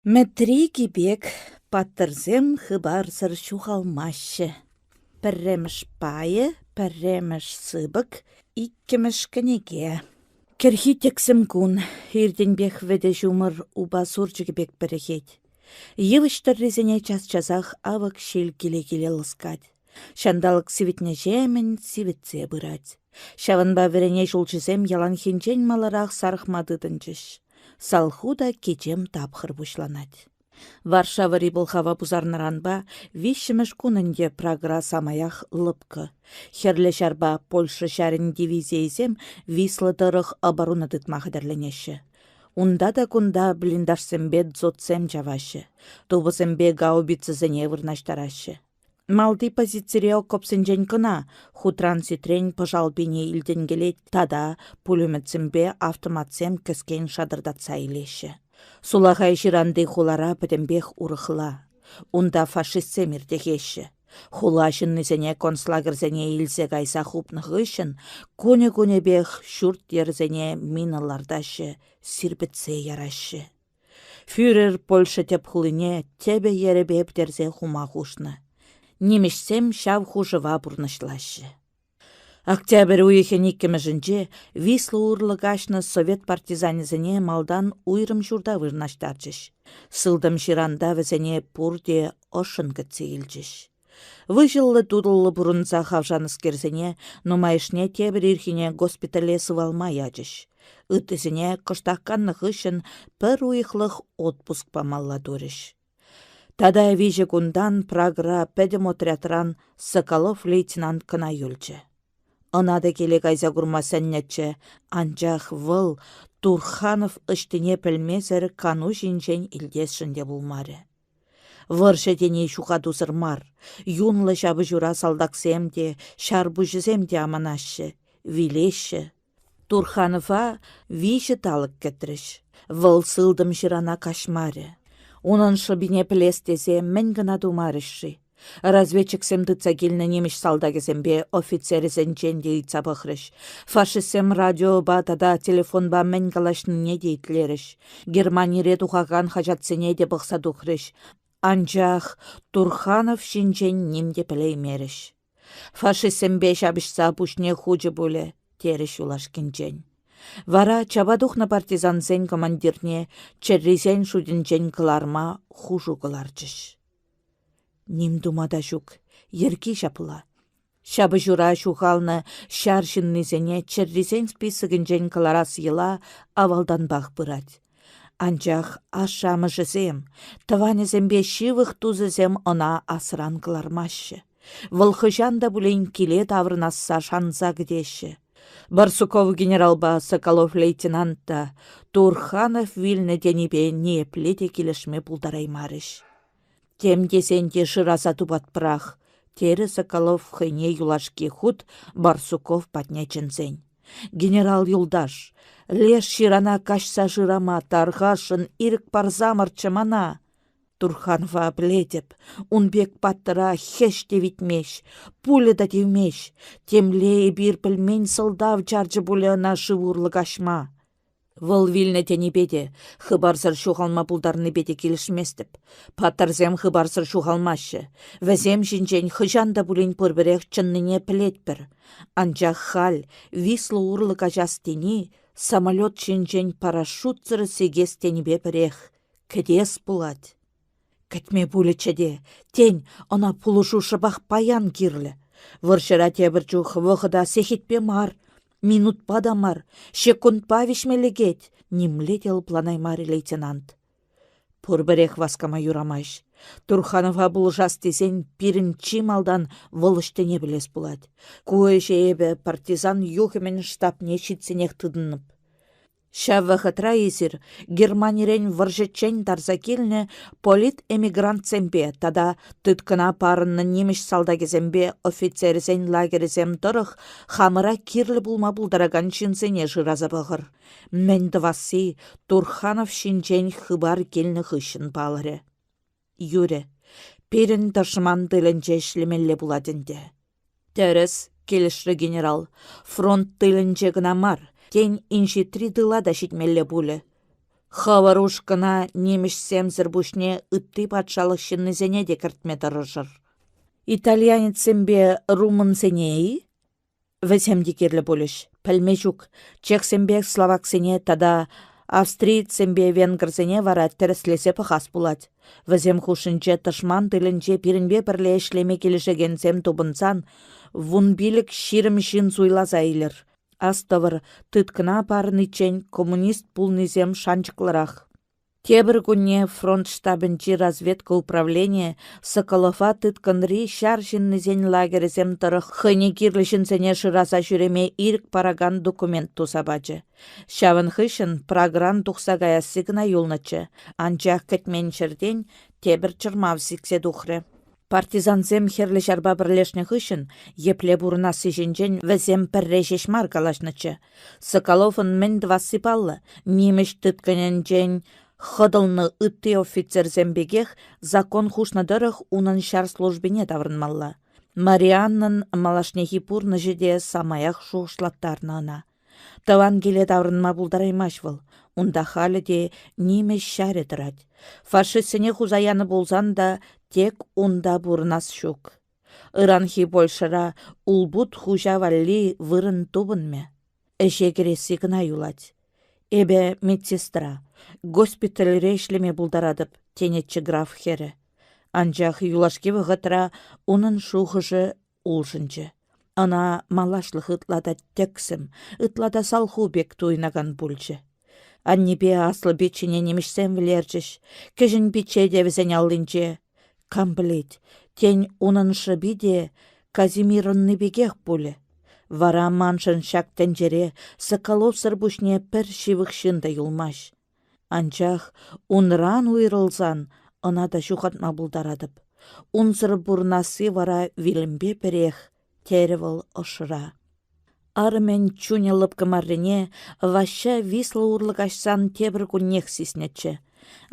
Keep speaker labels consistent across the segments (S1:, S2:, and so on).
S1: Мӗтри Кипек паттӑрсем хыпарсӑр ҫухалмаҫҫӗ. Пӗрремӗш пайӗ, пӗрремӗш сыпӑк, иккӗмӗш кӗнеке. Кӗрхи тӗксӗм кун иртенпех вӗтӗ ҫумӑр упа сурчӑкӗ пек пӗрӗхет. Йывӑҫ тӑррисене час-часах авӑк ҫил киле-киле лӑскать. Ҫанталӑк сивӗтнӗҫемӗн сивӗтсе пырать. Ҫавӑнпа вӗрене ҫулҫисем яланхинчен маларах сарӑхма тытӑнчӗҫ. Салху та кичем тапхӑр пуҫланать. Варшавӑри пӑлхава пусарнӑранпа виҫҫӗмӗш кун ӗнтӗ Прагӑра самаях лӑпкӑ. Хӗрлӗ ҫарпа Польша ҫарӗн дивизийӗсем Висла тӑрӑх оборона тытма хатӗрленеҫҫӗ. Унта та кунта блиндажсемпе дзотсем чаваҫҫӗ, тупӑсемпе гаубицӑсене вырнаҫтараҫҫӗ. Малти позицире окопсенчен кӑна хутран-ситрен пӑшал пени илтӗнкелет тата пулеметсемпе автоматсем кӗскен шатӑртатса илеҫҫӗ. Сулахай ҫыранти хулара пӗтӗмпех урӑхла. Унта фашистсем иртӗхеҫҫӗ. Хула ҫыннисене концлагерьсене илсе кайса хупнӑ хыҫҫӑн кунӗ-кунӗпех ҫурт-йӗрсене мина лартаҫҫӗ, сирпӗтсе яраҫҫӗ. Фюрер Польша тӗп хулине тӗпӗ-йӗрӗпе пӗтерсе хума хушнӑ. Нимӗҫсем ҫав хушӑва пурнӑҫлаҫҫӗ. Октябрь уйӑхӗн иккӗмӗшӗнче Висла урлӑ каҫнӑ совет партизанӗсене малтан уйрӑм ҫурта вырнаҫтарчӗҫ. Сылтӑм ҫыранта вӗсене пурте ӑшшӑн кӗтсе илчӗҫ. Выҫӑллӑ-тутӑллӑ пурӑнса хавшанӑскерсене нумайӑшне тепӗр ирхине госпитале сывалма ячӗҫ. Ыттисене кӑштах каннӑ хыҫҫӑн пӗр уйӑхлӑх отпуск памалла турӗҫ. Тата виҫӗ кунтан Прагӑра пӗтӗм отрядран Соколов лейтенант кӑна юлчӗ. Ӑна та киле кайса курма сӗннӗччӗ, анчах вӑл Турханов ӑҫтине пӗлмесӗр кану ҫинчен илтесшӗн те пулмарӗ. Вӑрҫӑ тени ҫухатусӑр мар. Юнлӑ ҫапӑҫура салтаксем те, ҫар пуҫӗсем те аманаҫҫӗ, вилеҫҫӗ. Турханова виҫӗ талӑк кӗтрӗҫ. Вӑл сылтӑм ҫырана каҫмарӗ. Унӑн шӑпине пӗлес тесе мӗн кӑна тумарӗҫ-ши? Разведчиксем тытса килнӗ нимӗҫ салтакӗсемпе офицерӗсенчен те ыйтса пӑхрӗҫ. Фашистсем радиопа тата телефонпа мӗн калаҫнине те итлерӗҫ. Германире тухакан хаҫатсене те пӑхса тухрӗҫ. Анчах Турханов ҫинчен ним те пӗлеймерӗҫ. Фашистсемпе ҫапӑҫса пуҫне хучӗ пулӗ, терӗҫ юлашкинчен. Вара чапа тухнӑ партизансен командирне чӗррисен шутӗнчен кӑларма хушу кӑларчӗҫ. Ним тума та ҫук, йӗрки ҫапла. Ҫапӑҫура ҫухалнӑ ҫар ҫыннисене чӗррисен списокӗнчен кӑларас йӑла авалтанпах пырать. Анчах ашшӗ-амӑшӗсем, тӑванӗсемпе ҫывӑх тусӗсем ӑна асран кӑлармаҫҫӗ. Вӑл хӑҫан та пулин киле таврӑнасса шанса кӗтеҫҫӗ. Барсуков генералпа Соколов лейтенант та Турханов вилнӗ тенипе ниепле те килӗшме пултараймарӗҫ. Тем тесен те шыраса тупатпӑрах, терӗ Соколов хӑйне юлашки хут Барсуков патне чӗнсен. Генерал юлташ, леш ҫырана каҫса шырама тархасшӑн ирӗк парсамӑрччӗ мана. Турханова пӗлетӗп, ун пек паттӑра хӗҫ те витмест, пуля та тивмест. Темле эпир пӗлмен сӑлтав чарчӗ пулӗ ӑна шыв урлӑ каҫма. Вӑл вилнӗ тенипе те, хыпарсӑр ҫухалма пултарнипе те килӗшместӗп. Паттӑрсем хыпарсӑр ҫухалмаҫҫӗ. Вӗсем ҫинчен хӑҫан та пулин пурпӗрех чӑннине пӗлетпӗр. Анчах халь Висла урлӑ каҫас тени самолет ҫинчен парашютсӑр сикес тенипе пӗрех. Кӗтес пулать. Кӗтме пулӗччӗ те, тен, ӑна пулӑшу шӑпах паян кирлӗ. Вӑрҫӑра тепӗр чух вӑхӑта сехетпе мар, минутпа та мар, ҫеккунтпа виҫме лекет, нимле те лӑпланаймарӗ лейтенант. Пурпӗрех васкама юрамасть. Турханова пулӑшас тесен пирӗн чи малтан вӑл ӑҫтине пӗлес пулать. Ку ӗҫе эпӗ партизан юхӑмӗн штабне ҫитсенех тытӑнӑп. Ҫав вӑхӑтра эсир Германирен вӑрҫӑччен тарса килнӗ политэмигрантсемпе тата тыткӑна парӑннӑ нимӗҫ салтакӗсемпе офицерсен лагерӗсем тӑрӑх хамӑра кирлӗ пулма пултаракан ҫынсене шыраса пӑхӑр. Мӗн тӑвасси Турханов ҫинчен хыпар килнӗ хыҫҫӑн палӑрӗ. Юрӗ, пирӗн тӑшман тылӗнче ӗҫлемелле пулать ӗнтӗ. Тӗрӗс, килӗшрӗ генерал. Фронт тылӗнче кӑна мар, тен, инҫетри тыла та ҫитмелле пулӗ. Хӑвӑр ушкӑна нимӗҫсемсӗр пуҫне ытти патшалӑх ҫыннисене те кӗртме тӑрӑшӑр. Итальянецсемпе румынсене-и? Вӗсем те кирлӗ пулӗҫ, пӗлме ҫук. Чехсемпе словаксене тата австриецсемпе венгрсене вара тӗрӗслесе пӑхас пулать. Вӗсем хушшинче тӑшман тылӗнче пирӗнпе пӗрле ӗҫлеме килӗшекенсем тупӑнсан 15-20 ҫын суйласа илӗр. Астӑвӑр, тыткӑна парӑниччен коммунист пулнисем шанчӑклӑрах. Тепӗр кунне фронт штабӗнчи разведка управленийӗ Соколова тыткӑнри ҫар ҫыннисен лагерӗсем тӑрӑх хӑйне кирлӗ ҫынсене шыраса ҫӳреме ирӗк паракан документ туса пачӗ. Ҫавӑн хыҫҫӑн Прагӑран тухса каясси кӑна юлнӑччӗ, анчах кӗтмен ҫӗртен тепӗр чӑрмав сиксе тухрӗ. Партизансем Хӗрлӗ Ҫарпа пӗрлешнӗ хыҫҫӑн епле пурӑнасси ҫинчен вӗсем пӗрре ҫеҫ мар калаҫнӑччӗ. Соколовӑн мӗн тӑвасси паллӑ, нимӗҫ тыткӑнӗнчен хӑтӑлнӑ ытти офицерсем пекех закон хушнӑ тӑрӑх унӑн ҫар службине таврӑнмалла. Марианнӑн малашнехи пурнӑҫӗ те самаях шухӑшлаттарнӑ ӑна. Тӑван киле таврӑнма пултараймасть вӑл. Унта халӗ те нимӗҫ ҫарӗ тӑрать. Фашистсене хуса янӑ пулсан та тек унта пурӑнас ҫук. Ыранхи Польшӑра улпут хуҫа валли вырӑн тупӑнмӗ. Ӗҫе кӗресси кӑна юлать. Эпӗ медсестра, госпитальре ӗҫлеме пултаратӑп, тенӗччӗ граф хӗрӗ. Анчах юлашки вӑхӑтра унӑн шухӑшӗ улшӑнчӗ. Ӑна малашлӑх ытла та тӗксӗм, ытла та салху пек туйӑнакан пулчӗ. Аннепе аслӑ пиччене нимӗҫсем вӗлерчӗҫ, кӗҫӗн пичче те вӗсен аллинче. Кам пӗлет, тен, унӑн шӑпи те Казимирӑнни пекех пулӗ. Вара маншӑн ҫак тӗнчере Соколовсӑр пуҫне пӗр ҫывӑх ҫын та юлмасть. Анчах унран уйрӑлсан ӑна та ҫухатма пултаратӑп. Унсӑр пурӑнасси вара вилӗмпе пӗрех, терӗ вӑл ӑшра. Арӑмӗн чунӗ лӑпкӑ маррине Ваҫҫа Висла урлӑ каҫсан тепӗр куннех сиснӗччӗ.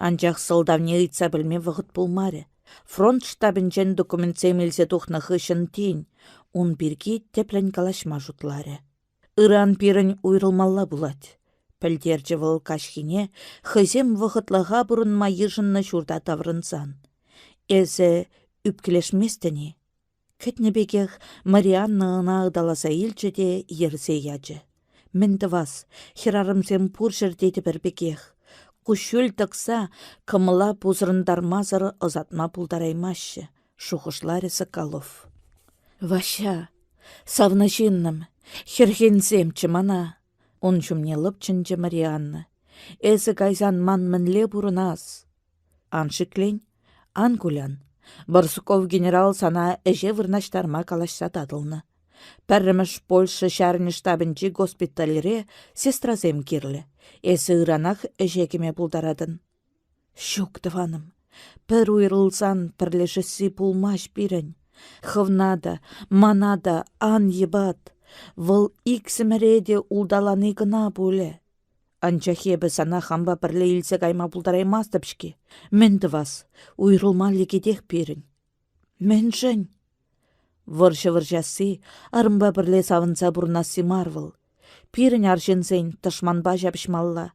S1: Анчах сӑлтавне ыйтса пӗлме вӑхӑт пулмарӗ. Фронт штабӗнчен документсем илсе тухнӑ хыҫҫӑн тин ун пирки тӗплӗн калаҫма шутларӗ. Ыран пирӗн уйрӑлмалла пулать, пӗлтерчӗ вӑл каҫхине хӑйсем вӑхӑтлӑха пурӑнма йышӑннӑ ҫурта таврӑнсан. Эсӗ ӳпкелешместӗн-и? Кӗтнӗ пекех Марианна ӑна ыталаса илчӗ те йӗрсе ячӗ. Мӗн тӑвас, хӗрарӑмсем пур ҫӗрте те пӗр пекех. Куҫҫуль тӑкса кӑмӑла пусӑрӑнтармасӑр ӑсатма пултараймаҫҫӗ, шухӑшларӗ Соколов. Ваҫҫа, савнӑ ҫыннӑм, хӗрхенсемччӗ мана, ун ҫумне лӑпчӑнчӗ Марианна. Эсӗ кайсан ман мӗнле пурӑнас? Ан шиклен, ан кулян. Барсуков генерал сана ӗҫе вырнаҫтарма калаҫса татӑлнӑ. Пӗрремӗш Польша ҫарӗн штабӗнчи госпитальре сестрасем кирлӗ. Эсӗ ыранах ӗҫе кӗме пултаратӑн. Ҫук, тӑванӑм, пӗр уйрӑлсан пӗрлешесси пулмасть пирӗн. Хӑвна та, мана та ан йӑпат. Вӑл иксӗмӗре те улталани кӑна пулӗ. Анчах эпӗ сана хампа пӗрле илсе кайма пултараймастӑп-ҫке. Мӗн тӑвас, уйрӑлма лекетех пирӗн. Мӗншӗн? Вӑрҫӑ вӑрҫасси, арӑмпа пӗрле савӑнса пурӑнасси мар вӑл. Пирӗн арҫынсен тӑшманпа ҫапӑҫмалла,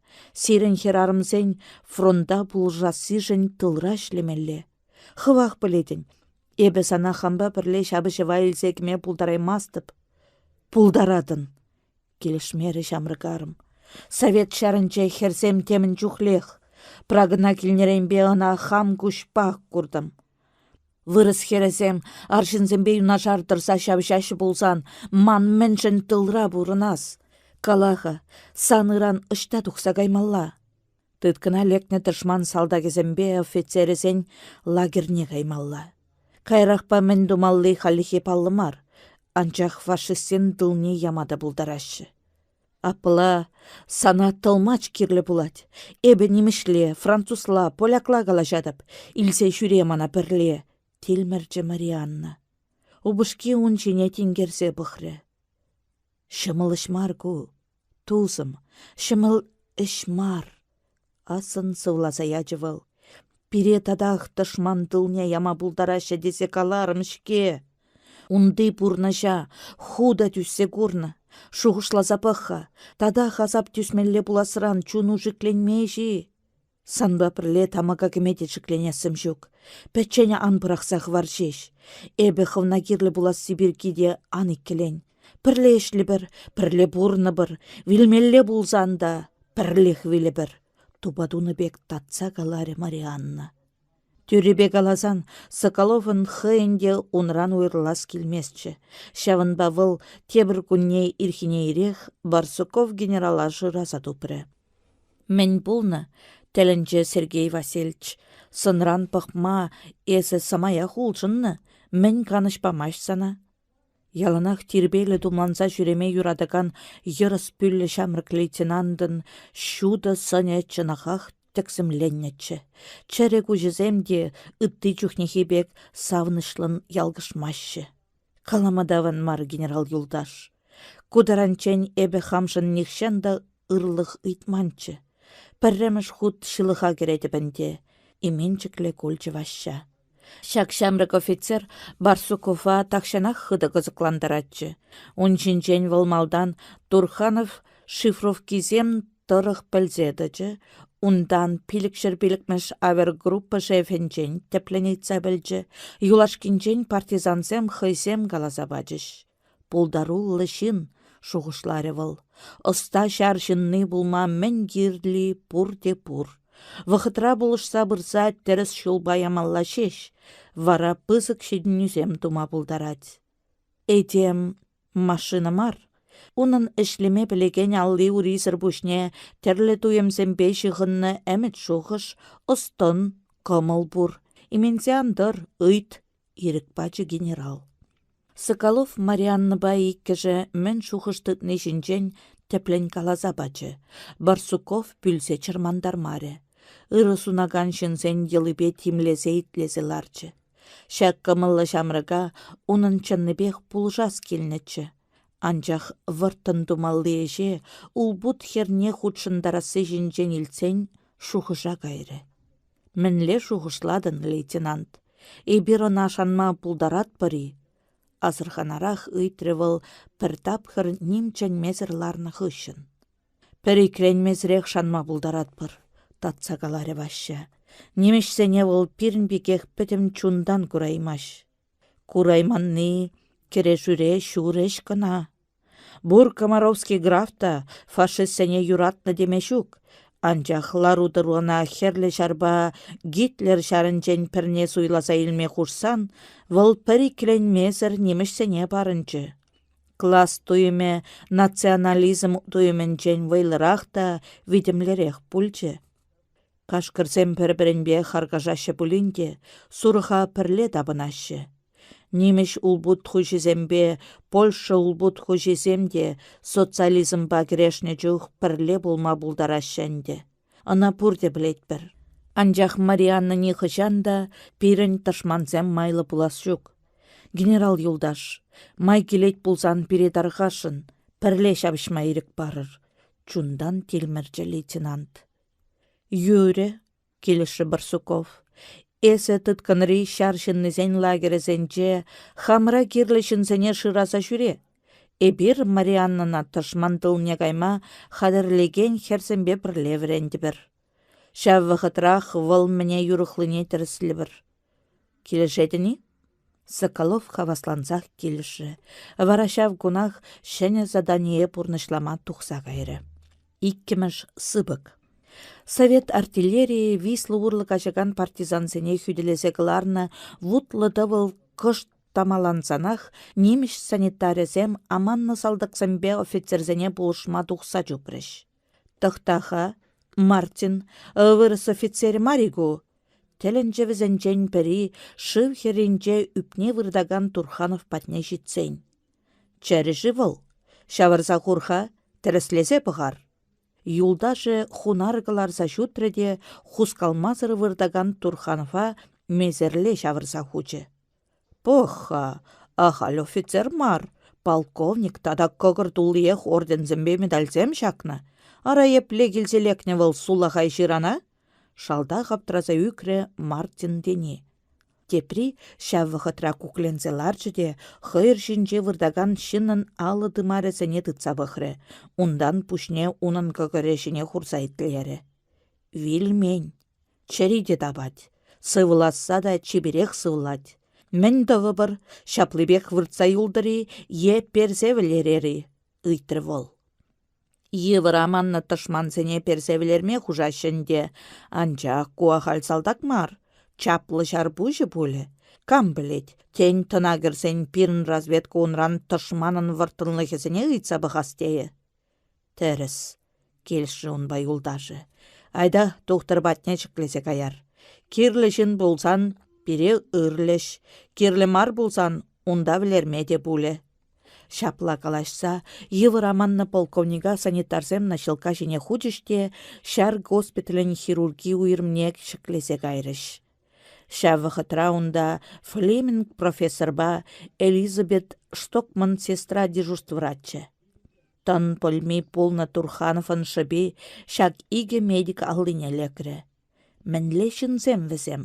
S1: сирӗн хӗрарӑмсен фронта пулӑшассишӗн тылра ӗҫлемелле. Хӑвах пӗлетӗн, эпӗ сана хампа пӗрле ҫапӑҫӑва илсе кӗме пултараймастӑп. Пултаратӑн, килӗшмерӗ ҫамрӑк арӑм. Совет ҫарӗнче хӗрсем темӗн чухлех. Прагӑна килнӗренпе ӑна хам куҫпах куртӑм. Вырӑс хӗрӗсем арҫынсемпе юнашар тӑрса ҫапӑҫаҫҫӗ пулсан ман мӗншӗн тылра пурӑнас? Кала-ха, сан ыран ӑҫта тухса каймалла? Тыткӑна лекнӗ тӑшман салтакӗсемпе офицерӗсен лагерьне каймалла. Каярахпа мӗн тумалли хальлӗхе паллӑ мар, анчах фашистсен тылне яма та пултараҫҫӗ. Апла сана тӑлмач кирлӗ пулать. Эпӗ нимӗҫле, французла, полякла калаҫатӑп. Илсе ҫӳре мана пӗрле, тилмӗрчӗ Марианна. Упӑшки ун ҫине тинкерсе пӑхрӗ. Ҫӑмӑл ӗҫ мар ку, тусӑм, ҫӑмӑл ӗҫ мар. Ассӑн сывласа ячӗ вӑл. Пире татах тӑшман тылне яма пултараҫҫӗ тесе каларӑм-ҫке. Унти пурнӑҫа ху та тӳссе курнӑ. Шухӑшласа пӑх-ха, татах асап тӳсмелле пуласран чуну шикленмест-и? Санпа пӗрле тамӑка кӗме те шикленессӗм ҫук. Пӗччен ан пӑрахса хӑвар ҫеҫ. Эпӗ хӑвна кирлӗ пуласси пирки те ан иккӗлен. Пӗрле ӗҫлӗпӗр, пӗрле пурӑнӑпӑр, вилмелле пулсан та пӗрлех вилӗпӗр, тупа тунӑ пек татса каларӗ Марианна. Тӳррипе каласан, Соколовӑн хӑйӗн те унран уйрӑлас килместчӗ. Ҫавӑнпа вӑл тепӗр кунне ирхине ирех Барсуков генерала шыраса тупрӗ. Мӗн пулнӑ? тӗлӗнчӗ Сергей Васильевич. Сӑнран пӑхма эсӗ самаях улшӑннӑ. Мӗн канӑҫ памасть сана? Яланах тирпейлӗ тумланса ҫӳреме юратакан йӑрӑс пӳллӗ ҫамрӑк лейтенантӑн ҫутӑ сӑнӗ чӑнахах тӗксӗмленнӗччӗ. Чӗрӗ куҫӗсем те ытти чухнехи пек савӑнӑҫлӑн ялкӑшмаҫҫӗ. Калама та аван мар, генерал юлташ. Ку таранччен эпӗ хамшӑн нихҫан та ырлӑх ыйтманччӗ. Пӗрремӗш хут ҫылӑха кӗретӗп ӗнтӗ, именчӗклӗ кулчӗ Ваҫҫа. Ҫак ҫамрӑк офицер Барсукова тахҫанах хытӑ кӑсӑклантаратчӗ. Ун ҫинчен вӑл малтан Турханов шифровкисем тӑрӑх пӗлсе тӑчӗ, унтан пилӗкҫӗр пилӗкмӗш авергруппа шефӗнчен тӗплӗн ыйтса пӗлчӗ, юлашкинчен партизансем хӑйсем каласа пачӗҫ. Пултаруллӑ ҫын, шухӑшларӗ вӑл, ӑста ҫар ҫынни пулма мӗн кирли пурте пур. Вӑхӑтра пулӑшса пырса тӗрӗс ҫулпа ямалла ҫеҫ, вара пысӑк ҫитӗнӳсем тума пултарать. Этем машина мар. Унӑн ӗҫлеме пӗлекен алли-урисӗр пуҫне тӗрлӗ туйӑмсемпе ҫыхӑннӑ ӗмӗт-шухӑш, ӑс-тӑн, кӑмӑл пур. Именсе ан тӑр, ыйт, ирӗк пачӗ генерал. Соколов Марианнӑпа иккӗшӗ мӗн шухӑш тытни ҫинчен тӗплӗн каласа пачӗ. Барсуков пӳлсе чӑрмантармарӗ. Ырӑ сунакан ҫынсен йӑлипе тимлесе итлесе ларчӗ. Ҫак кӑмӑллӑ ҫамрӑка унӑн чӑннипех пулӑшас килнӗччӗ. Анчах вӑрттӑн тумалли ӗҫе улпут хӗрне хутшӑнтарасси ҫинчен илтсен шухӑша кайрӗ. Мӗнле шухӑшлатӑн, лейтенант? Эпир ӑна шанма пултаратпӑр-и? Асӑрханарах ыйтрӗ вӑл пӗр тапхӑр ним чӗнмесӗр ларнӑ хыҫҫӑн. Пӗр иккӗленмесӗрех шанма пултаратпӑр, татса каларӗ Ваҫҫа. Нимӗҫсене вӑл пирӗн пекех пӗтӗм чунтан кураймасть. Курайманни кӗрешӳре ҫур ӗҫ кӑна. Бур Комаровский граф та фашистсене юратнӑ теме ҫук, анчах лару-тӑру ӑна Хӗрлӗ Ҫарпа Гитлер ҫарӗнчен пӗрне суйласа илме хушсан вӑл пӗр иккӗленмесӗр нимӗҫсене парӑнчӗ. Класс туйӑмӗ национализм туйӑмӗнчен вӑйлӑрах та витӗмлӗрех пулчӗ. Кашкӑрсем пӗр-пӗринпе харкашаҫҫӗ пулин те сурӑха пӗрле тапӑнаҫҫӗ. Нимӗҫ улпут хуҫисемпе Польша улпут хуҫисем те социализмпа кӗрешнӗ чух пӗрле пулма пултараҫҫӗ ӗнтӗ. Ӑна пурте пӗлетпӗр. Анчах Марианна нихӑҫан та пирӗн тӑшмансем майлӑ пулас ҫук. Генерал юлташ, май килет пулсан пире тархасшӑн, пӗрле ҫапӑҫма ирӗк парӑр, чунтан тилмӗрчӗ лейтенант. Юрӗ, килӗшрӗ Барсуков. Эсӗ тыткӑнри ҫар ҫыннисен лагерӗсенче хамӑра кирлӗ ҫынсене шыраса ҫӳре. Эпир Марианнӑна тӑшман тылне кайма хатӗрлекен хӗрсемпе пӗрле вӗрентӗпӗр. Ҫав вӑхӑтрах вӑл мӗне юрӑхлине тӗрӗслӗпӗр. Килӗшетӗн-и? Соколов хаваслансах килӗшрӗ. Вара ҫав кунах ҫӗнӗ задание пурнӑҫлама тухса кайрӗ. Иккӗмӗш сыпӑк. Совет артиллерийӗ Висла урлӑ каҫакан партизансене хӳтӗлесе кӑларнӑ вутлӑ тӑвӑл кӑшт тамалансанах нимӗҫ санитарӗсем аманнӑ салтаксемпе офицерсене пулӑшма тухса чупрӗҫ. Тӑхта-ха, Мартин, вырӑс офицерӗ мар-и ку? Тӗлӗнчӗ вӗсенчен пӗри шыв хӗрринче ӳпне выртакан Турханов патне ҫитсен. Чӗрӗ-ши вӑл? Ҫавӑрса хур-ха, тӗрӗслесе пӑхар. Юлташӗ хунар кӑларса ҫутрӗ те хускалмасӑр выртакан Турханова месерле ҫавӑрса хучӗ. Пӑх-ха, ахаль офицер мар, полковник тата кӑкӑр туллиех орденсемпе медальсем ҫакнӑ. Ара епле килсе лекнӗ вӑл сулахай ҫырана? Шалтах аптраса ӳкрӗ Мартин тени. Тепри ҫав вӑхӑтра кукленсе ларчӗ те хӑйӑр ҫинче выртакан ҫыннӑн алӑ тымарӗсене тытса пӑхрӗ, унтан пуҫне унӑн кӑкӑрӗ ҫине хурса итлерӗ. Вилмен. Чӗри те тапать. Сывласса та чиперех сывлать. Мӗн тӑвӑпӑр, ҫаплипех выртса юлтӑр-и е персе вӗлерер-и? ыйтрӗ вӑл. Йывӑр аманнӑ тӑшмансене персе вӗлерме хушаҫҫӗ ӗнтӗ, анчах ку ахаль салтак мар, чаплӑ ҫар пуҫӗ пулӗ. Кам пӗлет, тен, тӑна кӗрсен пирӗн разведка унран тӑшманӑн вӑрттӑнлӑхӗсене ыйтса пӑхас тейӗ. Тӗрӗс, килӗшрӗ унпа юлташӗ. Айта тухтӑр патне ҫӗклесе каяр. Кирлӗ ҫын пулсан пире ырлӗҫ, кирлӗ мар пулсан унта вӗлерме те пулӗ. Ҫапла калаҫса йывӑр аманнӑ полковника санитарсем наҫилкка ҫине хучӗҫ те ҫар госпиталӗн хирурги уйрӑмне ҫӗклесе кайрӗҫ. Ҫав вӑхӑтра унта Флеминг профессорпа Элизабет Штокман сестра дежурствӑраччӗ. Тӑн пӗлми пулнӑ Турхановӑн шӑпи ҫак икӗ медик аллине лекрӗ. Мӗнле ҫынсем вӗсем?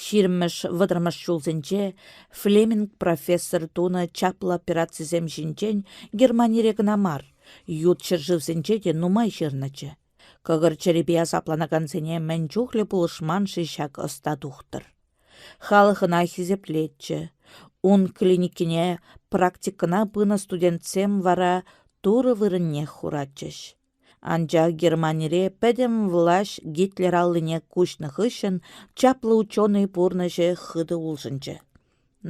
S1: Ҫирӗммӗш-вӑтӑрмӗш ҫулсенче Флеминг профессор тунӑ чаплӑ операцисем ҫинчен Германире кӑна мар, ют ҫӗршывсенче те нумай ҫырнӑччӗ. Кӑкӑр чӗрипе асапланакансене мӗн чухлӗ пулӑшман-ши ҫак ӑста тухтӑр? Халӑх ӑна хисеплетчӗ. Ун клиникине практикӑна пынӑ студентсем вара Турӑ вырӑннех хуратчӗҫ. Анчах Германире пӗтӗм влаҫ Гитлер аллине куҫнӑ хыҫҫӑн чаплӑ ученӑй пурнӑҫӗ хытӑ улшӑнчӗ.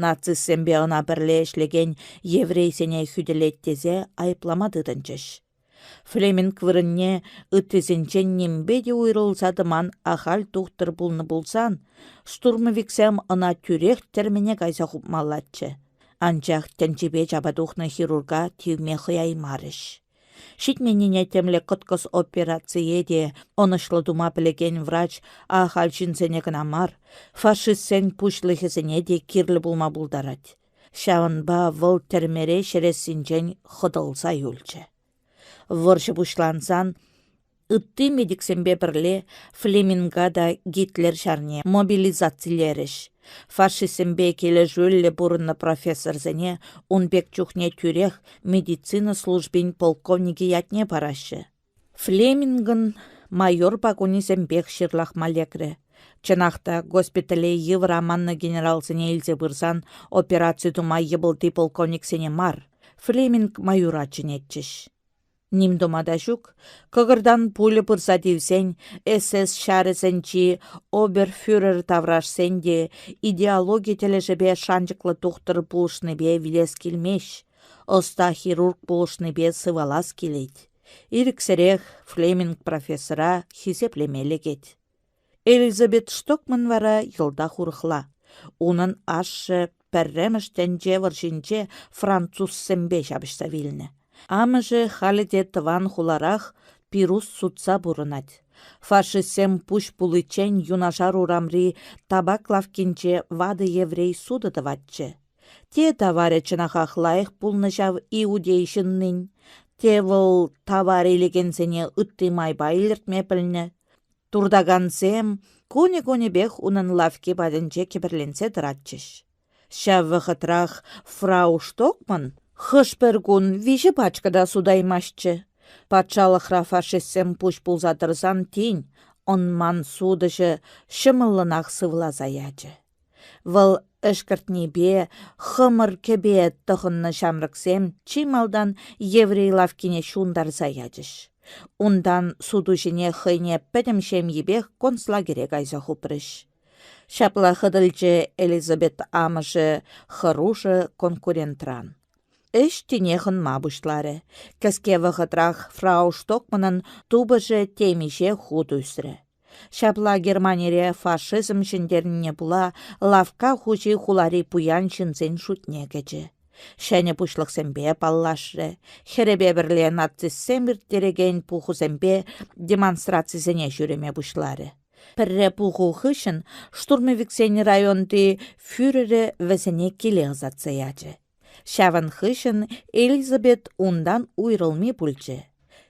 S1: Нацистсемпе ӑна пӗрле ӗҫлекен еврейсене хӳтӗлет тесе айӑплама тытӑнчӗҫ. Флеминг вырӑнне ыттисенчен нимпе те уйрӑлса тӑман ахаль тухтӑр пулнӑ пулсан, штурмовиксем ӑна тӳрех тӗрмене кайса хупмаллаччӗ. Анчах тӗнчипе чапа тухнӑ хирурга тивме хӑяймарӗҫ. Ҫитменнине темле кӑткӑс операцие те ӑнӑҫлӑ тума пӗлекен врач ахаль ҫынсене кӑна мар, фашистсен пуҫлӑхӗсене те кирлӗ пулма пултарать. Ҫавӑнпа вӑл тӗрмере ҫӗрессинчен хӑтӑлса юлчӗ. Вӑрҫӑ пуҫлансан ытти медиксемпе пӗрле Флеминга та Гитлер ҫарне мобилизацилерӗҫ. Фашистсемпе килӗшӳллӗ пурӑннӑ профессорсене ун пек чухне тӳрех медицина службин полковникӗ ятне параҫҫӗ. Флемингӑн майор пакунӗсемпех ҫырлахма лекрӗ. Чӑнах та, госпитале йывӑр аманнӑ генералсене илсе пырсан операци тума йӑпӑлти полковниксене мар, Флеминг майора чӗнетчӗҫ. Ним тума та ҫук, кӑкӑртан пуля пырса тивсен СС ҫарӗсенчи оберфюрер таврашсен те идеологи тӗлӗшӗпе шанчӑклӑ тухтӑр пулӑшнипе вилес килмест, ӑста хирург пулӑшнипе сывалас килет. Ирӗксӗрех Флеминг профессора хисеплеме лекет. Элизабет Штокман вара йӑлтах урӑхла. Унӑн ашшӗ пӗрремӗш тӗнче вӑрҫинче французсемпе ҫапӑҫса вилнӗ. Амӑшӗ халӗ те тӑван хуларах пирус сутса пурӑнать. Фашистсем пуҫ пуличчен юнашар урамри табак лавккинче ватӑ еврей сутӑ тӑватчӗ. Те таварӗ чӑнахах лайӑх пулнӑ ҫав иудей ҫыннин, те вӑл тавар илекенсене ытти майпа илӗртме пӗлнӗ. Туртакансем кунӗ-кунӗпех унӑн лавкки патӗнче кӗпӗрленсе тӑратчӗҫ. Ҫав вӑхӑтрах фрау Штокман хӑш-пӗр кун виҫӗ пачка та сутаймастчӗ. Патшалӑхра фашистсем пуҫ пулса тӑрсан тин ӑнман сутӑҫӑ ҫӑмӑллӑнах сывласа ячӗ. Вӑл ӗшкӗртнипе хӑмӑр кӗпе тӑхӑннӑ ҫамрӑксем чи малтан еврей лавккине ҫунтарса ячӗҫ. Унтан сутуҫине хӑйне пӗтӗм ҫемйипех концлагере кайса хупрӗҫ. Ҫапла хӑтӑлчӗ Элизабет амӑшӗ хӑрушӑ конкурентран. Ӗҫ тинех ӑнма пуҫларӗ. Кӗске вӑхӑтрах фрау Штокманӑн тупӑшӗ темиҫе хут ӳсрӗ. Ҫапла Германире фашизм ҫӗнтернине пула лавкка хуҫи хулари пуян ҫынсен шутне кӗчӗ. Ҫӗнӗ пуҫлӑхсемпе паллашрӗ, хӗрӗпе пӗрле нацистсем ирттерекен пухусемпе демонстрацисене ҫӳреме пуҫларӗ. Пӗрре пуху хыҫҫӑн штурмовиксен районти фюрерӗ вӗсене киле ӑсатса ячӗ. Ҫавӑн хыҫҫӑн Элизабет унтан уйрӑлми пулчӗ.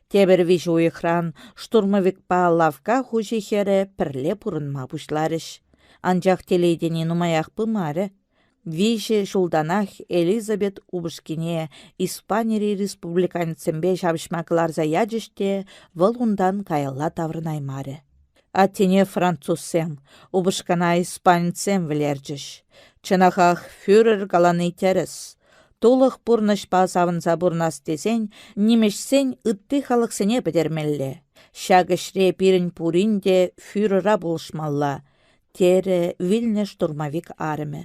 S1: Тепӗр виҫ уйӑхран штурмовикпа лавкка хуҫи хӗрӗ пӗрле пурӑнма пуҫларӗҫ. Анчах телей тени нумаях пымарӗ. Виҫӗ ҫултанах Элизабет упӑшкине Испанири республиканецсемпе ҫапӑҫма кӑларса ячӗҫ те вӑл унтан каялла таврӑнаймарӗ. Аттене французсем, упӑшкана испанецсем вӗлерчӗҫ. Чӑнахах фюрер калани тӗрӗс. Тулӑх пурнӑҫпа савӑнса пурӑнас тесен нимӗҫсен ытти халӑхсене пӗтермелле. Ҫак ӗҫре пирӗн пурин те фюрера пулӑшмалла, терӗ вилнӗ штурмовик арӑмӗ.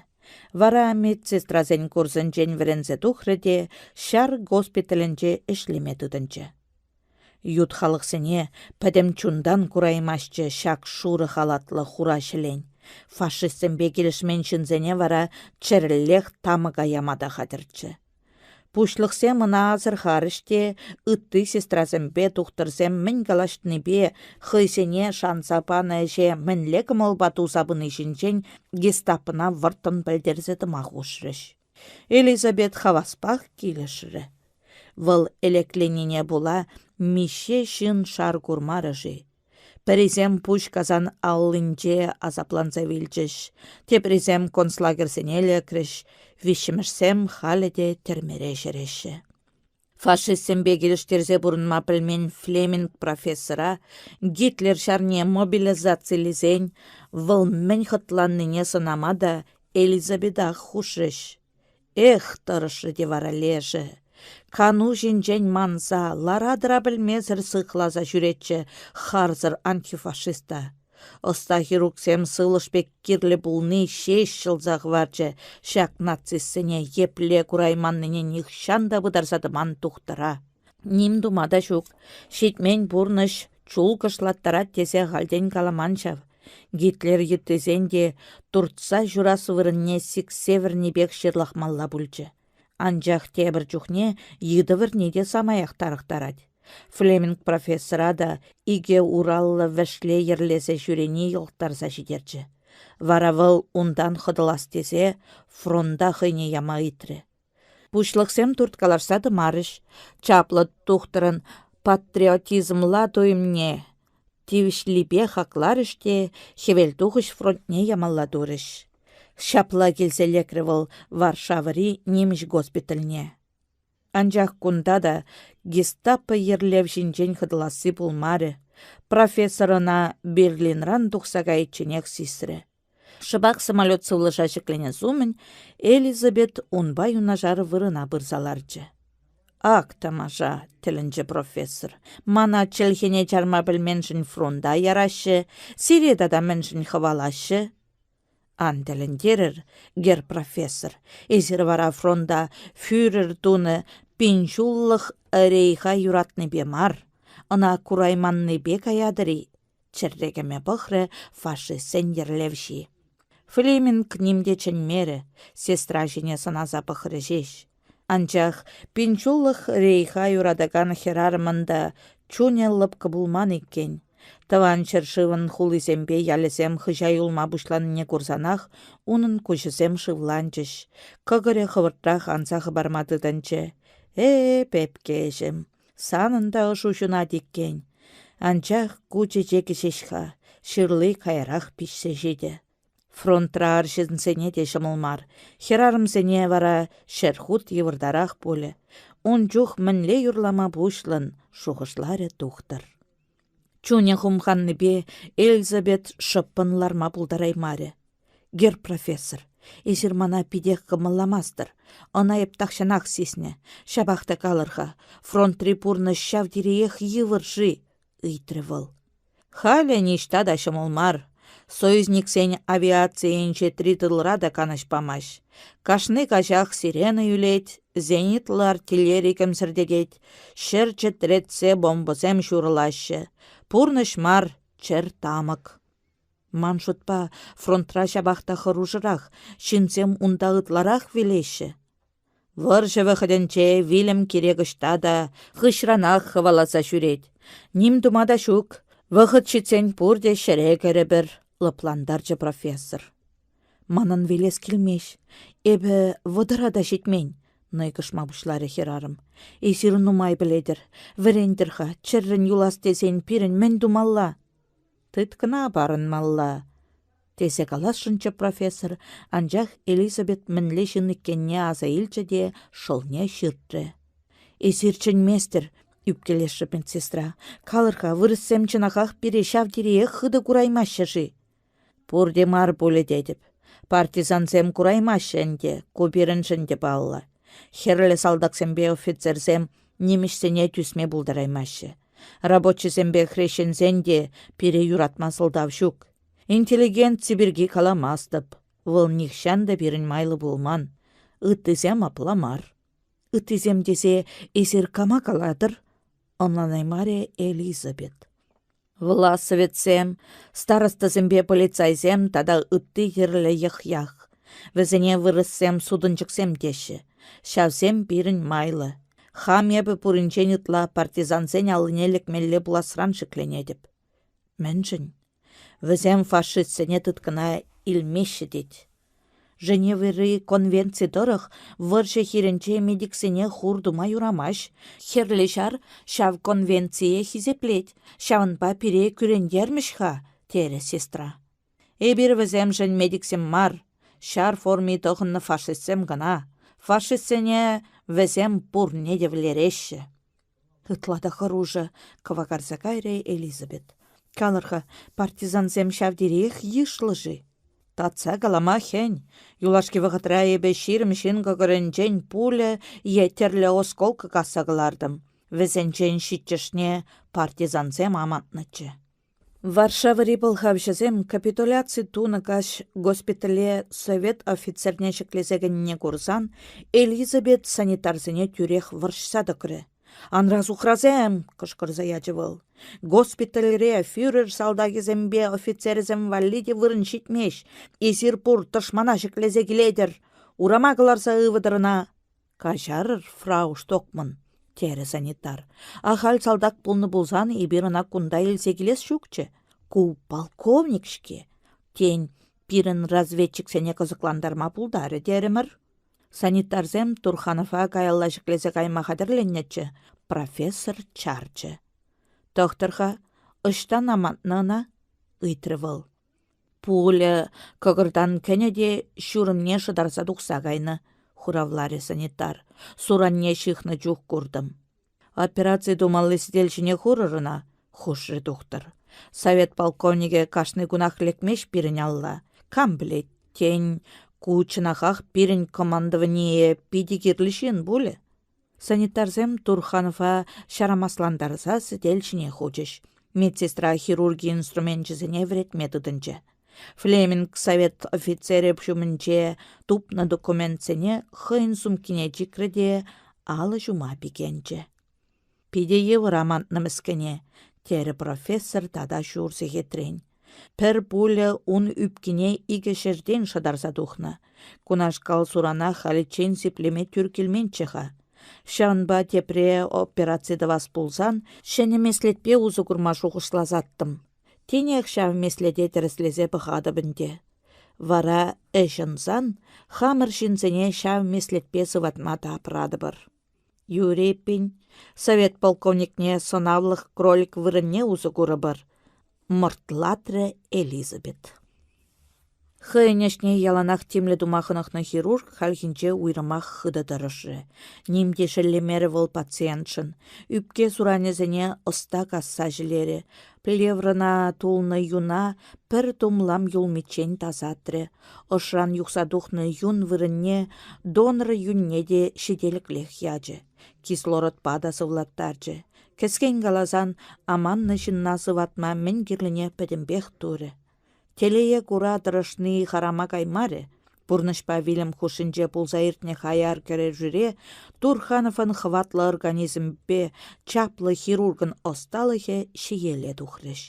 S1: Вара медсестрасен курсӗнчен вӗренсе тухрӗ те ҫар госпиталӗнче ӗҫлеме тытӑнчӗ. Ют халӑхсене пӗтӗм чунтан кураймастчӗ ҫак шурӑ халатлӑ хура ҫӗлен. Фашистсемпе килӗшмен ҫынсене вара чӗрӗллех тамӑка яма та хатӗрччӗ. Пуҫлӑхсем ӑна асӑрхарӗҫ те ытти сестрасемпе тухтӑрсем мӗн калаҫнипе хӑйсене шанса панӑ ӗҫе мӗнле кӑмӑлпа туса пыни ҫинчен гестапӑна вӑрттӑн пӗлтерсе тӑма хушрӗҫ. Элизабет хаваспах килӗшрӗ. Вӑл элекленине пула миҫе ҫын шар курмарӗ-ши? Пӗрисем пуҫ касан аллинче асапланса вилчӗҫ, теприсем концлагерьсене лекрӗҫ, виҫҫӗмӗшсем халӗ те тӗрмере ҫӗреҫҫӗ. Фашистсемпе килӗштерсе пурӑнма пӗлмен Флеминг профессора Гитлер ҫарне мобилизацилесен вӑл мӗн хӑтланнине сӑнама та Элизабетах хушрӗҫ. Эх, тӑрӑшрӗ те вара лешӗ. Кану ҫинчен манса, лара-тӑра пӗлмесӗр сыхласа ҫӳретчӗ харсӑр антифашиста. Ӑста хирургсем сывлӑш пек кирлӗ пулни ҫеҫ ҫӑлса хӑварчӗ ҫак нацистсене епле курайманнине нихҫан та пытарса тӑман тухтӑра. Ним тума та ҫук, ҫитмен пурнӑҫ чул кӑшлаттарать тесе ахальтен каламан ҫав. Гитлер йыттисен те туртса ҫурас вырӑнне сиксе вӗрнипех ҫырлахмалла пулчӗ. Анчах тепӗр чухне йытӑ вӗрни те самаях тарӑхтарать. Флеминг профессора та икӗ ураллӑ вӗшле йӗрлесе ҫӳрени йӑлӑхтарса ҫитерчӗ. Вара вӑл унтан хӑтӑлас тесе фронта хӑйне яма ыйтрӗ. Пуҫлӑхсем турткалашса тӑмарӗҫ, чаплӑ тухтӑрӑн патриотизмла туйӑмне тивӗҫлипе хакларӗҫ те Хӗвелтухӑҫ фронтне ямалла турӗҫ. Ҫапла килсе лекрӗ вӑл Варшавӑри нимӗҫ госпитальне. Анчах кунта та гестапо йӗрлев ҫинчен хӑтӑласси пулмарӗ. Профессор ӑна Берлинран тухса кайичченех сисрӗ. Шӑпах самолет сывлӑша ҫӗкленес умӗн Элизабет унпа юнашар вырӑна пырса ларчӗ. «Ак тамаша!» — тӗлӗнчӗ профессор. «Мана чӗлхене чарма пӗлменшӗн фронта яраҫҫӗ, сире тата мӗншӗн хӑвалаҫҫӗ?» «Ан тӗлӗнтерӗр, герр профессор, эсир вара фронта фюрер тунӑ пинҫуллӑх рейха юратнипе мар, ӑна курайманнипе каятӑр-и?» Чӗрре кӗме пӑхрӗ фашистсен йӗрлевҫи. Флеминг ним те чӗнмерӗ, сестра ҫине сӑнаса пӑхрӗ ҫеҫ. Анчах пинҫуллӑх рейха юратакан хӗрарӑмӑн та чунӗ лӑпкӑ пулман иккен. Тӑван ҫӗршывӑн хулисемпе ялӗсем хыҫа юлма пуҫланине курсанах унӑн куҫӗсем шывланчӗҫ, кӑкӑрӗ хӑвӑртрах анса хӑпарма тытӑнчӗ. Э, пепкеҫӗм, Санӑн та ӑшу ҫунать иккен. Анчах ку чечекӗ ҫеҫ-ха, ҫырли каярах пиҫсе ҫитӗ. Фронтра арҫынсене те ҫӑмӑл мар, хӗрарӑмсене вара ҫӗрхут йывӑртарах пулӗ. Ун чух мӗнле юрлама пуҫлӑн, шухӑшларӗ тухтӑр. Чунӗ хумханнипе Эльзабет шӑппӑн ларма пултараймарӗ. Герр профессор, эсир мана питех кӑмӑлламастӑр. Ӑна эп тахҫанах сиснӗ. Ҫапах та калӑр-ха, фронтри пурнӑҫ ҫав териех йывӑр-ши? ыйтрӗ вӑл. Халӗ ниҫта та ҫӑмӑл мар. Союзниксен авиацийӗнче тылра та канӑҫ памасть. Кашни каҫах сирена ӳлет, зенитлӑ артиллери кӗмсӗртетет, ҫӗр чӗтретсе бомбӑсем ҫурӑлаҫҫӗ. Пурнӑҫ мар, чӗр тамӑк. Ман шутпа, фронтра ҫапах та хӑрушӑрах, ҫынсем унта ытларах вилеҫҫӗ. Вӑрҫӑ вӑхӑтӗнче вилӗм кирек ӑҫта та хыҫранах хӑваласа ҫӳрет. Ним тума та ҫук, вӑхӑт ҫитсен пурте ҫӗре кӗрӗпӗр, лӑплантарчӗ профессор. Манӑн вилес килмест. Эпӗ вӑтӑра та ҫитмен, нӑйкӑшма пуҫларӗ хӗрарӑм. Эсир нумай пӗлетӗр. Вӗрентӗр-ха, чӗррӗн юлас тесен пирӗн мӗн тумалла? Тыткӑна парӑнмалла, тесе каласшӑнччӗ профессор, анчах Элизабет мӗнле ҫын иккенне аса илчӗ те шӑлне ҫыртрӗ. Эсир чӗнместӗр. Ӳпкелешрӗ медсестра. Калӑр-ха, вырӑссем чӑнахах пире ҫав териех хытӑ кураймаҫҫӗ-ши? Пурте мар пулӗ тетӗп. Партизансем кураймаҫҫӗ ӗнтӗ, ку пирӗншӗн те паллӑ. Хӗрлӗ салтаксемпе офицерсем нимӗҫсене тӳсме пултараймаҫҫӗ. Рабочисемпе хресченсен те пире юратма сӑлтав ҫук. Интеллигенци пирки каламастӑп. Вӑл нихҫан та пирӗн майлӑ пулман. Ыттисем апла мар. Ыттисем тесе эсир кама калатӑр? Ӑнланаймарӗ Элизабет. Власовецсем, старостӑсемпе полицайсем тата ытти тӗрлӗ йӑх-ях. Вӗсене вырӑссем сутӑнчӑксем теҫҫӗ. Ҫавсем пирӗн майлӑ. Хам эпӗ пуринчен ытла партизансен аллине лекмелле пуласран шикленетӗп. Мӗншӗн? Вӗсем фашистсене тыткӑна илмеҫҫӗ тет. Женевӑри конвенци тӑрӑх вӑрҫӑ хирӗнче медиксене хур тума юрамасть. Хӗрлӗ Ҫар ҫав конвенцие хисеплет, ҫавӑнпа пире кӳрентермӗҫ-ха, терӗ сестра. Эпир вӗсемшӗн медиксем мар, ҫар форми тӑхӑннӑ фашистсем кӑна. Фашистсене вӗсем пурне те вӗлереҫҫӗ. Ытла та хӑрушӑ, кӑвакарса кайрӗ Элизабет. Калӑр-ха, партизансем ҫав териех йышлӑ-ши? Татса калама хӗн. Юлашки вӑхӑтра эпӗ 20 ҫын кӑкӑрӗнчен пуля е тӗрлӗ осколка касса кӑлартӑм. Вӗсенчен ҫиччӗшне партизансем амантнӑччӗ. Варшавӑри пӑлхавҫӑсем капитуляци тунӑ каҫ госпитале совет офицерне ҫӗклесе кӗнине курсан Элизабет санитарсене тӳрех вӑрҫса тӑкрӗ. «Анра сухрасем!» кӑшкӑрса ячӗ вӑл. «Госпитальре фюрер салтакӗсемпе офицерӗсем валли те вырӑн ҫитмест. Эсир пур тӑшмана ҫӗклесе килетӗр. Урама кӑларса ывӑтӑр ӑна!» Каҫарӑр, фрау Штокман, терӗ санитар. Ахаль салтак пулнӑ пулсан эпир ӑна кунта илсе килес ҫукчӗ. Ку полковник-ҫке. Тен, пирӗн разведчиксене кӑсӑклантарма пултарӗ терӗмӗр. Санитарсем Турханова каялла ҫӗклесе кайма хатӗрленнӗччӗ, профессор чарчӗ. Тӑхтӑр-ха, ӑҫтан амантнӑ ӑна? ыйтрӗ вӑл. Пуля кӑкӑртан кӗнӗ те ҫурӑмне шӑтарса тухса кайнӑ, хуравларӗ санитар. Суранне ҫыхнӑ чух куртӑм. Операци тумалли сӗтел ҫине хурӑр ӑна, хушрӗ тухтӑр. Совет полковникӗ кашни кунах лекмест пирӗн алла. Кам пӗлет, тен, ку чӑнахах пирӗн командование питӗ кирлӗ ҫын пулӗ. Санитарсем Турханова ҫарамаслантарса сӗтел ҫине хучӗҫ. Медсестра хирурги инструменчӗсене вӗретме тытӑнчӗ. Флеминг совет офицерӗ ҫумӗнче тупнӑ документсене хӑйӗн сумкине чикрӗ те алӑ ҫума пикенчӗ. «Питӗ йывӑр амантнӑ мӗскӗне», терӗ профессор тата ҫур сехетрен. Пӗр пуля ун ӳпкине икӗ ҫӗртен шӑтарса тухнӑ. Кунашкал сурана халиччен сиплеме тӳр килменччӗ-ха. Ҫавӑнпа тепре операци тӑвас пулсан ҫӗнӗ меслетпе усӑ курма шухӑшласаттӑм. Тинех ҫав меслете тӗрӗслесе пӑхатӑп ӗнтӗ. Вара ӗҫ ӑнсан хамӑр ҫынсене ҫав меслетпе сыватма тапратӑпӑр. Юрӗ эппин, совет полковникне сӑнавлӑх кролик вырӑнне усӑ курӑпӑр, мӑртлатрӗ Элизабет. Хӑйӗн ӗҫне яланах тимлӗ тума хӑнӑхнӑ хирург хальхинче уйрӑмах хытӑ тӑрӑшрӗ. Ним те шеллемерӗ вӑл пациентшӑн. Ӳпке суранӗсене ӑста касса ҫӗлерӗ, плеврӑна тулнӑ юна пӗр тумлам юлмиччен тасатрӗ. Ӑшран юхса тухнӑ юн вырӑнне донор юнне те ҫителӗклех ячӗ. Кислородпа та сывлаттарчӗ. Кӗскен каласан, аманнӑ ҫынна сыватма мӗн кирлине пӗтӗмпех турӗ. Телее кура тӑрӑшни харама каймарӗ. Пурнӑҫпа вилӗм хушшинче пулса иртнӗ хаяр кӗрешӳре Турхановӑн хӑватлӑ организмӗпе чаплӑ хирургӑн ӑсталӑхӗ ҫиеле тухрӗҫ.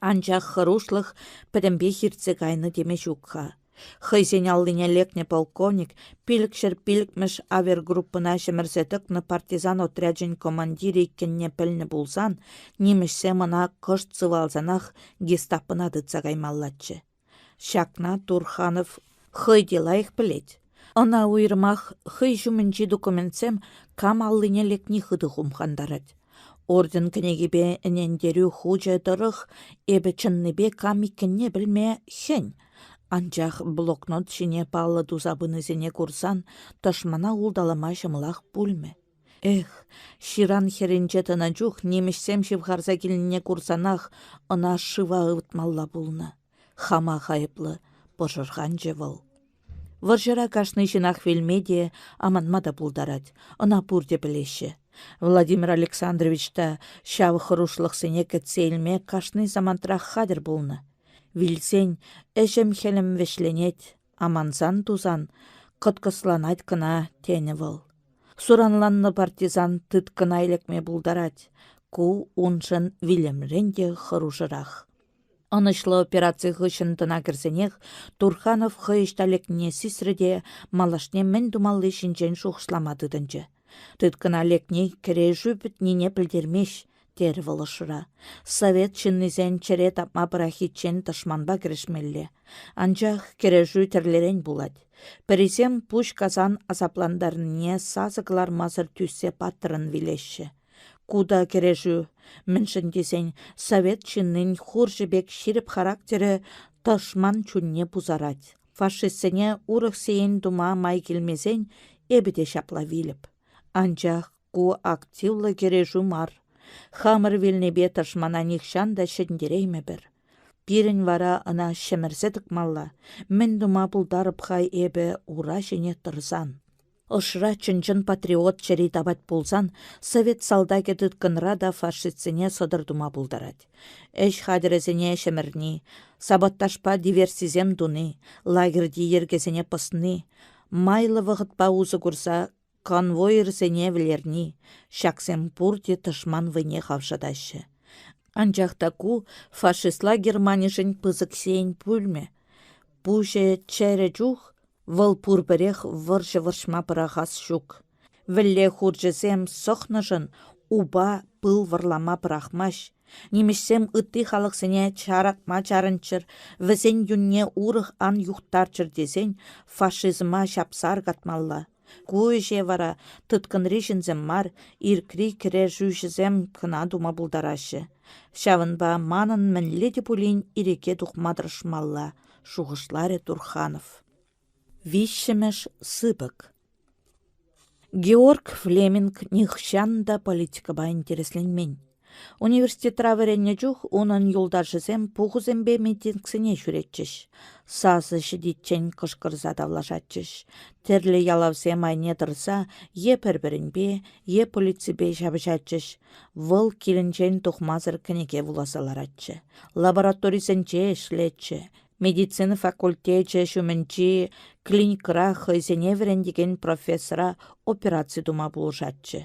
S1: Анчах хӑрушлӑх пӗтӗмпех иртсе кайнӑ теме ҫук-ха. Хӑйсен аллине лекнӗ полковник 505-мӗш авиагруппӑна ҫӗмӗрсе тӑкнӑ партизан отрячӗн командирӗ иккенне пӗлнӗ пулсан нимӗҫсем ӑна кӑшт сывалсанах гестапӑна тытса каймаллаччӗ. Ҫакна Турханов хӑй те лайӑх пӗлет. Ӑна уйрӑмах хӑй ҫумӗнчи документсем кам аллине лекни хытӑ хумхантарать. Орден кӗнекипе ӗнентерӳ хучӗ тӑрӑх эпӗ чӑннипе кам иккенне пӗлме хӗн. Анчах блокнот ҫине паллӑ туса пынисене курсан тӑшмана улталама ҫӑмӑлах пулмӗ. Эх, ҫыран хӗрринче тӑнӑ чух нимӗҫсем ҫывхарса килнине курсанах ӑна шыва ывӑтмалла пулнӑ. Хамах айӑплӑ, пӑшӑрханчӗ вӑл. Вӑрҫӑра кашни ҫынах вилме те, аманма та пултарать, ӑна пурте пӗлеҫҫӗ. Владимир Александрович та ҫав хӑрушлӑхсене кӗтсе илме кашни самантрах хатӗр пулнӑ. Вилсен ӗҫӗм-хӗлӗм вӗҫленет, амансан-тусан кӑткӑсланать кӑна, тенӗ вӑл. Суранланнӑ партизан тыткӑна лекме пултарать, ку уншӑн вилӗмрен те хӑрушӑрах. Ӑнӑҫлӑ операци хыҫҫӑн тӑна кӗрсенех Турханов хӑй ӑҫта лекнине сисрӗ те малашне мӗн тумалли ҫинчен шухӑшлама тытӑнчӗ. Тыткӑна лекни кӗрешӳ пӗтнине пӗлтермест, терӗ вӑл ӑшра. Совет ҫыннисен чӗре тапма пӑрахиччен тӑшманпа кӗрешмелле. Анчах кӗрешӳ тӗрлӗрен пулать. Пӗрисем пуҫ касан асаплантарнине сасӑ кӑлармасӑр тӳссе паттӑрӑн вилеҫҫӗ. Ку та кӗрешӳ, мӗншӗн тесен совет ҫыннин хурҫӑ пек ҫирӗп характерӗ тӑшман чунне пусарать. Фашистсене урӑх сиен тума май килмесен эпӗ те ҫапла вилӗп. Анчах ку активлӑ кӗрешӳ мар. Хамӑр вилнипе тӑшмана нихҫан та ҫӗнтереймӗпӗр. Пирӗн вара ӑна ҫӗмӗрсе тӑкмалла. Мӗн тума пултарӑп-ха эпӗ ура ҫине тӑрсан? Ӑшра чӑн-чӑн патриот чӗри тапать пулсан совет салтакӗ тыткӑнра та фашистсене сӑтӑр тума пултарать. Ӗҫ хатӗрӗсене ҫӗмӗрни, саботажпа диверсисем туни, лагерьти йӗркесене пӑсни, майлӑ вӑхӑтпа усӑ курса конвоирсене вӗлерни — ҫаксем пурте тӑшман вӑйне хавшатаҫҫӗ. Анчах та ку фашистла Германишӗн пысӑк сиен пулмӗ. Пуҫӗ чӗрӗ чух Вӑл пурпӗрех вӑрҫӑ вӑрҫма пӑрахас ҫук. Вӗлле хурчӗсем сӑхнӑшӑн упа пыл вӑрлама пӑрахмасть. Нимӗҫсем ытти халӑхсене чаратма чарӑнччӑр, вӗсен юнне урӑх ан юхтарччӑр тесен фашизма ҫапса аркатмалла. Ку ӗҫе вара тыткӑнри ҫынсем мар, ирӗкри кӗрешӳҫӗсем кӑна тума пултараҫҫӗ. Ҫавӑнпа манӑн мӗнле те пулин ирӗке тухма тӑрӑшмалла, шухӑшларӗ Турханов. Виҫҫӗмӗш сыпӑк. Георг Флеминг нихҫан та политикӑпа интересленмен. Университетра вӗреннӗ чух унӑн юлташӗсем пухусемпе митингсене ҫӳретчӗҫ, сасӑ ҫитиччен кӑшкӑрса тавлашатчӗҫ, тӗрлӗ ялавсем айне тӑрса е пӗр-пӗринпе, е полиципе ҫапӑҫатчӗҫ. Вӑл килӗнчен тухмасӑр кӗнеке вуласа ларатчӗ. Лабораторисенче ӗҫлетчӗ, медицина факультечӗ ҫумӗнчи клиникӑра хӑйсене вӗрентекен профессора операци тума пулӑшатчӗ.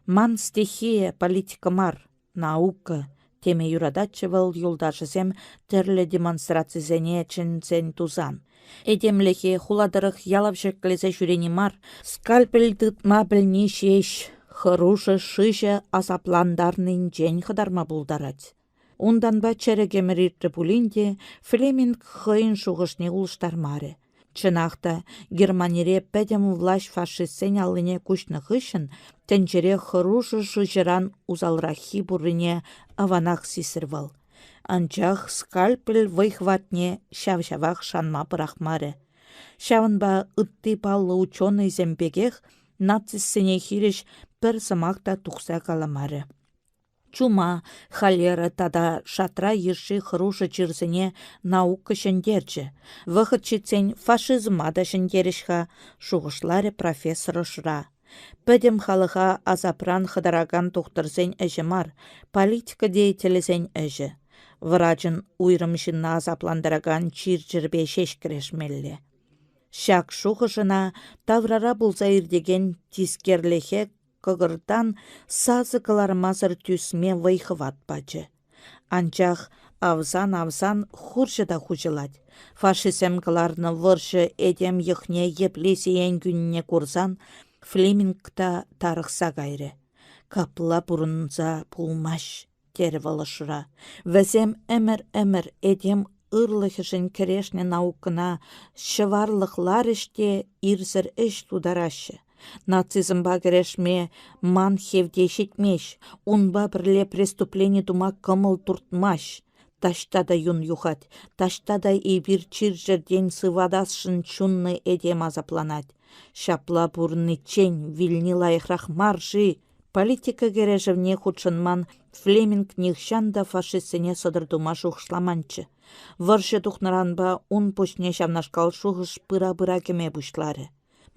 S1: Ман стихия политика мар, наука, теме юрататчӗ вӑл юлташӗсем тӗрлӗ демонстрацисене чӗнсен тусан. Этемлӗхе хула тӑрӑх ялав ҫӗклесе ҫӳрени мар, скальпель тытма пӗлни ҫеҫ хӑрушӑ шыҫӑ асаплантарнинчен хӑтарма пултарать. Унтанпа чӗрӗк ӗмӗр иртрӗ пулин те Флеминг хӑйӗн шухӑшне улӑштармарӗ. Чӑнах та, Германире пӗтӗм влаҫ фашистсен аллине куҫнӑ хыҫҫӑн тӗнчере хӑрушӑ шыҫӑран усалраххи пуррине аванах сисрӗ вӑл. Анчах скальпель вӑй-хӑватне ҫав-ҫавах шанма пӑрахмарӗ. Ҫавӑнпа ытти паллӑ ученӑйсем пекех нацистсене хирӗҫ пӗр сӑмах та тухса каламарӗ. Чума, холера тата шатра йышши хӑрушӑ чирсене наука ҫӗнтерчӗ. Вӑхӑт ҫитсен фашизма та ҫӗнтерӗҫ-ха, шухӑшларӗ профессор ӑшра. Пӗтӗм халӑха асапран хӑтаракан тухтӑрсен ӗҫӗ мар, политика деятелӗсен ӗҫӗ. Врачӑн уйрӑм ҫынна асаплантаракан чир-чӗрпе ҫеҫ кӗрешмелле. Ҫак шухӑш ӑна таврара пулса иртекен тискерлӗхе кӑкӑртан сасӑ кӑлармасӑр тӳсме вӑй-хӑват пачӗ. Анчах авсан-авсан хурҫӑ та хуҫӑлать. Фашистсем кӑларнӑ вӑрҫӑ этем йӑхне епле сиен кӳнине курсан Флеминг та тарӑхса кайрӗ. Капла пурӑнса пулмасть, терӗ вӑл ӑшра. Вӗсем ӗмӗр-ӗмӗр этем ырлӑхӗшӗн кӗрешнӗ наукӑна ҫӑварлӑхларӗҫ те ирсӗр ӗҫ тутараҫҫӗ. Нацизмпа кӗрешме ман хевте ҫитмест, унпа пӗрле преступлени тума кӑмӑл туртмасть. Таҫта та юн юхать, таҫта та эпир чир-чӗртен сыватасшӑн ҫуннӑ этем асапланать. Ҫапла пурӑниччен вилни лайӑхрах мар-ши? Политика кӗрешӗвне хутшӑнман Флеминг нихҫан та фашистсене сӑтӑр тума шухӑшламанччӗ. Вӑрҫӑ тухнӑранпа ун пуҫне ҫавнашкал шухӑш пыра-пыра кӗме пуҫларӗ.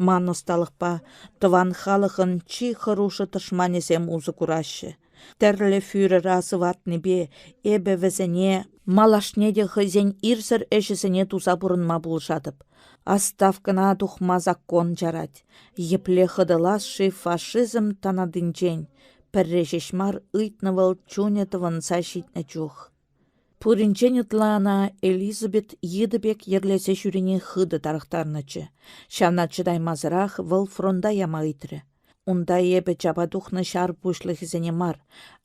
S1: Ман ӑсталӑхпа тӑван халӑхӑн чи хӑрушӑ тӑшманӗсем усӑ кураҫҫӗ. Тӗрлӗ фюрера сыватнипе эпӗ вӗсене малашне те хӑйсен ирсӗр ӗҫӗсене туса пурӑнма пулӑшатӑп. Отставкӑна тухма закон чарать. Епле хӑтӑлас-ши фашизм танатинчен? Пӗрре ҫеҫ мар ыйтнӑ вӑл чунӗ тӑвӑнса ҫитнӗ чух. Пуринчен ытла ӑна Элизабет йытӑ пек йӗрлесе ҫӳрени хытӑ тарӑхтарнӑччӗ. Ҫавна чӑтаймасӑрах вӑл фронта яма ыйтрӗ. Унта эпӗ чапа тухнӑ ҫар пуҫлӑхӗсене мар,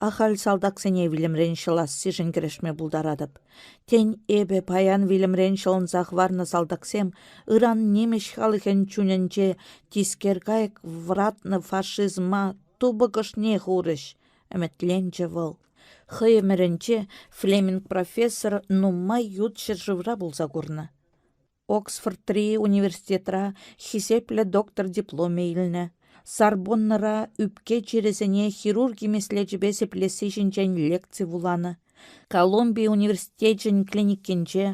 S1: ахаль салтаксене вилӗмрен ҫӑлассишӗн кӗрешме пултаратӑп. Тен, эпӗ паян вилӗмрен ҫӑлӑнса хӑварнӑ салтаксем ыран нимӗҫ халӑхӗн чунӗнче тискер кайӑк вӑратнӑ фашизма тупӑк ӑшне хурӗҫ, ӗмӗтленчӗ вӑл. Хӑй ӗмӗрӗнче Флеминг профессор нумай ют ҫӗршывра пулса курнӑ. Оксфордри университетра хисеплӗ доктор дипломӗ илнӗ. Сорбоннӑра ӳпке чирӗсене хирурги меслечӗпе сиплесси ҫинчен лекци вуланӑ. Колумби университечӗн клиникинче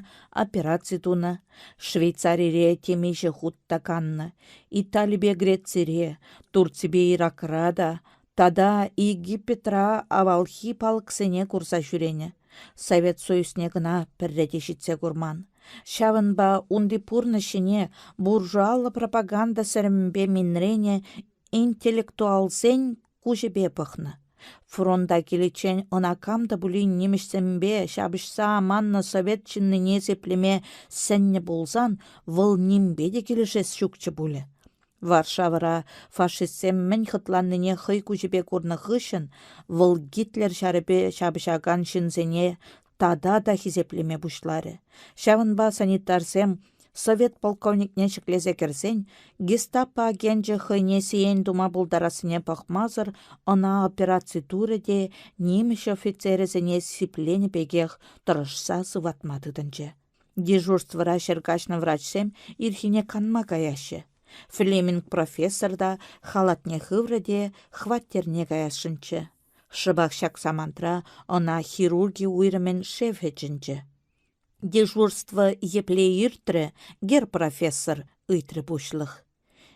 S1: операци тунӑ. Швейцарире темиҫе хут та каннӑ. Италипе Грецире, Турципе Иракра та тата Египетра авалхи палӑксене курса ҫӳренӗ. Совет Союзне кӑна пӗрре те ҫитсе курман. Ҫавӑнпа унти пурнӑҫ ҫине буржуаллӑ пропаганда сӗрӗмӗпе минренӗ интеллектуалсен куҫӗпе пӑхнӑ. Фронта киличчен ӑна кам та пулин нимӗҫсемпе ҫапӑҫса аманнӑ совет ҫыннине сиплеме сӗннӗ пулсан вӑл нимпе те килӗшес ҫукчӗ пулӗ. Варшавӑра фашистсем мӗн хӑтланнине хӑй куҫӗпе курнӑ хыҫҫӑн вӑл Гитлер ҫарӗпе ҫапӑҫакан ҫынсене тата та хисеплеме пуҫларӗ. Ҫавӑнпа санитарсем совет полковникне ҫӗклесе кӗрсен гестапо агенчӗ хӑйне сиен тума пултарассине пӑхмасӑр ӑна операци турӗ те нимӗҫ офицерӗсене сипленӗ пекех тӑрӑшса сыватма тытӑнчӗ. Дежурствӑра ҫӗр каҫнӑ врачсем ирхине канма каяҫҫӗ. Флеминг профессор та халатне хыврӗ те хваттерне каясшӑнччӗ. Шӑпах ҫак самантра ӑна хирурги уйрӑмӗн шефӗ чӗнчӗ. «Дежурство епле иртрӗ, гер профессор?» — ыйтрӗ пуҫлӑх.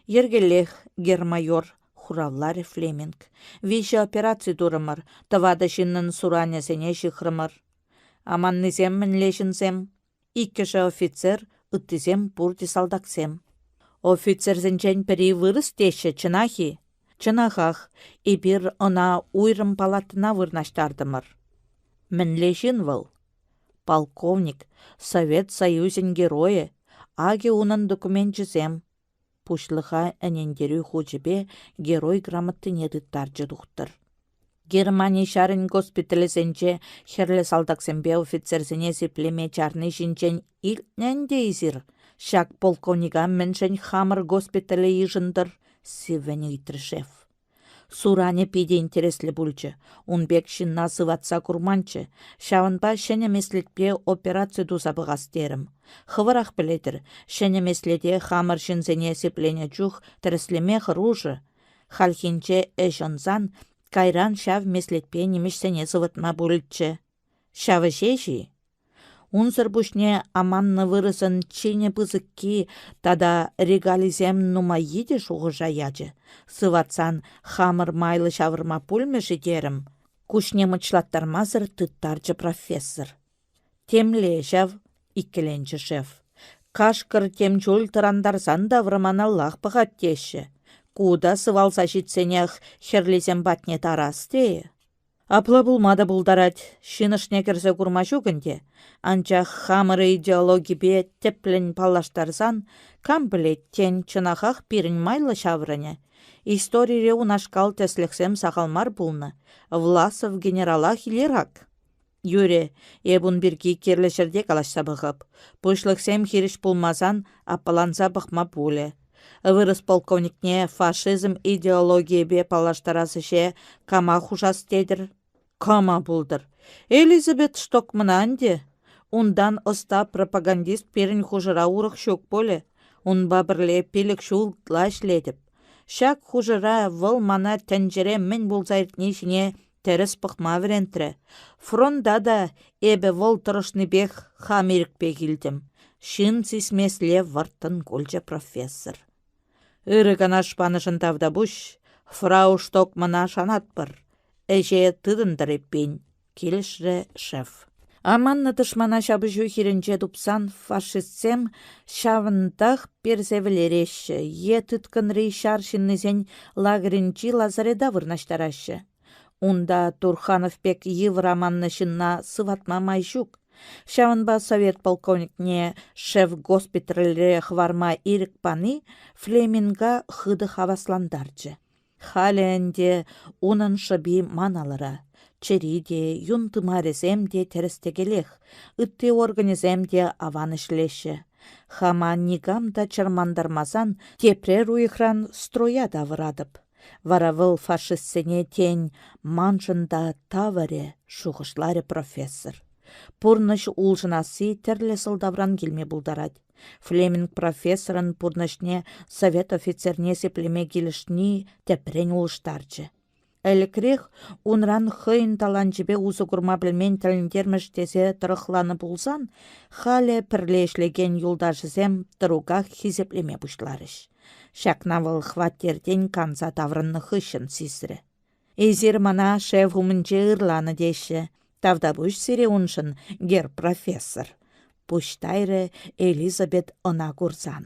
S1: «Йӗркеллех, гермайор», — хуравларӗ Флеминг. «Виҫӗ операци турӑмӑр, тӑватӑ ҫыннӑн суранӗсене ҫыхрӑмӑр. Аманнисем мӗнле ҫынсем? Иккӗшӗ офицер, ыттисем пурте салтаксем. Офицерсенчен пӗри вырӑс теҫҫӗ, чӑнах-и? Чӑнахах, эпир ӑна уйрӑм палатӑна вырнаҫтартӑмӑр. Мӗнле ҫын вӑл? Полковник, Совет Союзӗн геройӗ, акӑ унӑн докуменчӗсем. Пуҫлӑха ӗнентерӳ хучӗпе герой грамотине тыттарчӗ тухтӑр. Германи ҫарӗн госпиталӗсенче хӗрлӗ салтаксемпе офицерсене сиплеме чарни ҫинчен илтнӗ ӗнтӗ эсир. Ҫак полковника мӗншӗн хамӑр госпитале йышӑнтӑр? сиввӗн ыйтрӗ шеф. Суранӗ питӗ интереслӗ пулчӗ. Ун пек ҫынна сыватса курманччӗ. Ҫавӑнпа ҫӗнӗ меслетпе операци туса пӑхас терӗм. Хӑвӑрах пӗлетӗр, ҫӗнӗ меслете хамӑр ҫынсене сипленӗ чух тӗрӗслеме хӑрушӑ. Хальхинче ӗҫ ӑнсан, кайран ҫав меслетпе нимӗҫсене сыватма пулӗччӗ. Ҫавӑ ҫеҫ-и? Унсӑр пуҫне аманнӑ вырӑсӑн чинӗ пысӑкки тата регалисем нумаййи те шухӑша ячӗ. Сыватсан хамӑр майлӑ ҫавӑрма пулмӗ-ши терӗм, куҫне мӑчлаттармасӑр тыттарчӗ профессор. Темле ҫав, иккӗленчӗ шеф. Кашкӑр тем чуль тӑрантарсан та вӑрманаллах пӑхать теҫҫӗ. Ку та сывалса ҫитсенех хӗрлисем патне тарас тейӗ. Апла пулма та пултарать, ҫын ӑшне кӗрсе курма ҫук ӗнтӗ. Анчах хамӑр идеологипе тӗплӗн паллаштарсан, кам пӗлет, тен, чӑнахах пирӗн майлӑ ҫаврӑнӗ. Историре унашкал тӗслӗхсем сахал мар пулнӑ. Власов генералах илер ак. Юрӗ, эп ун пирки кирлӗ ҫӗрте калаҫса пӑхӑп. Пуҫлӑхсем хирӗҫ пулмасан аппаланса пӑхма пулӗ. Вырӑс полковникне фашизм идеологийӗпе паллаштарас ӗҫе кама хушас тетӗр? Кама пултӑр? Элизабет Штокмана ӗнтӗ. Унтан ӑста пропагандист пирӗн хушӑра урӑх ҫук пулӗ. Унпа пӗрле пилӗк ҫул ытла ӗҫлетӗп. Ҫак хушӑра вӑл мана тӗнчере мӗн пулса иртни ҫине тӗрӗс пӑхма вӗрентрӗ. Фронта та эпӗ вӑл тӑрӑшнипех хам ирӗкпе килтӗм. Ҫын сисмесле вӑрттӑн кулчӗ профессор. Ырӑ канаш панӑшӑн тавтапуҫ. Фрау Штокмана шанатпӑр. Ӗҫе тытӑнтӑр эппин, килӗшрӗ шеф. Аманнӑ тӑшмана ҫапӑҫу хирӗнче тупсан фашистсем ҫавӑнтах персе вӗлереҫҫӗ е тыткӑнри ҫар ҫыннисен лагерӗнчи лазарета вырнаҫтараҫҫӗ. Унта Турханов пек йывӑр аманнӑ ҫынна сыватма май ҫук. Ҫавӑнпа совет полковникне шеф госпитальре хӑварма ирӗк пани Флеминга хытӑ хаваслантарчӗ. Халӗ ӗнтӗ унӑн шӑпи ман алӑра. Чӗри те, юн тымарӗсем те тӗрӗс-тӗкелех, ытти органӗсем те аван ӗҫлеҫҫӗ. Хама никам та чӑрмантармасан тепрер уйӑхран строя тавӑратӑп. Вара вӑл фашистсене, тен, маншӑн та тавӑрӗ, шухӑшларӗ профессор. Пурнӑҫ улшӑнасси тӗрлӗ сӑлтавран килме пултарать. Флеминг профессорӑн пурнӑҫне совет офицерне сиплеме килӗшни тӗпрен улӑштарчӗ. Ӗлӗкрех унран хӑйӗн таланчӗпе усӑ курма пӗлмен тӗлӗнтермӗш тесе тӑрӑхланӑ пулсан, халӗ пӗрле ӗҫлекен юлташӗсем тӑруках хисеплеме пуҫларӗҫ. Ҫакна вӑл хваттертен канса таврӑннӑ хыҫҫӑн сисрӗ. Эсир мана шеф умӗнче ырланӑ теҫҫӗ. Тавтапуҫ сире уншӑн, герр профессор. Пуҫ тайрӗ Элизабет ӑна курсан.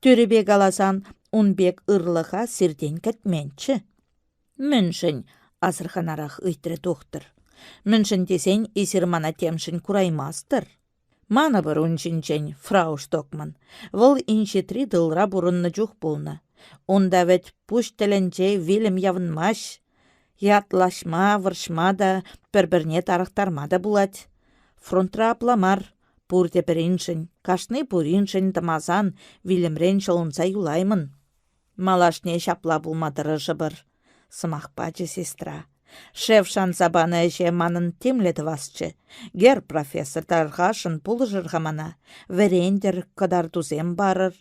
S1: Тӳрӗпе каласан, ун пек ырлӑха сиртен кӗтменччӗ. Мӗншӗн? асӑрханарах ыйтрӗ тухтӑр. Мӗншӗн тесен эсир мана темшӗн кураймастӑр. Манӑпӑр ун ҫинчен, фрау Штокман. Вӑл инҫетри тылра пурӑннӑ чух пулнӑ. Унта вӗт пуҫ тӗлӗнче вилӗм явӑнмасть. Ятлаҫма, вӑрҫма та, пӗр-пӗрне тарӑхтарма та пулать. Фронтра апла мар, пурте пӗриншӗн, кашни пуриншӗн тӑмасан вилӗмрен ҫӑлӑнса юлаймӑн. Малашне ҫапла пулма тӑрӑшӑпӑр, сӑмах пачӗ сестра. Шеф шанса панӑ ӗҫе манӑн темле тӑвасчӗ. Герр профессор тархасшӑн пулӑшӑр-ха мана. Вӗрентӗр, кӑтартусем парӑр.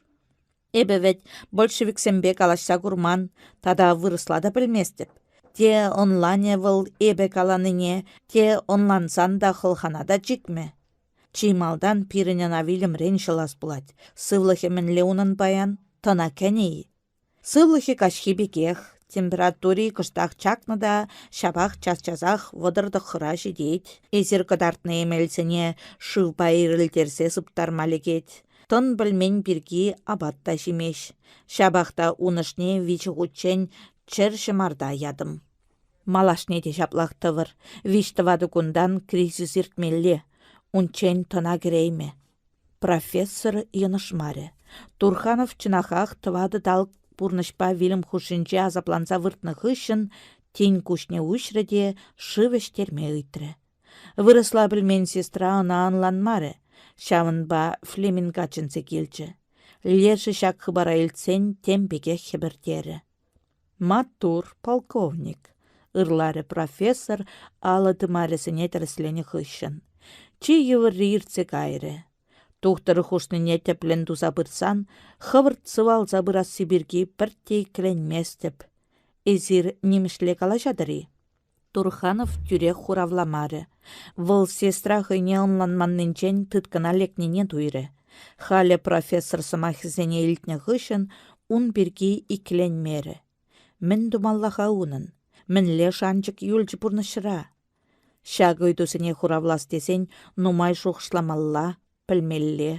S1: Эпӗ вӗт большевиксемпе калаҫса курман тата вырӑсла та пӗлместӗп. Те ӑнланӗ вӑл эпӗ каланине, те ӑнлансан та хӑлхана та чикмӗ. Чи малтан пирӗн ӑна вилӗмрен ҫӑлас пулать. Сывлӑхӗ мӗнле унӑн паян? Тӑна кӗнӗ-и? Сывлӑхӗ каҫхи пекех, температури кӑштах чакнӑ та ҫапах час-часах 39-а ҫитет. Эсир кӑтартнӑ эмелсене шывпа ирӗлтерсе сыптарма лекет. Тӑн пӗлмен пирки апат та ҫимест. Ҫапах та ун ӑшне виҫӗ хутчен чӗр ҫӑмарта ятӑм. Малашне те ҫаплах тӑвӑр. Виҫ-тӑватӑ кунтан кризис иртмелле. Унччен тӑна кӗреймӗ. Профессор йӑнӑшмарӗ. Турханов чӑнахах тӑватӑ талӑк пурнӑҫпа вилӗм хушшинче асапланса выртнӑ хыҫҫӑн тин куҫне уҫрӗ те шыв ӗҫтерме ыйтрӗ. Вырӑсла пӗлмен сестра ӑна ӑнланмарӗ, ҫавӑнпа Флеминга чӗнсе килчӗ. Лешӗ ҫак хыпара илтсен тем пекех хӗпӗртерӗ. Маттур, полковник, ырларӗ профессор алӑ тымарӗсене тӗрӗсленӗ хыҫҫӑн. Чи йывӑрри иртсе кайрӗ. Тухтӑр хушнине тӗплӗн туса пырсан хӑвӑрт сывалса пырасси пирки пӗртте иккӗленместӗп. Эсир нимӗҫле калаҫатӑр-и? Турханов тӳрех хуравламарӗ. Вӑл сестра хӑйне ӑнланманнинчен тыткӑна лекнине туйрӗ. Халӗ профессор сӑмахӗсене илтнӗ хыҫҫӑн ун пирки иккӗленмерӗ. Мӗн тумалла-ха унӑн? Мӗнле шанчӑк юлчӗ пурнӑҫра? Ҫак ыйтусене хуравлас тесен нумай шухӑшламалла, пӗлмелле.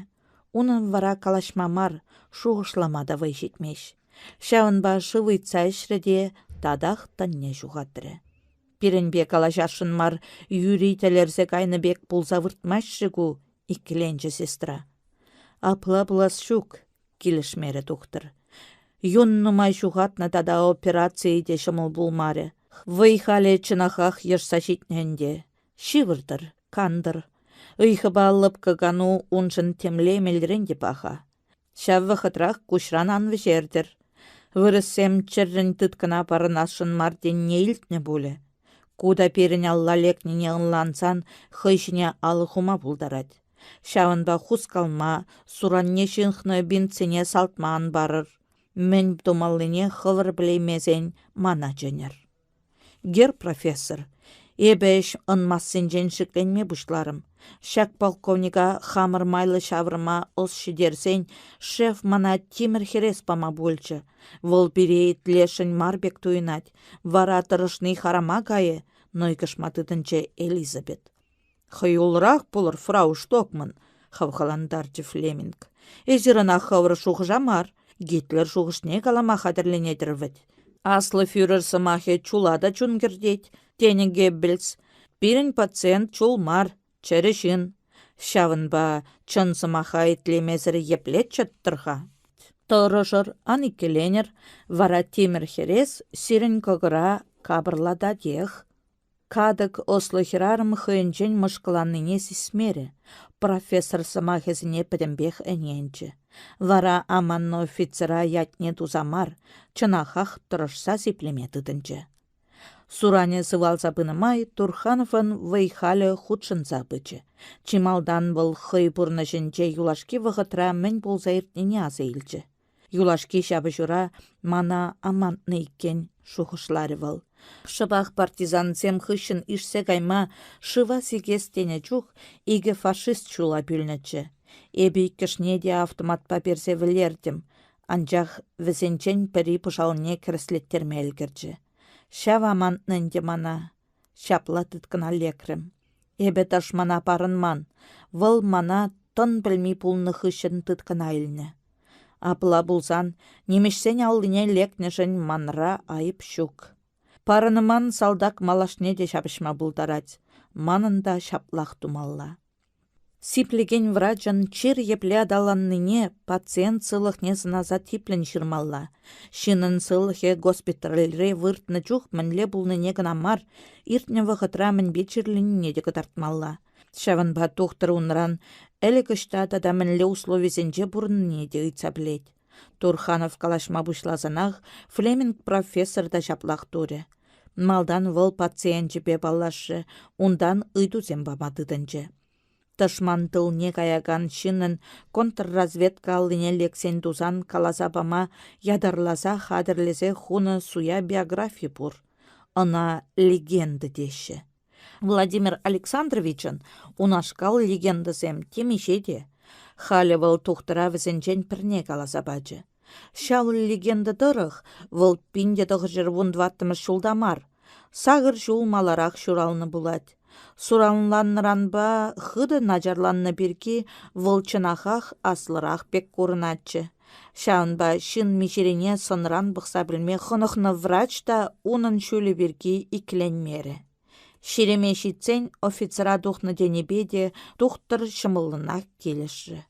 S1: Унӑн вара калаҫма мар, шухӑшлама та вӑй ҫитмест. Ҫавӑнпа шыв ыйтса ӗҫрӗ те татах тӑнне ҫухатрӗ. Пирӗнпе калаҫасшӑн мар юри тӗлӗрсе кайнӑ пек пулса выртмасть-ши ку, иккӗленчӗ сестра. Апла пулас ҫук, килӗшмерӗ тухтӑр. Юн нумай ҫухатнӑ тата операцийӗ те ҫӑмӑл пулмарӗ. Вӑй халӗ чӑнахах йӑшса ҫитнӗ ӗнтӗ. Ҫывӑртӑр, кантӑр. Ыйхӑпа лӑпкӑ кану уншӑн темле мелрен те паха. Ҫав вӑхӑтрах куҫран ан вӗҫертӗр. Вырӑссем чӗррӗн тыткӑна парӑнасшӑн мар тенине илтнӗ пулӗ. Ку та пирӗн алла лекнине ӑнлансан хӑй ҫине алӑ хума пултарать. Ҫавӑнпа хускалма, суранне ҫыхнӑ бинтсене салтма ан парӑр. Мӗн тумаллине хӑвӑр пӗлеймесен мана чӗнӗр. Герр профессор, эпӗ ӗҫ ӑнмассинчен шикленме пуҫларӑм. Ҫак полковника хамӑр майлӑ ҫавӑрма ӑс ҫитерсен шеф мана тимӗр хӗрес пама пулчӗ. Вӑл пире итлесшӗн мар пек туйӑнать. Вара тӑрӑшни харама кайӗ, нӑйкӑшма тытӑнчӗ Элизабет. Хӑюллӑрах пулӑр, фрау Штокман, хавхалантарчӗ Флеминг. Эсир ӑна хӑвӑр шухӑша мар, Гитлер шухӑшне калама хатӗрленетӗр вӗт. Аслӑ фюрер сӑмахӗ чула та чун кӗртет, тенӗ Геббельс. Пирӗн пациент чул мар, чӗрӗ ҫын. Ҫавӑнпа чӑн сӑмаха итлемесӗр епле чӑттӑр-ха? Тӑрӑшӑр, ан иккӗленӗр, вара тимӗр хӗрес сирӗн кӑкӑра капӑрлататех. Катӑк ӑслӑ хӗрарӑм хӑйӗнчен мӑшкӑланнине сисмерӗ, профессор сӑмахӗсене пӗтӗмпех ӗненчӗ. Вара аманнӑ офицера ятне туса мар, чӑнахах тӑрӑшса сиплеме тытӑнчӗ. Суранӗ сывалса пынӑ май Турхановӑн вӑй-халӗ хутшӑнса пычӗ. Чи малтан вӑл хӑй пурнӑҫӗнче юлашки вӑхӑтра мӗн пулса иртнине аса илчӗ. Юлашки ҫапӑҫура мана амантнӑ иккен, шухӑшларӗ вӑл. Шӑпах партизансем хыҫҫӑн ишсе кайма шыва сикес тенӗ чух икӗ фашист ҫула пӳлнӗччӗ. Эпӗ иккӗшне те автоматпа персе вӗлертӗм, анчах вӗсенчен пӗри пӑшалне кӗрӗслеттерме ӗлкӗрчӗ. Ҫав амантнӑ ӗнтӗ мана. Ҫапла тыткӑна лекрӗм. Эпӗ тӑшмана парӑнман, вӑл мана тӑн пӗлми пулнӑ хыҫҫӑн тыткӑна илнӗ. Апла пулсан, нимӗҫсен аллине лекнӗшӗн манра айӑп ҫук. Парӑнман салтак малашне те ҫапӑҫма пултарать, манӑн та ҫаплах тумалла. Сиплекен врачӑн чир епле аталаннине пациент сывлӑхне сӑнаса типлӗн ҫырмалла. Ҫыннӑн сывлӑхӗ госпитальре выртнӑ чух мӗнле пулнине кӑна мар, иртнӗ вӑхӑтра мӗнпе чирленине те кӑтартмалла. Ҫавӑнпа тухтӑр унран ӗлӗк ӑҫта тата мӗнле условисенче пурӑннине те ыйтса пӗлет. Турханов калаҫма пуҫласанах Флеминг профессор та ҫаплах турӗ. Малтан вӑл пациенчӗпе паллашрӗ, унтан ыйтусем пама тытӑнчӗ. Тӑшман тылне каякан ҫыннӑн контрразведка аллине лексен тусан каласа пама ятарласа хатӗрлесе хунӑ суя биографи пур. Ӑна легенда теҫҫӗ. Владимир Александровичӑн унашкал легендӑсем темиҫе те. Халӗ вӑл тухтӑра вӗсенчен пӗрне каласа пачӗ. Ҫав легенда тӑрӑх, вӑл 1914 ҫулта мар, сакӑр ҫул маларах ҫуралнӑ пулать. Суранланнӑранпа хытӑ начарланнӑ пирки вӑл чӑнахах аслӑрах пек курӑнатчӗ. Ҫавӑнпа ҫын миҫерине сӑнран пӑхса пӗлме хӑнӑхнӑ врач та унӑн ҫулӗ пирки иккӗленмерӗ. Ҫирӗме ҫитсен офицера тухнӑ тенипе те тухтӑр ҫӑмӑллӑнах килӗшрӗ.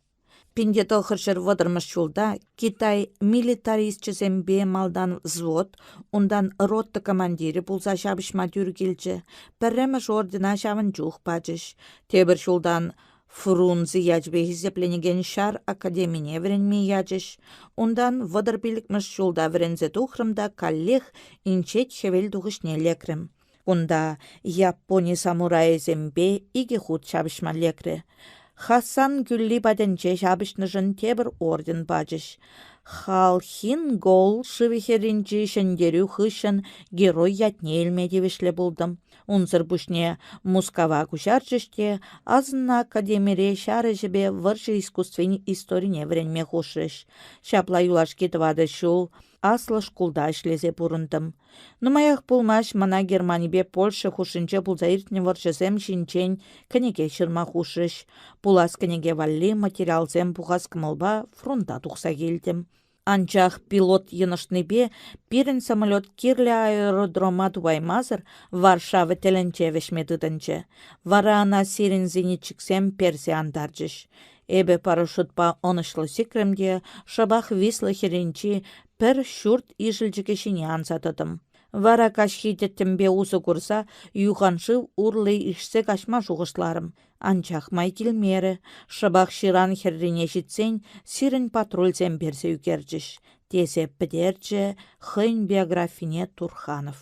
S1: 1930 ҫулта Китай милитарисчӗсемпе малтан взвод, унтан рота командирӗ пулса ҫапӑҫма тӳр килчӗ, пӗрремӗш ордена ҫавӑн чух пачӗҫ. Тепӗр ҫултан Фрунзе ячӗпе хисепленекен ҫар академине вӗренме ячӗҫ. Унтан 35-мӗш ҫулта вӗренсе тухрӑм та каллех Инҫет Хӗвел тухӑҫне лекрӗм. Кунта Япони самурайӗсемпе икӗ хут ҫапӑҫма лекрӗ. Хасан кӳлли патӗнче ҫапӑҫнӑшӑн тепӗр орден пачӗҫ. Халхин-Гол шывӗ хӗрринчи ҫӗнтерӳ хыҫҫӑн герой ятне илме тивӗҫлӗ пултӑм. Унсӑр пуҫне Мускава куҫарчӗҫ те асӑннӑ академире ҫар ӗҫӗпе вӑрҫӑ искусствин историне вӗренме хушрӗҫ. Ҫапла юлашки тӑватӑ ҫул аслӑ шкулта ӗҫлесе пурӑнтӑм. Нумаях пулмасть мана Германипе Польша хушшинче пулса иртнӗ вӑрҫӑсем ҫинчен кӗнеке ҫырма хушрӗҫ. Пулас кӗнеке валли материалсем пухас кӑмӑлпа фронта тухса килтӗм. Анчах пилот йӑнӑшнипе пирӗн самолет кирлӗ аэродрома тупаймасӑр Варшава тӗлӗнче вӗҫме тытӑнчӗ. Вара ӑна сирӗн зенитчиксем персе антарчӗҫ. Эпӗ парашютпа ӑнӑҫлӑ сикрӗм те шӑпах Висла хӗрринчи пӗр ҫурт ишӗлчӗкӗ ҫине анса тӑтӑм. Вара каҫхи тӗттӗмпе усӑ курса юханшыв урлӑ ишсе каҫма шухӑшларӑм. Анчах май килмерӗ. Шӑпах ҫыран хӗррине ҫитсен сирӗн патрульсем персе ӳкерчӗҫ, тесе пӗтерчӗ хӑйӗн биографине Турханов.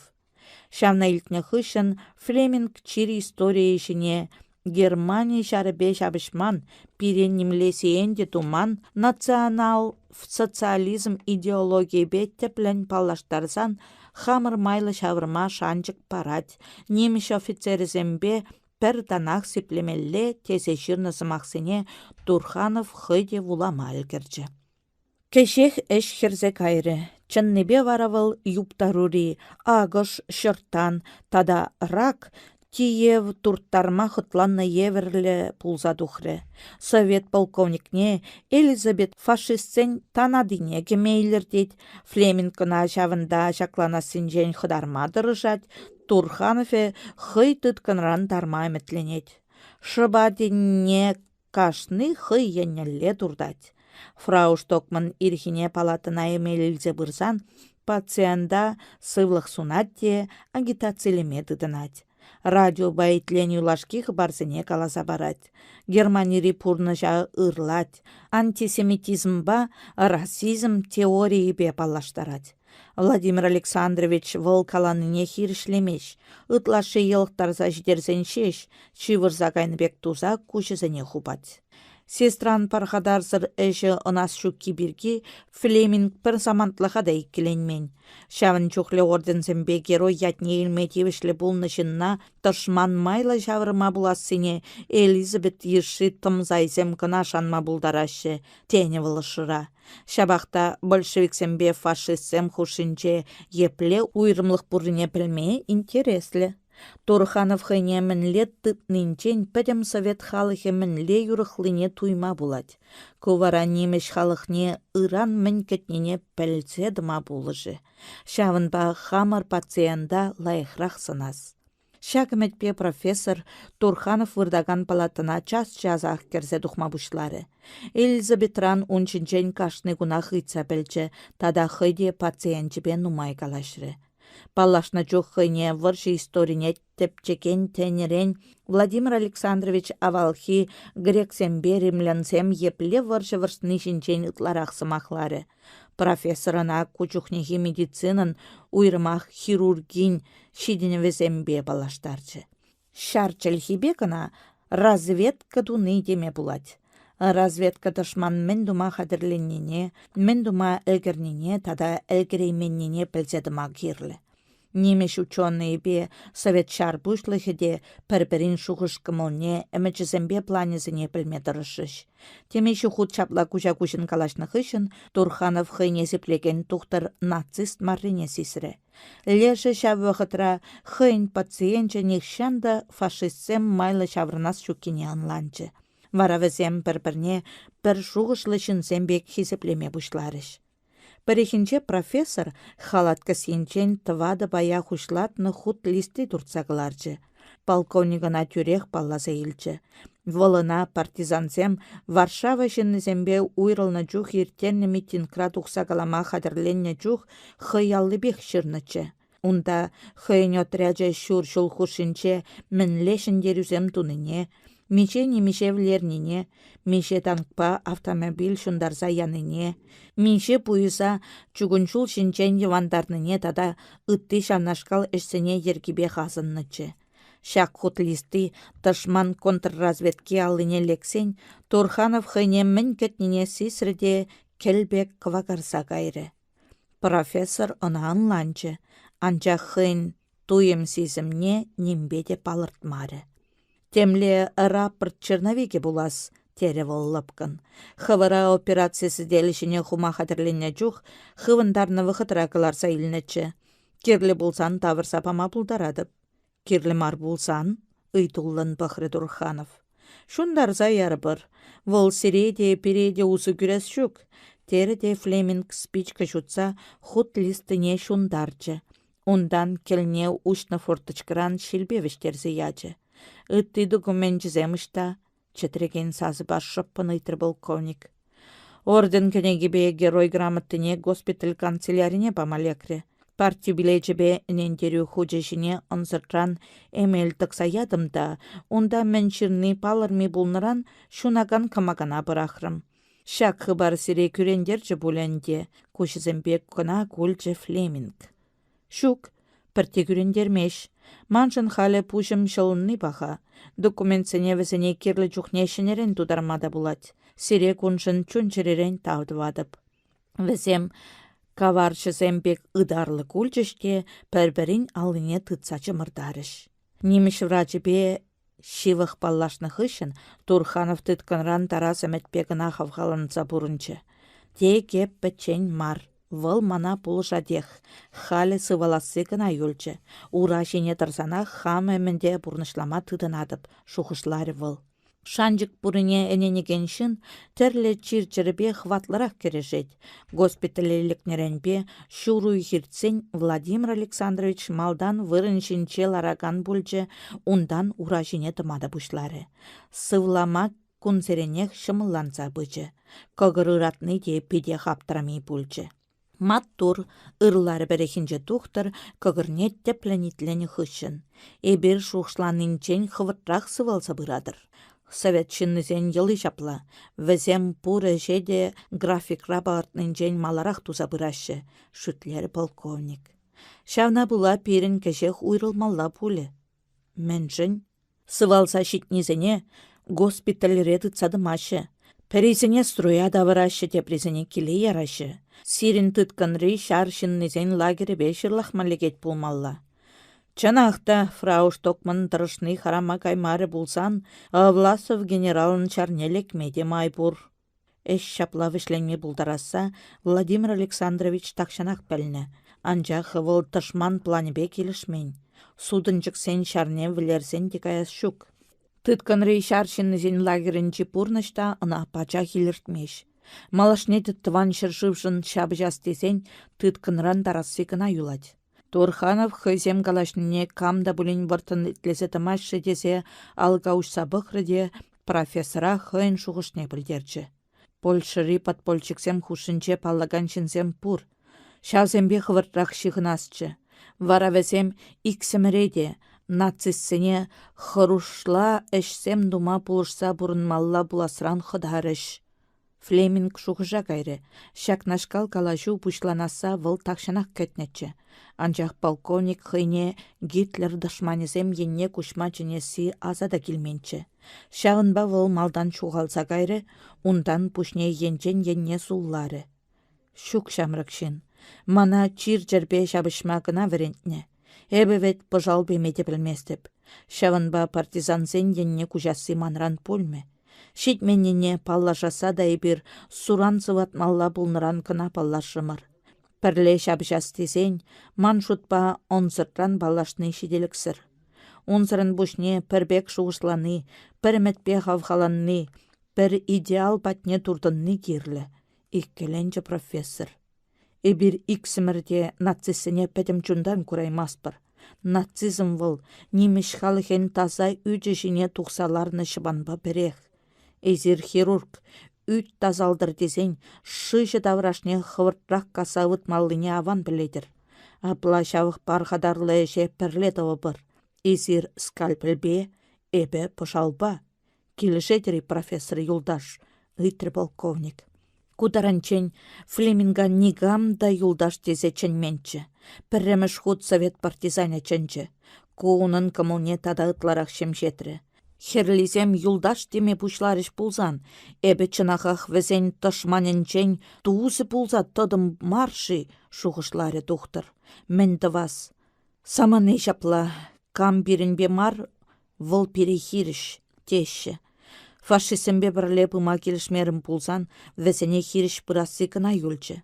S1: Ҫавна илтнӗ хыҫҫӑн Флеминг чир историйӗ ҫине. Германи ҫарӗпе ҫапӑҫман, пире нимле сиен те туман национал-социализм идеологийӗпе тӗплӗн паллаштарсан хамӑр майлӑ ҫавӑрма шанчӑк парать, нимӗҫ офицерӗсемпе пӗр танах сиплемелле тесе ҫырнӑ сӑмахсене Турханов хӑй те вулама ӗлкӗрчӗ. Кӗҫех ӗҫ хӗрсе кайрӗ. Чӑннипе вара вӑл юптарури акӑш, ҫӑрттан тата рак тиев турттарма хӑтланнӑ евӗрлӗ пулса тухрӗ. Совет полковникне Элизабет фашистсен танатине кӗме илӗртет, Флеминг кӑна ҫавӑнта ҫакланассинчен хӑтарма тӑрӑшать, Турхановӗ хӑй тыткӑнран тарма ӗмӗтленет. Шӑпа тенине Кашни хӑй еннелле туртать. Фрау Штокман ирхине палатӑна эмел илсе пырсан пациента сывлӑх сунать те агитацилеме тытӑнать. Радиопа итленӗ юлашки хыпарсене каласа парать. Германири пурнӑҫа ырлать, антисемитизмпа расизм теорийӗпе паллаштарать. Владимир Александрович вӑл каланине хирӗҫлемест, ытлашши йӑлӑхтарса ҫитерсен ҫеҫ ҫывӑрса кайнӑ пек туса куҫӗсене хупать. Сестран пархатарсӑр ӗҫӗ ӑнас ҫукки пирки Флеминг пӗр самантлӑха та иккӗленмен. Ҫавӑн чухлӗ орденсемпе герой ятне илме тивӗҫлӗ пулнӑ ҫынна тӑшман майлӑ ҫавӑрма пулассине Элизабет йышши тӑмсайсем кӑна шанма пултараҫҫӗ, тенӗ вӑл ӑшра. Ҫапах та большевиксемпе фашистсем хушшинче епле уйрӑмлӑх пуррине пӗлме интереслӗ. Турханов хӑйне мӗнле тытнинчен пӗтӗм совет халӑхӗ мӗнле юрӑхлине туйма пулать. Ку вара нимӗҫ халӑхне ыран мӗн кӗтнине пӗлсе тӑма пулӑшӗ. Ҫавӑнпа хамӑр пациента лайӑхрах сӑнас. Ҫак ӗмӗтпе профессор Турханов выртакан палатӑна час-часах кӗрсе тухма пуҫларӗ. Элизабетран ун ҫинчен кашни кунах ыйтса пӗлчӗ тата хӑй те пациенчӗпе нумай калаҫрӗ. Паллашнӑ чух хӑйне вӑрҫӑ историне тӗпчекен тенӗрен Владимир Александрович авалхи грексемпе римлянсем епле вӑрҫӑ вӑрҫни ҫинчен ытларах сӑмахларӗ. Профессор ӑна ку чухнехи медицинӑн, уйрӑмах хирургин, ҫитӗнӗвӗсемпе паллаштарчӗ. Ҫар чӗлхипе кӑна разведка туни теме пулать. Разведка тӑшман мӗн тума хатӗрленнине, мӗн тума ӗлкӗрнине тата ӗлкӗрейменнине пӗлсе тӑма кирлӗ. Нимӗҫ ученӑйӗпе совет ҫар пуҫлӑхӗ те пӗр-пӗрин шухӑш-кӑмӑлне, ӗмӗчӗсемпе планӗсене пӗлме тӑрӑшрӗҫ. Темиҫе хут ҫапла куҫа-куҫӑн калаҫнӑ хыҫҫӑн Турханов хӑйне сиплекен тухтӑр нацист маррине сисрӗ. Лешӗ ҫав вӑхӑтра хӑйӗн пациенчӗ нихҫан та фашистсем майлӑ ҫаврӑнас ҫуккине ӑнланчӗ. Вара вӗсем пӗр-пӗрне пӗр шухӑшлӑ ҫынсем пек хисеплеме пуҫларӗҫ. Пӗррехинче профессор халат кӗсйинчен тӑватӑ пая хуҫлатнӑ хут листи туртса кӑларчӗ. Полковник ӑна тӳрех палласа илчӗ. Вӑл ӑна партизансем Варшава ҫыннисемпе уйрӑлнӑ чух ирттернӗ митингра тухса калама хатӗрленнӗ чух хӑй аллипех ҫырнӑччӗ. Унта хӑйӗн отрячӗ ҫур ҫул хушшинче мӗнле ҫӗнтерӳсем тунине, миҫе нимӗҫе вӗлернине, миҫе танкпа автомобиль ҫунтарса янине, миҫе пуйӑса чукун ҫул ҫинчен йӑвантарнине тата ытти ҫавнашкал ӗҫсене йӗркипех асӑннӑччӗ. Ҫак хут листи тӑшман контрразведки аллине лексен Турханов хӑйне мӗн кӗтнине сисрӗ те кӗл пек кӑвакарса кайрӗ. Профессор ӑна ӑнланчӗ, анчах хӑйӗн туйӑм-сисӗмне нимпе те палӑртмарӗ. «Темле рапорт черновикӗ пулас», терӗ вӑл лӑпкӑн. «Хӑвӑра операци сӗтелӗ ҫине хума хатӗрленнӗ чух хывӑнтарнӑ вӑхӑтра кӑларса илнӗччӗ. Кирлӗ пулсан тавӑрса пама пултаратӑп. Кирлӗ мар пулсан? ыйтуллӑн пӑхрӗ Турханов. Ҫунтарса ярӑпӑр. Вӑл сире те, пире те усӑ кӳрес ҫук, терӗ те Флеминг спичка ҫутса хут листине ҫунтарчӗ. Унтан кӗлне уҫнӑ форточкӑран ҫилпе вӗҫтерсе ячӗ. Ытти докуменчӗсем ӑҫта? чӗтрекен сасӑпа шӑппӑн ыйтрӗ полковник. Орден кӗнекипе герой грамотине госпиталь канцелярине пама лекрӗ. Парти билечӗпе ӗнентерӳ хучӗ ҫине ӑнсӑртран эмел тӑкса ятӑм та унта мӗн ҫырни палӑрми пулнӑран ҫунакан кӑмакана пӑрахрӑм. Ҫак хыпар сире кӳрентерчӗ пуль ӗнтӗ, куҫӗсемпе кӑна кулчӗ Флеминг. Ҫук, Пӗртте кӳрентермест. Маншӑн халӗ пуҫӑм ҫӑлӑнни паха. Документсене вӗсене кирлӗ чухне ҫӗнӗрен тутарма та пулать. Сире куншӑн чун-чӗререн тав тӑватӑп. Вӗсем каварҫӑсем пек ытарлӑ кулчӗҫ те пӗр-пӗрин аллине тытса чӑмӑртарӗҫ. Нимӗҫ врачӗпе ҫывӑх паллашнӑ хыҫҫӑн Турханов тыткӑнран тарас ӗмӗтпе кӑна хавхаланса пурӑнчӗ. Тек эп пӗччен мар, вӑл мана пулӑшатех, халӗ сываласси кӑна юлчӗ. Ура ҫине тӑрсанах хам ӗмӗте пурнӑҫлама тытӑнатӑп, шухӑшларӗ вӑл. Шанчӑк пуррине ӗненекен ҫын тӗрлӗ чир-чӗрпе хӑватлӑрах кӗрешет. Госпитале лекнӗренпе ҫур уйӑх иртсен Владимир Александрович малтан вырӑн ҫинче ларакан пулчӗ, унтан ура ҫине тӑма та пуҫларӗ. Сывлама кунсеренех ҫӑмӑлланса пычӗ. Кӑкӑр ыратни те питех аптӑрами пулчӗ. Маттур, ырларӗ пӗррехинче тухтӑр кӑкӑрне тӗплӗн итленӗ хыҫҫӑн. Эпир шухӑшланинчен хӑвӑртрах сывалса пыратӑр. Совет ҫыннисен йӑли ҫапла. Вӗсем пур ӗҫе те графикра палӑртнинчен маларах туса пыраҫҫӗ, шӳтлерӗ полковник. Ҫавна пула пирӗн кӗҫех уйрӑлмалла пулӗ. Мӗншӗн? Сывалса ҫитнисене госпитальре тытса тӑмаҫҫӗ. Пӗрисене строя тавӑраҫҫӗ, теприсене киле яраҫҫӗ. Сирӗн тыткӑнри ҫар ҫыннисен лагерӗпе ҫырлахма лекет пулмалла. Чӑнах та, фрау Штокман тӑрӑшни харама каймарӗ пулсан, Власов генералӑн ҫарне лекме те май пур. Ӗҫ ҫапла вӗҫленме пултарасса Владимир Александрович тахҫанах пӗлнӗ, анчах вӑл тӑшман планӗпе килӗшмен. Сутӑнчӑксен ҫарне вӗлерсен те каяс ҫук. Тыткӑнри ҫар ҫыннисен лагерӗнчи пурнӑҫ та ӑна пачах илӗртмест. Малашне те тӑван ҫӗршывшӑн ҫапӑҫас тесен тыткӑнран тарасси кӑна юлать. Турханов хӑйсем калаҫнине кам та пулин вӑрттӑн итлесе тӑмасть-ши тесе алӑка уҫса пӑхрӗ те профессора хӑйӗн шухӑшне пӗлтерчӗ. Польшӑри подпольщиксем хушшинче паллакан ҫынсем пур. Ҫавсемпе хӑвӑртрах ҫыхӑнасчӗ. Вара вӗсем иксӗмӗре те нацистсене хӑрушла ӗҫсем тума пулӑшса пурӑнмалла пуласран хӑтарӗҫ. Флеминг шухӑша кайрӗ. Ҫакнашкал калаҫу пуҫланасса вӑл тахҫанах кӗтнӗччӗ. Анчах полковник хӑйне Гитлер тӑшманӗсем енне куҫма чӗнесси аса та килменччӗ. Ҫавӑнпа вӑл малтан ҫухалса кайрӗ, унтан пуҫне енчен енне сулларӗ. Ҫук ҫамрӑк ҫын, мана чир-чӗрпе ҫапӑҫма кӑна вӗрентнӗ. Эпӗ вӗт пӑшал пеме те пӗлместӗп. Ҫавӑнпа партизансен енне куҫасси манран пулмӗ. Ҫитменнине паллашасса та эпир суран сыватмалла пулнӑран кӑна паллашрӑмӑр. Пӗрле ҫапӑҫас тесен, ман шутпа, ӑнсӑртран паллашни ҫителӗксӗр. Унсӑрӑн пуҫне пӗр пек шухӑшлани, пӗр ӗмӗтпе хавхаланни, пӗр идеал патне туртӑнни кирлӗ, иккӗленчӗ профессор. Эпир иксӗмӗр те нацистсене пӗтӗм чунтан кураймастпӑр. Нацизм вӑл нимӗҫ халӑхӗн таса ӳчӗ ҫине тухса ларнӑ ҫӑпанпа пӗрех. Эсир хирург, ӳт тасалтӑр тесен шыҫӑ таврашне хӑвӑртрах касса ывӑтмаллине аван пӗлетӗр. Апла ҫавӑх пархатарлӑ ӗҫе пӗрле тӑвӑпӑр. Эсир скальпельпе, эпӗ пӑшалпа. Килӗшетӗр-и, профессор юлташ? ыйтрӗ полковник. Ку таранччен Флеминга никам та юлташ тесе чӗнменччӗ. Пӗрремӗш хут совет партизанӗ чӗнчӗ. Ку унӑн кӑмӑлне тата ытларах ҫемҫетрӗ. Хӗрлисем юлташ теме пуҫларӗҫ пулсан, эпӗ чӑнахах вӗсен тӑшманӗнчен тусӗ пулса тӑтӑм мар-ши, шухӑшларӗ тухтӑр. Мӗн тӑвас? Самани ҫапла, кам пирӗнпе мар, вӑл пире хирӗҫ, теҫҫӗ. Фашистсемпе пӗрле пыма килӗшмерӗм пулсан, вӗсене хирӗҫ пырасси кӑна юлчӗ.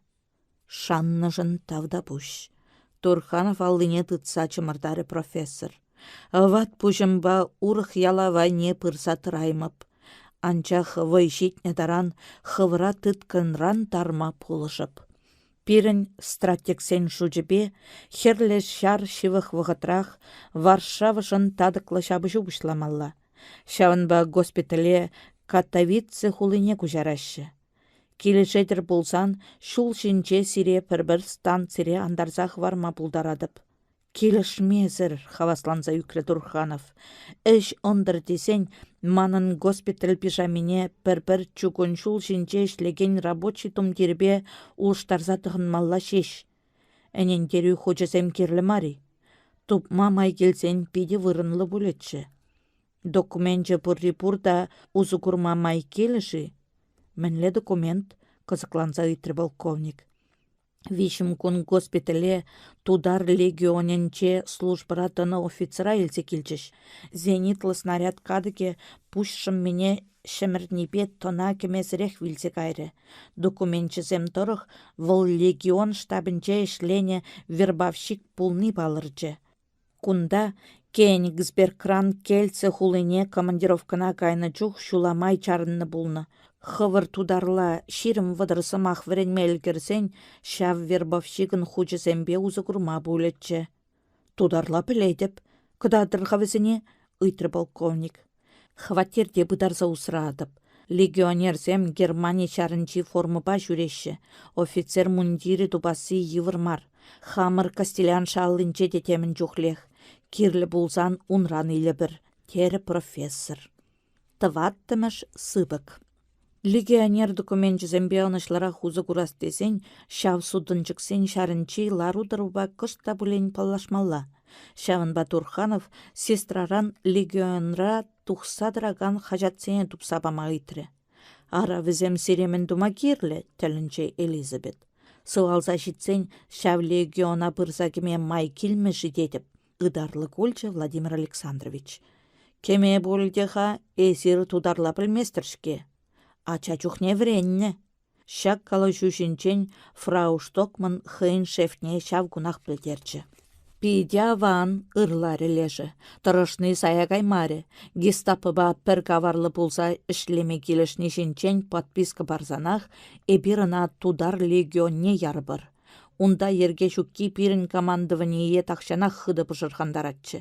S1: Шаннӑшӑн тавтапуҫ. Турханов аллине тытса чӑмӑртарӗ профессор. Ват пуҫӑмпа урӑх яла вайне пырса тӑраймӑп. Анчах вӑй ҫитнӗ таран хӑвӑра тыткӑнран тарма пулӑшӑп. Пирӗн стратегсен шучӗпе Хӗрлӗ Ҫар ҫывӑх вӑхӑтрах Варшавӑшӑн татӑклӑ ҫапӑҫу пуҫламалла. Ҫавӑнпа госпитале Катовице хулине куҫараҫҫӗ. Килӗшетӗр пулсан ҫул ҫинче сире пӗр-пӗр станцире антарса хӑварма пултаратӑп. Килӗшмесӗр, хавасланса ӳкрӗ Турханов. Ӗҫ ӑнтӑр тесен манӑн госпиталь пижамине пӗр-пӗр чукун ҫул ҫинче ӗҫлекен рабочи тумтирпе улӑштарса тӑхӑнмалла ҫеҫ. Ӗнентерӳ хучӗсем кирлӗ мар-и? Тупма май килсен питӗ вырӑнлӑ пулӗччӗ. Докуменчӗ пурри пур та усӑ курма май килӗ-ши? Мӗнле документ? кӑсӑкланса ыйтрӗ полковник. Виҫӗмкун госпитале Тутар легионӗнче службӑра тӑнӑ офицера илсе килчӗҫ. Зенитлӑ снаряд катӑкӗ пуҫ шӑммине ҫӗмӗрнипе тӑна кӗмесӗрех вилсе кайрӗ. Докуменчӗсем тӑрӑх вӑл легион штабӗнче ӗҫленӗ вербовщик пулни палӑрчӗ. Кунта Кенигсбергран Кельце хулине командировкӑна кайнӑ чух ҫула май чарӑннӑ пулнӑ. Хӑвӑр тутарла 20-30 сӑмах вӗренме ӗлкӗрсен ҫав вербовщикӑн хучӗсемпе усӑ курма пулӗччӗ. Тутарла пӗлетӗп. Кӑтартӑр-ха вӗсене, ыйтрӗ полковник. Хваттерте пытарса усратӑп. Легионерсем Германи ҫарӗнчи формӑпа ҫӳреҫҫӗ. Офицер мундирӗ тупасси йывӑр мар. Хамӑр Костелянша аллинче те темӗн чухлех. Кирлӗ пулсан унран илӗпӗр, терӗ профессор. Тӑваттӑмӗш сыпӑк. Легионер докуменчӗсемпе ӑнӑҫлӑрах усӑ курас тесен ҫав сутӑнчӑксен ҫарӗнчи лару-тӑрупа кӑшт та пулин паллашмалла. Ҫавӑнпа Турханов сестраран легионра тухса тӑракан хаҫатсене тупса пама ыйтрӗ. «Ара, вӗсем сире мӗн тума кирлӗ?» – тӗлӗнчӗ Элизабет. «Сывалса ҫитсен ҫав легиона пырса кӗме май килмӗ-ши тетӗп», ытарлӑ кулчӗ Владимир Александрович. Кӗме пуль те-ха, эсир тутарла пӗлместӗр-ҫке. Ача чухне вӗреннӗ. Ҫак калаҫу ҫинчен фрау Штокман хӑйӗн шефне ҫав кунах пӗлтерчӗ. Питӗ аван, ырларӗ лешӗ. Тӑрӑшни сая каймарӗ. Гестапӑпа пӗр каварлӑ пулса ӗҫлеме килӗшни ҫинчен подписка парсанах эпир ӑна тутар легионне ярӑпӑр. Унта йӗрке ҫукки пирӗн командование тахҫанах хытӑ пӑшӑрхантаратчӗ.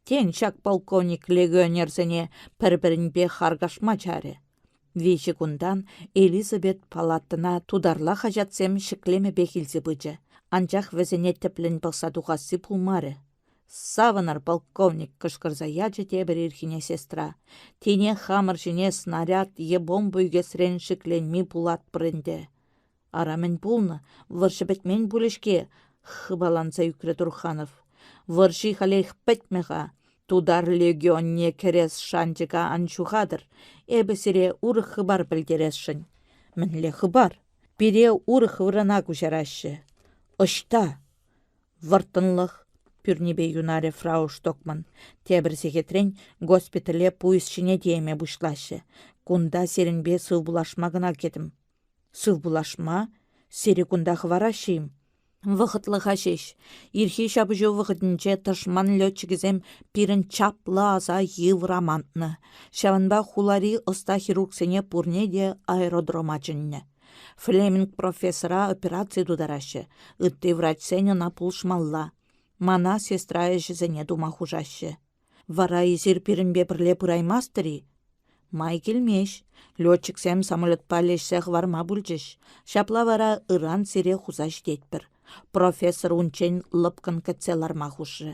S1: Тен, ҫак полковник легионерсене пӗр-пӗринпе харкашма чарӗ. Виҫӗ кунтан Элизабет палатӑна тутарла хаҫатсем ҫӗклемӗпех илсе пычӗ, анчах вӗсене тӗплӗн пӑхса тухасси пулмарӗ. «Савӑнӑр, полковник!» кӑшкӑрса ячӗ тепӗр ирхине сестра. «Тинех хамӑр ҫине снаряд е бомба ӳкесрен шикленми пулатпӑр ӗнтӗ». Ара, мӗн пулнӑ? Вӑрҫӑ пӗтмен пулӗ-ҫке, хыпаланса ӳкрӗ Турханов. Вӑрҫи халех пӗтмӗ-ха. Тутар легионне кӗрес шанчӑка ан ҫухатӑр. Эпӗ сире урӑх хыпар пӗлтересшӗн. Мӗнле хыпар? Пире урӑх вырӑна куҫараҫҫӗ. Ӑҫта? Вӑрттӑнлӑх, пӳрнипе юнарӗ фрау Штокман. Тепӗр сехетрен госпитале пуйӑс ҫине тиеме пуҫлаҫҫӗ. Кунта сирӗнпе сывпуллашма кӑна кӗтӗм. Сывпуллашма? Сире кунта хӑвараҫҫӗ-им? Вӑхӑтлӑха ҫеҫ. Ирхи ҫапӑҫу вӑхӑтӗнче тӑшман летчикӗсем пирӗн чаплӑ аса йывӑр амантнӑ. Ҫавӑнпа хулари ӑста хирургсене пурне те аэродрома чӗннӗ. Флеминг профессора операци тутараҫҫӗ, ытти врачсен ӑна пулӑшмалла. Мана сестра ӗҫӗсене тума хушаҫҫӗ. Вара эсир пирӗнпе пӗрле пыраймастӑр-и? Май килмест. Летчиксем самолетпа леҫсе хӑварма пулчӗҫ. Ҫапла вара ыран сире хуса ҫитетпӗр. Профессор унччен лӑпкӑн кӗтсе ларма хушрӗ.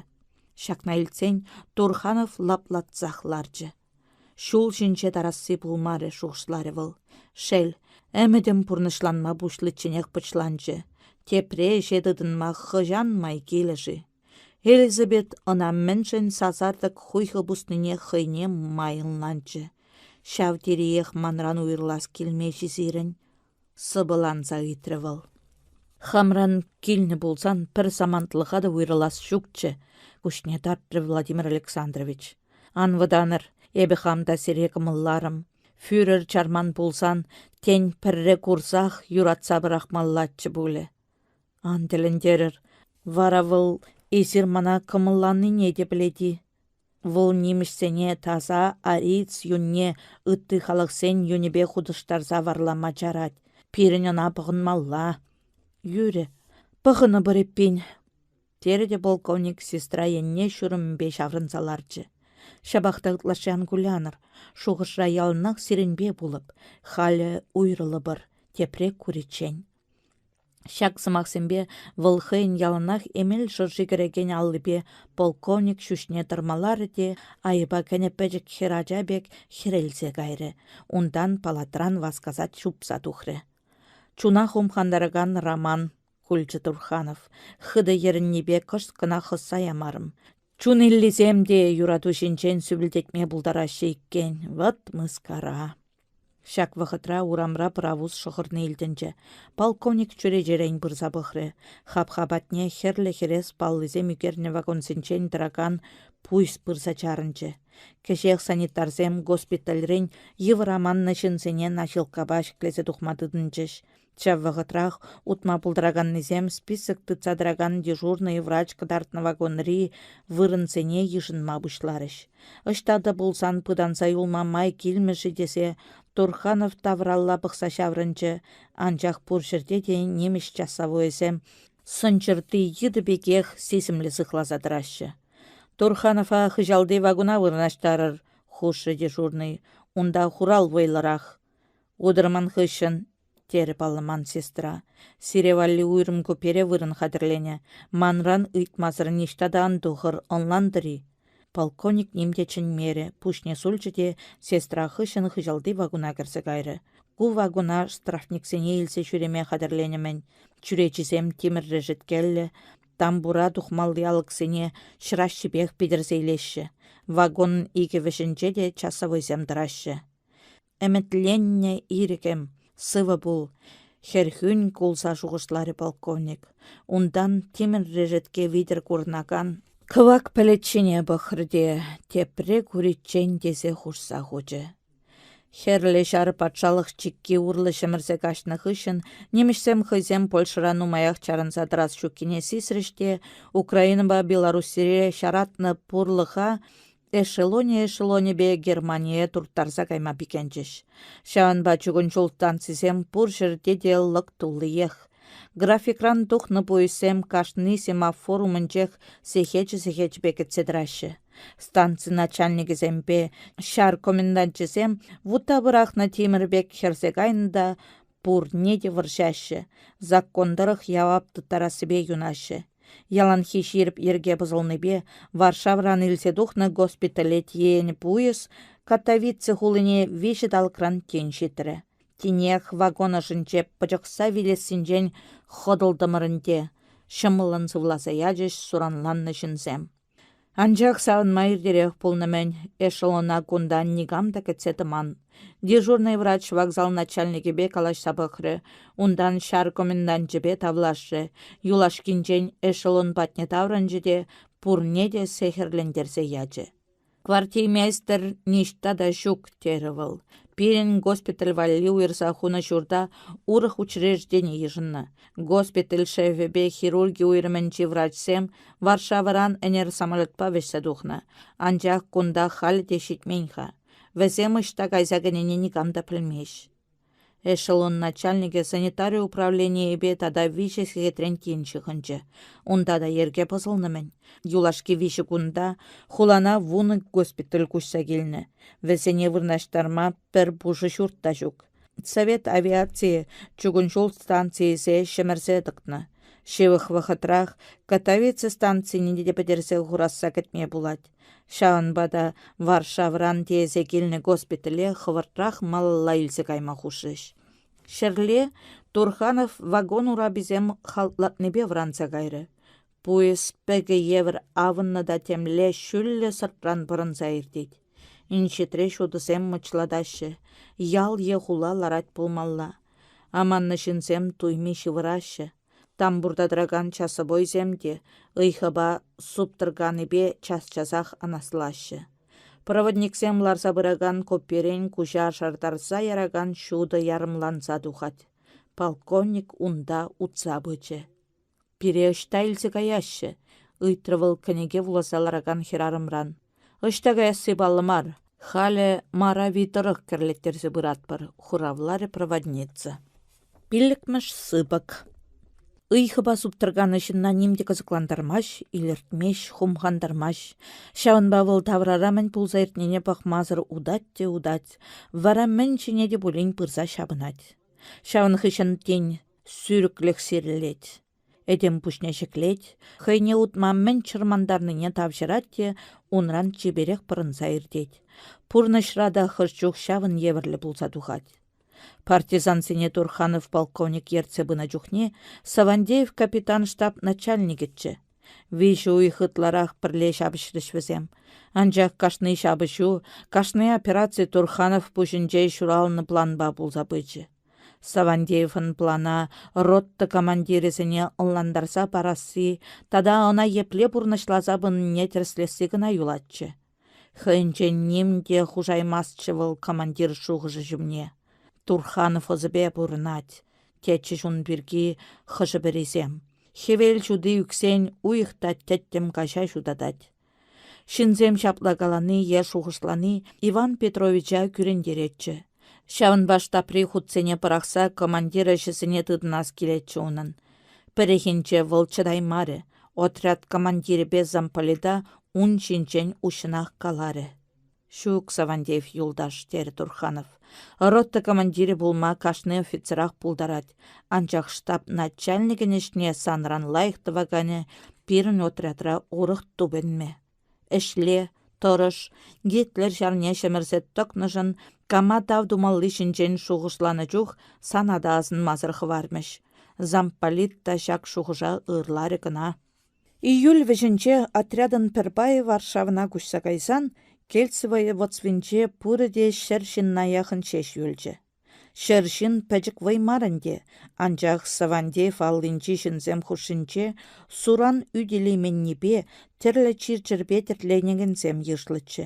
S1: Ҫакна илтсен Турханов лаплатсах ларчӗ. Ҫул ҫинче тарасси пулмарӗ, шухӑшларӗ вӑл. Шел, ӗмӗтӗм пурнӑҫланма пуҫличченех пӑчланчӗ. Тепре ӗҫе тытӑнма хӑҫан май килӗ-ши? Элизабет ӑна мӗншӗн сасартӑк хуйхӑ пуснине хӑйне май ӑнланчӗ. Ҫав териех манран уйрӑлас килмест-и сирӗн? сӑпӑланса ыйтрӗ вӑл. Хамран килнӗ пулсан пӗр самантлӑха та уйрӑлас ҫукчӗ, куҫне тартрӗ Владимир Александрович. Ан вӑтанӑр, эпӗ хам та сире кӑмӑлларӑм. Фюрер чарман пулсан, тен, пӗрре курсах юратса пӑрахмаллаччӗ пулӗ. Ан тӗлӗнтерӗр, вара вӑл эсир мана кӑмӑлланине те пӗлет-и? Вӑл нимӗҫсене таса ариц юнне ытти халӑхсен юнӗпе хутӑштарса варлама чарать. Пирӗн ӑна пӑхӑнмалла. Юрӗ, пӑхӑнӑпӑр эппин, терӗ те полковник сестра енне ҫурӑмӗпе ҫаврӑнса ларчӗ. Ҫапах та ытлашши ан кулянӑр, шухӑшра яланах сирӗнпе пулӑп, халӗ уйрӑлӑпӑр, тепре куриччен. Ҫак сӑмахсемпе вӑл хӑйӗн яланах эмел шӑрши кӗрекен аллипе полковник ҫӳҫне тӑрмаларӗ те айӑпа кӗнӗ пӗчӗк хӗр ача пек хӗрелсе кайрӗ, унтан палатран васкаса чупса тухрӗ. Чуна хумхантаракан Раман, кулчӗ Турханов, хытӑ йӗрӗннипе кӑшт кӑна хӑсса ямарӑм. Чун иллисем те юрату ҫинчен сӳпӗлтетме пултараҫҫӗ иккен. Вӑт мыскара. Ҫак вӑхӑтра урамра пӑравус шӑхӑрни илтӗнчӗ. Полковник чӳречерен пырса пӑхрӗ. Хапха патне хӗрлӗ хӗрес паллисем ӳкернӗ вагонсенчен тӑракан пуйӑс пырса чарӑнчӗ. Кӗҫех санитарсем госпитальрен йывӑр аманнӑ ҫынсене наҫилккапа ҫӗклесе тухма тытӑнчӗҫ. Ҫав вӑхӑтрах утма пултараканнисем список тытса тӑракан дежурнӑй врач кӑтартнӑ вагонри вырӑнсене йышӑнма пуҫларӗҫ. Ӑҫта та пулсан пытанса юлма май килмӗ-ши тесе Турханов тавралла пӑхса ҫаврӑнчӗ, анчах пур ҫӗрте те нимӗҫ часовойӗсем сӑнчӑрти йытӑ пекех сисӗмлӗ сыхласа тӑраҫҫӗ. Турханова хыҫалти вагона вырнаҫтарӑр, хушрӗ дежурнӑй. Унта хурал вӑйлӑрах. Утӑрман хыҫҫӑн, терӗ палламан сестра. Сире валли уйрӑм купере вырӑн хатӗрленӗ. Манран ыйтмасӑр ниҫта та ан тухӑр, ӑнлантӑр-и? Полковник ним те чӗнмерӗ, пуҫне сулчӗ те сестра хыҫҫӑн хыҫалти вакуна кӗрсе кайрӗ. Ку вакуна штрафниксене илсе ҫӳреме хатӗрленӗ-мӗн. Чӳречисем тимӗр решеткеллӗ, тамбура тухмалли алӑксене ҫӑраҫҫипех питӗрсе илеҫҫӗ. Вагон икӗ вӗҫӗнче те часовойсем тӑраҫҫӗ. Ӗмӗтленнӗ ирӗкӗм, сывӑ пул, хӗрхӳн кулса шухӑшларӗ полковник. Унтан тимӗр решетке витӗр курӑнакан кӑвак пӗлӗт ҫине пӑхрӗ те тепре куриччен тесе хушса хучӗ. Хӗрлӗ Ҫар патшалӑх чикки урлӑ ҫӗмӗрсе каҫнӑ хыҫҫӑн нимӗҫсем хӑйсем Польшӑра нумаях чарӑнса тӑрас ҫуккине сисрӗҫ те Украинӑпа Белоруссире ҫаратнӑ пурлӑха эшелонӗ-эшелонӗпе Германие турттарса кайма пикенчӗҫ. Ҫавӑнпа чукун ҫул станцисем пур ҫӗрте те лӑк туллиех. Графикран тухнӑ пуйӑссем кашни семафор умӗнчех сехечӗ-сехечӗпе кӗтсе тӑраҫҫӗ. Станци начальникӗсемпе ҫар коменданчӗсем вутта пӑрахнӑ тимӗр пек хӗрсе кайнӑ та пурне те вӑрҫаҫҫӗ, закон тӑрӑх явап тыттарассипе юнаҫҫӗ. Яланхи ҫирӗп йӗрке пӑсӑлнипе Варшавӑран илсе тухнӑ госпитале тиенӗ пуйӑс Катовице хулине виҫӗ талӑкран тин ҫитрӗ. Тинех вагон ӑшӗнче пӑчӑхса вилессинчен хӑтӑлтӑмӑр ӗнтӗ, ҫӑмӑллӑн сывласа ячӗҫ суранланнӑ ҫынсем. Анчах савӑнма иртерех пулнӑ-мӗн, эшелона кунта никам та кӗтсе тӑман. Дежурнӑй врач вокзал начальникӗпе калаҫса пӑхрӗ, унтан ҫар коменданчӗпе тавлашрӗ, юлашкинчен эшелон патне таврӑнчӗ те пурне те сехӗрлентерсе ячӗ. Квартирмейстер ниҫта та ҫук, терӗ вӑл. Пирӗн госпиталь валли уйӑрса хунӑ ҫурта урӑх учреждени йышӑннӑ. Госпиталь шефӗпе хирурги уйрӑмӗнчи врачсем Варшавӑран ӗнер самолетпа вӗҫсе тухнӑ, анчах кунта халӗ те ҫитмен-ха. Вӗсем ӑҫта кайса кӗнине никам та пӗлмест. Эшелон начальникӗ санитари управленийӗпе тата виҫӗ сехетрен тин ҫыхӑнчӗ. Унта та йӗрке пӑсӑлнӑ-мӗн. Юлашки виҫӗ кунта хулана вунӑ госпиталь куҫса килнӗ. Вӗсене вырнаҫтарма пӗр пушӑ ҫурт та ҫук. Совет авиацийӗ чукун ҫул станцийӗсе ҫӗмӗрсе тӑкнӑ. Ҫывӑх вӑхӑтрах Катовице станцине те пӗтерсе хурасса кӗтме пулать. Ҫавӑнпа та Варшавӑран тиесе килнӗ госпитале хӑвӑртрах малалла илсе кайма хушрӗҫ. Ҫӗрле Турханов вагон ураписем халтлатнипе вӑранса кайрӗ. Пуйӑс пӗкӗ евӗр авӑннӑ та темле ҫӳллӗ сӑртран пӑрӑнса иртет. Инҫетре ҫутӑсем мӑчлатаҫҫӗ, ял е хула ларать пулмалла. Аманнӑ ҫынсем туйми ҫывӑраҫҫӗ. Тамбурта тӑракан часовойсем те ыйхӑпа суптӑрканипе час-часах анаслаҫҫӗ. Проводниксем ларса пыракан копирен куҫа шартарса яракан ҫутӑ ярӑмланса тухать. Полковник унта утса пычӗ. Пире ӑҫта илсе каяҫҫӗ? ыйтрӗ вӑл кӗнеке вуласа ларакан хӗрарӑмран. Ӑҫта каясси паллӑ мар. Халӗ Марави тӑрӑх кӗрлеттерсе пыратпӑр, хуравларӗ проводница. Пиллӗкмӗш сыпӑк. Ыйхӑпа суптӑрканӑ ҫынна ним те кӑсӑклантармасть, илӗртмест, хумхантармасть. Ҫавӑнпа вӑл таврара мӗн пулса иртнине пӑхмасӑр утать те утать, вара мӗн ҫине те пулин пырса ҫапӑнать. Ҫавӑн хыҫҫӑн, тен, сӳрӗклӗх сирӗлет. Этем пуҫне ҫӗклет, хӑйне утма мӗн чӑрмантарнине тавҫӑрать те унран чиперех пӑрӑнса иртет. Пурнӑҫра та хӑш чух ҫавӑн евӗрлӗ пулса тухать. Партизансене Турханов полковник ертсе пынӑ чухне Савандеев капитан штаб начальникӗччӗ. Виҫӗ уйӑх ытларах пӗрле ҫапӑҫрӗҫ вӗсем. Анчах кашни ҫапӑҫу, кашни операци Турханов пуҫӗнче ҫуралнӑ планпа пулса пычӗ. Савандеевӑн плана рота командирӗсене ӑнлантарса парасси тата ӑна епле пурнӑҫласа пынине тӗрӗслесси кӑна юлатчӗ. Хӑйӗнчен ним те хушаймастчӗ вӑл командир шухӑшӗ ҫумне. Турханов ӑсӗпе пурӑнать, тетчӗҫ ун пирки хӑшӗ-пӗрисем. Хӗвел ҫути ӳксен уйӑх та тӗттӗм каҫа ҫутатать. Ҫынсем ҫапла калани е шухӑшлани Иван Петровича кӳрентеретчӗ. Ҫавӑнпа штабри хутсене пӑрахса командир ӗҫӗсене тытӑнас килетчӗ унӑн. Пӗррехинче вӑл чӑтаймарӗ, отряд командирӗпе замполита ун ҫинчен уҫҫӑнах каларӗ. Ҫук, Савантеев юлташ, терӗ Турханов. Рота командирӗ пулма кашни офицерах пултарать, анчах штаб начальникӗн ӗҫне санран лайӑх тӑваканӗ пирӗн отрядра урӑх тупӑнмӗ. Ӗҫле, тӑрӑш, Гитлер ҫарне ҫӗмӗрсе тӑкнӑшӑн кама тав тумалли ҫинчен шухӑшланӑ чух сана та асӑнмасӑр хӑвармӗҫ. Замполит та ҫак шухӑша ырларӗ кӑна. Июль вӗҫӗнче отрядӑн пӗр пайӗ Варшавӑна куҫса кайсан Кельцево воеводствинче пурӗ те 100 ҫынна яхӑн ҫеҫ юлчӗ. 100 ҫын пӗчӗк вӑй мар ӗнтӗ, анчах Савантеев аллинчи ҫынсем хушшинче суран ӳт илейменнипе тӗрлӗ чир-чӗрпе тертленекенсем йышлӑччӗ.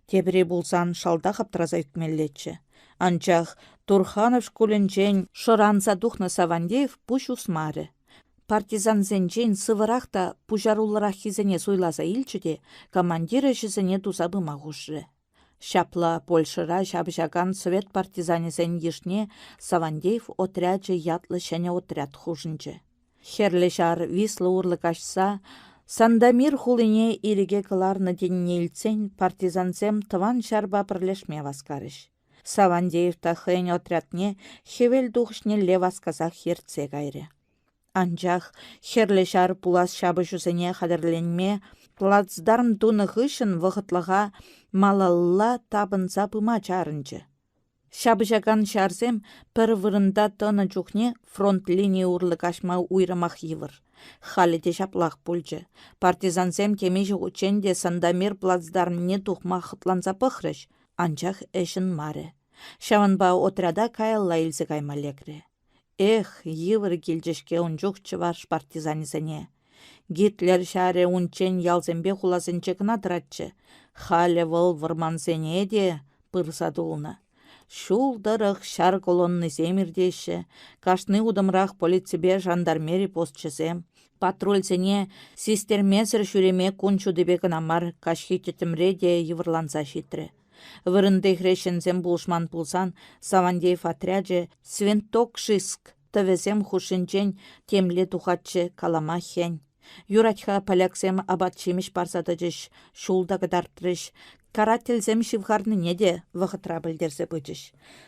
S1: Тепри пулсан шалтах аптраса ӳкмеллеччӗ. Анчах Турханов шкулӗнчен шӑранса тухнӑ Савантеев пуҫ усмарӗ. Партизансенчен сывӑрах та пуҫаруллӑраххисене суйласа илчӗ те командир ӗҫӗсене туса пыма хушрӗ. Ҫапла Польшӑра ҫапӑҫакан совет партизанӗсен йышне Савантеев отрячӗ ятлӑ ҫӗнӗ отряд хушӑнчӗ. Хӗрлӗ Ҫар Висла урлӑ каҫса Сандомир хулине ирӗке кӑларнӑ тенине илтсен партизансем тӑван ҫарпа пӗрлешме васкарӗҫ. Савандеев та хӑйӗн отрядне хӗвел тухӑҫнелле васкасах ертсе кайрӗ. Анчах Хӗрлӗ Ҫар пулас ҫапӑҫусене хатӗрленме плацдарм тунӑ хыҫҫӑн вӑхӑтлӑха малалла тапӑнса пыма чарӑнчӗ. Ҫапӑҫакан ҫарсем пӗр вырӑнта тӑнӑ чухне фронт линийӗ урлӑ каҫма уйрӑмах йывӑр. Халӗ те ҫаплах пулчӗ. Партизансем темиҫе хутчен те Сандомир плацдармне тухма хӑтланса пӑхрӗҫ, анчах ӗҫ ӑнмарӗ. Ҫавӑнпа отряда каялла илсе кайма лекрӗ. Эх, йывӑр килчӗ-ҫке ун чух чӑваш партизанӗсене. Гитлер ҫарӗ унччен ялсемпе хуласенче кӑна тӑратчӗ. Халӗ вӑл вӑрмансене те пырса тулнӑ. Ҫул тӑрӑх ҫар колоннисем иртеҫҫӗ, кашни утӑмрах полиципе жандармери посчӗсем. Патрульсене систермесӗр ҫӳреме кун ҫутипе кӑна мар, каҫхи тӗттӗмре те йывӑрланса ҫитрӗ. Вырӑнти хресченсем пулӑшман пулсан Савантеев отрячӗ Свентокшиск тӑвӗсем хушшинчен темле тухатчӗ, калама хӗн. Юрать-ха поляксем апат-ҫимӗҫ парса тӑчӗҫ, ҫул та кӑтартрӗҫ, карательсем ҫывхарнине те вӑхӑтра пӗлтерсе пычӗҫ.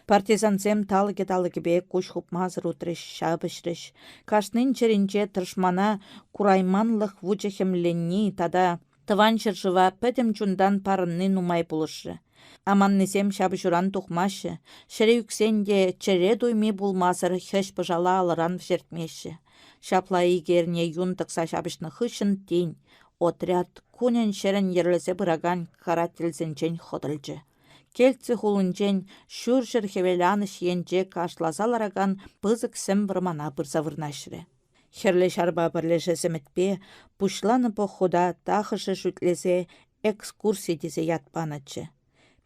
S1: Партизансем талӑкӗ-талӑкӗпе куҫ хупмасӑр утрӗҫ, ҫапӑҫрӗҫ. Кашнин чӗринче тӑшмана курайманлӑх вучӗ хӗмленни тата Тӑван ҫӗршыва пӗтӗм чунтан парӑнни нумай пулӑшрӗ. Аманнисем ҫапӑҫуран тухмаҫҫӗ, ҫӗре ӳксен те чӗре туйми пулмасӑр хӗҫ-пӑшала алӑран вӗҫертмеҫҫӗ. Ҫапла икӗ эрне юн тӑкса ҫапӑҫнӑ хыҫҫӑн тин отряд кунӗн-ҫӗрӗн йӗрлесе пыракан карательсенчен хӑтӑлчӗ. Кельци хулинчен ҫурҫӗр-хӗвеланӑҫ енче кашласа ларакан пысӑк сӗм вӑрмана пырса вырнаҫрӗ. Хӗрлӗ Ҫарпа пӗрлешес ӗмӗтпе пуҫланӑ похода тахӑшӗ шӳтлесе экскурси тесе ят панӑччӗ.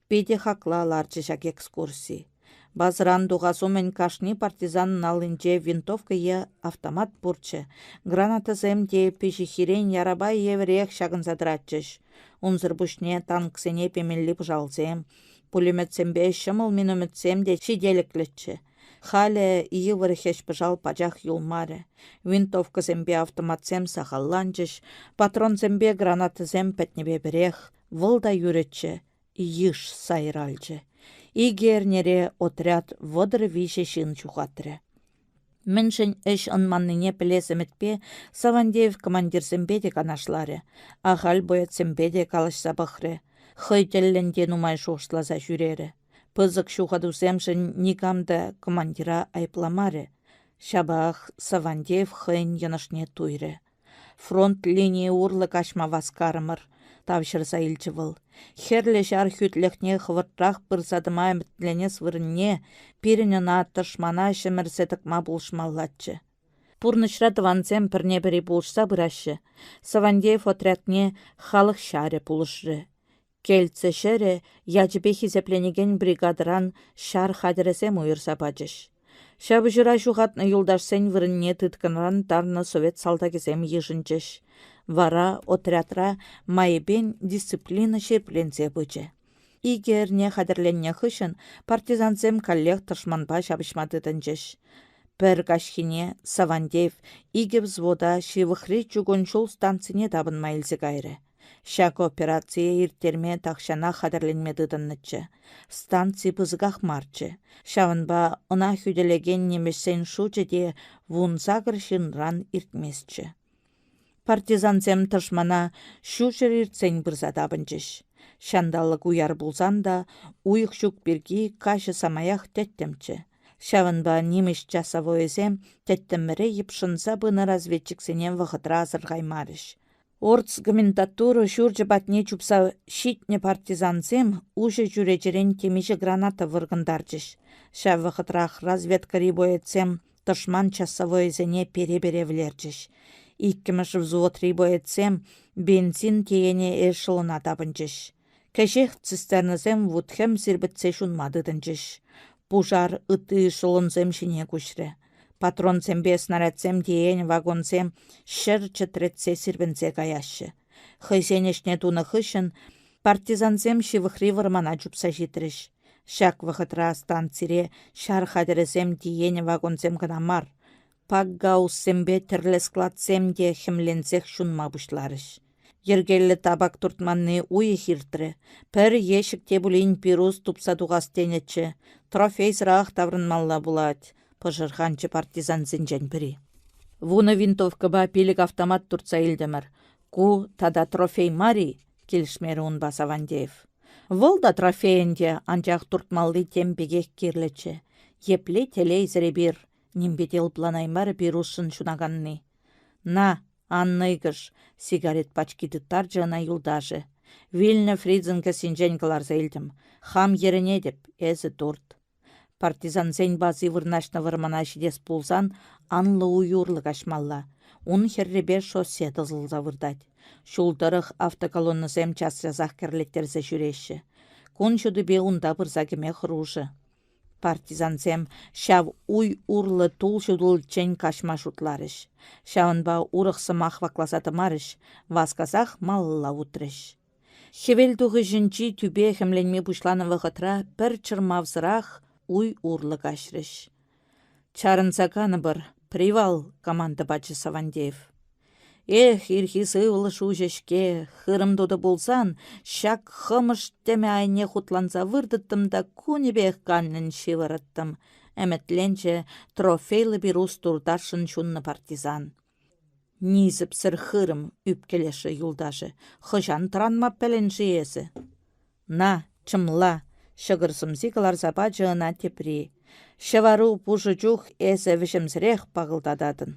S1: Питӗ хакла ларчӗ ҫак экскурси. Базӑран тухас умӗн кашни партизанӑн аллинче винтовка е автомат пурччӗ, гранатӑсем те пиҫиххирен ярапа евӗрех ҫакӑнса тӑратчӗҫ. Унсӑр пуҫне танксене пемелли пӑшалсем, пулеметсемпе ҫӑмӑл минометсем те ҫителӗклӗччӗ. Халӗ йывӑр хӗҫ-пӑшал пачах юлмарӗ. Винтовкӑсемпе автоматсем сахалланчӗҫ, патронсемпе гранатӑсем пӗтнӗпе пӗрех, вӑл та юрӗччӗ, йыш сайралчӗ. Икӗ эрнере отряд 33 ҫын ҫухатрӗ. Мӗншӗн ӗҫ ӑнманнине пӗлес ӗмӗтпе Савандеев командирсемпе те канашларӗ, ахаль боецсемпе те калаҫса пӑхрӗ, хӑй тӗллӗн те нумай шухӑшласа ҫӳрерӗ. Пысӑк ҫухатусемшӗн никам та командира айӑпламарӗ. Ҫапах Савантеев хӑйӗн йӑнӑшне туйрӗ. Фронт линийӗ урлӑ каҫма васкарӑмӑр, тавҫӑрса илчӗ вӑл. Хӗрлӗ ҫар хӳтлӗхне хӑвӑртрах пырса тӑма ӗмӗтленес вырӑнне пирӗн ӑна тӑшмана ҫӗмӗрсе тӑкма пулӑшмаллаччӗ. Пурнӑҫра тӑвансем пӗрне-пӗри пулӑшса пыраҫҫӗ. Савантеев отрядне халӑх ҫарӗ пулӑшрӗ. Кельце ҫӗрӗ ячӗпе хисепленекен бригадӑран ҫар хатӗрӗсем уйӑрса пачӗҫ. Ҫапӑҫура ҫухатнӑ юлташсен вырӑнне тыткӑнран тарнӑ совет салтакӗсем йышӑнчӗҫ. Вара отрядра майӗпен дисциплина ҫирӗпленсе пычӗ. Икӗ эрне хатӗрленнӗ хыҫҫӑн партизансем каллех тӑшманпа ҫапӑҫма тытӑнчӗҫ. Пӗр каҫхине Савантеев икӗ взвода ҫывӑхри чукун ҫул станцине тапӑнма илсе кайрӗ. Ҫак операцие ирттерме тахҫанах хатӗрленме тытӑннӑччӗ. Станци пысӑках марччӗ. Ҫавӑнпа ӑна хӳтӗлекен нимӗҫсен шучӗ те 18 ҫынран иртместчӗ. Партизансем тӑшмана ҫурҫӗр иртсен пырса тапӑнчӗҫ. Ҫанталӑк уяр пулсан та уйӑх ҫук пирки каҫӗ самаях тӗттӗмччӗ. Ҫавӑнпа нимӗҫ часовойӗсем тӗттӗмре йӑпшӑнса пынӑ разведчиксене вӑхӑтра асӑрхаймарӗҫ. Орцкомендатура ҫурчӗ патне чупса ҫитнӗ партизансем уҫӑ чӳречерен темиҫе граната вӑркӑнтарчӗҫ. Ҫав вӑхӑтрах разведкӑри боецсем тӑшман часовойӗсене пере-пере вӗлерчӗҫ. Иккӗмӗш взводри боецсем бензин тиенӗ эшелона тапӑнчӗҫ. Кӗҫех цистернӑсем вут-хӗм сирпӗтсе ҫунма тытӑнчӗҫ. Пушар ытти эшелонсем ҫине куҫрӗ. Патронсемпе снарядсем теен вагонсем ҫӗр чӗтретсе сирпӗнсе каяҫҫӗ. Хӑйсен ӗҫне тунӑ хыҫҫӑн партизансем ҫывӑхри вӑрмана чупса ҫитрӗҫ. Ҫак вӑхӑтра станцире ҫар хатӗрӗсем тиенӗ вагонсем кӑна мар, пакгауссемпе тӗрлӗ складсем те хӗмленсех ҫунма пуҫларӗҫ. Йӗркеллӗ табак туртманни уйӑх иртрӗ. Пӗр ещӗк те пулин пирус тупса тухас тенӗччӗ. Трофейсӑрах таврӑнмалла пулать, пӑшӑрханчӗ партизансенчен пӗри. Вунӑ винтовкӑпа пилӗк автомат туртса илтӗмӗр. Ку тата трофей мар-и? килӗшмерӗ унпа Савантеев. Вӑл та трофей ӗнтӗ, анчах туртмалли тем пекех кирлӗччӗ. Епле телейсӗр эпир, нимпе те лӑпланаймарӗ пирусшӑн ҫунаканни. На, ан нӑйкӑш, сигарет пачки тыттарчӗ ӑна юлташӗ. Вилнӗ фрицӑн кӗсйинчен кӑларса илтӗм. Хам йӗрӗнетӗп, эсӗ турт. Партизансен бази вырнаҫнӑ вӑрмана ҫитес пулсан анлӑ уй урлӑ каҫмалла. Ун хӗррипе шоссе тӑсӑлса выртать. Ҫул тӑрӑх автоколоннӑсем час-часах кӗрлеттерсе ҫӳреҫҫӗ. Кун ҫутипе унта пырса кӗме хӑрушӑ. Партизансем ҫав уй урлӑ тул ҫутӑличчен каҫма шутларӗҫ. Ҫавӑнпа урӑх сӑмах вакласа тӑмарӗҫ, васкасах малалла утрӗҫ. Хӗвел тухӑҫӗнчи тӳпе хӗмленме пуҫланӑ вӑхӑтра пӗр чӑрмавсӑрах уй урлӑ каҫрӗҫ. «Чарӑнса канӑпӑр, привал!» — команда пачӗ Савантеев. Эх, ирхи сывлӑш уҫӑ-ҫке, хырӑм тутӑ пулсан ҫак хӑмӑш тӗмӗ айне хутланса выртӑттӑм та кунӗпех канлӗн ҫывӑрӑттӑм, ӗмӗтленчӗ трофейлӑ пирус туртасшӑн ҫуннӑ партизан. Нисӗпсӗр хырӑм, ӳпкелешрӗ юлташӗ. Хӑҫан тӑранма пӗлӗн-ши эсӗ? На, чӑмла, ҫӑкӑр сӑмси кӑларса пачӗ ӑна тепри. Ҫӑвару пушӑ чух эсӗ вӗҫӗмсӗрех пакӑлтататӑн.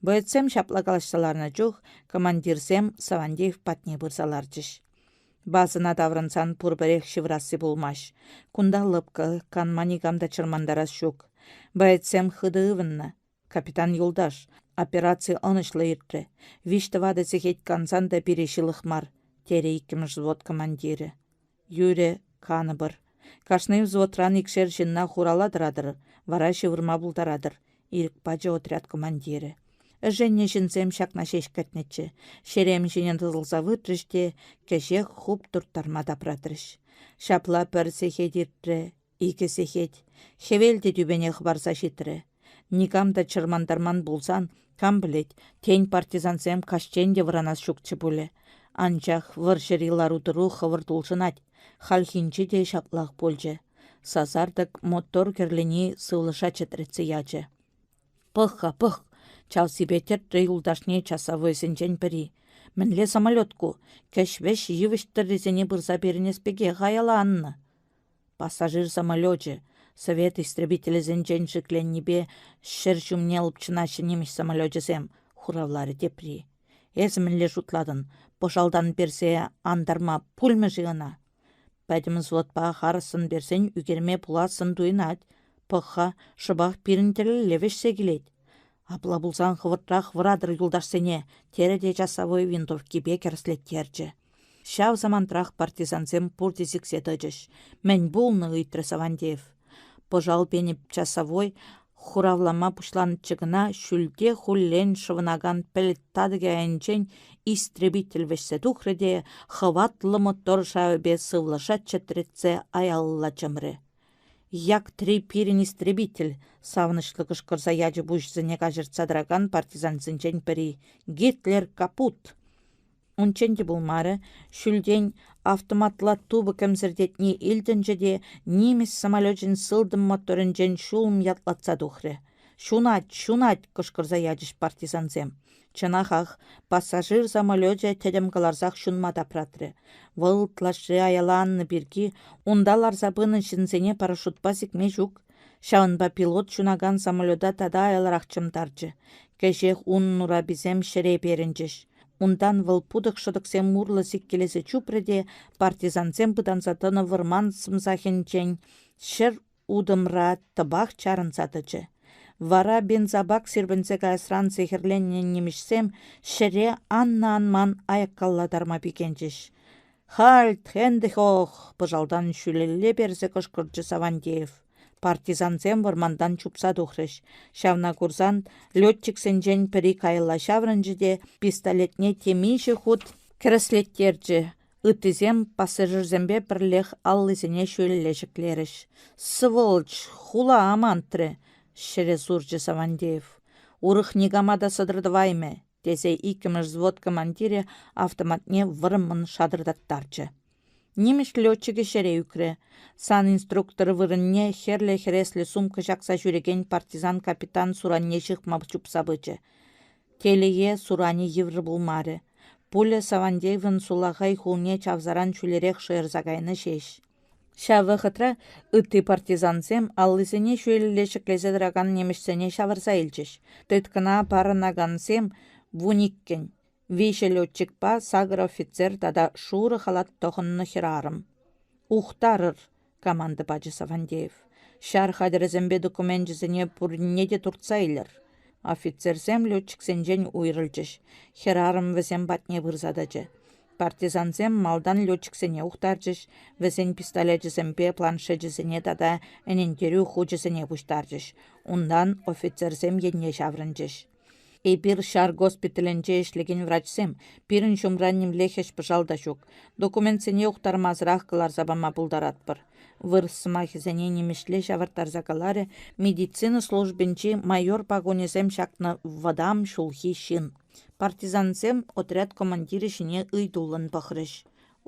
S1: Боецсем ҫапла калаҫса ларнӑ чух командирсем Савантеев патне пырса ларчӗҫ. Базӑна таврӑнсан пурпӗрех ҫывӑрасси пулмасть. Кунта лӑпкӑ, канма никам та чӑрмантарас ҫук. Боецсем хытӑ ывӑннӑ. Капитан юлташ, операци ӑнӑҫлӑ иртрӗ. Виҫ-тӑватӑ сехет кансан та пире ҫылӑх мар, терӗ иккӗмӗш взвод командирӗ. Юрӗ, канӑпӑр. Кашни взводран икшер ҫынна хурала тӑратӑр, вара ҫывӑрма пултаратӑр, ирӗк пачӗ отряд командирӗ. Ӗшеннӗ ҫынсем ҫакна ҫеҫ кӗтнӗччӗ. Ҫерем ҫине тӑсӑлса выртрӗҫ те кӗҫех хуп турттарма тапратрӗҫ. Ҫапла пӗр сехет иртрӗ, Икӗ сехет. Хӗвел те тӳпене хӑпарса ҫитрӗ. Никам та чӑрмантарман пулсан, кам пӗлет, тен, партизансем каҫчен те вӑранас ҫукчӗ пулӗ. Анчах вӑрҫӑри лару-тӑру хӑвӑрт улшӑнать. Хальхинче те ҫаплах пулчӗ. Сасартӑк мотор кӗрлени сывлӑша чӗтретсе ячӗ. Пӑх-ха, пӑх, чавсипе тӗртрӗ юлташне часовойсенчен пӗри. Мӗнле самолет ку? Кӗҫ-вӗҫ йывӑҫ тӑррисене пырса перӗнес пекех аяланнӑ. Пассажир самолечӗ совет истребителӗсенчен шикленнипе ҫӗр ҫумне лӑпчӑнаҫҫӗ нимӗҫ самолечӗсем, хуравларӗ тепри. Эсӗ мӗнле шутлатӑн, пӑшалтан персе антарма пулмӗ-ши ӑна? Пӗтӗм взводпа харӑссӑн персен ӳкерме пулассӑн туйӑнать. Пӑх-ха, шӑпах пирӗн тӗлелле вӗҫсе килет. Апла пулсан хӑвӑртрах вӑратӑр юлташсене, терӗ те часовой винтовкипе кӗрӗслеттерчӗ. Ҫав самантрах партизансем пурте сиксе тӑчӗҫ. Мӗн пулнӑ? ыйтрӗ Савантеев. Пӑшал пенӗ часовой хуравлама пуҫланӑччӗ кӑна ҫӳлте хуллен шӑвӑнакан пӗлӗт татӑкӗ айӗнчен истребитель вӗҫсе тухрӗ те хӑватлӑ мотор шавӗпе сывлӑша чӗтретсе аялалла чӑмрӗ. Як-три пирӗн истребитель! — савӑнӑҫлӑ кӑшкӑрса ячӗ пуҫӗсене каҫӑртса тӑракан партизансенчен пӗри. «Гитлер капут!» Унччен те пулмарӗ, ҫӳлтен автоматла тупӑ кӗмсӗртетни илтӗнчӗ те нимӗҫ самолечӗн сылтӑм моторӗнчен ҫулӑм ятлатса тухрӗ. «Ҫунать, ҫунать!» кӑшкӑрса ячӗҫ партизансем. Чӑнахах, пассажир самолечӗ тӗтӗм кӑларсах ҫунма тапратрӗ. Вӑл ытлашши аяланнӑ пирки унта ларса пынӑ ҫынсене парашютпа сикме ҫук. Ҫавӑнпа пилот ҫунакан самолета тата аяларах чӑмтарчӗ. Кӗҫех унӑн ураписем ҫӗре перӗнчӗҫ. Унтан вӑл путӑк-шӑтӑксем урлӑ сиккелесе чупрӗ те партизансем пытанса тӑнӑ вӑрман сӑмсахӗнчен ҫӗр утӑмра тӑпах чарӑнса тӑчӗ. Вара бензобак сирпӗнсе каясран сехӗрленнӗ нимӗҫсем ҫӗре аннӑ-анман аяккалла тарма пикенчӗҫ. «Хальт, хендехох!» — пӑшалтан ҫӳлелле персе кӑшкӑрчӗ Савантеев. Партизансем вӑрмантан чупса тухрӗҫ. Ҫавна курсан летчиксенчен пӗри каялла ҫаврӑнчӗ те пистолетне темиҫе хут кӗрӗслеттерчӗ, ыттисем пассажирсемпе пӗрлех аллисене ҫӳлелле ҫӗклерӗҫ. «Сволочь! Хула амантрӗ!» — ҫӗре сурчӗ Савантеев. «Урӑх никама та сӑтӑр тӑваймӗ!» тесе иккӗмӗш взвод командирӗ автоматне вӑрӑммӑн шатӑртаттарчӗ. Нимӗҫ летчикӗ ҫӗре ӳкрӗ. Санинструктор вырӑнне хӗрлӗ хӗреслӗ сумка ҫакса ҫӳрекен партизан капитан суранне ҫыхма чупса пычӗ. Телее, суранӗ йывӑр пулмарӗ. Пуля Савантеевӑн сулахай хулне чавсаран ҫӳлерех шӑйӑрса кайнӑ ҫеҫ. Ҫав вӑхӑтра ытти партизансем аллисене ҫӳлелле ҫӗклесе тӑракан нимӗҫсене ҫавӑрса илчӗҫ. Тыткӑна парӑнакансем вуниккӗн. Виҫӗ летчикпа сакӑр офицер тата шурӑ халат тӑхӑннӑ хӗрарӑм. «Ухтарӑр!» — команда пачӗ Савантеев. «Ҫар хатӗрӗсемпе докуменчӗсене пурне те туртса илӗр». Офицерсем летчиксенчен уйрӑлчӗҫ. Хӗрарӑм вӗсем патне пырса тӑчӗ. Партизансем малтан летчиксене ухтарчӗҫ, вӗсен пистолечӗсемпе планшечӗсене тата ӗнентерӳ хучӗсене пуҫтарчӗҫ. Унтан офицерсем енне ҫаврӑнчӗҫ. Эпир ҫар госпиталӗнче ӗҫлекен врачсем, пирӗн ҫумра нимле хӗҫ-пӑшал та ҫук. Документсене ухтармасӑрах кӑларса пама пултаратпӑр. Вырӑс сӑмахӗсене нимӗҫле ҫавӑрттарса каларӗ медицина службинчи майор пакунӗсем ҫакнӑ вӑтам ҫулхи ҫын. Партизансем отряд командирӗ ҫине ыйтуллӑн пӑхрӗҫ.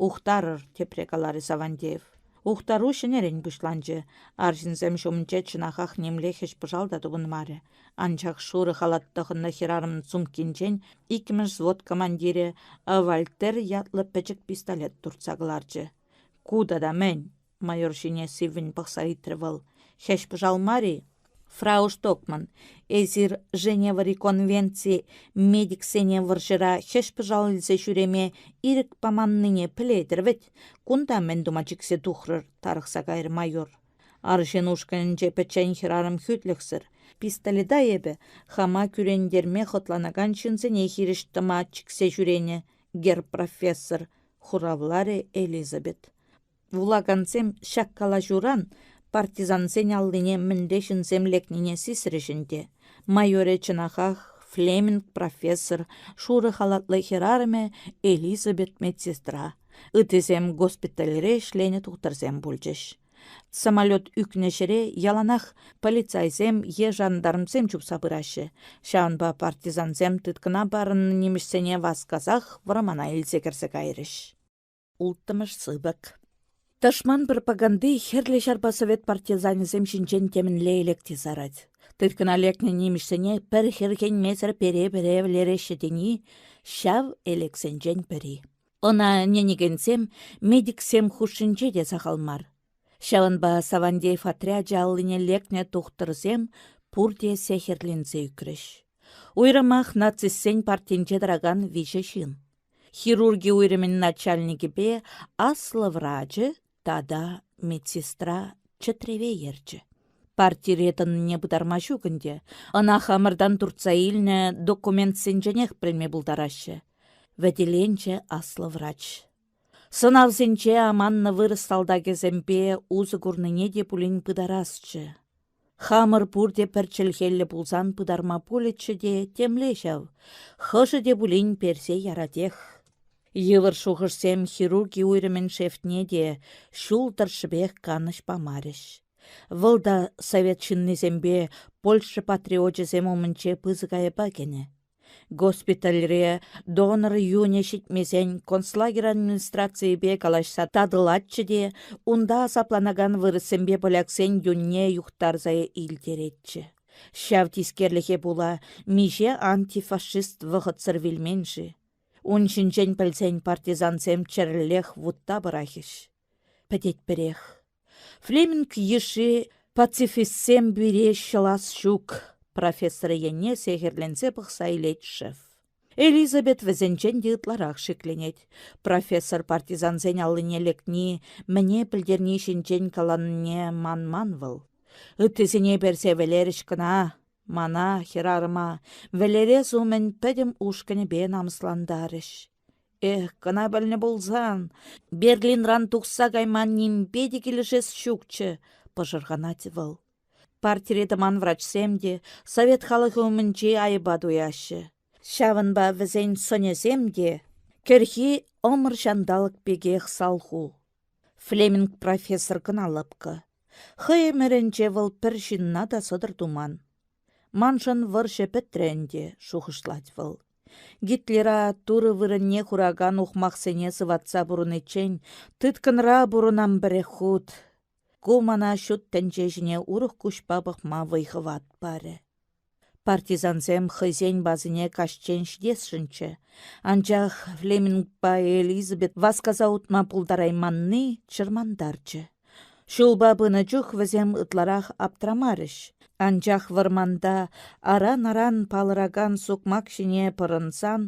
S1: «Ухтарӑр», — тепре каларӗ Савантеев. Ухтару ҫӗнӗрен пуҫланчӗ. Арҫынсем ҫумӗнче чӑнахах нимле хӗҫ-пӑшал та тупӑнмарӗ. Анчах шурӑ халат тӑхӑннӑ хӗрарӑм сумккинчен иккӗмӗш взвод командирӗ Вальтер ятлӑ пӗчӗк пистолет туртса кӑларчӗ. «Ку тата мӗн?» майор ҫине сиввӗн пӑхса ыйтрӗ вӑл. Хӗҫ-пӑшал мар-и? Фрау Штокман, эсир Женевӑри конвенци медиксене вӑрҫӑра хӗҫ-пӑшал илсе ҫӳреме ирӗк паманнине пӗлетӗр вӗт. Кунта мӗн тума чиксе тухрӑр? тарӑхса кайрӗ майор. Арҫын ушкӑнӗнче пӗччен хӗрарӑм хӳтлӗхсӗр. Пистолета эпӗ хама кӳрентерме хӑтланакан ҫынсене хирӗҫ тӑма чиксе ҫӳренӗ, герр профессор, хуравларӗ Элизабет. Вулакансем ҫак калаҫуран партизансен аллине мӗнле ҫынсем лекнине сисрӗҫ ӗнтӗ. Майорӗ чӑнахах Флеминг профессор, шурӑ халатлӑ хӗрарӑмӗ Элизабет медсестра, ыттисем госпитальре ӗҫленӗ тухтӑрсем пулчӗҫ. Самолет ӳкнӗ ҫӗре яланах полицайсем е жандармсем чупса пыраҫҫӗ. Ҫавӑнпа партизансем тыткӑна парӑннӑ нимӗҫсене васкасах вӑрмана илсе кӗрсе кайрӗҫ. Улттӑмӗш сыпӑк. Тӑшман пропаганди Хӗрлӗ Ҫарпа совет партизанӗсем ҫинчен темӗнле элек те сарать. Тыткӑна лекнӗ нимӗҫсене пӗр хӗрхенмесӗр пере-пере вӗлереҫҫӗ тени ҫав элексенчен пӗри. Ӑна ӗненекенсем медиксем хушшинче те сахал мар. Ҫавӑнпа Савантеев отрячӗ аллине лекнӗ тухтӑрсем пурте сехӗрленсе ӳкрӗҫ. Уйрӑмах нацистсен партинче тӑракан виҫӗ ҫын. Хирурги уйрӑмӗн начальникӗпе аслӑ врачӗ тата медсестра чӗтреве ерчӗ. Партире тӑнине пытарма ҫук ӗнтӗ, ӑна хамӑртан туртса илнӗ документсенченех пӗлме пултараҫҫӗ. Вӗтеленчӗ аслӑ врач. Сӑнавсенче аманнӑ вырӑс салтакӗсемпе усӑ курнине те пулин пытарасчӗ. Хамӑр пурте пӗр чӗлхеллӗ пулсан пытарма пулӗччӗ те темле ҫав, хӑшӗ те пулин персе яратех. Йывӑр шухӑшсем хирурги уйрӑмӗн шефне те ҫул тӑршшӗпех канӑҫ памарӗҫ. Вӑл та совет ҫыннисемпе Польша патриочӗсем умӗнче пысӑк айӑпа кӗнӗ. Госпитальре донор юнӗ ҫитмесен концлагерь администрацийӗпе калаҫса татӑлатчӗ те унта асапланакан вырӑссемпе поляксен юнне юхтарса илтеретчӗ. Ҫав тискерлӗхе пула миҫе антифашист вӑхӑтсӑр вилмен-ши? Ун ҫинчен пӗлсен партизансем чӗрӗллех вутта пӑрахӗҫ. Пӗтетпӗрех. Флеминг йышши пацифистсем пире ҫӑлас ҫук, профессор енне сехӗрленсе пӑхса илет шеф. Элизабет вӗсенчен те ытларах шикленет. Профессор партизансен аллине лекни мӗне пӗлтерни ҫинчен каланине манман вӑл. Ыттисене персе вӗлерӗҫ кӑна, мана, хӗрарӑма, вӗлерес умӗн пӗтӗм ушкӑнӗпе намӑслантарӗҫ. Эх, кӑна пӗлнӗ пулсан, Берлинран тухса кайма нимпе те килӗшес ҫукчӗ, пӑшӑрханать вӑл. Партире тӑман врачсем те совет халӑхӗ умӗнче айӑпа туяҫҫӗ. Ҫавӑнпа вӗсен сӑнӗсем те кӗрхи ӑмӑр ҫанталӑк пекех салху. Флеминг профессор кӑна лӑпкӑ. Хӑй ӗмӗрӗнче вӑл пӗр ҫынна та сӑтӑр туман. Маншӑн вӑрҫӑ пӗтрӗ ӗнтӗ, шухӑшлать вӑл. Гитлера турӑ вырӑнне хуракан ухмахсене сыватса пурӑниччен тыткӑнра пурӑнам пӗрех хут. Ку мана ҫут тӗнче ҫине урӑх куҫпа пӑхма вӑй-хӑват парӗ. Партизансем хӑйсен базине каҫчен ҫитесшӗнччӗ, анчах Флемингпа Элизабет васкаса утма пултарайманни чӑрмантарчӗ. Ҫулпа пынӑ чух вӗсем ытларах аптрамарӗҫ, анчах вӑрманта аран-аран палӑракан сукмак ҫине пӑрӑнсан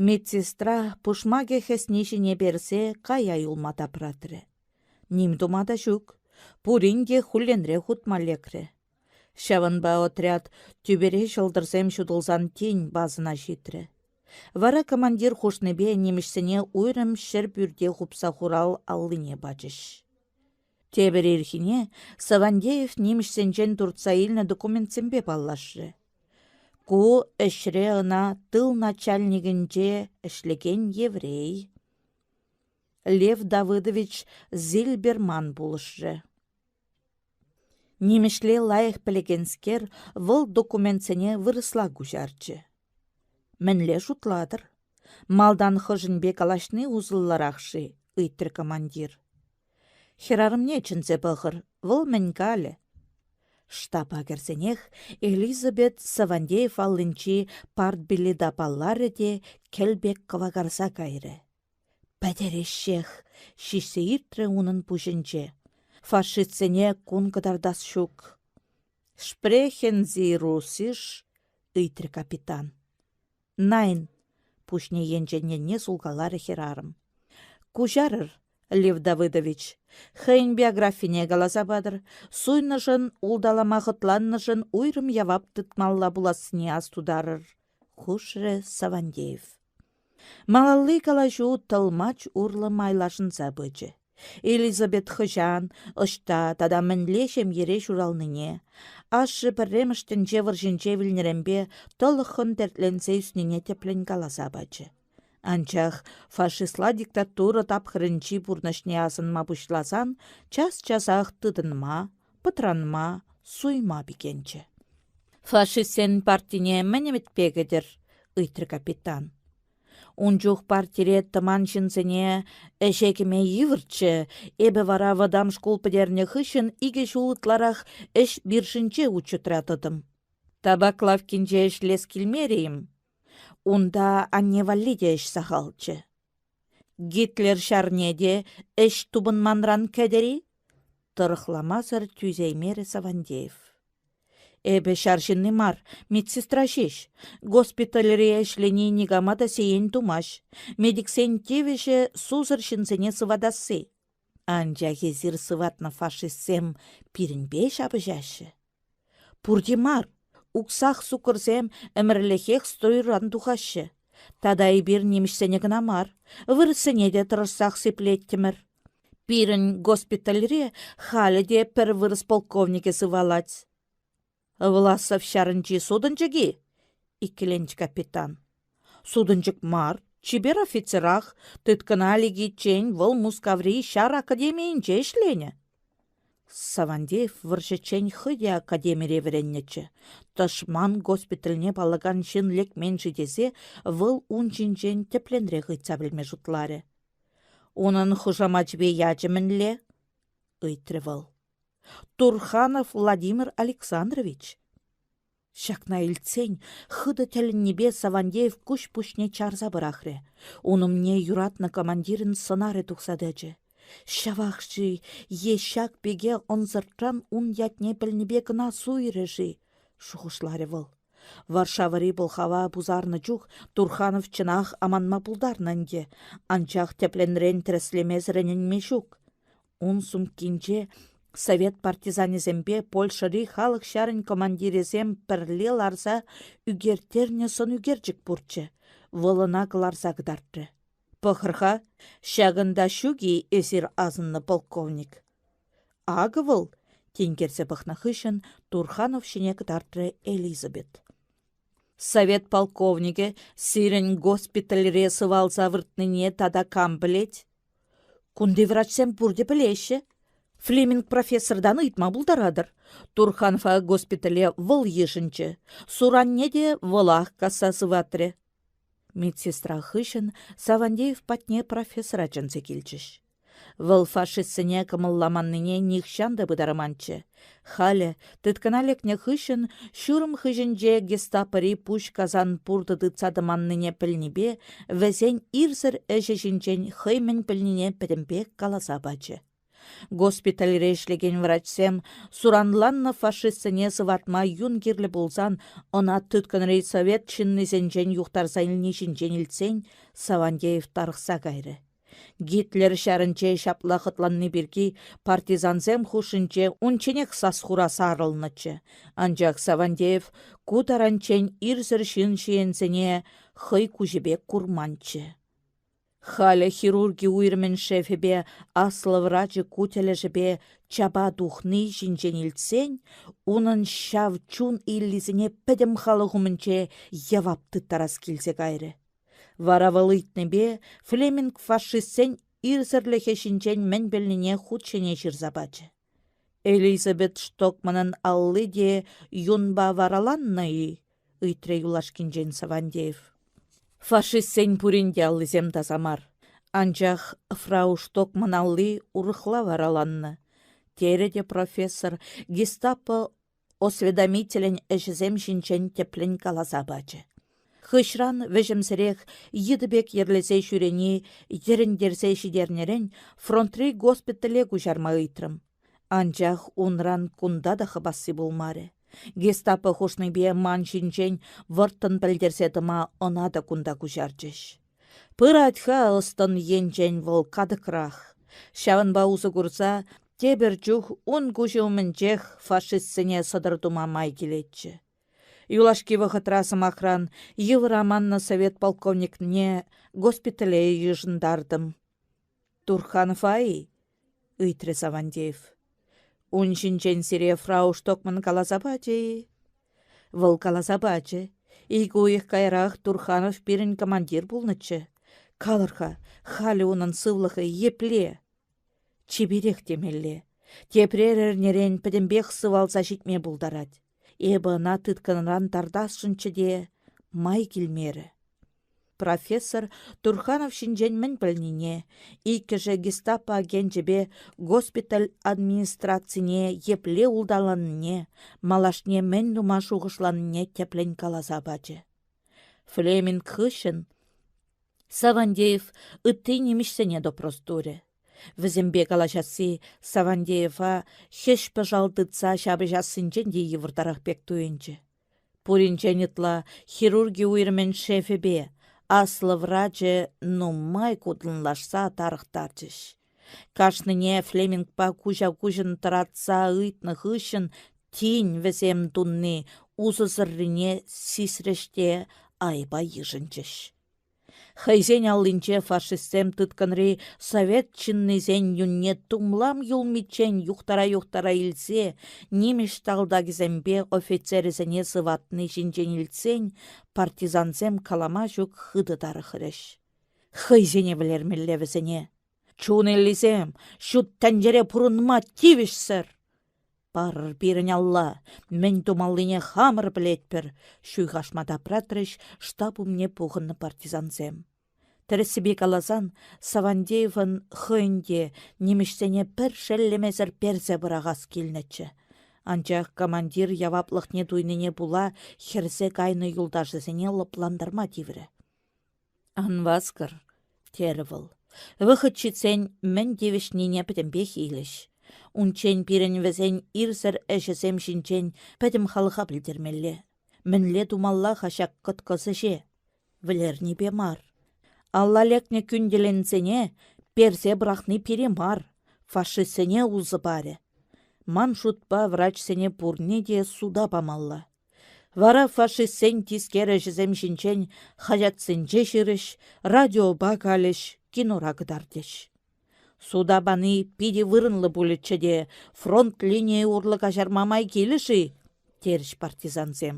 S1: медсестра пушмакӗ хӗсни ҫине персе кая юлма тапратрӗ. Ним тума та ҫук, пурин те хулленрех утма лекрӗ. Ҫавӑнпа отряд тӳпере ҫӑлтӑрсем ҫутӑлсан тин базӑна ҫитрӗ. Вара командир хушнипе нимӗҫсене уйрӑм ҫӗр пӳрте хупса хурал аллине пачӗҫ. Тепӗр ирхине Савандеев нимӗҫсенчен туртса илнӗ документсемпе паллашрӗ. Ку ӗҫре ӑна тыл начальникӗнче ӗҫлекен еврей Лев Давыдович Зильберман пулӑшрӗ. Нимӗҫле лайӑх пӗлекенскер вӑл документсене вырӑсла куҫарчӗ. Мӗнле шутлатӑр? Малтан хӑшӗнпе калаҫни усӑллӑрах-ши? ыйтрӗ командир. Хӗрарӑмне чӗнсе пӑхӑр, вӑл мӗн калӗ? Штаба кӗрсенех Элизабет Савандеев аллинчи партбилета палларӗ те кӗл пек кӑвакарса кайрӗ. Пӗтереҫҫех, ҫиҫсе иртрӗ унӑн пуҫӗнче. Фашистсене кун кӑтартас ҫук. «Sprechen Sie Russisch?» ыйтрӗ капитан. «Nein», пуҫне енчен енне сулкаларӗ хӗрарӑм. «Куҫарӑр, Лев Давыдович. Хӑйӗн биографине каласа патӑр. Суйнӑшӑн, улталама хӑтланнӑшӑн уйрӑм явап тытмалла пулассине астутарӑр», хушрӗ Савандеев. Малалли калаҫу тӑлмач урлӑ майлашӑнса пычӗ. Элизабет хӑҫан, ӑҫта тата мӗнле ҫемьере ҫуралнине, ашшӗ пӗрремӗш тӗнче вӑрҫинче вилнӗренпе тӑлӑххӑн тертленсе ӳснине тӗплӗн каласа пачӗ. Анчах фашистла диктатура тапхӑрӗнчи пурнӑҫне асӑнма пуҫласан час-часах тытӑнма, пӑтранма, суйма пикенчӗ. Фашистсен партине мӗн ӗмӗтпе кӗтӗр? ыйтрӗ капитан. Ун чух партире тӑман ҫынсене ӗҫе кӗме йывӑрччӗ, эпӗ вара вӑтам шкул пӗтернӗ хыҫҫӑн икӗ ҫул ытларах ӗҫ биржинче учетра тӑтӑм. Табак лавккинче ӗҫлес килмерӗ-им? Унта анне валли те ӗҫ сахалччӗ. Гитлер ҫарне те ӗҫ тупӑнманран кӗтӗр-и? Тӑрӑхламасӑр тӳсеймерӗ Савандеев. Эпӗ ҫар ҫынни мар, медсестра ҫеҫ. Госпитальре ӗҫлени никама та сиен тумасть. Медиксен тивӗҫӗ сусӑр ҫынсене сыватасси. Анчах эсир сыватнӑ фашистсем пирӗнпе ҫапӑҫаҫҫӗ. Пурте мар, уксах суккӑрсем ӗмӗрлӗхех стройран тухаҫҫӗ. Тата эпир нимӗҫсене кӑна мар, вырӑссене те тӑрӑшсах сиплеттӗмӗр. Пирӗн госпитальре халӗ те пӗр вырӑс полковникӗ сывалать. Власов ҫарӗнчи сутӑнчӑк-и? иккӗленчӗ капитан. Сутӑнчӑк мар, чипер офицерах, тыткӑна лекиччен вӑл Мускаври ҫар академийӗнче ӗҫленӗ. Савандеев вӑрҫӑччен хӑй те академире вӗреннӗччӗ. Тӑшман госпитальне паллакан ҫын лекмен-ши тесе вӑл ун ҫинчен тӗплӗнрех ыйтса пӗлме шутларӗ. Унӑн хушамачӗпе ячӗ мӗнле? ыйтрӗ вӑл. Турханов Владимир Александрович. Ҫакна илтсен, хытӑ тӗлӗннипе Савандеев куҫ-пуҫне чарса пӑрахрӗ. Ун умне юратнӑ командирӗн сӑнарӗ тухса тӑчӗ. Ҫавах-ши е ҫак пике ӑнсӑртран ун ятне пӗлнипе кӑна суйрӗ-ши? шухӑшларӗ вӑл. Варшавӑри пӑлхава пусарнӑ чух Турханов чӑнах аманма пултарнӑ ӗнтӗ, анчах тӗплӗнрен тӗрӗслемесӗр ӗненме ҫук. Ун сумккинче совет партизанӗсемпе Польшӑри халӑх ҫарӗн командирӗсем пӗрле ларса ӳкерттернӗ сӑнӳкерчӗк пурччӗ. Вӑл ӑна кӑларса кӑтартрӗ. Пӑхӑр-ха, ҫакӑнта ҫук-и эсир асӑннӑ полковник? Акӑ вӑл, тинкерсе пӑхнӑ хыҫҫӑн Турханов ҫине кӑтартрӗ Элизабет. Совет полковникӗ сирӗн госпитальре сывалса выртнине тата кам пӗлет? Кунти врачсем пурте пӗлеҫҫӗ. Флеминг профессортан ыйтма пултаратӑр. Турханфа госпитале вӑл йышӑнчӗ. Суранне те вӑлах касса сыватрӗ. Медсестра хыҫҫӑн Савандеев патне профессора чӗнсе килчӗҫ. Вӑл фашистсене кӑмӑлламаннине нихҫан та пытарманччӗ. Халӗ, тыткӑна лекнӗ хыҫҫӑн, ҫурӑм хыҫӗнче гестапӑри пуҫ касан пуртӑ тытса тӑманнине пӗлнипе вӗсен ирсӗр ӗҫӗ ҫинчен хӑй мӗн пӗлнине пӗтӗмпех каласа пачӗ. Госпитальре ӗҫлекен врачсем суранланнӑ фашистсене сыватма юн кирлӗ пулсан ӑна тыткӑнри совет ҫыннисенчен юхтарса илни ҫинчен илтсен Савандеев тарӑхса кайрӗ. Гитлер ҫарӗнче ҫапла хӑтланни пирки партизансем хушшинче унчченех сас-хура сарӑлнӑччӗ, анчах Савандеев ку таранччен ирсӗр ҫын ҫиенсене хӑй куҫӗпе курманччӗ. Халӗ хирурги уйрӑмӗн шефӗпе аслӑ врачӗ ку тӗлӗшӗпе чапа тухни ҫинчен илтсен, унӑн ҫав чун иллисене пӗтӗм халӑх умӗнче явап тыттарас килсе кайрӗ. Вара вӑл ыйтнипе Флеминг фашистсен ирсӗрлӗхӗ ҫинчен мӗн пӗлнине хут ҫине ҫырса пачӗ. Элизабет Штокманӑн алли те юнпа вараланнӑ-и? ыйтрӗ юлашкинчен Савандеев. Фашистсен пурин те аллисем таса мар. Анчах фрау Штокман алли урӑхла вараланнӑ, терӗ те профессор гестапо осведомителӗн ӗҫӗсем ҫинчен тӗплӗн каласа пачӗ. Хыҫран вӗҫӗмсӗрех йытӑ пек йӗрлесе ҫӳрени йӗрӗнтерсе ҫитернӗрен фронтри госпитале куҫарма ыйтрӑм. Анчах унран кунта та хӑпасси пулмарӗ. Гестапо хушнипе ман ҫинчен вӑрттӑн пӗлтерсе тӑма ӑна та кунта куҫарчӗҫ. Пырать-ха ӑс-тӑн енчен вӑл катӑкрах. Ҫавӑнпа усӑ курса тепӗр чух ун куҫӗ умӗнчех фашистсене сӑтӑр тума май килетчӗ. Юлашки вӑхӑтра, сӑмахран, йывӑр аманнӑ совет полковникне госпитале йышӑнтартӑм. Турханова-и? ыйтрӗ Савандеев. Ун ҫинчен сире фрау Штокман каласа пачӗ-и? Вӑл каласа пачӗ. Ик уйӑх каярах Турханов пирӗн командир пулнӑччӗ. Калӑр-ха, халӗ унӑн сывлӑхӗ епле? Чиперех темелле. Тепрер эрнерен пӗтӗмпех сывалса ҫитме пултарать. Эпӗ ӑна тыткӑнран тартасшӑнччӗ те май килмерӗ. Профессор Турханов ҫинчен мӗн пӗлнине, иккӗшӗ гестапо агенчӗпе госпиталь администрацине епле улталанине, малашне мӗн тума шухӑшланине тӗплӗн каласа пачӗ. Флеминг хыҫҫӑн Савандеев ытти нимӗҫсене допрос турӗ. Вӗсемпе калаҫасси Савандеева хӗҫ-пӑшал тытса ҫапӑҫассинчен те йывӑртарах пек туйӑнчӗ. Пуринчен ытла хирурги уйрӑмӗн шефӗпе аслӑ врачӗ нумай кутӑнлашса тарӑхтарчӗҫ. Кашнине Флемингпа куҫа-куҫӑн тӑратса ыйтнӑ хыҫҫӑн тин вӗсем тунни усӑсӑррине сисрӗҫ те айӑпа йышӑнчӗҫ. Хӑйсен аллинче фашистсем тыткӑнри совет ҫыннисен юнне тумлам юлмиччен юхтара-юхтара илсе нимӗҫ салтакӗсемпе офицерӗсене сыватни ҫинчен илтсен партизансем калама ҫук хытӑ тарӑхрӗҫ. Хӑйсене вӗлермелле вӗсене. Чун иллисем, ҫут тӗнчере пурӑнма тивӗҫсӗр! Парӑр пирӗн алла, мӗн тумаллине хамӑр пӗлетпӗр, ҫуйхашма тапратрӗҫ штаб умне пухӑннӑ партизансем. Тӗрӗссипе каласан, Савандеевӑн хӑйӗн те нимӗҫсене пӗр шеллемесӗр персе пӑрахас килнӗччӗ. Анчах командир яваплӑхне туйнине пула хӗрсе кайнӑ юлташӗсене лӑплантарма тиврӗ. Ан васкӑр, терӗ вӑл. Вӑхӑт ҫитсен мӗн тивӗҫнине пӗтӗмпех илӗҫ. Унччен пирӗн вӗсен ирсӗр ӗҫӗсем ҫинчен пӗтӗм халӑха пӗлтермелле. Мӗнле тумалла-ха ҫак кӑткӑс ӗҫе? Вӗлернипе мар. Алла лекнӗ кӳнтеленсене персе пӑрахни пире мар, фашистсене усӑ парӗ. Ман шутпа врачсене пурне те суда памалла. Вара фашистсен тискер ӗҫӗсем ҫинчен хаҫатсенче ҫырӗҫ, радиопа калӗҫ, кинора кӑтартӗҫ. Суда пани питӗ вырӑнлӑ пулӗччӗ те фронт линийӗ урлӑ каҫарма май килӗ-ши? терӗҫ партизансем.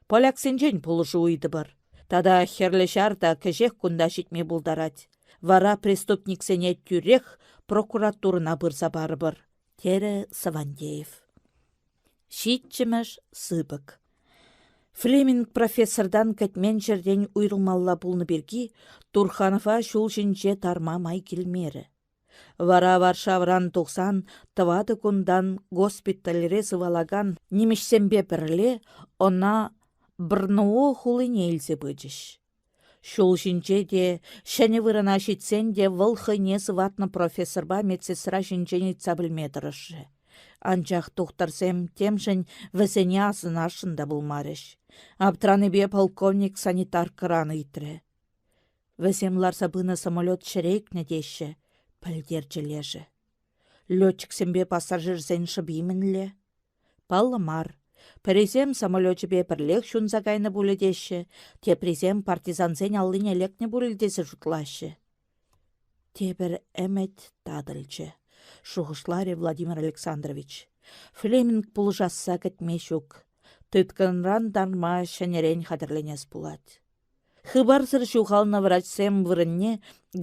S1: Поляксенчен пулӑшу ыйтӑпӑр. Тата Хӗрлӗ Ҫар та кӗҫех кунта ҫитме пултарать. Вара преступниксене тӳрех прокуратурӑна пырса парӑпӑр, терӗ Савандеев. Ҫиччӗмӗш сыпӑк. Флеминг профессортан кӗтмен ҫӗртен уйрӑлмалла пулнӑ пирки Турханова ҫул ҫинче тарма май килмерӗ. Вара Варшавӑран тухсан тӑватӑ кунтан госпитальре сывалакан нимӗҫсемпе пӗрле ӑна Брно хулине илсе пычӗҫ. Ҫул ҫинче те, ҫӗнӗ вырӑна ҫитсен те вӑл хӑйне сыватнӑ профессорпа медсестра ҫинчен ыйтса пӗлме тӑрӑшрӗ. Анчах тухтӑрсем темшӗн вӗсене асӑнасшӑн та пулмарӗҫ. Аптранипе полковник санитаркӑран ыйтрӗ. Вӗсем ларса пынӑ самолет ҫӗре ӳкнӗ теҫҫӗ, пӗлтерчӗ лешӗ. Летчиксемпе пассажирсен шӑпи мӗнле? Паллӑ мар. Пӗрисем самолечӗпе пӗрлех ҫунса кайнӑ пулӗ теҫҫӗ, теприсем партизансен аллине лекнӗ пулӗ тесе шутлаҫҫӗ. Тепӗр ӗмӗт татӑлчӗ, шухӑшларӗ Владимир Александрович. Флеминг пулӑшасса кӗтме ҫук. Тыткӑнран тарма ҫӗнӗрен хатӗрленес пулать. Хыпарсӑр ҫухалнӑ врачсем вырӑнне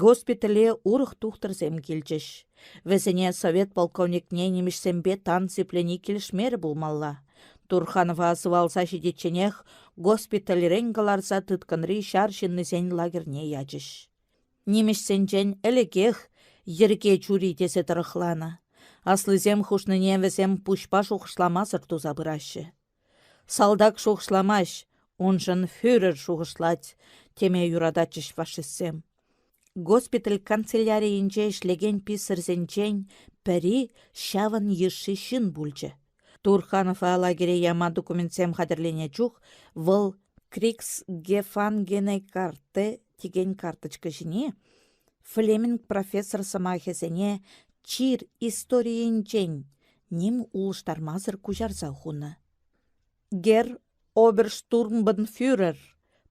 S1: госпитале урӑх тухтӑрсем килчӗҫ. Вӗсене совет полковникне нимӗҫсемпе тан сиплени килӗшмерӗ пулмалла. Турханова сывалса ҫитичченех госпитальрен кӑларса тыткӑнри ҫар ҫыннисен лагерьне ячӗҫ. Нимӗҫсенчен ӗлӗкех йӗрке чури тесе тӑрӑхланӑ. Аслисем хушнине вӗсем пуҫпа шухӑшламасӑр туса пыраҫҫӗ. Салтак шухӑшламасть, уншӑн фюрер шухӑшлать, теме юрататчӗҫ фашистсем. Госпиталь канцелярийӗнче ӗҫлекен писарьсенчен пӗри ҫавӑн йышши ҫын пулчӗ. Турханова лагере яма документсем хатӗрленӗ чух вӑл Криксгефангене карте текен карточка ҫине Флеминг профессор сӑмахӗсене чир историйӗнчен ним улӑштармасӑр куҫарса хунӑ. Герр оберштурмбанфюрер,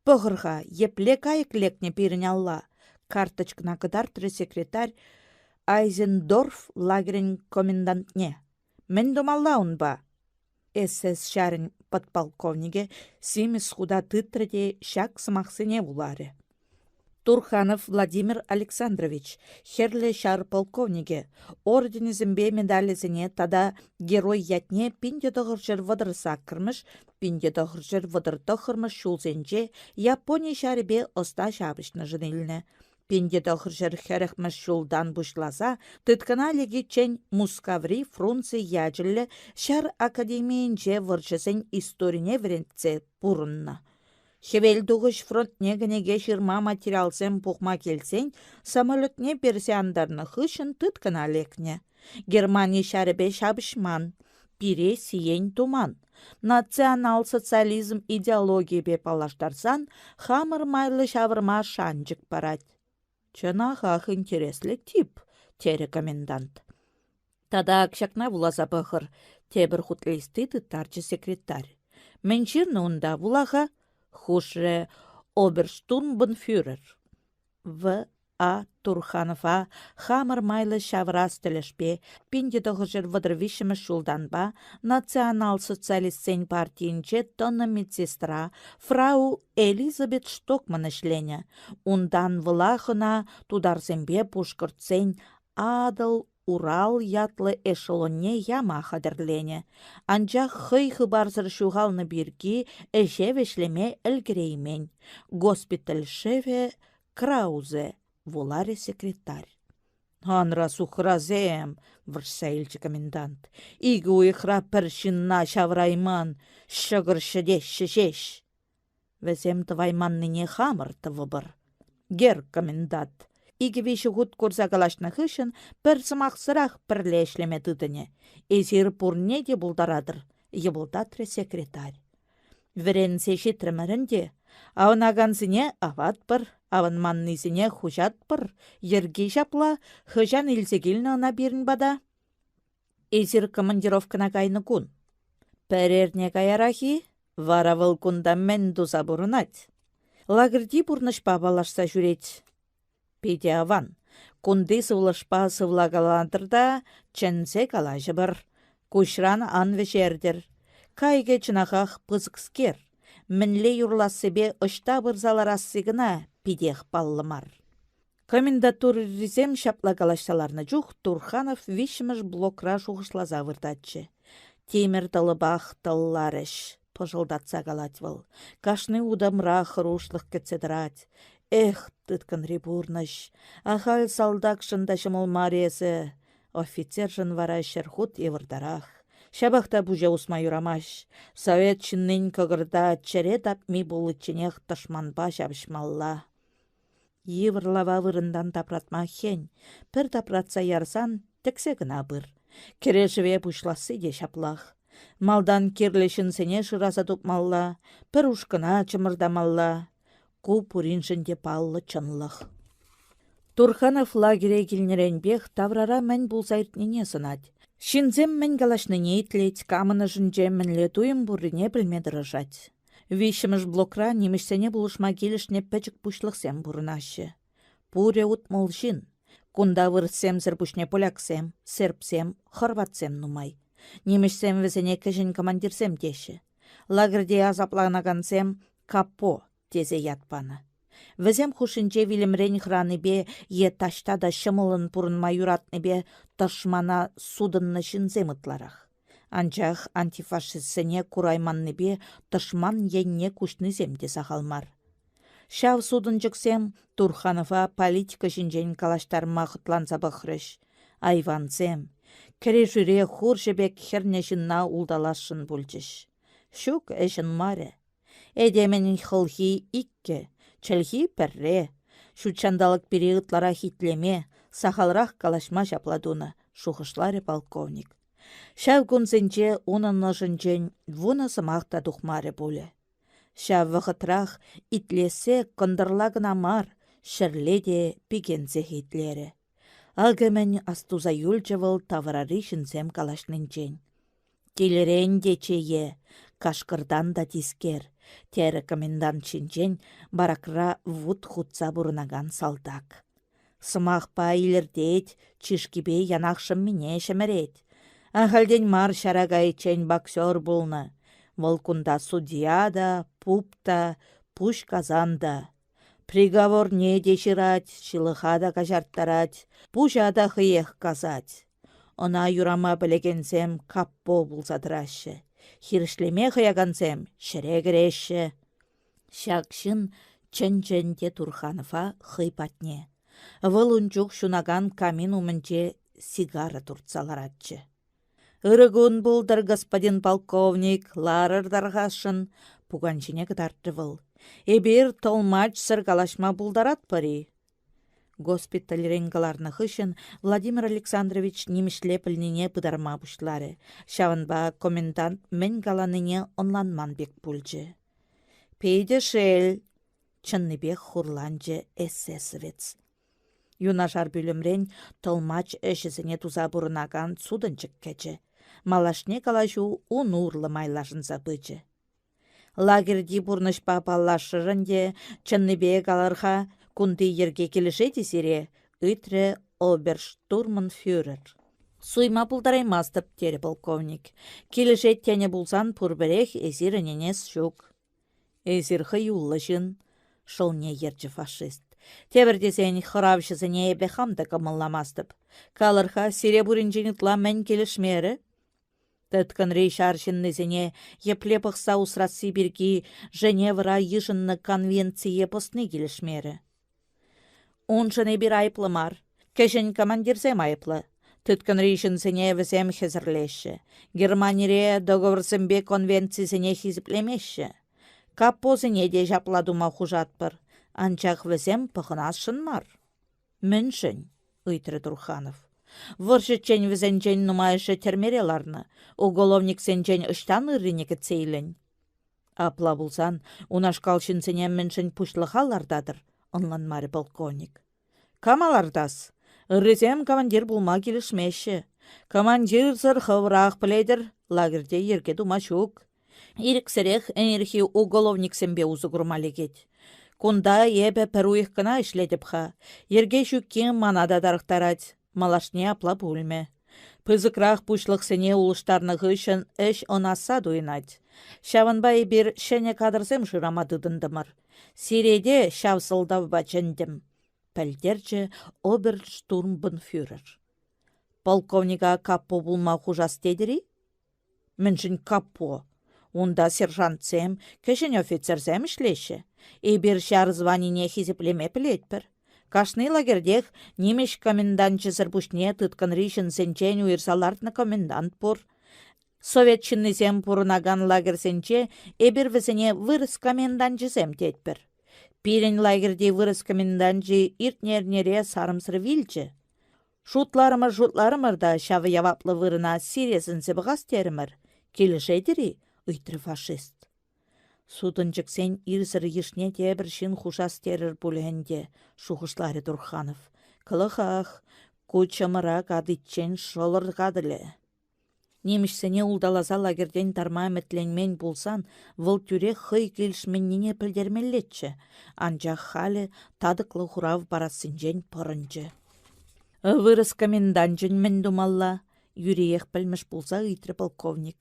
S1: пӑхӑр-ха, епле кайӑк лекнӗ пирӗн алла, карточкӑна кӑтартрӗ секретарь Айзендорф лагерӗн комендантне. Мӗн тумалла унпа? СС ҫарӗн подполковникӗ симӗс хута тытрӗ те ҫак сӑмахсене вуларӗ. Турханов Владимир Александрович, Хӗрлӗ Ҫар полковникӗ, орденӗсемпе медалӗсене тата Герой ятне 1938-мӗш, 1939-мӗш ҫулсенче Япони ҫарӗпе ӑста ҫапӑҫнӑшӑн илнӗ. 1940-мӗш ҫултан пуҫласа тыткӑна лекиччен Мускаври Фрунзе ячӗллӗ ҫар академийӗнче вӑрҫӑсен историне вӗрентсе пурӑннӑ. Хӗвелтухӑҫ фронтне кӗнеке ҫырма материалсем пухма килсен самолетне персе антарнӑ хыҫҫӑн тыткӑна лекнӗ. Германи ҫарӗпе ҫапӑҫман, пире сиен туман. Национал-социализм идеологийӗпе паллаштарсан хамӑр майлӑ ҫавӑрма шанчӑк парать. Чӑнахах интереслӗ тип, терӗ комендант. Тата ак ҫакна вуласа пӑхӑр, тепӗр хут листи тыттарчӗ секретарь. Мӗн ҫырнӑ унта, вула-ха, хушрӗ оберштурмбанфюрер. В. А. Турханова хамӑр майлӑ ҫавӑрас тӗлӗшпе 1933 ҫултанпа национал-социалистсен партийӗнче тӑнӑ медсестра фрау Элизабет Штокман ӗҫленӗ. Унтан вӑлах ӑна тутарсемпе пушкӑртсен Атӑл Урал ятлӑ эшелонне яма хатӗрленӗ, анчах хӑй хыпарсӑр ҫухалнӑ пирки ӗҫе вӗҫлеме ӗлкӗреймен. Госпиталь шефӗ Краузе, вуларӗ секретарь. «Анра сухрасем!» — вӑрҫса илчӗ комендант. «Икӗ уйӑхра пӗр ҫынна ҫавӑрайман, ҫӑкӑр ҫӗтеҫҫӗ ҫеҫ!» Вӗсем тӑвайманнине хамӑр тӑвӑпӑр. Герр комендант, икӗ-виҫӗ хут курса калаҫнӑ хыҫҫӑн пӗр сӑмахсӑрах пӗрле ӗҫлеме тытӑнӗ. Эсир пурне те пултаратӑр, йӑпӑлтатрӗ секретарь. Вӗренсе ҫитрӗмӗр ӗнтӗ. Авӑнакансене аватпӑр, авӑнманнисене хуҫатпӑр. Йӗрки ҫапла, хӑҫан илсе килнӗ ӑна пирӗн пата? Эсир командировкӑна кайнӑ кун. Пӗр эрне каярах-и? Вара вӑл кунта мӗн туса пурӑнать? Лагерьти пурнӑҫпа паллашса ҫӳрет. Питӗ аван. Кунти сывлӑшпа сывлакалатӑр та чӗнсе калаҫӑпӑр. Куҫран ан вӗҫертӗр. Кайӑкӗ чӑнахах пысӑкскер. Мӗнле юрлассипе ӑҫта пырса ларасси кӑна питех паллӑ мар. Комендатурӑрисем ҫапла калаҫса ларнӑ чух Турханов виҫҫӗмӗш блокра шухӑшласа выртатчӗ. Тимӗр тӑлӑпах тӑлларӗҫ, пӑшӑлтатса калать вӑл. Кашни утӑмра хӑрушлӑх кӗтсе тӑрать. Эх, тыткӑнри пурнӑҫ! Ахаль салтакшӑн та ҫӑмӑл мар эсӗ. Офицершӑн вара ҫӗрхут йывӑртарах. Ҫапах та пуҫа усма юрамасть. Совет ҫыннин кӑкӑрта чӗре тапми пуличченех тӑшманпа ҫапӑҫмалла. Йывӑр лава вырӑнтан тапратма хӗн, пӗр тапратса ярсан тӗксе кӑна пыр. Кӗрешӗве пуҫласси те ҫаплах. Малтан кирлӗ ҫынсене шыраса тупмалла, пӗр ушкӑна чӑмӑртамалла. Ку пуриншӗн те паллӑ чӑнлӑх. Турханов лагере килнӗренпех таврара мӗн пулса иртнине сӑнать. Ҫынсем мӗн калаҫнине итлет, камӑн ӑшӗнче мӗнле туйӑм пуррине пӗлме тӑрӑшать. Виҫҫӗмӗш блокра нимӗҫсене пулӑшма килӗшнӗ пӗчӗк пуҫлӑхсем пурӑнаҫҫӗ. Пурӗ 60 ҫын. Кунта вырӑссемсӗр пуҫне поляксем, сербсем, хорватсем нумай. Нимӗҫсем вӗсене кӗҫӗн командирсем теҫҫӗ. Лагерьте асапланакансем капо тесе ят панӑ. Вӗсем хушшинче вилӗмрен хӑранипе е таҫта та ҫӑмӑллӑн пурӑнма юратнипе тӑшмана сутӑннӑ ҫынсем ытларах. Анчах антифашистсене курайманнипе тӑшман енне куҫнисем те сахал мар. Ҫав сутӑнчӑксем Турханова политика ҫинчен калаҫтарма хӑтланса пӑхрӗҫ. Айвансем, кӗрешӳре хурҫӑ пек хӗрнӗ ҫынна улталасшӑн пулчӗҫ. Ҫук, ӗҫ ӑнмарӗ. Этемӗн хӑлхи иккӗ, чӗлхи пӗрре. Ҫутҫанталӑк пире ытларах итлеме, сахалрах калаҫма ҫапла тунӑ, шухӑшларӗ полковник. Ҫав кунсенче унӑн ӑшӗнчен вунӑ сӑмах та тухмарӗ пулӗ. Ҫав вӑхӑтрах итлесе кӑнтӑрла кӑна мар, ҫӗрле те пикенсех итлерӗ. Акӑ мӗн астуса юлчӗ вӑл таврари ҫынсем калаҫнинчен. Килӗрен те чее, кашкӑртан та тискер, терӗ комендант ҫинчен баракра вут хутса пурӑнакан салтак. Сӑмахпа илӗртет, чышкипе янах шӑммине ҫӗмӗрет. Ахальтен мар ҫара кайиччен боксер пулнӑ. Вӑл кунта судья та, пуп та, пуҫ касан та. Приговорне те ҫырать, ҫылӑха та каҫарттарать, пуҫа та хӑех касать. Ӑна юрама пӗлекенсем каппо пулса тӑраҫҫӗ. Хирӗҫлеме хӑякансем ҫӗре кӗреҫҫӗ. Ҫак ҫын чӑн-чӑн те Турханова хӑй патне. Вӑл ун чух ҫунакан камин умӗнче сигара туртса ларатчӗ. «Ырӑ кун пултӑр, господин полковник, ларӑр тархасшӑн», — пукан ҫине кӑтартрӗ вӑл. Эпир тӑлмачсӑр калаҫма пултаратпӑр-и? Госпитальрен кӑларнӑ хыҫҫӑн Владимир Александрович нимӗҫле пӗлнине пытарма пуҫларӗ, ҫавӑнпа комендант мӗн каланине ӑнланман пек пулчӗ. Питӗ шел, чӑннипех хурланчӗ эсэсовец. Юнашар пӳлӗмрен тӑлмач ӗҫӗсене туса пурӑнакан сутӑнчӑк кӗчӗ. Малашне калаҫу ун урлӑ майлашӑнса пычӗ. Лагерьти пурнӑҫпа паллашрӑр ӗнтӗ, чӑннипе калӑр-ха, кунти йӗрке килӗшет-и сире? ыйтрӗ оберштурманфюрер. Суйма пултараймастӑп, терӗ полковник. Килӗшет тенӗ пулсан пурпӗрех эсир ӗненес ҫук. Эсир хӑюллӑ ҫын, шӑлне йӗрчӗ фашист. Тепӗр тесен хӑравҫӑсене эпӗ хам та кӑмӑлламастӑп. Калӑр-ха, сире пуринчен ытла мӗн килӗшмерӗ? Тыткӑнри ҫар ҫыннисене епле пӑхса усрасси пирки Женевӑра йышӑннӑ конвенцие пӑсни килӗшмерӗ. Уншӑн эпир айӑплӑ мар, кӗҫӗн командирсем айӑплӑ. Тыткӑнри ҫынсене вӗсем хӗсӗрлеҫҫӗ. Германире договорсемпе конвенцисене хисеплемеҫҫӗ. Капосене те ҫапла тума хушатпӑр, анчах вӗсем пӑхӑнасшӑн мар. Мӗншӗн? ыйтрӗ Турханов. Вӑрҫӑччен вӗсенчен нумайӑшӗ тӗрмере ларнӑ. Уголовниксенчен ӑҫтан ыррине кӗтсе илӗн? Апла пулсан унашкал ҫынсене мӗншӗн пуҫлӑха лартатӑр? ӑнланмарӗ полковник. Кама лартас? Ыррисем командир пулма килӗшмеҫҫӗ. Командирсӑр хӑвӑрах пӗлетӗр, лагерьте йӗрке тума ҫук. Ирӗксӗрех ӗнерхи уголовниксемпе усӑ курма лекет. Кунта эпӗ пӗр уйӑх кӑна ӗҫлетӗп-ха. Йӗрке ҫукки мана та тарӑхтарать. Малашне апла пулмӗ. Пысӑкрах пуҫлӑхсене улӑштарнӑ хыҫҫӑн ӗҫ ӑнасса туйӑнать. Ҫавӑнпа эпир ҫӗнӗ кадрсем шырама тытӑнтӑмӑр. Сире те ҫав сӑлтавпа чӗнтӗм, пӗлтерчӗ оберштурмбанфюрер. Полковника каппо пулма хушас тетӗр-и? Мӗншӗн капо? Унта сержантсем, кӗҫӗн офицерсем ӗҫлеҫҫӗ. Эпир ҫар званине хисеплеме пӗлетпӗр. Кашни лагерьтех нимӗҫ коменданчӗсӗр пуҫне тыткӑнри ҫынсенчен уйӑрса лартнӑ комендант пур. Совет ҫыннисем пурӑнакан лагерьсенче эпир вӗсене вырӑс коменданчӗсем тетпӗр. Пирӗн лагерьти вырӑс коменданчӗ иртнӗ эрнере сарӑмсӑр вилчӗ. Шутларӑмӑр-шутларӑмӑр та ҫав яваплӑ вырӑна сире сӗнсе пӑхас терӗмӗр. Килӗшетӗр-и? ыйтрӗ фашист. Сутӑнчӑксен ирсӗр йышне тепӗр ҫын хушас терӗр пуль ӗнтӗ, шухӑшларӗ Турханов. Кӑлӑхах, ку чӑмӑра катиччен шӑлӑр катӑлӗ. Нимӗҫсене улталаса лагерьтен тарма ӗмӗтленмен пулсан вӑл тӳрех хӑй килӗшменнине пӗлтермеллеччӗ, анчах халӗ татӑклӑ хурав парассинчен пӑрӑнчӗ. Вырӑс коменданчӗн мӗн тумалла? юриех пӗлмӗш пулса ыйтрӗ полковник.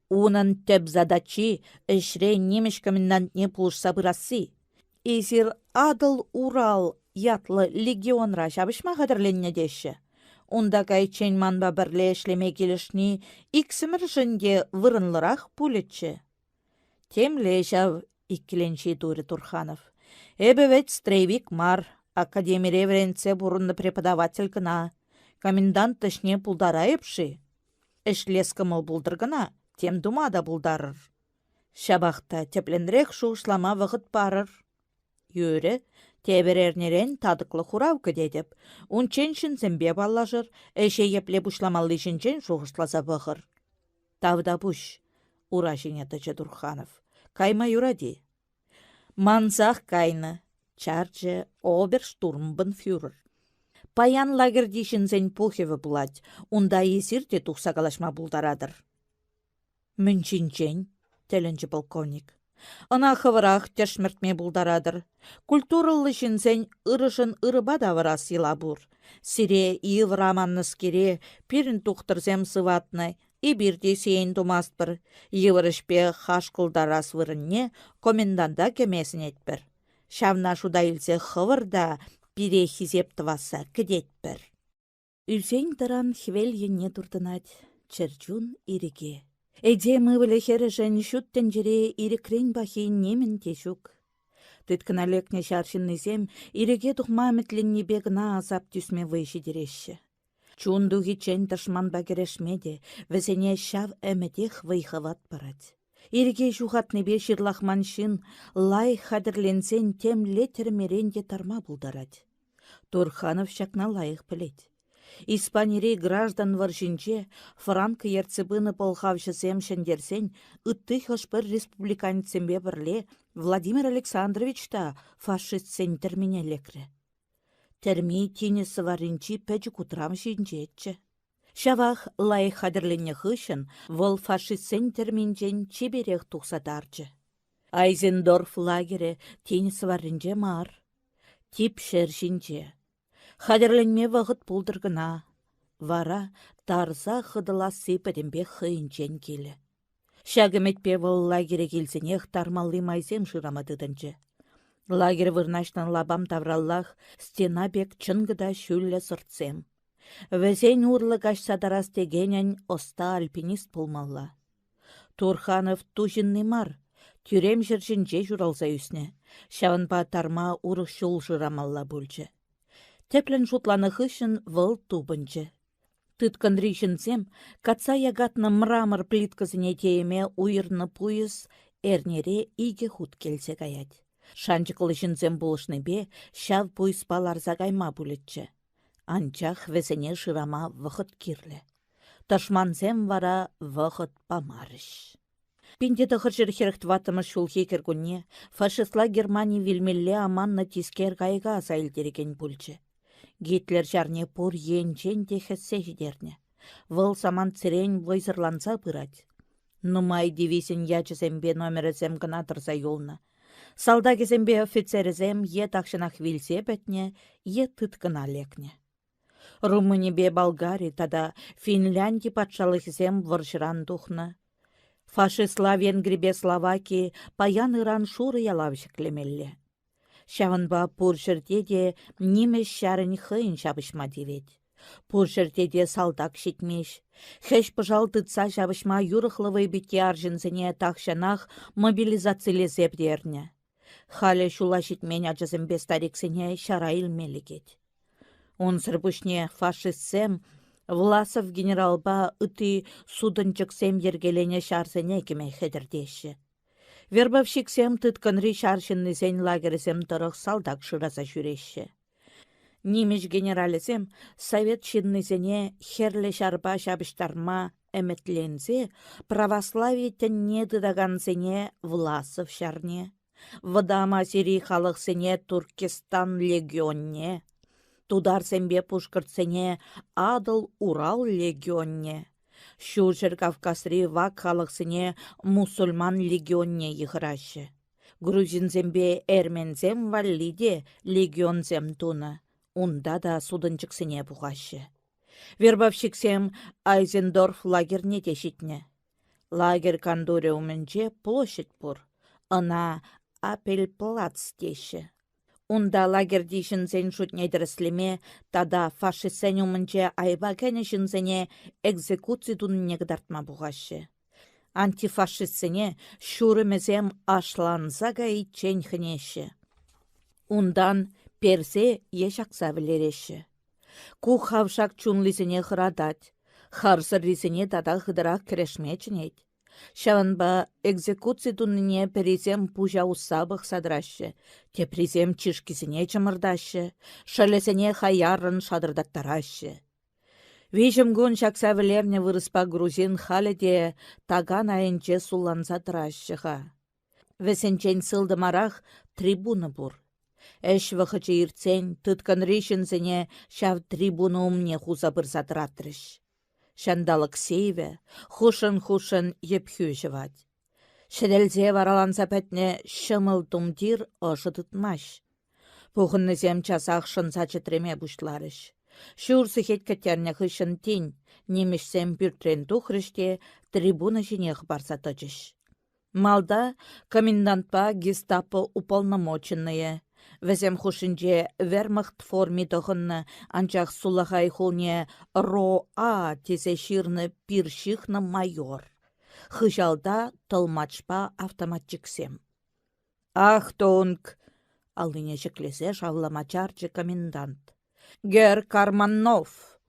S1: Унӑн тӗп задачи — ӗҫре нимӗҫ комендантне пулӑшса пырасси. Эсир Атӑл-Урал ятлӑ легионра ҫапӑҫма хатӗрленнӗ теҫҫӗ. Унта кайиччен манпа пӗрле ӗҫлеме килӗшни иксӗмӗршӗн те вырӑнлӑрах пулӗччӗ. Темле ҫав, иккӗленҫи турӗ Турханов. Эпӗ вӗт строевик мар, академире вӗрентсе пурӑннӑ преподаватель кӑна. Комендант ӗҫне пултарайӑп-ши? Ӗҫлес кӑмӑл пултӑр кӑна, тем тума та пултарӑр. Ҫапах та тӗплӗнрех шухӑшлама вӑхӑт парӑр. Юрӗ, тепӗр эрнерен татӑклӑ хурав кӗтетӗп. Унччен ҫынсемпе паллашӑр, ӗҫе епле пуҫламалли ҫинчен шухӑшласа пӑхӑр. Тавтапуҫ, ура ҫине тӑчӗ Турханов. Кайма юрать-и? Мансах кайнӑ, чарчӗ оберштурмбанфюрер. Паян лагерьти ҫынсен пухӑвӗ пулать, унта эсир те тухса калаҫма пултаратӑр. Мӗн ҫинчен? тӗлӗнчӗ полковник. Ӑна хӑвӑрах тӗшмӗртме пултаратӑр. Культурӑллӑ ҫынсен ырӑшӑн ырӑпа тавӑрас йӑла пур. Сире йывӑр аманнӑскере пирӗн тухтӑрсем сыватнӑ, эпир те сиен тумастпӑр. Йывӑр ӗҫпе хашкӑлтарас вырӑнне коменданта кӗме сӗнетпӗр. Ҫавна шута илсе хӑвӑр та пире хисеп тӑвасса кӗтетпӗр. Ӳсен-тӑран хӗвел енне туртӑнать, чӗрчун ирӗке. Этем ывӑлӗ-хӗрӗшӗн ҫут тӗнчере ирӗкрен пахи нимӗн те ҫук. Тыткӑна лекнӗ ҫар ҫыннисем ирӗке тухма ӗмӗтленнипе кӑна асап тӳсме вӑй ҫитереҫҫӗ. Чун тухиччен тӑшманпа кӗрешме те вӗсене ҫав ӗмӗтех вӑй-хӑват парать. Ирӗке ҫухатнипе ҫырлахман ҫын лайӑх хатӗрленсен темле тӗрмерен те тарма пултарать. Турханов ҫакна лайӑх пӗлет. Испанири граждан вӑрҫинче Франко ертсе пынӑ пӑлхавҫӑсем ҫӗнтерсен ытти хӑш-пӗр республиканецсемпе пӗрле Владимир Александрович та фашистсен тӗрмине лекрӗ. Тӗрми тинӗс варринчи пӗчӗк утрав ҫинчеччӗ. Ҫавах лайӑх хатӗрленнӗ хыҫҫӑн вӑл фашистсен тӗрминчен чиперех тухса тарчӗ. Айзендорф лагерӗ тинӗс варринче мар, тип ҫӗр ҫинче. Хатӗрленме вӑхӑт пултӑр кӑна. Вара тарса хӑтӑласси пӗтӗмпех хӑйӗнчен килӗ. Ҫак ӗмӗтпе вӑл лагере килсенех тармалли майсем шырама тытӑнчӗ. Лагерь вырнаҫнӑ лапам тавраллах стена пек чӑнкӑ та ҫӳллӗ сӑртсем. Вӗсен урлӑ каҫса тарас текенӗн ӑста альпинист пулмалла. Турханов ту ҫынни мар, тӳрем ҫӗр ҫинче ҫуралса ӳснӗ, ҫавӑнпа тарма урӑх ҫул шырамалла пулчӗ. Тӗплӗн шутланӑ хыҫҫӑн вӑл тупӑнчӗ. Тыткӑнри ҫынсем катса якатнӑ мрамор плиткӑсене тееме уйӑрнӑ пуйӑс эрнере икӗ хут килсе каять. Шанчӑклӑ ҫынсем пулӑшнипе ҫав пуйӑспа ларса кайма пулӗччӗ. Анчах вӗсене шырама вӑхӑт кирлӗ. Тӑшмансем вара вӑхӑт памарӗҫ. 1944 ҫулхи кӗркунне фашистла Германи вилмелле аманнӑ тискер кайӑка аса илтерекен пулчӗ. Гитлер ҫарне пур енчен те хӗссе ҫитернӗ. Вӑл самантсерен вӑйсӑрланса пырать. Нумай дивизин ячӗсемпе номерӗсем кӑна тӑрса юлнӑ. Салтакӗсемпе офицерӗсем е тахҫанах вилсе пӗтнӗ, е тыткӑна лекнӗ. Румынипе Болгари тата Финлянди патшалӑхӗсем вӑрҫӑран тухнӑ. Фашистла Венгрипе Словаки паян-ыран шурӑ ялав ҫӗклемелле. Ҫавӑнпа пур ҫӗрте те нимӗҫ ҫарӗн хӑйӗн ҫапӑҫма тивет. Пур ҫӗрте те салтак ҫитмест. Хӗҫ-пӑшал тытса ҫапӑҫма юрӑхлӑ вӑйпитти арҫынсене тахҫанах мобилизацилесе пӗтернӗ. Халӗ ҫула ҫитмен ачасемпе стариксене ҫара илме лекет. Унсӑр пуҫне фашистсем Власов генералпа ытти сутӑнчӑксем йӗркеленӗ ҫарсене кӗме хӗтӗртеҫҫӗ. Вербовщиксем тыткӑнри ҫар ҫыннисен лагерӗсем тӑрӑх салтак шыраса ҫӳреҫҫӗ. Нимӗҫ генералӗсем совет ҫыннисене Хӗрлӗ Ҫарпа ҫапӑҫтарма ӗмӗтленсе православи тӗнне тытакансене Власов ҫарне, Вӑтам Азири халӑхсене Туркестан легионне, тутарсемпе пушкӑртсене Атӑл-Урал легионне, Ҫурҫӗр Кавказри вак халӑхсене мусульман легионне йыхӑраҫҫӗ. Грузинсемпе эрменсем валли те легионсем тунӑ, унта та сутӑнчӑксене пухаҫҫӗ. Вербовщиксем Айзендорф лагерьне те ҫитнӗ. Лагерь кантурӗ умӗнче площадь пур, ӑна Апельплац теҫҫӗ. Унта лагерьти ҫынсен шутне тӗрӗслеме тата фашистсен умӗнче айӑпа кӗнӗ ҫынсене экзекуци тунине кӑтартма пухаҫҫӗ. Антифашистсене ҫурӑмӗсем ашланса кайиччен хӗнеҫҫӗ. Унтан персе е ҫакса вӗлереҫҫӗ. Ку хавшак чунлисене хӑратать, харсӑррисене тата хытӑрах кӗрешме чӗнет. Ҫавӑнпа экзекуци тунине пӗрисем пуҫа усса пӑхса тӑраҫҫӗ, теприсем чышкисене чӑмӑртаҫҫӗ, шӑлӗсене хаяррӑн шатӑртаттараҫҫӗ. Виҫӗмкун ҫакса вӗлернӗ вырӑспа грузин халӗ те такан айӗнче сулланса тӑраҫҫӗ-ха. Вӗсенчен сылтӑмарах трибуна пур. Ӗҫ вӑхӑчӗ иртсен тыткӑнри ҫынсене ҫав трибуна умне хуса пырса тӑратрӗҫ. Ҫанталӑк сивӗ, хушӑн-хушӑн йӗпхӳ ҫӑвать. Ҫӗтӗлсе вараланса пӗтнӗ ҫӑмӑл тумтир ӑшӑ тытмасть. Пухӑннисем часах шӑнса чӗтреме пуҫларӗҫ. Ҫур сехет кӗттернӗ хыҫҫӑн тин нимӗҫсем пӳртрен тухрӗҫ те трибуна ҫине хӑпарса тӑчӗҫ. Малта комендантпа гестапо уполномоченнӑйӗ. Вӗсем хушшинче вермахт форми тӑхӑннӑ, анчах сулахай хулне РОА тесе ҫырнӑ пир ҫыхнӑ майор. Хыҫалта тӑлмачпа автоматчиксем. «Ахтунг!» — аллине ҫӗклесе шавлама чарчӗ комендант. «Герр Карманнов!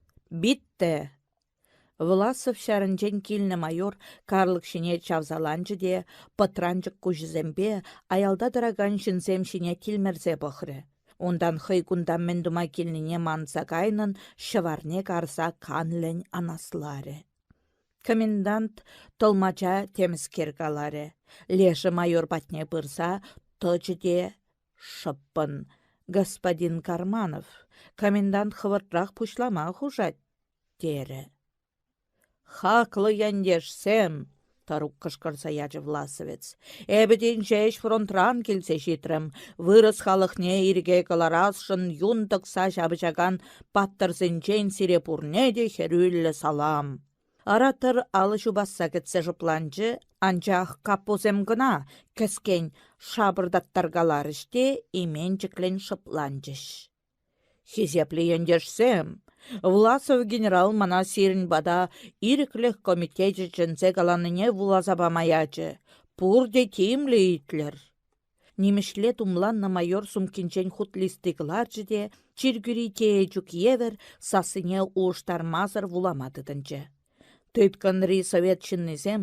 S1: Битте!» Власов ҫарӗнчен килнӗ майор карлӑк ҫине чавсаланчӗ те пӑтранчӑк куҫӗсемпе аялта тӑракан ҫынсем ҫине тилмӗрсе пӑхрӗ. Унтан хӑй кунта мӗн тума килнине манса кайнӑн ҫӑварне карса канлӗн анасларӗ. Комендант тӑлмача темскер каларӗ. Лешӗ майор патне пырса тӑчӗ те шӑппӑн: «Господин Карманов, комендант хӑвӑртрах пуҫлама хушать», терӗ. «Хаклӑ ентешсем!» — тӑрук кӑшкӑрса ячӗ власовец. «Эпӗ тин ҫеҫ фронтран килсе ҫитрӗм. Вырӑс халӑхне ирӗке кӑларасшӑн юн тӑкса ҫапӑҫакан паттӑрсенчен сире пурне те хӗрӳллӗ салам!» Оратор алӑ ҫупасса кӗтсе шӑпланчӗ, анчах каппусем кӑна кӗскен шапӑртаттаркаларӗҫ те именчӗклӗн шӑпланчӗҫ. Хисеплӗ ентешсем, Власов генерал мана сирӗн пата Ирӗклӗх комитечӗ чӗнсе каланине вуласа пама ячӗ. Пурте тимлӗ итлӗр. Нимӗҫле тумланнӑ майор сумкинчен хут листи кӑларчӗ те чиркӳри теечук евӗр сассине улӑштармасӑр вулама тытӑнчӗ. Тыткӑнри совет ҫыннисем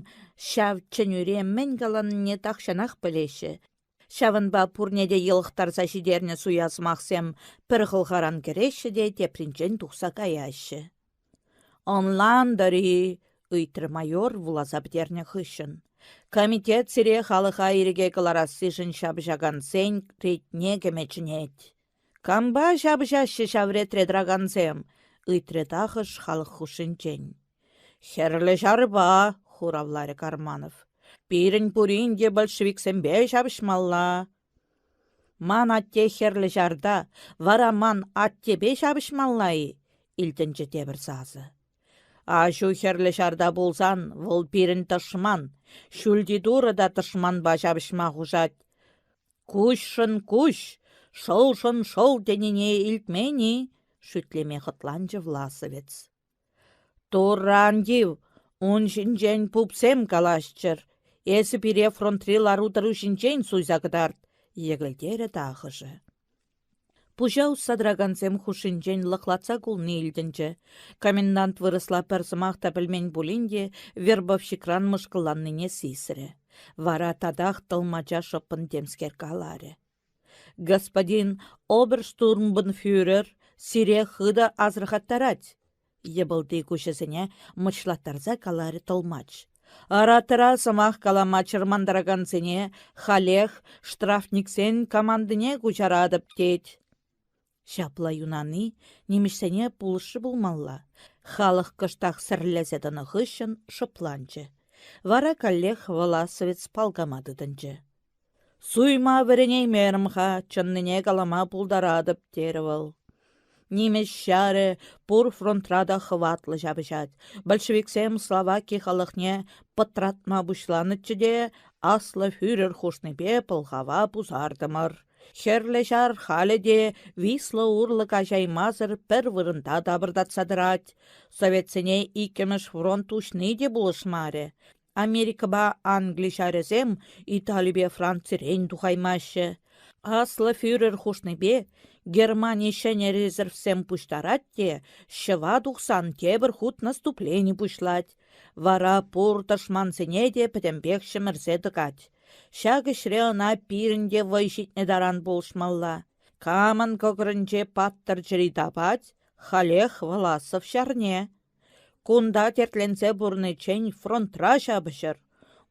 S1: ҫав чӗнӳре мӗн каланине тахҫанах пӗлеҫҫӗ, Ҫавӑнпа пурне те йӑлӑхтарса ҫитернӗ суя сӑмахсем пӗр хӑлхаран кӗреҫҫӗ те тепринчен тухса каяҫҫӗ. «Ӑнлантӑр-и?» — ыйтрӗ майор вуласа пӗтернӗ хыҫҫӑн. «Комитет сире халӑха ирӗке кӑларассишӗн ҫапӑҫакансен ретне кӗме чӗнет». «Кампа ҫапӑҫаҫҫӗ ҫав ретре тӑракансем?» — ыйтрӗ тахӑш халӑх хушшинчен. «Хӗрлӗ ҫарпа», — хуравларӗ Карманов. «Пирӗн пурин те большевиксемпе ҫапӑҫмалла». «Ман атте Хӗрлӗ ҫарта, вара ман аттепе ҫапӑҫмалла-и?» — илтӗнчӗ тепӗр сасӑ. «Аҫу Хӗрлӗ ҫарта пулсан, вӑл пирӗн тӑшман. Ҫӳлти Турӑ та тӑшманпа ҫапӑҫма хушать. Куҫшӑн куҫ, шӑлшӑн шӑл тенине илтмен-и?» — шӳтлеме хӑтланчӗ власовец. Турра ан тив, ун ҫинчен пупсем калаҫчӑр. Эсӗ пире фронтри лару-тӑру ҫинчен суйса кӑтарт, йӗкӗлтерӗ тахӑшӗ. Пуҫа усса тӑракансем хушшинчен лӑхлатса кулни илтӗнчӗ. Комендант вырӑсла пӗр сӑмах та пӗлмен пулин те вербовщикран мӑшкӑлланнине сисрӗ. Вара татах тӑлмача шӑппӑн темскер каларӗ. Господин оберштурмбанфюрер сире хытӑ асӑрхаттарать, йӑпӑлти куҫӗсене мӑчлаттарса каларӗ тӑлмач. Оратора сӑмах калама чӑрмантаракансене халех штрафниксен командине куҫаратӑп тет. Ҫапла юнани нимӗҫсене пулӑшрӗ пулмалла. Халӑх кӑштах сӗрлесе тӑнӑ хыҫҫӑн шӑпланчӗ. Вара каллех Власовец палкама тытӑнчӗ. Суйма вӗренеймерӗм-ха, чӑннине калама пултаратӑп, терӗ вӑл. Нимӗҫ ҫарӗ пур фронтра та хӑватлӑ ҫапӑҫать. Большевиксем Словаки халӑхне пӑтратма пуҫланӑччӗ те аслӑ фюрер хушнипе пӑлхава пусартӑмӑр. Хӗрлӗ ҫар халӗ те Висла урлӑ каҫаймасӑр пӗр вырӑнта тапӑртатса тӑрать. Советсене иккӗмӗш фронт уҫни те пулӑшмарӗ. Америкӑпа Англи ҫарӗсем Италипе Францирен тухаймаҫҫӗ. Аслӑ фюрер хушнипе Германи ҫӗнӗ резервсем пуҫтарать те ҫӑва тухсан тепӗр хут наступлени пуҫлать. Вара пур тӑшмансене те пӗтӗмпех ҫӗмӗрсе тӑкать. Ҫак ӗҫре ӑна пирӗн те вӑй ҫитнӗ таран пулӑшмалла. Камӑн кӑкӑрӗнче паттӑр чӗри тапать, халех Власов ҫарне. Кунта тертленсе пурӑниччен фронтра ҫапӑҫӑр.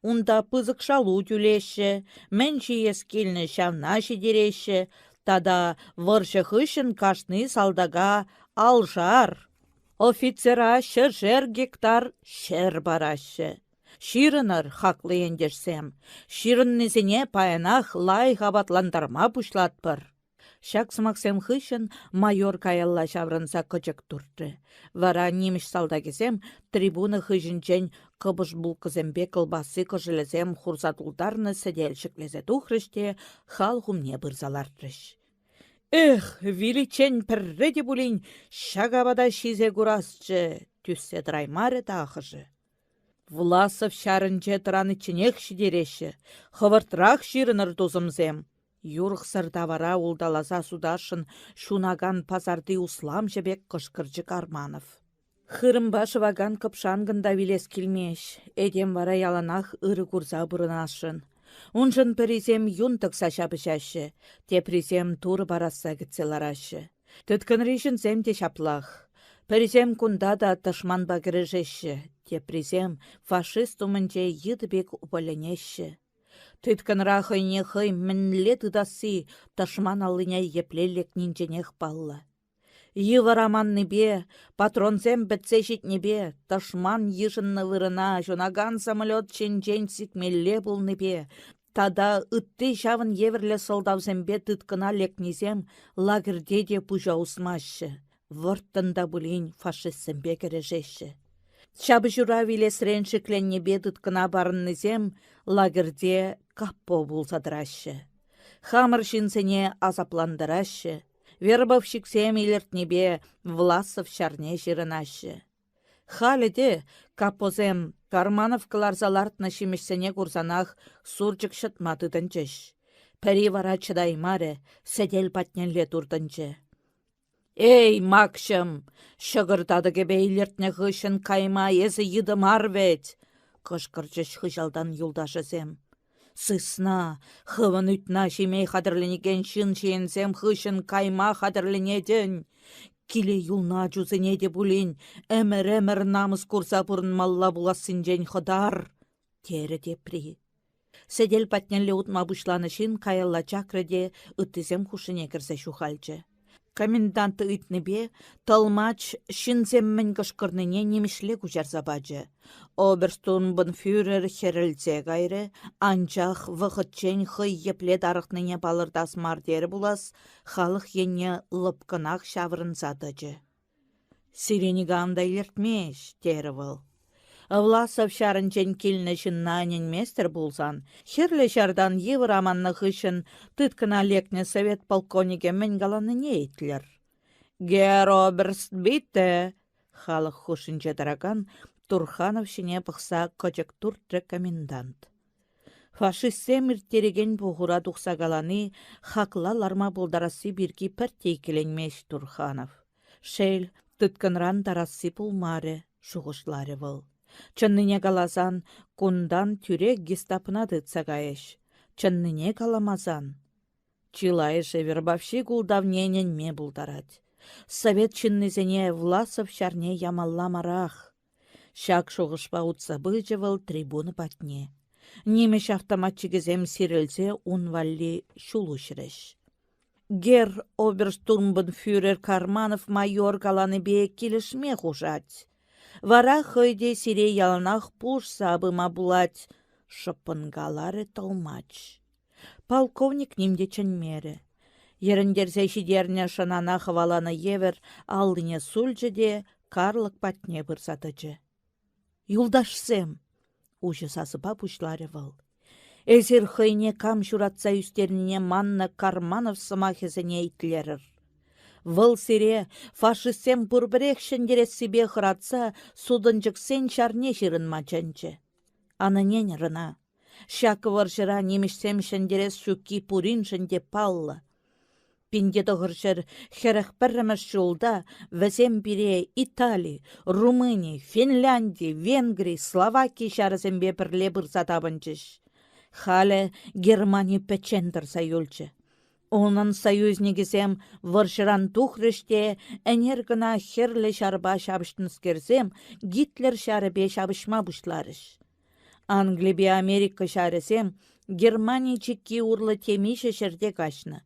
S1: Унта пысӑк шалу тӳлеҫҫӗ, мӗн ҫиес килнӗ ҫавна ҫитереҫҫӗ тата вӑрҫӑ хыҫҫӑн кашни салтака алшар, офицера ҫӗршер гектар ҫӗр параҫҫӗ. Ҫырӑнӑр, хаклӑ ентешсем, ҫырӑннисене паянах лайӑх апатлантарма пуҫлатпӑр. Ҫак сӑмахсем хыҫҫӑн майор каялла ҫаврӑнса кӑчӑк туртрӗ. Вара нимӗҫ салтакӗсем трибуна хыҫӗнчен кӑпӑш булкӑсемпе кӑлпасси кӑшӑлӗсем хурса тултарнӑ сӗтел ҫӗклесе тухрӗҫ те халӑх умне пырса лартрӗҫ. «Эх, виличчен пӗрре те пулин ҫак апата ҫисе курасчӗ!» — тӳссе тӑраймарӗ тахӑшӗ. Власов ҫарӗнче тӑраничченех ҫитереҫҫӗ. Хӑвӑртрах ҫырӑнӑр, тусӑмсем. Юрӑхсӑр тавара улталаса сутасшӑн ҫунакан пасарти усламҫӑ пек кӑшкӑрчӗ Карманов. Хырӑмпа шӑвакан кӑпшанкӑн та вилес килмест, этем вара яланах ырӑ курса пурӑнасшӑн. Уншӑн пӗрисем юн тӑкса ҫапӑҫаҫҫӗ, теприсем Турӑ парасса кӗтсе лараҫҫӗ. Тыткӑнри ҫынсем те ҫаплах. Пӗрисем кунта та тӑшманпа кӗрешеҫҫӗ, теприсем фашист умӗнче йытӑ пек упаленеҫҫӗ. Тыткӑнра хӑйне хӑй мӗнле тытасси тӑшман аллине епле лекнинченех паллӑ. Йывӑр аманнипе, патронсем пӗтсе ҫитнипе, тӑшман йышӑннӑ вырӑна ҫунакан самолет ҫинчен сикмелле пулнипе тата ытти ҫавӑн евӗрлӗ сӑлтавсемпе тыткӑна лекнисем лагерьте те пуҫа усмаҫҫӗ, вӑрттӑн та пулин фашистсемпе кӗрешеҫҫӗ. Ҫапӑҫура вилесрен шикленнипе тыткӑна парӑннисем лагерьте капо пулса тӑраҫҫӗ. Хамӑр ҫынсене асаплантараҫҫӗ, Вербовщиксем илӗртнипе Власов ҫарне ҫырӑнаҫҫӗ. Халӗ те капосем Карманов кӑларса лартнӑ ҫимӗҫсене курсанах сурчӑк ҫӑтма тытӑнчӗҫ. Пӗри вара чӑтаймарӗ, сӗтел патнелле туртӑнчӗ. «Эй, Макҫӑм, ҫӑкӑр татӑкӗпе илӗртнӗ хыҫҫӑн кайма эсӗ йытӑ мар вӗт!» кӑшкӑрчӗҫ хыҫалтан юлташӗсем. Сысна, хӑвӑн ӳтна ҫиме хатӗрленекен ҫын ҫиенсем хыҫҫӑн кайма хатӗрленетӗн. Киле юлнӑ ачусене те пулин ӗмӗр-ӗмӗр намӑс курса пурӑнмалла пулассинчен хӑтар, терӗ тепри. Сӗтел патнелле утма пуҫланӑ ҫын каялла чакрӗ те ыттисем хушшине кӗрсе ҫухалчӗ. Комендант ыйтнипе тӑлмач ҫынсем мӗн кӑшкӑрнине нимӗҫле куҫарса пачӗ. Оберштурмбанфюрер хӗрӗлсе кайрӗ, анчах вӑхӑтчен хӑй епле тарӑхнине палӑртас мар терӗ пулас, халӑх енне лӑпкӑнах ҫаврӑнса тӑчӗ. «Сире никам та илӗртмест», — терӗ вӑл. Власов ҫарӗнчен килнӗ ҫынна ӗненместӗр пулсан, Хӗрлӗ Ҫартан йывӑр аманнӑ хыҫҫӑн тыткӑна лекнӗ совет полковникӗ мӗн каланине итлӗр. «Герр оберст битте!» — халӑх хушшинче тӑракан Турханов ҫине пӑхса кӑчӑк туртрӗ комендант. Фашистсем ирттерекен пухура тухса калани хакла ларма пултарасси пирки пӗртте иккӗленмест Турханов. Шел, тыткӑнран тарасси пулмарӗ, шухӑшларӗ вӑл. Чӑннине каласан, кунтан тӳрех гестапӑна тытса кайӗҫ. Чӑннине каламасан... Чылайӑшӗ вербовщик ултавне ӗненме пултарать. Совет ҫыннисене Власов ҫарне ямалла марах. Ҫак шухӑшпа утса пычӗ вӑл трибуна патне. Нимӗҫ автоматчикӗсем сирӗлсе ун валли ҫул уҫрӗҫ. Герр оберштурмбанфюрер Карманов майор каланипе килӗшме хушать. Вара хӑй те сире яланах пулӑшса пыма пулать, шӑппӑн каларӗ тӑлмач. Полковник ним те чӗнмерӗ. Йӗрӗнтерсе ҫитернӗ шӑнана хӑваланӑ евӗр аллине сулчӗ те карлӑк патне пырса тӑчӗ. «Юлташсем!» — уҫӑ сасӑпа пуҫларӗ вӑл. «Эсир хӑйне кам ҫуратса ӳстернине маннӑ Карманов сӑмахӗсене итлерӗр. Вӑл сире фашистсем пурпӗрех ҫӗнтерессипе хӑратса сутӑнчӑксен ҫарне ҫырӑнма чӗнчӗ. Ан ӗненӗр ӑна. Ҫак вӑрҫӑра нимӗҫсем ҫӗнтерес ҫукки пуриншӗн те паллӑ. 1941 ҫулта вӗсем пире Итали, Румыни, Финлянди, Венгри, Словаки ҫарӗсемпе пӗрле пырса тапӑнчӗҫ. Халӗ Германи пӗччен тӑрса юлчӗ. Унӑн союзникӗсем вӑрҫӑран тухрӗҫ те ӗнер кӑна Хӗрлӗ Ҫарпа ҫапӑҫнӑскерсем Гитлер ҫарӗпе ҫапӑҫма пуҫларӗҫ. Англипе Америка ҫарӗсем Германи чикки урлӑ темиҫе ҫӗрте каҫнӑ.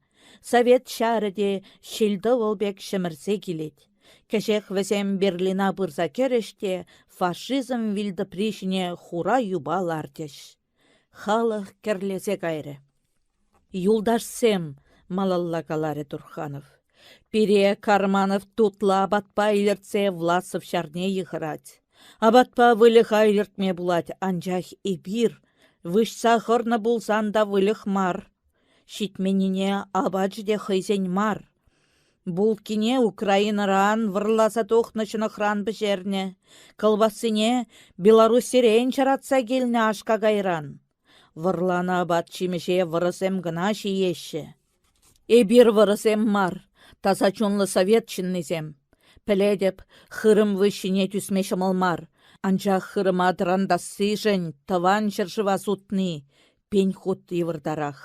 S1: Совет ҫарӗ те ҫил-тӑвӑл пек ҫӗмӗрсе килет. Кӗҫех вӗсем Берлина пырса кӗрӗҫ те фашизм вилтӑпри ҫине хура юпа лартӗҫ. Халӑх кӗрлесе кайрӗ. «Юлташсем!» — малалла каларӗ Турханов. «Пире Карманов тутлӑ апатпа илӗртсе Власов ҫарне йыхӑрать. Апатпа выльӑха илӗртме пулать, анчах эпир выҫса хӑрнӑ пулсан та выльӑх мар. Ҫитменнине апачӗ те хӑйсен мар. Булкине Украинӑран вӑрласа тухнӑ ҫӑнӑхран пӗҫернӗ, кӑлпассине Белоруссирен ҫаратса килнӗ аш-какайран. Вӑрланӑ апат-ҫимӗҫе вӑрӑсем кӑна ҫиеҫҫӗ. Эпир вӑрӑсем мар, таса чунлӑ совет ҫыннисем. Пӗлетӗп, хырӑм выҫҫине тӳсме ҫӑмӑл мар, анчах хырӑма тӑрантассишӗн тӑван ҫӗршыва сутни пин хут йывӑртарах.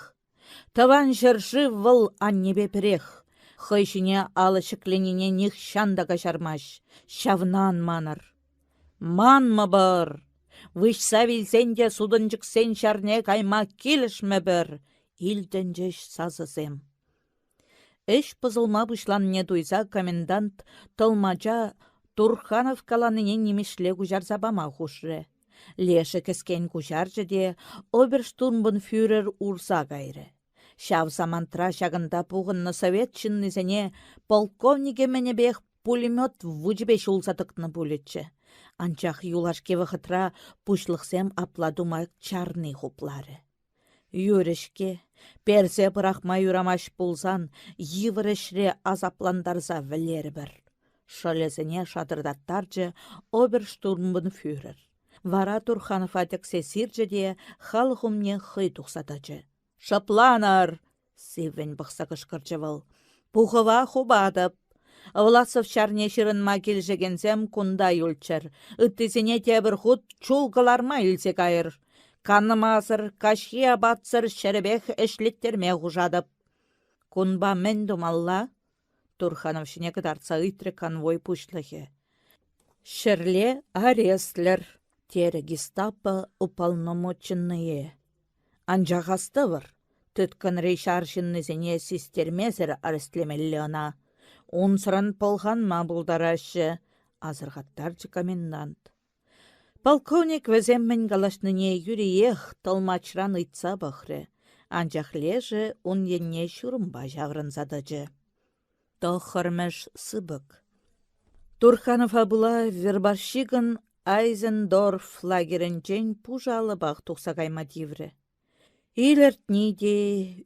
S1: Тӑван ҫӗршыв вӑл аннепе пӗрех. Хӑй ҫине алӑ ҫӗкленине нихҫан та каҫармасть. Ҫавна ан манӑр. Манмӑпӑр! Выҫса вилсен те сутӑнчӑксен ҫарне кайма килӗшмӗпӗр, илтӗнчӗҫ сасӑсем. Ӗҫ пӑсӑлма пуҫланине туйса комендант тӑлмача Турханов каланине нимӗҫле куҫарса пама хушрӗ. Лешӗ кӗскен куҫарчӗ те оберштурмбанфюрер урса кайрӗ. Ҫав самантра ҫакӑнта пухӑннӑ совет ҫыннисене полковникӗ мӗнӗпех пулемет вучӗпе ҫулса тӑкнӑ пулӗччӗ. Анчах юлашки вӑхӑтра пуҫлӑхсем апла тума чарни хупларӗ. Юрӗ-ҫке, персе пӑрахма юрамасть пулсан йывӑр ӗҫре асаплантарса вӗлерӗпӗр. Шӑлӗсене шатӑртаттарчӗ оберштурмбанфюрер. Вара Турханова тӗксе сирчӗ те халӑх умне хӑй тухса тӑчӗ. «Шӑпланӑр!» — сиввӗн пӑхса кӑшкӑрчӗ вӑл. «Пухӑва хупатӑп. Власов ҫарне ҫырӑнма килӗшекенсем кунта юлччӑр, ыттисене тепӗр хут чул кӑларма илсе кайӑр. Канмасӑр, каҫхи апатсӑр ҫӗрӗпех ӗҫлеттерме хушатӑп. Кунпа мӗн тумалла? Турханов ҫине кӑтартса ыйтрӗ конвой пуҫлӑхӗ. Ҫӗрле арестлӗр, терӗ гестапо уполномоченнӑйӗ. Анчах астӑвӑр, тыткӑнри ҫар ҫыннисене систермесӗр арестлемелле ӑна. Унсӑрӑн пӑлханма пултараҫҫӗ, асӑрхаттарчӗ комендант. Полковник вӗсем мӗн калаҫнине юриех тӑлмачран ыйтса пӑхрӗ, анчах лешӗ ун енне ҫурӑмпа ҫаврӑнса тӑчӗ. Тӑххӑрмӗш сыпӑк. Турханова пула вербовщикӑн Айзендорф лагерӗнчен пушӑ алӑпах тухса кайма тиврӗ. Илӗртни те,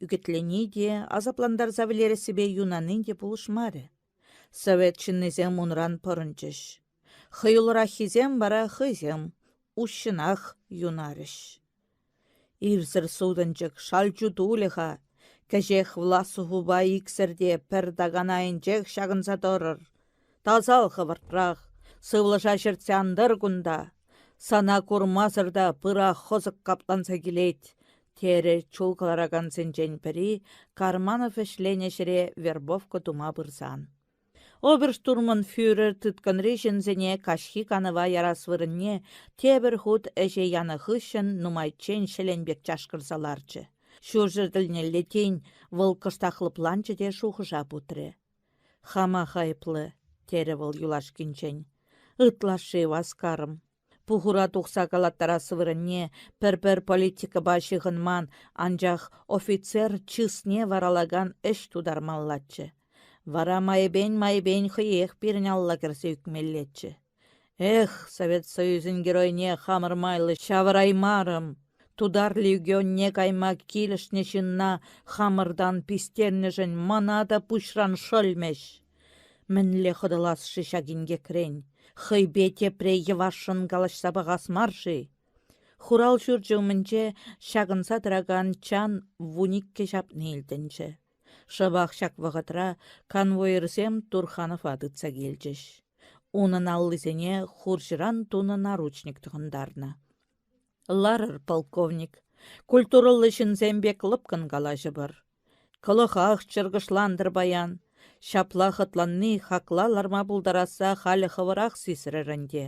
S1: ӳкӗтлени те, асаплантарса вӗлерессипе юнани те пулӑшмарӗ. Совет ҫыннисем унран пӑрӑнчӗҫ. Хӑюллӑраххисем вара хӑйсем уҫҫӑнах юнарӗҫ. Ирсӗр сутӑнчӑк шалчу тулӗ-ха. Кӗҫех Власовупа иксӗр те пӗр такан айӗнчех ҫакӑнса тӑрӑр. Тасал хӑвӑртрах, сывлӑша ҫӗртсе ан тӑр кунта. Сана курмасӑр та пыра хӑсӑк капланса килет, терӗ чул кӑларакансенчен пӗри Карманов ӗҫленӗ ҫӗре вербовка тума пырсан. Оберштурманфюрер тыткӑнри ҫынсене каҫхи канӑва ярас вырӑнне тепӗр хут ӗҫе янӑ хыҫҫӑн нумайччен ҫӗлен пек чашкӑрса ларчӗ. Ҫурҫӗр тӗлнелле тин вӑл кӑштах лӑпланчӗ те шухӑша путрӗ. «Хамах айӑплӑ», терӗ вӑл юлашкинчен. «Ытлашши васкарӑм. Пухура тухса калаттарас вырӑнне пӗр-пӗр политикӑпа ҫыхӑнман, анчах офицер чысне варалакан ӗҫ тутармаллаччӗ. Вара майӗпен-майӗпен хӑех пирӗн алла кӗрсе ӳкмеллеччӗ. Эх, Совет Союзӗн геройне хамӑр майлӑ ҫавӑраймарӑм. Тутар легионне кайма килӗшнӗ ҫынна хамӑртан пистернӗшӗн мана та пуҫран шӑлмӗҫ. Мӗнле хӑтӑлас-ши ҫак инкекрен? Хӑйпе тепре йӑвашшӑн калаҫса пӑхас мар-ши? Хурал ҫурчӗ умӗнче ҫакӑнса тӑракан чан вуниккӗ ҫапни илтӗнчӗ. Шӑпах ҫак вӑхӑтра конвоирсем Турханова тытса килчӗҫ. Унӑн аллисене хурҫӑран тунӑ наручник тӑхӑнтарнӑ. Ларӑр, полковник, культурӑллӑ ҫынсем пек лӑпкӑн калаҫӑпӑр. Кӑлӑхах чӑркӑшлантӑр паян. Ҫапла хӑтланни хакла ларма пултарасса халӗ хӑвӑрах сисрӗр ӗнтӗ.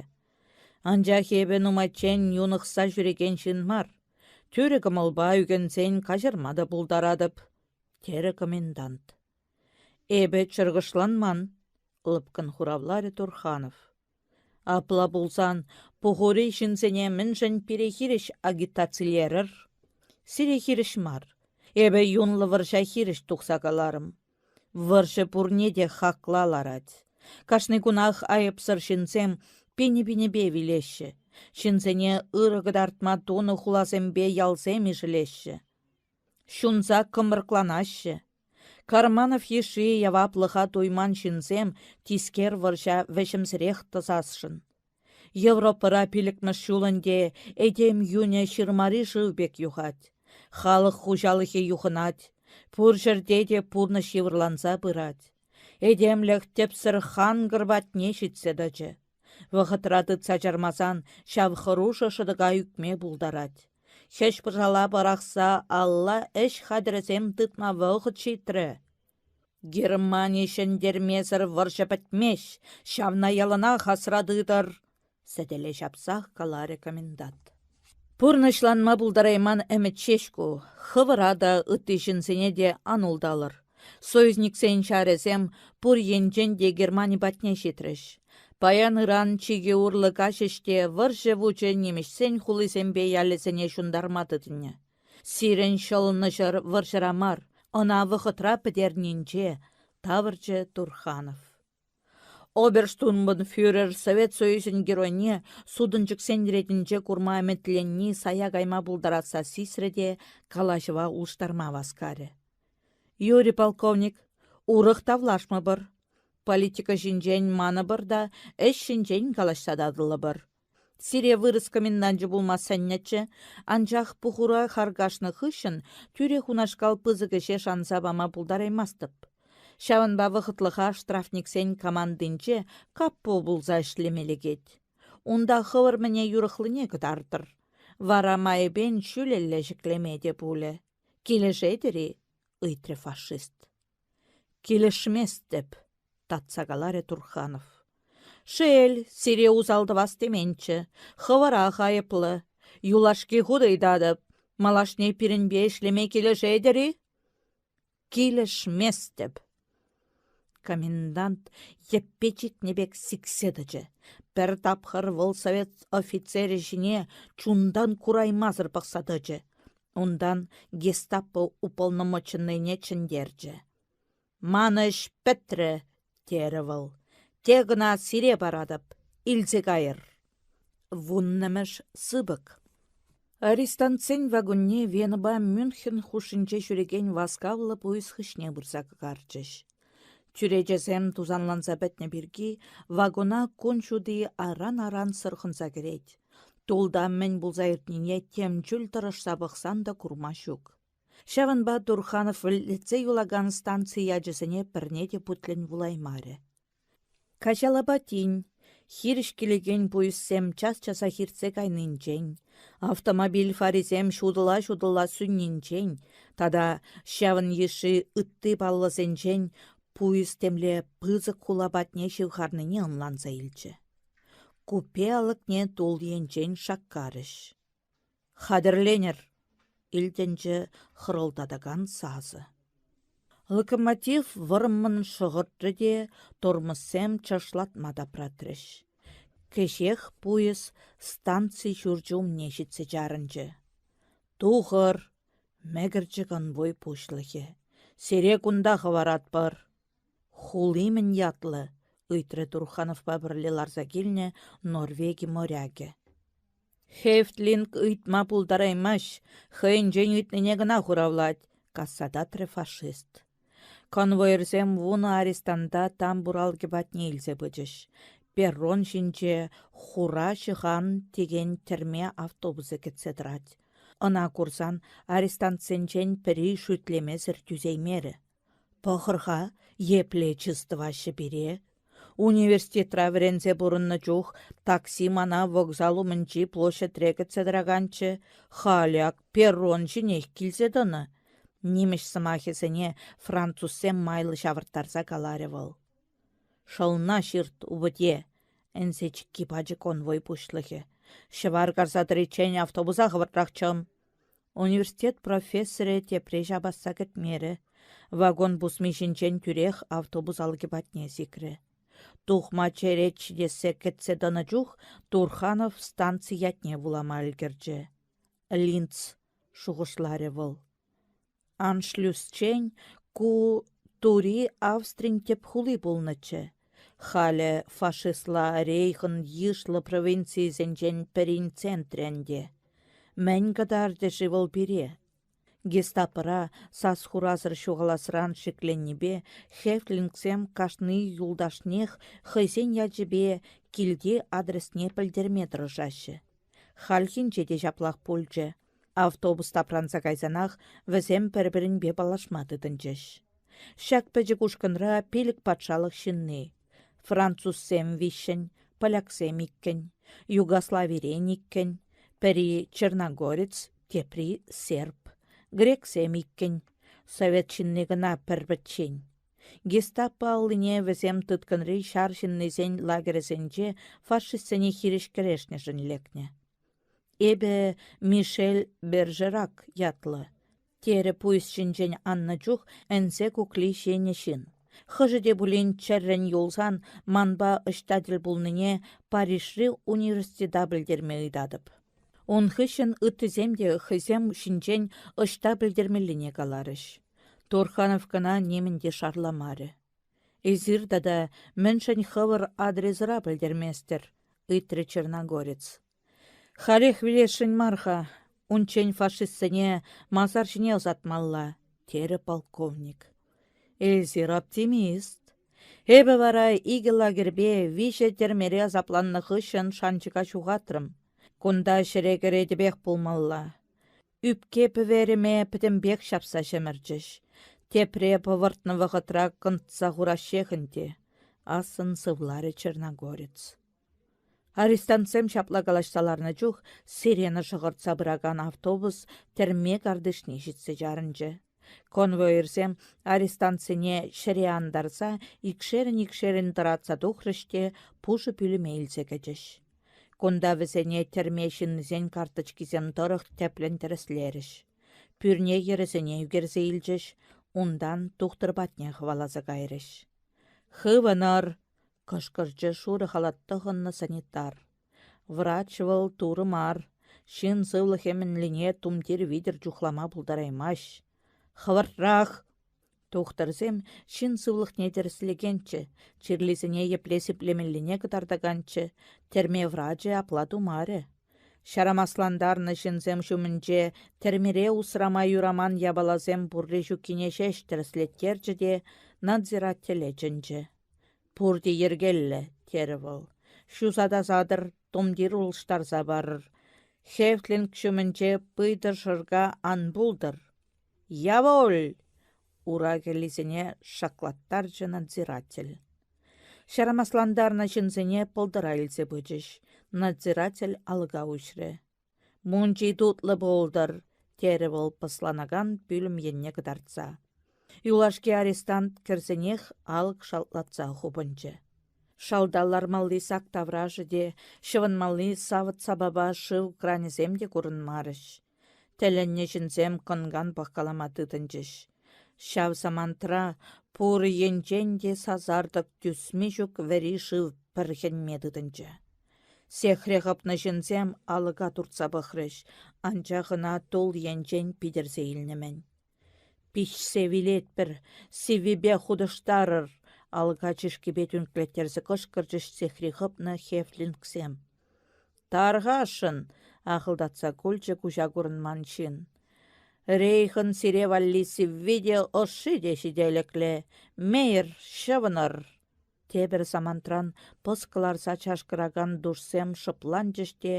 S1: Анчах эпӗ нумайччен юнӑхса ҫӳрекен ҫын мар. Тӳрӗ кӑмӑлпа ӳкӗнсен каҫарма та пултаратӑп, терӗ комендант. Эпӗ чӑркӑшланман, лӑпкӑн хуравларӗ Турханов. Апла пулсан пухури ҫынсене мӗншӗн пире хирӗҫ агитацилерӗр? Сире хирӗҫ мар. Эпӗ юнлӑ вӑрҫа хирӗҫ тухса каларӑм. Вӑрҫӑ пурне те хакла ларать. Кашни кунах айӑпсӑр ҫынсем пинӗ-пинӗпе вилеҫҫӗ. Ҫынсене ырӑ кӑтартма тунӑ хуласемпе ялсем ишӗлеҫҫӗ. Ҫунса кӑмрӑкланаҫҫӗ. Карманов йышши яваплӑха туйман ҫынсем тискер вӑрҫа вӗҫӗмсӗрех тӑсасшӑн. Европӑра пилӗкмӗш ҫул ӗнтӗ этем юнӗ ҫырмари шыв пек юхать. Халӑх хуҫалӑхӗ юхӑнать, пур ҫӗрте те пурнӑҫ йывӑрланса пырать. Этемлӗх тӗпсӗр ханкӑр патне ҫитсе тӑчӗ. Вӑхӑтра тытса чармасан ҫав хӑрушӑ шӑтӑка ӳкме пултарать. Хӗҫ-пӑшала пӑрахса алла ӗҫ хатӗрӗсем тытма вӑхӑт ҫитрӗ. Германи ҫӗнтермесӗр вӑрҫӑ пӗтмест, ҫавна яланах асра тытӑр, сӗтеле ҫапсах каларӗ комендант. Пурнӑҫланма пултарайман ӗмӗт ҫеҫ ку, хӑвӑра та, ытти ҫынсене те ан улталӑр. Союзниксен ҫарӗсем пур енчен те Германи патне ҫитрӗҫ. Паян-ыран чикӗ урлӑ каҫӗҫ те вӑрҫӑ вучӗ нимӗҫсен хулисемпе ялӗсене ҫунтарма тытӑнӗ. Сирӗн ҫӑлӑнӑҫӑр вӑрҫӑра мар, ӑна вӑхӑтра пӗтернинче, тавӑрчӗ Турханов. Оберштурмбанфюрер Совет Союзӗн геройне сутӑнчӑксен ретӗнче курма ӗмӗтленни сая кайма пултарасса сисрӗ те калаҫӑва улӑштарма васкарӗ. Юрий полковник, урӑх тавлашмӑпӑр. Политика ҫинчен манӑпӑр та ӗҫ ҫинчен калаҫса татӑлӑпӑр. Сире вырӑс коменданчӗ пулма сӗннӗччӗ, анчах пухура харкашнӑ хыҫҫӑн тӳрех унашкал пысӑк ӗҫе шанса пама пултараймастӑп. Ҫавӑнпа вӑхӑтлӑха штрафниксен командинче каппо пулса ӗҫлеме лекет. Унта хӑвӑр мӗне юрӑхлине кӑтартӑр. Вара майӗпен ҫӳлелле ҫӗклеме те пулӗ. Килӗшетӗр-и? ыйтрӗ фашист. Килӗшместӗп, татса каларӗ Турханов. Шел, сире усал тӑвас теменччӗ. Хӑвӑрах айӑплӑ. Юлашки хут ыйтатӑп, малашне пирӗнпе ӗҫлеме килӗшетӗр-и? Килӗшместӗп. Комендант йӗппе чикнӗ пек сиксе тӑчӗ. Пӗр тапхӑр вӑл совет офицерӗ ҫине чунтан кураймасӑр пӑхса тӑчӗ. Унтан гестапо уполномоченнӑйне чӗнтерчӗ. «Ман ӗҫ пӗтрӗ», терӗ вӑл. «Тек ӑна сире паратӑп. Илсе кайӑр». Вуннӑмӗш сыпӑк. Арестантсен вакунне Венӑпа Мюнхен хушшинче ҫӳрекен васкавлӑ пуйӑс хыҫне пырса кӑкарчӗҫ. Чӳречесем тусанланса пӗтнӗ пирки вагона кун ҫути аран-аран сӑрхӑнса кӗрет. Тулта мӗн пулса иртнине тем чуль тӑрӑшса пӑхсан та курма ҫук. Ҫавӑнпа Турханов вӗлтлетсе юлакан станци ячӗсене пӗрне те путлӗн вулаймарӗ. Каҫалапа тин, хирӗҫ килекен пуйӑссем час-часах иртсе кайнинчен, автомобиль фарисем ҫутӑла-ҫутӑла сӳннинчен тата ҫавӑн йышши ытти паллӑсенчен пуйӑс темле пысӑк хула патне ҫывхарнине ӑнланса илчӗ. Купе алӑкне тул енчен шаккарӗҫ. «Хатӗрленӗр!» — илтӗнчӗ хӑрӑлтатакан сасӑ. Локомотив вӑрӑммӑн шӑхӑртрӗ те тормозсем чашлатма тапратрӗҫ. Кӗҫех пуйӑс станци ҫурчӗ умне ҫитсе чарӑнчӗ. «Тухӑр!» — мӗкӗрчӗ конвой пуҫлӑхӗ. «Сире кунта хӑваратпӑр!» «Хули мӗн ятлӑ?» — ыйтрӗ Турхановпа пӗрле ларса килнӗ Норвеги морякӗ. Хефтлинг ыйтма пултараймасть, хӑйӗнчен ыйтнине кӑна хуравлать, касса татрӗ фашист. Конвоирсем вунӑ арестанта тамбур алӑкӗ патне илсе пычӗҫ. Перрон ҫинче хура ҫӑхан текен тӗрме автобусӗ кӗтсе тӑрать. Ӑна курсан арестантсенчен пӗри шӳтлемесӗр тӳсеймерӗ. Пӑхӑр-ха, епле чыс тӑваҫҫӗ пире. Университетра вӗренсе пурӑннӑ чух такси мана вокзал умӗнчи площадьре кӗтсе тӑраканччӗ, халӗ ак перрон ҫинех килсе тӑнӑ. Нимӗҫ сӑмахӗсене французсем майлӑ ҫавӑрттарса каларӗ вӑл. Шӑлна ҫырт, упӑте, ӗнсе чикки пачӗ конвой пуҫлӑхӗ. Ҫӑвар карса тӑриччен автобуса хӑвӑртрах чӑм. Университет профессорӗ тепре ҫапасса кӗтмерӗ. Вагон пусми ҫинчен тӳрех автобус алӑкӗ патне сикрӗ. Тухма черет ҫитессе кӗтсе тӑнӑ чух Турханов станци ятне вулама ӗлкӗрчӗ. «Линц», шухӑшларӗ вӑл. Аншлюсчен ку Тури Австрин тӗп хули пулнӑччӗ. Халӗ фашистла рейхӑн йышлӑ провинцийӗсенчен пӗрин центрӗ ӗнтӗ. Мӗн кӑтартӗ-ши вӑл пире? Гестапӑра сас-хурасӑр ҫухаласран шикленнипе Хефтлингсем кашни юлташнех хӑйсен ячӗпе килти адресне пӗлтерме тӑрӑшаҫҫӗ. Хальхинче те ҫаплах пулчӗ. Автобус тапранса кайсанах вӗсем пӗр-пӗринпе паллашма тытӑнчӗҫ. Ҫак пӗчӗк ушкӑнра пилӗк патшалӑх ҫынни. Французсем виҫҫӗн, поляксем иккӗн, Югославирен иккӗн, пӗри черногорец, тепри серб, грексем иккӗн, совет ҫынни кӑна пӗр-пӗччен. Гестапо аллине вӗсем тыткӑнри ҫар ҫыннисен лагерӗсенче фашистсене хирӗҫ кӗрешнӗшӗн лекнӗ. Эпӗ Мишель Бержерак ятлӑ, терӗ пуйӑс ҫинчен аннӑ чух ӗнсе кукли ҫинӗ ҫын. Хӑшӗ те пулин чӗррӗн юлсан манпа ӑҫта тӗл пулнине Парижри университета пӗлтерме ыйтатӑп. Ун хыҫҫӑн ыттисем те хӑйсем ҫинчен ӑҫта пӗлтермеллине каларӗҫ. Турханов кӑна нимӗн те шарламарӗ. Эсир тата мӗншӗн хӑвӑр адресӑра пӗлтерместӗр? ыйтрӗ черногорец. Халех вилесшӗн мар-ха, унччен фашистсене масар ҫине ӑсатмалла, терӗ полковник. Эсир оптимист. Эпӗ вара икӗ лагерьпе виҫӗ тӗрмере асапланнӑ хыҫҫӑн шанчӑка ҫухатрӑм. Кунта ҫӗре кӗретӗпех пулмалла. Ӳпке пӗверӗме пӗтӗмпех ҫапса ҫӗмӗрчӗҫ. Тепре пӑвӑртнӑ вӑхӑтра кӑнтса хураҫҫех ӗнтӗ, ассӑн сывларӗ черногорец. Арестантсем ҫапла калаҫса ларнӑ чух сирена шӑхӑртса пыракан автобус тӗрме картишне ҫитсе чарӑнчӗ. Конвоирсем арестантсене ҫӗре антарса икшерӗн-икшерӗн тӑратса тухрӗҫ те пушӑ пӳлӗме илсе кӗчӗҫ. Кунта вӗсене тӗрме ҫыннисен карточкисем тӑрӑх тӗплӗн тӗрӗслерӗҫ. Пӳрне йӗрӗсене ӳкерсе илчӗҫ, унтан тухтӑр патне хӑваласа кайрӗҫ. «Хывӑнӑр!» — кӑшкӑрчӗ шурӑ халат тӑхӑннӑ санитар. Врач вӑл турӑ мар, ҫын сывлӑхӗ мӗнлине тумтир витӗр чухлама пултараймасть. Хӑвӑртрах! Тухтӑрсем ҫын сывлӑхне тӗрӗслекенччӗ, чирлисене епле сиплемеллине кӑтартаканччӗ, тӗрме врачӗ апла тумарӗ. Ҫарамаслантарнӑ ҫынсем ҫумӗнче тӗрмере усрама юраман япаласем пурри-ҫуккине ҫеҫ тӗрӗслеттерчӗ те надзирателе чӗнчӗ. Пурте йӗркеллӗ, терӗ вӑл. Ҫуса тасатӑр, тумтир улӑштарса парӑр. Хефтлинг ҫумӗнче пыйтӑ шӑрка ан пултӑр. Яволь! ура кӗллисене шаклаттарчӗ надзиратель. Ҫарамаслантарнӑ ҫынсене пӑлтӑра илсе пычӗҫ. Надзиратель алӑка уҫрӗ. Мунчи тутлӑ пултӑр, терӗ вӑл пӑсланакан пӳлӗм енне кӑтартса. Юлашки арестант кӗрсенех алӑк шалтлатса хупӑнчӗ. Шалта лармалли сак таврашӗ те, ҫӑвӑнмалли савӑт-сапапа шыв кранӗсем те курӑнмарӗҫ. Тӗлӗннӗ ҫынсем кӑн-кан пӑхкалама тытӑнчӗҫ. Ҫав самантра пур енчен те сасартӑк тӳсме ҫук вӗри шыв пӗрхӗнме тытӑнчӗ. Сехре хӑпнӑ ҫынсем алӑка туртса пӑхрӗҫ, анчах ӑна тул енчен питӗрсе илнӗ-мӗн. Пиҫсе вилетпӗр, сиввипе хутӑштарӑр! алӑка чышкипе тӳнклеттерсе кӑшкӑрчӗҫ сехри хӑпнӑ хефлингсем. Тархасшӑн! ахӑлтатса кулчӗ куҫа курӑнман ҫын. Рейхӑн сире валли сивви те, ӑшши те ҫителӗклӗ. Мейӗр, ҫӑвӑнӑр! Тепӗр самантран пӑс кӑларса чашкӑракан душсем шӑпланчӗҫ те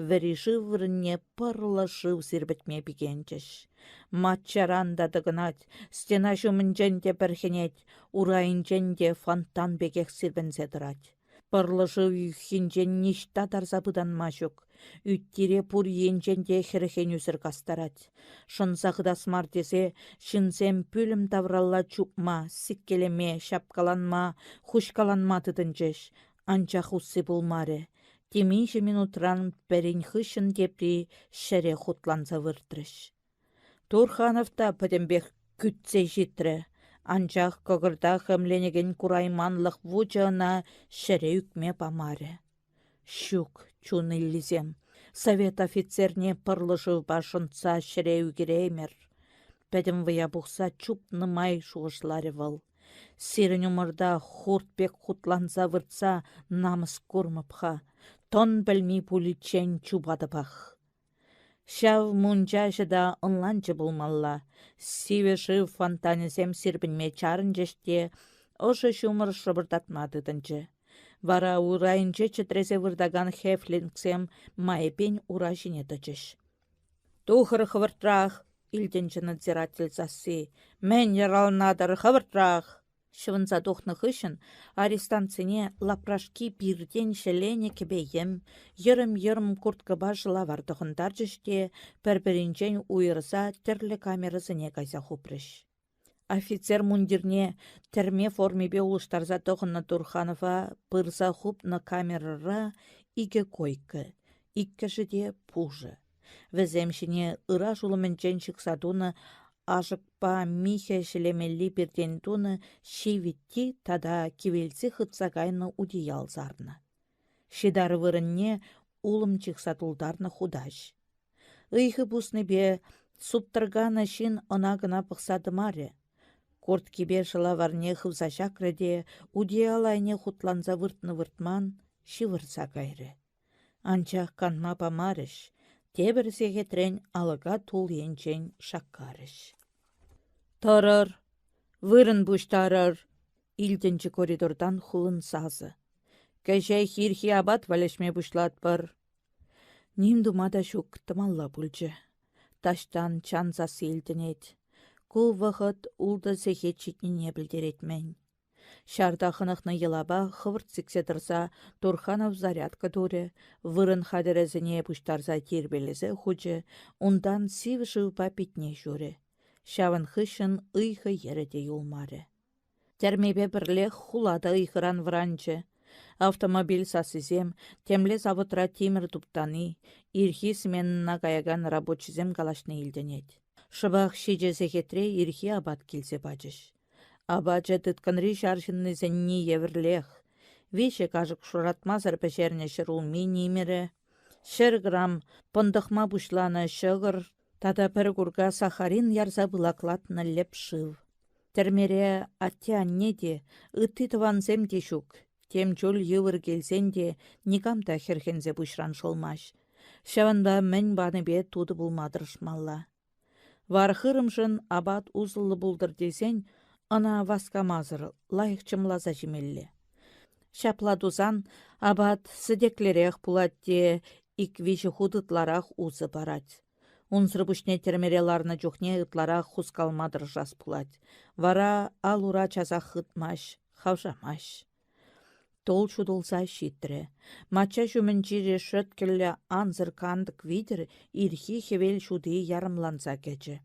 S1: вӗри шыв вырӑнне пӑрлӑ шыв сирпӗтме пикенчӗҫ. Маччаран та тӑкӑнать, стена ҫумӗнчен те пӗрхӗнет, урайӗнчен те фонтан пекех сирпӗнсе тӑрать. Пӑрлӑ шыв юххинчен ниҫта тарса пытанма ҫук. Ӳт-тире пур енчен те хӗрхенӳсӗр кастарать. Шӑнса хытас мар тесе ҫынсем пӳлӗм тавралла чупма, сиккелеме, ҫапкаланма, хуҫкаланма тытӑнчӗҫ. Анчах усси пулмарӗ. Темиҫе минутран пӗрин хыҫҫӑн тепри ҫӗре хутланса выртрӗҫ. Турханов та пӗтӗмпех кӳтсе ҫитрӗ, анчах кӑкӑрта хӗмленекен курайманлӑх вучӗ ӑна ҫӗре ӳкме памарӗ. Ҫук, чун иллисем, совет офицерне пӑрлӑ шывпа шӑнтса ҫӗре ӳкереймӗр. Пӗтӗм вӑя пухса чупнӑ май шухӑшларӗ вӑл. Сирӗн умӑрта хурт пек хутланса выртса намӑс курмӑп-ха, тӑн пӗлми пуличчен чупатӑпах. Ҫав мунчаҫӑ та ӑнланчӗ пулмалла, сивӗ шыв фонтанӗсем сирпӗнме чарӑнчӗҫ те ӑшӑ ҫумӑр шӑпӑртатма тытӑнчӗ. Вара урайӗнче чӗтресе выртакан хефлингсем майӗпен ура ҫине тӑчӗҫ. «Тухӑр хӑвӑртрах! илтӗнчӗ надзиратель сасси. Мӗн йӑраланатӑр хӑвӑртрах! Ҫӑвӑнса тухнӑ хыҫҫӑн арестантсене лапрашки пиртен ҫӗленӗ кӗпе-йӗм, йӑрӑм-йӑрӑм курткӑпа шӑлавар тӑхӑнтарчӗҫ те пӗр-пӗринчен уйӑрса тӗрлӗ камерӑсене кайса хупрӗҫ. Офицер мундирне тӗрме формипе улӑштарса тӑхӑннӑ Турханова пырса хупнӑ камерӑра икӗ койка, иккӗшӗ те пушӑ. Вӗсем ҫине ыраш улӑмӗнчен ҫыхса тунӑ ашӑкпа михӗ ҫӗлемелли пиртен тунӑ ҫивитти тата кивелсе хытса кайнӑ утиял сарнӑ. Ҫытар вырӑнне улӑм чыхса тултарнӑ хутаҫ. Ыйхӑ пуснипе суптӑрканӑ ҫын ӑна-кӑна пӑхса тӑмарӗ. Курткипе шӑлаварне хывса ҫакрӗ те утиял айне хутланса выртнӑ-выртман ҫывӑрса кайрӗ. Анчах канма памарӗҫ, тепӗр сехетрен алӑка тул енчен шаккарӗҫ. «Тӑрӑр! Вырӑн пуҫтарӑр!» илтӗнчӗ коридортан хулӑн сасӑ. Кӗҫех ирхи апат валеҫме пуҫлатпӑр. Ним тума та ҫук, тӑмалла пулчӗ. Таҫтан чан сасси илтӗнет. Ку вӑхӑт ултӑ сехет ҫитнине пӗлтерет-мӗн. Ҫарта хӑнӑхнӑ йӑлапа хӑвӑрт сиксе тӑрса Турханов зарядка турӗ, вырӑн хатӗрӗсене пуҫтарса тирпейлесе хучӗ, унтан сивӗ шывпа питне ҫурӗ. Ҫавӑн хыҫҫӑн ыйхӑ йӗрӗ те юлмарӗ. Тӗрмепе пӗрлех хула та ыйхӑран вӑранчӗ. Автомобиль сассисем, темле заводра тимӗр туптани, ирхи сменӑна каякан рабочисем калаҫни илтӗнет. Шӑпах ҫичӗ сехетре ирхи апат килсе пачӗҫ. Апачӗ тыткӑнри ҫар ҫыннисенни евӗрлех. Виҫӗ кашӑк шуратмасӑр пӗҫернӗ ҫӗрулми нимӗрӗ, 100 грамм пӑнтӑхма пуҫланӑ ҫӑкӑр тата пӗр курка сахарин ярса пылаклатнӑ лӗп шыв. Тӗрмере атте-анне те, ытти тӑвансем те ҫук. Тем чуль йывӑр килсен те никам та хӗрхенсе пуҫран шӑлмасть. Ҫавӑнпа мӗн панипе тутӑ пулма тӑрӑшмалла. Вар-хырӑмшӑн апат усӑллӑ пултӑр тесен ӑна васкамасӑр, лайӑх чӑмласа ҫимелле. Ҫапла тусан апат сӗтеклӗрех пулать те ик-виҫӗ хут ытларах усӑ парать. Унсӑр пуҫне тӗрмере ларнӑ чухне ытларах хускалма тӑрӑшас пулать. Вара ал-ура часах хытмасть, хавшамасть. Тул ҫутӑлса ҫитрӗ. Мачча ҫумӗнчи решеткеллӗ ансӑр кантӑк витӗр ирхи хӗвел ҫути ярӑмланса кӗчӗ.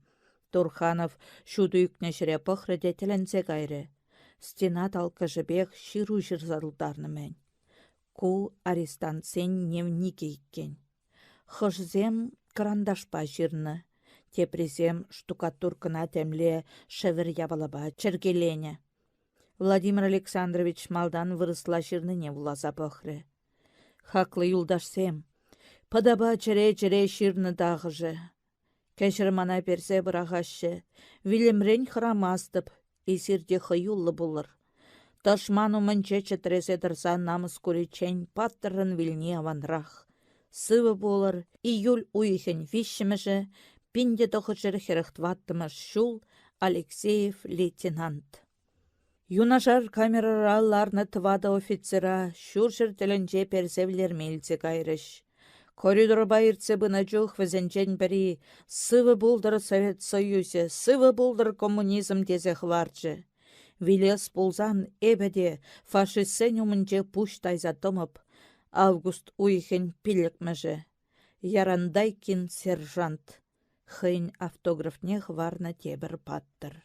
S1: Турханов ҫутӑ ӳкнӗ ҫӗре пӑхрӗ те тӗлӗнсе кайрӗ. Стена талккӑшӗпех ҫыру ҫырса тултарнӑ-мӗн. Ку арестантсен дневникӗ иккен. Хӑшӗсем кӑранташпа ҫырнӑ, теприсем штукатуркӑна темле шӗвӗр япалапа чӗркеленӗ. Владимир Александрович малтан вырӑсла ҫырнине вуласа пӑхрӗ. Хаклӑ юлташсем, пӑтапа чӗре-чӗре ҫырнӑ тахӑшӗ. Кӗҫӗр мана персе пӑрахаҫҫӗ. Вилӗмрен хӑрамастӑп, эсир те хӑюллӑ пулӑр. Тӑшман умӗнче чӗтресе тӑрса намӑс куриччен паттӑррӑн вилни аванрах. Сывӑ пулӑр, июль уйӑхӗн виҫҫӗмӗшӗ, 1944 ҫул, Алексеев лейтенант. Юнашар камерӑра ларнӑ тӑватӑ офицера ҫурҫӗр тӗлӗнче персе вӗлерме илсе кайрӗҫ. Коридорпа иртсе пынӑ чух вӗсенчен пӗри «Сывӑ пултӑр Совет Союзӗ, сывӑ пултӑр коммунизм» тесе хӑварчӗ. Вилес пулсан эпӗ те фашистсен умӗнче пуҫ тайса тӑмӑп. Август уйӑхӗн пиллӗкмӗшӗ. Ярандайкин сержант. Хӑйӗн автографне хӑварнӑ тепӗр паттӑр.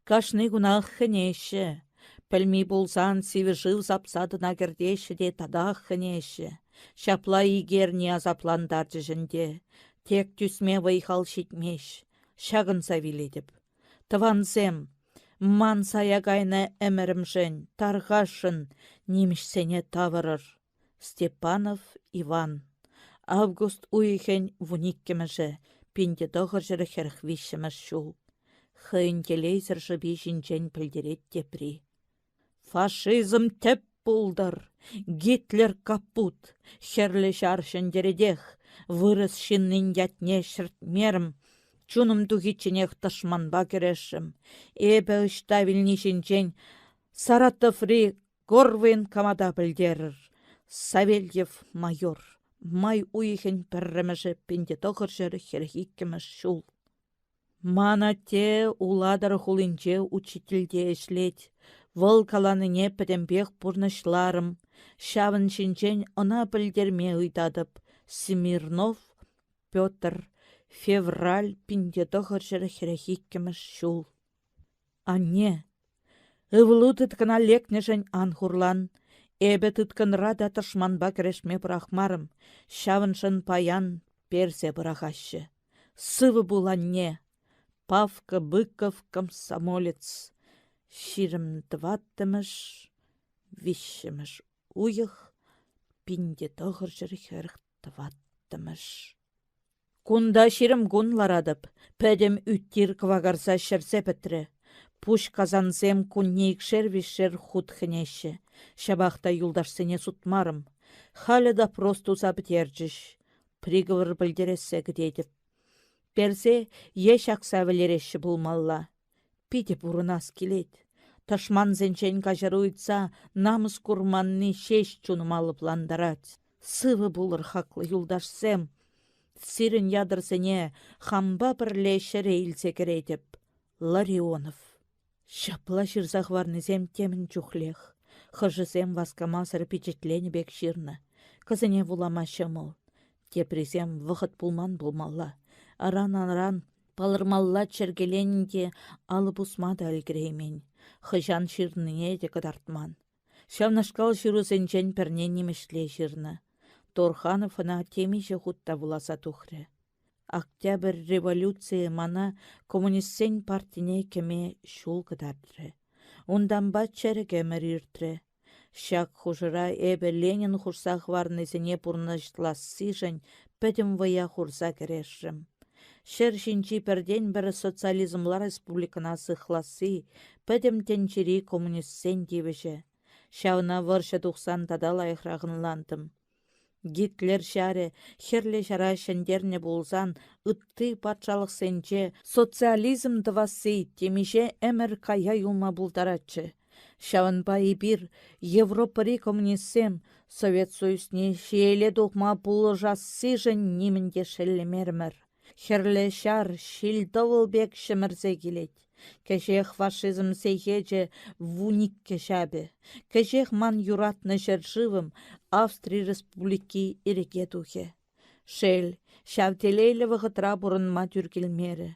S1: Кашни кунах хӗнеҫҫӗ. Пӗлми пулсан сивӗ шыв сапса тӑна кӗртеҫҫӗ те татах хӗнеҫҫӗ. Ҫапла ик эрне асаплантарчӗҫ ӗнтӗ. Тек тӳсме вӑй-хал ҫитмест. Ҫакӑнса вилетӗп. Тӑвансем, ман сая кайнӑ ӗмӗрӗмшӗн, тархасшӑн, нимӗҫсене тавӑрӑр. Степанов Иван. Август уйӑхӗн вуниккӗмӗшӗ, 1943 ҫул. Хӑйӗн телейсӗр шӑпи ҫинчен пӗлтерет тепри. Фашизм тӗп пултӑр! Гитлер капут! Хӗрлӗ ҫар ҫӗнтеретех! Вырӑс ҫыннин ятне ҫӗртмерӗм. Чунӑм тухичченех тӑшманпа кӗрешрӗм. Эпӗ ӑҫта вилни ҫинчен Саратоври Горвоенкомата пӗлтерӗр. Савельев майор. Май уйӑхӗн пӗрремӗшӗ 1942 ҫул. Ман атте Улатӑр хулинче учительте ӗҫлет. Вӑл каланине пӗтӗмпех пурнӑҫларӑм. Ҫавӑн ҫинчен ӑна пӗлтерме ыйтатӑп. Смирнов Петр, февраль 1942 ҫул. Анне, ывӑлу тыткӑна лекнӗшӗн ан хурлан. Эпӗ тыткӑнра та тӑшманпа кӗрешме пӑрахмарӑм. Ҫавӑншӑн паян персе пӑрахаҫҫӗ. Сывӑ пул, анне! Павка Быков комсомолец. 24-мӗш, виҫҫӗмӗш уйӑх, 1944-мӗш. Кунта 20 кун ларатӑп, пӗтӗм ӳт-тир кӑвакарса ҫӗрсе пӗтрӗ. Пуҫ касансем кунне икшер-виҫшер хут хӗнеҫҫӗ. Ҫапах та юлташсене сутмарӑм. Халӗ допрос туса пӗтерчӗҫ. Приговор пӗлтерессе кӗтетӗп. Персе е ҫакса вӗлереҫҫӗ пулмалла. Питӗ пурӑнас килет. Тӑшмансенчен каҫару ыйтса намӑс курманни ҫеҫ чунӑма лӑплантарать. Сывӑ пулӑр, хаклӑ юлташсем! Сирӗн ятӑрсене хампа пӗрле ҫӗре илсе кӗретӗп. Ларионов. Ҫапла ҫырса хӑварнисем темӗн чухлех. Хӑшӗсем васкамасӑр пичетленӗ пек ҫырнӑ. Кӑсене вулама ҫӑмӑл. Теприсем вӑхӑт пулман пулмалла. Аран-аран палӑрмалла чӗркеленнӗ те алӑ пусма та ӗлкӗреймен. Хӑҫан ҫырнине те кӑтартман. Ҫавнашкал ҫырусенчен пӗрне нимӗҫле ҫырнӑ. Турханов ӑна темиҫе хут та вуласа тухрӗ. Октябрь революцийӗ мана коммунистсен партине кӗме ҫул кӑтартрӗ. Унтанпа чӗрӗк ӗмӗр иртрӗ. Ҫак хушӑра эпӗ Ленин хушса хӑварнисене пурнӑҫлассишӗн пӗтӗм вӑя хурса кӗрешрӗм. Ҫӗр ҫинчи пӗртен-пӗр социализмла республикӑна сыхласси пӗтӗм тӗнчери коммунистсен тивӗҫӗ. Ҫавна вӑрҫӑ тухсан тата лайӑхрах ӑнлантӑм. Гитлер ҫарӗ Хӗрлӗ Ҫара ҫӗнтернӗ пулсан ытти патшалӑхсенче социализм тӑвасси темиҫе ӗмӗр кая юлма пултаратчӗ. Ҫавӑнпа эпир, Европӑри коммунистсем, Совет Союзне ҫиеле тухма пулӑшассишӗн нимӗн те шеллемерӗмӗр. Хӗрлӗ Ҫар ҫил-тӑвӑл пек ҫӗмӗрсе килет. Кӗҫех фашизм сехечӗ 12 ҫапӗ. Кӗҫех ман юратнӑ ҫӗршывӑм, Австри Республики, ирӗке тухӗ. Шел, ҫав телейлӗ вӑхӑтра пурӑнма тӳр килмерӗ.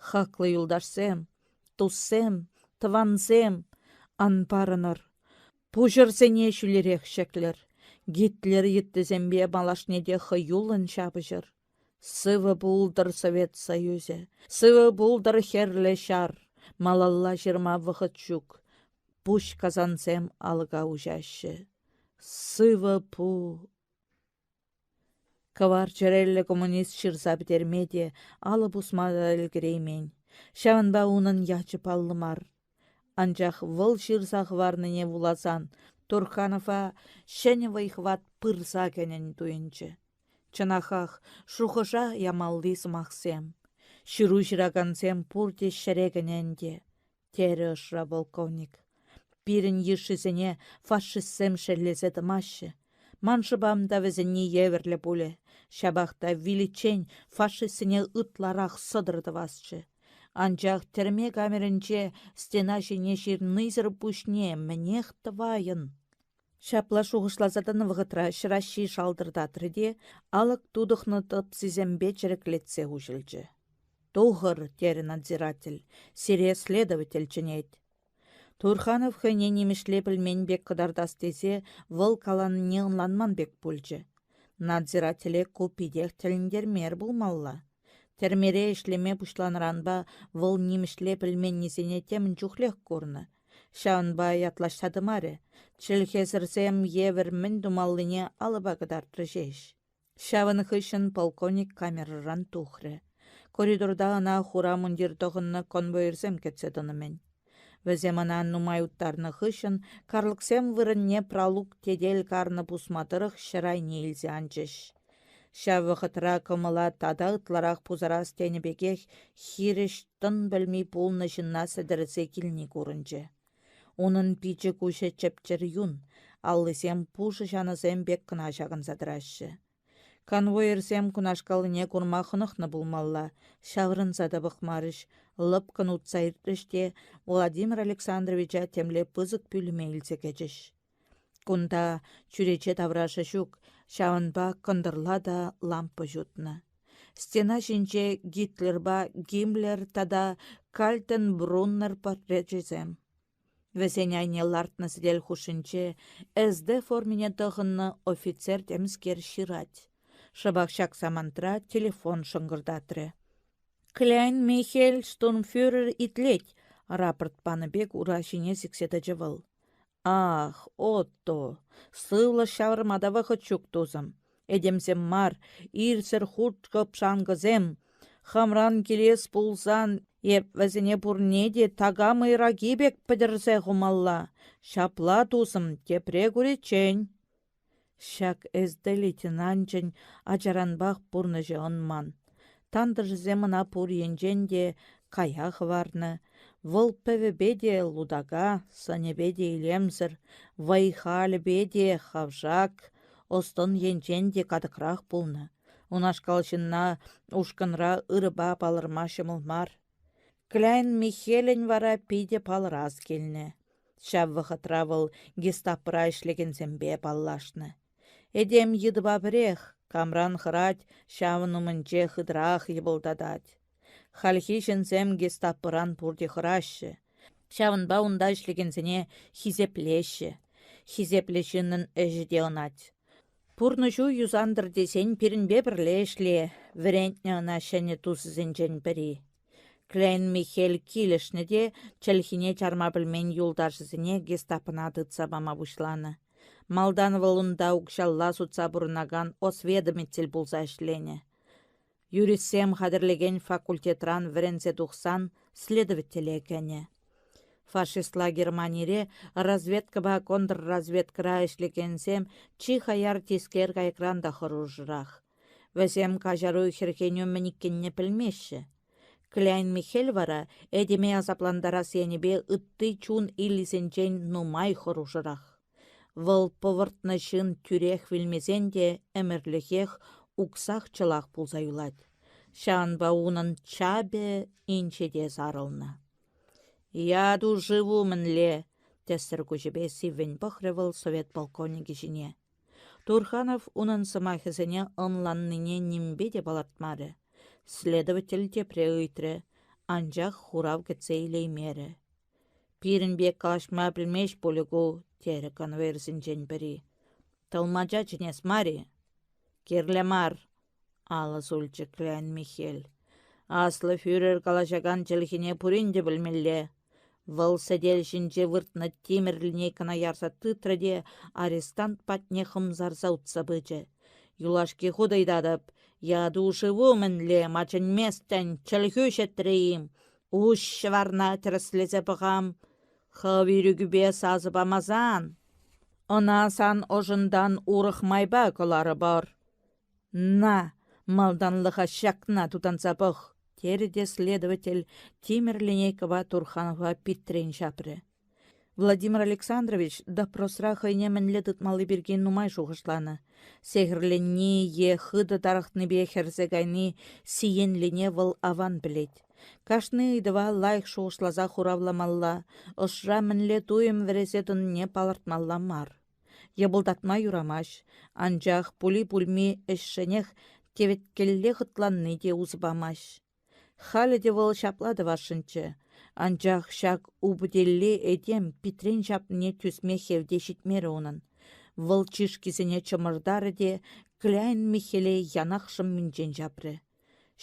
S1: Хаклӑ юлташсем, туссем, тӑвансем, ан парӑнӑр. Пуҫӑрсене ҫӳлерех ҫӗклӗр. Гитлер йыттисемпе малашне те хӑюллӑн ҫапӑҫӑр. Сывӑ пултӑр Совет Союзӗ, сывӑ пултӑр Хӗрлӗ Ҫар. Малалла ҫырма вӑхӑт ҫук. Пуҫ касансем алӑка уҫаҫҫӗ. Сывӑ пу... Кӑвар чӗреллӗ коммунист ҫырса пӗтерме те, алӑ пусма та ӗлкӗреймен. Ҫавӑнпа унӑн ячӗ паллӑ мар. Анчах вӑл ҫырса хӑварнине вуласан Турханова ҫӗнӗ вӑй-хӑват пырса кӗнӗн туйӑнчӗ. Чӑнахах, шухӑша ямалли сӑмахсем. Ҫыру ҫыракансем пурте ҫӗре кӗнӗ ӗнтӗ, терӗ ӑшра полковник. Пирӗн йышшисене фашистсем шеллесе тӑмаҫҫӗ. Ман шӑпам та вӗсенни евӗрлӗ пулӗ. Ҫапах та виличчен фашистсене ытларах сӑтӑр тӑвасчӗ. Анчах тӗрме камеринче стена ҫине ҫырнисӗр пуҫне мӗнех тӑвайӑн? Ҫапла шухӑшласа тӑнӑ вӑхӑтра ҫӑраҫҫи шалтӑртатрӗ те алӑк тутӑхнӑ тӑпсисемпе чӗриклетсе уҫӑлчӗ. «Тухӑр!» — терӗ надзиратель. «Сире следователь чӗнет». Турханов хӑйне нимӗҫле пӗлмен пек кӑтартас тесе вӑл каланине ӑнланман пек пулчӗ. Надзирателе ку питех тӗлӗнтермер пулмалла. Тӗрмере ӗҫлеме пуҫланӑранпа вӑл нимӗҫле пӗлменнисене темӗн чухлех курнӑ. Ҫавӑнпа ятлаҫса тӑмарӗ, чӗлхесӗрсем евӗр мӗн тумаллине алӑпа кӑтартрӗ ҫеҫ. Ҫавӑн хыҫҫӑн полковник камерӑран тухрӗ. Коридорта ӑна хура мундир тӑхӑннӑ конвоирсем кӗтсе тӑнӑ-мӗн. Вӗсем ӑна нумай уттарнӑ хыҫҫӑн карлӑксем вырӑнне пралук тетел карнӑ пусма тӑрӑх ҫӗр айне илсе анчӗҫ. Ҫав вӑхӑтра кӑмӑла тата ытларах пусарас тенӗ пекех хирӗҫ тӑн пӗлми пулнӑ ҫынна сӗтӗрсе килни курӑнчӗ. Унӑн пичӗ-куҫӗ чӗп-чӗр юн, аллисем пушӑ ҫанӑсем пек кӑна ҫакӑнса тӑраҫҫӗ. Конвоирсем кунашкаллине курма хӑнӑхнӑ пулмалла, ҫаврӑнса та пӑхмарӗҫ, лӑпкӑн утса иртрӗҫ те Владимир Александровича темле пысӑк пӳлӗме илсе кӗчӗҫ. Кунта чӳрече таврашӗ ҫук, ҫавӑнпа кӑнтӑрла та лампа ҫутнӑ. Стена ҫинче Гитлерпа Гиммлер тата Кальтенбруннер портречӗсем. Вӗсен айне лартнӑ сӗтел хушшинче СД формине тӑхӑннӑ офицер темскер ҫырать. Шӑпах ҫак самантра телефон шӑнкӑртатрӗ. Кляйн Михель штурмфюрер итлет, рапорт панӑ пек ура ҫине сиксе тӑчӗ вӑл. Ах, Отто, сывлӑш ҫавӑрма та вӑхӑт ҫук, тусӑм. Этемсем мар, ирсӗр хурт-кӑпшанкӑсем. Хамран килес пулсан, эп вӗсене пурне те такам ыйраки пек пӗтӗрсе хумалла. Ҫапла, тусӑм, тепре куриччен. Ҫак СД лейтенанчӗн ачаранпах пурнӑҫӗ ӑнман. Тантӑшӗсем ӑна пур енчен те кая хӑварнӑ. Вӑл пӗвӗпе те лутака, сӑнӗпе те илемсӗр, вӑй-халӗпе те хавшак, ӑс-тӑн енчен те катӑкрах пулнӑ. Унашкал ҫынна ушкӑнра ырӑпа палӑрма ҫӑмӑл мар. Кляйн Михелӗн вара питӗ палӑрас килнӗ. Ҫав вӑхӑтра вӑл гестапӑра ӗҫлекенсемпе паллашнӑ. Этем йытӑпа пӗрех, камран хӑрать, ҫавӑн умӗнче хытӑрах йӑпӑлтатать. Хальхи ҫынсем гестапӑран пурте хӑраҫҫӗ. Ҫавӑнпа унта ӗҫлекенсене хисеплеҫҫӗ. Хисеплӗ ҫыннӑн ӗҫӗ те ӑнать. Пурнӑҫу юсантӑр тесен пирӗнпе пӗрле ӗҫле, вӗрентнӗ ӑна ҫӗнӗ тусӗсенчен пӗри. Клейн Михель килӗшнӗ те чӗлхине чарма пӗлмен юлташӗсене гестапӑна тытса пама пуҫланӑ. Малтан вӑл унта укҫалла сутса пурӑнакан осведомитель пулса ӗҫленӗ. Юристсем хатӗрлекен факультетран вӗренсе тухсан следователе кӗнӗ. Фашистла Германире разведкӑпа контрразведкӑра ӗҫлекенсем чи хаяр тискер кайӑкран та хӑрушӑрах. Вӗсем каҫару хӗрхенӳ мӗн иккенне пӗлмеҫҫӗ. Кляйн Михель вара этеме асаплантарас енӗпе ытти чун иллисенчен нумай хӑрушӑрах. Вӑл пӑвӑртнӑ ҫын тӳрех вилмесен те ӗмӗрлӗхех уксах-чӑлах пулса юлать. Ҫавӑнпа унӑн чапӗ инҫете сарӑлнӑ. «Яту живу мӗнле?» — тӗссӗр куҫӗпе сиввӗн пӑхрӗ вӑл совет полковникӗ ҫине. Турханов унӑн сӑмахӗсене ӑнланнине нимпе те палӑртмарӗ. Следователь тепре ыйтрӗ, анчах хурав кӗтсе илеймерӗ. Пирӗн пек калаҫма пӗлмест пулӗ ку, терӗ конвоирсенчен пӗри. Тӑлмача чӗнес мар-и? Кирлӗ мар, алӑ сулчӗ Кляйн Михель. Аслӑ фюрер калаҫакан чӗлхене пурин те пӗлмелле. Вӑл сӗтел ҫинче выртнӑ тимӗр линейкӑна ярса тытрӗ те арестант патне хӑмсарса утса пычӗ. Юлашки хут ыйтатӑп, яту-шыву мӗнле, ма чӗнместӗн, чӗлхӳ ҫӗтрӗ-им? Уҫ ҫӑварна тӗрӗслесе пӑхам. Хӑв ирӗкӳпе сасӑ памасан, ӑна сан ӑшӑнтан урӑх майпа кӑларӑпӑр. На, малтанлӑха ҫакна тутанса пӑх, терӗ те следователь тимӗр линейкӑпа Турханова питрен ҫапрӗ. Владимир Александрович допросра хӑйне мӗнле тытмалли пирки нумай шухӑшланӑ. Сехӗрленни е хытӑ тарӑхнипе хӗрсе кайни сиенлине вӑл аван пӗлет. Кашни ыйтӑва лайӑх шухӑшласа хуравламалла, ӑшра мӗнле туйӑм вӗресе тӑнине палӑртмалла мар. Йӑпӑлтатма юрамасть, анчах пули-пулми ӗҫшӗнех теветкелле хӑтланни те усӑ памасть. Халӗ те вӑл ҫапла тӑвасшӑнччӗ, анчах ҫак упӑтелле этем питрен ҫапнине тӳсме хевте ҫитмерӗ унӑн. Вӑл чышкисене чӑмӑртарӗ те Кляйн Михеле янах шӑмминчен ҫапрӗ.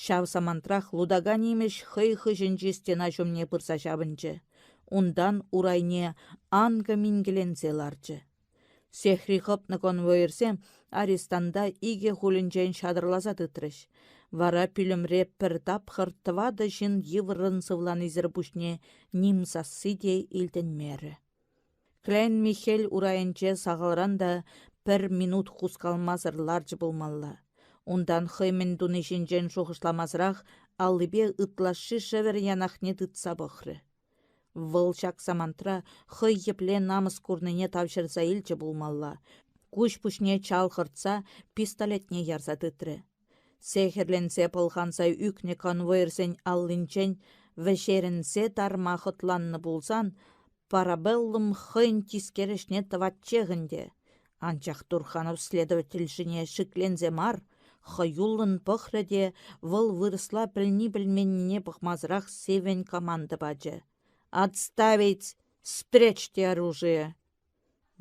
S1: Ҫав самантрах лутака нимӗҫ хӑй хыҫӗнчи стена ҫумне пырса ҫапӑнчӗ. Унтан урайне анкӑ-минкӗленсе ларчӗ. Сехри хӑпнӑ конвоирсем арестанта икӗ хулӗнчен ҫатӑрласа тытрӗҫ. Вара пӳлӗмре пӗр тапхӑр тӑватӑ ҫын йывӑррӑн сывланисӗр пуҫне ним сасси те илтӗнмерӗ. Кляйн Михель урайӗнче сахалран та пӗр минут хускалмасӑр ларчӗ пулмалла. Унтан хӑй мӗн туни ҫинчен шухӑшламасӑрах аллипе ытлашши шӗвӗр янахне тытса пӑхрӗ. Вӑл ҫак самантра хӑй епле намӑс курнине тавҫӑрса илчӗ пулмалла. Куҫ-пуҫне чалхӑртса пистолетне ярса тытрӗ. Сехӗрленсе пӑлханса ӳкнӗ конвоирсен аллинчен вӗҫерӗнсе тарма хӑтланнӑ пулсан Парабеллум хӑйӗн тискер ӗҫне тӑватчех ӗнтӗ. Анчах Турханов следователь ҫине шикленсе мар, хӑюллӑн пӑхрӗ те вӑл вырӑсла пӗлни-пӗлменнине пӑхмасӑрах сиввӗн команда пачӗ: «Отставить! Спрячьте оружие!»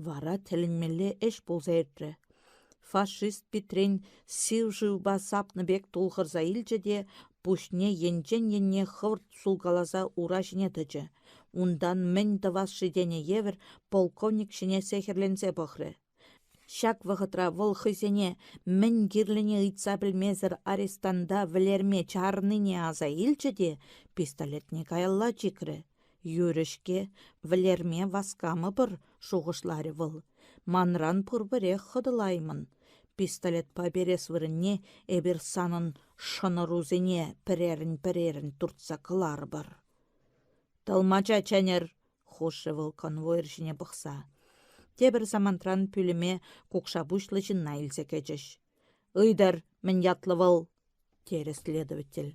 S1: Вара тӗлӗнмелле ӗҫ пулса иртрӗ. Фашист питрен сив шывпа сапнӑ пек тулхӑрса илчӗ те пуҫне енчен енне хӑвӑрт сулкаласа ура ҫине тӑчӗ. Унтан мӗн тӑвас-ши тенӗ евӗр полковник ҫине сехӗрленсе пӑхрӗ. Ҫак вӑхӑтра вӑл хӑйсене мӗн кирлине ыйтса пӗлмесӗр арестанта вӗлерме чарнине аса илчӗ те пистолетне каялла чикрӗ. Юрӗ-ҫке, вӗлерме васкамӑпӑр, шухӑшларӗ вӑл. Манран пурпӗрех хӑтӑлаймӑн. Пистолетпа перес вырӑнне эпир санӑн шӑнӑрусене пӗрерӗн-пӗрерӗн туртса кӑларӑпӑр. Тӑлмача чӗнӗр, хушрӗ вӑл конвоир ҫине пӑхса. Тепӗр самантран пӳлӗме кукша пуҫлӑ ҫынна илсе кӗчӗҫ. Ыйтӑр, мӗн ятлӑ вӑл? терӗ следователь.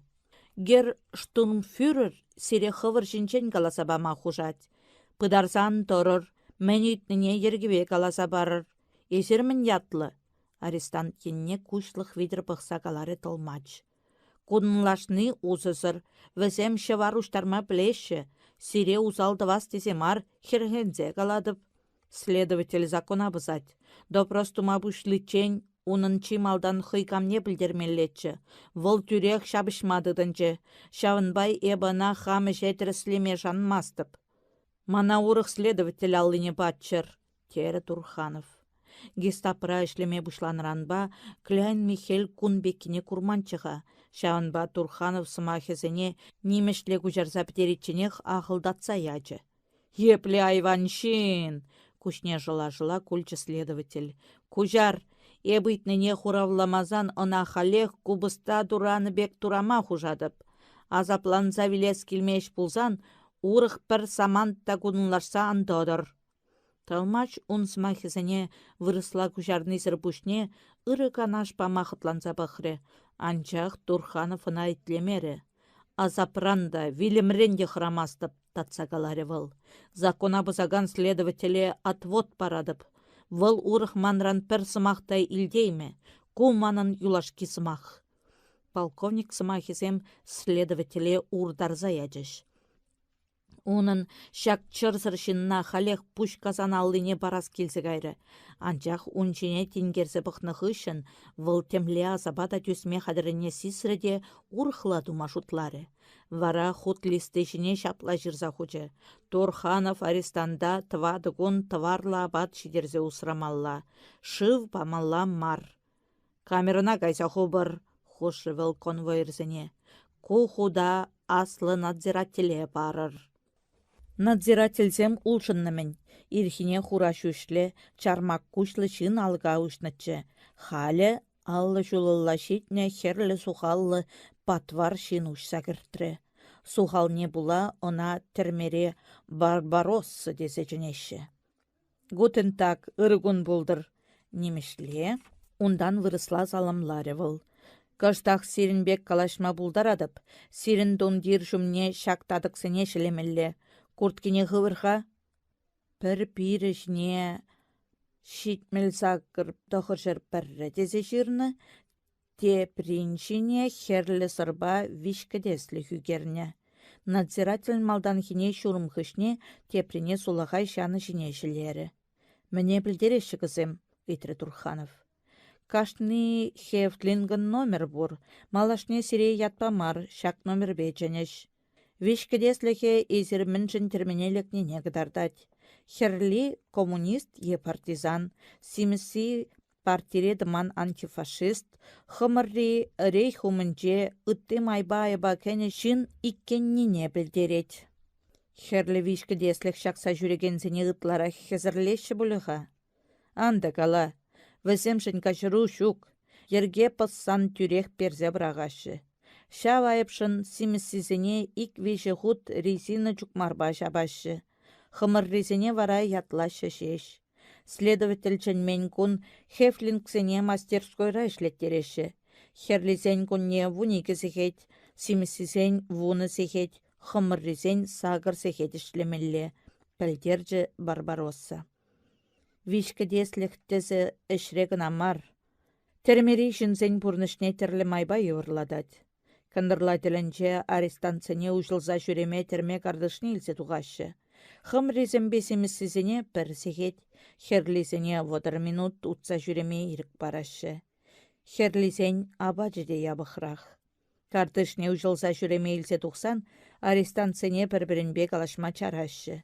S1: Герр штурмфюрер сире хӑвӑр ҫинчен каласа пама хушать. Пытарсан тӑрӑр, мӗн ыйтнине йӗркепе каласа парӑр. Эсир мӗн ятлӑ? Арестант енне куҫлӑх витӗр пӑхса каларӗ тӑлмач. Кунлашни усӑсӑр. Вӗсем ҫӑвар уҫтарма пӗлеҫҫӗ. Сире усал тӑвас тесе мар, хӗрхенсе калатӑп. Следователь закона пӑсать. Допрос тума пуҫличчен унӑн чи малтан хӑй камне пӗлтермеллеччӗ. Вӑл тӳрех ҫапӑҫма тытӑнчӗ. Ҫавӑнпа эпӗ ӑна хам ӗҫе тӗрӗслеме шанмастӑп. Мана урӑх следователь аллине паччӑр, терӗ Турханов. Гестапӑра ӗҫлеме пуҫланӑранпа Кляйн Михель кун пеккине курманччӗ-ха, ҫавӑнпа Турханов сӑмахӗсене нимӗҫле куҫарса пӗтеричченех ахӑлтатса ячӗ. Епле айван ҫын! куҫне шӑла-шӑла кулчӗ следователь. Куҫар, эп ыйтнине хуравламасан ӑна халех купӑста туранӑ пек турама хушатӑп. Асапланса вилес килмест пулсан урӑх пӗр самант та кутӑнлашса ан тӑтӑр. Тӑлмач ун сӑмахӗсене вырӑсла куҫарнисӗр пуҫне ырӑ канаш пама хӑтланса пӑхрӗ, анчах Турханов ӑна итлемерӗ. Асапран та, вилӗмрен те хӑрамастӑп, татса каларӗ вӑл. Закона пӑсакан следователе отвод паратӑп. Вӑл урӑх манран пӗр сӑмах та илтеймӗ. Ку манӑн юлашки сӑмах. Полковник сӑмахӗсем следователе уртарса ячӗҫ. Унӑн ҫак чӑрсӑр ҫынна халех пуҫ касан аллине парас килсе кайрӗ. Анчах ун ҫине тинкерсе пӑхнӑ хыҫҫӑн вӑл темле асапа та тӳсме хатӗррине сисрӗ те урӑхла тума шутларӗ. Вара хут листи ҫине ҫапла ҫырса хучӗ: Турханов арестанта тӑватӑ кун тӑварлӑ апат ҫитерсе усрамалла, шыв памалла мар. Камерӑна кайса хупӑр, хушрӗ вӑл конвоирсене. Ку хута аслӑ надзирателе парӑр. Надзирательсем улшӑннӑ-мӗн. Ирхине хура ҫӳҫлӗ, чармак куҫлӑ ҫын алӑка уҫнӑччӗ. Халӗ 50 ҫулалла ҫитнӗ хӗрлӗ сухаллӑ патвар ҫын уҫса кӗртрӗ. Сухалне пула ӑна тӗрмере Барбаросса тесе чӗнеҫҫӗ. Гутен так, ырӑ кун пултӑр. Нимӗҫле, унтан вырӑсла саламларӗ вӑл. Кӑштах сирӗн пек калаҫма пултаратӑп. Сирӗн тумтир ҫумне ҫак татӑксене ҫӗлемелле. Курткине хывӑр-ха. Пӗр пирӗ ҫине 78 91 тесе ҫырнӑ, Теприн ҫине хӗрлӗ сӑрпа виҫкӗтеслӗх ӳкернӗ. Надзиратель малтанхине ҫурӑм хыҫне, теприне сулахай ҫанӑ ҫине ҫӗлерӗ. «Мӗне пӗлтереҫҫӗ кӑсем?» — ыйтрӗ Турханов. «Кашни Хевтлингӑн номер пур. Малашне сире ятпа мар, ҫак номерпе чӗнӗҫ. Виҫкӗтеслӗхе эсир мӗншӗн тӗрмене лекнине кӑтартать. Хӗрли — коммунист е партизан, симӗсси партире тӑман антифашист, хӑмӑрри рейх умӗнче ытти майпа айӑпа кӗнӗ ҫын иккеннине пӗлтерет. Хӗрлӗ виҫкӗтеслӗх ҫакса ҫӳрекенсене ытларах хӗсӗрлеҫҫӗ пулӗ-ха. Ан та кала, вӗсемшӗн каҫару ҫук, йӗрке пӑссан тӳрех персе пӑрахаҫҫӗ. Ҫав айӑпшӑн симӗссисене ик-виҫӗ хут резина чукмарпа ҫапаҫҫӗ. Хӑмӑррисене вара ятлаҫҫӗ ҫеҫ. Следователь чӗнмен кун Хефлингсене мастерскойра ӗҫлеттереҫҫӗ. Хӗрлисен кунне 12 сехет, симӗссисен вунӑ сехет, хӑмӑррисен сакӑр сехет ӗҫлемелле, пӗлтерчӗ Барбаросса. Виҫкӗтеслӗх тӗсӗ ӗҫре кӑна мар, тӗрмери ҫынсен пурнӑҫне тӗрлӗ майпа йывӑрлатать. Кӑнтӑрла тӗлӗнче арестантсене уҫӑлса ҫӳреме тӗрме картишне илсе тухаҫҫӗ. Хӑмрисемпе симӗссисене пӗр сехет, хӗрлисене 30 минут утса ҫӳреме ирӗк параҫҫӗ. Хӗрлисен апачӗ те япӑхрах. Картишне уҫӑлса ҫӳреме илсе тухсан арестантсене пӗр-пӗринпе калаҫма чараҫҫӗ.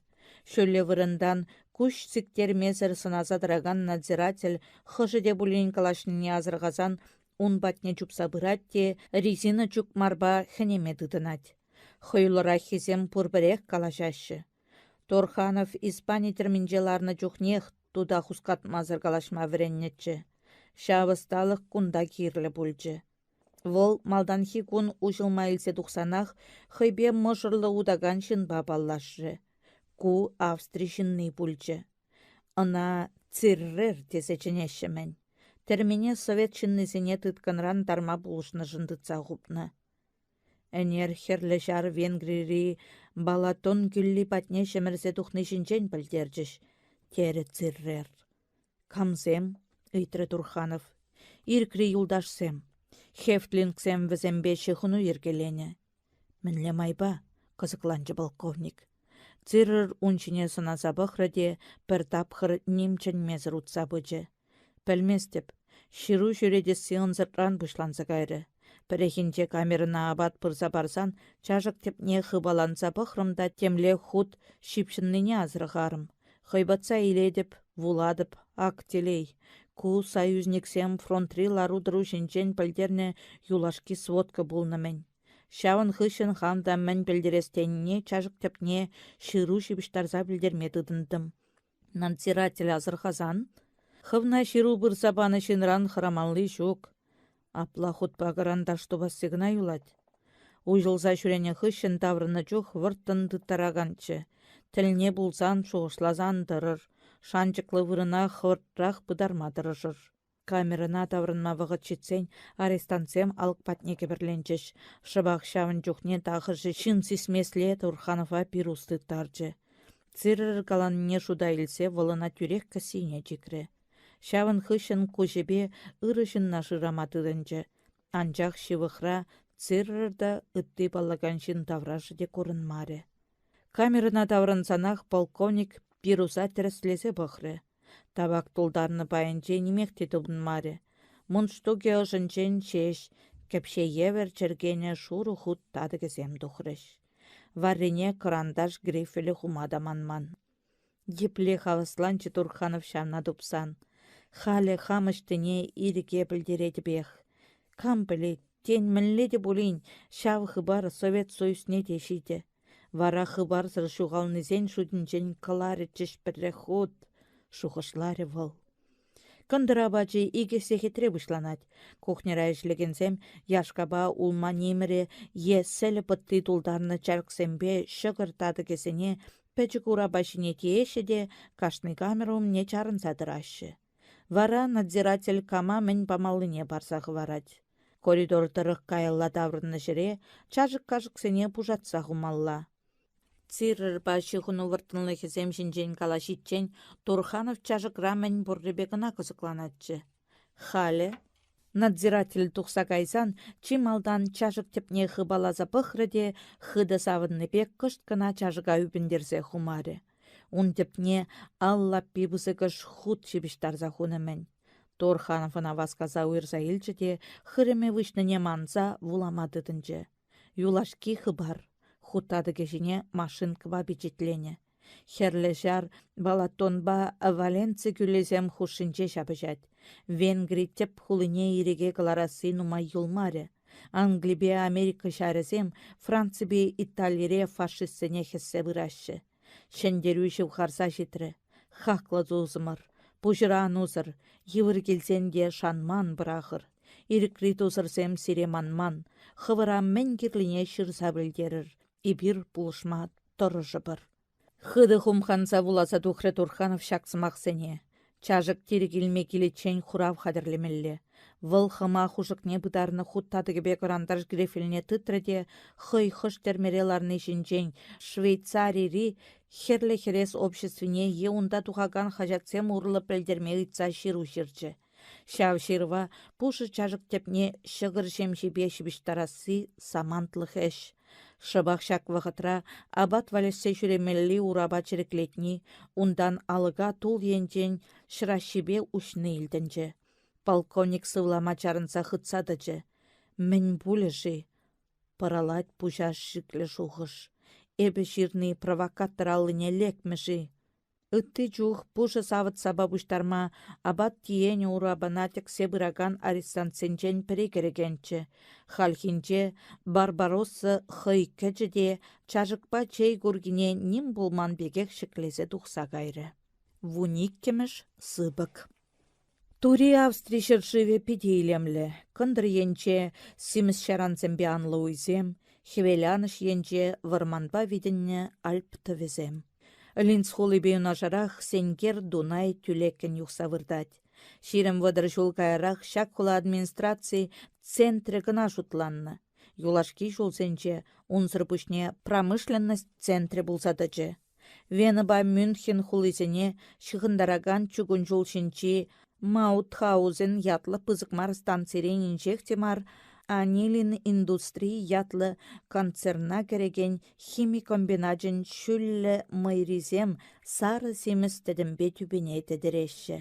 S1: Ҫӳллӗ вырӑнтан куҫ сиктермесӗр сӑнаса тӑракан надзиратель хӑшӗ те пулин калаҫнине асӑрхасан ун патне чупса пырать те резина чукмарпа хӗнеме тытӑнать. Хӑюллӑраххисем пурпӗрех калаҫаҫҫӗ. Торханов Испани тӗрминче ларнӑ чухнех тута хускатмасӑр калаҫма вӗреннӗччӗ. Ҫав ӑсталӑх кунта кирлӗ пулчӗ. Вӑл малтанхи кун уҫӑлма илсе тухсанах хӑйпе мӑшӑрлӑ утакан ҫынпа паллашрӗ. Ку Австри ҫынни пулчӗ. Ӑна Циррер тесе чӗнеҫҫӗ-мӗн. Тӗрмене совет ҫыннисене тыткӑнран тарма пулӑшнӑшӑн тытса хупнӑ. Ӗнер Хӗрлӗ Ҫар Венгрири Балатон кӳлли патне ҫӗмӗрсе тухни ҫинчен пӗлтерчӗҫ, терӗ Циррер. Камсем? ыйтрӗ Турханов. Ирӗкри юлташсем. Хефтлингсем вӗсемпе ҫыхӑну йӗркеленӗ. Мӗнле майпа? кӑсӑкланчӗ полковник. Циррер ун ҫине сӑнаса пӑхрӗ те пӗр тапхӑр ним чӗнмесӗр утса пычӗ. Пӗлместӗп, ҫыру ҫӳретесси ӑнсӑртран пуҫланса кайрӗ. Пӗррехинче камерӑна апат пырса парсан чашӑк тӗпне хыпаланса пӑхрӑм та темле хут ҫыпҫӑннине асӑрхарӑм. Хӑйпӑтса илетӗп, вулатӑп, ак телей. Ку союзниксем фронтри лару-тӑру ҫинчен пӗлтернӗ юлашки сводка пулнӑ-мӗн. Ҫавӑн хыҫҫӑн хам та мӗн пӗлтерес тенине чашӑк тӗпне ҫыру ҫыпӑҫтарса пӗлтерме тытӑнтӑм. Надзиратель асӑрхасан, хӑвна ҫыру пырса панӑ ҫынран хӑрамалли ҫук. Апла хутпа кӑранташ тупасси кӑна юлать. Уҫӑлса ҫӳренӗ хыҫҫӑн таврӑннӑ чух вӑрттӑн тыттараканччӗ. Тӗлне пулсан шухӑшласан тӑрӑр, шанчӑклӑ вырӑна хӑвӑртрах пытарма тӑрӑшӑр. Камерӑна таврӑнма вӑхӑт ҫитсен арестантсем алӑк патне кӗпӗрленчӗҫ. Шӑпах ҫавӑн чухне тахӑшӗ ҫын сисмесле Турханова пирус тыттарчӗ. Циррер каланине шута илсе вӑл ӑна тӳрех кӗсйине чикрӗ. Ҫавӑн хыҫҫӑн куҫӗпе ырӑ ҫынна шырама тытӑнчӗ. Анчах ҫывӑхра Циррер та, ытти паллакан ҫын таврашӗ те курӑнмарӗ. Камерӑна таврӑнсанах полковник пируса тӗрӗслесе пӑхрӗ. Табак тултарнӑ пайӗнче нимех те тупӑнмарӗ. Мундштукӗ ӑшӗнчен ҫеҫ кӗпҫе евӗр чӗркенӗ шурӑ хут татӑкӗсем тухрӗҫ. Варрине кӑранташ грифелӗ хума та манман. Епле хавасланчӗ Турханов ҫавна тупсан. Халӗ хам ӑҫтине ирӗке пӗлтеретӗпех. Кам пӗлет, тен, мӗнле те пулин ҫав хыпар Совет Союзне те ҫитӗ. Вара хыпарсӑр ҫухалнисен шутӗнчен кӑларӗччӗҫ пӗррех хут, шухӑшларӗ вӑл. Кӑнтӑр апачӗ икӗ сехетре пуҫланать. Кухньӑра ӗҫлекенсем яшкапа улма нимӗрӗ е сӗлӗ пӑтти тултарнӑ чарксемпе ҫӑкӑр татӑкӗсене пӗчӗк урапа ҫине тиеҫҫӗ те кашни камера умне чарӑнса тӑраҫҫӗ. Вара надзиратель кама мӗн памаллине парса хӑварать. Коридор тӑрӑх каялла таврӑннӑ ҫӗре чашӑк-кашӑксене пушатса хумалла. Циррпа ҫыхӑну вӑрттӑнлӑхӗсем ҫинчен калаҫиччен Турханов чашӑкра мӗн пуррипе кӑна кӑсӑкланатчӗ. Халӗ, надзиратель тухса кайсан, чи малтан чашӑк тӗпне хыпаласа пӑхрӗ те хытӑ савӑннипе кӑшт кӑна чашӑка ӳпӗнтерсе хумарӗ. Ун тӗпне ал лаппи пысӑкӑш хут ҫыпӑҫтарса хунӑ-мӗн. Турханов ӑна васкаса уйӑрса илчӗ те хырӑмӗ выҫнине манса вулама тытӑнчӗ. Юлашки хыпар. Хут татӑкӗ ҫине машинкӑпа пичетленӗ. Хӗрлӗ Ҫар Балатонпа Валенци кӳллисем хушшинче ҫапӑҫать. Венгри тӗп хулине ирӗке кӑларасси нумай юлмарӗ. Англипе Америка ҫарӗсем Франципе Италире фашистсене хӗссе пыраҫҫӗ. Ҫӗнтерӳ ҫывхарса ҫитрӗ. Хаклӑ тусӑмӑр, пуҫӑра ан усӑр, йывӑр килсен те шанман пӑрахӑр. Ирӗкри тусӑрсем сире манман, хӑвӑра мӗн кирлине ҫырса пӗлтерӗр, эпир пулӑшма тӑрӑшӑпӑр. Хытӑ хумханса вуласа тухрӗ Турханов ҫак сӑмахсене. Чашӑк-тирӗк илме киличчен хурав хатӗрлемелле. Вӑл хӑма хушӑкне пытарнӑ хут татӑкӗпе кӑранташ грифельне тытрӗ те хӑй хӑш тӗрмере ларни ҫинчен Швейцарири Хӗрлӗ Хӗрес обществине е унта тухакан хаҫатсем урлӑ пӗлтерме ыйтса ҫыру ҫырчӗ. Ҫав ҫырӑва пушӑ чашӑк тӗпне ҫӑкӑр ҫемҫипе ҫыпӑҫтарасси самантлӑх ӗҫ. Шӑпах ҫак вӑхӑтра апат валеҫсе ҫӳремелли урапа чӗриклетни, унтан алӑка тул енчен ҫӑраҫҫипе уҫни илтӗнчӗ. Полковник сывлама чарӑнса хытса тӑчӗ. Мӗн пулӗ-ши? Пӑралать пуҫа шиклӗ шухӑш. Эпӗ ҫырни провокатор аллине лекмӗ-ши? Ытти чух пушӑ савӑт-сапа пуҫтарма апат тиенӗ урапана тӗксе пыракан арестантсенчен пӗри кӗрекенччӗ. Хальхинче Барбаросса хӑй кӗчӗ те чашӑкпа чей куркине ним пулман пекех ҫӗклесе тухса кайрӗ. Вуниккӗмӗш сыпӑк. Тури Австри ҫӗршывӗ питӗ илемлӗ. Кӑнтӑр енче симӗс ҫарансемпе анлӑ уйсем, хӗвеланӑҫ енче вӑрманпа витӗннӗ Альп тӑвӗсем. Линц хулипе юнашарах сенкер Дунай тӳлеккӗн юхса выртать. 20-30 ҫул каярах ҫак хула администраци центрӗ кӑна шутланнӑ. Юлашки ҫулсенче унсӑр пуҫне промышленность центрӗ пулса тӑчӗ. Венӑпа Мюнхен хулисене ҫыхӑнтаракан чукун ҫул ҫинчи Маутхаузен ятлӑ пысӑк мар станцирен инҫех те мар Анилин индустри ятлӑ концерна кӗрекен хими комбиначӗн ҫӳллӗ мӑйрисем сарӑ-симӗс тӗтӗмпе тӳпене тӗтӗреҫҫӗ.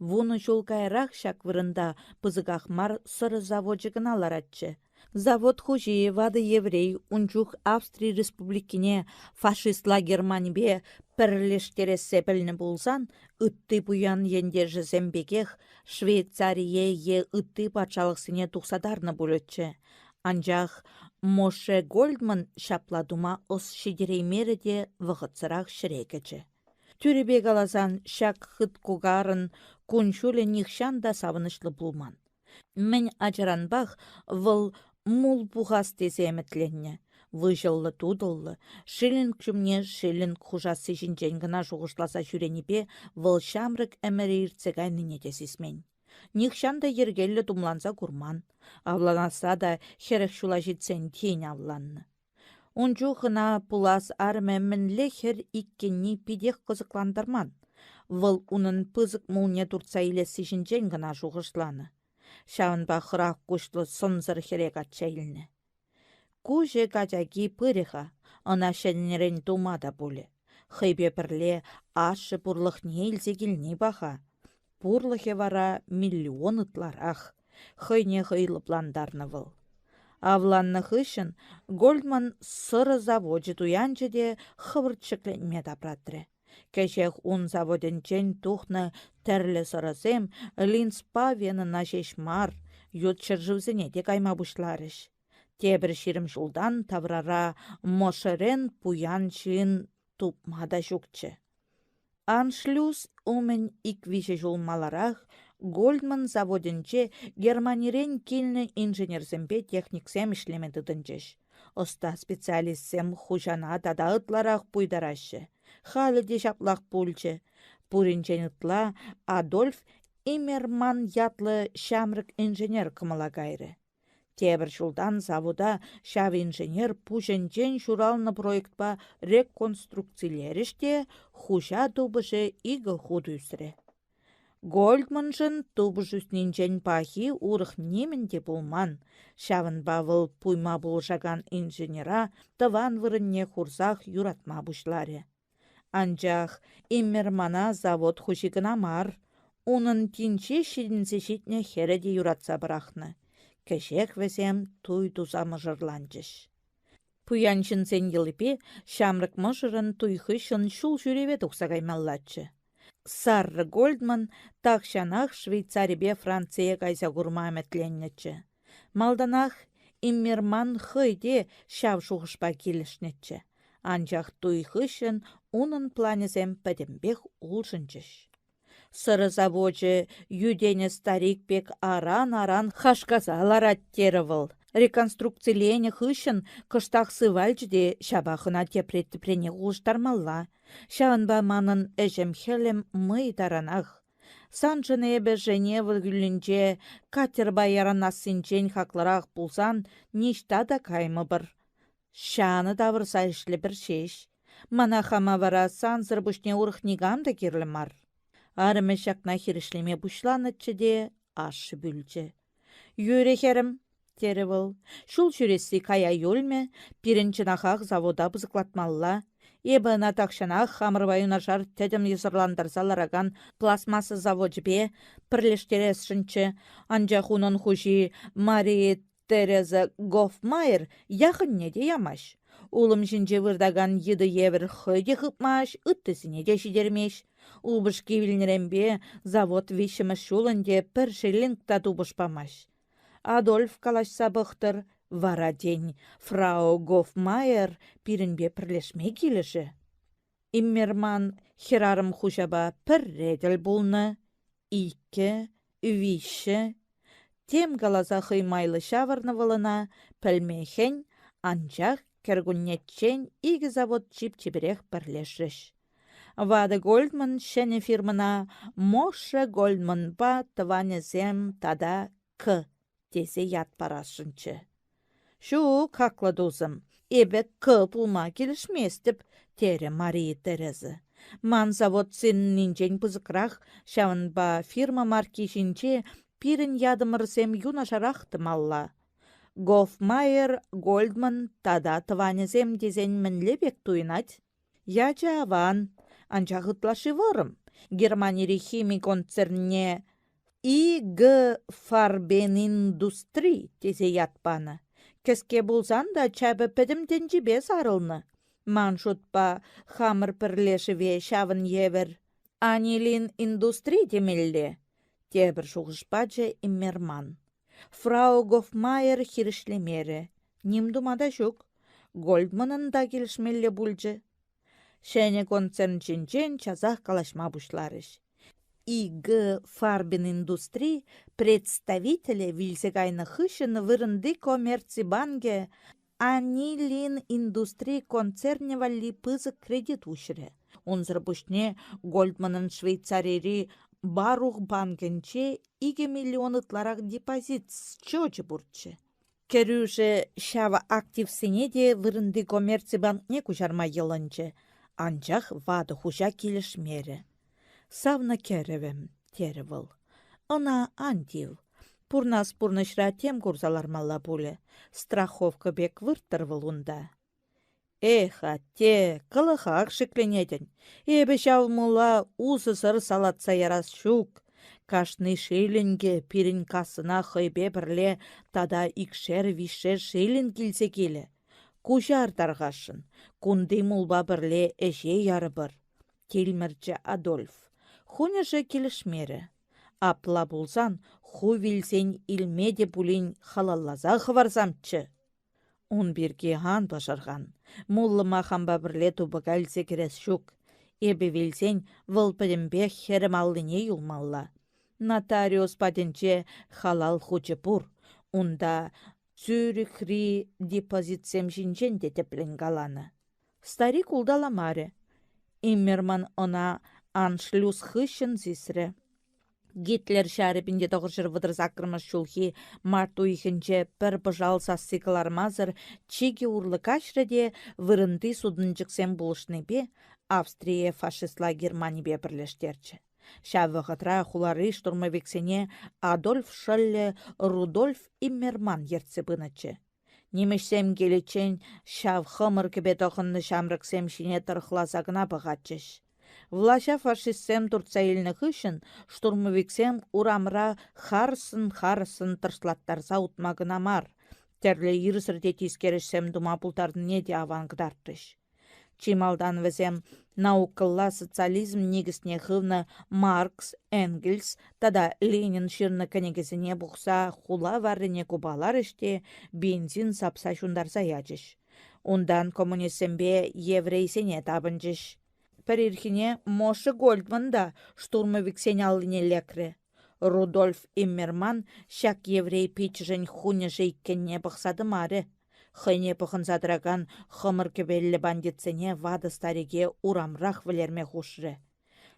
S1: Вунӑ ҫул каярах ҫак вырӑнта пысӑках мар сӑрӑ завочӗ кӑна ларатчӗ. Завод хуҫи ватӑ еврей ун чух Австри Республикине фашистла Германипе пӗрлештерессе пӗлнӗ пулсан, ытти пуян ентешӗсем пекех Швейцарие е ытти патшалӑхсене тухса тарнӑ пулӗччӗ. Анчах Моше Гольдман ҫапла тума ӑс ҫитереймерӗ те вӑхӑтсӑрах ҫӗре кӗчӗ. Тӳрӗпе каласан, ҫак хыткукарӑн кун-ҫулӗ нихҫан та савӑнӑҫлӑ пулман. Мӗн ачаранпах вӑл мул пухас тесе ӗмӗтленнӗ. Выҫӑллӑ-тутӑллӑ, шиллинг ҫумне шиллинг хушасси ҫинчен кӑна шухӑшласа ҫӳренипе вӑл ҫамрӑк ӗмӗрӗ иртсе кайнине те сисмен. Нихҫан та йӗркеллӗ тумланса курман. Авланасса та 40 ҫула ҫитсен тин авланнӑ. Ун чух ӑна пулас арӑмӗ мӗнле хӗр иккенни питех кӑсӑклантарман. Вӑл унӑн пысӑк мулне туртса илесси ҫинчен кӑна шухӑшланӑ. Ҫавӑнпа хӑрах куҫлӑ сӑнсӑр хӗре качча илнӗ. Куҫӗ качаки пырӗ-ха, ӑна ҫӗнӗрен тума та пулӗ. Хӑйпе пӗрле ашшӗ пурлӑхне илсе килни паха. Пурлӑхӗ вара миллион ытларах. Хӑйне хӑй лӑплантарнӑ вӑл. Авланнӑ хыҫҫӑн Гольдман сӑрӑ завочӗ туянчӗ те хӑвӑрт ҫӗкленме тапратрӗ. Кӗҫех ун заводӗнчен тухнӑ тӗрлӗ сӑрӑсем Линцпа Венӑна ҫеҫ мар, ют ҫӗршывсене те кайма пуҫларӗҫ. Тепӗр 20 ҫултан таврара Мошерен пуян ҫын тупма та ҫукчӗ. Аншлюз умӗн ик-виҫӗ ҫул маларах Гольдман заводӗнче Германирен килнӗ инженерсемпе техниксем ӗҫлеме тытӑнчӗҫ. Ӑста специалистсем хуҫана тата ытларах пуйтараҫҫӗ. Халӗ те ҫаплах пулчӗ. Пуринчен ытла Адольф Иммерман ятлӑ ҫамрӑк инженер кӑмӑла кайрӗ. Тепӗр ҫултан завода ҫав инженер пуҫӗнчен ҫуралнӑ проектпа реконструкцилерӗҫ те хуҫа тупӑшӗ икӗ хут ӳсрӗ. Гольдманшӑн тупӑш ӳснинчен пахи урӑх нимӗн те пулман, ҫавӑнпа вӑл пуйма пулӑшакан инженера тӑван вырӑнне хурсах юратма пуҫларӗ. Анчах Иммермана завод хуҫи кӑна мар, унӑн тин ҫеҫ ҫитӗнсе ҫитнӗ хӗрӗ те юратса пӑрахнӑ. Кӗҫех вӗсем туй туса мӑшӑрланчӗҫ. Пуян ҫынсен йӑлипе ҫамрӑк мӑшӑрӑн туй хыҫҫӑн ҫул ҫӳреве тухса каймаллаччӗ. Сарра Гольдман тахҫанах Швейцарипе Францие кайса курма ӗмӗтленнӗччӗ. Малтанах Иммерман хӑй те ҫав шухӑшпа килӗшнӗччӗ. Анчах туй хыҫҫӑн унӑн планӗсем пӗтӗмпех улшӑнчӗҫ. Сӑрӑ завочӗ йӳтенӗ старик пек аран-аран хашкаса ларать терӗ вӑл. Реконструкциленӗ хыҫҫӑн кӑштах сывалчӗ те ҫапах ӑна тепре тӗпренех улӑштармалла. Ҫавӑнпа манӑн ӗҫӗм-хӗлӗм мӑй таранах. Саншӑн эпӗ Женева кӳллинче катерпа яранассинчен хаклӑрах пулсан ниҫта та каймӑпӑр. Ҫанӑ тавӑрса ӗҫлӗпӗр ҫеҫ. Мана хама вара сансӑр пуҫне урӑх никам та кирлӗ мар. Арӑмӗ ҫакна хирӗҫлеме пуҫланӑччӗ те ашшӗ пӳлчӗ. Юрӗ, хӗрӗм, терӗ вӑл. Ҫул ҫӳресси кая юлмӗ, пирӗн чӑнахах завода пысӑклатмалла. Эпӗ ӑна тахҫанах хамӑрпа юнашар тӗтӗм йӑсӑрлантарса ларакан пластмасса завочӗпе пӗрлештересшӗнччӗ, анчах унӑн хуҫи Мария Тереза Гофмайер яхӑнне те ямасть. Улӑм ҫинче выртакан йытӑ евӗр хӑй те хыпмасть, ыттисене те ҫитермест. Упӑшки вилнӗренпе завод виҫҫӗмӗш ҫул ӗнтӗ пӗр шиллинг та тупӑш памасть. Адольф калаҫса пӑхтӑр, вара, тен, фрау Гофмайер пирӗнпе пӗрлешме килӗшӗ. Иммерман хӗрарӑм хуҫапа пӗрре тӗл пулнӑ, иккӗ, виҫҫӗ. Тем каласа хӑй майлӑ ҫавӑрнӑ вӑл ӑна, пӗлме хӗн, анчах кӗркуннеччен икӗ завод чип-чиперех пӗрлешрӗҫ. Ватӑ Гольдман ҫӗнӗ фирмӑна Моша Гольдманпа тӑванӗсем тата К тесе ят парасшӑнччӗ. Ҫук, хаклӑ тусӑм, эпӗ К пулма килӗшместӗп, терӗ Мария Тереза. Ман завод сыннинчен пысӑкрах, ҫавӑнпа фирма марки ҫинче пирӗн ятӑмӑрсем юнашарах тӑмалла. Гофмайер, Гольдман тата тӑванӗсем тесен мӗнле пек туйӑнать? Ячӗ аван, анчах ытлашши вӑрӑм. Германири хими концернне И.Г. Фарбениндустри тесе ят панӑ. Кӗске пулсан та чапӗ пӗтӗм тӗнчипе сарӑлнӑ. Ман шутпа, хамӑр пӗрлешӗве ҫавӑн евӗр анилин индустри темелле, тепӗр шухӑш пачӗ Иммерман. Фрау Гофмайер хирӗҫлемерӗ. Ним тума та ҫук. Гольдманӑн та килӗшмелле пулчӗ. Ҫӗнӗ концерн ҫинчен часах калаҫма пуҫларӗҫ. И.Г. Фарбин индустри представителӗ вилсе кайнӑ хыҫҫӑн вырӑнти коммерци банкӗ Анилин индустри концернӗ валли пысӑк кредит уҫрӗ. Унсӑр пуҫне Гольдманӑн Швейцарири Барух банкӗнче 2 миллион ытларах депозит счечӗ пурччӗ. Кӗрӳшӗ ҫав активсене те вырӑнти коммерци банкне куҫарма йӑлӑнчӗ, анчах ватӑ хуҫа килӗшмерӗ. «Савнӑ кӗрӗвӗм», терӗ вӑл, — «ӑна ан тив. Пурнас пурнӑҫра тем курса лармалла пулӗ. Страховка пек вырттӑр вӑл унта». Эх, атте, кӑлӑхах шикленетӗн. Эпӗ ҫав мула усӑсӑр салатса ярас ҫук. Кашни шиллинкӗ пирӗн кассӑна хӑйпе пӗрле тата икшер-виҫшер шиллинг илсе килӗ. Куҫар тархасшӑн, кунти мулпа пӗрле ӗҫе ярӑпӑр. Тилмӗрчӗ Адольф. Хуньӑшӗ килӗшмерӗ. Апла пулсан ху вилсен илме те пулин халалласа хӑварсамччӗ. Ун пирки ан пӑшӑрхан. Муллӑма хампа пӗрле тупӑка илсе кӗрес ҫук. Эпӗ вилсен вӑл пӗтӗмпех хӗрӗм аллине юлмалла. Нотариус патӗнче халал хучӗ пур. Унта Цюрихри депозитсем ҫинчен те тӗплӗн каланӑ. Старик улталамарӗ. Иммерман ӑна аншлюз хыҫҫӑн сисрӗ. Гитлер ҫарӗ 1938 ҫулхи март уйӑхӗнче пӗр пӑшал сасси кӑлармасӑр чикӗ урлӑ каҫрӗ те вырӑнти сутӑнчӑксем пулӑшнипе Австрие фашистла Германипе пӗрлештерчӗ. Ҫав вӑхӑтра хулари штурмовиксене Адольф шӑллӗ Рудольф Иммерман ертсе пынӑччӗ. Нимӗҫсем киличчен ҫав хӑмӑр кӗпе тӑхӑннӑ ҫамрӑксем ҫине тӑрӑхласа кӑна пӑхатчӗҫ. Влаҫа фашистсем туртса илнӗ хыҫҫӑн штурмовиксем урамра харӑссӑн-харӑссӑн тӑрслаттарса утма кӑна мар, тӗрлӗ ирсӗр те тискер ӗҫсем тума пултарнине те аван кӑтартрӗҫ. Чи малтан вӗсем наукӑлла социализм никӗсне хывнӑ Маркс, Энгельс тата Ленин ҫырнӑ кӗнекесене пухса хула варрине купаларӗҫ те бензин сапса ҫунтарса ячӗҫ. Унтан коммунистсемпе еврейсене тапӑнчӗҫ. Пӗр ирхине Моша Гольдман та штурмовиксен аллине лекрӗ. Рудольф Иммерман ҫак еврей пиччӗшӗн хунӗшӗ иккенне пӑхса тӑмарӗ. Хӑйне пӑхӑнса тӑракан хӑмӑр кӗпеллӗ бандитсене ватӑ старике урамрах вӗлерме хушрӗ.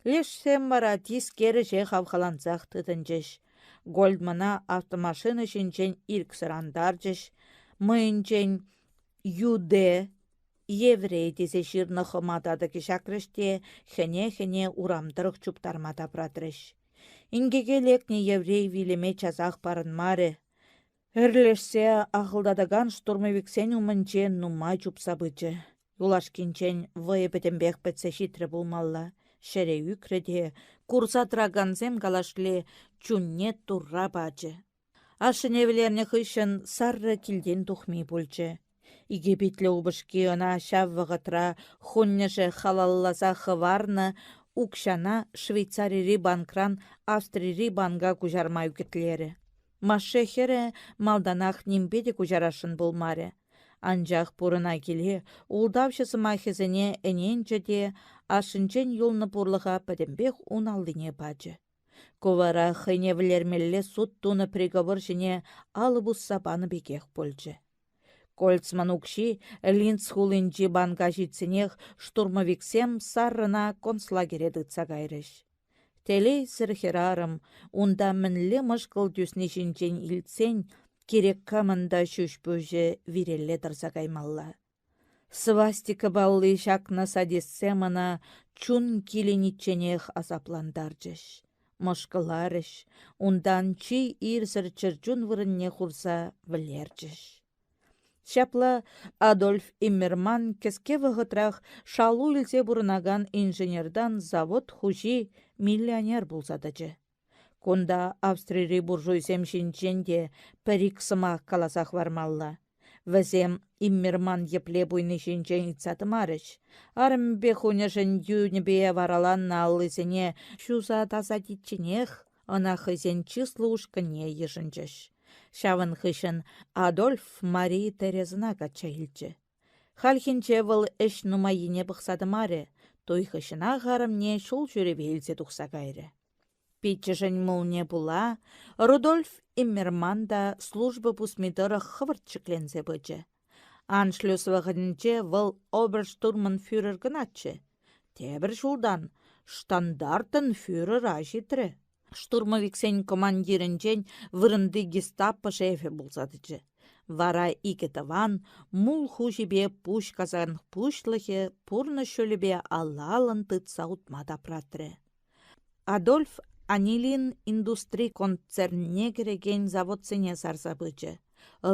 S1: Лешсем вара тискер ӗҫе хавхалансах тытӑнчӗҫ. Гольдмана автомашина ҫинчен ирӗксӗр антарчӗҫ, мӑйӗнчен «Юде», «Еврей» тесе ҫырнӑ хӑма татӑкӗ ҫакрӗҫ те хӗне-хӗне урам тӑрӑх чуптарма тапратрӗҫ. Инкеке лекнӗ еврей вилӗме часах парӑнмарӗ. Ӗрлешсе ахӑлтатакан штурмовиксен умӗнче нумай чупса пычӗ. Юлашкинчен вӑйӗ пӗтӗмпех пӗтсе ҫитрӗ пулмалла. Ҫӗре ӳкрӗ те, курса тӑракансем калашле, чунне турра пачӗ. Ашшӗне вӗлернӗ хыҫҫӑн Сарра килтен тухми пулчӗ. Икӗпитлӗ упӑшки ӑна ҫав вӑхӑтра хуннӗшӗ халалласа хӑварнӑ укҫана Швейцарири банкран Австрири банка куҫарма ӳкӗтлерӗ. Машше хӗрӗ малтанах нимпе те куҫарасшӑн пулмарӗ. Анчах пурӑна киле ултавҫӑ сӑмахӗсене ӗненчӗ те ашшӗнчен юлнӑ пурлӑха пӗтӗмпех ун аллине пачӗ. Ку вара хӑйне вӗлермелле суд тунӑ приговор ҫине алӑ пусса панӑ пекех пулчӗ. Кольцман укҫи Линц хулинчи банка ҫитсенех штурмовиксем Саррӑна концлагере тытса кайрӗҫ. Телейсӗр хӗрарӑм унта мӗнле мӑшкӑл тӳсни ҫинчен илтсен кирек камӑн та ҫӳҫ-пуҫӗ вирелле тӑрса каймалла. Свастика палли ҫакнӑ садистсем ӑна чун киленичченех асаплантарчӗҫ, мӑшкӑларӗҫ, унтан чи ирсӗр чӗрчун вырӑнне хурса вӗлерчӗҫ. Ҫапла Адольф Иммерман кӗске вӑхӑтрах шалу илсе пурӑнакан инженертан завод хуҫи миллионер пулса тӑчӗ. Кунта Австрири буржуйсем ҫинчен те пӗр-ик сӑмах каласа хӑвармалла. Вӗсем Иммерман епле пуйни ҫинчен ыйтса тӑмарӗҫ. Арӑмӗпе хунӗшӗн йӳнӗпе вараланнӑ аллисене ҫуса тасатичченех ӑна хӑйсен чыслӑ ушкӑнне йышӑнчӗҫ. Ҫавӑн хыҫҫӑн Адольф Мария Терезӑна качча илчӗ. Хальхинче вӑл ӗҫ нумаййине пӑхса тӑмарӗ, туй хыҫҫӑнах арӑмне ҫул ҫӳреве илсе тухса кайрӗ. Пиччӗшӗн мулне пула Рудольф Иммерман та служба пусми тӑрӑх хӑвӑрт ҫӗкленсе пычӗ. Аншлюс вӑхӑтӗнче вӑл оберштурманфюрер кӑначчӗ. Тепӗр ҫултан штандартенфюрера ҫитрӗ. Штурмовиксен командирӗнчен вырӑнти гестапо шефӗ пулса тӑчӗ. Вара икӗ тӑван мул хуҫипе пуҫ касан пуҫлӑхӗ пурнӑҫ ҫулӗпе алла-аллӑн тытса утма тапратрӗ. Адольф Анилин индустри концернне кӗрекен заводсене сарса пычӗ.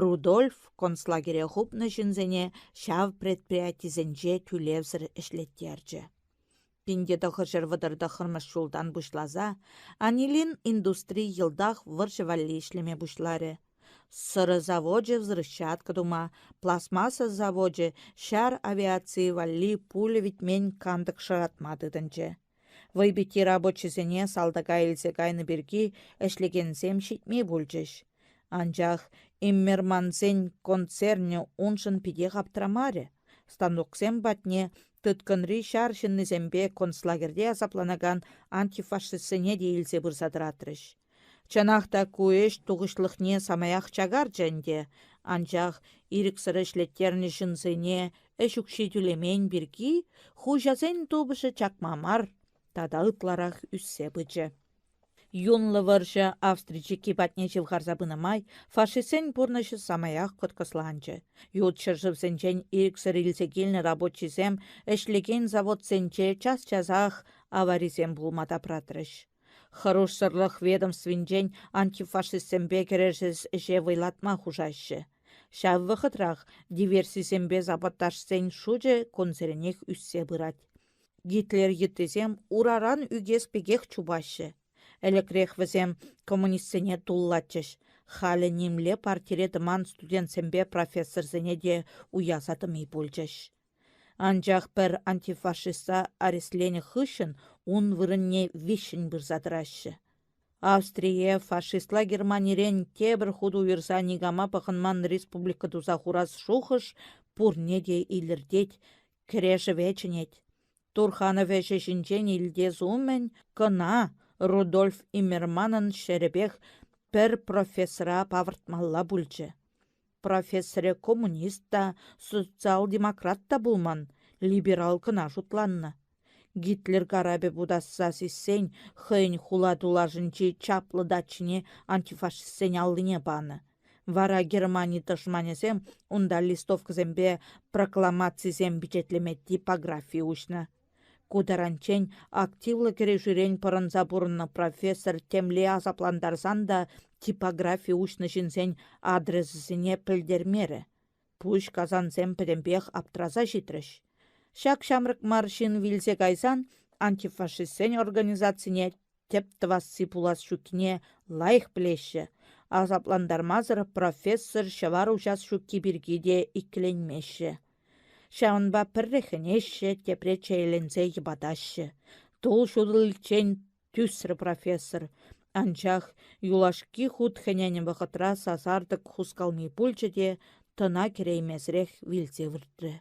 S1: Рудольф концлагере хупнӑ ҫынсене ҫав предприятисенче тӳлевсӗр ӗҫлеттерчӗ. 1939 ҫултан пуҫласа Анилин индустри йӑлтах вӑрҫӑ валли ӗҫлеме пуҫларӗ. Сӑрӑ завочӗ взрывчатка тума, пластмасса завочӗ ҫар авиацийӗ валли пуля витмен кантӑк шӑратма тытӑнчӗ. Вӑйпитти рабочисене салтака илсе кайнӑ пирки ӗҫлекенсем ҫитми пулчӗҫ. Анчах Иммермансен концернӗ уншӑн питех аптрамарӗ. Станоксем патне тыткӑнри ҫар ҫыннисемпе концлагерьте асапланакан антифашистсене те илсе пырса тӑратрӗҫ. Чӑнах та ку ӗҫ тухӑҫлӑхне самаях чакарчӗ ӗнтӗ, анчах ирӗксӗр ӗҫлеттернӗ ҫынсене ӗҫ укҫи тӳлемен пирки хуҫасен тупӑшӗ чакма мар, тата ытларах ӳссе пычӗ. Юнлӑ вӑрҫӑ Австри чикки патне ҫывхарса пынӑ май фашистсен пурнӑҫӗ самаях кӑткӑсланчӗ. Ют ҫӗршывсенчен ирӗксӗр илсе килнӗ рабочисем ӗҫлекен заводсенче час-часах аварисем пулма тапратрӗҫ. Хӑрушсӑрлӑх ведомствинчен антифашистсемпе кӗрешес ӗҫе вӑйлатма хушаҫҫӗ. Ҫав вӑхӑтрах диверсисемпе саботажсен шучӗ кунсеренех ӳссе пырать. Гитлер йыттисем ураран ӳкес пекех чупаҫҫӗ. Ӗлӗкрех вӗсем коммунистсене туллатчӗҫ, халӗ нимле партире тӑман студентсемпе профессорсене те уяса тӑми пулчӗҫ. Анчах пӗр антифашиста арестленӗ хыҫҫӑн ун вырӑнне виҫҫӗн пырса тӑраҫҫӗ. Австрие фашистла Германирен тепӗр хут уйӑрса никама пӑхӑнман республика туса хурас шухӑш пурне те илӗртет, кӗрешӗве чӗнет. Турханов ӗҫӗ ҫинчен илтес умӗн кӑна Рудольф Иммерманӑн ҫӗрӗпех пӗр профессора павӑртмалла пулчӗ. Профессорӗ коммунист та, социал-демократ та пулман, либерал кӑна шутланнӑ. Гитлер карапӗ путасса сиссен хӑйӗн хула тулашӗнчи чаплӑ дачине антифашистсен аллине панӑ. Вара Германи тӑшманӗсем унта листовкӑсемпе прокламацисем пичетлеме типографи уҫнӑ. Ку таранччен активлӑ кӗрешӳрен пӑрӑнса пурӑннӑ профессор темле асаплантарсан та типографи уҫнӑ ҫынсен адресӗсене пӗлтермерӗ. Пуҫ касансем пӗтӗмпех аптраса ҫитрӗҫ. Ҫак ҫамрӑк мар ҫын вилсе кайсан антифашистсен организацине тӗп тӑвасси пулас ҫуккине лайӑх пӗлеҫҫӗ, асаплантармасӑр профессор ҫӑвар уҫас ҫукки пирки те иккӗленмеҫҫӗ. Ҫавӑнпа пӗрре хӗнеҫҫӗ, тепре чееленсе йӑпатаҫҫӗ. Тул ҫутӑличчен тӳсрӗ профессор, анчах юлашки хут хӗненӗ вӑхӑтра сасартӑк хускалми пулчӗ те тӑна кӗреймесӗрех вилсе выртрӗ.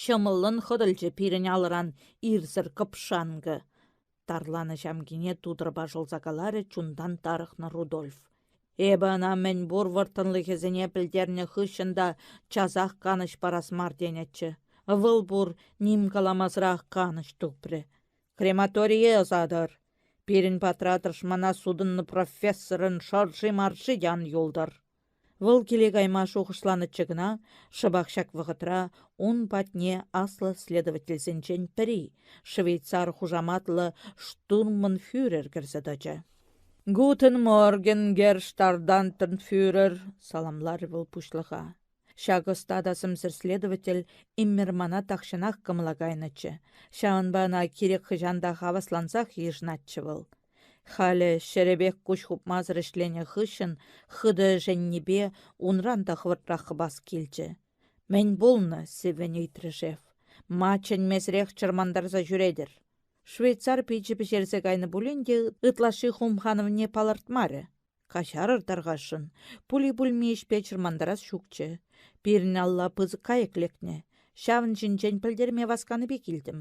S1: Ҫӑмӑллӑн хӑтӑлчӗ пирӗн алӑран ирсӗр кӑпшанкӑ, тарланӑ ҫамкине тутӑрпа шӑлса каларӗ чунтан тарӑхнӑ Рудольф. Эпӗ ӑна мӗнпур вӑрттӑнлӑхӗсене пӗлтернӗ хыҫҫӑн та часах канӑҫ парас мар тенӗччӗ. Вӑл пур, ним каламасӑрах канӑҫ тупрӗ. Крематорие ӑсатӑр. Пирӗн патра тӑшмана сутӑннӑ профессорӑн шӑрши-марши те ан юлтӑр. Вӑл киле кайма шухӑшланӑччӗ кӑна, шӑпах ҫак вӑхӑтра ун патне аслӑ следовательсенчен пӗри, швейцар хушаматлӑ штурманфюрер кӗрсе тӑчӗ. «Guten Morgen, Herr Штандартенфюрер!» — саламларӗ вӑл пуҫлӑха. Ҫак ӑста та сӗмсӗр следователь Иммермана тахҫанах кӑмӑла кайнӑччӗ, ҫавӑнпа ӑна кирек хӑҫан та хаваслансах йышӑнатчӗ вӑл. Халӗ ҫӗрӗпех куҫ хупмасӑр ӗҫленӗ хыҫҫӑн хытӑ ӗшеннипе унран та хӑвӑртрах хӑпас килчӗ. «Мӗн пулнӑ?» — сиввӗн ыйтрӗ шеф. «Ма чӗнмесӗрех чӑрмантарса ҫӳретӗр?» Швейцар пичӗ пӗҫерсе кайнӑ пулин те ытлашши хумханӑвне палӑртмарӗ. Каҫарӑр тархасшӑн, пули-пулми ӗҫпе чӑрмантарас ҫукчӗ. Пирӗн алла пысӑк кайӑк лекнӗ. Ҫавӑн ҫинчен пӗлтерме васканипе килтӗм.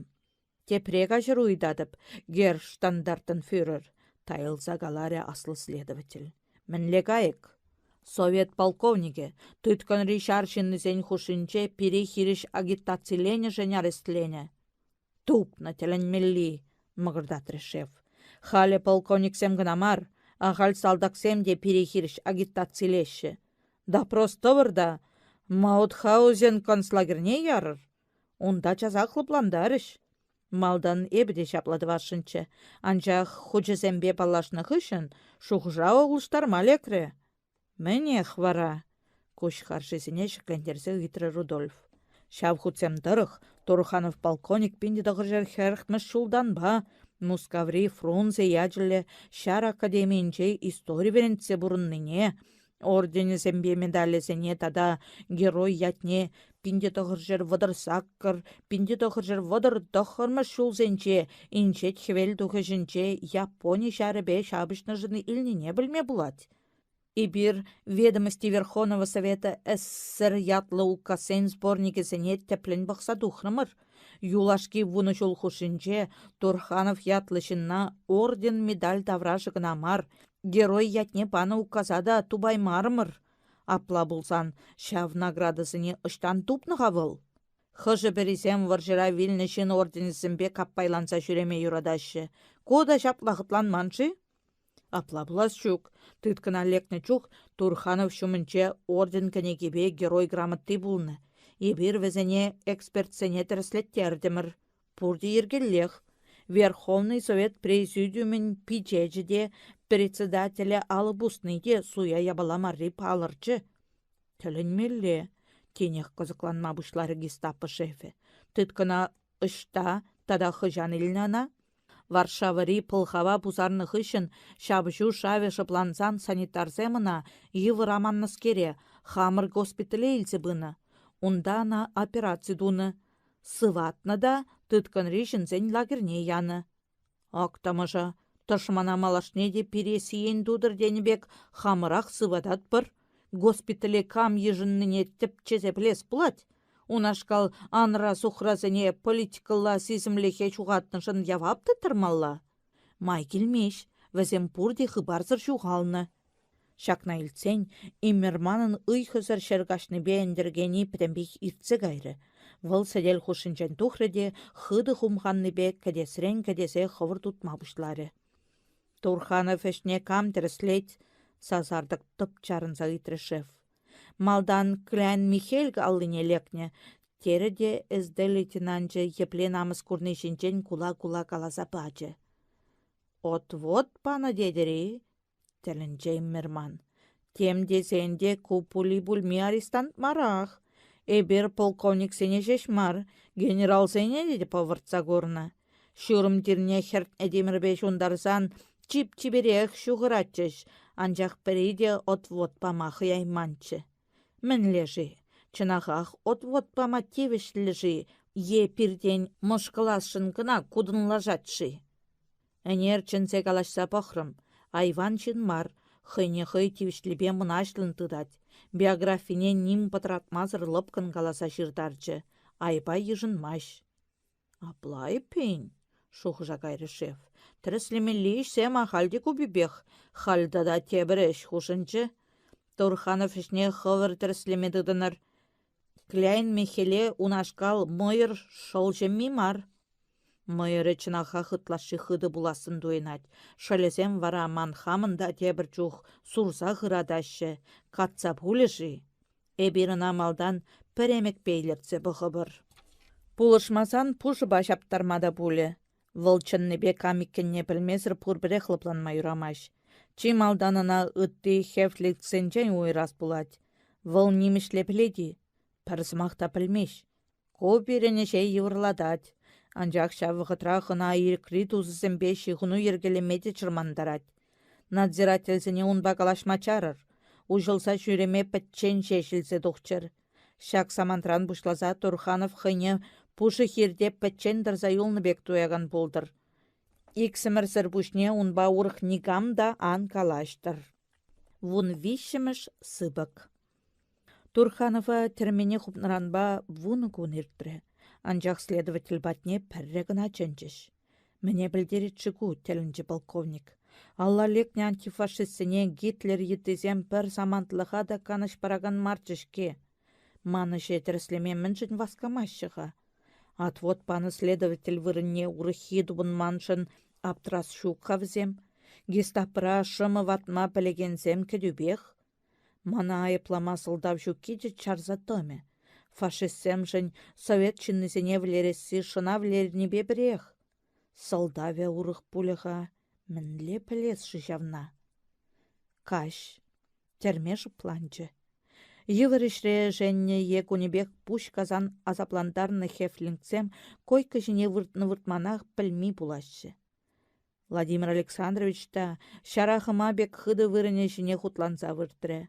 S1: Тепре каҫару ыйтатӑп, герр штандартенфюрер, тайӑлса каларӗ аслӑ следователь. Мӗнле кайӑк? Совет полковникӗ тыткӑнри ҫар ҫыннисен хушшинче пире хирӗҫ агитациленӗшӗн арестленӗ. Тупнӑ тӗлӗнмелли, мӑкӑртатрӗ шеф. Халӗ полковниксем кӑна мар, ахаль салтаксем те пире хирӗҫ агитацилеҫҫӗ. Допрос тӑвӑр та Маутхаузен концлагерьне ярӑр. Унта часах лӑплантарӗҫ. Малтан эпӗ те ҫапла тӑвасшӑнччӗ, анчах хучӗсемпе паллашнӑ хыҫҫӑн шухӑша улӑштарма лекрӗ. Мӗнех вара? куҫ харшисене ҫӗклентерсе ыйтрӗ Рудольф. Ҫав хутсем тӑрӑх Турханов полковник 1940 ҫултанпа Мускаври Фрунзе ячӗллӗ ҫар академийӗнче истори вӗрентсе пурӑннине, орденӗсемпе медалӗсене тата герой ятне 1938 1939 ҫулсенче Инҫет Хӗвел тухӑҫӗнче Япони ҫарӗпе ҫапӑҫнӑшӑн илнине пӗлме пулать. Эпир «Ведомости Верховного Совета СССР» ятлӑ указсен сборникӗсене тӗплӗн пӑхса тухрӑмӑр. Юлашки вунӑ ҫул хушшинче Турханов ятлӑ ҫынна орден-медаль таврашӗ кӑна мар, герой ятне панӑ указа та тупаймарӑмӑр. Апла пулсан ҫав наградӑсене ӑҫтан тупнӑ-ха вӑл? Хӑшӗ-пӗрисем вӑрҫӑра вилнӗ ҫын орденӗсемпе каппайланса ҫӳреме юратаҫҫӗ. Ку та ҫапла хӑтланман-ши? Апла пулас ҫук. Тыткӑна лекнӗ чух Турханов ҫумӗнче орден кӗнекипе герой грамоти пулнӑ. Эпир вӗсене экспертсене тӗрӗслеттертӗмӗр. Пурте йӗркеллех. Верховнӑй Совет Президиумӗн пичечӗ те, председателе алӑ пусни те суя япала марри палӑрчӗ. Тӗлӗнмелле, тинех кӑсӑкланма пуҫларӗ гестапо шефӗ. Тыткӑна ӑҫта тата хӑҫан илнӗ ӑна? Варшавӑри пӑлхава пусарнӑ хыҫҫӑн ҫапӑҫу шавӗ шӑплансан санитарсем ӑна, йывӑр аманнӑскере, хамӑр госпитале илсе пынӑ. Унта ӑна операци тунӑ. Сыватнӑ та тыткӑнри ҫынсен лагерьне янӑ. Ак тамаша, тӑшмана малашне те пире сиен тутӑр тенӗ пек хамӑрах сывататпӑр. Госпитале кам йышӑннине тӗпчесе пӗлес пулать. Унашкал анра-сухрасене политикӑлла сисӗмлӗхе ҫухатнӑшӑн явап тыттармалла. Май килмест, вӗсем пурте хыпарсӑр ҫухалнӑ. Ҫакна илтсен Иммерманӑн ыйхӑсӑр ҫӗр каҫнипе ӗнтӗркени пӗтӗмпех иртсе кайрӗ. Вӑл сӗтел хушшинчен тухрӗ те хытӑ хумханнипе кӗтесрен кӗтесе хӑвӑрт утма пуҫларӗ. Турханов ӗҫне кам тӗрӗслет? сасартӑк тӑп чарӑнса ыйтрӗ шеф. Малтан Кляйн Михель аллине лекнӗ, терӗ те СД лейтенанчӗ епле намӑс курни ҫинчен кула-кула каласа пачӗ. Отвод панӑ тетӗр-и? тӗлӗнчӗ Иммерман. Тем тесен те ку пули-пулми арестант марах. Эпир полковниксене ҫеҫ мар, генералсене те пӑвӑртса курнӑ. Ҫурӑм тирне хӗртнӗ тимӗрпе ҫунтарсан чип-чиперех ҫухӑратчӗҫ, анчах пӗри те отвод пама хӑяйманччӗ. Мӗнле-ши, чӑнахах отвод пама тивӗҫлӗ-ши е пиртен мӑшкӑласшӑн кӑна кутӑнлашать-ши? Ӗнер чӗнсе калаҫса пӑхрӑм. Айван ҫын мар, хӑйне хӑй тивӗҫлипе мӑнаҫлӑн тытать. Биографине ним пӑтратмасӑр лӑпкӑн каласа ҫыртарчӗ. Айӑпа йышӑнмасть. Апла эппин, шухӑша кайрӗ шеф, тӗрӗслемелли ӗҫсем ахаль те купипех. Халь тата тепӗр ӗҫ хушӑнчӗ. Турханов ӗҫне хӑвӑр тӗрӗслеме тытӑнӑр. Кляйн Михеле унашкал мӑйӑр шӑл ҫемми мар. Мӑйӑрӗ чӑнахах ытлашши хытӑ пулассӑн туйӑнать. Шӑлӗсем вара ман хамӑн та тепӗр чух сурса хыратаҫҫӗ. Катса пулӗ-ши? Эпир ӑна малтан пӗремӗкпе илӗртсе пӑхӑпӑр. Пулӑшмасан пушӑпа ҫаптарма та пулӗ. Вӑл чӑннипе кам иккенне пӗлмесӗр пурпӗрех лӑпланма юрамасть. Чи малтан ӑна ытти хевтликсенчен уйӑрас пулать. Вӑл нимӗҫле пӗлет-и? Пӗр сӑмах та пӗлмест. Ку пирӗн ӗҫе йывӑрлатать. Анчах ҫав вӑхӑтрах ӑна ирӗкри тусӗсемпе ҫыхӑну йӗркелеме те чӑрмантарать. Надзирательсене унпа калаҫма чарӑр. Уҫӑлса ҫӳреме пӗччен ҫеҫ илсе тухчӑр. Ҫак самантран пуҫласа Турханов хӑйне пушӑ хирте пӗччен тӑрса юлнӑ пек туякан пултӑр. Иксӗмӗрсӗр пуҫне унпа урӑх никам та ан калаҫтӑр. Вунвиҫҫӗмӗш сыпӑк. Турханова тӗрмене хупнӑранпа вунӑ кун иртрӗ. Анчах следователь патне пӗрре кӑна чӗнчӗҫ. Мӗне пӗлтерет-ши ку, тӗлӗнчӗ полковник. Алла лекнӗ антифашистсене Гитлер йыттисем пӗр самантлӑха та канӑҫ паракан марччӗ-ҫке. Ман ӗҫе тӗрӗслеме мӗншӗн васкамаҫҫӗ-ха? Отвод панӑ следователь вырӑнне урӑххи тупӑнманшӑн аптрас ҫук-ха вӗсем. Гестапӑра шӑмӑ ватма пӗлекенсем кӗтӳпех. Мана айӑплама сӑлтав ҫукки те чарса тӑмӗ. Фашистсемшӗн совет ҫыннисене вӗлересси шӑна вӗлернипе пӗрех. Сӑлтавӗ урӑх пулӗ-ха, мӗнле пӗлес-ши ҫавна? Каҫ. Тӗрме шӑпланчӗ. Йывӑр ӗҫре ӗшеннӗ е кунӗпех пуҫ касан асаплантарнӑ хефлингсем койка ҫине выртнӑ-выртманах пӗлми пулаҫҫӗ. Владимир Александрович та ҫара хӑма пек хытӑ вырӑнӗ ҫине хутланса выртрӗ.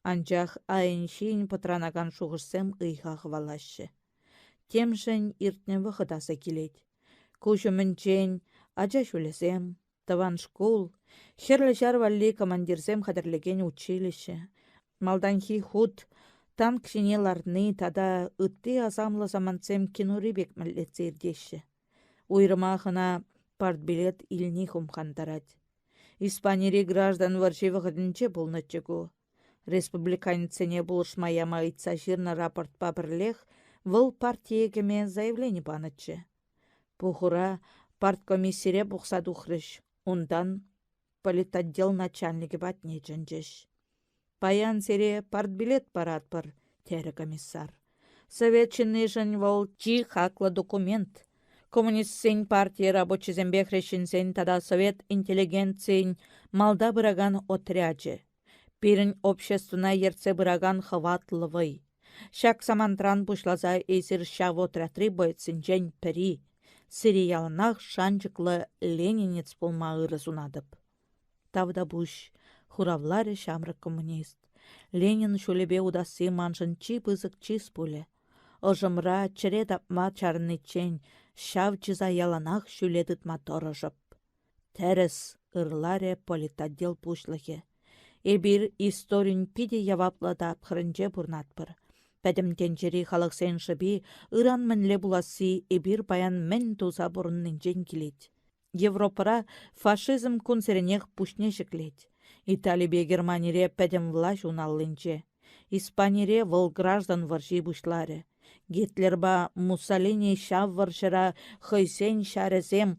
S1: Анчах айӑн-ҫийӗн пӑтранакан шухӑшсем ыйха хӑвалаҫҫӗ. Темшӗн иртнӗ вӑхӑт аса килет. Куҫ умӗнчен ача ҫулӗсем, тӑван шкул, Хӗрлӗ Ҫар валли командирсем хатӗрлекен училище, малтанхи хут танк ҫине ларни тата ытти асамлӑ самантсем кинори пек мӗлтлетсе иртеҫҫӗ. Уйрӑмах ӑна партбилет илни хумхантарать. Испанири граждан вӑрҫи вӑхӑтӗнче пулнӑччӗ ку. Республиканецсене пулӑшма яма ыйтса ҫырнӑ рапортпа пӗрлех вӑл партие кӗме заявлени панӑччӗ. Пухура парткомиссире пухса тухрӗҫ, унтан политотдел начальникӗ патне чӗнчӗҫ. «Паян сире партбилет паратпӑр», — терӗ комиссар. «Совет ҫыннишӗн вӑл чи хаклӑ документ. Коммунистсен партийӗ рабочисемпе хресченсен тата совет интеллигенцийӗн малта пыракан отрячӗ. Пирӗн обществӑна ертсе пыракан хӑватлӑ вӑй. Ҫак самантран пуҫласа эсир ҫав отрядри боецсенчен пӗри. Сире яланах шанчӑклӑ ленинец пулма ырӑ сунатӑп. Тавтапуҫ, хуравларӗ ҫамрӑк коммунист. Ленин ҫулӗпе утасси маншӑн чи пысӑк чыс пулӗ. Ӑшӑмра чӗре тапма чарӑниччен ҫав чыса яланах ҫӳле тытма тӑрӑшӑп. Тӗрӗс, ырларӗ политотдел пуҫлӑхӗ. Эпир историн питӗ яваплӑ тапхӑрӗнче пурӑнатпӑр. Пӗтӗм тӗнчери халӑхсен шӑпи ыран мӗнле пуласси эпир паян мӗн туса пурӑннинчен килет. Европӑра фашизм кунсеренех пуҫне ҫӗклет. Италипе Германире пӗтӗм влаҫ ун аллинче. Испанире вӑл граждан вӑрҫи пуҫларӗ. Гитлерпа Муссолини ҫав вӑрҫӑра хӑйсен ҫарӗсем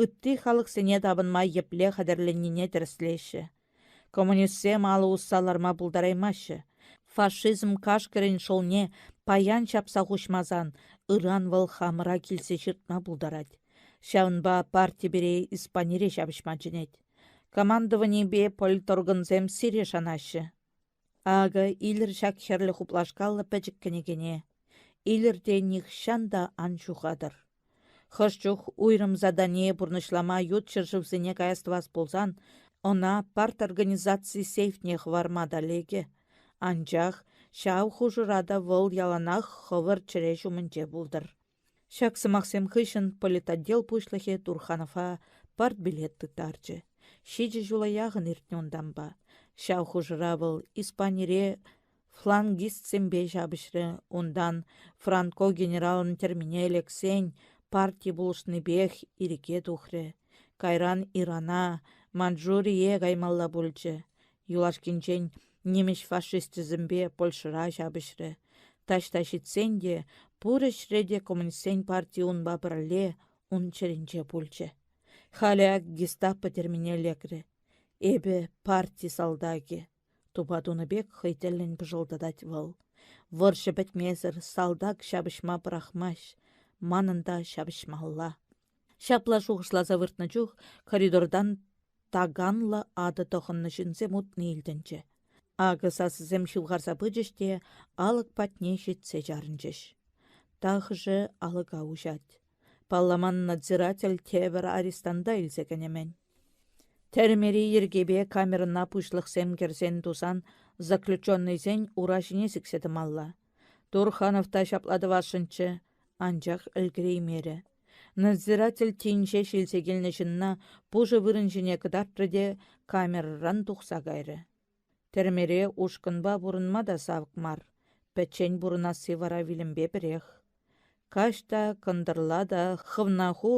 S1: ытти халӑхсене тапӑнма епле хатӗрленнине тӗрӗслеҫҫӗ. Коммунистсем алӑ усса ларма пултараймаҫҫӗ. Фашизм кашкӑрӗн шӑлне паян ҫапса хуҫмасан ыран вӑл хамӑра килсе ҫыртма пултарать. Ҫавӑнпа парти пире Испанире ҫапӑҫма чӗнет. Командованипе политоргансем сире шанаҫҫӗ. Акӑ илӗр ҫак хӗрлӗ хуплашкаллӑ пӗчӗк кӗнекене. Илӗр те нихҫан та ан ҫухатӑр. Хӑш чух уйрӑм задание пурнӑҫлама ют ҫӗршывсене каяс тӑвас пулсан ӑна парторганизаци сейфне хӑварма та лекӗ. Анчах ҫав хушӑра та вӑл яланах хӑвӑр чӗре ҫумӗнче пултӑр. Ҫак сӑмахсем хыҫҫӑн политотдел пуҫлӑхӗ Турханова партбилет тыттарчӗ. Ҫичӗ ҫула яхӑн иртнӗ унтанпа. Ҫав хушӑра вӑл Испанире флангистсемпе ҫапӑҫрӗ, унтан Франко генералӑн тӗрмине лексен парти пулӑшнипех ирӗке тухрӗ. Кайран Ирана, Манчжурие каймалла пулчӗ. Юлашкинчен нимӗҫ фашисчӗсемпе Польшӑра ҫапӑҫрӗ. Таҫта ҫитсен те, пур ӗҫре те коммунистсен парти унпа пӗрле ун чӗринче пулчӗ. Халӗ ак гестапо тӗрмине лекрӗ. Эпӗ парти салтакӗ. Тупа тунӑ пек хӑй тӗллӗн пӑшӑлтатать вӑл. Вӑрҫӑ пӗтмесӗр салтак ҫапӑҫма пӑрахмасть. Манӑн та ҫапӑҫмалла. Ҫапла шухӑшласа выртнӑ чух коридортан таканлӑ атӑ тӑхӑннӑ ҫынсем утни илтӗнчӗ. Акӑ сасӑсем ҫывхарса пычӗҫ те алӑк патне ҫитсе чарӑнчӗҫ. Тахӑшӗ алӑка уҫать. Палламан надзиратель тепӗр арестанта илсе кӗнӗ-мӗн. Тӗрмери йӗркепе камерӑна пуҫлӑхсем кӗрсен тусан заключеннӑйсен ура ҫине сиксе тӑмалла. Турханов та ҫапла тӑвасшӑнччӗ, анчах ӗлкӗреймерӗ. Надзиратель тин ҫеҫ илсе килнӗ ҫынна пушӑ вырӑн ҫине кӑтартрӗ те камерӑран тухса кайрӗ. Тӗрмере ушкӑнпа пурӑнма та савӑк мар, пӗччен пурӑнасси вара вилӗмпе пӗрех. Каҫ та, кӑнтӑрла та хӑвна ху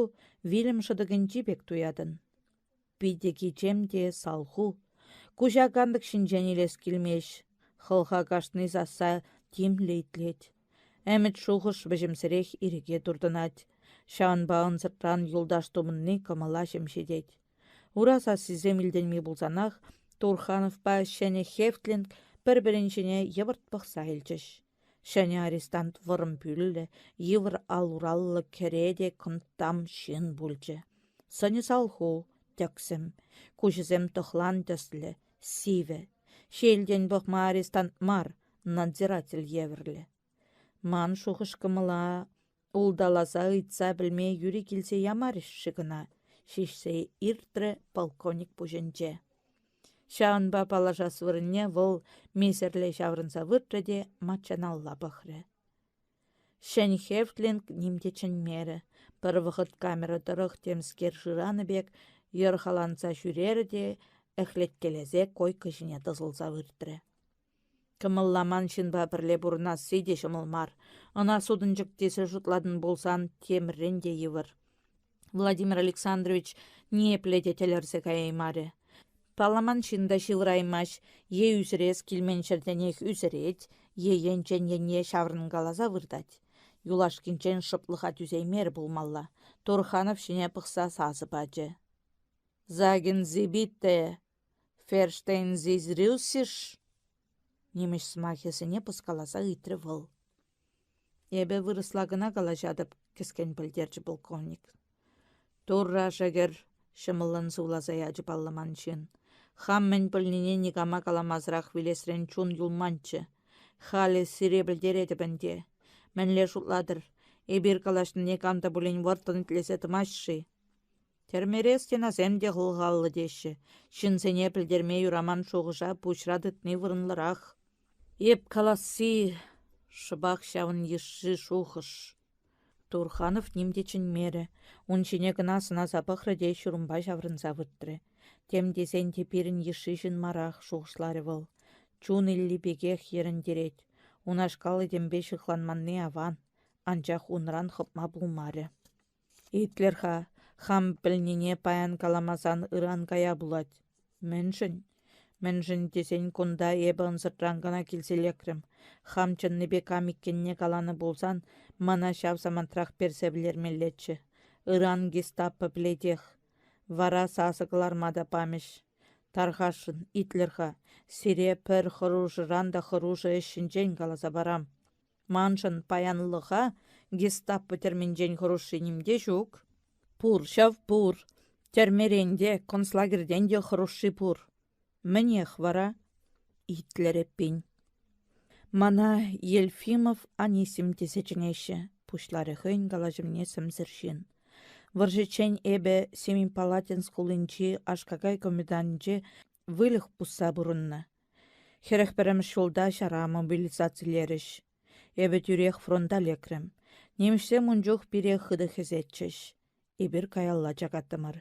S1: вилӗм шӑтӑкӗнчи пек туятӑн. Питӗ кичем те салху. Куҫа кантӑк ҫинчен илес килмест. Хӑлха кашни сасса тимлӗ итлет. Ӗмӗт-шухӑш вӗҫӗмсӗрех ирӗке туртӑнать. Ҫавӑнпа ӑнсӑртран юлташ тумӑнни кӑмӑла ҫемҫетет. Ура сассисем илтӗнми пулсанах Турхановпа ҫӗнӗ Хефтлинг пӗр-пӗрин ҫине йӑпӑрт пӑхса илчӗҫ. Ҫӗнӗ арестант вӑрӑм пӳллӗ, йывӑр ал-ураллӑ кӗре те кӑнттам ҫын пулчӗ. Сӑнӗ салху, тӗксӗм, куҫӗсем тӑхлан тӗслӗ, сивӗ. Ҫиелтен пӑхма арестант мар, надзиратель евӗрлӗ. Ман шухӑш-кӑмӑла улталаса ыйтса пӗлме юри килсе ямарӗҫ-ши кӑна, ҫиҫсе иртрӗ полковник пуҫӗнче. Ҫавӑнпа паллашас вырӑнне вӑл месерле ҫаврӑнса выртрӗ те маччаналла пӑхрӗ. Ҫӗн Хефтлинг ним те чӗнмерӗ, пӗр вӑхӑт камера тӑрӑх темскер шыранӑ пек йӑрхаланса ҫӳрерӗ те ӗхлеткелесе койка ҫине тӑсӑлса выртрӗ. Кӑмӑлламан ҫынпа пӗрле пурӑнасси те ҫӑмӑл мар. Ӑна сутӑнчӑк тесе шутлатӑн пулсан темрен те йывӑр. Владимир Александрович ниепле те тӗлӗрсе каяймарӗ. Палламан ҫын та ҫывӑраймасть, е ӳсӗрес килмен ҫӗртенех ӳсӗрет, е енчен енне ҫаврӑнкаласа выртать. Юлашкинчен шӑплӑха тӳсеймерӗ пулмалла, Турханов ҫине пӑхса сасӑ пачӗ. «Sagen Sie bitte, Verstehen Sie Russisch?» Нимӗҫ сӑмахӗсене пӑскаласа ыйтрӗ вӑл. Эпӗ вырӑсла кӑна калаҫатӑп, кӗскен пӗлтерчӗ полковник. Турра шӗкӗр, ҫӑмӑллӑн сывласа ячӗ палламан ҫын. Хам мӗн пӗлнине никама каламасӑрах вилесрен чун юлманччӗ. Халӗ сире пӗлтеретӗп ӗнтӗ. Мӗнле шутлатӑр, эпир калаҫнине кам та пулин вӑрттӑн итлесе тӑмасть-ши? Тӗрмере стенасем те хӑлхаллӑ теҫҫӗ. Ҫынсене пӗлтерме юраман шухӑша пуҫра тытни вырӑнлӑрах. Эп каласси шӑпах ҫавӑн йышши шухӑш. Турханов ним те чӗнмерӗ, ун ҫине кӑна сӑнаса пӑхрӗ те ҫурӑмпа ҫаврӑнса выртрӗ. Тем тесен те пирӗн йышши ҫын марах, шухӑшларӗ вӑл. Чун илли пекех йӗрӗнтерет. Унашкал этемпе ҫыхланманни аван, анчах унран хӑпма пулмарӗ. Итлӗр-ха, хам пӗлнине паян каламасан ыран кая пулать. Мӗншӗн? Мӗншӗн тесен кунта эпӗ ӑнсӑртран кӑна килсе лекрӗм. Хам чӑннипе кам иккенне каланӑ пулсан мана ҫав самантрах персе вӗлермеллеччӗ. Ыран гестапо пӗлетех. Вара сасӑ кӑларма та памӗҫ. Тархасшӑн, итлӗр-ха, сире пӗр хӑрушӑран та хӑрушӑ ӗҫ ҫинчен каласа парам. Маншӑн паянлӑха гестапо тӗрминчен хӑрушши ним те ҫук. Пур ҫав, пур. Тӗрмерен те, концлагерьтен те хӑрушши пур. Мӗнех вара? Итлӗр эппин. Мана Ельфимов Анисим тесе чӗнеҫҫӗ, пуҫларӗ хӑйӗн калаҫӑвне сӗмсӗр ҫын. Вӑрҫӑччен эпӗ Семипалатинск хулинчи аш-какай комбинатӗнче выльӑх пусса пурӑннӑ. 41-мӗш ҫулта ҫара мобилизацилерӗҫ. Эпӗ тӳрех фронта лекрӗм. Нимӗҫсем ун чух пире хытӑ хӗсетчӗҫ. Эпир каялла чакаттӑмӑр.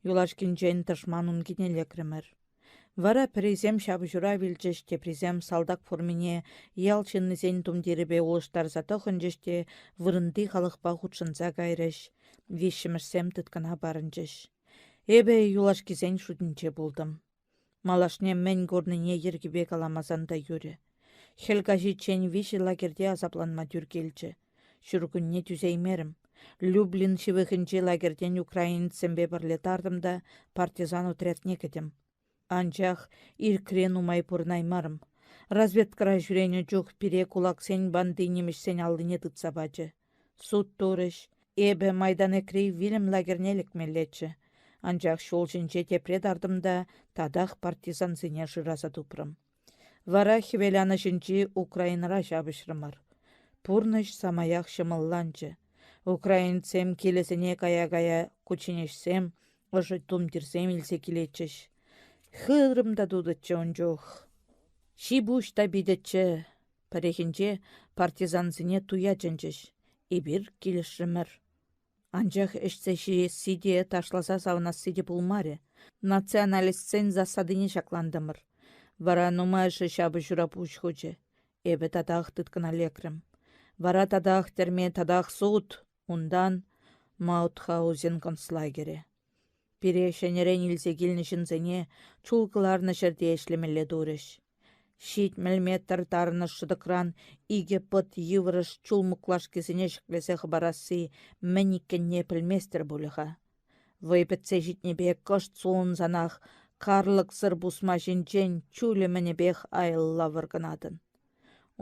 S1: Юлашкинчен тӑшман ункине лекрӗмӗр. Вара пӗрисем ҫапӑҫура вилчӗҫ, теприсем салтак формине ял ҫыннисен тумтирӗпе улӑштарса тӑхӑнчӗҫ те вырӑнти халӑхпа хутшӑнса кайрӗҫ, виҫҫӗмӗшсем тыткӑна парӑнчӗҫ. Эпӗ юлашкисен шутӗнче пултӑм. Малашне мӗн курнине йӗркипе каламасан та юрӗ. Хӗл каҫиччен виҫӗ лагерьте асапланма тӳр килчӗ. Ҫуркунне тӳсеймерӗм. Люблин ҫывӑхӗнчи лагерьтен украинецсемпе пӗрле тартӑм та партизан отрядне кӗтӗм. Анчах ирӗкре нумай пурӑнаймарӑм. Разведкӑра ҫӳренӗ чух пире кулаксен банди нимӗҫсен аллине тытса пачӗ. Суд турӗҫ. Эпӗ Майданекри вилӗм лагерьне лекмеллеччӗ. Анчах ҫул ҫинче тепре тартӑм та татах партизансене шыраса тупрӑм. Вара хӗвеланӑҫӗнчи Украинӑра ҫапӑҫрӑмӑр. Пурнӑҫ самаях ҫӑмӑлланчӗ. Украинцсем килӗсене кая-кая кучченеҫсем, ӑшӑ тумтирсем илсе килетчӗҫ. Хырӑм та тутӑччӗ ун чух. Ҫи-пуҫ та питӗччӗ. Пӗррехинче партизансене туя чӗнчӗҫ. Эпир килӗшрӗмӗр. Анчах ӗҫсе ҫиесси те, ташласа савӑнасси те пулмарӗ. Националистсен засадине ҫаклантӑмӑр. Вара нумайӑшӗ ҫапӑҫура пуҫ хучӗ. Эпӗ татах тыткӑна лекрӗм. Вара татах тӗрме, татах суд, унтан Маутхаузен концлагерӗ. Пире ҫӗнӗрен илсе килнӗ ҫынсене чул кӑларнӑ ҫӗрте ӗҫлемелле турӗҫ. 70 метр тарӑнӑш шӑтӑкран икӗ пӑт йывӑрӑш чул муклашкисене ҫӗклесе хӑпарасси мӗн иккенне пӗлместӗр пулӗ-ха. Вӑй пӗтсе ҫитнипе кӑшт сулӑнсанах карлӑксӑр пусма ҫинчен чулӗ-мӗнӗпех аялла вӑркӑнатӑн.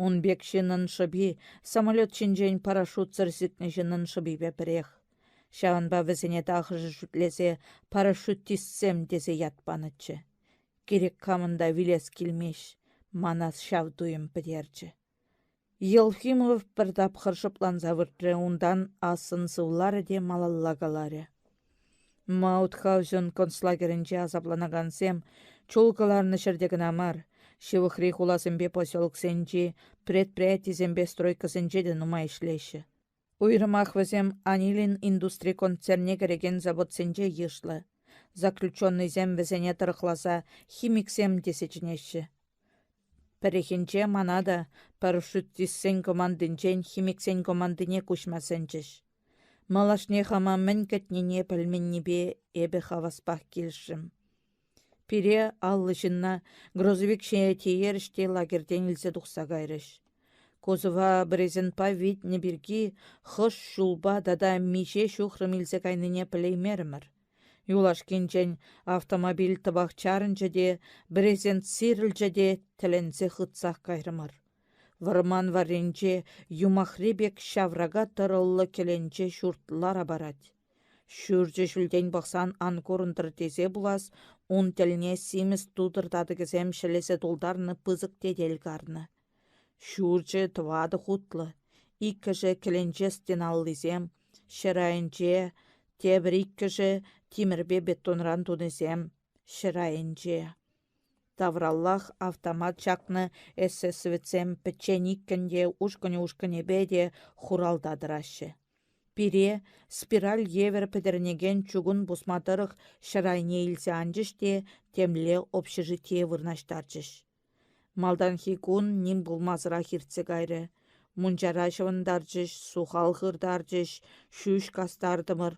S1: Ун пек ҫыннӑн шӑпи самолет ҫинчен парашютсӑр сикнӗ ҫыннӑн шӑпипе пӗрех. Ҫавӑнпа вӗсене тахӑшӗ шӳтлесе парашютистсем тесе ят панӑччӗ. Кирек камӑн та вилес килмест, мана ҫав туйӑм пӗтерчӗ. Елфимов пӗр тапхӑр шӑпланса выртрӗ, унтан ассӑн сывларӗ те малалла каларӗ. Маутхаузен концлагерӗнче асапланакансем чул кӑларнӑ ҫӗрте кӑна мар, ҫывӑхри хуласемпе поселоксенчи предприятисемпе стройкӑсенче те нумай ӗҫлеҫҫӗ. Уйрӑмах вӗсем Анилин индустри концернне кӗрекен заводсенче йышлӑ. Заключеннӑйсем вӗсене тӑрӑхласа химиксем тесе чӗнеҫҫӗ. Пӗррехинче мана та парашютистсен командинчен химиксен командине куҫма сӗнчӗҫ. Малашне хама мӗн кӗтнине пӗлменнипе эпӗ хаваспах килӗшрӗм. Пире, 50 ҫынна, грузовик ҫине тиерӗҫ те лагерьтен илсе тухса кайрӗҫ. Кузова брезентпа витнӗ пирки хӑш ҫулпа тата миҫе ҫухрӑм илсе кайнине пӗлеймерӗмӗр. Юлашкинчен автомобиль тӑпах чарӑнчӗ те, брезент сирӗлчӗ те тӗлӗнсе хытсах кайрӑмӑр. Вӑрман варринче юмахри пек ҫаврака тӑрӑллӑ кӗленче ҫурт лара парать. Ҫурчӗ ҫӳлтен пӑхсан ан курӑнтӑр тесе пулас, ун тӗлне симӗс тутӑр татӑкӗсем ҫӗлесе тултарнӑ пысӑк тетел карнӑ. Ҫурчӗ тӑватӑ хутлӑ, иккӗшӗ кӗленче стеналлисем, ҫӗр айӗнче, тепӗр иккӗшӗ тимӗрпе бетонран тунисем, ҫӗр айӗнче. Тавраллах автомат ҫакнӑ эсэсовецсем пӗччен-иккӗн те, ушкӑнӗ-ушкӑнӗпе те хуралта тӑраҫҫӗ. Пире спираль евӗр пӗтӗрӗнекен чугун пусма тӑрӑх ҫӗр айне илсе анчӗҫ те темле общежитие вырнаҫтарчӗҫ. Малтанхи кун ним пулмасӑрах иртсе кайрӗ. Мунчара ҫӑвӑнтарчӗҫ, сухал хыртарчӗҫ, ҫӳҫ кастартӑмӑр.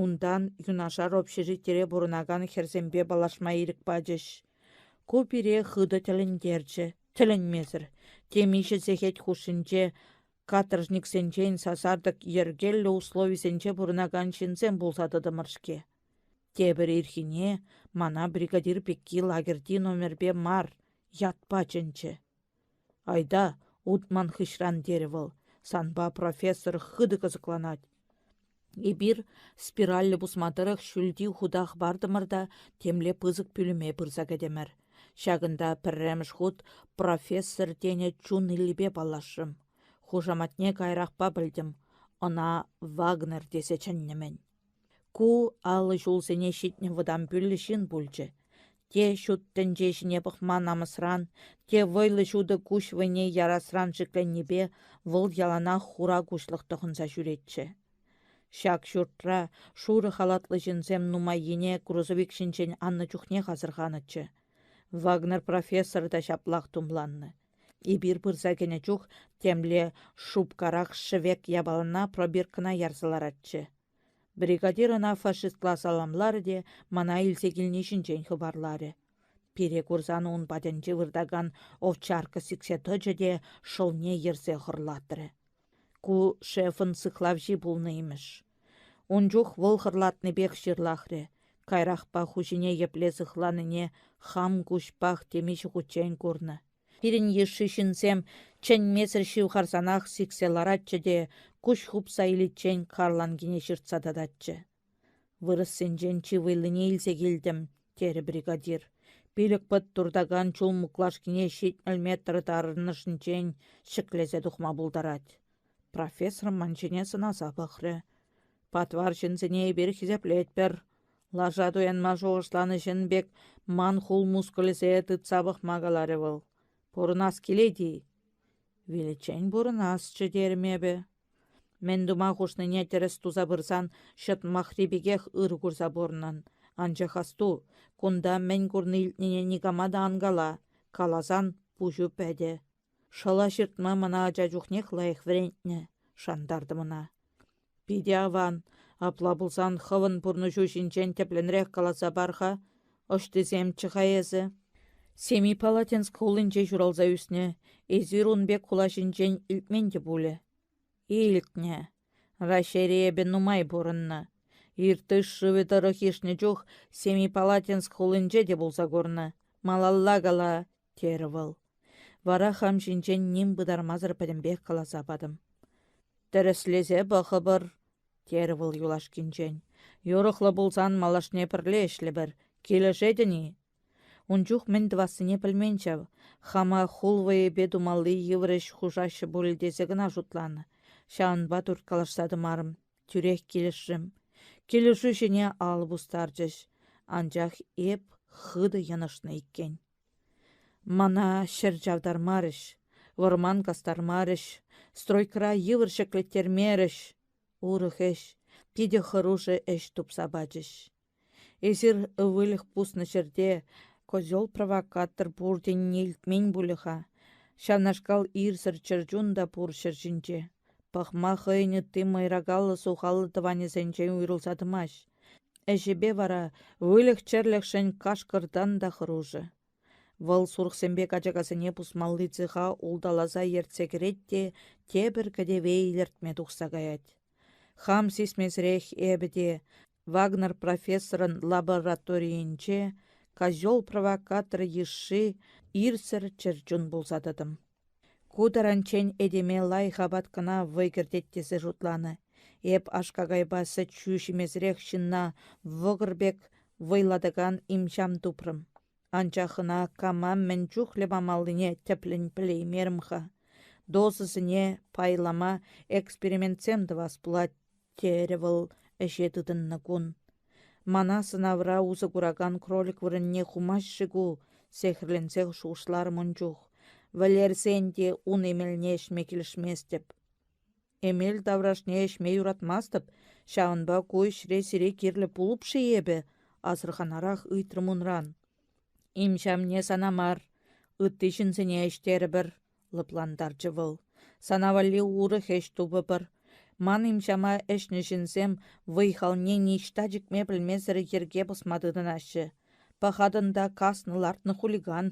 S1: Унтан юнашар общежитире пурӑнакан хӗрсемпе паллашма ирӗк пачӗҫ. Ку пире хытӑ тӗлӗнтерчӗ. Тӗлӗнмесӗр, темиҫе сехет хушшинче каторжниксенчен сасартӑк йӗркеллӗ условисенче пурӑнакан ҫынсем пулса тӑтӑмӑр-ҫке. Тепӗр ирхине мана бригадир пекки лагерьти номерпе мар, ятпа чӗнчӗ. Айта, ут ман хыҫран, терӗ вӑл. Санпа профессор хытӑ кӑсӑкланать. Эпир спиральлӗ пусма тӑрӑх ҫӳлти хута хӑпартӑмӑр та темле пысӑк пӳлӗме пырса кӗтӗмӗр. Ҫакӑнта пӗрремӗш хут профессор тенӗ чун иллипе паллашрӑм. Хушаматне каярахпа пӗлтӗм, ӑна Вагнер тесе чӗннӗ-мӗн. Ку 50 ҫулсене ҫитнӗ вӑтам пӳллӗ ҫын пулчӗ. Те ҫут тӗнче ҫине пӑхма намӑсран, те вӑйлӑ ҫутӑ куҫ вӑйне ярасран шикленнипе вӑл яланах хура куҫлӑх тӑхӑнса ҫӳретчӗ. Ҫак ҫуртра шурӑ халатлӑ ҫынсем нумаййине грузовик ҫинчен аннӑ чухнех асӑрханӑччӗ. Вагнер профессор та ҫаплах тумланнӑ. Эпир пырса кӗнӗ чух темле шупкарах шӗвек япалана пробиркӑна ярса ларатчӗ. Бригадир ӑна фашистла саламларӗ те мана илсе килни ҫинчен хыпарларӗ. Пире курсан ун патӗнче выртакан овчарка сиксе тӑчӗ те шӑлне йӗрсе хӑрлатрӗ. Ку шефӑн сыхлавҫи пулнӑ имӗш. Ун чух вӑл хӑрлатнипех ҫырлахрӗ. Каярахпа хуҫине епле сыхланине хам куҫпах темиҫе хутчен курнӑ. Пирӗн йышши ҫынсем чӗнмесӗр ҫывхарсанах сиксе ларатчӗ те куҫ хупса иличчен карланкине ҫыртса тататчӗ. Вырӑссенчен чи вӑйлине илсе килтӗм, терӗ бригадир. Пилӗк пӑт туртакан чул муклашкине 70 метр тарӑнӑшӗнчен ҫӗклесе тухма пултарать. Профессор ман ҫине сӑнаса пӑхрӗ. Патвар ҫынсене эпир хисеплетпӗр. Лаша туянма шухӑшланӑ ҫын пек ман хул мускулӗсе тытса пӑхма каларӗ вӑл. Пурӑнас килет-и? Виличчен пурӑнасчӗ терӗм эпӗ. Мӗн тума хушнине тӗрӗс туса пырсан ҫӑтмахри пекех ыр курса пурӑнӑн. Анчах асту, кунта мӗн курни-илтнине никама та ан кала, каласан пуҫу пӗтӗ. Шӑла ҫыртма мана ача чухнех лайӑх вӗрентнӗ, шантартӑм ӑна. Питӗ аван, апла пулсан хӑвӑн пурнӑҫу ҫинчен тӗплӗнрех каласа пар-ха. Ӑҫтисемччӗ-ха эсӗ? Семипалатинск хулинче ҫуралса ӳснӗ. Эсир ун пек хула ҫинчен илтмен те пулӗ. Илтнӗ. Раҫҫейре эпӗ нумай пурӑннӑ. Иртыш шывӗ тӑрӑх ишнӗ чух Семипалатинск хулинче те пулса курнӑ. Малалла кала, терӗ вӑл. Вара хам ҫинчен ним пытармасӑр пӗтӗмпех каласа патӑм. Тӗрӗслесе пӑхӑпӑр, терӗ вӑл юлашкинчен. Юрӑхлӑ пулсан малашне пӗрле ӗҫлӗпӗр. Килӗшетӗн-и? Ун чух мӗн тӑвассине пӗлмен ҫав. Хама хул вӑйӗпе тумалли йывӑр ӗҫ хушаҫҫӗ пуль тесе кӑна шутланӑ. Ҫавӑнпа турткалашса тӑмарӑм. Тӳрех килӗшрӗм. Килӗшӳ ҫине алӑ пустарчӗҫ. Анчах эп хытӑ йӑнӑшнӑ иккен. Мана ҫӗр чавтармарӗҫ, вӑрман кастармарӗҫ, стройкӑра йывӑр ҫӗклеттермерӗҫ. Урӑх ӗҫ, питӗ хӑрушӑ ӗҫ тупса пачӗҫ. Эсир выльӑх пуснӑ ҫӗрте козел-провокатор пур тенине илтмен пулӗ-ха. Ҫавнашкал ирсӗр чӗрчун та пур ҫӗр ҫинче. Пӑхма хӑйӗн ытти мӑйракаллӑ сухаллӑ тӑванӗсенчен уйрӑлса тӑмасть. Ӗҫӗпе вара выльӑх-чӗрлӗхшӗн кашкӑртан та хӑрушӑ. Вӑл сурӑхсемпе качакасене пусмалли цеха улталаса ертсе кӗрет те тепӗр кӗтӗве илӗртме тухса каять. Хам сисмесӗрех эпӗ те Вагнер профессорӑн лабораторийӗнче козел-провокатор йышши ирсӗр чӗрчун пулса тӑтӑм. Ку таранччен этеме лайӑх апат кӑна вӑй кӗртет тесе шутланӑ. Эп аш-какайпа сӗт-ҫу ҫимесӗрех ҫынна вӑкӑр пек вӑйлатакан им-ҫам тупрӑм. Анчах ӑна кама мӗн чухлӗ памаллине тӗплӗн пӗлеймерӗм-ха. Дозӑсене пайлама экспериментсем тӑвас пулать, терӗ вӑл ӗҫе тытӑннӑ кун. Мана сӑнавра усӑ куракан кролик вырӑнне хумасть-ши ку, сехӗрленсех шухӑшларӑм ун чух. Вӗлерсен те ун эмелне ӗҫме килӗшместӗп. Эмел таврашне ӗҫме юратмастӑп, ҫавӑнпа ку ӗҫре сире кирлӗ пулӑп-ши эпӗ? асӑрханарах ыйтрӑм унран. Имҫамне сана мар, ытти ҫынсене ӗҫтерӗпӗр, лӑплантарчӗ вӑл. Сана валли урӑх ӗҫ тупӑпӑр. Ман имҫама ӗҫнӗ ҫынсем вӑй-халне ниҫта чикме пӗлмесӗр йӗрке пӑсма тытӑнаҫҫӗ. Пӑхатӑн та каснӑ-лартнӑ хулиган.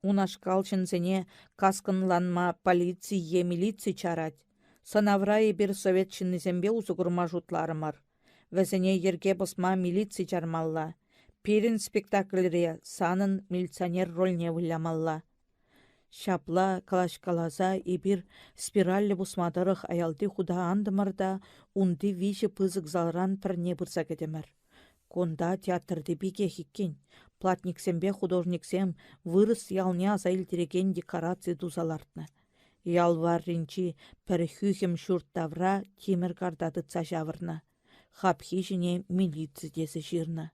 S1: Унашкал ҫынсене каскӑнланма полици е милици чарать. Сӑнавра эпир совет ҫыннисемпе усӑ курма шутларӑмӑр. Вӗсене йӗрке пӑсма милици чармалла. Пирӗн спектакльре санӑн милиционер рольне вылямалла. Ҫапла калаҫкаласа эпир спиральлӗ пусма тӑрӑх аялти хута антӑмӑр та унти виҫӗ пысӑк залран пӗрне пырса кӗтӗмӗр. Кунта театрти пекех иккен. Платниксемпе художниксем вырӑс ялне аса илтерекен декораци туса лартнӑ. Ял варринчи пӗр хӳхӗм ҫурт тавра тимӗр карта тытса ҫавӑрнӑ. Хапхи ҫине милици тесе ҫырнӑ.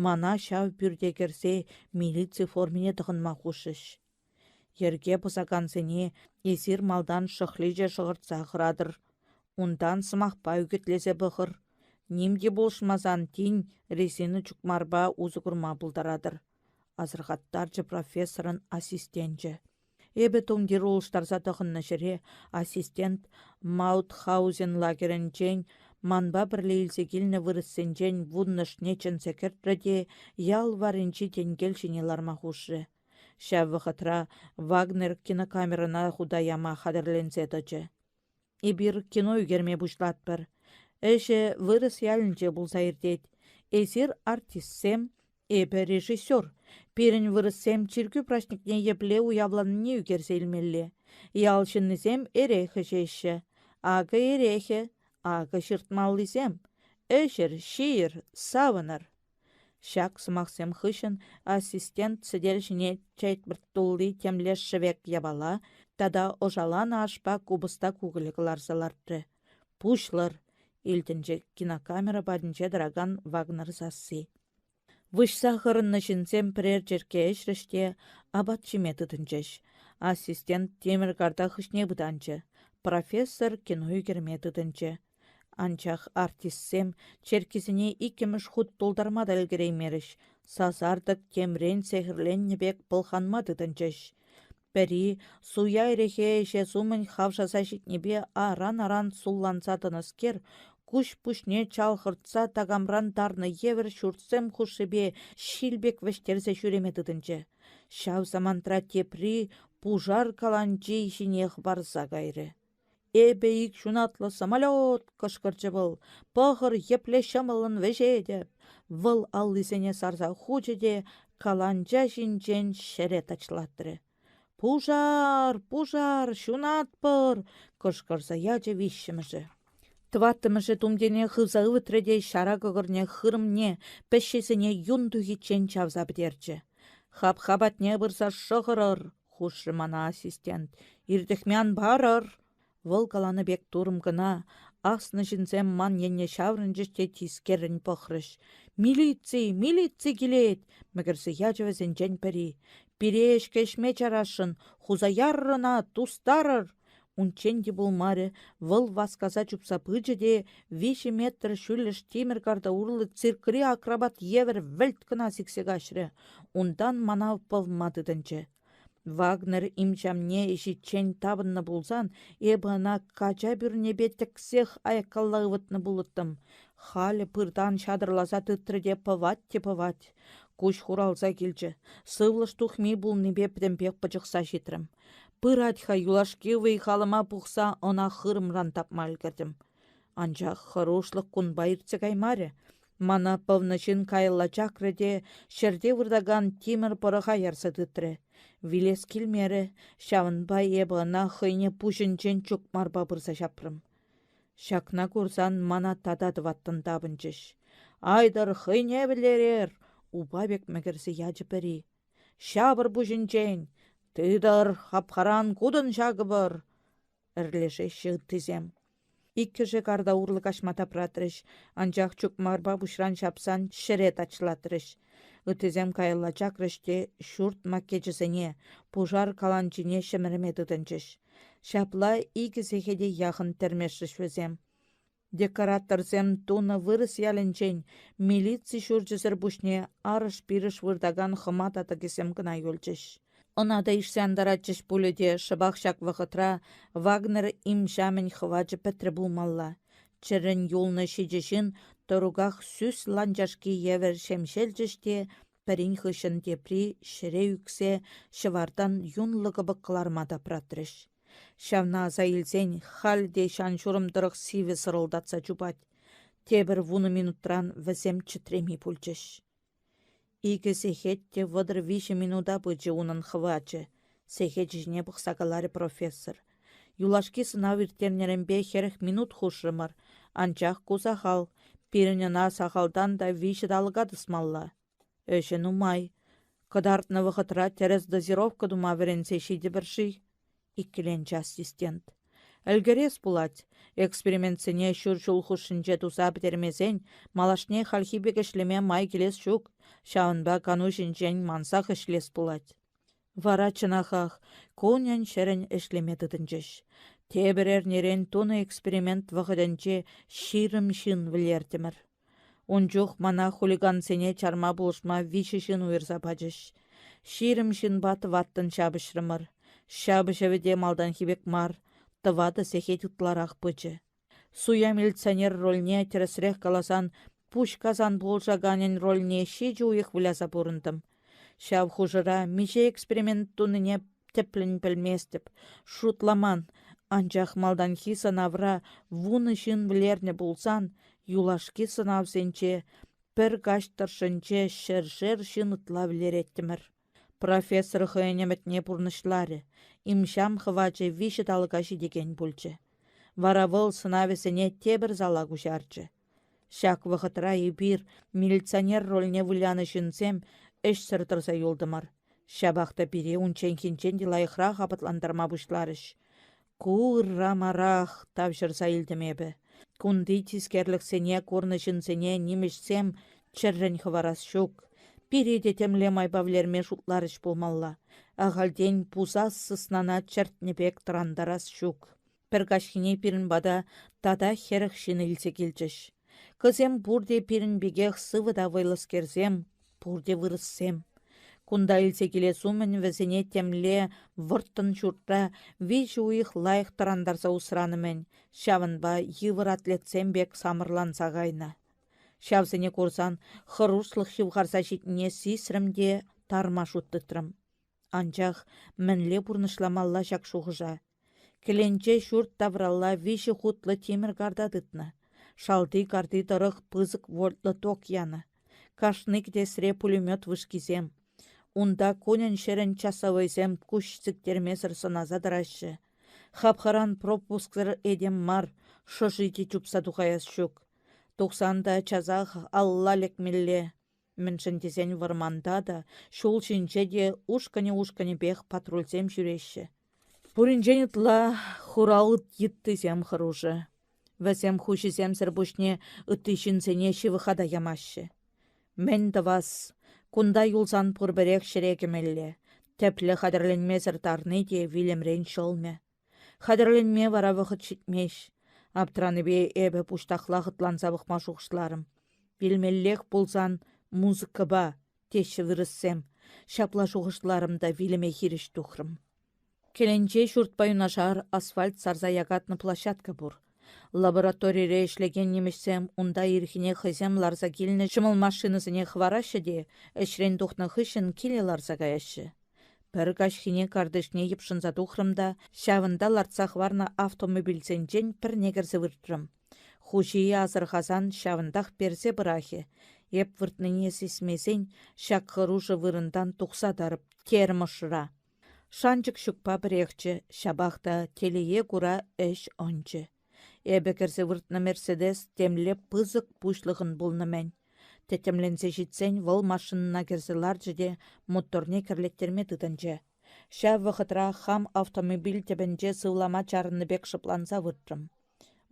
S1: Мана ҫав пӳрте кӗрсе милици формине тӑхӑнма хушрӗҫ. Йӗрке пӑсакансене эсир малтан шӑхличе шӑхӑртса хӑратӑр, унтан сӑмахпа ӳкӗтлесе пӑхӑр. Ним те пулӑшмасан тин резина чукмарпа усӑ курма пултаратӑр, асӑрхаттарчӗ профессорӑн ассистенчӗ. Эпӗ тумтир улӑштарса тӑхӑннӑ ҫӗре ассистент Маутхаузен лагерӗнчен манпа пӗрле илсе килнӗ вырӑссенчен вуннӑшне чӗнсе кӗртрӗ те ял варринчи тенкел ҫине ларма хушрӗ. Ҫав вӑхӑтра Вагнер кинокамерӑна хута яма хатӗрленсе тӑчӗ. Эпир кино ӳкерме пуҫлатпӑр. Ӗҫӗ вырӑс ялӗнче пулса иртет. Эсир артистсем, эпӗ режиссер. Пирӗн вырӑссем чиркӳ праҫникне епле уявланине ӳкерсе илмелле. Ял ҫыннисем эрех ӗҫеҫҫӗ. Акӑ эрехӗ, акӑ ҫыртмаллисем. Ӗҫӗр, ҫийӗр, савӑнӑр. Ҫак сӑмахсем хыҫҫӑн ассистент сӗтел ҫине четвӗрт тулли темле шӗвек япала тата ӑшаланӑ ашпа купӑста кукӑлӗ кӑларса лартрӗ. «Пуҫлӑр!» — илтӗнчӗ кинокамера патӗнче тӑракан Вагнер сасси. Выҫса хырӑннӑ ҫынсем пӗрер черкке ӗҫрӗҫ те апат ҫиме тытӑнчӗҫ. Ассистент тимӗр карта хыҫне пытанчӗ. Профессор кино ӳкерме тытӑнчӗ. Анчах артистсем черккисене иккӗмӗш хут тултарма та ӗлкӗреймерӗҫ, сасартӑк темрен сехӗрленнӗ пек пӑлханма тытӑнчӗҫ. Пӗри суя эрехе ӗҫес умӗн хавшаса ҫитнипе аран-аран сулланса тӑнӑскер, куҫ-пуҫне чалхӑртса такамран тарнӑ евӗр ҫуртсем хушшипе ҫил пек вӗҫтерсе ҫӳреме тытӑнчӗ. Ҫав самантра тепри пушар каланчи ҫине хӑпарса кайрӗ. «Эпӗ ик ҫунатлӑ самолет!» — кӑшкӑрчӗ вӑл. «Пӑхӑр, епле ҫӑмӑллӑн вӗҫетӗп!» Вӑл аллисене сарса хучӗ те каланча ҫинчен ҫӗре тачлатрӗ. «Пушар! Пушар! Ҫунатпӑр!» — кӑшкӑрса ячӗ виҫҫӗмӗшӗ. Тӑваттӑмӗшӗ тумтине хывса ывӑтрӗ те ҫара кӑкӑрне хырӑмне, пӗҫҫисене юн тухиччен чавса пӗтерчӗ. «Хапха патне пырса шӑхӑрӑр!» хушрӗ мана ассистент. Иртӗхме ан парӑр. Вӑл каланӑ пек турӑм кӑна, аснӑ ҫынсем ман енне ҫаврӑнчӗҫ те тискеррӗн пӑхрӗҫ. «Милици! Милици килет!» — мӗкӗрсе ячӗ вӗсенчен пӗри. «Пире ӗҫкӗ ӗҫме чарасшӑн! Хуса ярӑр ӑна, тустарӑр!» Унччен те пулмарӗ, вӑл васкаса чупса пычӗ те виҫӗ метр ҫӳллӗш тимӗр карта урлӑ циркри акробат евӗр вӗлт кӑна сиксе каҫрӗ. Унтан мана пӑвма тытӑнчӗ. Вагнер имҫамне ӗҫиччен тапӑннӑ пулсан эпӗ ӑна кача пӳрнепе тӗксех аяккалла ывӑтнӑ пулӑттӑм. Халӗ пыртан ҫатӑрласа тытрӗ те пӑвать те пӑвать. Куҫ хуралса килчӗ. Сывлӑш тухми пулнипе пӗтӗмпех пӑчӑхса ҫитрӗм. Пырать-ха юлашки вӑй-халӑма пухса ӑна хырӑмран тапма ӗлкӗртӗм. Анчах хӑрушлӑх кунпа иртсе каймарӗ. Мана пӑвнӑ ҫын каялла чакрӗ те ҫӗрте выртакан тимӗр пӑрӑха ярса тытрӗ. Вилес килмерӗ, ҫавӑнпа эпӗ ӑна хӑйне пуҫӗнчен чукмарпа пырса ҫапрӑм. Ҫакна курсан мана тата тӑваттӑн тапӑнчӗҫ. «Айтӑр, хӑйне вӗлерер!» — упа пек мӗкӗрсе ячӗ пӗри. Ҫапӑр пуҫӗнчен! Тытӑр, хапхаран кутӑн ҫакӑпӑр! ӗрлешеҫҫӗ ыттисем. Иккӗшӗ карта урлӑ каҫма тапратрӗҫ, анчах чукмарпа пуҫран ҫапсан ҫӗре тачлатрӗҫ. Ыттисем каялла чакрӗҫ те ҫурт макечӗсене, пушар каланчине ҫӗмӗрме тытӑнчӗҫ. Ҫапла икӗ сехете яхӑн тӗрмешрӗҫ вӗсем. Декораторсем тунӑ вырӑс ялӗнчен милици ҫурчӗсӗр пуҫне арӑш-пирӗш выртакан хӑма татӑкӗсем кӑна юлчӗҫ. Ӑна та ишсе антаратчӗҫ пулӗ те шӑпах ҫак вӑхӑтра Вагнер им-ҫамӗн хӑвачӗ пӗтрӗ пулмалла. Чӗррӗн юлнӑ ҫичӗ ҫын тӑруках сӳс ланчашки евӗр ҫемҫелчӗҫ те. Пӗрин хыҫҫӑн тепри ҫӗре ӳксе ҫӑвартан юнлӑ кӑпӑк кӑларма тапратрӗҫ. Ҫавна аса илсен халь те ҫан-ҫурӑм тӑрӑх сивӗ сӑрӑлтатса чупать. Тепӗр вунӑ минутран вӗсем чӗтреми пулчӗҫ. Икӗ сехет те 33 минута пычӗ унӑн хӑвачӗ, сехечӗ ҫине пӑхса каларӗ профессор. Юлашки сӑнав ирттернӗренпе 40 минут хушрӑмӑр, анчах ку сахал, пирӗн ӑна сахалтан та виҫӗ талӑка тӑсмалла. Ӗҫӗ нумай. Кӑтартнӑ вӑхӑтра тӗрӗс дозировка тума вӗренсе ҫитӗпӗр-ши? иккӗленчӗ ассистент. Ӗлкӗрес пулать. Экспериментсене ҫур ҫул хушшинче туса пӗтермесен малашне хальхи пек ӗҫлеме май килес ҫук, ҫавӑнпа кану ҫинчен мансах ӗҫлес пулать. Вара чӑнахах кунӗн-ҫӗрӗн ӗҫлеме тытӑнчӗҫ. Тепӗр эрнерен тунӑ эксперимент вӑхӑтӗнче 20 ҫын вӗлертӗмӗр. Ун чух мана хулигансене чарма пулӑшма виҫӗ ҫын уйӑрса пачӗҫ. 20 ҫынпа тӑваттӑн ҫапӑҫрӑмӑр. Ҫапӑҫӑвӗ те малтанхи пек мар, тӑватӑ сехет ытларах пычӗ. Суя милиционер рольне, тӗрӗсрех каласан, пуҫ касан пулӑшаканӗн рольне ҫичӗ уйӑх выляса пурӑнтӑм. Ҫав хушӑра миҫе эксперимент тунине тӗплӗн пӗлместӗп, шутламан, анчах малтанхи сӑнавра вунӑ ҫын вӗлернӗ пулсан, юлашки сӑнавсенче пӗр каҫ тӑршшӗнче ҫӗршер ҫын ытла вӗлереттӗмӗр. Профессор хӑйӗн ӗмӗтне пурнӑҫларӗ, имҫам хӑвачӗ виҫӗ талӑка ҫитекен пулчӗ. Вара вӑл сӑнавӗсене тепӗр зала куҫарчӗ. Ҫак вӑхӑтра эпир, милиционер рольне вылянӑ ҫынсем, ӗҫсӗр тӑрса юлтӑмӑр. Ҫапах та пире унчченхинчен те лайӑхрах апатлантарма пуҫларӗҫ. Ку ырра марах, тавҫӑрса илтӗм эпӗ. Кунти тискерлӗхсене курнӑ ҫынсене нимӗҫсем чӗррӗн хӑварас ҫук. Пире те темле майпа вӗлерме шутларӗҫ пулмалла. Ахальтен пусас сыснана чӗртнӗ пек тӑрантарас ҫук. Пӗр каҫхине пирӗн пата тата 40 ҫын илсе килчӗҫ. Кӑсем пурте пирӗн пекех сывӑ та вӑйлӑскерсем, пурте вырӑссем. Кунта илсе килес умӗн вӗсене темле вӑрттӑн ҫуртра виҫӗ уйӑх лайӑх тӑрантарса усранӑ-мӗн, ҫавӑнпа йывӑр атлетсем пек самӑрланса кайнӑ. Ҫавсене курсан хӑрушлӑх ҫывхарса ҫитнине сисрӗм те тарма шут тытрӑм. Анчах мӗнле пурнӑҫламалла ҫак шухӑша? Кӗленче ҫурт тавралла виҫӗ хутлӑ тимӗр карта тытнӑ. Шалти карти тӑрӑх пысӑк вольтлӑ ток янӑ. Кашни кӗтесре пулемет вышкисем. Унта кунӗн-ҫӗрӗн часовойсем куҫ сиктермесӗр сӑнаса тӑраҫҫӗ. Хапхаран пропусксӑр этем мар, шӑши те чупса тухаяс ҫук. Тухсан та часах алла лекмелле. Мӗншӗн тесен вӑрманта та, ҫул ҫинче те ушкӑнӗ-ушкӑнӗпех патрульсем ҫӳреҫҫӗ. Пуринчен ытла хурал йыттисем хӑрушӑ. Вӗсем хуҫисемсӗр пуҫне ытти ҫынсене ҫывӑха та ямаҫҫӗ. Мӗн тӑвас, кунта юлсан пурпӗрех ҫӗре кӗмелле. Тӗплӗ хатӗрленмесӗр тарни те вилӗмрен ҫӑлмӗ. Хатӗрленме вара вӑхӑт ҫитмест. Аптранипе эпӗ пуҫтахла хӑтланса пӑхма шухӑшларӑм. Вилмеллех пулсан музыкӑпа, теҫҫӗ вырӑссем. Ҫапла шухӑшларӑм та вилӗме хирӗҫ тухрӑм. Кӗленче ҫуртпа юнашар асфальт сарса якатнӑ площадка пур. Лабораторире ӗҫлекен нимӗҫсем унта ирхине хӑйсем ларса килнӗ ҫӑмӑл машинӑсене хӑвараҫҫӗ те ӗҫрен тухнӑ хыҫҫӑн киле ларса каяҫҫӗ. Пӗр каҫхине картишне йӑпшӑнса тухрӑм та ҫавӑнта лартса хӑварнӑ автомобильсенчен пӗрне кӗрсе выртрӑм. Хуҫие асӑрхасан ҫавӑнтах персе пӑрахӗ. Эп выртнине сисмесен ҫак хӑрушӑ вырӑнтан тухса тарӑп, терӗм ӑшра. Шанчӑк ҫукпа пӗрехчӗ, ҫапах та телее кура ӗҫ ӑнчӗ. Эпӗ кӗрсе выртнӑ «Мерседес» темле пысӑк пуҫлӑхӑн пулнӑ-мӗн. Тӗттӗмленсе ҫитсен вӑл машинӑна кӗрсе ларчӗ те моторне кӗрлеттерме тытӑнчӗ. Ҫав вӑхӑтра хам автомобиль тӗпӗнче сывлама чарӑннӑ пек шӑпланса выртрӑм.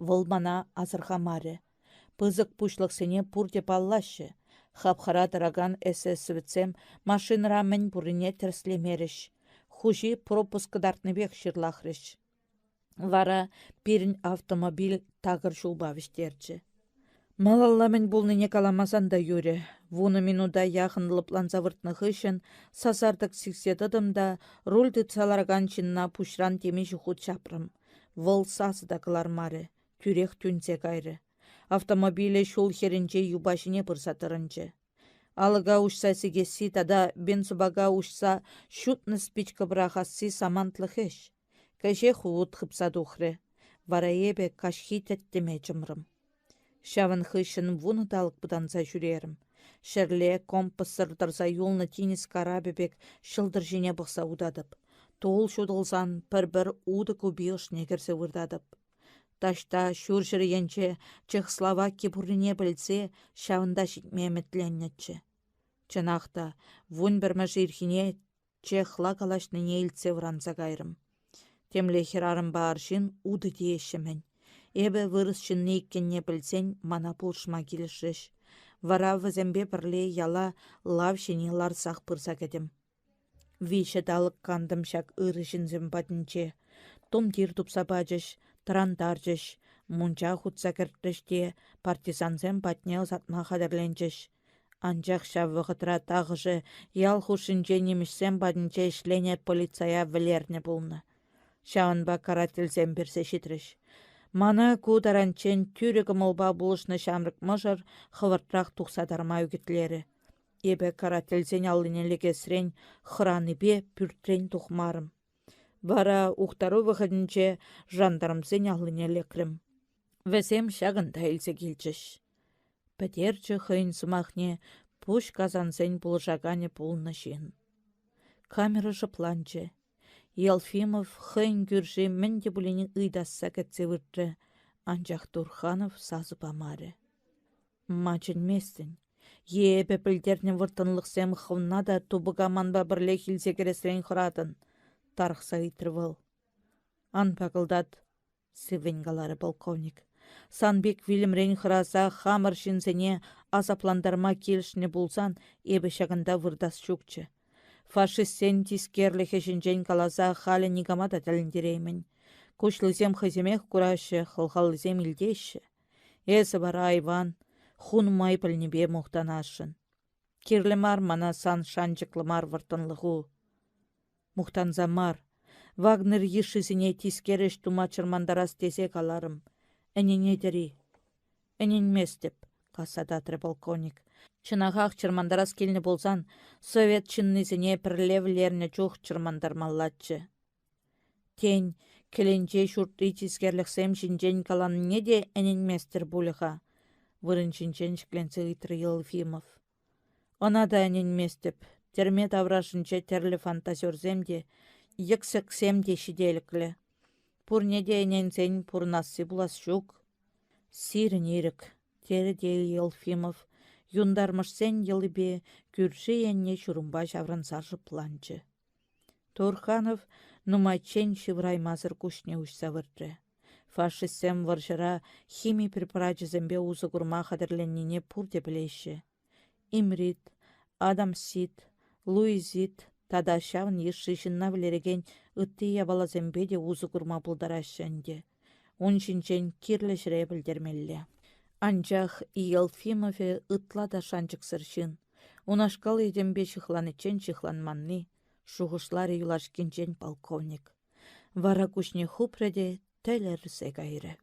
S1: Вӑл мана асӑрхамарӗ. Пысӑк пуҫлӑхсене пурте паллаҫҫӗ. Хапхара тӑракан эсэсовецсем машинӑра мӗн пуррине тӗрӗслемерӗҫ. Хуҫи пропуск кӑтартнипех ҫырлахрӗҫ. Вара пирӗн автомобиль такӑр ҫулпа вӗҫтерчӗ. Малалла мӗн пулнине каламасан та юрӗ. Вунӑ минута яхӑн лӑпланса выртнӑ хыҫҫӑн сасартӑк сиксе тӑтӑм та руль тытса ларакан ҫынна пуҫран темиҫе хут ҫапрӑм. Вӑл сасӑ та кӑлармарӗ, тӳрех тӳнсе кайрӗ. Автомобилӗ ҫул хӗрринче юпа ҫине пырса тӑрӑнчӗ. Алӑка уҫса сикесси тата бензобака уҫса ҫутнӑ спичка пӑрахасси самантлӑх ӗҫ. Кӗҫех вут хыпса тухрӗ. Вара эпӗ каҫхи тӗттӗме чӑмрӑм. Ҫавӑн хыҫҫӑн вунӑ талӑк пытанса ҫӳрерӗм. Ҫӗрле компассӑр тӑрса юлнӑ тинӗс карапӗ пек ҫӑлтӑр ҫине пӑхса утатӑп. Тул ҫутӑлсан пӗр-пӗр утӑ купи ӑшне кӗрсе выртатӑп. Таҫта ҫурҫӗр енче Чехословаки пуррине пӗлсе ҫавӑнта ҫитме ӗмӗтленнӗччӗ. Чӑнах та, вунпӗрмӗш ирхине чехла калаҫнине илтсе вӑранса кайрӑм. Темле хӗрарӑмпа арҫын утӑ тееҫҫӗ-мӗн. Эпӗ вырӑс ҫынни иккенне пӗлсен мана пулӑшма килӗшрӗҫ. Вара вӗсемпе пӗрле яла лав ҫине ларсах пырса кӗтӗм. Виҫӗ талӑк кантӑм ҫак ырӑ ҫынсем патӗнче. Тумтир тупса пачӗҫ, тӑрантарчӗҫ, мунча хутса кӗртрӗҫ те партизансем патне ӑсатма хатӗрленчӗҫ. Анчах ҫав вӑхӑтра тахӑшӗ ял хушшинче нимӗҫсем патӗнче ӗҫленӗ полицая вӗлернӗ пулнӑ. Ҫавӑнпа карательсем персе ҫитрӗҫ. Мана ку таранччен тӳрӗ кӑмӑлпа пулӑшнӑ ҫамрӑк мӑшӑр хӑвӑртрах тухса тарма ӳкӗтлерӗ. Эпӗ карательсен аллине лекесрен хӑранипе пӳртрен тухмарӑм. Вара ухтару вӑхӑтӗнче жандармсен аллине лекрӗм. Вӗсем ҫакӑнта илсе килчӗҫ. Пӗтерчӗ хӑйӗн сӑмахне пуҫ касансен пулӑшаканӗ пулнӑ ҫын. Камера шӑпланчӗ. Елфимов хӑйӗн кӳрши мӗн те пулин ыйтасса кӗтсе выртрӗ, анчах Турханов сасӑ памарӗ. Ма чӗнместӗн? Е эпӗ пӗлтернӗ вӑрттӑнлӑхсем хӑвна та тупӑка манпа пӗрлех илсе кӗресрен хӑратӑн? — тарӑхса ыйтрӗ вӑл. Ан пакӑлтат, сиввӗн каларӗ полковник. Сан пек вилӗмрен хӑраса хамӑр ҫынсене асаплантарма килӗшнӗ пулсан эпӗ ҫакӑнта выртас ҫукчӗ. Фашистсен тискерлӗхӗ ҫинчен каласа халӗ никама та тӗлӗнтереймӗн. Куҫлисем хӑйсемех кураҫҫӗ, хӑлхаллисем илтеҫҫӗ. Эсӗ вара, айван, ху нумай пӗлнипе мухтанасшӑн. Кирлӗ мар мана сан шанчӑклӑ мар вӑрттӑнлӑху. Мухтанса мар, Вагнер йышшисене тискер ӗҫ тума чӑрмантарас тесе каларӑм. Ӗненетӗр-и? Ӗненместӗп, касса татрӗ полковник. Чӑнахах чӑрмантарас килнӗ пулсан совет ҫыннисене пӗрле вӗлернӗ чух чӑрмантармаллаччӗ. Тен, кӗленче ҫуртри тискерлӗхсем ҫинчен каланине те ӗненместӗр пулӗ-ха, вырӑн ҫинчен ҫӗкленсе ыйтрӗ Елфимов. Ӑна та ӗненместӗп. Тӗрме таврашӗнче тӗрлӗ фантазерсем те, йӗксӗксем те ҫителӗклӗ. Пурне те ӗненсен пурӑнасси пулас ҫук. Сирӗн ирӗк, терӗ те Елфимов, юнтармӑшсен йӑлипе кӳрши енне ҫурӑмпа ҫаврӑнса шӑпланчӗ. Турханов нумайччен ҫывӑраймасӑр куҫне уҫса выртрӗ. Фашистсем вӑрҫӑра хими препарачӗсемпе усӑ курма хатӗрленнине пурте пӗлеҫҫӗ. Имрит, адамсит, луизит тата ҫавӑн йышши ҫынна вӗлерекен ытти япаласемпе те усӑ курма пултараҫҫӗ ӗнтӗ. Ун ҫинчен кирлӗ ҫӗре пӗлтермелле. Анчах Елфимовӗ ытла та шанчӑксӑр ҫын. Унашкал этемпе ҫыхланиччен ҫыхланманни, шухӑшларӗ юлашкинчен полковник. Вара куҫне хупрӗ те тӗлӗрсе кайрӗ.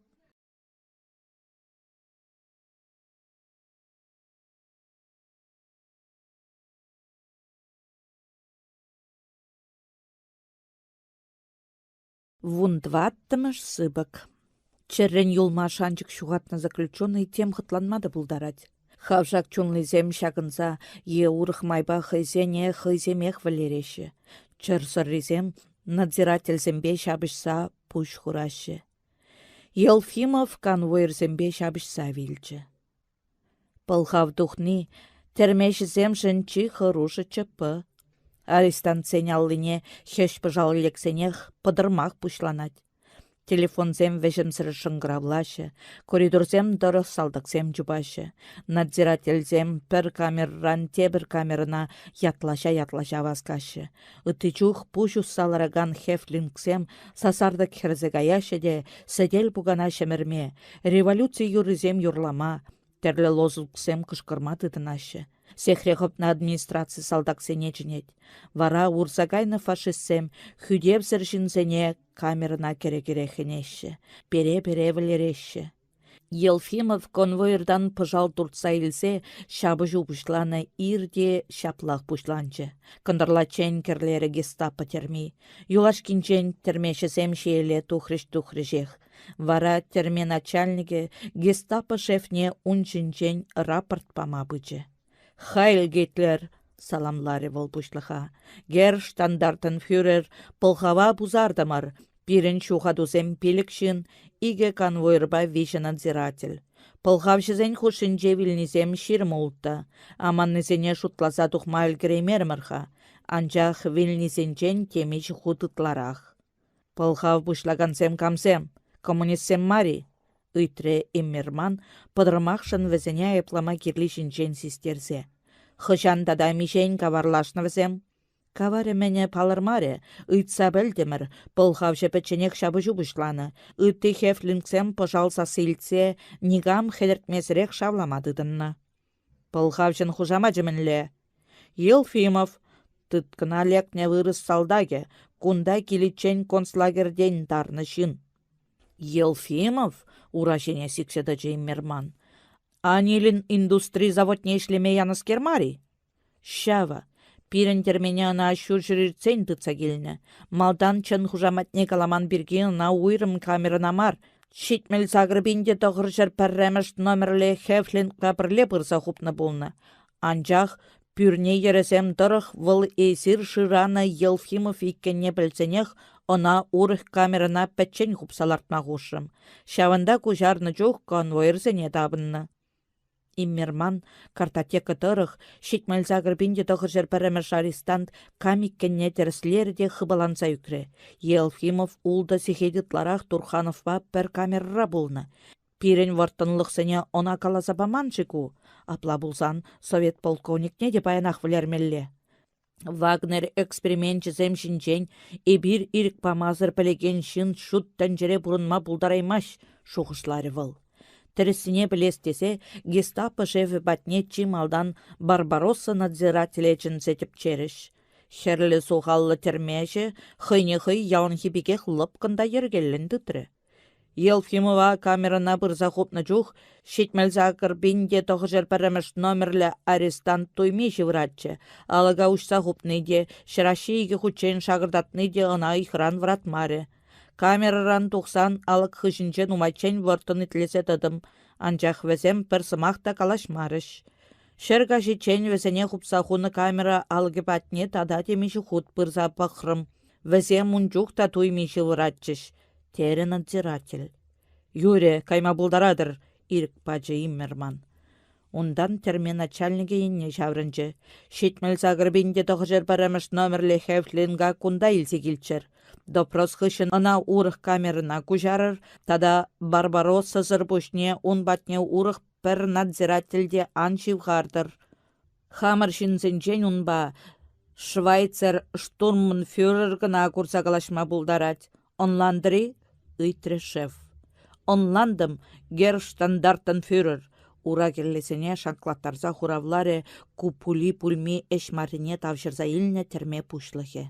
S1: Вунтӑваттӑмӗш сыпӑк. Чӗррӗн юлма шанчӑк ҫухатнӑ заключеннӑй тем хӑтланма та пултарать. Хавшак чунлисем ҫакӑнса е урӑх майпа хӑйсене хӑйсемех вӗлереҫҫӗ. Чӑрсӑррисем надзирательсемпе ҫапӑҫса пуҫ хураҫҫӗ. Елфимов конвоирсемпе ҫапӑҫса вилчӗ. Пӑлхав тухни тӗрмеҫӗсемшӗн чи хӑрушӑ ЧП. Арестантсен аллине хӗҫ-пӑшал лексенех пӑтӑрмах пуҫланать. Телефонсем вӗҫӗмсӗр шӑнкӑравлаҫҫӗ, коридорсем тӑрӑх салтаксем чупаҫҫӗ, надзирательсем пӗр камерӑран тепӗр камерӑна ятлаҫа-ятлаҫа васкаҫҫӗ. Ытти чух пуҫ усса ларакан хефлингсем сасартӑк хӗрсе каяҫҫӗ те сӗтел-пукана ҫӗмӗрме, революци юррисем юрлама, тӗрлӗ лозунгсем кӑшкӑрма тытӑнаҫҫӗ. Сехре хӑпнӑ администраци салтаксене чӗнет. Вара урса кайнӑ фашистсем хӳтевсӗр ҫынсене камерӑна кӗре-кӗре хӗнеҫҫӗ, пере-пере вӗлереҫҫӗ. Елфимов конвоиртан пӑшал туртса илсе ҫапӑҫу пуҫланӑ ир те ҫаплах пуҫланчӗ. Кӑнтӑрлаччен кӗрлерӗ гестапо тӗрми. Юлашкинчен тӗрмеҫӗсем ҫиеле тухрӗҫ-тухрӗҫех. Вара тӗрме начальникӗ гестапо шефне ун ҫинчен рапорт пама пычӗ. «Хайль Гитлер!» — саламларӗ вӑл пуҫлӑха. «Герштандартенфюрер, пӑлхава пусартӑмӑр. Пирӗн ҫухатусем пилӗк ҫын, икӗ конвоирпа виҫӗ надзиратель. Пӑлхавҫӑсен хушшинче вилнисем 26. Аманнисене шутласа тухма ӗлкӗреймерӗмӗр-ха, анчах вилнисенчен темиҫе хут ытларах. Пӑлхав пуҫлакансем камсем? Коммунистсем мар-и? ыйтрӗ Эммерман пӑтӑрмахшӑн вӗсене айӑплама кирли ҫинчен систерсе. Хӑҫан тата миҫен каварлашнӑ вӗсем? Каварӗ-мӗнӗ палӑрмарӗ, ыйтса пӗлтӗмӗр, пӑлхавҫӑ пӗчченех ҫапӑҫу пуҫланӑ. Ытти хефлингсем пӑшал сасси илтсе никам хӗтӗртмесӗрех шавлама тытӑннӑ. Пӑлхавҫӑн хушамачӗ мӗнле? Елфимов, тыткӑна лекнӗ вырӑс салтакӗ, кунта киличчен концлагерьтен тарнӑ ҫын. Елфимов? ура ҫине сиксе тӑчӗ Иммерман. Анилин индустри заводне ӗҫлеме янӑскер мар-и? Ҫавӑ. Пирӗн тӗрмене ӑна ҫурҫӗр иртсен тытса килнӗ. Малтан чӑн хушаматне каламан пирки ӑна уйрӑм камерӑна мар, 78901 номерлӗ Хефлингпа пӗрле пырса хупнӑ пулнӑ. Анчах пӳрне йӗрӗсем тӑрӑх вӑл эсир шыранӑ Елфимов иккенне пӗлсенех ӑна урӑх камерӑна пӗччен хупса лартма хушрӑм. Ҫавӑнта куҫарнӑ чух конвоирсене тапӑннӑ. Иммерман картотека тӑрӑх 78901 арестант кам иккенне тӗрӗслерӗ те хыпаланса ӳкрӗ. Елфимов ултӑ сехет ытларах Турхановпа пӗр камерӑра пулнӑ. Пирӗн вӑрттӑнлӑхсене ӑна каласа паман-ши ку? Апла пулсан совет полковникне те паянах вӗлермелле. Вагнер эксперименчӗсем ҫинчен эпир ирӗк памасӑр пӗлекен ҫын ҫут тӗнчере пурӑнма пултараймасть, шухӑшларӗ вӑл. Тӗрӗссине пӗлес тесе гестапо шефӗ патне чи малтан Барбаросса надзирателе чӗнсе тӗпчерӗҫ. Хӗрлӗ сухаллӑ тӗрмеҫӗ хӑйне хӑй яланхи пекех лӑпкӑн та йӗркеллӗн тытрӗ. Елфимова камерӑна пырса хупнӑ чух 78901 номерлӗ арестант туйми ҫывӑратчӗ, алӑка уҫса хупни те, ҫӑраҫҫи икӗ хутчен шакӑртатни те ӑна ыйхӑран вӑратмарӗ. Камерӑран тухсан алӑк хыҫӗнче нумайччен вӑрттӑн итлесе тӑтӑм, анчах вӗсем пӗр сӑмах та калаҫмарӗҫ. Ҫӗр каҫиччен вӗсене хупса хунӑ камера алӑкӗ патне тата темиҫе хут пырса пӑхрӑм. Вӗсем ун чух та туйми ҫывӑратчӗҫ, терӗ надзиратель. Юрӗ, кайма пултаратӑр, ирӗк пачӗ Иммерман. Унтан тӗрме начальникӗ енне ҫаврӑнчӗ. 78901 номерлӗ Хефлинга кунта илсе килччӗр. Допрос хыҫҫӑн ӑна урӑх камерӑна куҫарӑр тата Барбароссӑсӑр пуҫне ун патне урӑх пӗр надзиратель те ан ҫывхартӑр. Хамӑр ҫынсенчен унпа Швайцер штурманфюрер кӑна курса калаҫма пултарать. Ӑнлантӑр-и? ыйтрӗ шеф. Ӑнлантӑм, герштандартенфюрер, ура кӗллисене шанклаттарса хуравларӗ ку пули-пулми ӗҫ маррине тавҫӑрса илнӗ тӗрме пуҫлӑхӗ.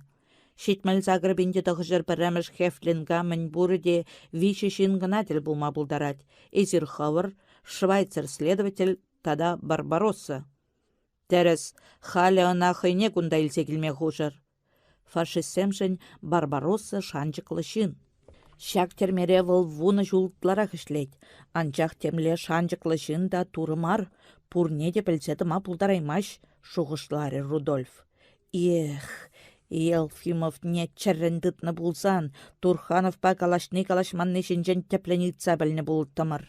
S1: 78901 Хефлинга мӗнпурӗ те виҫӗ ҫын кӑна тӗл пулма пултарать. Эсир хӑвӑр, Швайцер следователь тата Барбаросса. Тӗрӗс, халӗ ӑна хӑйне кунта илсе килме хушӑр. Фашистсемшӗн Барбаросса шанчӑклӑ ҫын. Ҫак тӗрмере вӑл вунӑ ҫул ытларах ӗҫлет, анчах темле шанчӑклӑ ҫын та турӑ мар, пурне те пӗлсе тӑма пултараймасть, шухӑшларӗ Рудольф. Эх, Елфимовне чӗррӗн тытнӑ пулсан Турхановпа калаҫни-калаҫманни ҫинчен тӗплӗн ыйтса пӗлнӗ пулӑттӑмӑр.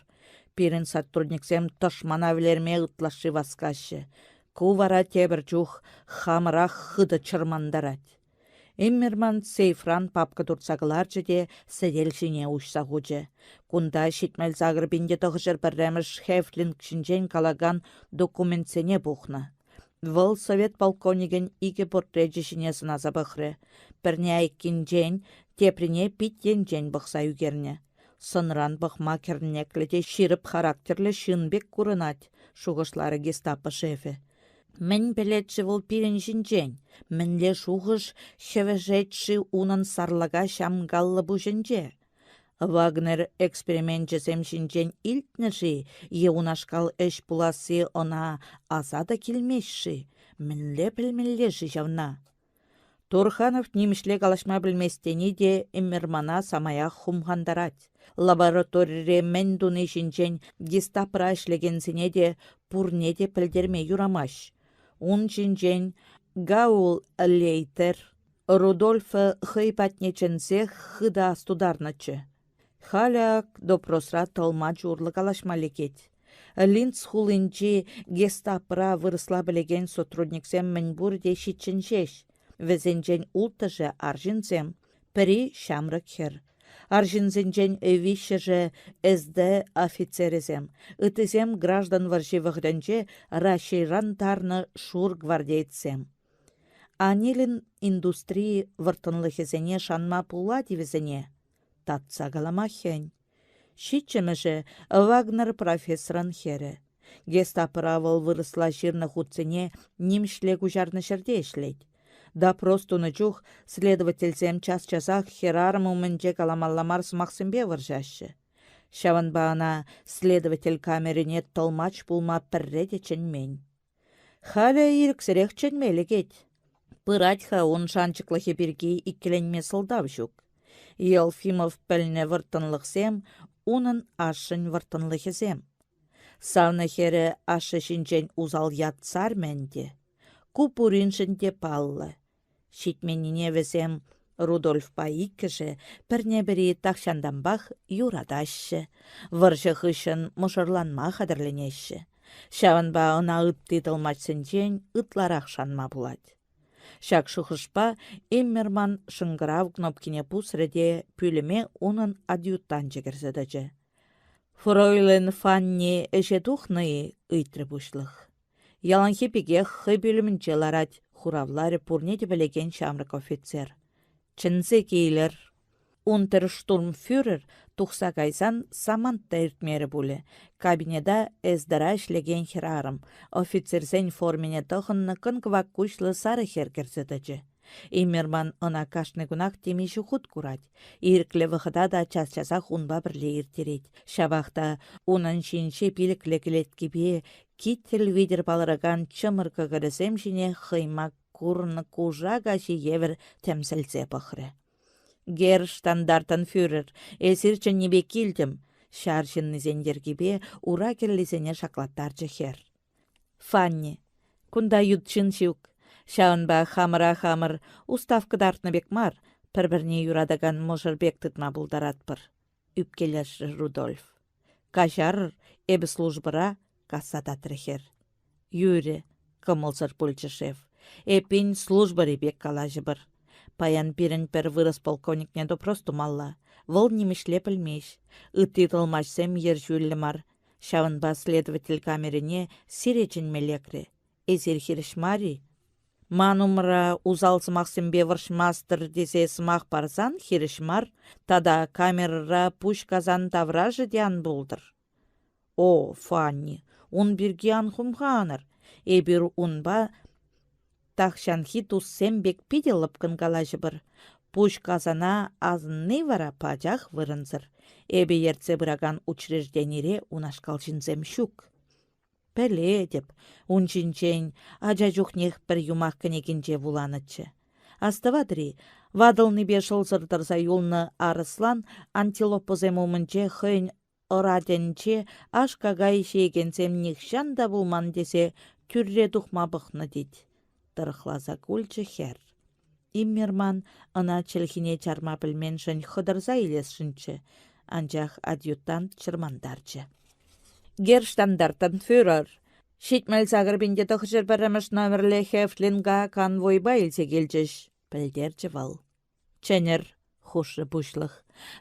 S1: Пирӗн сотрудниксем тӑшмана вӗлерме ытлашши васкаҫҫӗ. Ку вара тепӗр чух хамӑрах хытӑ чӑрмантарать. Эммерман сейфран папка туртса кӑларчӗ те сӗтел ҫине уҫса хучӗ. Кунта 78901 Хефлинг ҫинчен калакан документсене пухнӑ. Вӑл совет полковникӗн икӗ портречӗ ҫине сӑнаса пӑхрӗ. Пӗрне айккинчен, теприне пит енчен пӑхса ӳкернӗ. Сӑнран пӑхма кӗрнеклӗ те ҫирӗп характерлӗ ҫын пек курӑнать, шухӑшларӗ гестапо шефӗ. Мӗн пӗлет-ши вӑл пирӗн ҫинчен? Мӗнле шухӑш хӗвӗшет-ши унӑн сарлака ҫамкаллӑ пуҫӗнче? Вагнер эксперименчӗсем ҫинчен илтнӗ-ши е унашкал ӗҫ пуласси ӑна аса та килмест-ши? Мӗнле пӗлмелле-ши ҫавна? Турханов нимӗҫле калаҫма пӗлмест тени те Эммермана самаях хумхантарать. Лабораторире мӗн туни ҫинчен гестапӑра ӗҫлекенсене те пурне те пӗлтерме юрамасть. Ун ҫинчен Гаул-Лейтер Рудольфа хӑй патне чӗнсех хытӑ астутарнӑччӗ. Халӗ ак допросра тӑлмач урлӑ калаҫма лекет. Линц хулинчи гестапӑра вырӑсла пӗлекен сотрудниксем мӗнпур те ҫиччӗн ҫеҫ. Вӗсенчен улттӑшӗ арҫынсем, пӗри ҫамрӑк хӗр. Арҫынсенчен виҫҫӗшӗ СД офицерӗсем, ыттисем граждан вӑрҫи вӑхӑтӗнче Раҫҫейран тарнӑ шур гвардеецсем. Анилин индустри вӑрттӑнлӑхӗсене шанма пулать-и вӗсене? Татса калама хӗн. Ҫиччӗмӗшӗ — Вагнер профессорӑн хӗрӗ. Гестапӑра вӑл вырӑсла ҫырнӑ хутсене нимӗҫле куҫарнӑ ҫӗрте ӗҫлет. Допрос тунӑ чух следовательсем час-часах хӗрарӑм умӗнче каламалла мар сӑмахсемпе вӑрҫаҫҫӗ. Ҫавӑнпа ӑна следователь камерине тӑлмач пулма пӗрре те чӗнмен. Халӗ ирӗксӗрех чӗнме лекет. Пырать-ха ун шанчӑклӑхӗ пирки иккӗленме сӑлтав ҫук. Елфимов пӗлнӗ вӑрттӑнлӑхсем унӑн ашшӗн вӑрттӑнлӑхӗсем. Савнӑ хӗрӗ ашшӗ ҫинчен усал ят сармӗ ӗнтӗ. Ку пуриншӗн те паллӑ. Ҫитменнине вӗсем Рудольфпа иккӗшӗ пӗрне-пӗри тахҫантанпах юратаҫҫӗ, вӑрҫӑ хыҫҫӑн мӑшӑрланма хатӗрленеҫҫӗ. Ҫавӑнпа ӑна ытти тӑлмачсенчен ытларах шанма пулать. Ҫак шухӑшпа Эммерман шӑнкӑрав кнопкине пусрӗ те пӳлӗме унӑн адъютанчӗ кӗрсе тӑчӗ. «Фройлен Фанни ӗҫе тухнӑ-и?» — ыйтрӗ пуҫлӑх. Яланхи пекех хӑй пӳлӗмӗнче ларать, хуравларӗ пурне те пӗлекен ҫамрӑк офицер. Чӗнсе килӗр. Унтерштурмфюрер тухса кайсан самант та иртмерӗ пулӗ. Кабинета СДра ӗҫлекен хӗрарӑм, офицерсен формине тӑхӑннӑ кӑн-кӑвак куҫлӑ сарӑ хӗр кӗрсе тӑчӗ. Иммерман ӑна кашни кунах темиҫе хут курать. Ирӗклӗ вӑхӑта та час-часах унпа пӗрле ирттерет. Ҫапах та унӑн ҫинҫе пилӗклӗ кӗлеткипе китель витӗр палӑракан чӑмӑр кӑкӑрӗсем ҫине хӑйма курнӑ кушак аҫи евӗр тӗмсӗлсе пӑхрӗ. «Герштандартенфюрер, эсир чӗннипе килтӗм», — ҫар ҫыннисен йӗркипе ура кӗллисене шаклаттарчӗ хӗр. Фанни, кунта ют ҫын ҫук. Ҫавӑнпа хамӑра хамӑр устав кӑтартнӑ пек мар, пӗр-пӗрне юратакан мӑшӑр пек тытма пултаратпӑр, ӳпкелешрӗ Рудольф. Каҫарӑр, эпӗ службӑра, касса татрӗ хӗр. Юрӗ, кӑмӑлсӑр пулчӗ шеф. Эппин, службӑри пек калаҫӑпӑр. Паян пирӗн пӗр вырӑс полковникне допрос тумалла. Вӑл нимӗҫле пӗлмест. Ытти тӑлмачсем ерҫӳллӗ мар. Ҫавӑнпа следователь камерине сире чӗнме лекрӗ. Эсир хирӗҫ мар-и? Ман умра усал сӑмахсемпе вӑрҫмастӑр тесе сӑмах парсан хирӗҫ мар тата камерӑра пуҫ касан таврашӗ те ан пултӑр. О, Фанни, ун пирки ан хумханӑр. Эпир унпа тахҫанхи туссем пек питӗ лӑпкӑн калаҫӑпӑр. Пуҫ касана асӑнни вара пачах вырӑнсӑр. Эпӗ ертсе пыракан учрежденире унашкал ҫынсем ҫук. Пӗлетӗп, ун ҫинчен ача чухнех пӗр юмах кӗнекинче вуланӑччӗ. Астӑватӑр-и, ватӑлнипе шӑлсӑр тӑрса юлнӑ арӑслан антилопӑсем умӗнче хӑйӗн ӑратӗнче аш-какай ҫиекенсем нихҫан та пулман тесе тӳрре тухма пӑхнӑ тет, тӑрӑхласа кулчӗ хӗр. Иммерман ӑна чӗлхине чарма пӗлменшӗн хӑтӑрса илесшӗнччӗ, анчах адъютант чӑрмантарчӗ. Герштандартенфюрер, 78901 номерлӗ Хефлинга конвойпа илсе килчӗҫ, пӗлтерчӗ вӑл. Чӗнӗр, хушрӗ пуҫлӑх.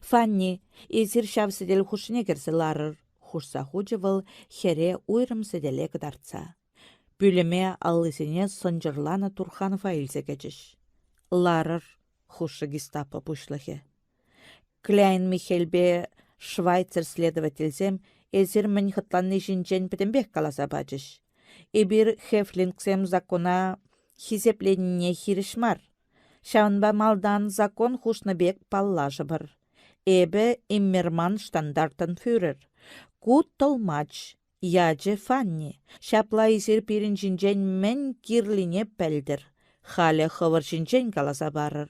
S1: Фанни, эсир ҫав сӗтел хушшине кӗрсе ларӑр, хушса хучӗ вӑл хӗре уйрӑм сӗтеле кӑтартса. Пӳлӗме аллисене сӑнчӑрланӑ Турханова илсе кӗчӗҫ. Ларӑр, хушрӗ гестапо пуҫлӑхӗ. Кляйн Михельпе Швайцер следовательсем эсир мӗн хӑтланни ҫинчен пӗтӗмпех каласа пачӗҫ. Эпир хефлингсем закона хисепленине хирӗҫ мар. Ҫавӑнпа малтан закон хушнӑ пек паллашӑпӑр. Эпӗ Иммерман штандартенфюрер. Ку тӑлмач, ячӗ Фанни. Ҫапла эсир пирӗн ҫинчен мӗн кирлине пӗлтӗр. Халӗ хӑвӑр ҫинчен каласа парӑр.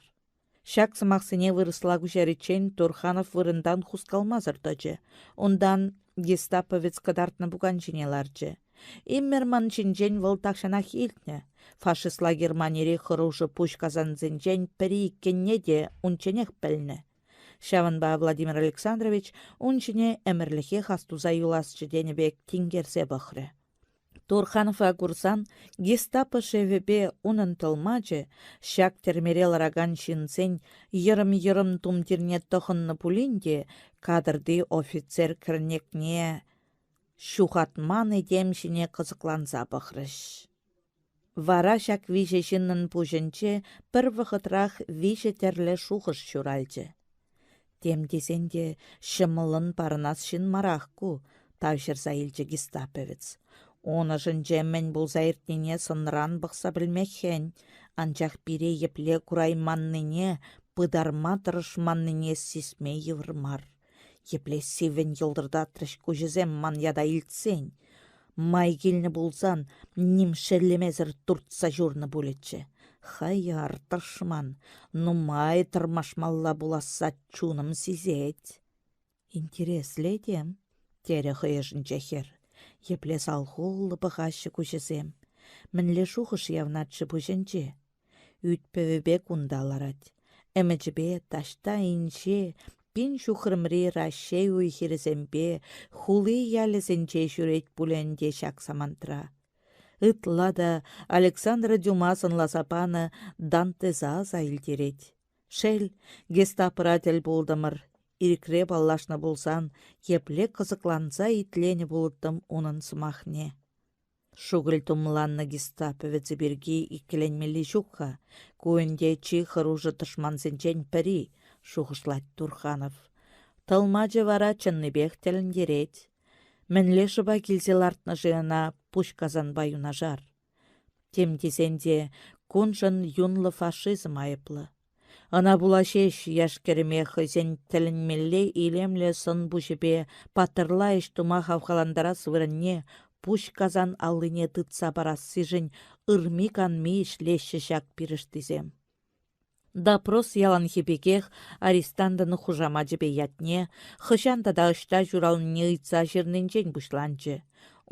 S1: Ҫак сӑмахсене вырӑсла куҫариччен Турханов вырӑнтан хускалмасӑр тӑчӗ. Унтан гестаповец кӑтартнӑ пукан ҫине ларчӗ. Иммерман ҫинчен вӑл тахҫанах илтнӗ. Фашистла Германири хӑрушӑ пуҫ касансенчен пӗри иккенне те унчченех пӗлнӗ. Ҫавӑнпа Владимир Александрович ун ҫине ӗмӗрлӗхех астуса юласчӗ тенӗ пек тинкерсе пӑхрӗ. Турханова курсан гестапо шефӗпе унӑн тӑлмачӗ ҫак тӗрмере ларакан ҫынсен йӑрӑм-йӑрӑм тумтирне тӑхӑннӑ пулин те кадрти офицер кӗрнекне ҫухатман этем ҫине кӑсӑкланса пӑхрӗҫ. Вара ҫак виҫӗ ҫыннӑн пуҫӗнче пӗр вӑхӑтрах виҫӗ тӗрлӗ шухӑш ҫуралчӗ. Тем тесен те ҫӑмӑллӑн парӑнас ҫын марах ку, тавҫӑрса илчӗ гестаповец. Ун ӑшӗнче мӗн пулса иртнине сӑнран пӑхса пӗлме хӗн, анчах пире епле курайманнине, пытарма тӑрӑшманнине сисме йывӑр мар. Епле сиввӗн йӑлтӑртатрӗҫ куҫӗсем ман ята илтсен. Май килнӗ пулсан ним шеллемесӗр туртса ҫурнӑ пулӗччӗ. Хаяр тӑшман, нумай тӑрмашмалла пуласса чунӑм сисет. Интереслӗ этем, терӗ хӑй ӑшӗнче хӗр. Епле салхуллӑ пӑхаҫҫӗ куҫӗсем. Мӗнле шухӑш явнать-ши пуҫӗнче? Ӳт-пӗвӗпе кунта ларать. Ӗмӗчӗпе таҫта инҫе, пин ҫухрӑмри Раҫҫей уй-хирӗсемпе хули-ялӗсенче ҫӳрет пуль ӗнтӗ ҫак самантра. Ытла та Александра Дюма сӑнласа панӑ Дантеса аса илтерет. Шел, гестапӑра тӗл пултӑмӑр. Ирӗкре паллашнӑ пулсан епле кӑсӑкланса итленӗ пулӑттӑм унӑн сӑмахне. Шукӑль тумланнӑ гестаповецӗ пирки иккӗленмелли ҫук-ха, ку ӗнтӗ чи хӑрушӑ тӑшмансенчен пӗри, шухӑшлать Турханов. Тӑлмачӗ вара чӑннипех тӗлӗнтерет. Мӗнле шӑпа килсе лартнӑ-ши ӑна пуҫ касанпа юнашар? Тем тесен те куншӑн юнлӑ фашизм айӑплӑ. Ӑна пула ҫеҫ яш-кӗрӗме хӑйсен тӗлӗнмелле илемлӗ сӑн-пуҫӗпе паттӑрла ӗҫ тума хавхалантарас вырӑнне пуҫ касан аллине тытса парассишӗн ырми-канми ӗҫлеҫҫӗ ҫак пирӗштисем. Допрос яланхи пекех арестантӑн хушамачӗпе ятне, хӑҫан тата ӑҫта ҫуралнине ыйтса ҫырнинчен пуҫланчӗ.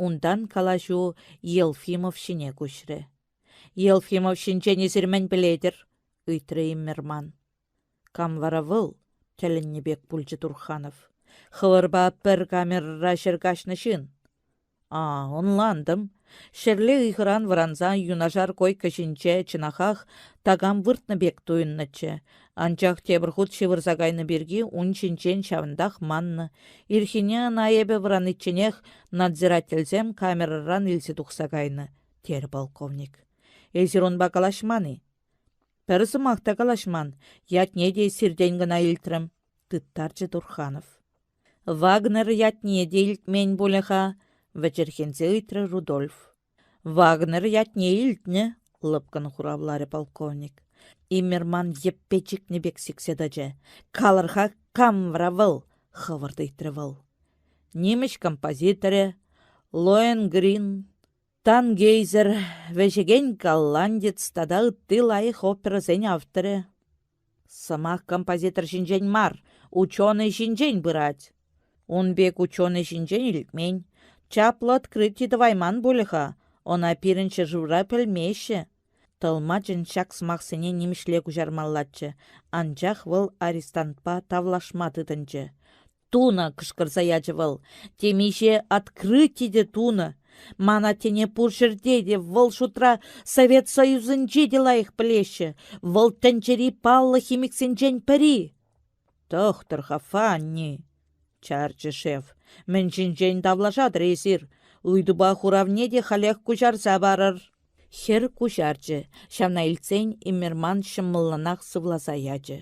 S1: Унтан калаҫу Елфимов ҫине куҫрӗ. Елфимов ҫинчен эсир мӗн пӗлетӗр? ыйтрӗ Иммерман. Кам вара вӑл? тӗлӗннӗ пек пулчӗ Турханов. Хӑвӑрпа пӗр камерӑра ҫӗр каҫнӑ ҫын. А, ӑнлантӑм. Ҫӗрле ыйхӑран вӑрансан юнашар койка ҫинче чӑнахах такам выртнӑ пек туйӑннӑччӗ. Анчах тепӗр хут ҫывӑрса кайнӑ пирки ун ҫинчен ҫавӑнтах маннӑ. Ирхине ӑна эпӗ вӑраничченех надзирательсем камерӑран илсе тухса кайнӑ. терӗ полковник. Эсир унпа калаҫман-и? Пӗр сӑмах та калаҫман, ятне те сиртен кӑна илтрӗм, тыттарчӗ Турханов. Вагнер ятне те илтмен пулӗ-ха, вӗчӗрхенсе ыйтрӗ Рудольф. Вагнер ятне илтнӗ, лӑпкӑн хуравларӗ полковник. Иммерман йӗппе чикнӗ пек сиксе тӑчӗ. Калӑр-ха, кам вара вӑл? хӑвӑрт ыйтрӗ вӑл. Нимӗҫ композиторӗ Лоэнгрин Тангейзер, вӗҫекен голландец тата ытти лайӑх оперӑсен авторӗ. Сӑмах композитор ҫинчен мар, ученӑй ҫинчен пырать. Ун пек ученӑй ҫинчен илтмен. Чаплӑ открыти тӑвайман пулӗ-ха, ӑна пирӗн ҫӗршывра пӗлмеҫҫӗ. Тӑлмачӑн ҫак сӑмахсене нимӗҫле куҫармаллаччӗ, анчах вӑл арестантпа тавлашма тытӑнчӗ. Тунӑ! кӑшкӑрса ячӗ вӑл. Темиҫе открыти те тунӑ. Ман аттене пур ҫӗрте те, вӑл шутра Совет Союзӗнче те лайӑх пӗлеҫҫӗ. Вӑл тӗнчери паллӑ химиксенчен пӗри. Тӑхтӑр-ха, Фанни, чарчӗ шеф. Мӗн ҫинчен тавлашатӑр эсир? Ыйтупа хуравне те халех куҫарса парӑр. Хӗр куҫарчӗ. Ҫавна илтсен Иммерман ҫӑмӑллӑнах сывласа ячӗ.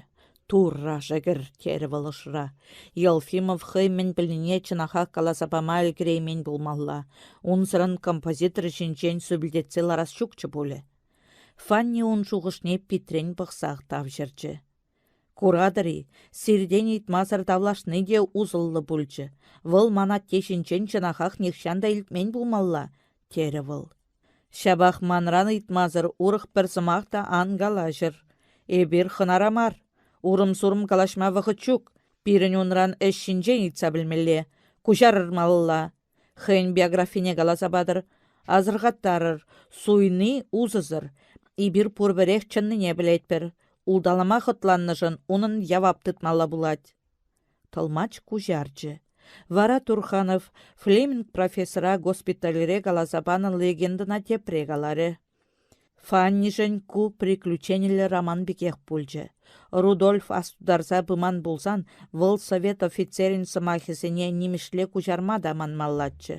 S1: «Турра шӗкӗр!» терӗ вӑл ӑшра. Елфимов хӑй мӗн пӗлнине чӑнахах каласа пама ӗлкӗреймен пулмалла. Унсӑрӑн композитор ҫинчен сӳпӗлтетсе ларас ҫукчӗ пулӗ. Фанни ун шухӑшне питрен пӑхсах тавҫӑрчӗ. Куратӑр-и, сиртен ыйтмасӑр тавлашни те усӑллӑ пулчӗ. Вӑл ман атте ҫинчен чӑнахах нихҫан та илтмен пулмалла, терӗ вӑл. Ҫапах манран ыйтмасӑр урӑх пӗр сӑмах та ан калаҫӑр. Эпир хӑнара мар. Урӑм-сурӑм калаҫма вӑхӑт ҫук. Пирӗн унран ӗҫ ҫинчен ыйтса пӗлмелле. Куҫарӑр малалла. Хӑйӗн биографине каласа патӑр. Асӑрхаттарӑр, суйни усӑсӑр. Эпир пурпӗрех чӑннине пӗлетпӗр. Улталама хӑтланнӑшӑн унӑн явап тытмалла пулать. Тӑлмач куҫарчӗ. Вара Турханов Флеминг профессора госпитальре каласа панӑ легендӑна тепре каларӗ. Фаннишӗн ку приключениллӗ роман пекех пулчӗ. Рудольф астутарса пыман пулсан вӑл совет офицерӗн сӑмахӗсене нимӗҫле куҫарма та манмаллаччӗ.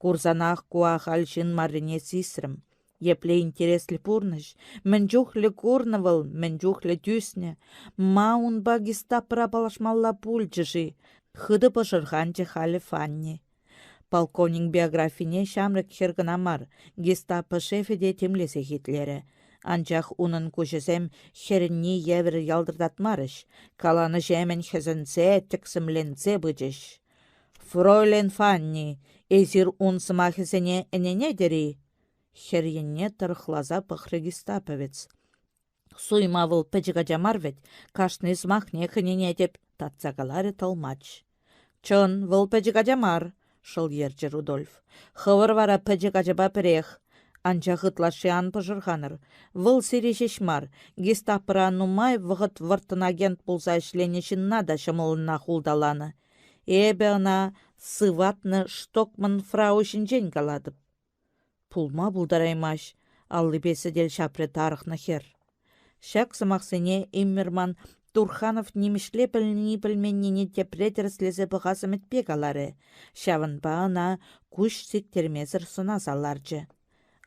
S1: Курсанах ку ахаль ҫын маррине сисрӗм. Епле интереслӗ пурнӑҫ, мӗн чухлӗ курнӑ вӑл, мӗн чухлӗ тӳснӗ. Ма унпа гестапӑра паллашмалла пулчӗ-ши? Хытӑ пӑшӑрханчӗ халӗ Фанни. Полковник биографине ҫамрӑк хӗр кӑна мар, гестапо шефӗ те тимлесех итлерӗ. Анчах унӑн куҫӗсем хӗрӗнни евӗр ялтӑртатмарӗҫ, каланӑҫемӗн хӗсӗнсе, тӗксӗмленсе пычӗҫ. «Фройлен Фанни, эсир ун сӑмахӗсене ӗненетӗр-и?» Хӗр енне тӑрӑхласа пӑхрӗ гестаповец. Суйма вӑл пӗчӗк ача мар вӗт, кашни сӑмахнех ӗненетӗп, татса каларӗ тӑлмач. Чӑн, вӑл пӗчӗк ача мар, шӑл йӗрчӗ Рудольф. Хӑвӑр вара пӗчӗк ачапа пӗрех. Анчах ытлашши ан пӑшӑрханӑр. Вӑл сире ҫеҫ мар, гестапӑра нумай вӑхӑт вӑрттӑн агент пулса ӗҫленӗ ҫынна та ҫӑмӑллӑнах улталанӑ. Эпӗ ӑна сыватнӑ Штокман фрау ҫинчен калатӑп. Пулма пултараймасть, аллипе сӗтел ҫапрӗ тарӑхнӑ хӗр. Ҫак сӑмахсене Иммерман Турханов нимӗҫле пӗлни-пӗлменнине тепре тӗрӗслесе пӑхас ӗмӗтпе каларӗ, ҫавӑнпа ӑна куҫ сиктермесӗр сӑнаса ларчӗ.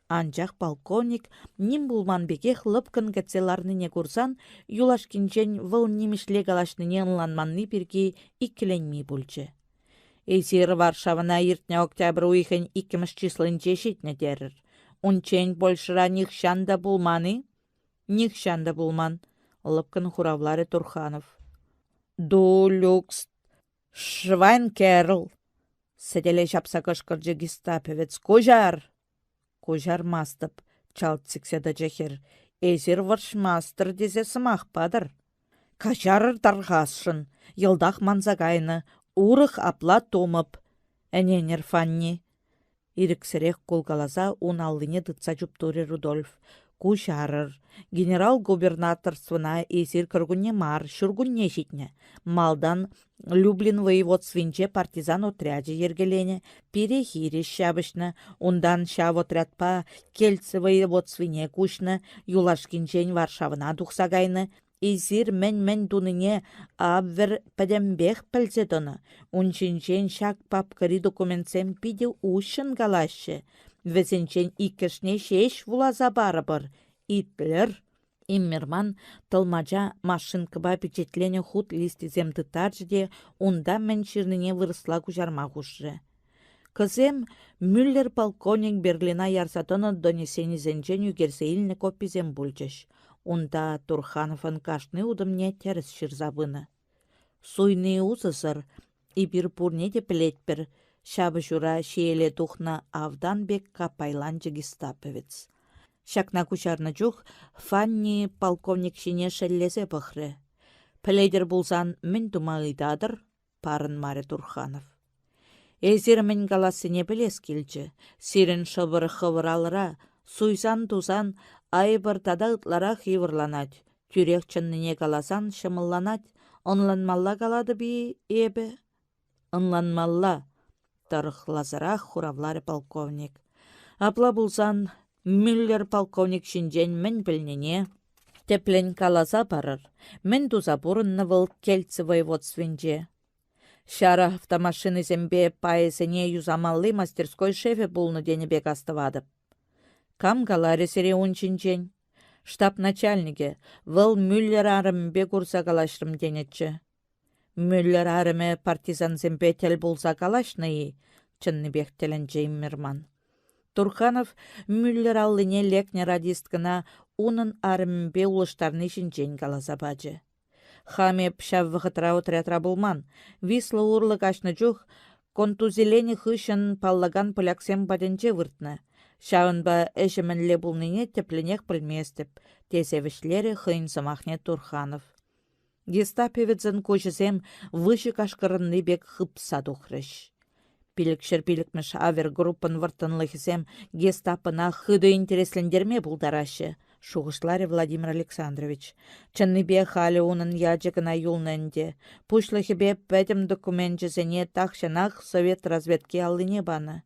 S1: Анчах полковник ним пулман пекех лӑпкӑн кӗтсе ларнине курсан юлашкинчен вӑл нимӗҫле калаҫнине ӑнланманни пирки иккӗленми пулчӗ. Эсир Варшавӑна иртнӗ октябрь уйӑхӗн иккӗмӗш числинче ҫитнӗ терӗр. Унччен Польшӑра нихҫан та пулман-и? Нихҫан та пулман, лӑпкӑн хуравларӗ Турханов. Du lügst, Schweinkerl! сӗтеле ҫапса кӑшкӑрчӗ гестаповец. Куҫар! Куҫармастӑп, чалт сиксе тӑчӗ хӗр. Эсир вӑрҫмастӑр тесе сӑмах патӑр. Каҫарӑр тархасшӑн, йӑлтах манса кайнӑ, урӑх апла тумӑп. Ӗненӗр, Фанни. Ирӗксӗрех кулкаласа ун аллине тытса чуптурӗ Рудольф. Куҫарӑр. Генерал-губернаторствӑна эсир кӗркунне мар, ҫуркунне ҫитнӗ. Малтан Люблин воеводствинче партизан отрячӗ йӗркеленӗ, пире хирӗҫ ҫапӑҫнӑ, унтан ҫав отрядпа Кельце воеводствине куҫнӑ, юлашкинчен Варшавӑна тухса кайнӑ. Эсир мӗн-мӗн тунине Абвер пӗтӗмпех пӗлсе тӑнӑ. Ун ҫинчен ҫак папкӑри документсем питӗ уҫҫӑн калаҫҫӗ. Вӗсенчен иккӗшне ҫеҫ вуласа парӑпӑр. Итлӗр. Иммерман тӑлмача машинкӑпа пичетленӗ хут листисем тыттарчӗ те унта мӗн ҫырнине вырӑсла куҫарма хушрӗ. Кӑсем Мюллер полковник Берлина ярса тӑнӑ донесенисенчен ӳкерсе илнӗ кописем пулчӗҫ. Унта Турхановӑн кашни утӑмне тӗрӗс ҫырса пынӑ. Суйни усӑсӑр, эпир пурне те пӗлетпӗр, ҫапӑҫура ҫиеле тухнӑ автан пек каппайланчӗ гестаповец. Ҫакна куҫарнӑ чух Фанни полковник ҫине шеллесе пӑхрӗ. Пӗлетӗр пулсан мӗн тума ыйтатӑр? парӑнмарӗ Турханов. Эсир мӗн калассине пӗлес килчӗ. Сирӗн шӑпӑр хӑвӑр алӑра, суйсан-тусан айӑпӑр тата ытларах йывӑрланать. Тӳрех чӑннине каласан ҫӑмӑлланать. Ӑнланмалла калатӑп-и эпӗ? Ӑнланмалла, тӑрӑхласарах хуравларӗ полковник. Апла пулсан Мюллер полковник ҫинчен мӗн пӗлнине тӗплӗн каласа парӑр. Мӗн туса пурӑннӑ вӑл Кельце воеводствинче? Ҫар автомашинисемпе пайӗсене юсамалли мастерской шефӗ пулнӑ тенӗ пек астӑватӑп. Кам каларӗ сире ун ҫинчен? Штаб начальникӗ, вӑл Мюллер арӑмӗпе курса калаҫрӑм тенӗччӗ. Мюллер арӑмӗ партизансемпе тӗл пулса калаҫнӑ-и? чӑннипех тӗлӗнчӗ Иммерман. Турханов Мюллер аллине лекнӗ радисткӑна унӑн арӑмӗпе улӑштарни ҫинчен каласа пачӗ. Хам эп ҫав вӑхӑтра отрядра пулман. Висла урлӑ каҫнӑ чух контузиленӗ хыҫҫӑн паллакан поляксем патӗнче выртнӑ. Ҫавӑнпа ӗҫӗ мӗнле пулнине тӗплӗнех пӗлместӗп, тесе вӗҫлерӗ хӑйӗн сӑмахне Турханов. Гестаповецӑн куҫӗсем выҫӑ кашкӑрӑнни пек хыпса тухрӗҫ. Пилӗкҫӗр пилӗкмӗш авергруппӑн вӑрттӑнлӑхӗсем гестапӑна хытӑ интереслентерме пултараҫҫӗ, шухӑшларӗ Владимир Александрович. Чӑннипе халӗ унӑн ячӗ кӑна юлнӑ ӗнтӗ. Пуҫлӑхӗпе пӗтӗм докуменчӗсене тахҫанах совет разведки аллине панӑ.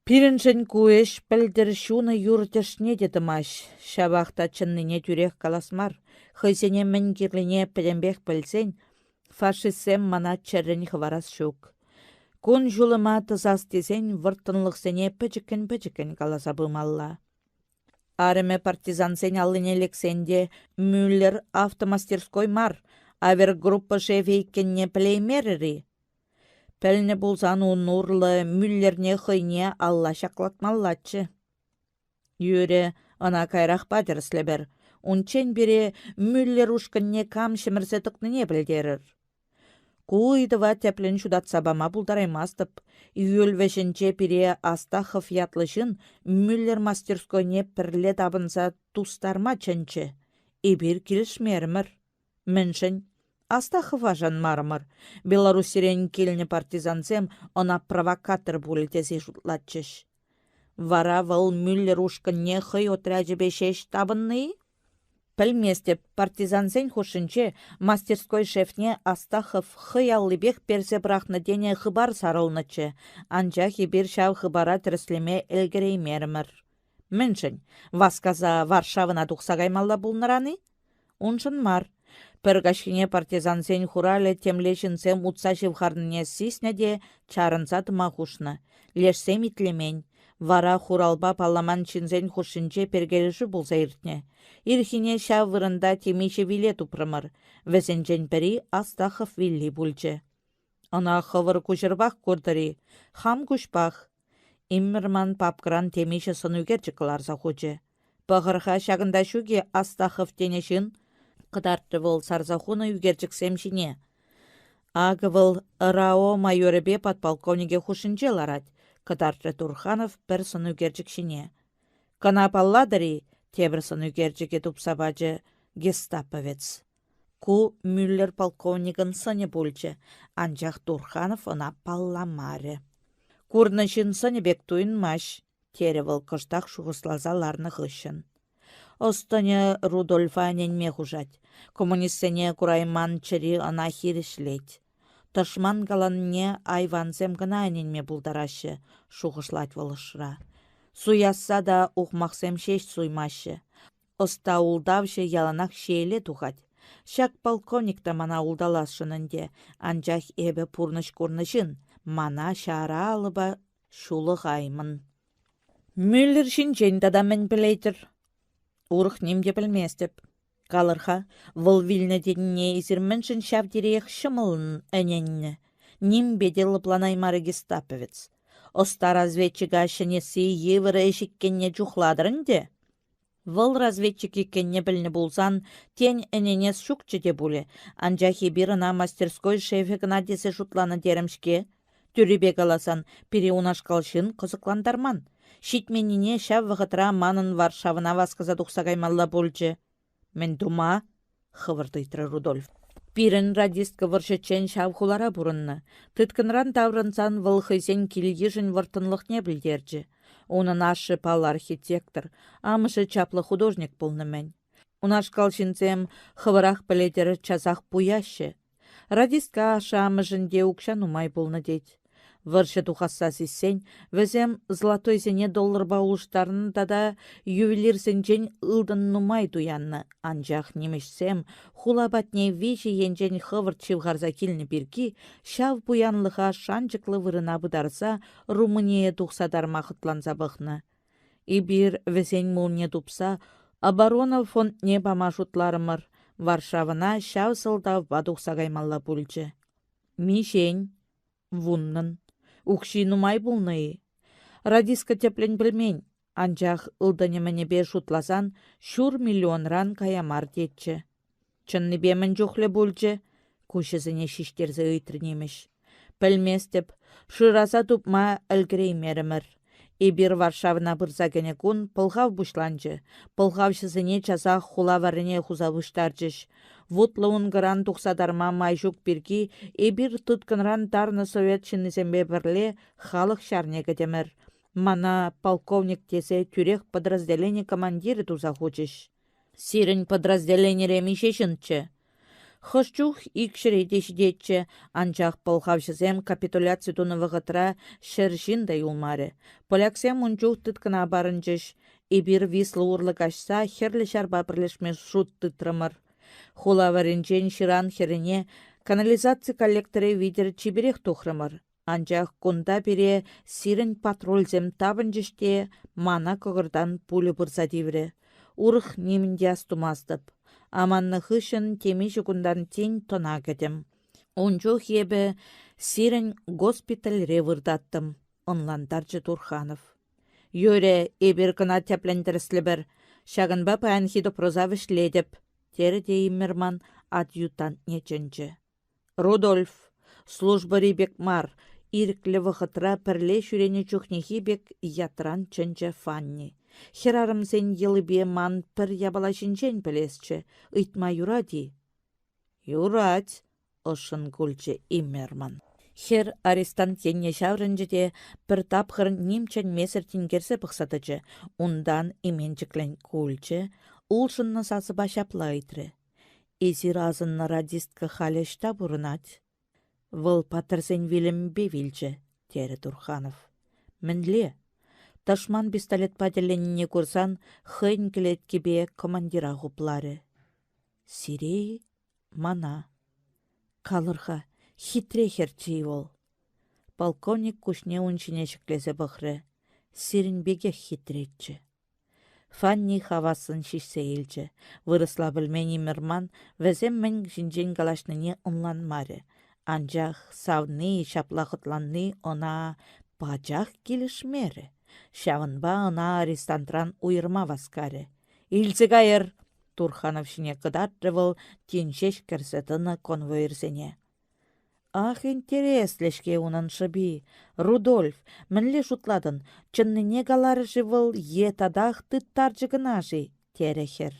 S1: Пирӗншӗн ку ӗҫ пӗлтӗр ҫунӑ юр тӗшне те тӑмасть, ҫавах та чӑннине тӳрех калас мар, хӑйсене мӗн кирлине пӗтӗмпех пӗлсен, фашистсем мана чӗррӗн хӑварас ҫук. Кун-ҫулӑма тӑсас тесен вӑрттӑнлӑхсене пӗчӗккӗн-пӗчӗккӗн каласа пымалла. Арӑмӗ партизансен аллине лексен те Мюллер автомастерской мар, авергруппа шефӗ иккенне пӗлеймерӗр-и? Пӗлнӗ пулсан ун урлӑ Мюллерне хӑйне алла ҫаклатмаллаччӗ. Юрӗ, ӑна каярахпа тӗрӗслӗпӗр. Унччен пире Мюллер ушкӑнне кам ҫӗмӗрсе тӑкнине пӗлтерӗр. Ку ыйтӑва тӗплӗн ҫутатса пама пултараймастӑп. Июль вӗҫӗнче пире Астахов ятлӑ ҫын Мюллер мастерскойне пӗрле тапӑнса тустарма чӗнчӗ. Эпир килӗшмерӗмӗр. Мӗншӗн? Астахова шанмарӑмӑр. Белоруссирен килнӗ партизансем ӑна провокатор пулӗ тесе шутлатчӗҫ. Вара вӑл Мюллер ушкӑнне хӑй отрячӗпе ҫеҫ тапӑннӑ-и? Пӗлместӗп, партизансен хушшинче мастерской шефне Астахов хӑй аллипех персе пӑрахнӑ тенӗ хыпар сарӑлнӑччӗ, анчах эпир ҫав хыпара тӗрӗслеме ӗлкӗреймерӗмӗр. Мӗншӗн? Васкаса Варшавӑна тухса каймалла пулнӑран-и? Уншӑн мар. Пӗр каҫхине партизансен хуралӗ темле ҫынсем утса ҫывхарнине сиснӗ те чарӑнса тӑма хушнӑ. Лешсем итлемен. Вара хуралпа палламан ҫынсен хушшинче перкелешӳ пулса иртнӗ. Ирхине ҫав вырӑнта темиҫе виле тупрӑмӑр. Вӗсенчен пӗри Астахов вилли пулчӗ. Ӑна хӑвӑр куҫӑрпах куртӑр-и? Хам куҫпах. Иммерман папкӑран темиҫе сӑнӳкерчӗк кӑларса хучӗ. Пӑхӑр-ха, ҫакӑнта ҫук-и Астахов тенӗ ҫын? кӑтартрӗ вӑл сарса хунӑ ӳкерчӗксем ҫине. Акӑ вӑл РАО майорӗпе подполковникӗ хушшинче ларать, кӑтартрӗ Турханов пӗр сӑнӳкерчӗк ҫине. Кӑна паллатӑр-и? тепӗр сӑнӳкерчӗке тупса пачӗ гестаповец. Ку Мюллер полковникӑн сӑнӗ пулчӗ, анчах Турханов ӑна палламарӗ. Курнӑ ҫын сӑнӗ пек туйӑнмасть, терӗ вӑл кӑштах шухӑшласа ларнӑ хыҫҫӑн. Ӑс-тӑнӗ Рудольфа ӗненме хушать. Коммунистсене курайман чӗри ӑна хирӗҫлет. Тӑшман каланине айвансем кӑна ӗненме пултараҫҫӗ, шухӑшлать вӑл ӑшра. Суясса та ухмахсем ҫеҫ суймаҫҫӗ. Ӑста ултавҫӑ яланах ҫиеле тухать. Ҫак полковник та мана улталасшӑн ӗнтӗ, анчах эпӗ пурнӑҫ курнӑ ҫын, мана ҫара алӑпа ҫулӑхаймӑн. Мюллер ҫинчен тата мӗн пӗлетӗр? Урӑх ним те пӗлместӗп. Калӑр-ха, вӑл вилнӗ тенине эсир мӗншӗн ҫав териех ҫӑмӑллӑн ӗненнӗ? Нимпе те лӑпланаймарӗ гестаповец. Ӑста разведчика ҫӗнесси йывӑр ӗҫ иккенне чухлатӑр ӗнтӗ. Вӑл разведчик иккенне пӗлнӗ пулсан, тен, ӗненес ҫукчӗ те пулӗ, анчах эпир ӑна мастерской шефӗ кӑна тесе шутланӑ терӗм-ҫке. Тӳррипе каласан, пире унашкал ҫын кӑсӑклантарман. Ҫитменнине ҫав вӑхӑтра манӑн Варшавӑна васкаса тухса каймалла пулчӗ. Мӗн тума? хӑвӑрт ыйтрӗ Рудольф. Пирӗн радистка вӑрҫӑччен ҫав хулара пурӑннӑ. Тыткӑнран таврӑнсан вӑл хӑйсен кил-йышӗн вӑрттӑнлӑхне пӗлтерчӗ. Унӑн ашшӗ паллӑ архитектор, амӑшӗ чаплӑ художник пулнӑ-мӗн. Унашкал ҫынсем, хӑвӑрах пӗлетӗр, часах пуяҫҫӗ. Радистка ашшӗ-амӑшӗн те укҫа нумай пулнӑ тет. Вӑрҫӑ тухасса сиссен, вӗсем золотойсене долларпа улӑштарнӑ тата ювелирсенчен ылтӑн нумай туяннӑ, анчах нимӗҫсем хула патне виҫӗ енчен хӑвӑрт ҫывхарса килнӗ пирки ҫав пуянлӑха шанчӑклӑ вырӑна пытарса Румыние тухса тарма хӑтланса пӑхнӑ. Эпир вӗсен мулне тупса оборона фондне пама шутларӑмӑр, Варшавӑна ҫав сӑлтавпа тухса каймалла пулчӗ. Миҫен? Вуннӑн. Укҫи нумай пулнӑ-и? Радистка тӗплӗн пӗлмен, анчах ылтӑнӗ-мӗнӗпе шутласан ҫур миллионран кая мар тетчӗ. Чӑннипе мӗн чухлӗ пулчӗ? куҫӗсене ҫиҫтерсе ыйтрӗ нимӗҫ. Пӗлместӗп, шыраса тупма ӗлкӗреймерӗмӗр. Эпир Варшавӑна пырса кӗнӗ кун пӑлхав пуҫланчӗ. Пӑлхавҫӑсене часах хула варрине хуса пуҫтарчӗҫ. Вутлӑ ункӑран тухса тарма май ҫук пирки эпир тыткӑнран тарнӑ совет ҫыннисемпе пӗрле халӑх ҫарне кӗтӗмӗр. Мана полковник тесе тӳрех подразделени командирӗ туса хучӗҫ. Сирӗн подразделенире миҫе ҫынччӗ? Хӑш чух икҫӗре те ҫитетчӗ, анчах пӑлхавҫӑсем капитуляци тунӑ вӑхӑтра ҫӗр ҫын та юлмарӗ. Поляксем ун чух тыткӑна парӑнчӗҫ. Эпир Висла урлӑ каҫса Хӗрлӗ Ҫарпа пӗрлешме шут тытрӑмӑр. Хула варринчен ҫыран хӗррине канализаци коллекторӗ витӗр чиперех тухрӑмӑр. Анчах кунта пире сирӗн патрульсем тапӑнчӗҫ те мана кӑкӑртан пуля пырса тиврӗ. Урӑх нимӗн те астумастӑп. Аманнӑ хыҫҫӑн темиҫе кунтан тин тӑна кӗтӗм. Ун чух эпӗ сирӗн госпитальре выртаттӑм, ӑнлантарчӗ Турханов. Юрӗ, эпир кӑна тӗплӗн тӗрӗслӗпӗр. Ҫакӑнпа паянхи допроса вӗҫлетӗп, терӗ те Иммерман адъютантне чӗнчӗ. Рудольф, службӑри пек мар, ирӗклӗ вӑхӑтра пӗрле ҫӳренӗ чухнехи пек ятран чӗнчӗ Фанни. Хӗрарӑмсен йӑлипе ман пӗр япала ҫинчен пӗлесчӗ, ыйтма юрать-и? Юрать, ӑшшӑн кулчӗ Иммерман. Хӗр арестант енне ҫаврӑнчӗ те пӗр тапхӑр ним чӗнмесӗр тинкерсе пӑхса тӑчӗ, унтан именчӗклӗн кулчӗ, улшӑннӑ сасӑпа ҫапла ыйтрӗ: Эсир асӑннӑ радистка халӗ ӑҫта пурӑнать? Вӑл паттӑрсен вилӗмӗпе вилчӗ, терӗ Турханов. Мӗнле? Тӑшман пистолетпа тӗлленнине курсан хӑйӗн кӗлеткипе командира хупларӗ. Сире-и? Мана. Калӑр-ха, хитре хӗрччӗ-и вӑл? Полковник куҫне ун ҫине ҫӗклесе пӑхрӗ. Сирӗн пекех хитреччӗ. Фанни хавассӑн ҫиҫсе илчӗ. Вырӑсла пӗлмен Имӗрман вӗсем мӗн ҫинчен калаҫнине ӑнланмарӗ. Анчах савни ҫапла хӑтланни ӑна пачах килӗшмерӗ. Ҫавӑнпа ӑна арестантран уйӑрма васкарӗ. «Илсе кайӑр!» — Турханов ҫине кӑтартрӗ вӑл тин ҫеҫ кӗрсе тӑнӑ конвоирсене. Ах, интереслӗ-ҫке унӑн шӑпи. Рудольф, мӗнле шутлатӑн, чӑннине каларӗ-ши вӑл е татах тыттарчӗ кӑна-ши? терӗ хӗр.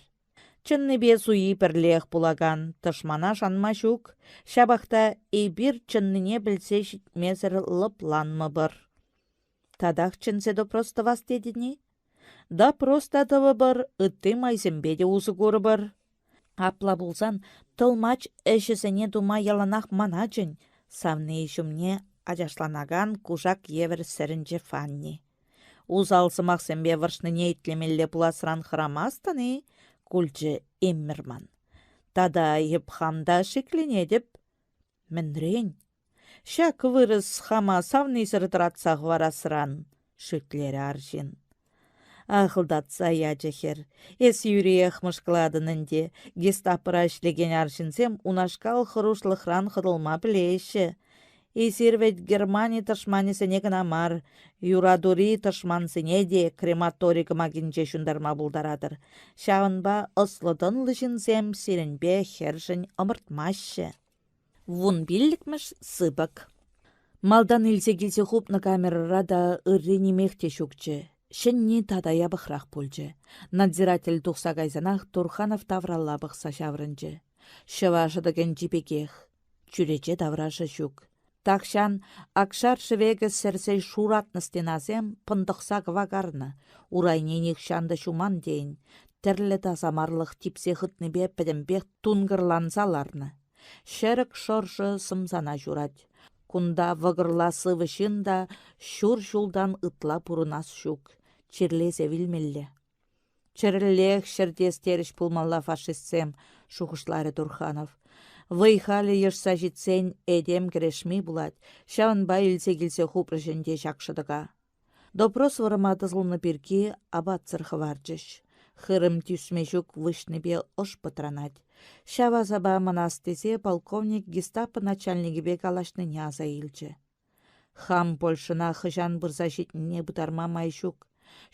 S1: Чӑннипе суйи пӗрлех пулакан, тӑшмана шанма ҫук. Ҫапах та эпир чӑннине пӗлсе ҫитмесӗр лӑпланмӑпӑр. Татах чӗнсе допрос тӑвас тетӗн-и? Допрос та тӑвӑпӑр, ытти майсемпе те усӑ курӑпӑр. Апла пулсан тӑлмач ӗҫӗсене тума яланах мана чӗн, савнийӗ ҫумне ачашланакан кушак евӗр сӗрӗнчӗ Фанни. Усал сӑмахсемпе вӑрҫнине итлемелле пуласран хӑрамастӑн-и? кулчӗ Эммерман. Тата эп хам та шикленетӗп. Мӗнрен? Ҫак вырӑс хама савнисӗр тӑратса хӑварасран, шӳтлерӗ арҫын. Ахӑлтатса ячӗ хӗр. Эс юриех мӑшкӑлатӑн ӗнтӗ. Гестапӑра ӗҫлекен арҫынсем унашкал хӑрушлӑхран хӑтӑлма пӗлеҫҫӗ. Эсир вӗт Германи тӑшманӗсене кӑна мар, юратури тӑшмансене те крематори кӑмакинче ҫунтарма пултаратӑр. Ҫавӑнпа ӑслӑ-тӑнлӑ ҫынсем сирӗнпе хӗршӗн ӑмӑртмаҫҫӗ. Вунпиллӗкмӗш сыпӑк. Малтан илсе килсе хупнӑ камерӑра та ырри нимех те ҫукчӗ. Ҫӗнни тата япӑхрах пулчӗ. Надзиратель тухса кайсанах Турханов тавралла пӑхса ҫаврӑнчӗ. Ҫӑва шӑтӑкӗнчи пекех. Чӳрече таврашӗ ҫук. Тахҫан акшар шӗвекӗ сӗрсе шуратнӑ стенасем пӑнтӑхса кӑвакарнӑ, урайне нихҫан та ҫуман тейӗн, тӗрлӗ тасамарлӑх типсе хытнипе пӗтӗмпех тункӑрланса ларнӑ. Ҫӗрӗк шӑршӑ сӑмсана ҫурать. Кунта вӑкӑрла сывӑ ҫын та ҫур ҫултан ытла пурӑнас ҫук, чирлесе вилмелле. Чӗрӗллех ҫӗртес терӗҫ пулмалла фашистсем, шухӑшларӗ Турханов. Вӑй-халӗ йӑшса ҫитсен этем кӗрешми пулать, ҫавӑнпа илсе килсе хупрӗҫ ӗнтӗ ҫак шӑтӑка. Допрос вӑрӑма тӑсӑлнӑ пирки апатсӑр хӑварчӗҫ. Хырӑм тӳсме ҫук выҫнипе ӑш пӑтранать. Ҫав асапа манас тесе полковник гестапо начальникӗпе калаҫнине аса илчӗ. Хам Польшӑна хӑҫан пырса ҫитнине пытарма май ҫук.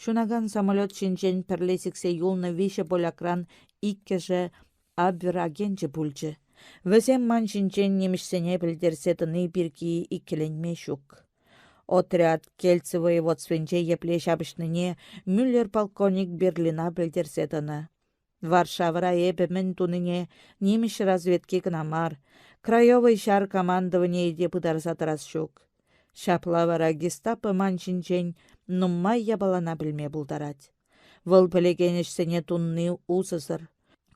S1: Ҫунакан самолет ҫинчен пӗрле сиксе юлнӑ виҫӗ полякран иккӗшӗ. Абвер агенчӗ пулчӗ. Вӗсем ман ҫинчен нимӗҫсене пӗлтерсе тӑни пирки иккӗленме ҫук. Отряд Кельце воеводствинче епле ҫапӑҫнине Мюллер полковник Берлина пӗлтерсе тӑнӑ. Варшавӑра эпӗ мӗн тунине нимӗҫ разведки кӑна мар, Краевӑй ҫар командованийӗ те пытарса тӑрас ҫук. Ҫапла вара гестапо ман ҫинчен нумай япалана пӗлме пултарать. Вӑл пӗлекен ӗҫсене тунни усӑсӑр.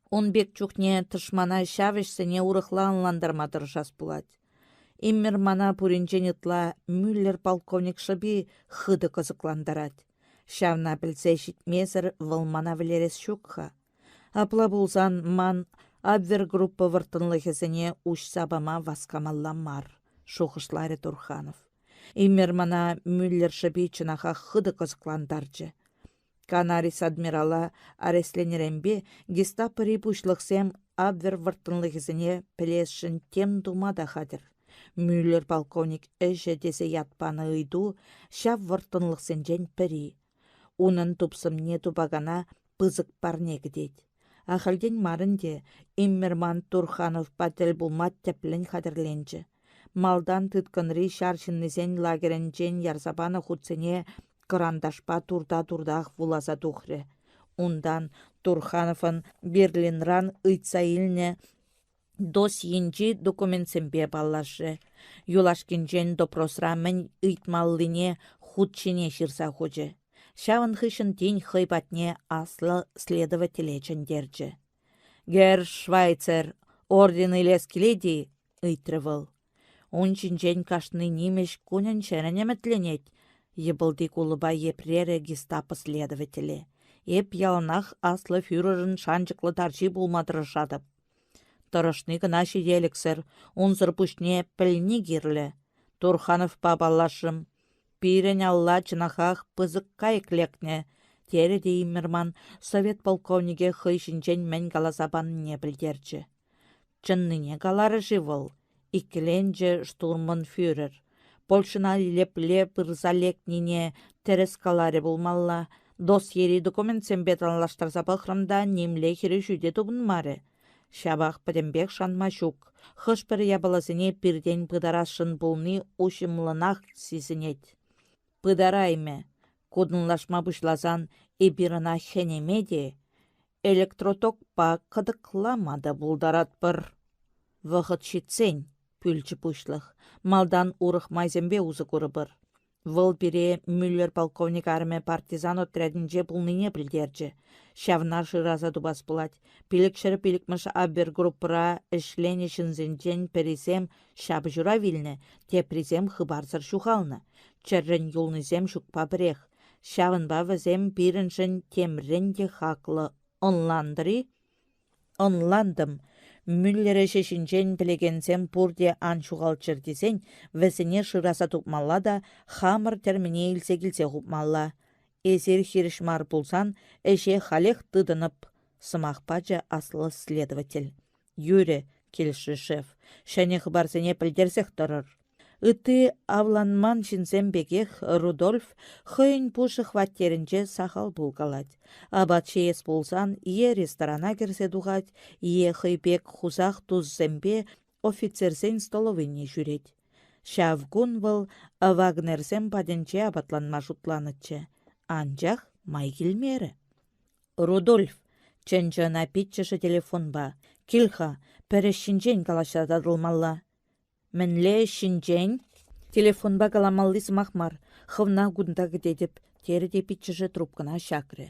S1: Ун пек чухне тӑшмана ҫав ӗҫсене урӑхла ӑнлантарма тӑрӑшас пулать. Иммер мана пуринчен ытла Мюллер полковник шӑпи хытӑ кӑсӑклантарать. Ҫавна пӗлсе ҫитмесӗр вӑл мана вӗлерес ҫук-ха. Апла пулсан ман Абвергруппа вӑрттӑнлӑхӗсене уҫса пама васкамалла мар, шухӑшларӗ Турханов. Иммер мана Мюллер шӑпи чӑнахах хытӑ кӑсӑклантарчӗ. Канарис адмирала арестленӗренпе гестапӑри пуҫлӑхсем Абвер вӑрттӑнлӑхӗсене пӗлесшӗн тем тума та хатӗр. Мюллер полковник ӗҫӗ тесе ят панӑ ыйту ҫав вӑрттӑнлӑхсенчен пӗри. Унӑн тупсӑмне тупакана пысӑк парне кӗтет. Ахальтен мар ӗнтӗ Иммерман Турхановпа тӗл пулма тӗплӗн хатӗрленчӗ. Малтан тыткӑнри ҫар ҫыннисен лагерӗнчен ярса панӑ хутсене кӑранташпа турта-туртах вуласа тухрӗ. Унтан Турхановӑн Берлинран ыйтса илнӗ досйинчи документсемпе паллашрӗ. Юлашкинчен допросра мӗн ыйтмаллине хут ҫине ҫырса хучӗ. Ҫавӑн хыҫҫӑн тин хӑй патне аслӑ следователе чӗнтерчӗ. «Герр Швайцер, орден илес килет-и?» — ыйтрӗ вӑл. Ун ҫинчен кашни нимӗҫ кунӗн-ҫӗрӗн ӗмӗтленет, йӑпӑлти кулӑпа епрерӗ гестапо следователӗ. Эп яланах аслӑ фюрерӑн шанчӑклӑ тарҫи пулма тӑрӑшатӑп. Тӑрӑшни кӑна ҫителӗксӗр, унсӑр пуҫне пӗлни кирлӗ. Турхановпа паллашрӑм. Пирӗн алла чӑнахах пысӑк кайӑк лекнӗ, терӗ те Иммерман совет полковникӗ хӑй ҫинчен мӗн каласа панине пӗлтерчӗ. Чӑннине каларӗ-ши вӑл? Иккӗленчӗ штурманфюрер. Польшӑна лепле пырса лекнине тӗрӗс каларӗ пулмалла. Досьери документсемпе танлаштарса пӑхрӑм та нимле хирӗҫӳ те тупӑнмарӗ. Ҫапах пӗтӗмпех шанма ҫук. Хӑш-пӗр япаласене пиртен пытарасшӑн пулни уҫӑмлӑнах сисӗнет. Пытараймӗ. Кутӑнлашма пуҫласан эпир ӑна хӗнеме те, электротокпа кӑтӑклама та пултаратпӑр. Вӑхӑт ҫитсен, пӳлчӗ пуҫлӑх, малтан урӑх майсемпе усӑ курӑпӑр. Вӑл пире Мюллер полковник арӑмӗ партизан отрядӗнче пулнине пӗлтерчӗ. Ҫавна шыраса тупас пулать. 505-мӗш абвергруппӑра ӗҫленӗ ҫынсенчен пӗрисем ҫапӑҫура вилнӗ, теприсем хыпарсӑр ҫухалнӑ. Чӗррӗн юлнисем ҫукпа пӗрех. Ҫавӑнпа вӗсем пирӗншӗн темрен те хаклӑ. Ӑнлантӑр-и? Ӑнлантӑм. Мюллер ӗҫӗ ҫинчен пӗлекенсем пурте ан ҫухалччӑр тесен вӗсене шыраса тупмалла та хамӑр тӗрмене илсе килсе хупмалла. Эсир хирӗҫ мар пулсан ӗҫе халех тытӑнӑп, сӑмах пачӗ аслӑ следователь. Юрӗ, килӗшрӗ шеф, ҫӗнӗ хыпарсене пӗлтерсех тӑрӑр. Ытти авланман ҫынсем пекех Рудольф хӑйӗн пушӑ хваттерӗнче сахал пулкалать. Апат ҫиес пулсан е ресторана кӗрсе тухать, е хӑй пек хусах туссемпе офицерсен столовӑйне ҫӳрет. Ҫав кун вӑл Вагнерсем патӗнче апатланма шутланӑччӗ, анчах май килмерӗ. «Рудольф», чӗнчӗ ӑна пиччӗшӗ телефонпа, «кил-ха, пӗр ӗҫ ҫинчен калаҫса татӑлмалла». «Мӗнле ӗҫ ҫинчен?» Телефонпа каламалли сӑмах мар, хӑвна кунта кӗтетӗп, терӗ те пиччӗшӗ трубкӑна ҫакрӗ.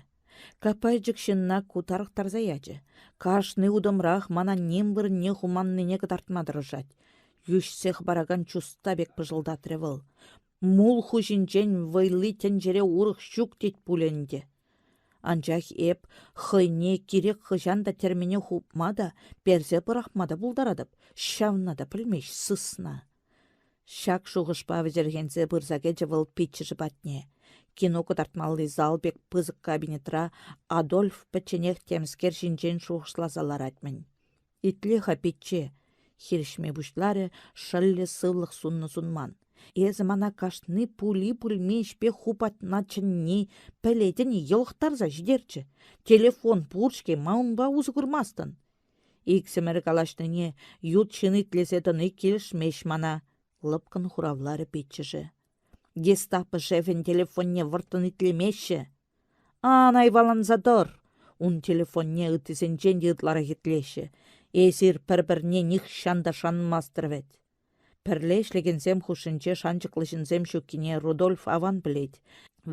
S1: Каппайчӑк ҫынна ку тарӑхтарса ячӗ. Кашни утӑмрах мана ним вырӑнне хуманнине кӑтартма тӑрӑшать. Йӳҫсе хӑпаракан чуста пек пӑшӑлтатрӗ вӑл. Мул хуҫинчен вӑйли тӗнчере урӑх ҫук тет пуль ӗнтӗ. Анчах эп хӑйне кирек хӑҫан та тӗрмене хупма та, персе пӑрахма та пултаратӑп, ҫавна та пӗлмест сысна. Ҫак шухӑшпа вӗчӗрхенсе пырса кӗчӗ вӑл пиччӗшӗ патне. Кино кӑтартмалли зал пек пысӑк кабинетра Адольф пӗчченех темскер ҫинчен шухӑшласа ларать-мӗн. Итле-ха, пичче, хирӗҫме пуҫларӗ шӑллӗ сывлӑх суннӑ-сунман. Эсӗ мана кашни пули-пулми ӗҫпе ху патна чӗнни, пӗлетӗн-и, йӑлӑхтарса ҫитерчӗ. Телефон пур-ҫке, ма унпа усӑ курмастӑн? Иксӗмӗр калаҫнине ют ҫын итлесе тӑни килӗшмест мана, лӑпкӑн хуравларӗ пиччӗшӗ. Гестапо шефӗн телефонне вӑрттӑн итлемеҫҫӗ. Ан айваланса тӑр! Ун телефонне ыттисенчен те ытларах итлеҫҫӗ. Эсир пӗр-пӗрне нихҫан та шанмастӑр вӗт. Пӗрле ӗҫлекенсем хушшинче шанчӑклӑ ҫынсем ҫуккине Рудольф аван пӗлет.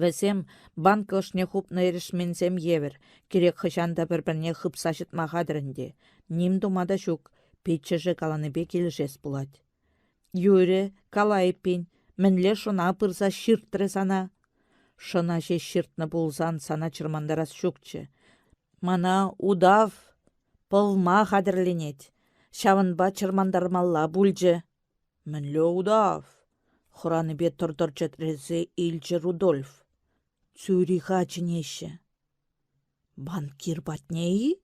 S1: Вӗсем банк ӑшне хупнӑ эрешменсем евӗр, кирек хӑҫан та пӗр-пӗрне хыпса ҫӑтма хатӗр ӗнтӗ. Ним тума та ҫук, пиччӗшӗ каланипе килӗшес пулать. Юрӗ, кала эппин, мӗнле шӑна пырса ҫыртрӗ сана? Шӑна ҫеҫ ҫыртнӑ пулсан сана чӑрмантарас ҫукчӗ. Мана удав пӑвма хатӗрленет. Ҫавӑнпа чӑрмантармалла пулчӗ. Мӗнле удав? хӑранипе тӑр-тӑр чӗтресе илчӗ Рудольф. Цюриха чӗнеҫҫӗ. Банкир патне-и?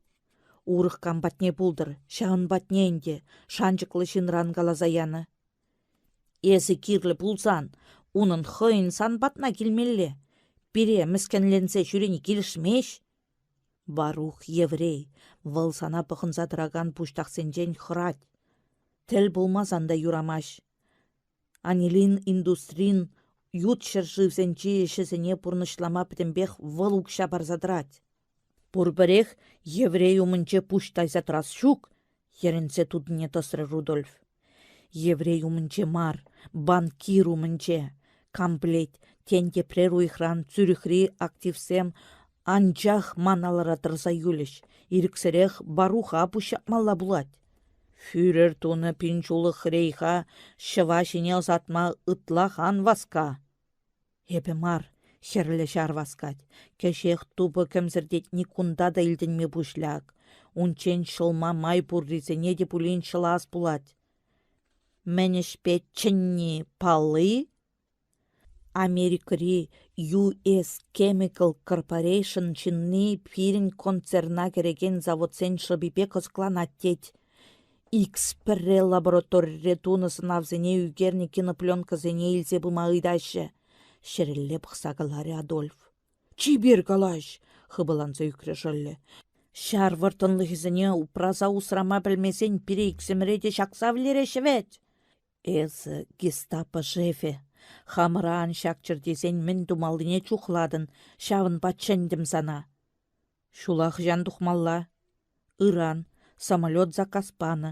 S1: Урӑх кам патне пултӑр, ҫавӑн патне ӗнтӗ, шанчӑклӑ ҫынран каласа янӑ. Эсӗ кирлӗ пулсан, унӑн хӑйӗн сан патна килмелле. Пире мӗскӗнленсе ҫӳрени килӗшмест. Варух еврей, вӑл сана пӑхӑнса тӑракан пуҫтахсенчен хӑрать. Тӗл пулмасан та юрамасть. Анилин индустрин ют ҫӗршывсенчи ӗҫӗсене пурнӑҫлама пӗтӗмпех вӑл укҫа парса тӑрать. Пурпӗрех еврей умӗнче пуҫ тайса тӑрас ҫук, йӗрӗнсе тутине тӑсрӗ Рудольф. Еврей умӗнче мар, банкир умӗнче. Кам пӗлет, тен, тепрер уйӑхран Цюрихри активсем анчах ман алӑра тӑрса юлӗҫ, ирӗксӗрех Баруха пуҫҫапмалла пулать. Фюрер тунӑ пинҫулӑх рейха ҫӑва ҫине ӑсатма ытлах ан васка. Эпӗ мар, Хӗрлӗ Ҫар васкать. Кӗҫех тупӑ кӗмсӗртетни кунта та илтӗнме пуҫлӗ ак. Унччен ҫӑлма май пуррисене те пулин ҫӑлас пулать. Мӗн ӗҫпе чӗнни паллӑ-и? Америкӑри US Chemical Corporation ҫынни пирӗн концерна кӗрекен заводсен шӑпипе кӑсӑкланать тет. Икс-пӗрре лабораторире тунӑ сӑнавсене ӳкернӗ кинопленкӑсене илсе пыма ыйтаҫҫӗ, ҫӗрелле пӑхса каларӗ Адольф. Чипер калаҫ, хыпаланса ӳкрӗ шӑллӗ. Ҫар вӑрттӑнлӑхӗсене упраса усрама пӗлмесен пире иксӗмӗре те ҫакса вӗлереҫҫӗ вӗт. Эсӗ, гестапо шефӗ, хамӑра ан ҫакчӑр тесен мӗн тумаллине чухлатӑн, ҫавӑнпа чӗнтӗм сана. Ҫула хӑҫан тухмалла? Ыран. Самолет заказ панӑ.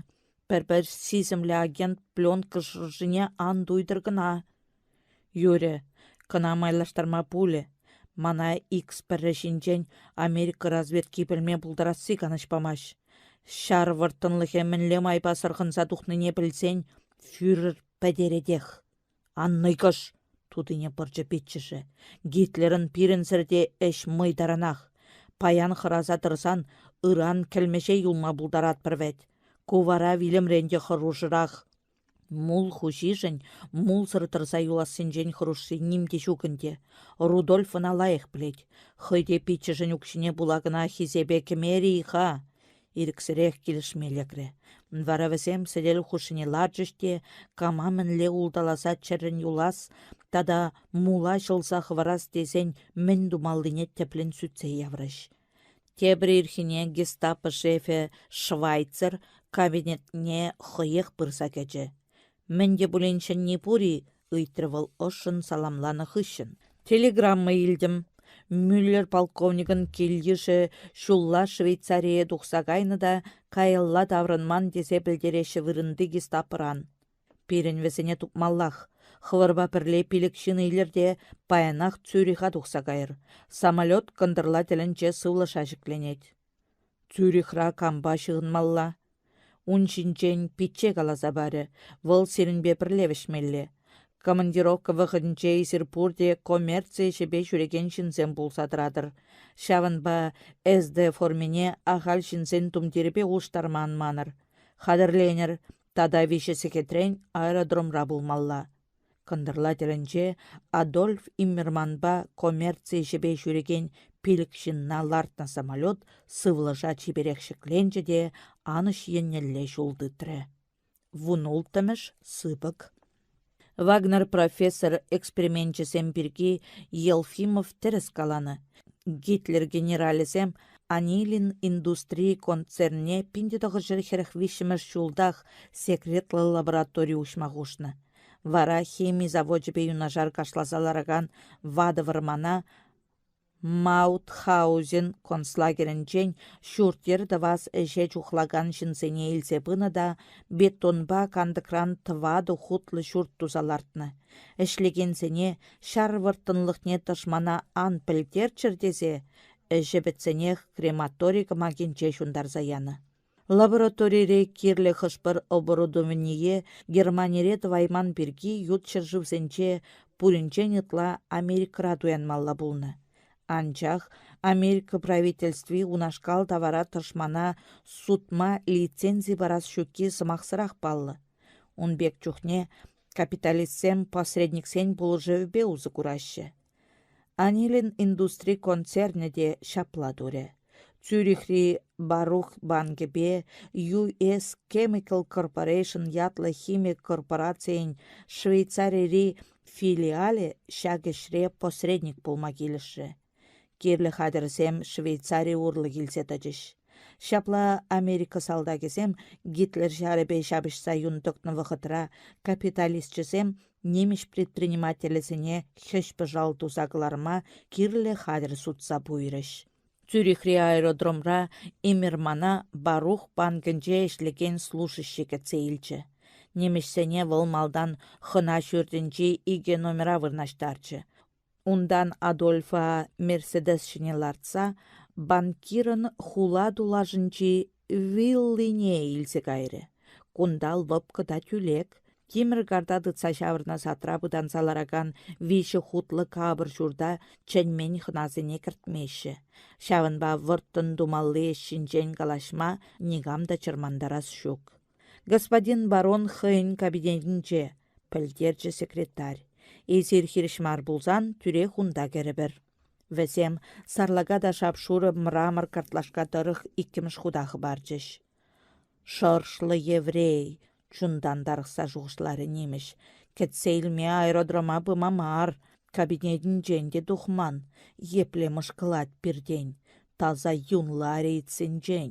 S1: Пӗр-пӗр сисӗмлӗ агент пленка шӑршине ан туйтӑр кӑна. Юрӗ, кӑна майлаштарма пулӗ. Мана Икс-пӗрре ҫинчен Америка разведки пӗлме пултарасси канӑҫ памасть. Ҫар вӑрттӑнлӑхӗ мӗнле майпа сӑрхӑнса тухнине пӗлсен фюрер пӗтеретех. Ан нӑйкӑш, тутине пӑрчӗ пиччӗшӗ. Гитлерӑн пирӗнсӗр те ӗҫ мӑй таранах. Паян хӑраса тӑрсан ыран кӗлмӗҫе юлма пултаратпӑр вӗт. Ку вара вилӗмрен те хӑрушӑрах. Мул хуҫишӗн мулсӑр тӑрса юлассинчен хӑрушши ним те ҫук ӗнтӗ. Рудольф ӑна лайӑх пӗлет. Хӑй те пиччӗшӗн укҫине пула кӑна хисепе кӗмерӗ-и-ха? Ирӗксӗрех килӗшме лекрӗ. Вара вӗсем сӗтел хушшине ларчӗҫ те кама мӗнле улталаса чӗррӗн юлас тата мула ҫӑлса хӑварас тесен мӗн тумаллине тӗплӗн сӳтсе яврӗҫ. Тепӗр ирхине гестапо шефӗ Швайцер кабинетне хӑех пырса кӗчӗ. Мӗн те пулин ҫӗнни пур-и? ыйтрӗ вӑл ӑшшӑн саламланӑ хыҫҫӑн. Телеграмма илтӗм. Мюллер полковникӑн кил-йышӗ ҫулла Швейцарие тухса кайнӑ та каялла таврӑнман тесе пӗлтереҫҫӗ вырӑнти гестапӑран. Пирӗн вӗсене тупмаллах. Хӑвӑрпа пӗрле пилӗк ҫын илӗр те паянах Цюриха тухса кайӑр. Самолет кӑнтӑрла тӗлӗнче сывлӑша ҫӗкленет. Цюрихра кампа ҫыхӑнмалла? Ун ҫинчен пичче каласа парӗ, вӑл сирӗнпе пӗрле вӗҫмелле. Командировка вӑхӑтӗнче эсир пурте коммерци ӗҫӗпе ҫӳрекен ҫынсем пулса тӑратӑр. Ҫавӑнпа СД формине ахаль ҫынсен тумтирӗпе улӑштарма ан манӑр. Хатӗрленӗр, тата виҫӗ сехетрен аэродромра пулмалла. Кӑнтӑрла тӗлӗнче Адольф Иммерманпа коммерци ӗҫӗпе ҫӳрекен пилӗк ҫынна лартнӑ самолет сывлӑша чиперех ҫӗкленчӗ те анӑҫ еннелле ҫул тытрӗ. Вунулттӑмӗш сыпӑк. Вагнер профессор эксперименчӗсем пирки Елфимов тӗрӗс каланӑ. Гитлер генералӗсем. Анилин индустри концернне 1943 ҫултах секретлӑ лаборатори уҫма хушнӑ. Вара хими завочӗпе юнашар кашласа ларакан ватӑ вӑрмана Маутхаузен концлагерӗнчен ҫурт-йӗр тӑвас ӗҫе чухлакан ҫынсене илсе пынӑ та бетонпа кантӑкран тӑватӑ хутлӑ ҫурт туса лартнӑ. Ӗҫлекенсене ҫар вӑрттӑнлӑхне тӑшмана ан пӗлтерччӗр тесе ӗҫӗ пӗтсенех крематори кӑмакинче ҫунтарса янӑ. Лабораторире кирлӗ хӑш-пӗр оборудование Германире тӑвайман пирки ют ҫӗршывсенче пуринчен ытла Америкӑра туянмалла пулнӑ. Анчах Америка правительстви унашкал тавара тӑшмана сутма лицензи парас ҫукки сӑмахсӑрах паллӑ. Ун пек чухне капиталистсем посредниксен пулӑшӑвӗпе усӑ кураҫҫӗ. Анилин индустри концернӗ те ҫапла турӗ. Цюрихри Барух банкӗпе US Chemical Corporation ятлӑ хими корпорацийӗн Швейцарири филиалӗ ҫак ӗҫре посредник пулма килӗшрӗ. Кирлӗ хатӗрсем Швейцари урлӑ килсе тӑчӗҫ. Ҫапла Америка салтакӗсем Гитлер ҫарӗпе ҫапӑҫса юн тӑкнӑ вӑхӑтра капиталисчӗсем нимӗҫ предпринимателӗсене хӗҫ-пӑшал туса кӑларма кирлӗ хатӗр сутса пуйрӗҫ. Цюрихри аэродромра Иммермана Барух банкӗнче ӗҫлекен служащи кӗтсе илчӗ. Нимӗҫсене вӑл малтан хӑна ҫуртӗнчи икӗ номера вырнаҫтарчӗ. Унтан Адольфа «Мерседес» ҫине лартса банкирӑн хула тулашӗнчи виллине илсе кайрӗ. Кунта лӑпкӑ та тӳлек, тимӗр карта тытса ҫавӑрнӑ садра пытанса ларакан виҫӗ хутлӑ капӑр ҫурта чӗнмен хӑнасене кӗртмеҫҫӗ. Ҫавӑнпа вӑрттӑн тумалли ӗҫ ҫинчен калаҫма никам та чӑрмантарас ҫук. Господин барон хӑйӗн кабинетӗнче, пӗлтерчӗ секретарь. Эсир хирӗҫ мар пулсан тӳрех унта кӗрӗпӗр. Вӗсем сарлака та шап-шурӑ мрамор картлашка тӑрӑх иккӗмӗш хута хӑпарчӗҫ. Шӑршлӑ еврей, чунтан тарӑхса шухӑшларӗ нимӗҫ. Кӗтсе илме аэродрома пыма мар, кабинетӗнчен те тухман. Епле мӑшкӑлать пиртен, таса юнлӑ арейцсенчен.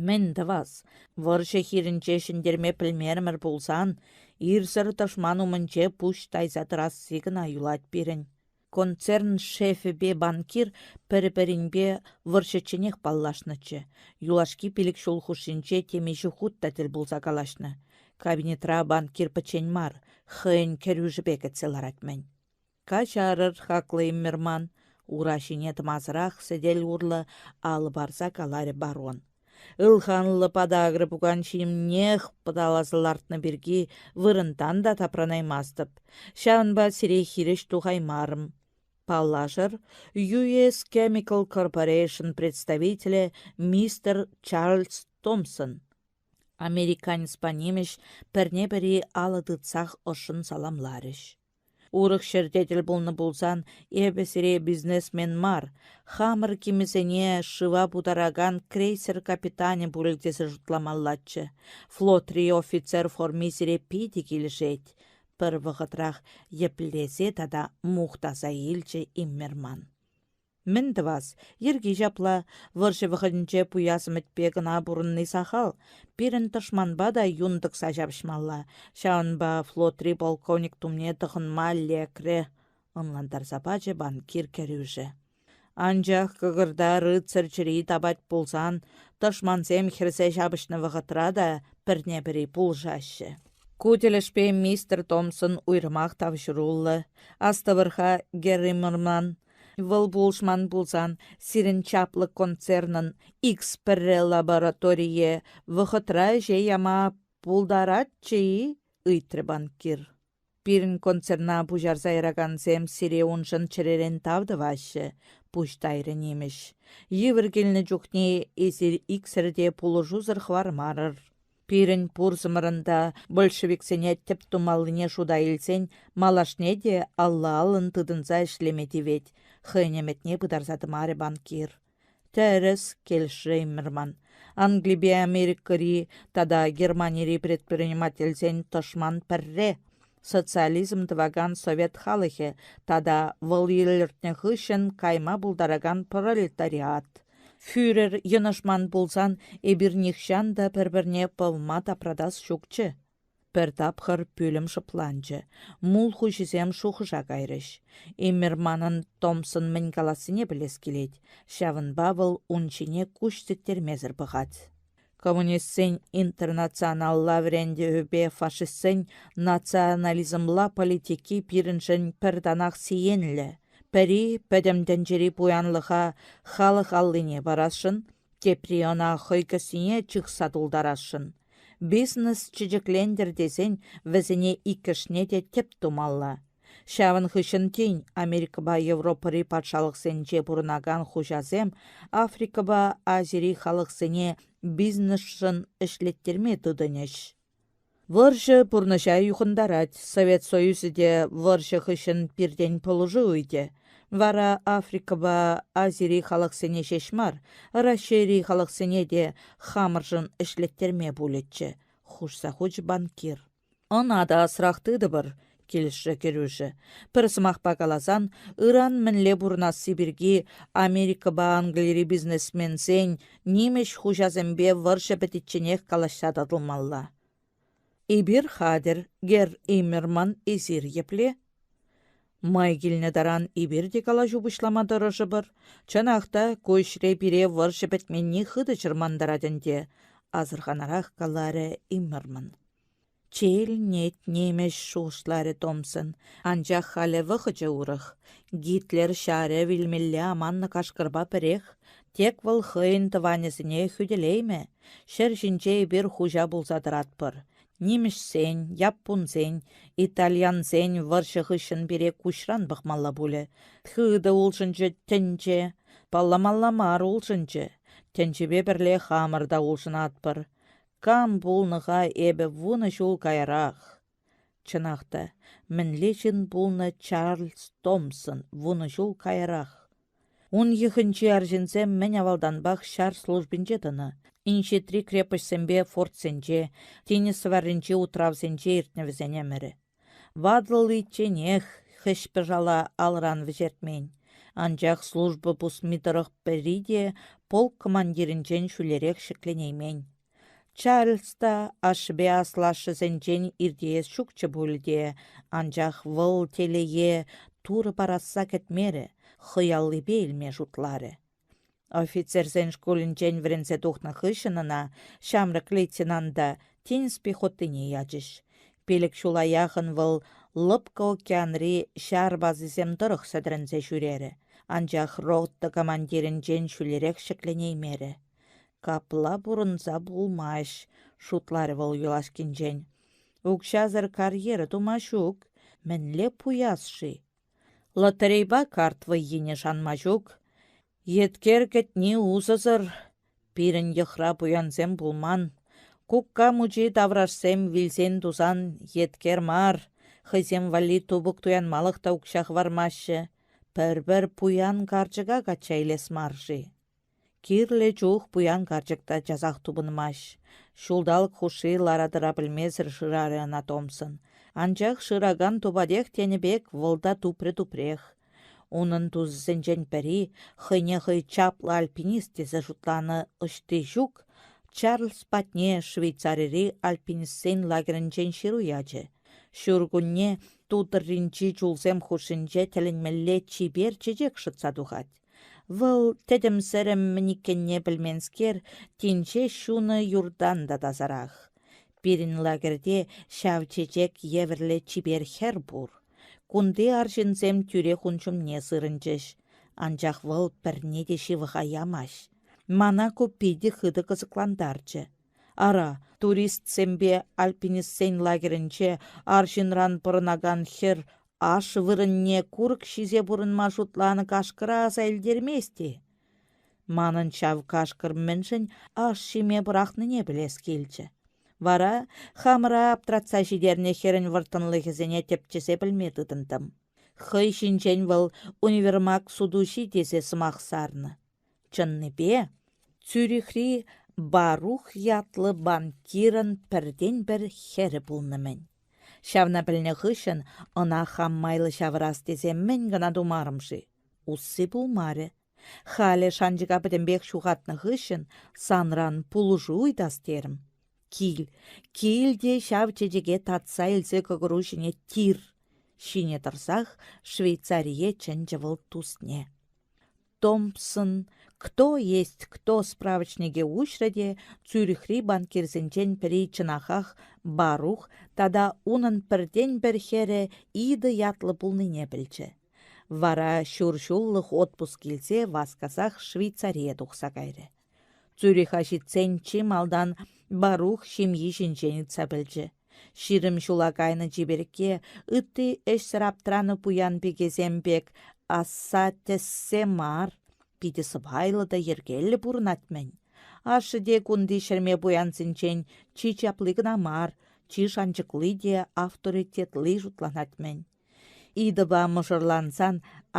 S1: Мӗн тӑвас, вӑрҫӑ хирӗнче ҫӗнтерме пӗлмерӗмӗр пулсан, ирсӗр тӑшман умӗнче пуҫ тайса тӑрасси кӑна юлать пирӗн. Концерн шефӗпе банкир пӗр-пӗринпе вӑрҫӑчченех паллашнӑччӗ, юлашки пилӗк ҫул хушшинче темиҫе хут та тӗл пулса калаҫнӑ. Кабинетра банкир пӗччен мар, хӑйӗн кӗрӳшӗпе кӗтсе ларать-мӗн. Каҫарӑр, хаклӑ Иммерман, ура ҫине тӑмасӑрах сӗтел урлӑ алӑ парса каларӗ барон. Ылханлӑ подагра пукан ҫинех пӑталаса лартнӑ пирки вырӑнтан та тапранаймастӑп. Ҫавӑнпа сире хирӗҫ тухаймарӑм. Паллашӑр, US Chemical Corporation представителӗ мистер Чарльз Томпсон. Американецпа нимӗҫ пӗрне-пӗри алӑ тытсах ӑшшӑн саламларӗҫ. Урӑх ҫӗрте тӗл пулнӑ пулсан эпӗ сире бизнесмен мар, хамӑр кимӗсене шыва путаракан крейсер капитанӗ пуль тесе шутламаллаччӗ. Флотри офицер форми сире питӗ килӗшет, пӗр вӑхӑтрах йӗплесе тата мухтаса илчӗ Иммерман. Мӗн тӑвас, йӗрки ҫапла, вӑрҫӑ вӑхӑтӗнче пуяс ӗмӗтпе кӑна пурӑнни сахал, пирӗн тӑшманпа та юн тӑкса ҫапӑҫмалла, ҫавӑнпа флотри полковник тумне тӑхӑнма лекрӗ, ӑнлантарса пачӗ банкир кӗрӳшӗ. Анчах кӑкӑрта рыцарь чӗри тапать пулсан тӑшмансем хӗрсе ҫапӑҫнӑ вӑхӑтра та пӗрне-пӗри пулӑшаҫҫӗ. Ку тӗлӗшпе мистер Томпсон уйрӑмах тавҫӑруллӑ. Астӑвӑр-ха, Герри Морман, Вӑл пулӑшман пулсан сирӗн чаплӑ концернӑн X1 лабораторие вӑхӑтра ӗҫе яма пултаратчӗ-и? ыйтрӗ банкир. Пирӗн концерна пуҫарса яракансем сире уншӑн чӗререн тав тӑваҫҫӗ, пуҫ тайрӗ нимӗҫ. Йывӑр килнӗ чухне эсир иксӗр те пулӑшусӑр хӑвармарӑр. Пирӗн пурсӑмӑрӑн та большевиксене тӗп тумаллине шута илсен малашне те алла-аллӑн тытӑнса ӗҫлеме тивет, хӑйӗн ӗмӗтне пытарса тӑмарӗ банкир. Тӗрӗс, килӗшрӗ Иммерман. Англипе Америкӑри тата Германири предпринимательсен тӑшман пӗрре — социализм тӑвакан совет халӑхӗ тата вӑл илӗртнӗ хыҫҫӑн кайма пултаракан пролетариат. Фюрер йӑнӑшман пулсан эпир нихҫан та пӗр-пӗрне пӑвма тапратас ҫукчӗ. Пӗр тапхӑр пӳлӗм шӑпланчӗ. Мул хуҫисем шухӑша кайрӗҫ. Иммерманӑн Томпсон мӗн калассине пӗлес килет, ҫавӑнпа вӑл ун ҫине куҫ сиктермесӗр пӑхать. Коммунистсен интернационалла вӗрентӗвӗпе фашистсен национализмла политики пирӗншӗн пӗр танах сиенлӗ. Пӗри пӗтӗм тӗнчери пуянлӑха халӑх аллине парасшӑн, тепри ӑна хӑй кӗсйине чыхса тултарасшӑн. Бизнес чечеклентӗр тесен вӗсене иккӗшне те тӗп тумалла. Ҫавӑн хыҫҫӑн тин Америкӑпа Европӑри патшалӑхсенче пурӑнакан хуҫасем Африкӑпа Азири халӑхсене бизнесшӑн ӗҫлеттерме тытӑнӗҫ. Вӑрҫӑ пурнӑҫа юхӑнтарать, Совет Союзӗ те вӑрҫӑ хыҫҫӑн пиртен пулӑшу ыйтӗ. Вара Африкӑпа Азири халӑхсене ҫеҫ мар, Раҫҫейри халӑхсене те хамӑршӑн ӗҫлеттерме пулӗччӗ, хушса хучӗ банкир. Ӑна та асрах тытӑпӑр, килӗшрӗ кӗрӳшӗ. Пӗр сӑмахпа каласан, ыран мӗнле пурӑнасси пирки Америкӑпа Англири бизнесменсен нимӗҫ хуҫасемпе вӑрҫӑ пӗтичченех калаҫса татӑлмалла. Эпир хатӗр, Герр Иммерман, эсир епле? Май килнӗ таран эпир те калаҫу пуҫлама тӑрӑшӑпӑр. Чӑнах та, ку ӗҫре пире вӑрҫӑ пӗтменни хытӑ чӑрмантарать ӗнтӗ, асӑрханарах каларӗ Иммерман. Челнет нимӗҫ, шухӑшларӗ Томсон. Анчах халӗ вӑхӑчӗ урӑх. Гитлер ҫарӗ вилмелле аманнӑ кашкӑрпа пӗрех. Тек вӑл хӑйӗн тӑванӗсене хӳтӗлеймӗ. Ҫӗр ҫинче эпир хуҫа пулса тӑратпӑр. Нимӗҫсен, яппунсен, итальянсен вӑрҫӑ хыҫҫӑн пире куҫран пӑхмалла пулӗ. Хытӑ улшӑнчӗ тӗнче. Палламалла мар улшӑнчӗ. Тӗнчепе пӗрле хамӑр та улшӑнатпӑр. Кам пулнӑ-ха эпӗ 10 ҫул каярах? Чӑнах та, мӗнле ҫын пулнӑ Чарльз Томпсон 10 ҫул каярах? Ун йӑхӗнчи арҫынсем мӗн авалтанпах ҫар службинче тӑнӑ. Инҫетри крепоҫсемпе фортсенче, тинӗс варринчи утравсенче иртнӗ вӗсен ӗмӗрӗ. Ватӑличченех хӗҫ-пӑшала алран вӗҫертмен. Анчах служба пусми тӑрӑх пӗри те полк командирӗнчен ҫӳлерех ҫӗкленеймен. Чарльз та ашшӗпе аслашшӗсенчен иртеес ҫукчӗ пуль те, анчах вӑл телее Турӑ парасса кӗтмерӗ, хӑй аллипе илме шутларӗ. Офицерсен шкулӗнчен вӗренсе тухнӑ хыҫҫӑн ӑна, ҫамрӑк лейтенанта, тинӗс пехотине ячӗҫ. Пилӗк ҫула яхӑн вӑл Лӑпкӑ океанри ҫар базисем тӑрӑх сӗтӗрӗнсе ҫӳрерӗ, анчах рота командирӗнчен ҫӳлерех ҫӗкленеймерӗ. Капла пурӑнса пулмасть, шутларӗ вӑл юлашкинчен. Укҫасӑр карьера тума ҫук. Мӗнле пуяс-ши? Лотерейпа карт вӑййине шанма ҫук. Еткер кӗтни усӑсӑр. Пирӗн йӑхра пуянсем пулман. Кукка мучи таврашсем вилсен-тусан еткер мар, хӑйсем валли тупӑк туянмалӑх та укҫа хӑвармаҫҫӗ. Пӗр-пӗр пуян карчӑка качча илес мар-ши? Кирлӗ чух пуян карчӑк та часах тупӑнмасть. Ҫулталӑк хушши лара-тӑра пӗлмесӗр шырарӗ ӑна Томсон. Анчах шыракан тупатех тенӗ пек вӑл та тупрӗ-тупрех. Унӑн тусӗсенчен пӗри хӑйне хӑй чаплӑ альпинист тесе шутланӑ ӑҫти ҫук Чарльз патне Швейцарири альпинистсен лагерӗнчен ҫыру ячӗ. Ҫуркунне ту тӑрринчи чулсем хушшинче тӗлӗнмелле чипер чечек шӑтса тухать. Вӑл, тӗтӗм-сӗрӗм мӗн иккенне пӗлменскер, тин ҫеҫ ҫунӑ юртан та тасарах. Пирӗн лагерьте ҫав чечек евӗрлӗ чипер хӗр пур. Кунти арҫынсем тӳрех ун ҫумне сырӑнчӗҫ. Анчах вӑл пӗрне те ҫывӑха ямасть. Мана ку питӗ хытӑ кӑсӑклантарчӗ. Ара, туристсемпе альпинистсен лагерӗнче арҫынран пӑрӑнакан хӗр Аш вырӑнне курӑк ҫисе пурӑнма шутланӑ кашкӑра аса илтермест-и? Манӑн ҫав кашкӑр мӗншӗн аш ҫиме пӑрахнине пӗлес килчӗ. Вара хамӑра аптратса ҫитернӗ хӗрӗн вӑрттӑнлӑхӗсене тӗпчесе пӗлме тытӑнтӑм. Хӑй ҫинчен вӑл универмаг сутуҫи тесе сӑмах сарнӑ. Чӑннипе, Цюрихри Барух ятлӑ банкирӑн пӗртен-пӗр хӗрӗ пулнӑ-мӗн. Ҫавна пӗлнӗ хыҫҫӑн ӑна хам майлӑ ҫавӑрас тесе мӗн кӑна тумарӑм-ши? Усси пулмарӗ. Халӗ шанчӑка пӗтӗмпех ҫухатнӑ хыҫҫӑн санран пулӑшу ыйтас терӗм. Кил, кил те ҫав чечеке татса илсе кӑкӑру ҫине тир. Ҫине тӑрсах Швейцарие чӗнчӗ вӑл тусне. Томпсон «Кто есть кто» справочнике уҫрӗ те Цюрихри банкирсенчен пӗри чӑнахах Барух тата унӑн пӗртен-пӗр хӗрӗ Ида ятлӑ пулнине пӗлчӗ. Вара ҫур ҫуллӑх отпуск илсе васкасах Швейцарие тухса кайрӗ. Цюриха ҫитсен чи малтан Барух ҫемйи ҫинчен ыйтса пӗлчӗ. 20 ҫула кайнӑ чиперкке ытти ӗҫсӗр аптранӑ пуян пикесем пек асса тӗссе мар, питӗ сӑпайлӑ та йӗркеллӗ пурӑнать-мӗн. Ашшӗ те кунти ҫӗрме пуянсенчен чи чапли кӑна мар, чи шанчӑкли те авторитетли шутланать-мӗн. Идӑпа мӑшӑрлансан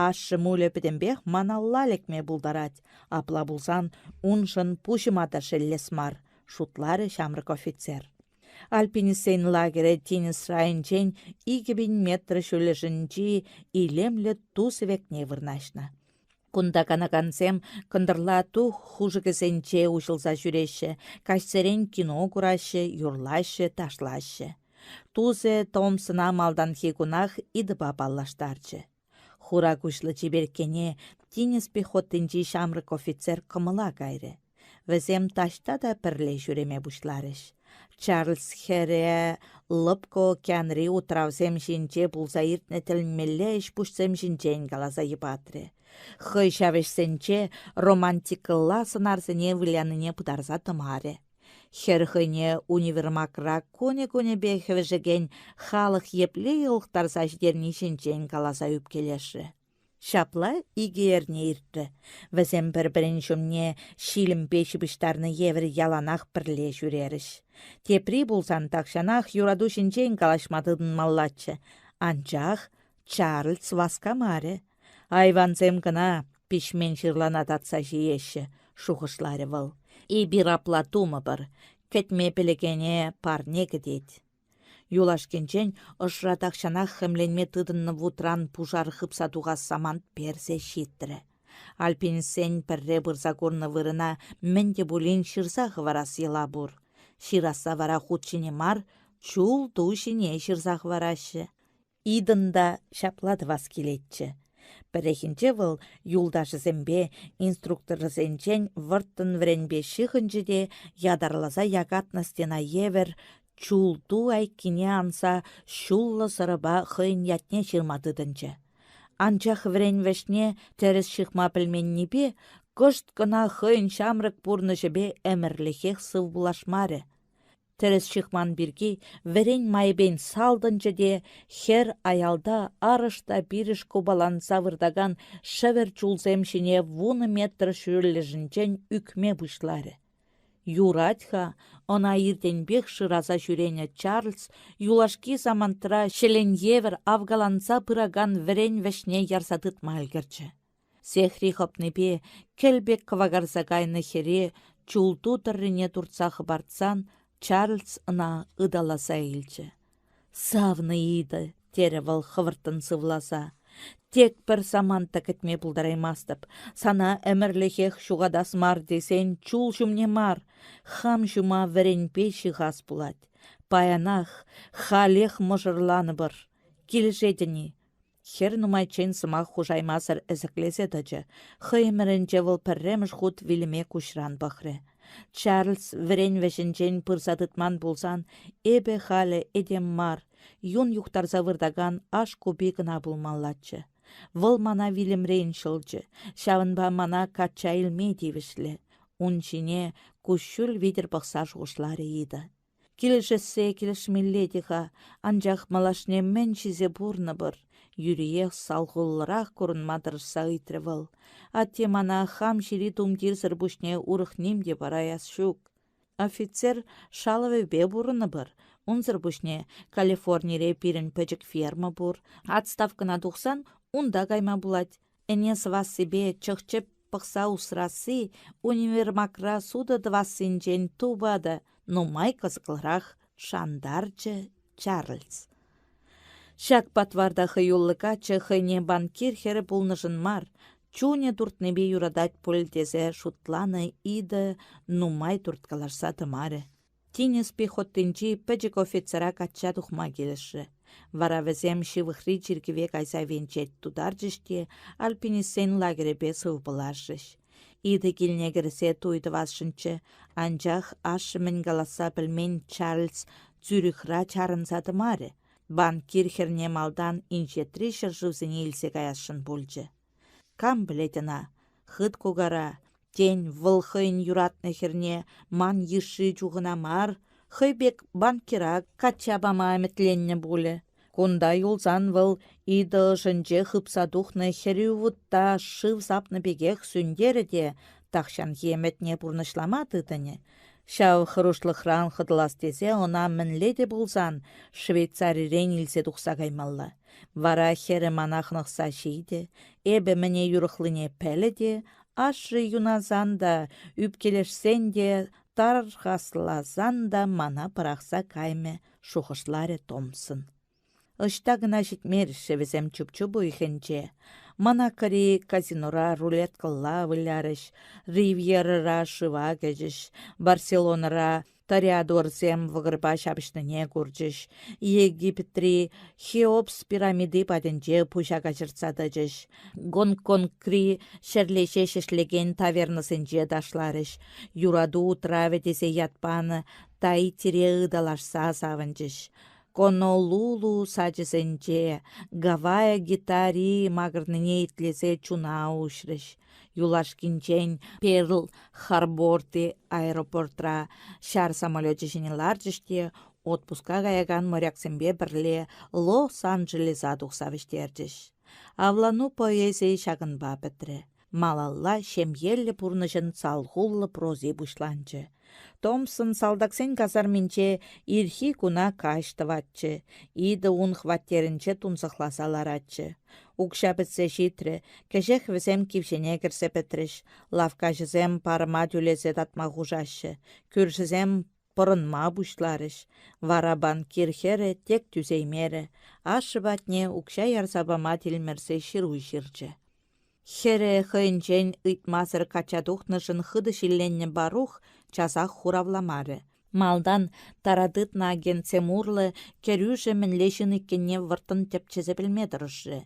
S1: ашшӗ мулӗ пӗтӗмпех ман алла лекме пултарать, апла пулсан уншӑн пуҫӑма та шеллес мар, шутларӗ ҫамрӑк офицер. Альпинистсен лагерӗ тинӗс шайӗнчен 2000 метр ҫӳллӗшӗнчи илемлӗ ту сӗвекне вырнаҫнӑ. Кунта канакансем кӑнтӑрла ту хушӑкӗсенче уҫӑлса ҫӳреҫҫӗ, каҫсерен кино кураҫҫӗ, юрлаҫҫӗ, ташлаҫҫӗ. Тусӗ Томсона малтанхи кунах Идӑпа паллаштарчӗ. Хура куҫлӑ чиперккене тинӗс пехотинчи ҫамрӑк офицер кӑмӑла кайрӗ. Вӗсем таҫта та пӗрле ҫӳреме пуҫларӗҫ. Чарльз хӗре Лӑпкӑ океанри утравсем ҫинче пулса иртнӗ тӗлӗнмелле ӗҫ-пуҫсем ҫинчен каласа йӑпатрӗ. Хӑй ҫав ӗҫсенче романтикӑлла сӑнарсене вылянине пытарса тӑмарӗ. Хӗр хӑйне универмагра кунӗ-кунӗпе хӗвӗшекен халӑх епле йӑлӑхтарса ҫитерни ҫинчен каласа ӳпкелешрӗ. Ҫапла икӗ эрне иртрӗ. Вӗсем пӗр-пӗрин ҫумне ҫилӗмпе ҫыпӑҫтарнӑ евӗр яланах пӗрле ҫӳрерӗҫ. Тепри пулсан тахҫанах юрату ҫинчен калаҫма тытӑнмаллаччӗ. Анчах Чарльз васкамарӗ. Айвансем кӑна пиҫмен ҫырлана татса ҫиеҫҫӗ, шухӑшларӗ вӑл. Эпир апла тумӑпӑр. Кӗтме пӗлекене парне кӗтет. Юлашкинчен ӑшра тахҫанах хӗмленме тытӑннӑ вутран пушар хыпса тухас самант персе ҫитрӗ. Альпинистсен пӗрре пырса курнӑ вырӑна мӗн те пулин ҫырса хӑварас йӑла пур. Ҫырасса вара хут ҫине мар, чул ту ҫине ҫырса хӑвараҫҫӗ. Идӑн та ҫапла тӑвас килетчӗ. Пӗррехинче вӑл юлташӗсемпе инструкторсенчен вӑрттӑн вӗренпе ҫыхӑнчӗ те ятарласа якатнӑ стена евӗр чул ту айккине анса ҫуллӑ сӑрӑпа хӑйӗн ятне ҫырма тытӑнчӗ. Анчах вӗрен вӗҫне тӗрӗс ҫыхма пӗлменнипе кӑшт кӑна хӑйӗн ҫамрӑк пурнӑҫӗпе ӗмӗрлӗхех сывпуллашмарӗ. Тӗрӗс ҫыхман пирки вӗрен майӗпен салтӑнчӗ те хӗр аялта арӑш та пирӗш купаланса выртакан шӗвӗр чулсем ҫине 10 метр ҫӳллӗшӗнчен ӳкме пуҫларӗ. Юрать-ха, ӑна иртенпех шыраса ҫӳренӗ Чарльз юлашки самантра ҫӗлен евӗр авкаланса пыракан вӗрен вӗҫне ярса тытма ӗлкӗрчӗ. Сехри хӑпнипе кӗл пек кӑвакарса кайнӑ хӗре чулту тӑррине туртса хӑпартсан Чарльз ӑна ыталаса илчӗ. «Савнӑ Ида», — терӗ вӑл хӑвӑрттӑн сывласа, — «тек пӗр самант та кӗтме пултараймастӑп. Сана ӗмӗрлӗхех ҫухатас мар тесен чул ҫумне мар, хам ҫума вӗренпе ҫыхас пулать. Паянах, халех мӑшӑрланӑпӑр. Килӗшетӗн-и? Хӗр нумайччен сӑмах хушаймасӑр ӗсӗклесе тӑчӗ. Хӑй ӗмӗрӗнче вӑл пӗрремӗш хут вилӗме куҫран пӑхрӗ. Чарльз вӗрен вӗҫӗнчен пырса тытман пулсан эпӗ халӗ этем мар, юн юхтарса выртакан аш купи кӑна пулмаллаччӗ. Вӑл мана вилӗмрен ҫӑлчӗ, ҫавӑнпа мана качча илме тивӗҫлӗ. Ун ҫине куҫҫуль витӗр пӑхса шухӑшларӗ Ида. Килӗшессе килӗшмелле те-ха, анчах малашне мӗн ҫисе пурӑнӑпӑр? юриех салхуллӑрах курӑнма тӑрӑшса ыйтрӗ вӑл. Атте мана хам ҫири тумтирсӗр пуҫне урӑх ним те параяс ҫук. Офицер шалӑвӗпе пурӑнӑпӑр. Унсӑр пуҫне Калифорнире пирӗн пӗчӗк ферма пур. Отставкӑна тухсан унта кайма пулать. Ӗне сӑвассипе чӑх-чӗп пӑхса усрасси универмагра сутӑ тӑвассинчен тупа та нумай кӑсӑклӑрах, шантарчӗ Чарльз. Ҫак патвар та хӑюллӑ каччӑ хӑйне банкир хӗрӗ пулнӑшӑн мар, Чунӗ туртнипе юратать пуль тесе шутланӑ Ида нумай турткалашса тӑмарӗ. Тинӗс пехотинчи пӗчӗк офицера качча тухма килӗшрӗ. Вара вӗсем ҫывӑхри чиркӗве кайса венчет тутарчӗҫ те альпинистсен лагерӗпе сывпуллашрӗҫ. Ида килне кӗрсе туй тӑвасшӑнччӗ, анчах ашшӗ мӗн каласса пӗлмен Чарльз Цюрихра чарӑнса тӑмарӗ, банкир хӗрне малтан инҫетри ҫӗршывсене илсе каясшӑн пулчӗ. Кам пӗлет ӑна, хыт кукара, тен, вӑл хӑйӗн юратнӑ хӗрне ман йышши чухӑна мар, хӑй пек банкира качча пама ӗмӗтленнӗ пулӗ. Кунта юлсан вӑл Ида ӑшӗнче хыпса тухнӑ хӗрӳ вутта шыв сапнӑ пекех сӳнтерӗ те тахҫанхи ӗмӗтне пурнӑҫлама тытӑнӗ. Ҫав хӑрушлӑхран хӑтӑлас тесе ӑна мӗнле те пулсан Швейцарирен илсе тухса каймалла. Вара хӗрӗ мана хӑнӑхса ҫитӗ, эпӗ мӗне юрӑхлине пӗлӗ те, ашшӗ юнасан та, ӳпкелешсен те, тархасласан та мана пӑрахса каймӗ, шухӑшларӗ Томсон. Ӑҫта кӑна ҫитмерӗҫ-ши вӗсем чуп-чуп уйӑхӗнче. Монакӑри казинора рулеткӑлла вылярӗҫ, Ривьерӑра шыва кӗчӗҫ, Барселонӑра Тореадорсем вӑкӑрпа ҫапӑҫнине курчӗҫ, Египетри Хеопс пирамиди патӗнче пуҫа каҫӑртса тӑчӗҫ, Гонконгри ҫӗрле ҫеҫ ӗҫлекен тавернӑсенче ташларӗҫ, юрату утравӗ тесе ят панӑ Таитире ыталашса савӑнчӗҫ. Гонолулу сачӗсенче Гавайя гитари макӑрнине итлесе чуна уҫрӗҫ. Юлашкинчен Перл-Харборти аэропортра ҫар самолечӗ ҫине ларчӗҫ те отпуска каякан моряксемпе пӗрле Лос-Анджелеса тухса вӗҫтерчӗҫ. Авлану поэзийӗ ҫакӑнпа пӗтрӗ. Малалла ҫемьеллӗ пурнӑҫӑн салхуллӑ прози пуҫланчӗ. Томпсон салтаксен казарминче ирхи куна каҫ тӑватчӗ, Ида ун хваттерӗнче тунсӑхласа ларатчӗ. Укҫа пӗтсе ҫитрӗ, кӗҫех вӗсем кивҫене кӗрсе пӗтрӗҫ, лавккаҫӑсем парӑма тӳлесе татма хушаҫҫӗ, кӳршӗсем пӑрӑнма пуҫларӗҫ. Вара банкир хӗрӗ тек тӳсеймерӗ, ашшӗ патне укҫа ярса пама тилмӗрсе ҫыру ҫырчӗ. Хӗрӗ хӑйӗнчен ыйтмасӑр качча тухнӑшӑн хытӑ ҫилленнӗ Барух часах хуравламарӗ. Малтан тара тытнӑ агентсем урлӑ кӗрӳшӗ мӗнле ҫын иккенне вӑрттӑн тӗпчесе пӗлме тӑрӑшрӗ.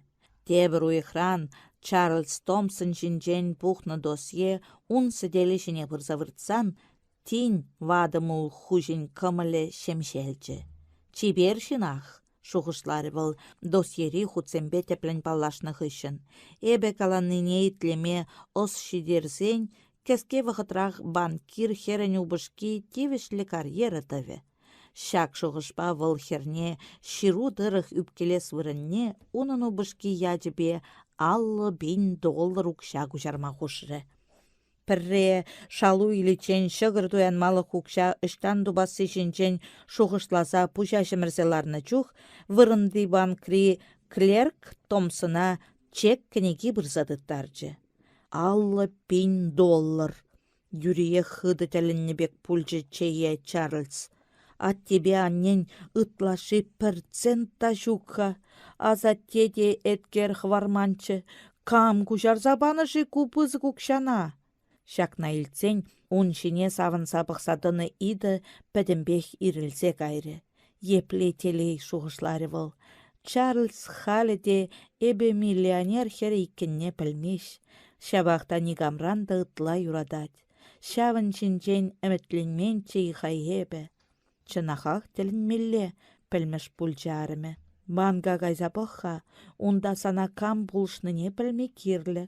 S1: Тепӗр уйӑхран Чарльз Томпсон ҫинчен пухнӑ досье ун сӗтелӗ ҫине пырса выртсан тин ватӑ мул хуҫин кӑмӑлӗ ҫемҫелчӗ. Чипер ҫынах, шухӑшларӗ вӑл досьери хутсемпе тӗплӗн паллашнӑ хыҫҫӑн. Эпӗ каланине итлеме ӑс ҫитерсен кӗске вӑхӑтрах банкир хӗрӗн упӑшки тивӗҫлӗ карьера тӑвӗ. Ҫак шухӑшпа вӑл хӗрне ҫыру тӑрӑх ӳпкелес вырӑнне унӑн упӑшки ячӗпе 50 000 доллар укҫа куҫарма хушрӗ. Пӗрре шалу иличчен ҫӑкӑр туянмалӑх укҫа ӑҫтан тупасси ҫинчен шухӑшласа пуҫа ҫӗмӗрсе ларнӑ чух вырӑнти банкри клерк Томсона чек кӗнеки пырса тыттарчӗ. 50 000 доллар! Юриех хытӑ тӗлӗннӗ пек пулчӗ чее Чарльз. Аттепе аннен ытлашши пӗр цент та ҫук-ха. Асатте те еткер хӑварманччӗ. Кам куҫарса панӑ-ши ку пысӑк укҫана? Ҫакна илтсен ун ҫине савӑнса пӑхса тӑнӑ Ида пӗтӗмпех ирӗлсе кайрӗ. Епле телей, шухӑшларӗ вӑл. Чарльз халӗ те эпӗ миллионер хӗрӗ иккенне пӗлмест. Ҫапах та никамран та ытла юратать. Ҫавӑн ҫинчен ӗмӗтленменччӗ-и-ха эпӗ? Чӑнахах тӗлӗнмелле, пӗлмӗш пулчӗ арӑмӗ. Банка кайса пӑх-ха, унта сана кам пулӑшнине пӗлме кирлӗ.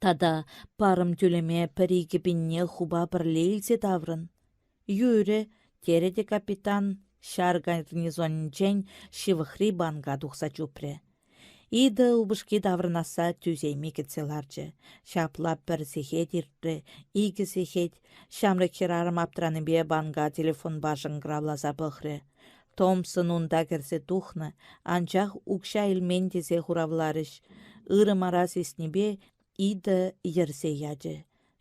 S1: Тата парӑм тӳлеме пӗр-икӗ пинне хупа пӗрле илсе таврӑн. Юрӗ, терӗ те капитан ҫар гарнизонӗнчен ҫывӑхри банка тухса чупрӗ. Ида упӑшки таврӑнасса тӳсейми кӗтсе ларчӗ. Ҫапла пӗр сехет иртрӗ, икӗ сехет. Ҫамрӑк хӗрарӑм аптранипе банка телефонпа шӑнкӑравласа пӑхрӗ. Томпсон унта кӗрсе тухнӑ, анчах укҫа илмен тесе хуравларӗҫ. Ырӑ мара сиснипе Ида йӗрсе ячӗ.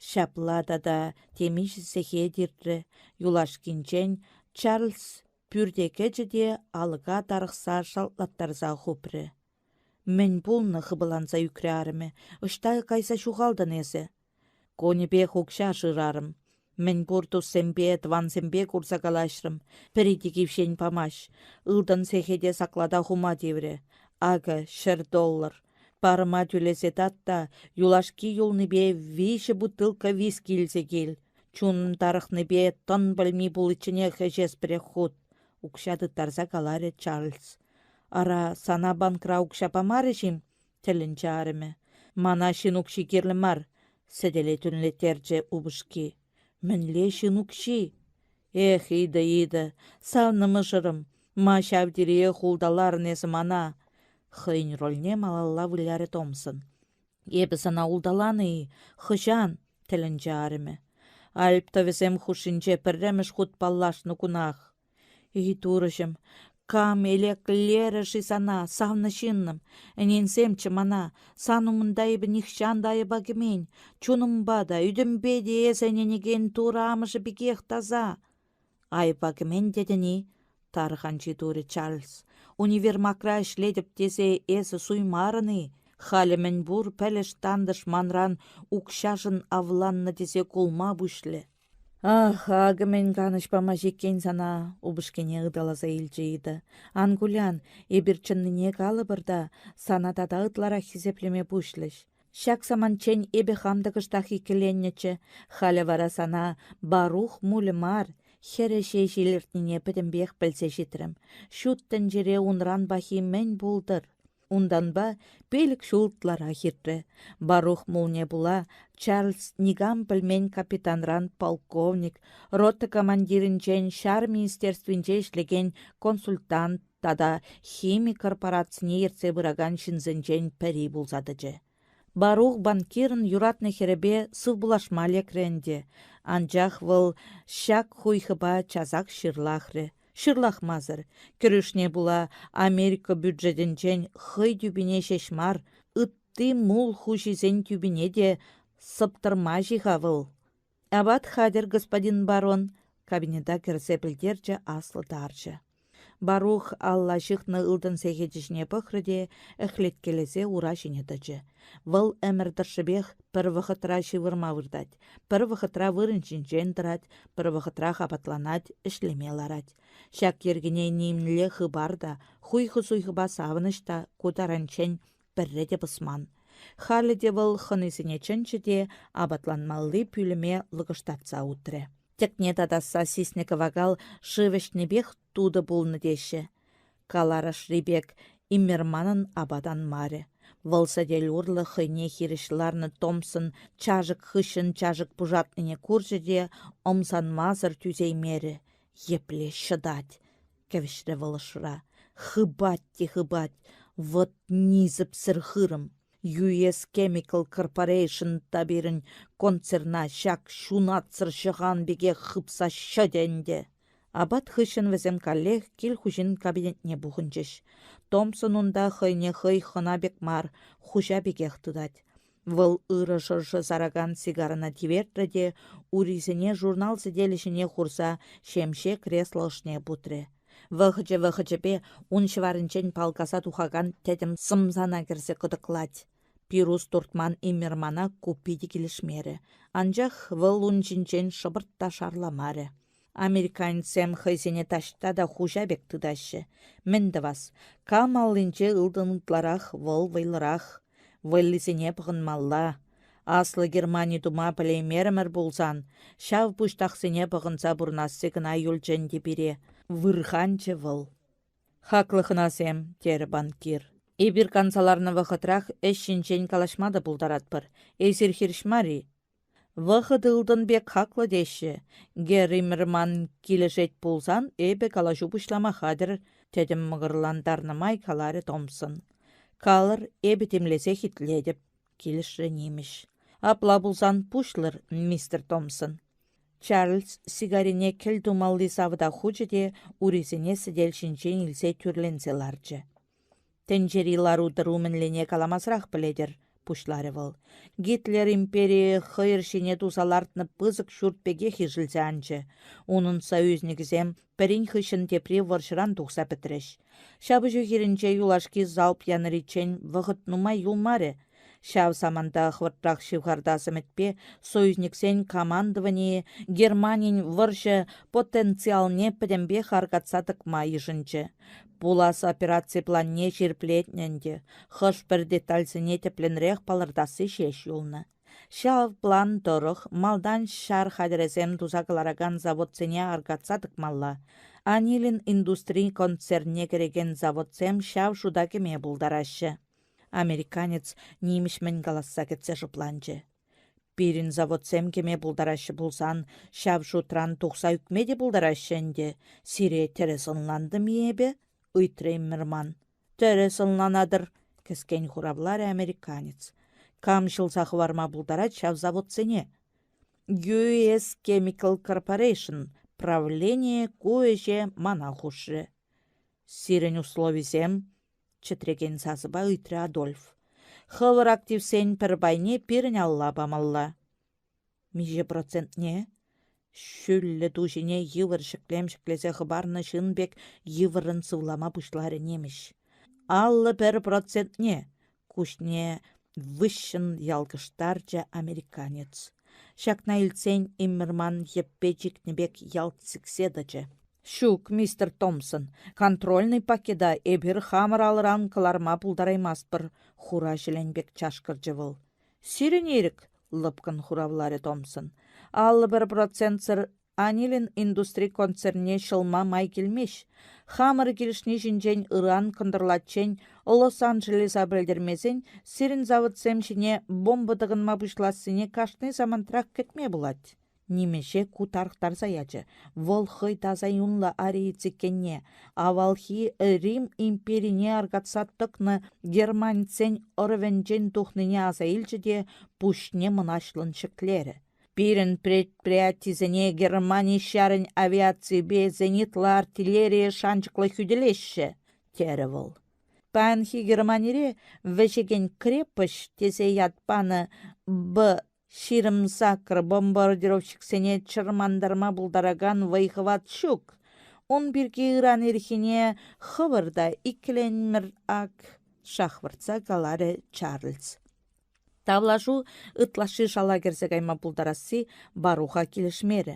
S1: Ҫапла тата темиҫе сехет иртрӗ. Юлашкинчен Чарльз пӳрте кӗчӗ те алӑка тарӑхса шалтлаттарса хупрӗ. Мӗн пулнӑ, хыпаланса ӳкрӗ арӑмӗ. Ӑҫта кайса ҫухалтӑн эсӗ? Кунӗпех укҫа шырарӑм. Мӗнпур туссемпе, тӑвансемпе курса калаҫрӑм. Пӗри те кивҫен памасть. Ылтӑн сехете саклата хума тиврӗ. Акӑ, $100. Парӑма тӳлесе тат та юлашки юлнипе виҫӗ бутылка виски илсе кил. Чун тарӑхнипе тӑн пӗлми пуличченех ӗҫес пӗрех хут, укҫа тыттарса каларӗ Чарльз. Ара, сана банкра укҫа памарӗҫ-им? тӗлӗнчӗ арӑмӗ. Мана ҫын укҫи кирлӗ мар, сӗтеле тӳнлеттерчӗ упӑшки. Мӗнле ҫын укҫи? Эх, Ида, Ида, савнӑ мӑшӑрӑм, ма ҫав териех улталарӑн эсӗ мана? Хӑйӗн рольне малалла вылярӗ Томсон. Эпӗ сана улталанӑ-и? Хӑҫан? тӗлӗнчӗ арӑмӗ. Альп тӑвӗсем хушшинче пӗрремӗш хут паллашнӑ кунах. Эй, турӑҫӑм, кам элеклерӗ-ши сана, савнӑ ҫыннӑм? Ӗненсемччӗ мана, сан умӑнта эпӗ нихҫан та айӑпа кӗмен. Чунӑмпа та, ӳтӗмпе те эсӗ ӗненекен Турӑ амӑшӗ пекех таса. Айӑпа кӗмен тетӗн-и? тарӑханҫи турӗ Чарльз. Универмагра ӗҫлетӗп тесе эсӗ суймарӑн-и? Халӗ мӗнпур пӗлӗш-тантӑш манран укҫашӑн авланнӑ тесе кулма пуҫлӗ. Ах, акӑ мӗн канӑҫ памасть иккен сана, упӑшкине ыталаса илчӗ Ида. Ан кулян, эпир чӑннине калӑпӑр та, сана тата ытларах хисеплеме пуҫлӗҫ. Ҫак самантчен эпӗ хам та кӑштах иккӗленнӗччӗ, халӗ вара сана Барух мулӗ мар, хӗрӗ ҫеҫ илӗртнине пӗтӗмпех пӗлсе ҫитрӗм. Ҫут тӗнчере унран пахи мӗн пултӑр? Унтанпа пилӗк ҫул ытларах иртрӗ. Барух мулне пула Чарльз никам пӗлмен капитанран полковник, рота командирӗнчен ҫар министерствинче ӗҫлекен консультант тата хими корпорацине ертсе пыракан ҫынсенчен пӗри пулса тӑчӗ. Барух банкирӑн юратнӑ хӗрӗпе сывпуллашма лекрӗ ӗнтӗ, анчах вӑл ҫак хуйхӑпа часах ҫырлахрӗ. Ҫырлахмасӑр, кӗрӳшне пула Америка бюджетӗнчен хӑй тӳпине ҫеҫ мар, ытти мул хуҫисен тӳпине те сӑптӑрмасть-и-ха вӑл? Апат хатӗр, господин барон, кабинета кӗрсе пӗлтерчӗ аслӑ тарҫӑ. Барух алла ҫыхнӑ ылтӑн сехечӗ ҫине пӑхрӗ те ӗхлеткелесе ура ҫине тӑчӗ. Вӑл ӗмӗр тӑршшӗпех пӗр вӑхӑтра ҫывӑрма выртать, пӗр вӑхӑтра вырӑн ҫинчен тӑрать, пӗр вӑхӑтрах апатланать, ӗҫлеме ларать. Ҫак йӗркене нимле хыпар та, хуйхӑ-суйхӑпа савӑнӑҫ та ку таранччен пӗрре те пӑсман. Халӗ те вӑл хӑнисене чӗнчӗ те апатланмалли пӳлӗме лӑкӑштатса утрӗ. Тӗкне татасса сиснӗ кӑвакал шыв ӗҫнипех тутӑ пулнӑ теҫҫӗ. Каларӑшри пек Иммерманӑн апат анмарӗ. Вӑл сӗтел урлӑ хӑйне хирӗҫ ларнӑ Томпсон чашӑк хыҫҫӑн чашӑк пушатнине курчӗ те ӑмсанмасӑр тӳсеймерӗ. Епле ҫӑтать! кӗвӗҫрӗ вӑл ӑшра. Хыпать те хыпать, вӑт нисӗпсӗр хырӑм. US Chemical Corporation та пирӗн концерна ҫак ҫунатсӑр ҫӑхан пекех хыпса ҫӑтӗ ӗнтӗ. Апат хыҫҫӑн вӗсем каллех кил хуҫин кабинетне пухӑнчӗҫ. Томпсон унта хӑйне хӑй хӑна пек мар, хуҫа пекех тытать. Вӑл ырӑ шӑршӑ саракан сигарӑна тивертрӗ те урисене журнал сӗтелӗ ҫине хурса ҫемҫе кресло ӑшне путрӗ. Вӑхӑчӗ-вӑхӑчӗпе ун ҫӑварӗнчен палкаса тухакан тӗтӗм сӑмсана кӗрсе кӑтӑклать. Пирус туртман Иммермана ку питӗ килӗшмерӗ. Анчах вӑл ун ҫинчен шӑпӑрт та шарламарӗ. Американецсем хӑйсене таҫта та хуҫа пек тытаҫҫӗ. Мӗн тӑвас, кам аллинче ылтӑн ытларах, вӑл вӑйлӑрах. Вӑйлисене пӑхӑнмалла. Аслӑ Германи тума пӗлеймерӗмӗр пулсан, ҫав пуҫтахсене пӑхӑнса пурӑнасси кӑна юлчӗ ӗнтӗ пире, вырханчӗ вӑл. Хаклӑ хӑнасем, терӗ банкир. Эпир канса ларнӑ вӑхӑтрах ӗҫ ҫинчен калаҫма та пултаратпӑр. Эсир хирӗҫ мар-и? Вӑхӑт ылтӑн пек хаклӑ теҫҫӗ. Герримерман килӗшет пулсан эпӗ калаҫу пуҫлама хатӗр, тӗтӗм мӑкӑрлантарнӑ май каларӗ Томпсон. Калӑр, эпӗ темлесех итлетӗп, килӗшрӗ нимӗҫ. Апла пулсан пуҫлӑр, мистер Томпсон. Чарльз сигарине кӗл тумалли савӑта хучӗ те урисене сӗтел ҫинчен илсе тӳрленсе ларчӗ. Тӗнчери лару-тӑру мӗнлине каламасӑрах пӗлетӗр. пуҫларӗ вӑл. Гитлер империйӗ хӑйӑр ҫине туса лартнӑ пысӑк ҫурт пекех ишӗлсе анчӗ. Унӑн союзникӗсем пӗрин хыҫҫӑн тепри вӑрҫӑран тухса пӗтрӗҫ. Ҫапӑҫу хирӗнче юлашки залп янӑриччен вӑхӑт нумай юлмарӗ. Ҫав саманта хӑвӑртрах ҫывхартас ӗмӗтпе союзниксен командованийӗ Германин вӑрҫӑ потенциалне пӗтӗмпех аркатса тӑкма йышӑнчӗ. Пулас операци планне ҫирӗплетнӗ ӗнтӗ, хӑш-пӗр детальсене тӗплӗнрех палӑртасси ҫеҫ юлнӑ. Ҫав план тӑрӑх малтан ҫар хатӗрӗсем туса кӑларакан заводсене аркатса тӑкмалла. Анилин индустри концернне кӗрекен заводсем ҫав шута кӗме пултараҫҫӗ. Американец нимӗҫ мӗн каласса кӗтсе шӑпланчӗ. Пирӗн заводсем кӗме пултараҫҫӗ пулсан, ҫав шутран тухса ӳкме те пултараҫҫӗ ӗнтӗ. Сире тӗрӗс ӑнлантӑм-и эпӗ? — ыйтрӗ Иммерман. Тӗрӗс ӑнланатӑр, кӗскен хуравларӗ американец. Кам ҫӑлса хӑварма пултарать ҫав заводсене? US Chemical Corporation правление ку ӗҫе мана хушрӗ. Сирӗн условисем? чӗтрекен сасӑпа ыйтрӗ Адольф. Хӑвӑр активсен пӗр пайне пирӗн алла памалла. Миҫе процентне? Ҫӳллӗ ту ҫине йывӑр ҫӗклем ҫӗклесе хӑпарнӑ ҫын пек йывӑррӑн сывлама пуҫларӗ нимӗҫ. 51 процентне, куҫне выҫҫӑн ялкӑштарчӗ американец. Ҫакна илтсен Иммерман йӗппе чикнӗ пек ялт сиксе тӑчӗ. Ҫук, мистер Томпсон, контрольнӑй пакета эпир хамӑр алӑран кӑларма пултараймастпӑр, хура ҫӗлен пек чашкӑрчӗ вӑл. Сирӗн ирӗк, лӑпкӑн хуравларӗ Томпсон. 51 процентсӑр Анилин индустри концернне ҫӑлма май килмест. Хамӑр килӗшни ҫинчен ыран кӑнтӑрлаччен Лос-Анджелеса пӗлтермесен сирӗн заводсем ҫине бомба тӑкӑнма пуҫлассине кашни самантрах кӗтме пулать. Нимӗҫе ку тарӑхтарса ячӗ. Вӑл хӑй таса юнлӑ ариец иккенне, авалхи Рим империне аркатса тӑкнӑ германецсен ӑрӑвӗнчен тухнине аса илчӗ те пуҫне мӑнаҫлӑн ҫӗклерӗ. Пирӗн предприятисене Германи ҫарӗн авиацийӗпе зенитлӑ артиллерийӗ шанчӑклӑ хӳтӗлеҫҫӗ, терӗ вӑл. Паянхи Германире вӗҫекен крепость тесе ят панӑ Б-28 бомбардировщиксене чӑрмантарма пултаракан вӑй-хӑват ҫук. Ун пирки ыран ирхине хӑвӑр та иккӗленмӗр ак, шахвӑртса каларӗ Чарльз. Тавлашу ытлашши шала кӗрсе кайма пултарасси Баруха килӗшмерӗ.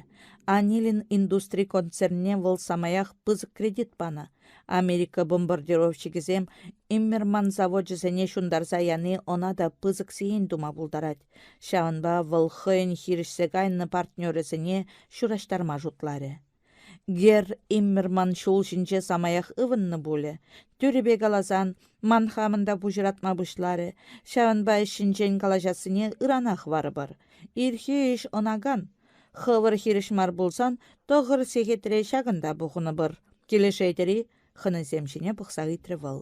S1: Анилин индустри концернне вӑл самаях пысӑк кредит панӑ. Америка бомбардировщикӗсем Иммерман завочӗсене ҫунтарса яни ӑна та пысӑк сиен тума пултарать. Ҫавӑнпа вӑл хӑйӗн хирӗҫсе кайнӑ партнерӗсене ҫураҫтарма шутларӗ. Герр Иммерман ҫул ҫинче самаях ывӑннӑ пулӗ. Тӳрӗпе каласан, ман хамӑн та пуҫ ыратма пуҫларӗ. Ҫавӑнпа ӗҫ ҫинчен калаҫассине ыранах варӑпӑр. Ирхи ӗҫ ӑнакан. Хӑвӑр хирӗҫ мар пулсан, 9 сехетре ҫакӑнта пухӑнӑпӑр. Килӗшетӗр-и? хӑнасем ҫине пӑхса ыйтрӗ вӑл.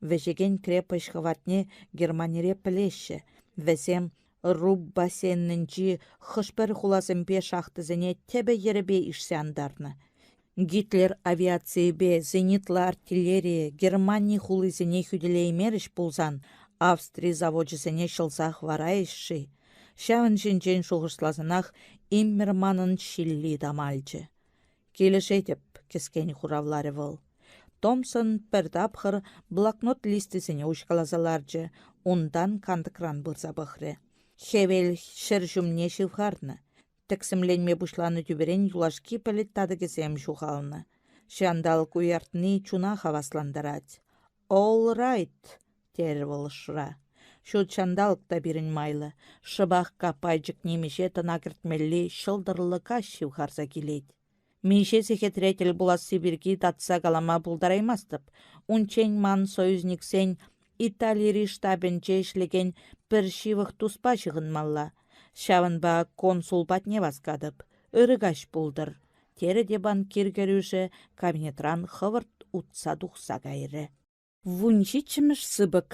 S1: Вӗҫекен крепость хӑватне Германире пӗлеҫҫӗ. Вӗсем Руб бассейнӗнчи хӑш-пӗр хуласемпе шахтӑсене тӗпӗ-йӗрӗпе ишсе антарнӑ. Гитлер авиацийӗпе зенитлӑ артиллерийӗ Германи хулисене хӳтӗлеймерӗҫ пулсан Австри завочӗсене ҫӑлса хӑварайӗҫ-ши? Ҫавӑн ҫинчен шухӑшласанах Иммерманӑн ҫилли тамалчӗ. «Килӗшетӗп», — кӗскен хуравларӗ вӑл. Томпсон пӗр тапхӑр блокнот листисене уҫкаласа ларчӗ, унтан кантӑкран пырса пӑхрӗ. Хӗвел ҫӗр ҫумне ҫывхарнӑ. Тӗксӗмленме пуҫланӑ тӳперен юлашки пӗлӗт татӑкӗсем ҫухалнӑ. Ҫанталӑк уяртни чуна хаваслантарать. «All right», терӗ вӑл ӑшра. Ҫут ҫанталӑк та пирӗн майлӑ. Шӑпах каппайчӑк нимӗҫе тӑна кӗртмелли ҫӑлтӑрлӑ каҫ ҫывхарса килет. Миҫе сехетре тӗл пуласси пирки татса калама пултараймастӑп. Унччен ман союзниксен Италири штабӗнче ӗҫлекен пӗр ҫывӑх туспа ҫыхӑнмалла. Ҫавӑнпа консул патне васкатӑп. Ырӑ каҫ пултӑр, терӗ те банкир кӗрӳшӗ кабинетран хӑвӑрт утса тухса кайрӗ. Вунҫиччӗмӗш сыпӑк.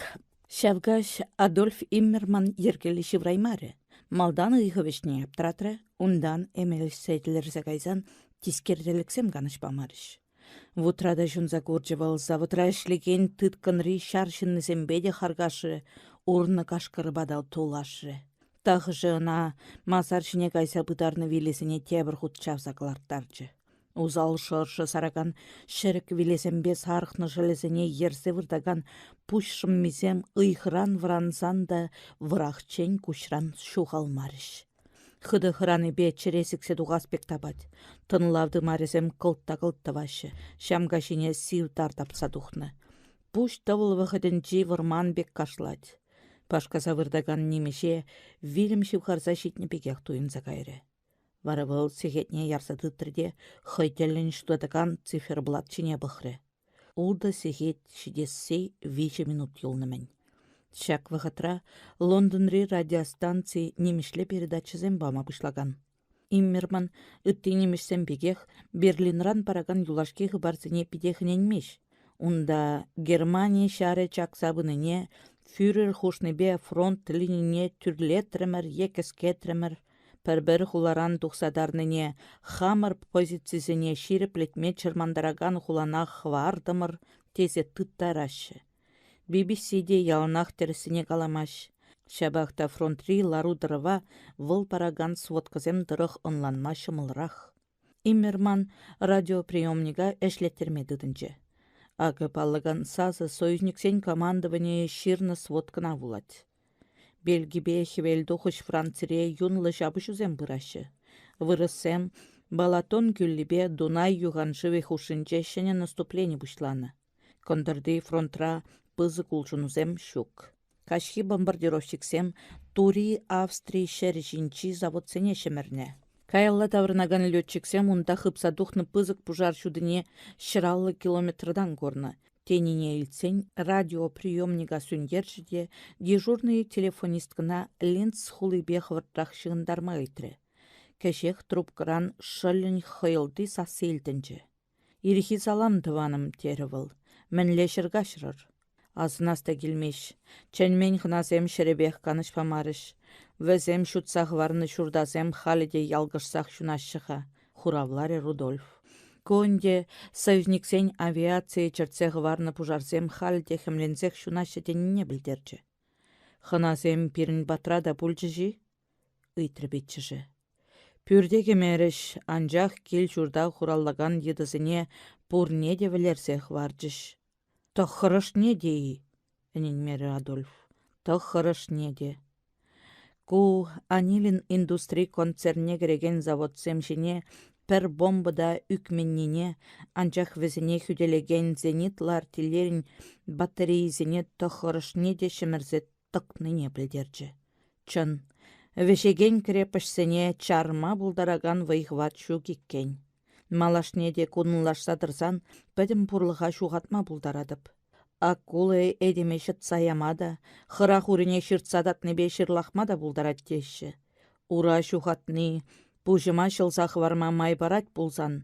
S1: Ҫав каҫ Адольф Иммерман йӗркеллӗ ҫывраймарӗ. Малтан ыйхӑ вӗҫне аптратрӗ, унтан эмел ӗҫсе тӗлӗрсе кайсан тискер тӗлӗксем канӑҫ памарӗҫ. Вутра та ҫунса курчӗ вӑл, заводра ӗҫлекен тыткӑнри ҫар ҫыннисемпе те харкашрӗ. Урнӑ кашкӑрпа та тулашрӗ. Тахӑшӗ ӑна масар ҫине кайса пытарнӑ вилесене тепӗр хут чавса кӑларттарчӗ. Усал шӑршӑ саракан ҫӗрӗк вилесемпе сарӑхнӑ шӑлӗсене ерсе выртакан пуҫ шӑммисем ыйхӑран вӑрансан та вӑрахчен куҫран ҫухалмарӗҫ. Хытӑ хӑранипе чӗре сиксе тухас пек тапать. Тӑнлав тымарӗсем кӑлт та кӑлт тӑваҫҫӗ, ҫамка ҫине сив тар тапса тухнӑ. Пуҫ тӑвӑл вӑхӑтӗнчи вӑрман пек кашлать. Пашкаса выртакан нимӗҫе вилӗм ҫывхарса ҫитнӗ пекех туйӑнса кайрӗ. Вара вӑл сехетне ярса тытрӗ те хӑй тӗллӗн ҫутатакан циферблат ҫине пӑхрӗ. Ултӑ сехет ҫитесси виҫӗ минут юлнӑ-мӗн. Ҫак вӑхӑтра Лондонри радиостанци нимӗҫле передачӑсем пама пуҫлакан. Иммерман ытти нимӗҫсем пекех Берлинран паракан юлашки хыпарсене питех ӗненмест. Унта Германи ҫарӗ чакса пынине, фюрер хушнипе фронт линине тӳрлетрӗмӗр е кӗскетрӗмӗр, пӗр-пӗр хуларан тухса тарнине, хамӑр позицисене ҫирӗплетме чӑрмантаракан хулана хӑвартӑмӑр тесе тыттараҫҫӗ. BBC те яланах тӗрӗссине каламасть. Ҫапах та фронтри лару-тӑрӑва вӑл паракан сводкӑсем тӑрӑх ӑнланма ҫӑмӑлрах. Иммерман радиоприемника ӗҫлеттерме тытӑнчӗ. Акӑ паллакан сасӑ союзниксен командованийӗ ҫырнӑ сводкӑна вулать. Бельгипе Хӗвелтухӑҫ Францире юнлӑ ҫапӑҫусем пыраҫҫӗ. Вырӑссем Балатон кӳллипе Дунай юханшывӗ хушшинче ҫӗнӗ наступлени пуҫланӑ. Кӑнтӑрти фронтра пысӑк улшӑнусем ҫук. Каҫхи бомбардировщиксем Тури Австри ҫӗрӗ ҫинчи заводсене ҫӗмӗрнӗ. Каялла таврӑнакан летчиксем унта хыпса тухнӑ пысӑк пушар ҫутине 150 километртан курнӑ. Тенине илтсен радиоприемника сӳнтерчӗ те дежурнӑй телефонисткӑна Линц хулипе хӑвӑртрах ҫыхӑнтарма ыйтрӗ. Кӗҫех трубкӑран шӑллӗн хӑйӑлти сасси илтӗнчӗ. «Ирхи салам, тӑванӑм», — терӗ вӑл. «Мӗнле ҫӗр каҫрӑр?» Асӑнас та килмест. Чӗнмен хӑнасем ҫӗрӗпех канӑҫ памарӗҫ. Вӗсем ҫутса хӑварнӑ ҫуртасем халӗ те ялкӑшсах ҫунаҫҫӗ-ха, хуравларӗ Рудольф. Ку ӗнтӗ союзниксен авиацийӗ чӗртсе хӑварнӑ пушарсем халӗ те хӗмленсех ҫунаҫҫӗ тенине пӗлтерчӗ. Хӑнасем пирӗн патра та пулчӗҫ-и? ыйтрӗ пиччӗшӗ. Пӳрте кӗмерӗҫ, анчах кил-ҫурта хураллакан йытӑсене пурне те вӗлерсе хӑварчӗҫ. Тӑххӑрӑшне те-и? ӗненмерӗ Адольф. Тӑххӑрӑшне те. Ку Анилин индустри концернне кӗрекен заводсем ҫине пӗр бомба та ӳкменнине, анчах вӗсене хӳтӗлекен зенитлӑ артиллерин батарейисене тӑххӑрӑшне те ҫӗмӗрсе тӑкнине пӗлтерчӗ. Чӑн, вӗҫекен крепоҫсене чарма пултаракан вӑй-хӑват ҫук иккен. Малашне те кунлашса тӑрсан пӗтӗм пурлӑха ҫухатма пултаратӑп. Акула этеме ҫӑтса яма та, хӑрах урине ҫыртса татнипе ҫырлахма та пултарать теҫҫӗ. Ура ҫухатни пуҫӑма ҫӑлса хӑварма май парать пулсан,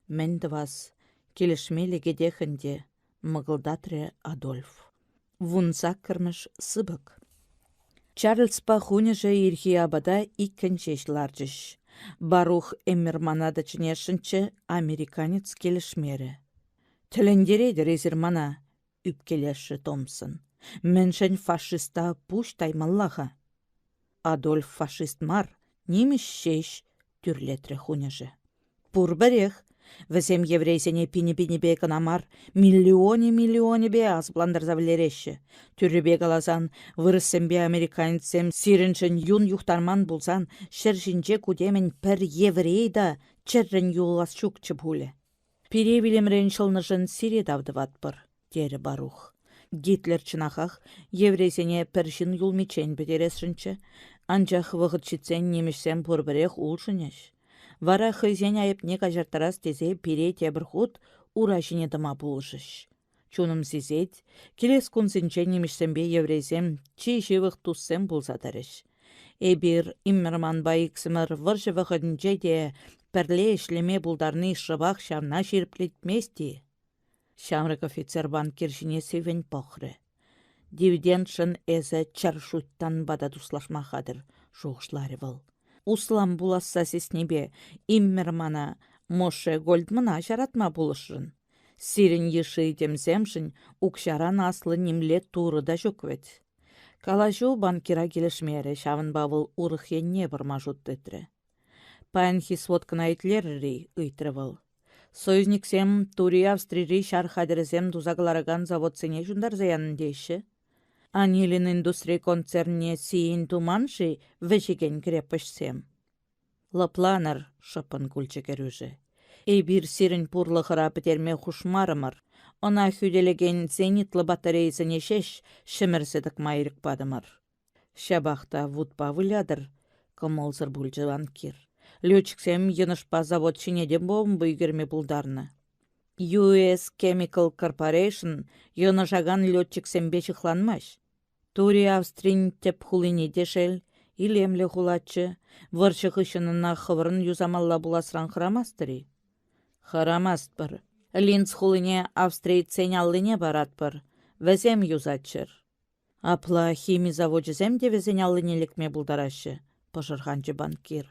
S1: мӗн тӑвас, килӗшме лекетех ӗнтӗ, мӑкӑлтатрӗ Адольф. Вунсаккӑрмӗш сыпӑк. Чарльзпа хуньӑшӗ ирхи апата иккӗн ҫеҫ ларчӗҫ. Барух Эммермана та чӗнесшӗнччӗ, американец килӗшмерӗ. «Тӗлӗнтеретӗр эсир мана», — ӳпкелешрӗ Томпсон. «Мӗншӗн фашиста пуҫ таймалла-ха?» Адольф фашист мар, нимӗҫ ҫеҫ, тӳрлетрӗ хуньӑшӗ. Пурпӗрех. Вӗсем еврейсене пинӗ-пинӗпе кӑна мар, миллионӗ-миллионӗпе асаплантарса вӗлереҫҫӗ. Тӳррипе каласан, вырӑссемпе американецсем сирӗншӗн юн юхтарман пулсан ҫӗр ҫинче кутемӗн пӗр еврей та чӗррӗн юлас ҫукчӗ пулӗ. Пире вилӗмрен ҫӑлнӑшӑн сире тав тӑватпӑр, терӗ Барух. Гитлер чӑнахах еврейсене пӗр ҫын юлмиччен пӗтересшӗнччӗ, анчах вӑхӑт ҫитсен нимӗҫсем пурпӗрех улшӑнӗҫ. Вара хӑйсен айӑпне каҫарттарас тесе пире тепӗр хут ура ҫине тӑма пулӑшӗҫ. Чунӑм сисет, килес кунсенче нимӗҫсемпе еврейсем чи ҫывӑх туссем пулса тӑрӗҫ. Эпир Иммерманпа иксӗмӗр вӑрҫӑ вӑхӑтӗнче те пӗрле ӗҫлеме пултарни шӑпах ҫавна ҫирӗплетмест-и? Ҫамрӑк офицер банкир ҫине сиввӗн пӑхрӗ. Дивидендшӑн эсӗ чӗр шуйттанпа та туслашма хатӗр, шухӑшларӗ вӑл. Услам пуласса сиснипе иммӗр мана Моше Гольдмана ҫаратма пулӑшрӑн. Сирӗн йышши этемсемшӗн укҫаран аслӑ нимле турӑ та ҫук вӗт. Калаҫу банкира килӗшмерӗ, ҫавӑнпа вӑл урӑх енне пӑрма шут тытрӗ. Паянхи сводкӑна итлерӗр-и? ыйтрӗ вӑл. Союзниксем Тури Австрири ҫар хатӗрӗсем туса кӑларакан заводсене ҫунтарса янӑ теҫҫӗ. Анилин индустри концернне сиен туман-ши вӗҫекен крепоҫсем? Лӑпланӑр, шӑппӑн кулчӗ кӗрӳшӗ. Эпир сирӗн пурлӑхӑра пӗтерме хушмарӑмӑр. Ӑна хӳтӗлекен зенитлӑ батарейӑсене ҫеҫ ҫӗмӗрсе тӑкма ирӗк патӑмӑр. Ҫапах та вутпа вылятӑр, кӑмӑлсӑр пулчӗ банкир. Летчиксем йӑнӑшпа завод ҫине те бомба ӳкерме пултарнӑ. US Chemical Corporation йӑнӑшакан летчиксемпе ҫыхланмасть. Тури Австрин тӗп хулине те шел, илемлӗ хулаччӗ. Вӑрҫӑ хыҫҫӑн ӑна хӑвӑрӑн юсамалла пуласран хӑрамастӑр-и? Хӑрамастпӑр. Линц хулине австрийцсен аллине паратпӑр. Вӗсем юсаччӑр. Апла хими завочӗсем те вӗсен аллине лекме пултараҫҫӗ, пӑшӑрханчӗ банкир.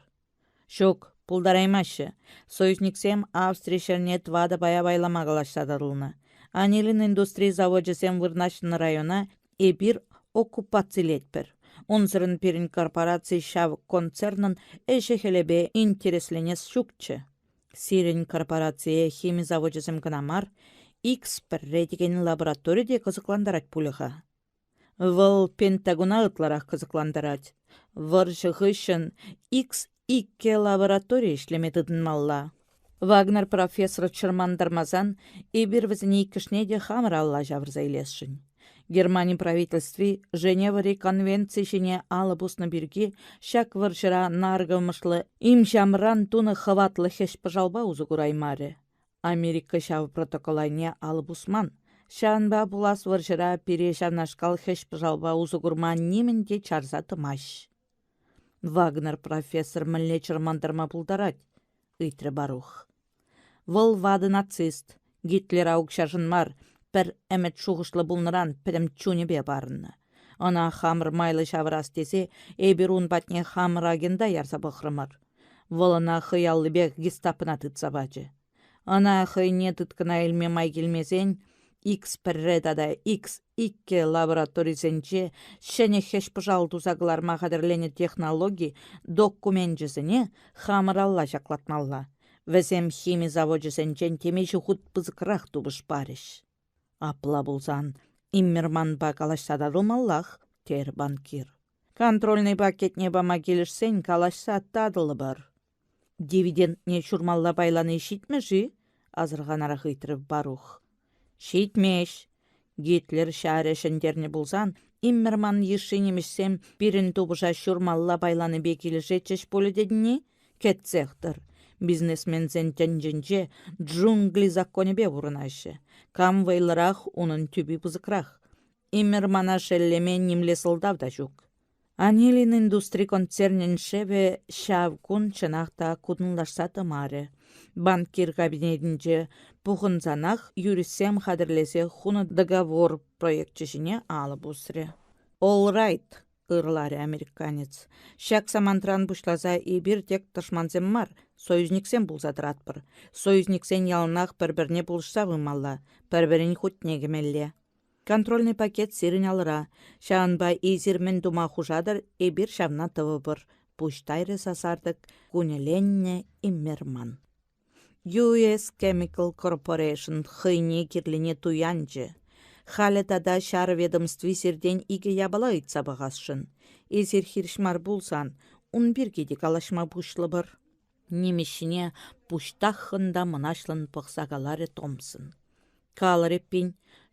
S1: Ҫук, пултараймаҫҫӗ. Союзниксем Австри ҫӗрне тӑватӑ пая пайлама калаҫса татӑлнӑ. Анилин индустри завочӗсем вырнаҫнӑ района эпир оккупацилетпӗр. Унсӑрӑн пирӗн корпораци ҫав концернӑн ӗҫӗ-хӗлӗпе интересленес ҫукчӗ. Сирӗн корпорацие хими завочӗсем кӑна мар, X1 текен лаборатори те кӑсӑклантарать пулӗ-ха. Вӑл Пентагона ытларах кӑсӑклантарать. Вӑрҫӑ хыҫҫӑн X2 лаборатори ӗҫлеме тытӑнмалла. Вагнер профессор чӑрмантармасан эпир вӗсене иккӗшне те хамӑр алла ҫавӑрса илесшӗн. Германи правительстви Женевӑри конвенци ҫине алӑ пуснӑ пирки ҫак вӑрҫӑра наркӑмӑшлӑ им-ҫамран тунӑ хӑватлӑ хӗҫ-пӑшалпа усӑ кураймарӗ. Америка ҫав протокол айне алӑ пусман. Ҫавӑнпа пулас вӑрҫӑра пире ҫавнашкал хӗҫ-пӑшалпа усӑ курма нимӗн те чарса тӑмасть. Вагнер профессор мӗнле чӑрмантарма пултарать? ыйтрӗ Барух. Вӑл ватӑ нацист, Гитлера укҫашӑн мар, пӗр ӗмӗт-шухӑшлӑ пулнӑран пӗтӗм чунӗпе парӑннӑ. Ӑна хамӑр майлӑ ҫавӑрас тесе эпир ун патне хамӑр агента ярса пӑхрӑмӑр. Вӑл ӑна хӑй аллипех гестапӑна тытса пачӗ. Ӑна хӑйне тыткӑна илме май килмесен X1 тата X2 лабораторисенче ҫӗнӗ хӗҫ-пӑшал туса кӑларма хатӗрленӗ технологи докуменчӗсене хамӑр алла ҫаклатмалла. Вӗсем хими завочӗсенчен темиҫе хут пысӑкрах тупӑш парӗҫ. Апла пулсан Иммерманпа калаҫса татӑлмаллах, терӗ банкир. Контрольнӑй пакетне пама килӗшсен калаҫса татӑлӑпӑр. Дивидендне ҫурмалла пайлани ҫитмӗ-ши? асӑрханарах ыйтрӗ Барух. Ҫитмест. Гитлер ҫарӗ ҫӗнтернӗ пулсан Иммерман йышши нимӗҫсем пирӗн тупӑша ҫурмалла пайланипе килӗшетчӗҫ пулӗ тетӗн-и? Кӗтсех тӑр. Бизнесменсен тӗнчинче джунгли законӗпе пурӑнаҫҫӗ. Кам вӑйлӑрах, унӑн тӳпи пысӑкрах. Иммермана шеллеме нимле сӑлтав та ҫук. Анилин индустри концернӗн шефӗ ҫав кун чӑнах та кутӑнлашса тӑмарӗ. Банкир кабинетӗнче пухӑнсанах юристсем хатӗрлесе хунӑ договор проекчӗ ҫине алӑ пусрӗ. «All right», — ырларӗ американец. «Ҫак самантран пуҫласа эпир тек тӑшмансем мар, союзниксем пулса тӑратпӑр. Союзниксен яланах пӗр-пӗрне пулӑшса пымалла, пӗр-пӗрин хутне кӗмелле. Контрольнӑй пакет сирӗн алӑра. Ҫавӑнпа эсир мӗн тума хушатӑр, эпир ҫавна тӑвӑпӑр, пуҫ тайрӗ сасартӑк кунӗленнӗ Иммерман. US Chemical Corporation хӑйне кирлине туянчӗ. Халӗ тата ҫар ведомстви сиртен икӗ япала ыйтса пӑхасшӑн. Эсир хирӗҫ мар пулсан, ун пирки те калаҫма пуҫлӑпӑр. Нимӗҫ ҫине пуҫтаххӑн та мӑнаҫлӑн пӑхса каларӗ Томсон. Калӑр эппин,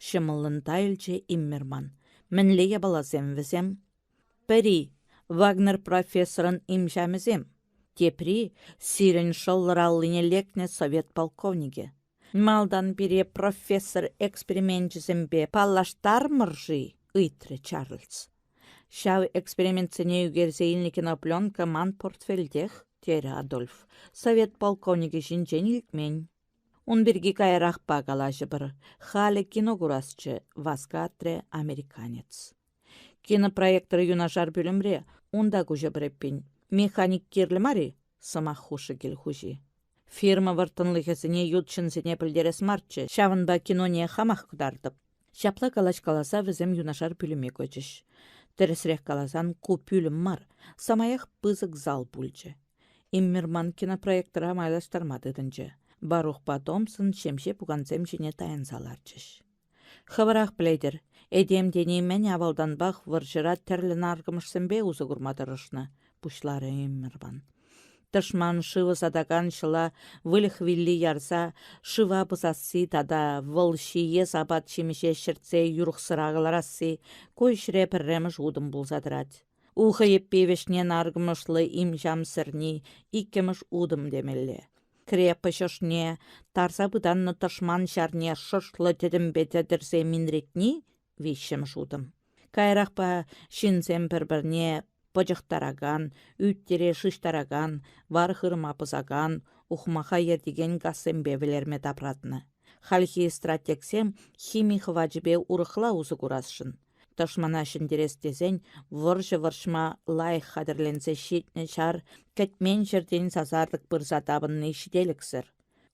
S1: ҫӑмӑллӑн тайӑлчӗ Иммерман. Мӗнле япаласем вӗсем? Пӗри — Вагнер профессорӑн имҫамӗсем, тепри — сирӗн шӑллӑр аллине лекнӗ совет полковникӗ. Малтан пире профессор эксперименчӗсемпе паллаштармӑр-ши? ыйтрӗ Чарльз. Ҫав экспериментсене ӳкерсе илнӗ кинопленка ман портфельтех, терӗ Адольф. Совет полковникӗ ҫинчен илтмен. Ун пирки каярахпа калаҫӑпӑр. Халӗ кино курасчӗ, васкатрӗ американец. Кинопроектор юнашар пӳлӗмре, унта куҫӑпӑр эппин. Механик кирлӗ мар-и? сӑмах хушрӗ кил хуҫи. Фирма вӑрттӑнлӑхӗсене ют ҫынсене пӗлтерес марччӗ, ҫавӑнпа киноне хамах кӑтартӑп. Ҫапла калаҫкаласа вӗсем юнашар пӳлӗме кӗчӗҫ. Тӗрӗсрех каласан, ку пӳлӗм мар, самаях пысӑк зал пулчӗ. Иммерман кинопроектора майлаштарма тытӑнчӗ. Барухпа Томсон ҫемҫе пукансем ҫине тайӑнса ларчӗҫ. Хӑвӑрах пӗлетӗр, этем тени мӗн авалтанпах вӑрҫӑра тӗрлӗ наркӑмӑшсемпе усӑ курма тӑрӑшнӑ, пуҫларӗ Иммерман. Тӑшман шыв ӑсатакан ҫӑла выльӑх вилли ярса шыва пӑсасси тата вӑл ҫиес апат-ҫимӗҫе ҫӗртсе юрӑхсӑра кӑларасси ку ӗҫре пӗрремӗш утӑм пулса тӑрать. Ухӑ йӗппи вӗҫне наркӑмӑшлӑ им-ҫам сӗрни иккӗмӗш утӑм темелле. Крепоҫ ӑшне тарса пытаннӑ тӑшман ҫарне шӑршлӑ тӗтӗмпе тӗтӗрсе минретни — виҫҫӗмӗш утӑм. Каярахпа ҫынсем пӗр-пӗрне пӑчӑхтаракан, ӳт-тире шыҫтаракан, вар-хырӑма пӑсакан, ухмаха ертекен газсемпе вӗлерме тапратнӑ. Хальхи стратегсем хими хӑвачӗпе урӑхла усӑ курасшӑн. Тӑшмана ҫӗнтерес тесен вӑрҫӑ вӑрҫма лайӑх хатӗрленсе ҫитнӗ ҫар кӗтмен ҫӗртен сасартӑк пырса тапӑнни ҫителӗксӗр.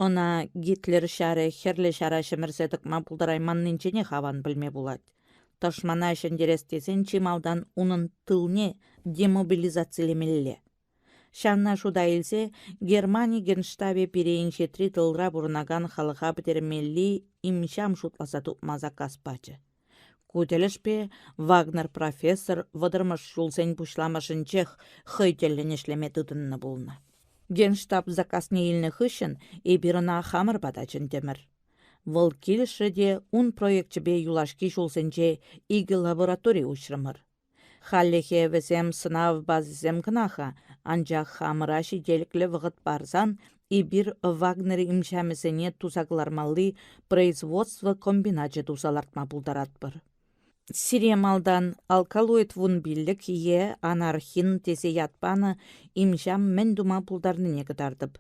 S1: Ӑна Гитлер ҫарӗ Хӗрлӗ Ҫара ҫӗмӗрсе тӑкма пултарайманнинченех аван пӗлме пулать. Тӑшмана ҫӗнтерес тесен чи малтан унӑн тылне демобилизацилемелле. Ҫавна шута илсе Германи генштабӗ пире инҫетри тылра пурӑнакан халӑха пӗтермелли им-ҫам шутласа тупма заказ пачӗ. Ку тӗлӗшпе Вагнер профессор вӑтӑрмӗш ҫулсен пуҫламӑшӗнчех хӑй тӗллӗн ӗҫлеме тытӑннӑ пулнӑ. Генштаб заказне илнӗ хыҫҫӑн эпир ӑна хамӑр пата чӗнтӗмӗр. Вӑл килӗшрӗ те ун проекчӗпе юлашки ҫулсенче икӗ лаборатори уҫрӑмӑр. Хальлӗхе вӗсем сӑнав базисем кӑна-ха, анчах хамӑра ҫителӗклӗ вӑхӑт парсан эпир Вагнер имҫамӗсене туса кӑлармалли производство комбиначӗ туса лартма пултаратпӑр. Сире малтан алкалоид 15 е анархин тесе ят панӑ имҫам мӗн тума пултарнине кӑтартӑп.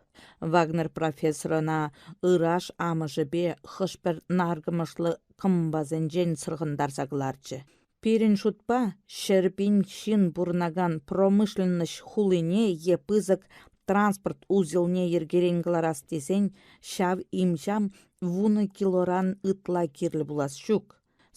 S1: Вагнер профессор ӑна ыраш амӑшӗпе хӑш-пӗр наркӑмӑшлӑ кӑмпасенчен сӑрхӑнтарса кӑларчӗ. Пирӗн шутпа, 100 000 ҫын пурӑнакан промышленноҫ хулине е пысӑк транспорт узелне йӗркерен кӑларас тесен ҫав им-ҫам вунӑ килоран ытла кирлӗ пулас ҫук.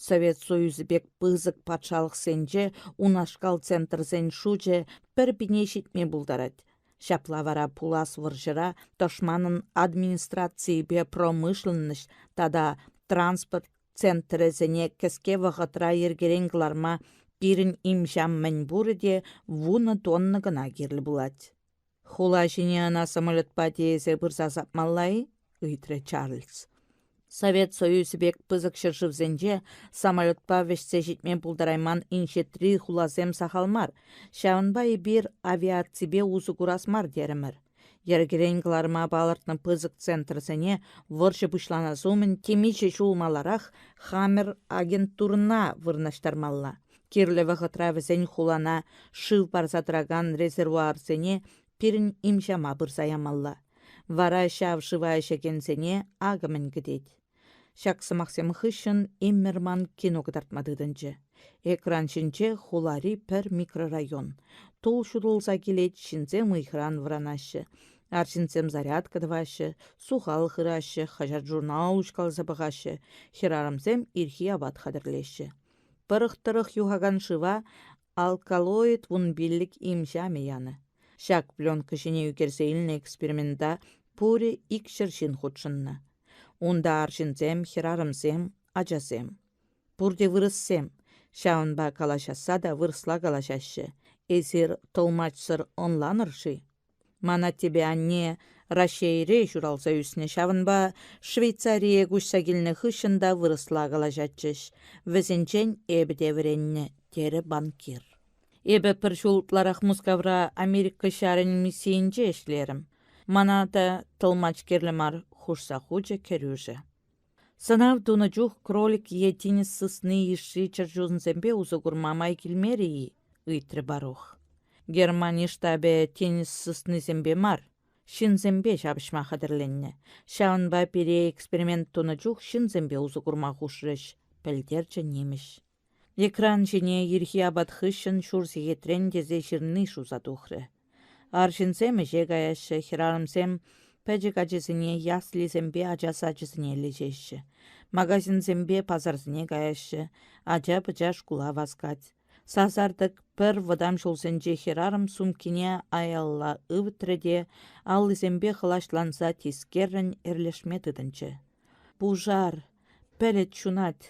S1: Совет Союзӗ пек пысӑк патшалӑхсенче унашкал центрсен шучӗ пӗр пине ҫитме пултарать. Ҫапла вара пулас вӑрҫӑра тӑшманӑн администрацийӗпе промышленноҫ тата транспорт центрӗсене кӗске вӑхӑтра йӗркерен кӑларма пирӗн им-ҫам мӗнпурӗ те вунӑ тонна кӑна кирлӗ пулать. Хула ҫине ӑна самолетпа тиесе пырса сапмалла-и? ыйтрӗ Чарльз. Совет Союзӗ пек пысӑк ҫӗршывсенче самолетпа вӗҫсе ҫитме пултарайман инҫетри хуласем сахал мар, ҫавӑнпа эпир авиаципе усӑ курас мар терӗмӗр. Йӗркерен кӑларма палӑртнӑ пысӑк центрсене вӑрҫӑ пуҫланас умӗн темиҫе ҫул маларах «Хаммер» агентурӑна вырнаҫтармалла. Кирлӗ вӑхӑтра вӗсен хулана шыв парса тӑракан резервуарсене пирӗн им-ҫама пырса ямалла. Вара ҫав шыва ӗҫекенсене акӑ мӗн кӗтет. Ҫак сӑмахсем хыҫҫӑн Иммерман кино кӑтартма тытӑнчӗ. Экран ҫинче хулари пӗр микрорайон. Тул ҫутӑлса килет, ҫынсем ыйхӑран вӑранаҫҫӗ. Арҫынсем зарядка тӑваҫҫӗ, сухал хыраҫҫӗ, хаҫат-журнал уҫкаласа пӑхаҫҫӗ, хӗрарӑмсем ирхи апат хатӗрлеҫҫӗ. Пӑрӑх тӑрӑх юхакан шыва алкалоид 15 им-ҫамӗ янӑ. Ҫак пленка ҫине ӳкерсе илнӗ эксперимента пурӗ 200 ҫын хутшӑннӑ. Унта арҫынсем, хӗрарӑмсем, ачасем. Пурте вырӑссем, ҫавӑнпа калаҫасса та вырӑсла калаҫаҫҫӗ. Эсир тӑлмачсӑр ӑнланӑр-ши? Ман аттепе анне Раҫҫейре ҫуралса ӳснӗ, ҫавӑнпа Швейцарие куҫса килнӗ хыҫҫӑн та вырӑсла калаҫатчӗҫ. Вӗсенчен эпӗ те вӗреннӗ, терӗ банкир. Эпӗ пӗр ҫул ытларах Мускавра Америка ҫарӗн миссийӗнче ӗҫлерӗм. Мана та тӑлмач кирлӗ мар, хушса хучӗ кӗрӳшӗ. Сӑнав тунӑ чух кролик е тинӗс сысни йышши чӗрчунсемпе усӑ курма май килмерӗ-и? ыйтрӗ Барух. Германи штабӗ тинӗс сыснисемпе мар, ҫынсемпе ҫапӑҫма хатӗрленнӗ. Ҫавӑнпа пире эксперимент тунӑ чух ҫынсемпе усӑ курма хушрӗҫ, пӗлтерчӗ нимӗҫ. Экран ҫине ирхи апат хыҫҫӑн ҫур сехетрен тесе ҫырни шуса тухрӗ. Арҫынсем ӗҫе каяҫҫӗ, хӗрарӑмсем пӗчӗк ачасене яслисемпе ача сачӗсене леҫеҫҫӗ. Магазинсемпе пасарсене каяҫҫӗ, ача-пӑча шкула васкать. Сасартӑк пӗр вӑтам ҫулсенчи хӗрарӑм сумкине аялла ывӑтрӗ те аллисемпе хӑлаҫланса тискеррӗн ӗрлешме тытӑнчӗ. Пушар! Пӗлӗт ҫунать!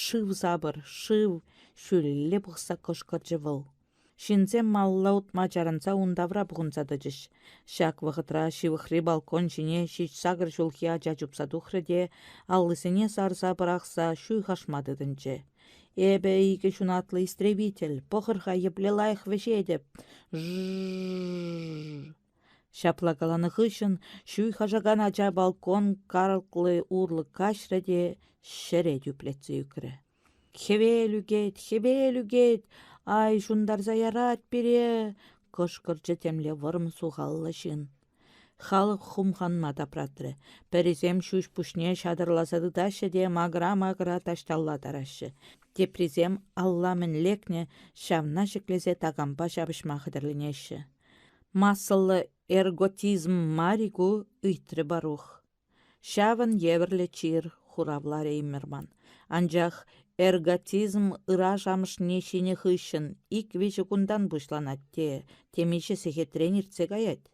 S1: Шыв сапӑр! Шыв! ҫӳлелле пӑхса кӑшкӑрчӗ вӑл. Ҫынсем малалла утма чарӑнса ун тавра пухӑнса тӑчӗҫ. Ҫак вӑхӑтра ҫывӑхри балкон ҫине ҫич-сакӑр ҫулхи ача чупса тухрӗ те аллисене сарса пӑрахса ҫуйхашма тытӑнчӗ. Эпӗ икӗ ҫунатлӑ истребитель, пӑхӑр-ха, епле лайӑх вӗҫетӗп. Ж-ж-ж. Ҫапла каланӑ хыҫҫӑн ҫуйхашакан ача балкон карӑклӑ урлӑ каҫрӗ те ҫӗре тӳплетсе ӳкрӗ. Хӗвел ӳкет, хӗвел ӳкет, ай ҫунтарса ярать пире, кӑшкӑрчӗ темле вӑрӑм сухаллӑ ҫын. Халӑх хумханма тапратрӗ. Пӗрисем ҫӳҫ-пуҫне ҫатӑрласа тытаҫҫӗ те макӑра-макӑра таҫталла тараҫҫӗ. Теприсем алла мӗн лекнӗ, ҫавна ҫӗклесе такампа ҫапӑҫма хатӗрленеҫҫӗ. Массӑллӑ эрготизм мар-и ку? ыйтрӗ Барух. Ҫавӑн евӗрлӗ чир, хуравларӗ Иммерман. Анчах эрготизм ыраш амӑшне ҫинӗ хыҫҫӑн ик-виҫӗ кунтан пуҫланать те темиҫе сехетрен иртсе каять.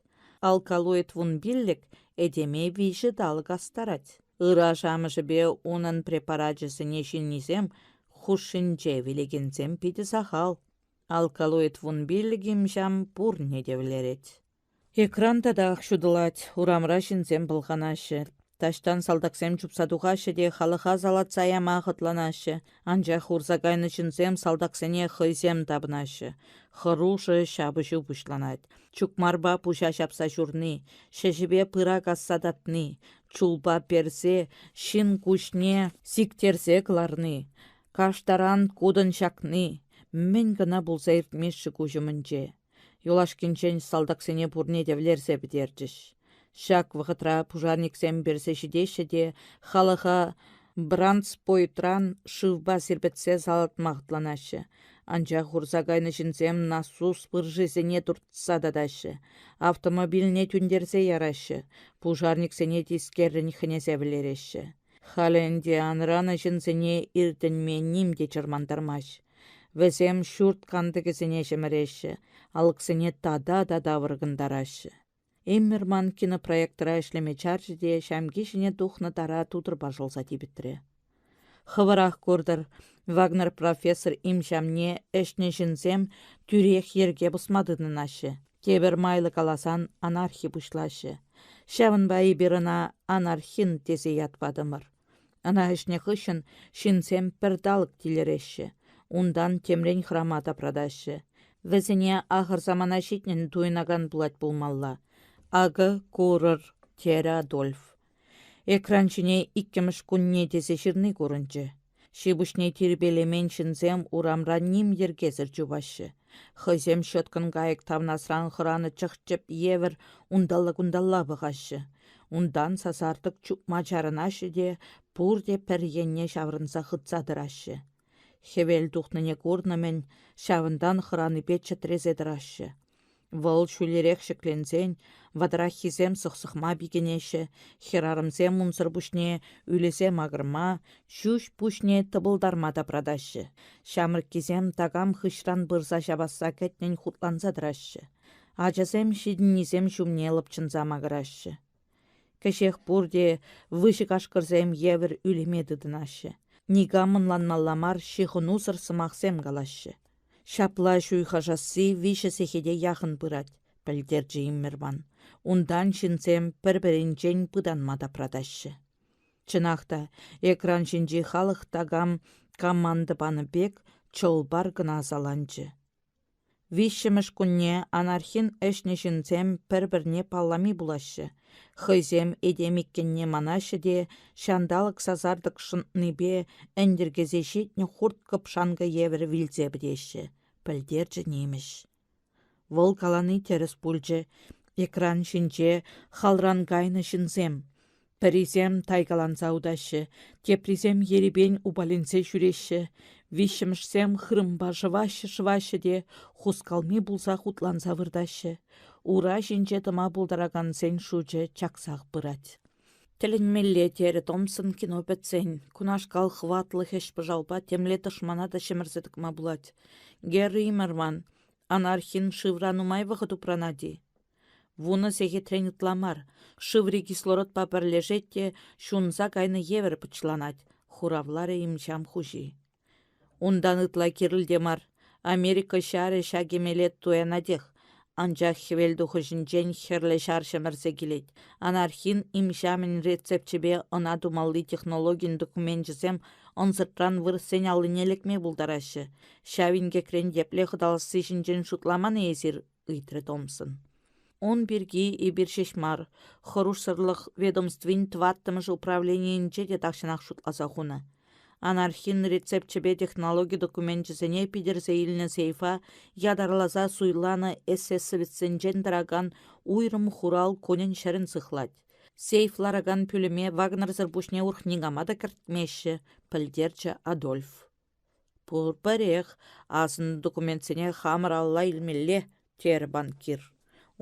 S1: Алкалоид 15 этеме виҫӗ талӑк астарать. Ыраш амӑшӗпе унӑн препарачӗсене ҫиннисем хушшинче вилекенсем питӗ сахал. Алкалоид 15 имҫам пурне те вӗлерет. Экран татах ҫутӑлать, урамра ҫынсем пӑлханаҫҫӗ. Таҫтан салтаксем чупса тухаҫҫӗ те халӑха салатса яма хӑтланаҫҫӗ. Анчах урса кайнӑ ҫынсем салтаксене хӑйсем тапӑнаҫҫӗ. Хӑрушӑ ҫапӑҫу пуҫланать. Чукмарпа пуҫа ҫапса ҫурни, ҫӗҫӗпе пыра касса татни, чулпа персе ҫын куҫне сиктерсе кӑларни, каштаран кутӑн ҫакни мӗн кӑна пулса иртмест-ши куҫ умӗнче. Юлашкинчен салтаксене пурне те вӗлерсе пӗтерчӗҫ. Ҫак вӑхӑтра пушарниксем персе ҫитеҫҫӗ те халӑха брандспойтран шывпа сирпӗтсе салатма хӑтланаҫҫӗ. Анчах урса кайнӑ ҫынсем насус пыршисене туртса татаҫҫӗ, автомобильне тӳнтерсе яраҫҫӗ, пушарниксене тискеррӗн хӗнесе вӗлереҫҫӗ. Халӗ ӗнтӗ анранӑ ҫынсене иртӗнме ним те чӑрмантармасть. Вӗсем ҫурт кантӑкӗсене ҫӗмӗреҫҫӗ, алӑксене тата-тата вӑркӑнтараҫҫӗ. Эммерман кинопроектра ӗҫлеме чарчӗ те ҫамки ҫине тухнӑ тара тутӑрпа шӑлса типӗтрӗ. Хӑвӑрах куртӑр, Вагнер профессор имҫамне ӗҫнӗ ҫынсем тӳрех йӗрке пӑсма тытӑнаҫҫӗ. Тепӗр майлӑ каласан анархи пуҫлаҫҫӗ. Ҫавӑнпа эпир ӑна анархин тесе ят патӑмӑр. Ӑна ӗҫнӗ хыҫҫӑн ҫынсем пӗр талӑк тилӗреҫҫӗ, унтан темрен хӑрама тапратаҫҫӗ. Вӗсене ахӑр самана ҫитнӗн туйӑнакан пулать пулмалла. Акӑ курӑр, терӗ Адольф. Экран ҫине иккӗмӗш кунне тесе ҫырни курӑнчӗ. Ҫи-пуҫне тирпейлемен ҫынсем урамра ним йӗркесӗр чупаҫҫӗ. Хӑйсем ҫӑткӑн кайӑк тавнасран хӑранӑ чӑх-чӗп евӗр унталла-кунталла пӑхаҫҫӗ. Унтан сасартӑк чупма чарӑнаҫҫӗ те пурте пӗр енне ҫаврӑнса хытса тӑраҫҫӗ. Хӗвел тухнине курнӑ-мӗн, ҫавӑнтан хӑранипе чӗтресе тӑраҫҫӗ. Вӑл ҫӳлерех ҫӗкленсен ватӑраххисем сӑхсӑхма пикенеҫҫӗ, хӗрарӑмсем унсӑр пуҫне ӳлесе макӑрма, ҫӳҫ пуҫне тӑпӑлтарма тапратаҫҫӗ. Ҫамрӑккисем такам хыҫран пырса ҫапасса кӗтнӗн хутланса тӑраҫҫӗ. Ачасем ҫитӗннисем ҫумне лӑпчӑнса макӑраҫҫӗ. Кӗҫех пурте выҫӑ кашкӑрсем евӗр ӳлеме тытӑнаҫҫӗ. Никам ӑнланмалла мар ҫыхӑнусӑр сӑмахсем калаҫҫӗ. Ҫапла ҫуйхашасси виҫӗ сехете яхӑн пырать, пӗлтерчӗ Иммерман. Унтан ҫынсем пӗр-пӗринчен пытанма тапратаҫҫӗ. Чӑнах та, экран ҫинчи халӑх такам команда панӑ пек чӑл-пар кӑна саланчӗ. Виҫҫӗмӗш кунне анархин ӗҫнӗ ҫынсем пӗр-пӗрне паллами пулаҫҫӗ. Хӑйсем этем иккенне манаҫҫӗ те ҫанталӑк сасартӑк шӑнтнипе ӗнтӗркесе ҫитнӗ хурт-кӑпшанкӑ евӗр вилсе пӗтеҫҫӗ, пӗлтерчӗ нимӗҫ. Вӑл калани тӗрӗс пулчӗ. Экран ҫинче халран кайнӑ ҫынсем. Пӗрисем тайкаланса утаҫҫӗ, теприсем ерипен упаленсе ҫӳреҫҫӗ, виҫҫӗмӗшсем хырӑмпа шӑваҫҫӗ-шӑваҫҫӗ те хускалми пулса хутланса выртаҫҫӗ. Ура ҫинче тӑма пултаракансен шучӗ чаксах пырать. Тӗлӗнмелле, терӗ Томсон кино пӗтсен. Кунашкал хӑватлӑ хӗҫ-пӑшалпа темле тӑшмана та ҫӗмӗрсе тӑкма пулать. Герри Иммерман, анархин шывра нумай вӑхӑт упранать-и? Вунӑ сехетрен ытла мар, шыври кислородпа пӗрлешет те ҫунса кайнӑ евӗр пӑчланать, хуравларӗ имҫам хуҫи. Унтан ытла кирлӗ те мар. Америка ҫарӗ ҫак эмеле туянатех. Анчах хӗвелтухӑҫӗнчен Хӗрлӗ Ҫар ҫӗмӗрсе килет. Анархин имҫамӗн рецепчӗпе ӑна тумалли технологин докуменчӗсем ӑнсӑртран вырӑссен аллине лекме пултараҫҫӗ. Ҫав инкекрен епле хӑталасси ҫинчен шутламан-и эсир? ыйтрӗ Томсон. Ун пирки эпир ҫеҫ мар, хӑрушсӑрлӑх ведомствин тӑваттӑмӗш управленийӗнче те тахҫанах шутласа хунӑ. Анархин рецепчӗпе технологи докуменчӗсене питӗрсе илнӗ сейфа ятарласа суйланӑ эсэсовецсенчен тӑракан уйрӑм хурал кунӗн-ҫӗрӗн сыхлать. Сейф ларакан пӳлӗме Вагнерсӑр пуҫне урӑх никама та кӗртмеҫҫӗ, пӗлтерчӗ Адольф. Пурпӗрех асӑннӑ документсене хамӑр алла илмелле, терӗ банкир.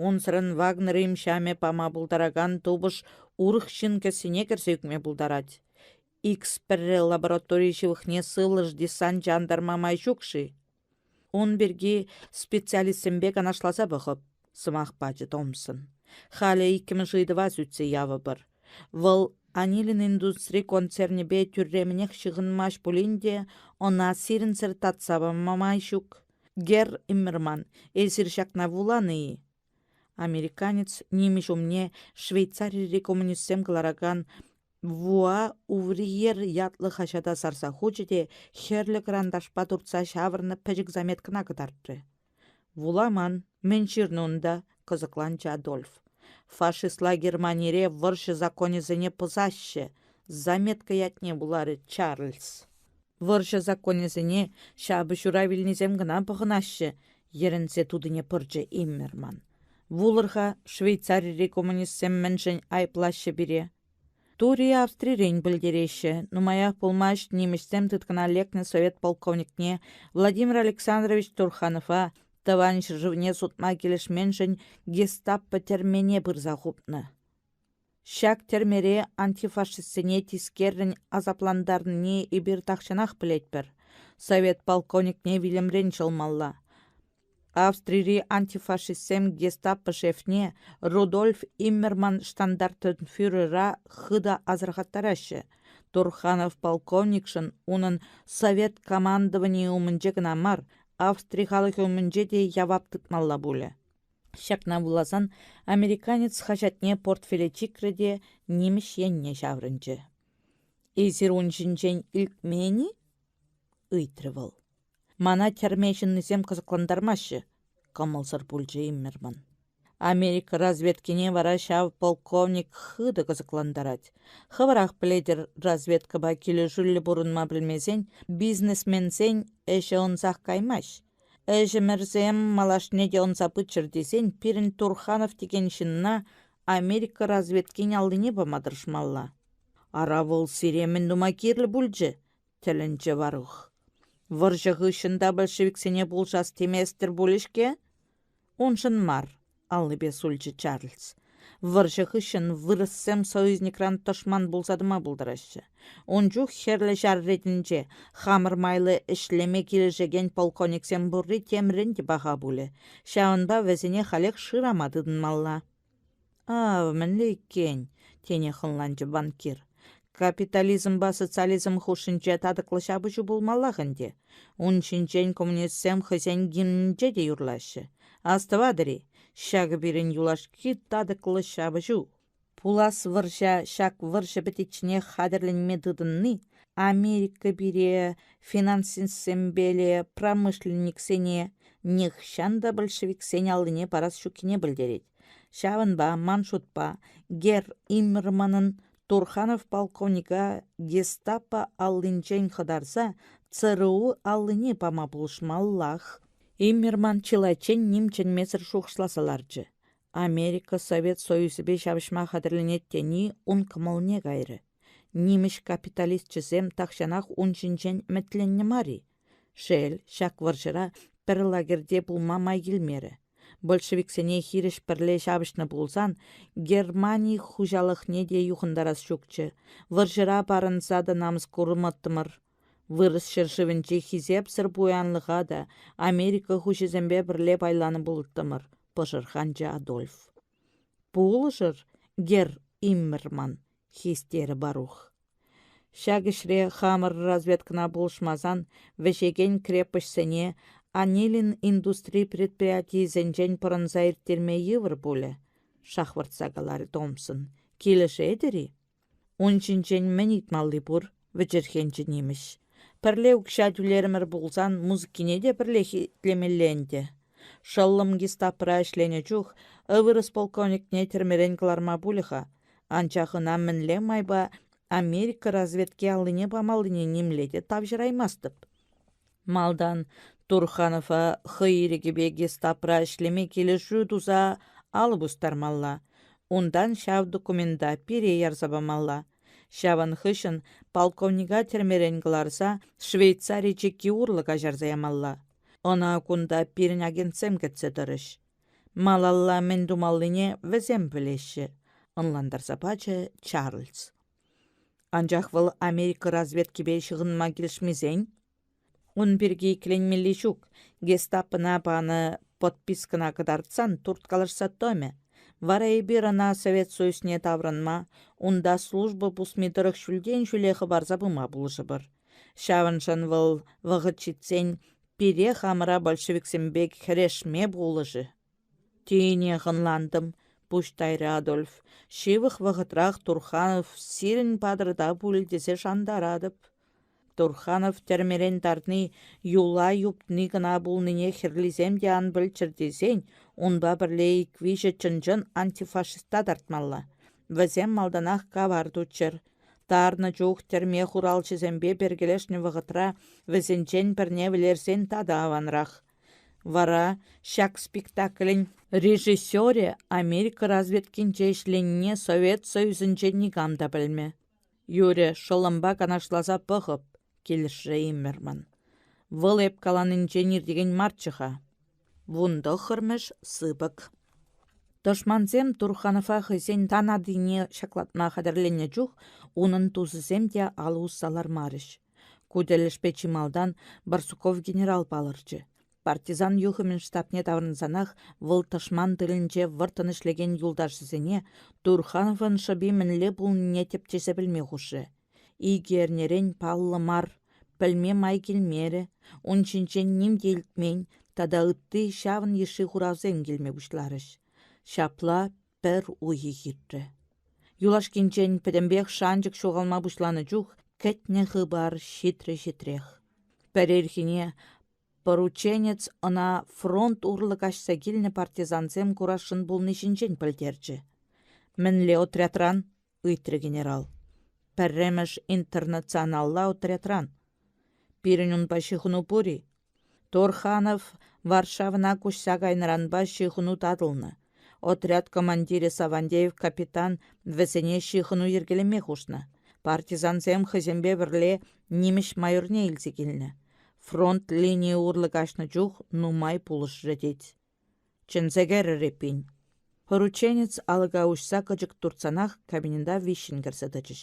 S1: Унсӑрӑн Вагнер имҫамӗ пама пултаракан тупӑш урӑх ҫын кӗсйине кӗрсе ӳкме пултарать. Икс-пӗрре лаборатори ҫывӑхне сывлӑш десанчӗ антарма май ҫук-ши? Ун пирки специалистсемпе канашласа пӑхӑп, сӑмах пачӗ Томсон. Халӗ иккӗмӗш ыйтӑва сӳтсе явӑпӑр. Вӑл Анилин индустри концернӗпе тӳрремӗнех ҫыхӑнмасть пулин те ӑна сирӗнсӗр татса пама май ҫук. Герр Иммерман, эсир ҫакна вуланӑ-и? Американец нимӗҫ умне Швейцарири коммунистсем кӑларакан Вуа Увриер ятлӑ хаҫата сарса хучӗ те хӗрлӗ кӑранташпа туртса ҫавӑрнӑ пӗчӗк заметкӑна кӑтартрӗ. Вуламан, мӗн ҫырнӑ унта? кӑсӑкланчӗ Адольф. Фашистла Германире вӑрҫӑ законӗсене пӑсаҫҫӗ, заметка ятне вуларӗ Чарльз. Вӑрҫӑ законӗсене ҫапӑҫура вилнисем кӑна пӑхӑнаҫҫӗ, йӗрӗнсе тутине пӑрчӗ Иммерман. Вулӑр-ха, Швейцарири коммунистсем мӗншӗн айӑплаҫҫӗ пире? Тури Австрирен пӗлтереҫҫӗ, нумаях пулмасть нимӗҫсем тыткӑна лекнӗ совет полковникне Владимир Александрович Турханова тӑван ҫӗршывне сутма килӗшменшӗн гестапо тӗрмене пырса хупнӑ. Ҫак тӗрмере антифашистсене тискеррӗн асаплантарнине эпир тахҫанах пӗлетпӗр. Совет полковникне вилӗмрен ҫӑлмалла. Австрири антифашистсем гестапо шефне Рудольф Иммерман штандартенфюрера хытӑ асӑрхаттараҫҫӗ. Турханов полковникшӑн унӑн совет командованийӗ умӗнче кӑна мар, Австри халӑхӗ умӗнче те явап тытмалла пулӗ. Ҫакна вуласан американец хаҫатне портфеле чикрӗ те нимӗҫ енне ҫаврӑнчӗ. «Эсир ун ҫинчен илтмен-и?» ыйтрӗ вӑл. Мана тӗрме ҫыннисем кӑсӑклантармаҫҫӗ, кӑмӑлсӑр пулчӗ Иммерман. Америка разведкине вара ҫав полковник хытӑ кӑсӑклантарать. Хӑвӑрах пӗлетӗр, разведкӑпа килӗшӳллӗ пурӑнма пӗлмесен бизнесменсен ӗҫӗ ӑнсах каймасть. Ӗҫӗмӗрсем малашне те ӑнса пыччӑр тесен пирӗн Турханов текен ҫынна Америка разведкин аллине пама тӑрӑшмалла. Ара вӑл сире мӗн тума кирлӗ пулчӗ? тӗлӗнчӗ Варух. Вӑрҫӑ хыҫҫӑн та большевиксене пулӑшас теместӗр пулӗ-ҫке? Уншӑн мар, аллипе сулчӗ Чарльз. Вӑрҫӑ хыҫҫӑн вырӑссем союзникран тӑшман пулса тӑма пултараҫҫӗ. Ун чух Хӗрлӗ Ҫар ретӗнче хамӑр майлӑ ӗҫлеме килӗшекен полковниксем пурри темрен те паха пулӗ. Ҫавӑнпа вӗсене халех шырама тытӑнмалла. Ав, мӗнле иккен, тенех ӑнланчӗ банкир. Капитализмпа социализм хушшинче татӑклӑ ҫапӑҫу пулмаллах ӗнтӗ. Ун ҫинчен коммунистсем хӑйсен гимнӗнче те юрлаҫҫӗ. Астӑватӑр-и, ҫакӑ пирӗн юлашки татӑклӑ ҫапӑҫу. Пулас вӑрҫа ҫак вӑрҫӑ пӗтичченех хатӗрленме тытӑнни Америка пире финансистсемпеле промышленниксене нихҫан та большевиксен аллине парас ҫуккине пӗлтерет. Ҫавӑнпа, ман шутпа, Герр Иммерманӑн Турханов полковника гестапо аллинчен хӑтарса ЦРУ аллине пама пулӑшмаллах. Иммерман чылайччен ним чӗнмесӗр шухӑшласа ларчӗ. Америка Совет Союзӗпе ҫапӑҫма хатӗрленет тени ун кӑмӑлне кайрӗ. Нимӗҫ капиталисчӗсем тахҫанах ун ҫинчен ӗмӗтленнӗ мар-и? Шел, ҫак вӑрҫӑра пӗр лагерьте пулма май килмерӗ. Большевиксене хирӗҫ пӗрле ҫапӑҫнӑ пулсан Германи хуҫалӑхне те юхӑнтарас ҫукчӗ. Вӑрҫӑра парӑнса та намӑс курмӑттӑмӑр. Вырӑс ҫӗршывӗнчи хисепсӗр пуянлӑха та Америка хуҫисемпе пӗрле пайланӑ пулӑттӑмӑр, пӑшӑрханчӗ Адольф. Пулӑшӑр, Герр Иммерман, хистерӗ Барух. Ҫак ӗҫре хамӑр разведкӑна пулӑшмасан вӗҫекен крепоҫсене Анилин индустри предприятийӗсенчен пӑрӑнса ирттерме йывӑр пулӗ, шахвӑртса каларӗ Томпсон. Килӗшетӗр-и? Ун ҫинчен мӗн ыйтмалли пур, вӗчӗрхенчӗ нимӗҫ. Пӗрле укҫа тӳлерӗмӗр пулсан музыкине те пӗрлех итлемелле ӗнтӗ. Шӑллӑм гестапӑра ӗҫленӗ чух вырӑс полковникне тӗрмерен кӑларма пулӗ-ха, анчах ӑна мӗнле майпа Америка разведки аллине памаллине нимле те тавҫӑраймастӑп. Малтан Турханова хӑй ирӗкӗпе гестапра ӗҫлеме килӗшӳ туса алӑ пустармалла, унтан ҫав документа пире ярса памалла. Ҫавӑн хыҫҫӑн полковника тӗрмерен кӑларса Швейцари чикки урлӑ каҫарса ямалла. Ӑна кунта пирӗн агентсем кӗтсе тӑрӗҫ. Малалла мӗн тумаллине вӗсем пӗлеҫҫӗ, ӑнлантарса пачӗ Чарльз. Анчах вӑл Америка разведкипе ҫыхӑнма килӗшмесен? Ун пирки иккӗленмелли ҫук, гестапӑна панӑ подпискӑна кӑтартсан турткалашса тӑмӗ. Вара эпир ӑна Совет Союзне таврӑнма, унта служба пусми тӑрӑх ҫӳлтен ҫӳле хӑпарса пыма пулӑшӑпӑр. Ҫавӑншӑн вӑл вӑхӑт ҫитсен пире хамӑра большевиксемпе кӗрешме пулӑшӗ. Тинех ӑнлантӑм, пуҫ тайрӗ Адольф. Ҫывӑх вӑхӑтрах Турханов сирӗн патӑрта пулӗ тесе шантаратӑп. Турханов тӗрмерен тарни юла юптни кӑна пулнине хӗрлисем те ан пӗлччӗр тесен унпа пӗрле ик-виҫӗ чӑн-чӑн антифашиста тартмалла. Вӗсем малтанах кавар туччӑр. Тарнӑ чух тӗрме хуралҫисемпе перкелешнӗ вӑхӑтра вӗсенчен пӗрне вӗлерсен тата аванрах. Вара ҫак спектаклӗн режиссерӗ Америка разведкинче ӗҫленине Совет Союзӗнче никам та пӗлмӗ. Юрӗ, шӑллӑмпа канашласа пӑхӑп, килӗшрӗ Иммерман. Вӑл эп каланинчен иртекен марччӗ-ха. Вунтӑххӑрмӗш сыпӑк. Тӑшмансем Турханова хӑйсен танатине ҫаклатма хатӗрленнӗ чух унӑн тусӗсем те алӑ усса лармарӗҫ. Ку тӗлӗшпе чи малтан Барсуков генерал палӑрчӗ. Партизан юхӑмӗн штабне таврӑнсанах вӑл тӑшман тылӗнче вӑрттӑн ӗҫлекен юлташӗсене Турхановӑн шӑпи мӗнле пулнине тӗпчесе пӗлме хушрӗ. Икӗ эрнерен паллӑ мар, пӗлме май килмерӗ, ун ҫинчен ним те илтмен тата ытти ҫавӑн йышши хуравсем килме пуҫларӗҫ. Ҫапла пӗр уйӑх иртрӗ. Юлашкинчен пӗтӗмпех шанчӑк ҫухалма пуҫланӑ чух кӗтнӗ хыпар ҫитрӗ-ҫитрех. Пӗр ирхине порученец ӑна фронт урлӑ каҫса килнӗ партизансем курасшӑн пулни ҫинчен пӗлтерчӗ. «Мӗнле отрядран?» ыйтрӗ генерал. Пӗрремӗш интернационалла отрядран. Пирӗн унпа ҫыхӑну пур-и? Торханов Варшавӑна куҫса кайнӑранпа ҫыхӑну татӑлнӑ. Отряд командирӗ Савандеев капитан вӗсене ҫыхӑну йӗркелеме хушнӑ. Партизансем хӑйсемпе пӗрле нимӗҫ майорне илсе килнӗ. Фронт линийӗ урлӑ каҫнӑ чух нумай пулӑшрӗ тет. Чӗнсе кӗрӗр эппин. Порученец алӑка уҫса кӑчӑк туртсанах кабинета виҫҫӗн кӗрсе тӑчӗҫ.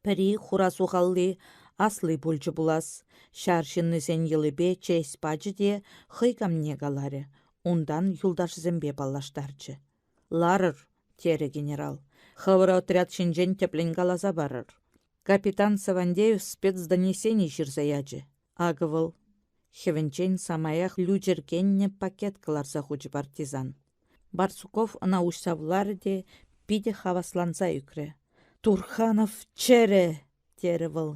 S1: Пӗри хура сухалли асли пулчӗ пулас, ҫар ҫыннисен йӑлипе честь пачӗ те хӑй камне каларӗ, унтан юлташӗсемпе паллаштарчӗ. «Ларӑр», терӗ генерал, «хӑвӑр отряд ҫинчен тӗплӗн каласа парӑр». Капитан Савандеев спецдонесени ҫырса ячӗ. Акӑ вӑл хӗвӗнчен самаях лӳчӗркеннӗ пакет кӑларса хучӗ партизан. Барсуков ӑна уҫса вуларӗ те питӗ хавасланса ӳкрӗ. «Турханов чӗрӗ!» терӗ вӑл.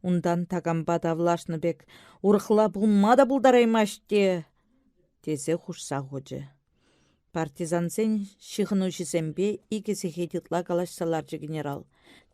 S1: Унтан такампа тавлашнӑ пек «Урӑхла пулма та пултараймасть те!» тесе хушса хучӗ. Партизансен ҫыхӑнуҫисемпе икӗ сехет ытла калаҫса ларчӗ генерал.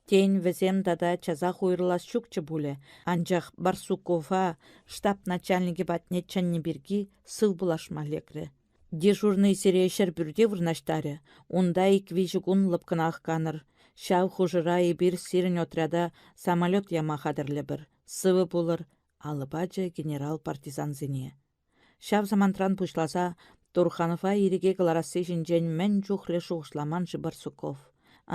S1: Тен, вӗсем тата часах уйрӑлас ҫукчӗ пулӗ, анчах Барсукова штаб начальникӗ патне чӗннӗ пирки сывпуллашма лекрӗ. Дежурнӑй сире ҫӗрпӳрте вырнаҫтарӗ, унта ик-виҫӗ кун лӑпкӑнах канӑр. Ҫав хушӑра эпир сирӗн отряда самолет яма хатӗрлӗпӗр. Сывӑ пулӑр, алӑ пачӗ генерал партизансене. Ҫав самантран пуҫласа Турханова ирӗке кӑларасси ҫинчен мӗн чухлӗ шухӑшламан-ши Барсуков?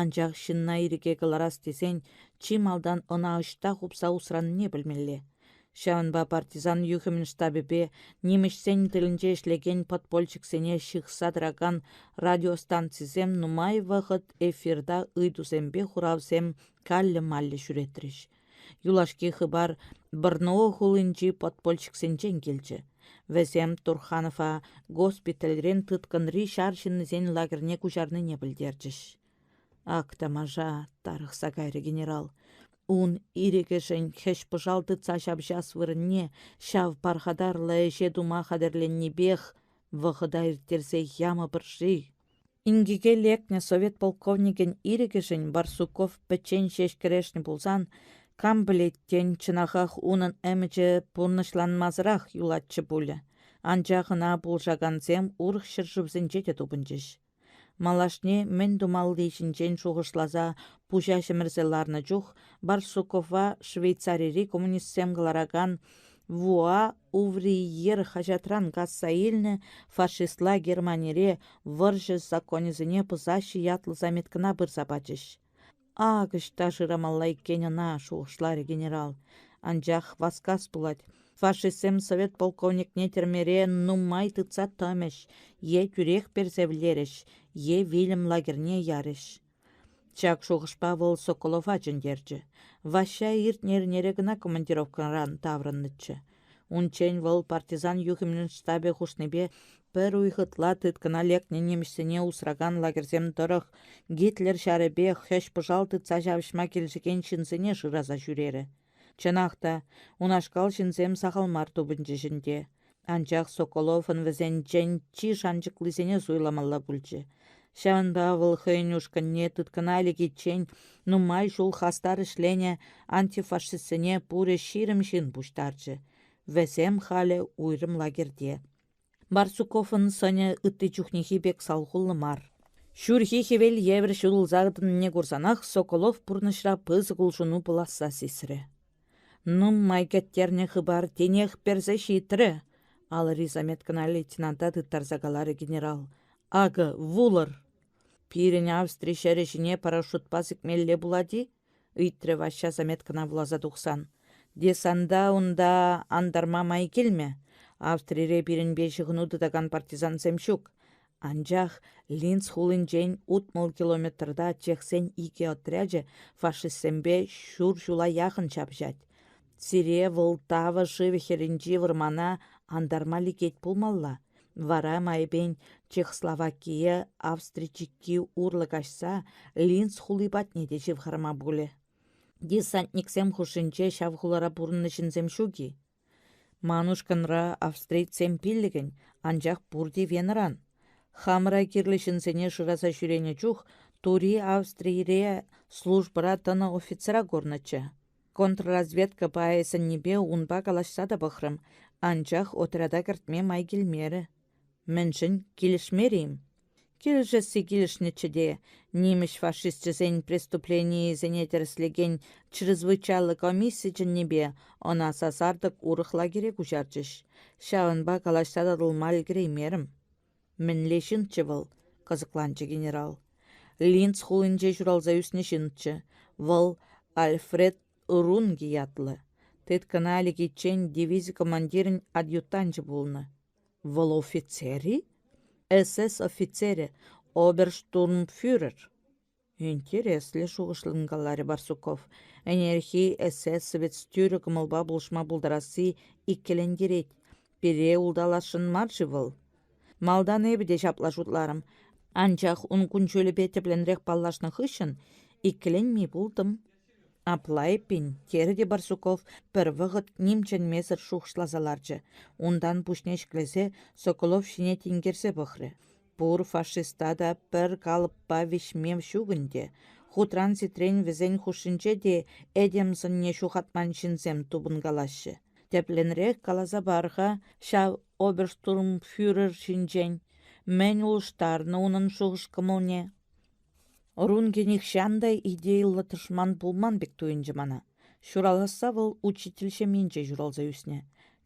S1: Анчах ҫынна ирӗке кӑларас тесен чи малтан ӑна ӑҫта хупса усранине пӗлмелле. Ҫавӑнпа партизан юхӑмӗн штабӗпе нимӗҫсен тылӗнче ӗҫлекен подпольщиксене ҫыхса тӑракан радиостанцисем нумай вӑхӑт эфирта ыйтусемпе хуравсем каллӗ-маллӗ ҫӳретрӗҫ. Юлашки хыпар Брно хулинчи подпольщиксенчен килчӗ. Вӗсем Турханова госпитальрен тыткӑнри ҫар ҫыннисен лагерьне куҫарнине пӗлтерчӗҫ. Ак тамаша, тарӑхса кайрӗ генерал. Ун ирӗкӗшӗн хӗҫ-пӑшал тытса ҫапӑҫас вырӑнне ҫав пархатарлӑ ӗҫе тума хатӗрленнипех вӑхӑта ирттерсе ямӑпӑр-ши? Инкеке лекнӗ совет полковникӗн ирӗкӗшӗн Барсуков пӗччен ҫеҫ кӗрешнӗ пулсан, кам пӗлет, тен, чӑнахах унӑн ӗмӗчӗ пурнӑҫланмасӑрах юлатчӗ пулӗ. Анчах ӑна пулӑшакансем урӑх ҫӗршывсенче те тупӑнчӗҫ. Малашне мӗн тумалли ҫинчен шухӑшласа пуҫа ҫӗмӗрсе ларнӑ чух Барсукова Швейцарири коммунистсем кӑларакан Вуа Увриер хаҫатран касса илнӗ фашистла Германире вӑрҫӑ законӗсене пӑсаҫҫӗ ятлӑ заметкӑна пырса пачӗҫ. Ак ӑҫта шырамалла иккен ӑна, шухӑшларӗ генерал. Анчах васкас пулать. Фашистсем совет полковникне тӗрмере нумай тытса тӑмӗҫ, е тӳрех персе вӗлерӗҫ, е вилӗм лагерьне ярӗҫ. Ҫак шухӑшпа вӑл Соколова чӗнтерчӗ. Ваҫҫа иртнӗ эрнере кӑна командировкӑран таврӑннӑччӗ. Унччен вӑл партизан юхӑмӗн штабӗ хушнипе пӗр уйӑх ытла тыткӑна лекнӗ нимӗҫсене усракан лагерьсем тӑрӑх Гитлер ҫарӗпе хӗҫ-пӑшал тытса ҫапӑҫма килӗшекен ҫынсене шыраса ҫӳрерӗ. Чӑнах та, унашкал ҫынсем сахал мар тупӑнчӗҫ ӗнтӗ. Анчах Соколовӑн вӗсенчен чи шанчӑклисене суйламалла пулчӗ. Ҫавӑнпа вӑл хӑйӗн ушкӑнне тыткӑна лекиччен нумай ҫул хастар ӗҫленӗ антифашистсене пурӗ 20 ҫын пуҫтарчӗ. Вӗсем халӗ уйрӑм лагерьте. Барсуковӑн сӑнӗ ытти чухнехи пек салхуллӑ мар. Ҫурхи хӗвел евӗр ҫутӑлса тӑнине курсанах Соколов пурнӑҫра пысӑк улшӑну пуласса сисрӗ. Нумай кӗттернӗ хыпар тинех персе ҫитрӗ, алӑри заметкӑна лейтенанта тыттарса каларӗ генерал. Акӑ, вулӑр. Пирӗн Австри ҫӗрӗ ҫине парашютпа сикмелле пулать-и? ыйтрӗ Ваҫҫа заметкӑна вуласа тухсан. Десанта унта антарма май килмӗ. Австрире пирӗнпе ҫыхӑну тытакан партизансем ҫук. Анчах Линц хулинчен 60 километрта чехсен икӗ отрячӗ фашистсемпе ҫур ҫула яхӑн ҫапӑҫать. Сире вӑл Тавӑ шывӗ хӗрринчи вӑрмана антарма лекет пулмалла. Вара майӗпен Чехословакие Австри чикки урлӑ каҫса Линц хули патне те ҫывхарма пулӗ. Десантниксем хушшинче ҫав хулара пурӑннӑ ҫынсем ҫук-и? Ман ушкӑнра австрийцсем пиллӗкӗн, анчах пурте Венӑран. Хамӑра кирлӗ ҫынсене шыраса ҫӳренӗ чух Тури Австрире службӑра тӑнӑ офицера курнӑччӗ. Контрразведка пайӗ сӗннипе унпа калаҫса та пӑхрӑм, анчах отряда кӗртме май килмерӗ. Мӗншӗн килӗшмерӗ-им? Килӗшесси килӗшнӗччӗ те, нимӗҫ фашисчӗсен преступленийӗсене тӗрӗслекен чрезвычайлӑ комисси чӗннипе ӑна сасартӑк урӑх лагере куҫарчӗҫ. Ҫавӑнпа калаҫса татӑлма ӗлкӗреймерӗм. Мӗнле ҫынччӗ вӑл? кӑсӑкланчӗ генерал. Линц хулинче ҫуралса ӳснӗ ҫынччӗ. Вӑл Альфред Рунги ятлӑ. Тыткӑна лекиччен дивизи командирӗн адъютанчӗ пулнӑ. Вӑл офицер-и? СС офицерӗ, оберштурмфюрер. Интереслӗ шухӑшлӑн каларӗ Барсуков. Ӗнерхи эсэсовец тӳрӗ кӑмӑлпа пулӑшма пултарасси иккӗлентерет. Пире улталасшӑн мар-ши вӑл? Малтан эпӗ те ҫапла шутларӑм. Анчах ун кун-ҫулӗпе тӗплӗнрех паллашнӑ хыҫҫӑн иккӗленми пултӑм. Апла эппин, терӗ те Барсуков пӗр вӑхӑт ним чӗнмесӗр шухӑшласа ларчӗ. Унтан пуҫне ҫӗклесе Соколов ҫине тинкерсе пӑхрӗ. Пур фашиста та пӗр калӑппа виҫме ҫук ӗнтӗ. Хутран-ситрен вӗсен хушшинче те этем сӑнне ҫухатман ҫынсем тупӑнкалаҫҫӗ. Тӗплӗнрех каласа пар-ха ҫав оберштурмфюрер ҫинчен. Мӗн улӑштарнӑ унӑн шухӑш-кӑмӑлне? Рунки нихҫан та идейлӑ тӑшман пулман пек туйӑнчӗ мана. Ҫураласса вӑл учитель ҫемйинче ҫуралса ӳснӗ.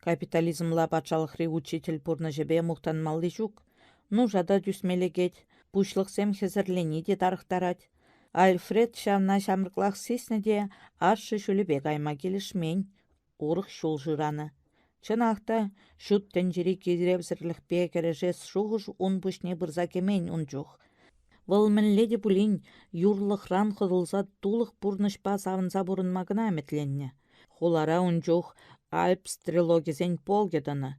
S1: Капитализмла патшалӑхри учитель пурнӑҫӗпе мухтанмалли ҫук. Нуша та тӳсме лекет, пуҫлӑхсем хӗсӗрлени те тарӑхтарать. Альфред ҫавна ҫамрӑклах сиснӗ те ашшӗ ҫулӗпе кайма килӗшмен, урӑх ҫул шыранӑ. Чӑнах та, ҫут тӗнчери киревсӗрлӗхпе кӗрешес шухӑш ун пуҫне пырса кӗмен ун чух. Вӑл мӗнле те пулин юрлӑхран хӑтӑлса тулӑх пурнӑҫпа савӑнса пурӑнма кӑна ӗмӗтленнӗ. Хулара ун чух Альп стрелокӗсен полкӗ тӑнӑ.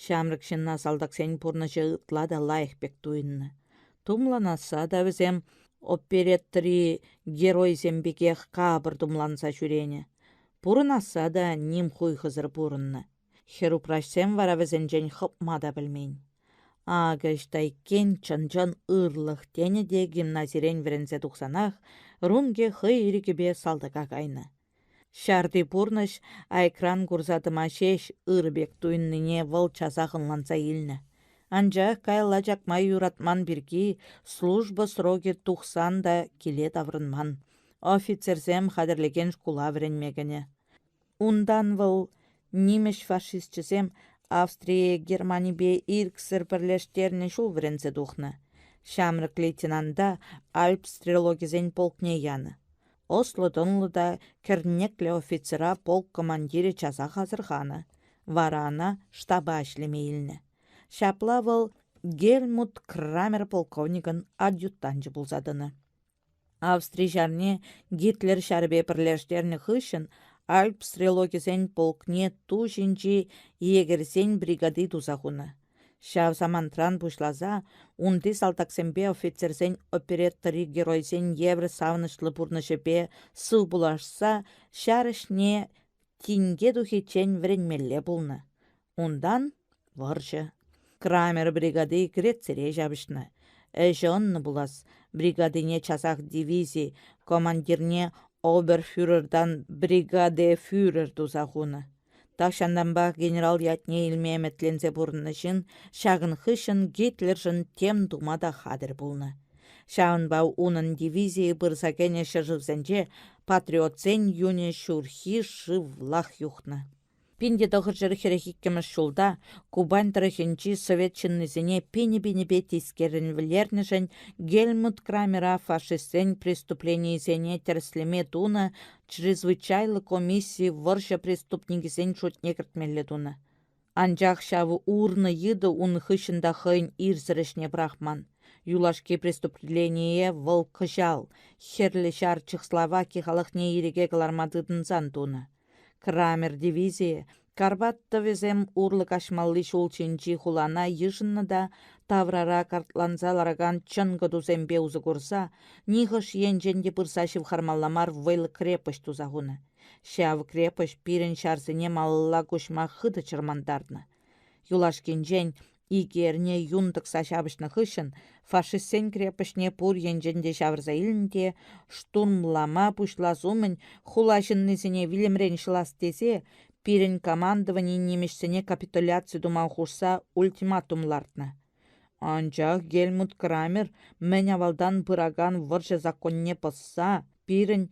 S1: Ҫамрӑк ҫынна салтаксен пурнӑҫӗ ытла та лайӑх пек туйӑннӑ. Тумланасса та вӗсем опереттӑри геройсем пекех капӑр тумланса ҫӳренӗ. Пурӑнасса та ним хуйхӑсӑр пурӑннӑ. Хӗрупраҫсем вара вӗсенчен хӑпма та пӗлмен. Акӑ ӑҫта иккен чӑн-чӑн ырлӑх тенӗ те гимназирен вӗренсе тухсанах Рунге хӑй ирӗкӗпе салтака кайнӑ. Ҫарти пурнӑҫ айкран курса тӑма ҫеҫ ырӑ пек туйӑннине вӑл часах ӑнланса илнӗ. Анчах каялла чакма юратман пирки служба срокӗ тухсан та киле таврӑнман. Офицерсем хатӗрлекен шкула вӗренме кӗнӗ. Унтан вӑл нимӗҫ фашисчӗсем Австрие Германипе ирӗксӗр пӗрлештернӗ ҫул вӗренсе тухнӑ. Ҫамрӑк лейтенанта Альп стрелокӗсен полкне янӑ. Ӑслӑ-тӑнлӑ та кӗрнеклӗ офицера полк командирӗ часах асӑрханӑ, вара ӑна штаба ӗҫлеме илнӗ. Ҫапла вӑл Гельмут Крамер полковникӑн адъютанчӗ пулса тӑнӑ. Австри ҫарне Гитлер ҫарӗпе пӗрлештернӗ хыҫҫӑн Альп стрелокӗсен полкне ту ҫинчи егерьсен бригади туса хунӑ. Ҫав самантран пуҫласа унти салтаксемпе офицерсен опереттӑри геройсен евӗр савӑнӑҫлӑ пурнӑҫӗпе сывпуллашса ҫар ӗҫне тинке тухиччен вӗренмелле пулнӑ. Унтан — вӑрҫӑ. Крамер бригади Грецире ҫапӑҫнӑ. Ӗҫӗ ӑннӑ пулас, бригадине часах дивизи командирне оберфюрертан бригадефюрер туса хунӑ. Тахҫантанпах генерал ятне илме ӗмӗтленсе пурӑннӑ ҫын ҫакӑн хыҫҫӑн Гитлершӑн тем тума та хатӗр пулнӑ. Ҫавӑнпа унӑн дивизийӗ пырса кӗнӗ ҫӗршывсенче патриотсен юнӗ ҫурхи шывлах юхнӑ. 1942 ҫулта Кубань тӑрӑхӗнчи совет ҫыннисене пинӗ-пинӗпе тискеррӗн вӗлернӗшӗн Гельмут Крамера фашистсен преступленийӗсене тӗрӗслеме тунӑ чрезвычайлӑ комисси вӑрҫӑ преступникӗсен шутне кӗртмелле тунӑ. Анчах ҫав урнӑ йытӑ ун хыҫҫӑн та хӑйӗн ирсӗр ӗҫне пӑрахман. Юлашки преступление вӑл кӑҫал, Хӗрлӗ Ҫар Чехословаки халӑхне ирӗке кӑларма тытӑнсан тунӑ. Крамер дивизийӗ Карпат тӑвӗсем урлӑ каҫмалли ҫул ҫинчи хулана йышӑннӑ та таврара картланса ларакан чӑнкӑ тусемпе усӑ курса нихӑш енчен те пырса ҫывхармалла мар вӑйлӑ крепость туса хунӑ. Ҫав крепость пирӗн ҫарсене малалла куҫма хытӑ чӑрмантарнӑ. Юлашкинчен икӗ эрне юн тӑкса ҫапӑҫнӑ хыҫҫӑн фашистсен крепоҫне пур енчен те ҫавӑрса илнӗ те штурмлама пуҫлас умӗн хула ҫыннисене вилӗмрен ҫӑлас тесе пирӗн командовани нимӗҫсене капитуляци тума хушса ультиматум лартнӑ. Анчах Гельмут Крамер мӗн авалтан пыракан вӑрҫӑ законне пӑсса пирӗн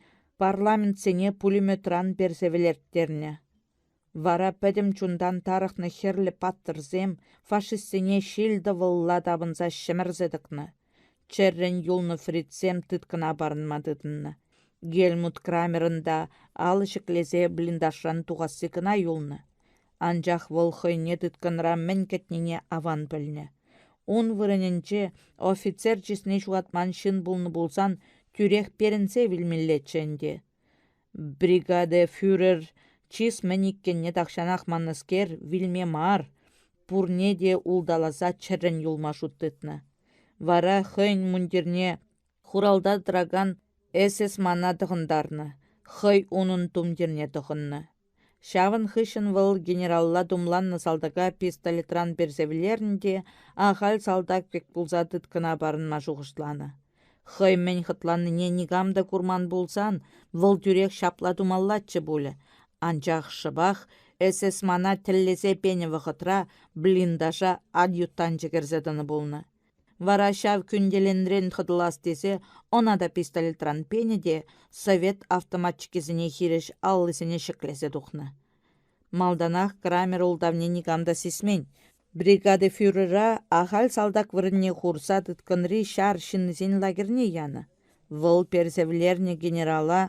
S1: парламентсене пулеметран персе вӗлерттернӗ. Вара пӗтӗм чунтан тарӑхнӑ хӗрлӗ паттӑрсем фашистсене ҫил-тӑвӑлла тапӑнса ҫӗмӗрсе тӑкнӑ. Чӗррӗн юлнӑ фрицсем тыткӑна парӑнма тытӑннӑ. Гельмут Крамерӑн та алӑ ҫӗклесе блиндажран тухасси кӑна юлнӑ. Анчах вӑл хӑйне тыткӑнра мӗн кӗтнине аван пӗлнӗ. Ун вырӑнӗнче офицер чысне ҫухатман ҫын пулнӑ пулсан тӳрех перӗнсе вилмеллеччӗ ӗнтӗ. Бригадефюрер чыс мӗн иккенне тахҫанах маннӑскер, вилме мар, пурне те улталаса чӗррӗн юлма шут тытнӑ. Вара хӑйӗн мундирне хуралта тӑракан эсэсмана тӑхӑнтарнӑ, хӑй унӑн тумтирне тӑхӑннӑ. Ҫавӑн хыҫҫӑн вӑл генералла тумланнӑ салтака пистолетран персе вӗлернӗ те ахаль салтак пек пулса тыткӑна парӑнма шухӑшланӑ. Хӑй мӗн хӑтланнине никам та курман пулсан вӑл тӳрех ҫапла тумаллаччӗ пулӗ, анчах шӑпах ССМана тӗллесе пенӗ вӑхӑтра блиндажа адъютанчӗ кӗрсе тӑнӑ пулнӑ. Вара ҫав кӳнтеленрен хӑтӑлас тесе ӑна та пистолетран пенӗ те совет автоматчикӗсене хирӗҫ аллисене ҫӗклесе тухнӑ. Малтанах Крамер ултавне никам та сисмен. Бригада фюрера ахаль салтак вырӑнне хурса тыткӑнри ҫар ҫыннисен лагерьне янӑ. Вӑл персе вӗлернӗ генерала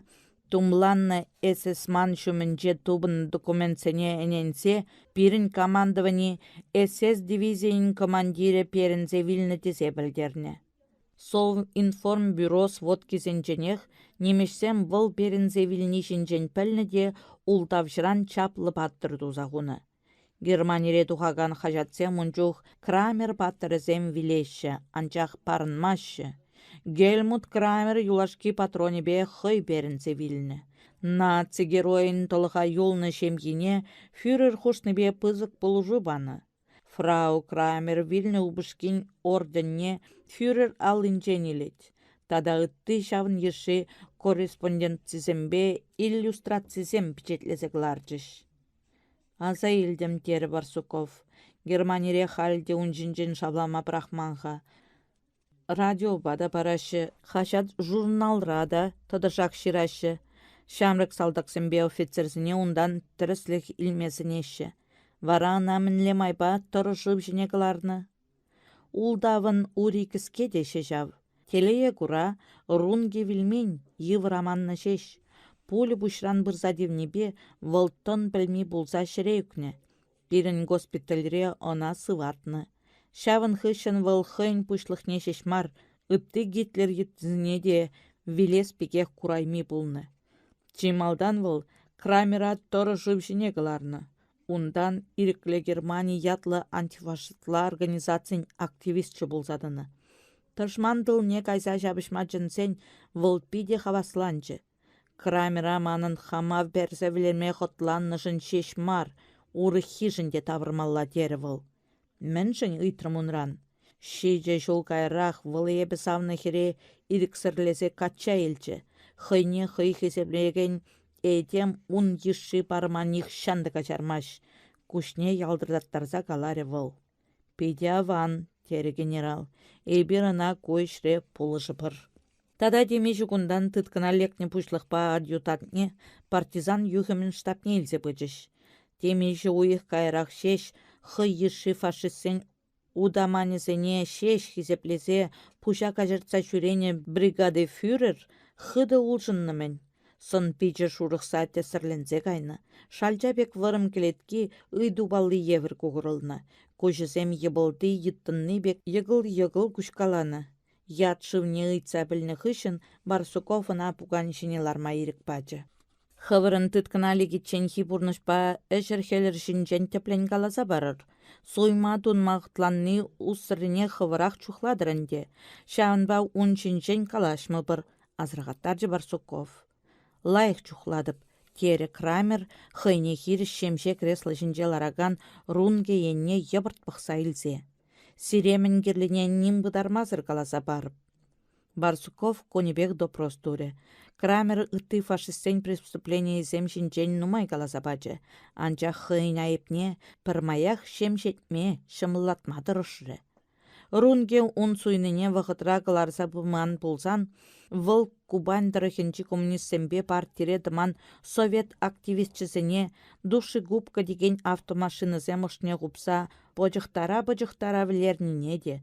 S1: тумланнӑ эсэсман ҫумӗнче тупӑннӑ документсене ӗненсе пирӗн командовани СС дивизийӗн командирӗ перӗнсе вилнӗ тесе пӗлтернӗ. Совинформбюро сводкисенченех нимӗҫсем вӑл перӗнсе вилни ҫинчен пӗлнӗ те ултавҫӑран чаплӑ паттӑр туса хунӑ. Германире тухакан хаҫатсем ун чух Крамер паттӑрӗсем вилеҫҫӗ, анчах парӑнмаҫҫӗ. Гельмут Крамер юлашки патронӗпе хӑй перӗнсе вилнӗ. Наци геройӗн тӑлӑха юлнӑ ҫемйине фюрер хушнипе пысӑк пулӑшу панӑ. Фрау Крамер вилнӗ упӑшкин орденне фюрер аллинчен илет тата ытти ҫавӑн йышши корреспонденцисемпе иллюстрацисем пичетлесе кӑларчӗҫ. Аса илтӗм, терӗ Барсуков. Германире халь те ун ҫинчен шавлама пӑрахман-ха. Радиопа та параҫҫӗ, хаҫат-журналра та тӑтӑшах ҫыраҫҫӗ. Ҫамрӑк салтаксемпе офицерсене унтан тӗрӗслӗх илме сӗнеҫҫӗ. Вара ӑна мӗнле майпа тӑрӑ шыв ҫине кӑларнӑ? Ултавӑн ури кӗске теҫҫӗ ҫав. Телее кура, Рунки вилмен, йывӑр аманнӑ ҫеҫ. Пуля пуҫран пырса тивнипе вӑл тӑн пӗлми пулса ҫӗре ӳкнӗ. Пирӗн госпитальре ӑна сыватнӑ. Ҫавӑн хыҫҫӑн вӑл хӑйӗн пуҫлӑхне ҫеҫ мар, ытти Гитлер йыттисене те вилес пекех курайми пулнӑ. Чи малтан вӑл Крамера тӑрӑ шыв ҫине кӑларнӑ. Унтан Ирӗклӗ Германи ятлӑ антифашистла организацин активисчӗ пулса тӑнӑ. Тӑшман тылне кайса ҫапӑҫма чӗнсен вӑл питӗ хавасланчӗ. Крамера манӑн хама персе вӗлерме хӑтланнӑшӑн ҫеҫ мар, урӑххишӗн те тавӑрмалла терӗ вӑл. Мӗншӗн ыйтрӑм унран. Ҫичӗ ҫул каярах вӑл эпӗ савнӑ хӗре ирӗксӗрлесе качча илчӗ. Хӑйне хӑй хисеплекен этем ун йышши парӑма нихҫан та каҫармасть, куҫне ялтӑртаттарса каларӗ вӑл. Питӗ аван, терӗ генерал. Эпир ӑна ку ӗҫре пулӑшӑпӑр. Тата темиҫе кунтан тыткӑна лекнӗ пуҫлӑхпа адъютантне партизан юхӑмӗн штабне илсе пычӗҫ. Темиҫе уйӑх каярах ҫеҫ хӑй йышши фашистсен утаманӗсене ҫеҫ хисеплесе пуҫа каҫӑртса ҫӳренӗ бригадефюрер хытӑ улшӑннӑ-мӗн. Сӑн-пичӗ шурӑхса тӗссӗрленсе кайнӑ, шалча пек вӑрӑм кӗлетки ыйту палли евӗр кукӑрӑлнӑ, куҫӗсем йӑпӑлти йыттӑнни пек йӑкӑл-йӑкӑл куҫкаланӑ. Ят шывне ыйтса пӗлнӗ хыҫҫӑн Барсуков ӑна пукан ҫине ларма ирӗк пачӗ. Хӑвӑрӑн тыткӑна лекичченхи пурнӑҫпа ӗҫӗр-хӗлӗр ҫинчен тӗплӗн каласа парӑр. Суйма-тунма хӑтланни уссӑррине хӑвӑрах чухлатӑр ӗнтӗ. Ҫавӑнпа ун ҫинчен калаҫмӑпӑр, асӑрхаттарчӗ Барсуков. Лайӑх чухлатӑп, терӗ Крамер хӑйне хирӗҫ ҫемҫе кресло ҫинче ларакан Рунге енне йӑпӑрт пӑхса илсе. Сире мӗн кирлине ним пытармасӑр каласа парӑп. Барсуков кунӗпех допрос турӗ. Крамер ытти фашистсен преступленийӗсем ҫинчен нумай каласа пачӗ, анчах хӑйӗн айӑпне пӗрмаях ҫемҫетме, ҫӑмӑллатма тӑрӑшрӗ. Рунге ун суйнине вӑхӑтра кӑларса пыман пулсан, вӑл Кубань тӑрӑхӗнчи коммунистсемпе партире тӑман совет активисчӗсене душегубка текен автомашинӑсем ӑшне хупса пӑчӑхтара-пӑчӑхтара вӗлернине те,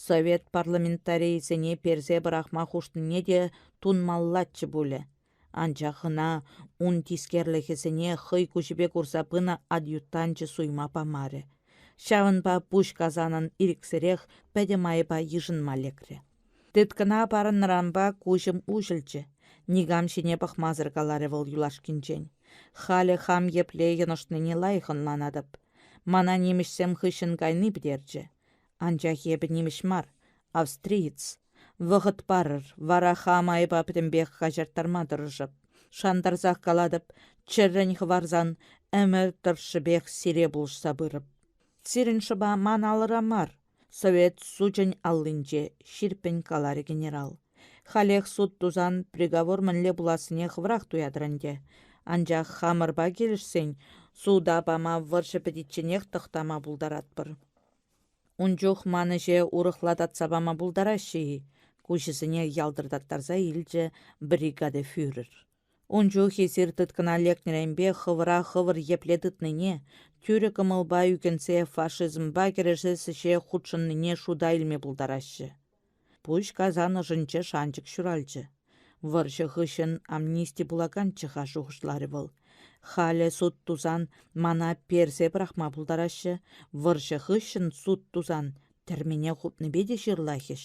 S1: совет парламентарийӗсене персе пӑрахма хушнине те тунмаллаччӗ пулӗ. Анчах ӑна ун тискерлӗхӗсене хӑй куҫӗпе курса пынӑ адъютанчӗ суйма памарӗ. Ҫавӑнпа пуҫ касанӑн ирӗксӗрех пӗтӗм айӑпа йышӑнма лекрӗ. Тыткӑна парӑннӑранпа куҫӑм уҫӑлчӗ. Никам ҫине пӑхмасӑр каларӗ вӑл юлашкинчен. Халӗ хам епле йӑнӑшнине лайӑх ӑнланатӑп. Мана нимӗҫсем хыҫҫӑн кайни пӗтерчӗ. Анчах эпӗ нимӗҫ мар, австриец. Вӑхӑт парӑр, вара хам айӑпа пӗтӗмпех каҫарттарма тӑрӑшӑп. Шантарсах калатӑп, чӗррӗн хӑварсан ӗмӗр тӑршшӗпех сире пулӑшса пырӑп. Сирӗн шӑпа ман алӑра мар, совет сучӗн аллинче, ҫирӗппӗн каларӗ генерал. Халех суд тусан приговор мӗнле пулассине хӑвӑрах туятӑр ӗнтӗ. Анчах хамӑрпа килӗшсен суда пама вӑрҫӑ пӗтичченех тӑхтама пултаратпӑр. Ун чух ман ӗҫе урӑхла татса пама пултараҫҫӗ-и? куҫӗсене ялтӑртаттарса илчӗ бригадефюрер. Ун чух эсир тыткӑна лекнӗренпе хӑвӑра хӑвӑр епле тытнине, тӳрӗ кӑмӑлпа ӳкӗнсе фашизмпа кӗрешес ӗҫе хутшӑннине шута илме пултараҫҫӗ. Пуҫ касан ӑшӗнче шанчӑк ҫуралчӗ. Вӑрҫӑ хыҫҫӑн амнисти пулаканччӗ-ха, шухӑшларӗ вӑл. Халӗ суд тусан мана персе пӑрахма пултараҫҫӗ, вӑрҫӑ хыҫҫӑн суд тусан тӗрмене хупнипе те ҫырлахӗҫ.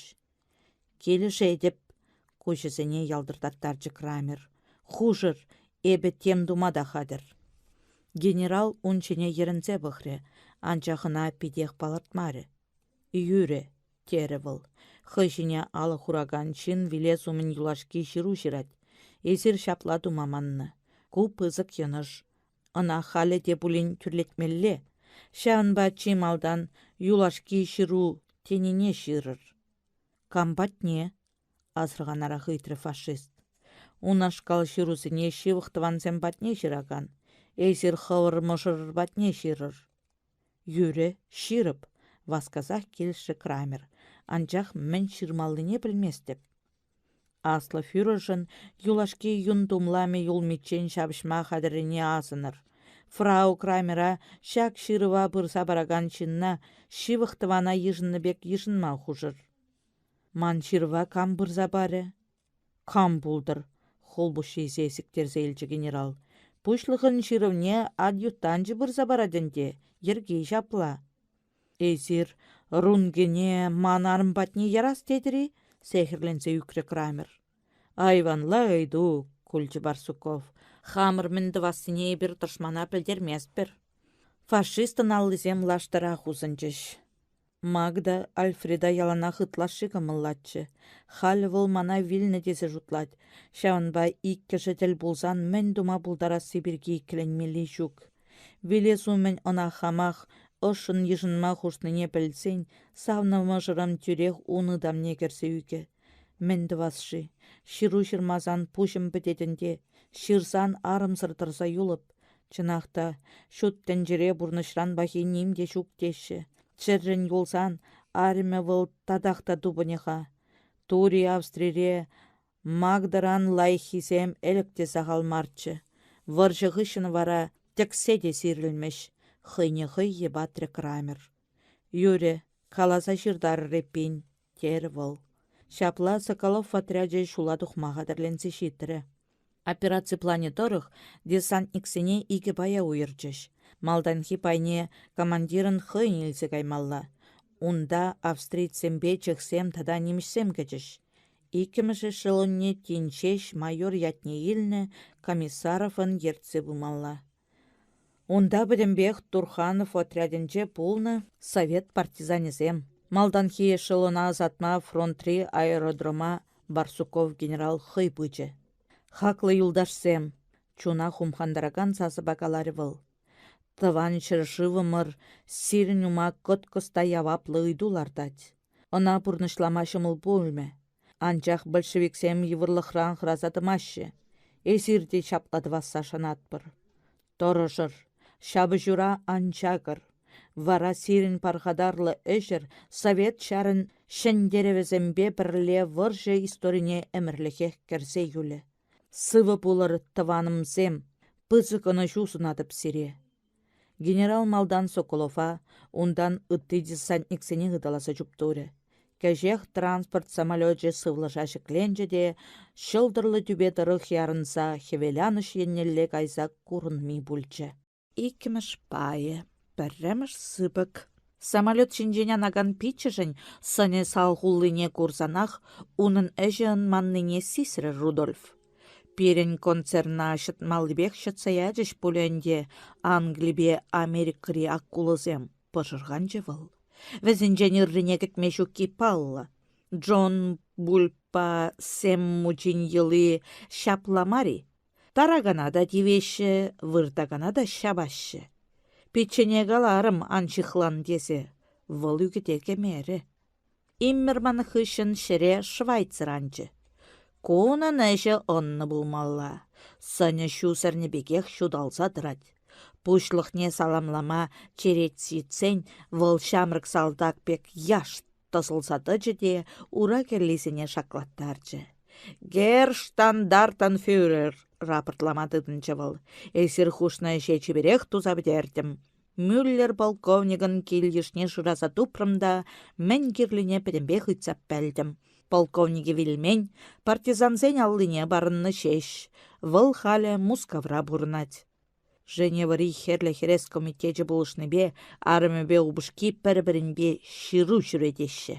S1: Килӗшетӗп, куҫӗсене ялтӑртаттарчӗ Крамер. Хушӑр, эпӗ тем тума та хатӗр. Генерал ун ҫине йӗрӗнсе пӑхрӗ, анчах ӑна питех палӑртмарӗ. Юрӗ, терӗ вӑл. Хӑй ҫине алӑ хуракан ҫын вилес умӗн юлашки ҫыру ҫырать. Эсир ҫапла тума маннӑ. Ку пысӑк йӑнӑш. Ӑна халӗ те пулин тӳрлетмелле. Ҫавӑнпа чи малтан юлашки ҫыру тенине ҫырӑр. Кам патне? асӑрханарах ыйтрӗ фашист. Унашкал ҫырусене ҫывӑх тӑвансем патне ҫыракан. Эсир хӑвӑр мӑшӑрӑр патне ҫырӑр. Юрӗ, ҫырӑп, васкасах килӗшрӗ Крамер. Анчах мӗн ҫырмаллине пӗлместӗп. Аслӑ фюрершӑн юлашки юн тумламӗ юлмиччен ҫапӑҫма хатӗррине асӑнӑр. Фрау Крамера ҫак ҫырӑва пырса паракан ҫынна ҫывӑх тӑвана йышӑннӑ пек йышӑнма хушӑр. Ман ҫырӑва кам пырса парӗ? Кам пултӑр? хулпуҫҫисе сиктерсе илчӗ генерал. Пуҫлӑхӑн ҫырӑвне адъютанчӗ пырса парать ӗнтӗ, йӗрки ҫапла. Эсир Рунгене ман арӑм патне ярас тетӗр-и? сехӗрленсе ӳкрӗ Крамер. Айванла ыйту, кулчӗ Барсуков. Хамӑр мӗн тӑвассине эпир тӑшмана пӗлтерместпӗр. Фашистӑн аллисем лаштӑрах усӑнчӗҫ. Магда Альфреда яланах ытлашши кӑмӑллатчӗ. Халӗ вӑл мана вилнӗ тесе шутлать. Ҫавӑнпа иккӗшӗ тӗл пулсан мӗн тума пултарасси пирки иккӗленмелли ҫук. Вилес умӗн ӑна хамах ӑшшӑн йышӑнма хушнине пӗлсен савнӑ мӑшӑрӑм тӳрех ун ытамне кӗрсе ӳкӗ. Мӗн тӑвас-ши? Ҫыру ҫырмасан пуҫӑм пӗтет ӗнтӗ. Ҫырсан арӑмсӑр тӑрса юлӑп. Чӑнах та, ҫут тӗнчере пурнӑҫран пахи ним те ҫук теҫҫӗ. Чӗррӗн юлсан арӑмӗ вӑл татах та тупӑнӗ-ха. Тури Австрире Магдӑран лайӑххисем ӗлӗк те сахал марччӗ. Вӑрҫӑ хыҫҫӑн вара тӗксе те сирӗлмӗҫ, хӑйне хӑй йӑпатрӗ Крамер. Юрӗ, каласа ҫыртарӑр эппин, терӗ вӑл. Ҫапла Соколов отрячӗ ҫула тухма хатӗрленсе ҫитрӗ. Операци планӗ тӑрӑх десантниксене икӗ пая уйӑрчӗҫ. Малтанхи пайне командирӑн хӑйӗн илсе каймалла. Унта австрийцсемпе чехсем тата нимӗҫсем кӗчӗҫ. Иккӗмӗш эшелонне тин ҫеҫ майор ятне илнӗ Комиссаровӑн ертсе пымалла. Унта пӗтӗмпех Турханов отрядӗнче пулнӑ совет партизанӗсем. Малтанхи эшелона ӑсатма фронтри аэродрома Барсуков генерал хӑй пычӗ. «Хаклӑ юлташсем!» — чуна хумхантаракан сасӑпа каларӗ вӑл. «Тӑван ҫӗршывӑмӑр сирӗн ума кӑткӑс та яваплӑ ыйту лартать. Ӑна пурнӑҫлама ҫӑмӑл пулмӗ. Анчах большевиксем йывӑрлӑхран хӑраса тӑмаҫҫӗ. Эсир те ҫапла тӑвасса шанатпӑр. Тӑрӑшӑр, ҫапӑҫура ан чакӑр. Вара сирӗн пархатарлӑ ӗҫӗр Совет ҫарӗн ҫӗнтерӗвӗсемпе пӗрле вӑрҫӑ историне ӗмӗрлӗхех кӗрсе юлӗ. Сывӑ пулӑр, тӑванӑмсем, пысӑк ӑнӑҫу сунатӑп сире. Генерал малтан Соколова, унтан ытти десантниксене ыталаса чуптурӗ. Кӗҫех транспорт самолечӗ сывлӑша ҫӗкленчӗ те ҫӑлтӑрлӑ тӳпе тӑрӑх ярӑнса хӗвеланӑҫ еннелле кайса курӑнми пулчӗ. Иккӗмӗш пайӗ, пӗрремӗш сыпӑк. Самолет ҫинчен анакан пиччӗшӗн сӑнӗ салхуллине курсанах унӑн ӗҫӗ ӑнманнине сисрӗ Рудольф. Пирӗн концерна ҫӑтмаллипех ҫӑтса ячӗҫ пуль ӗнтӗ Англипе Америкӑри акулӑсем, пӑшӑрханчӗ вӑл. Вӗсенчен ыррине кӗтме ҫукки паллӑ. Джон Бульпа Сэм мучин йӑли ҫапла мар-и? Таракана та тивеҫҫӗ, выртакана та ҫапаҫҫӗ. Пиччене каларӑм ан ҫыхлан тесе, вӑл ӳкӗте кӗмерӗ. Иммерман хыҫҫӑн ҫӗре Швайцер анчӗ. Кунӑн ӗҫӗ ӑннӑ пулмалла. Сӑнӗ ҫу сӗрнӗ пекех ҫуталса тӑрать. Пуҫлӑхне саламлама черет ҫитсен вӑл ҫамрӑк салтак пек яшт тӑсӑлса тӑчӗ те ура кӗллисене шаклаттарчӗ. «Герштандартенфюрер!» рапортлама тытӑнчӗ вӑл. «Эсир хушнӑ ӗҫе чиперех туса пӗтертӗм. Мюллер полковникӑн кил-йышне шыраса тупрӑм та мӗн кирлине пӗтӗмпех ыйтса пӗлтӗм. Полковникӗ вилмен, партизансен аллине парӑннӑ ҫеҫ. Вӑл халӗ Мускавра пурӑнать. Женевӑри Хӗрлӗ Хӗрес комитечӗ пулӑшнипе арӑмӗпе упӑшки пӗр-пӗринпе ҫыру ҫӳретеҫҫӗ.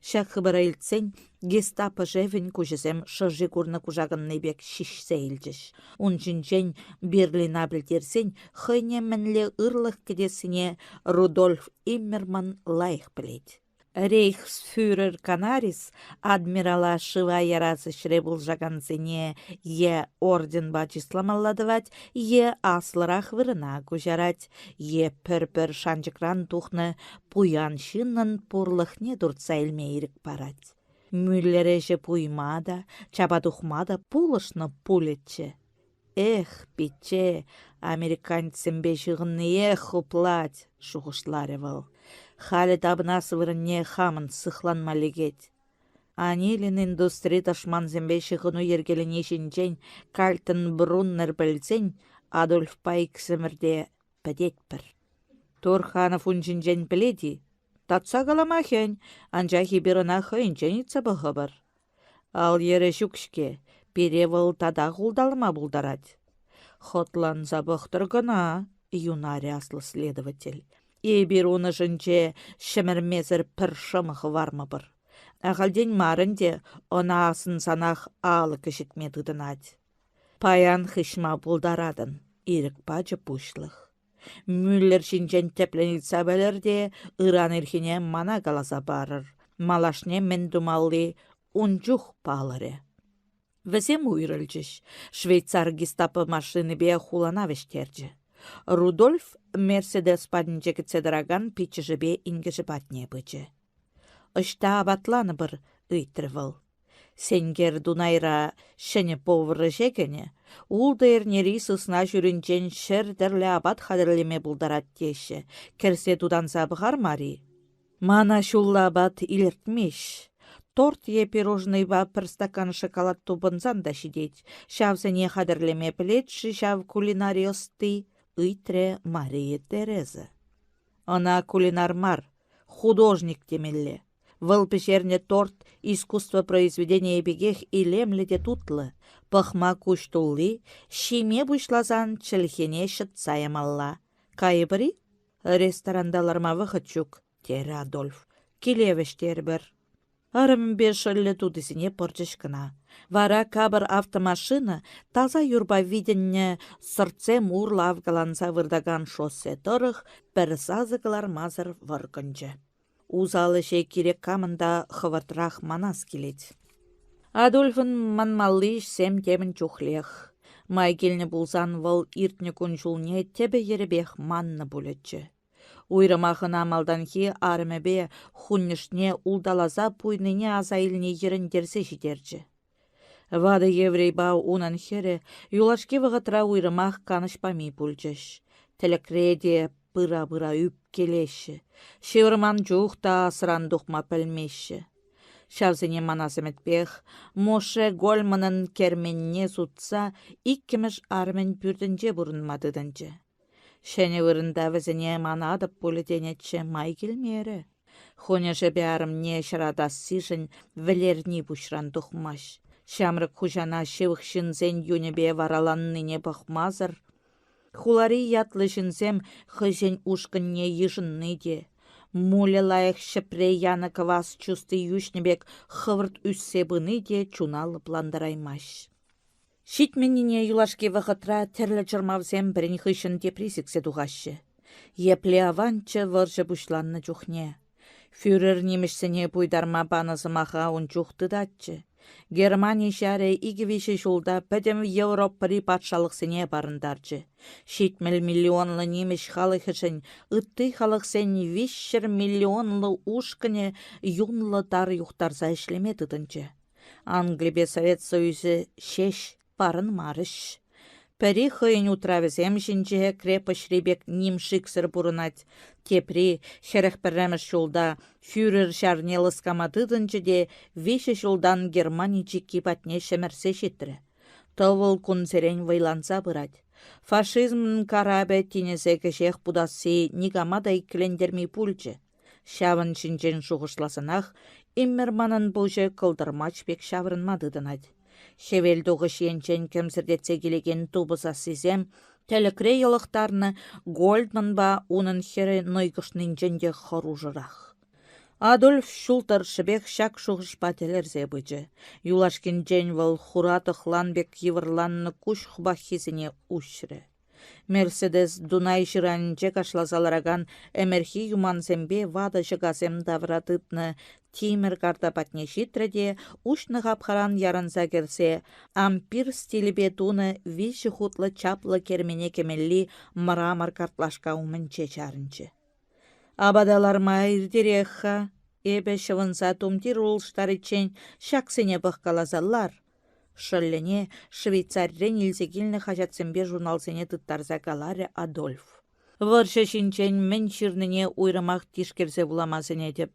S1: Ҫак хыпара илтсен гестапо шефӗн куҫӗсем шӑши курнӑ кушакӑнни пек ҫиҫсе илчӗҫ. Ун ҫинчен Берлина пӗлтерсен хӑйне мӗнле ырлӑх кӗтессине Рудольф Иммерман лайӑх пӗлет. Рейхсфюрер Канарис адмирала шыва ярас ӗҫре пулӑшакансене е орденпа чысламалла тӑвать, е аслӑрах вырӑна куҫарать, е пӗр-пӗр шанчӑкран тухнӑ пуян ҫыннӑн пурлӑхне туртса илме ирӗк парать. Мюллер ӗҫӗ пуйма та, чапа тухма та пулӑшнӑ пулӗччӗ. Эх, пичче, американцсемпе ҫыхӑнниех хуплать, шухӑшларӗ вӑл. Халӗ тапӑнас вырӑнне хамӑн сыхланма лекет. Анилин индустри тӑшмансемпе ҫыхӑну йӗркелени ҫинчен Кальтенбруннер пӗлсен Адольфпа иксӗмӗр те пӗтетпӗр. Турханов ун ҫинчен пӗлет-и? Татса калама хӗн, анчах эпир ӑна хӑйӗнчен ыйтса пӑхӑпӑр. Ал йӗрӗ ҫук-ҫке, пире вӑл татах улталама пултарать. Хӑтланса пӑхтӑр кӑна, юнарӗ аслӑ следователь. Эпир ун ӑшӗнче ҫӗмӗрмесӗр пӗр шӑмӑ хӑвармӑпӑр. Ахальтен мар ӗнтӗ ӑна асӑнсанах алӑк ӗҫӗтме тытӑнать. Паян хыҫма пултаратӑн, ирӗк пачӗ пуҫлӑх. Мюллер ҫинчен тӗплӗн ыйтса пӗлӗр те ыран ирхине мана каласа парӑр. Малашне мӗн тумалли ун чух палӑрӗ. Вӗсем уйрӑлчӗҫ. Швейцар гестапо машинипе хулана вӗҫтерчӗ. Рудольф «Мерседес» патӗнче кӗтсе тӑракан пиччӗшӗпе инкӗшӗ патне пычӗ. «Ӑҫта апатланӑпӑр?» — ыйтрӗ вӑл. Сенкер Дунайра ҫӗнӗ повар ӗҫе кӗнӗ, ултӑ эрнери сысна ҫуринчен 100 тӗрлӗ апат хатӗрлеме пултарать теҫҫӗ, кӗрсе тутанса пӑхар мар-и? Мана ҫулла апат илӗртмест. Торт е пирожнӑйпа пӗр стакан шоколад тупӑнсан та ҫитет. Ҫавсене хатӗрлеме пӗлет-ши ҫав кулинари ӑсти? ыйтрӗ Мария Тереза. Ӑна кулинар мар, художник темелле. Вӑл пӗҫернӗ торт искусство произведенийӗ пекех илемлӗ те тутлӑ, пӑхма куҫ тулли, ҫиме пуҫласан чӗлхене ҫӑтса ямалла. Кайӑпӑр-и? Ресторанта ларма вӑхӑт ҫук, терӗ Адольф. Киле вӗҫтерӗпӗр. Арӑмӗпе шӑллӗ тутисене пӑрчӗҫ кӑна. Вара капӑр автомашина таса юрпа витӗннӗ сӑртсем урлӑ авкаланса выртакан шоссе тӑрӑх пӗр сасӑ кӑлармасӑр вӑркӑнчӗ. Усал ӗҫе кирек камӑн та хӑвӑртрах манас килет. Адольфӑн манмалли ӗҫсем темӗн чухлех. Май килнӗ пулсан вӑл иртнӗ кун-ҫулне тӗпӗ-йӗрӗпех маннӑ пулӗччӗ. Уйрӑмах ӑна малтанхи арӑмӗпе хуннӗшне улталаса пуйнине аса илни йӗрӗнтерсе ҫитерчӗ. Ватӑ еврейпа унӑн хӗрӗ юлашки вӑхӑтра уйрӑмах канӑҫ пами пулчӗҫ. Тӗлӗкре те пыра-пыра ӳпкелеҫҫӗ, ҫывӑрман чух та асран тухма пӗлмеҫҫӗ. Ҫавсене манас ӗмӗтпех Моше Гольманӑн керменне сутса иккӗмӗш арӑмӗн пӳртӗнче пурӑнма тытӑнчӗ. Ҫӗнӗ вырӑнта вӗсене манатӑп пулӗ тенӗччӗ, май килмерӗ. Хунӗшӗпе арӑмне ҫаратассишӗн вӗлерни пуҫран тухмасть. Ҫамрӑк хуҫана ҫывӑх ҫынсен юнӗпе вараланнине пӑхмасӑр хулари ятлӑ ҫынсем хӑйсен ушкӑнне йышӑнни те, мулӗ лайӑх ҫӗпре янӑ кӑвас чусти йӳҫнӗ пек хӑвӑрт ӳссе пыни те чуна лӑплантараймасть. Ҫитменнине юлашки вӑхӑтра тӗрлӗ чӑрмавсем пӗрин хыҫҫӑн тепри сиксе тухаҫҫӗ. Епле аванччӗ вӑрҫӑ пуҫланнӑ чухне. Фюрер нимӗҫсене пуйтарма панӑ сӑмаха ун чух тытатчӗ. Германи ҫарӗ икӗ-виҫӗ ҫулта пӗтӗм Европӑри патшалӑхсене парӑнтарчӗ. 70 миллионлӑ нимӗҫ халӑхӗшӗн ытти халӑхсен 300 миллионлӑ ушкӑнӗ юнлӑ тар юхтарса ӗҫлеме тытӑнчӗ. Англипе Совет Союзӗ ҫеҫ парӑнмарӗҫ. Пӗри хӑйӗн утравӗсем ҫинче крепоҫри пек ним шиксӗр пурӑнать, тепри 41-мӗш ҫулта фюрер ҫарне лӑскама тытӑнчӗ те виҫӗ ҫултан Германи чикки патне ҫӗмӗрсе ҫитрӗ. Тӑвӑл кунсерен вӑйланса пырать. Фашизмӑн карапӗ тинӗсе кӗҫех путасси никама та иккӗлентерми пулчӗ. Ҫавӑн ҫинчен шухӑшласанах Иммерманӑн пуҫӗ кӑлтӑрмач пек ҫаврӑнма тытӑнать. Хӗвел тухӑҫ енчен кӗмсӗртетсе килекен тупӑ сассисем тӗлӗкре йӑлӑхтарнӑ Гольдманпа унӑн хӗрӗ нӑйкӑшнинчен те хӑрушӑрах. Адольф ҫул тӑршшӗпех ҫак шухӑшпа тӗлӗрсе пычӗ. Юлашкинчен вӑл хура тӑхлан пек йывӑрланнӑ куҫ хупаххисене уҫрӗ. Мерседес Дунай ҫыранӗнче кашласа ларакан ӗмӗрхи юмансемпе ватӑ ҫӑкасем тавра тытнӑ тимӗр карта патне ҫитрӗ те уҫнӑ хапхаран ярӑнса кӗрсе ампир стилӗпе тунӑ виҫӗ хутлӑ чаплӑ кермене кӗмелли мрамор картлашка умӗнче чарӑнчӗ. Апата ларма иртерех-ха. Эпӗ ҫӑвӑнса тумтир улӑштариччен ҫаксене пӑхкаласа лар, Шӑллӗне Швейцарирен илсе килнӗ хаҫатсемпе журналсене тыттарса каларӗ Адольф. Вӑрҫӑ ҫинчен мӗн ҫырнине уйрӑмах тишкерсе вулама сӗнетӗп.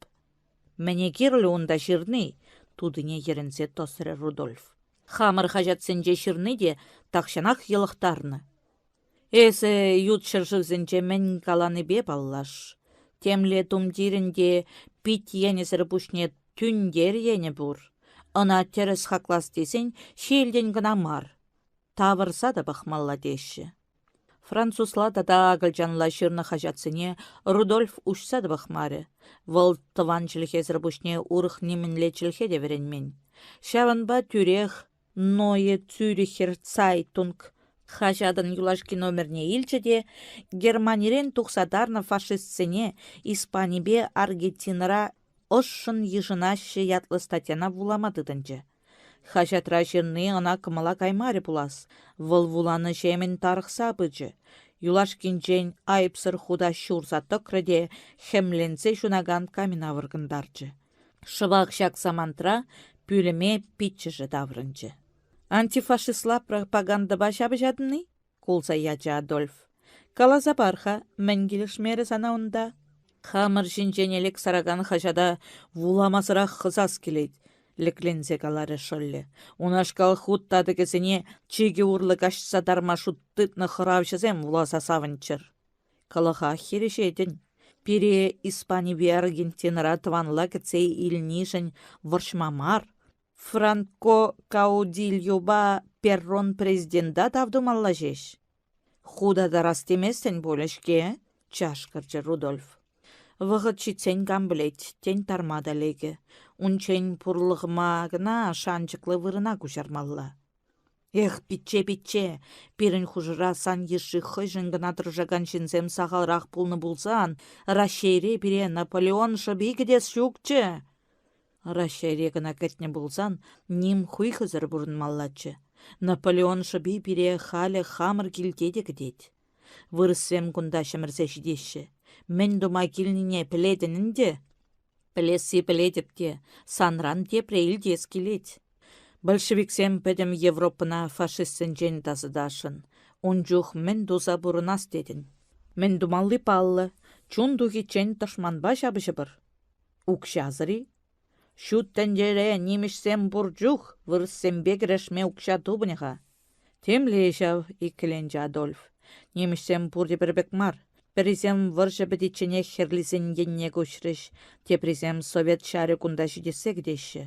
S1: Мӗне кирлӗ унта ҫырни? тутине йӗрӗнсе тӑсрӗ Рудольф. Хамӑр хаҫатсенче ҫырни те тахҫанах йӑлӑхтарнӑ. Эсӗ ют ҫӗршывсенче мӗн каланипе паллаш. Темле тумтирӗн те пит енӗсӗр пуҫне тӳнтер енӗ пур. Ӑна тӗрӗс хаклас тесен ҫиелтен кӑна мар, тавӑрса та пӑхмалла теҫҫӗ. Французла тата акӑлчанла ҫырнӑ хаҫатсене Рудольф уҫса та пӑхмарӗ. Вӑл тӑван чӗлхесӗр пуҫне урӑх нимӗнле чӗлхе те вӗренмен. Ҫавӑнпа тӳрех Neue Zürcher Zeitung хаҫатӑн юлашки номерне илчӗ те Германирен тухса тарнӑ фашистсене Испанипе Аргентинӑра ӑшшӑн йышӑнаҫҫӗ ятлӑ статьяна вулама тытӑнчӗ. Хаҫатра ҫырни ӑна кӑмӑла каймарӗ пулас, вӑл вуланӑҫемӗн тарӑхса пычӗ. Юлашкинчен айӑпсӑр хута ҫурса тӑкрӗ те хӗмленсе ҫунакан камина вӑркӑнтарчӗ. Шӑпах ҫак самантра пӳлӗме пиччӗшӗ таврӑнчӗ. «Антифашистла пропагандӑпа ҫапӑҫатӑн-и?» — кулса ячӗ Адольф. «Каласа пар-ха, мӗн килӗшмерӗ сана унта?» «Хамӑр ҫинчен элек саракан хаҫата вуламасӑрах хӑсас килет», — лӗкленсе каларӗ шӑллӗ. «Унашкал хут татӑкӗсене чикӗ урлӑ каҫса тарма шут тытнӑ хӑравҫӑсем вуласа савӑнччӑр». Кӑлӑхах хирӗҫетӗн. Пире Испанипе Аргентинӑра тӑванла кӗтсе илнишӗн вӑрҫма мар, Франко Каудильопа Перрон президента тав тумалла ҫеҫ. Ху та тарас теместӗн пулӗ-ҫке, чашкӑрчӗ Рудольф. Вӑхӑт ҫитсен кам пӗлет, тен, тарма та лекӗ. Унччен пурлӑхӑма кӑна шанчӑклӑ вырӑна куҫармалла. Эх, пичче, пичче, пирӗн хушӑра сан йышши хӑйшӗн кӑна тӑрӑшакан ҫынсем сахалрах пулнӑ пулсан Раҫҫейре пире Наполеон шӑпи кӗтес ҫукчӗ. Раҫҫейре кӑна кӗтнӗ пулсан ним хуйхӑсӑр пурӑнмаллаччӗ. Наполеон шӑпи пире халӗ хамӑр килте те кӗтет. Вырӑссем кунта ҫӗмӗрсе ҫитеҫҫӗ. Мӗн тума килнине пӗлетӗн ӗнтӗ? Пӗлесси пӗлетӗп те, санран тепре илтес килет. Большевиксем пӗтӗм Европӑна фашистсенчен тасатасшӑн. Ун чух мӗн туса пурӑнас тетӗн? Мӗн тумалли паллӑ, чун тухиччен тӑшманпа ҫапӑҫӑпӑр. Укҫасӑр-и? Ҫут тӗнчере нимӗҫсем пур чух вырӑссемпе кӗрешме укҫа тупӑнӗ-ха. Темле ҫав, иккӗленчӗ Адольф. Нимӗҫсем пурте пӗр пек мар. Пӗрисем вӑрҫӑ пӗтичченех хӗрлисен енне куҫрӗҫ, теприсем совет ҫарӗ кунта ҫитессе кӗтеҫҫӗ.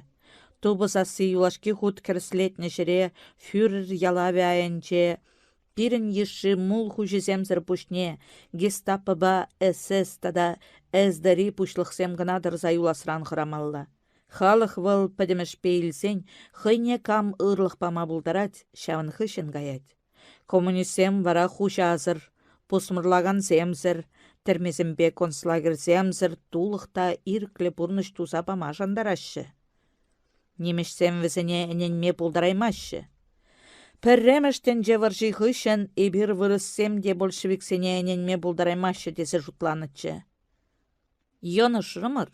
S1: Тупӑ сасси юлашки хут кӗрслетнӗ ҫӗре фюрер ялавӗ айӗнче пирӗн йышши мул хуҫисемсӗр пуҫне гестапӑпа СС тата СДРи пуҫлӑхсем кӑна тӑрса юласран хӑрамалла. Халӑх вӑл, пӗтӗмӗшпе илсен, хӑйне кам ырлӑх пама пултарать, ҫавӑн хыҫҫӑн каять. Коммунистсем вара хуҫасӑр, пусмӑрлакансемсӗр, тӗрмесемпе концлагерьсемсӗр тулӑх та ирӗклӗ пурнӑҫ туса пама шантараҫҫӗ. Нимӗҫсем вӗсене ӗненме пултараймаҫҫӗ. Пӗрремӗш тӗнче вӑрҫи хыҫҫӑн эпир вырӑссем те большевиксене ӗненме пултараймаҫҫӗ тесе шутланӑччӗ. Йӑнӑшрӑмӑр.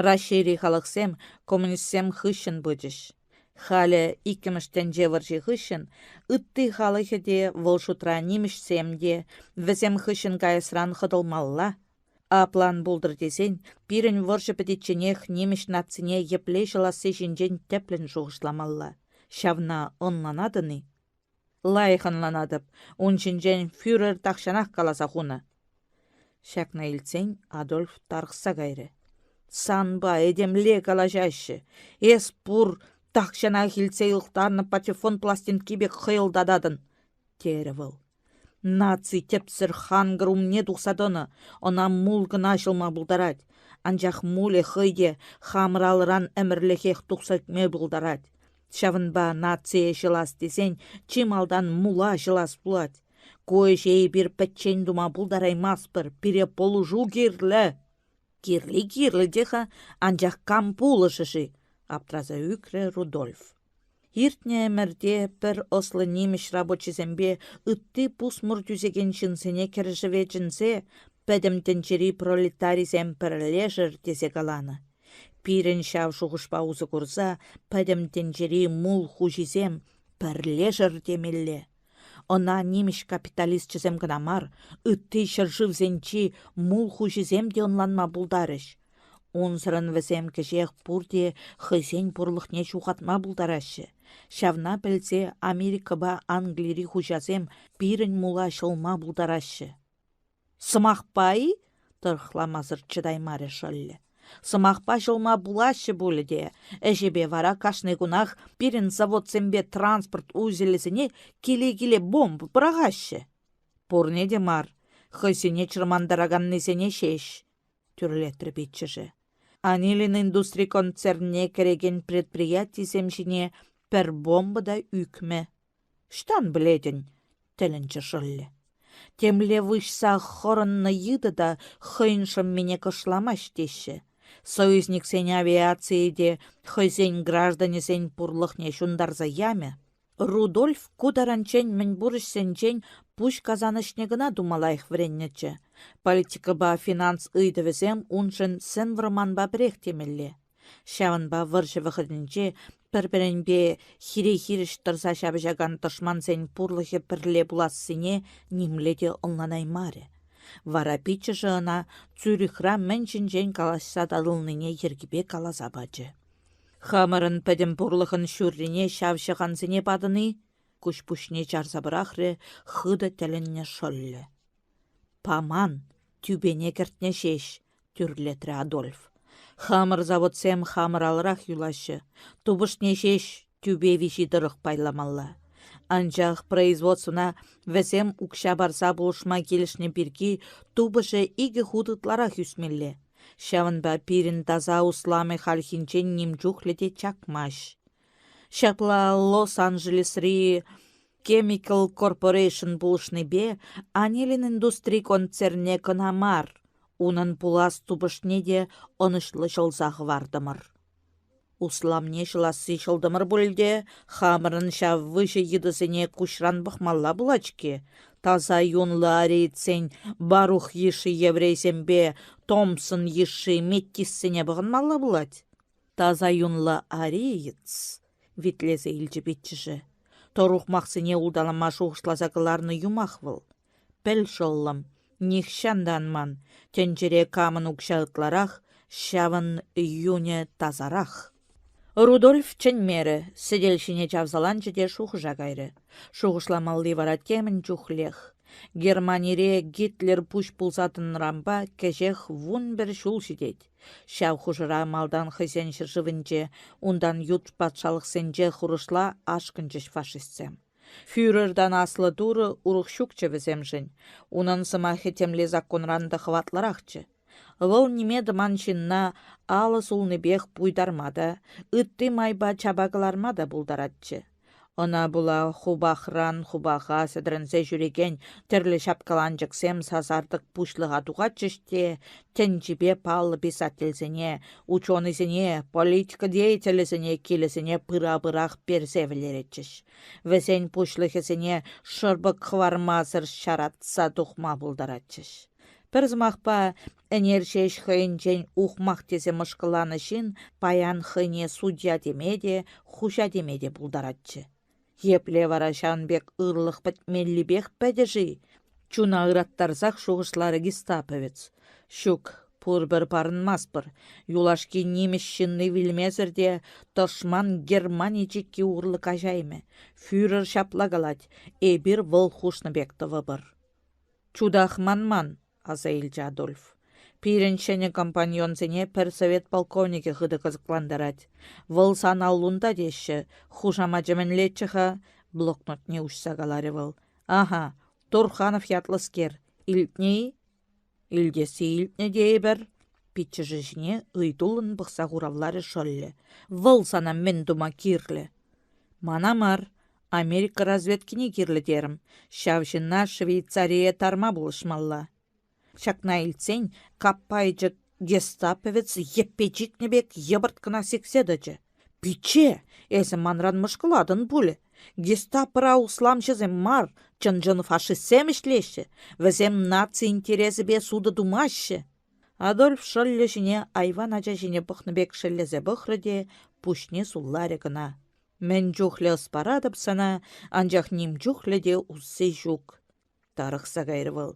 S1: Раҫҫейри халӑхсем коммунистсем хыҫҫӑн пычӗҫ. Халӗ, иккӗмӗш тӗнче вӑрҫи хыҫҫӑн, ытти халӑхӗ те, вӑл шутра нимӗҫсем те, вӗсем хыҫҫӑн каясран хӑтӑлмалла. Апла ан пултӑр тесен пирӗн вӑрҫӑ пӗтичченех нимӗҫ нацине епле ҫӑласси ҫинчен тӗплӗн шухӑшламалла. Ҫавна ӑнланатӑн-и? Лайӑх ӑнланатӑп, ун ҫинчен фюрер тахҫанах каласа хунӑ. Ҫакна илтсен Адольф тарӑхса кайрӗ. Санпа этемле калаҫаҫҫӗ. Эс пур тахҫанах илтсе йӑлӑхтарнӑ патефон пластинки пек хӑйӑлтататӑн, терӗ вӑл. Наци тӗпсӗр ханкӑр умне тухса тӑнӑ, ӑна мул кӑна ҫӑлма пултарать. Анчах мулӗ хӑй те хамӑр алӑран ӗмӗрлӗхех тухса ӳкме пултарать. Ҫавӑнпа нацие ҫӑлас тесен чи малтан мула ҫӑлас пулать. Ку ӗҫе эпир пӗччен тума пултараймастпӑр, пире пулӑшу кирлӗ. Кирли кирлӗ те-ха, анчах кам пулӑшӗ-ши? аптраса ӳкрӗ Рудольф. Иртнӗ ӗмӗрте пӗр ӑслӑ нимӗҫ рабочисемпе ытти пусмӑр тӳсекен ҫынсене кӗрешӗве чӗнсе пӗтӗм тӗнчери пролетарисем пӗрлешӗр тесе каланӑ. Пирӗн ҫав шухӑшпа усӑ курса пӗтӗм тӗнчери мул хуҫисем пӗрлешӗр темелле. Ӑна нимӗҫ капиталисчӗсем кӑна мар, ытти ҫӗршывсенчи мул хуҫисем те ӑнланма пултарӗҫ. Унсӑрӑн вӗсем кӗҫех пурте хӑйсен пурлӑхне ҫухатма пултараҫҫӗ. Ҫавна пӗлсе Америкӑпа Англири хуҫасем пирӗн мула ҫӑлма пултараҫҫӗ. Сӑмахпа-и? тӑрӑхламасӑр чӑтаймарӗ шӑллӗ. Сӑмахпа ҫӑлма пулаҫҫӗ пулӗ те, ӗҫӗпе вара кашни кунах пирӗн заводсемпе транспорт узелӗсене киле-киле бомба пӑрахаҫҫӗ. Пурне те мар, хӑйсене чӑрмантараканнисене ҫеҫ, тӳрлетрӗ пиччӗшӗ. Анилин индустри концернне кӗрекен предприятисем ҫине пӗр бомба та ӳкмӗ. Ӑҫтан пӗлетӗн? тӗлӗнчӗ шӑллӗ. Темле выҫса хӑрӑннӑ йытӑ та хӑйӗн шӑммине кӑшламасть теҫҫӗ. Союзниксен авиацийӗ те хӑйсен гражданӗсен пурлӑхне ҫунтарса ямӗ. Рудольф ку таранччен мӗнпур ӗҫсенчен пуҫ касан ӗҫне кӑна тума лайӑх вӗреннӗччӗ. Политикӑпа финанс ыйтӑвӗсем уншӑн сӗм вӑрманпа пӗрех темелле. Ҫавӑнпа вӑрҫӑ вӑхӑтӗнче пӗр-пӗринпе хире-хирӗҫ тӑрса ҫапӑҫакан тӑшмансен пурлӑхӗ пӗрле пулассине нимле те ӑнланаймарӗ. Вара пиччӗшӗ ӑна Цюрихра мӗн ҫинчен калаҫса татӑлнине йӗркипе каласа пачӗ. «Хамӑрӑн пӗтӗм пурлӑхӑн ҫуррине ҫав ҫӑхансене патӑн-и?» куҫ-пуҫне чарса пӑрахрӗ хытӑ тӗлӗннӗ шӑллӗ. «Паман, тӳпене кӗртнӗ ҫеҫ», тӳрлетрӗ Адольф. Хамӑр заводсем хамӑр алрах юлаҫҫӗ. Тупӑшне ҫеҫ тӳпе виҫи тӑрӑх пайламалла. Анчах производствӑна вӗсем укҫа парса пулӑшма килӗшнӗ пирки тупӑшӗ икӗ хут ытларах ӳсмелле. Ҫавӑнпа пирӗн таса усламӗ хальхинчен ним чухлӗ те чакмасть. Ҫапла Лос-Анджелесри Chemical Corporation пулӑшнипе Анилин индустри концернне кӑна мар, унӑн пулас тупӑшне те ӑнӑҫлӑ ҫӑлса хӑвартӑмӑр. Усламне ҫӑласси ҫӑлтӑмӑр пуль те, хамӑрӑн ҫав выҫӑ йытӑсене куҫран пӑхмалла пулать-ҫке. Таса юнлӑ арийцсен Барух йышши еврейсемпе Томпсон йышши метиссене пӑхӑнмалла пулать. Таса юнлӑ ариец, витлесе илчӗ пиччӗшӗ. Тӑрухмахсене улталама шухӑшласа кӑларнӑ юмах вӑл. Пӗл, шӑллӑм, нихҫан та ан ман, тӗнчере камӑн укҫа ытларах, ҫавӑн юнӗ тасарах. Рудольф чӗнмерӗ, сӗтел ҫине чавсаланчӗ те шухӑша кайрӗ. Шухӑшламалли вара темӗн чухлех. Германире Гитлер пуҫ пулса тӑнӑранпа кӗҫех 11 ҫул ҫитет. Ҫав хушӑра малтан хӑйсен ҫӗршывӗнче, унтан ют патшалӑхсенче хурӑшла ашкӑнчӗҫ фашистсем. Фюрертан аслӑ турӑ урӑх ҫукчӗ вӗсемшӗн. Унӑн сӑмахӗ темле законран та хӑватлӑрахчӗ. Вӑл ниме тӑман ҫынна алӑ сулнипех пуйтарма та, ытти майпа чапа кӑларма та пултаратчӗ. Ӑна пула хупахран хупаха сӗтӗрӗнсе ҫӳрекен тӗрлӗ ҫапкаланчӑксем сасартӑк пуҫлӑха тухатчӗҫ те тӗнчипе паллӑ писательсене, ученӑйсене, политика деятелӗсене килӗсене пыра-пырах персе вӗлеретчӗҫ. Вӗсен пуҫлӑхӗсене шӑрпӑк хӑвармасӑр ҫаратса тухма пултаратчӗҫ. Пӗр сӑмахпа, ӗнер ҫеҫ хӑйӗнчен ухмах тесе мӑшкӑлланӑ ҫын паян хӑйне судья теме те, хуҫа теме те пултаратчӗ. Епле вара ҫавӑн пек ырлӑх пӗтмеллипех пӗтӗ-ши? Чуна ыраттарсах шухӑшларӗ гестаповец. Ҫук, пурпӗр парӑнмастпӑр. Юлашки нимӗҫ ҫынни вилмесӗр те тӑшман Германи чикки урлӑ каҫаймӗ. Фюрер ҫапла калать, эпир вӑл хушнӑ пек тӑвӑпӑр. Чутах манман, аса илчӗ Адольф. Пирӗн ҫӗнӗ компаньонсене пӗр совет полковникӗ хытӑ кӑсӑклантарать. Вӑл сан аллунта теҫҫӗ, хушамачӗ мӗнлеччӗ-ха? блокнотне уҫса каларӗ вӑл. Аха, Турханов ятлӑскер. Илтнӗ-и? Илтесси илтнӗ тейӗпӗр. Пиччӗшӗ ҫине ыйтуллӑн пӑхса хуравларӗ шӑллӗ. Вӑл сана мӗн тума кирлӗ? Мана мар, Америка разведкине кирлӗ терӗм. Ҫав ҫынна Швейцарие тарма пулӑшмалла. Ҫакна илтсен каппайчӑк гестаповец йӗппе чикнӗ пек йӑпӑрт кӑна сиксе тӑчӗ. «Пичче, эсӗ манран мӑшкӑлатӑн пулӗ. Гестапӑра усламҫӑсем мар, чӑн-чӑн фашистсем ӗҫлеҫҫӗ. Вӗсем наци интересӗпе сутӑ тумаҫҫӗ». Адольф шӑллӗ ҫине айван ача ҫине пӑхнӑ пек шеллесе пӑхрӗ те пуҫне сулларӗ кӑна. Мӗн чухлӗ ӑс паратӑп сана, анчах ним чухлӗ те усси ҫук. Тарӑхса кайрӗ вӑл.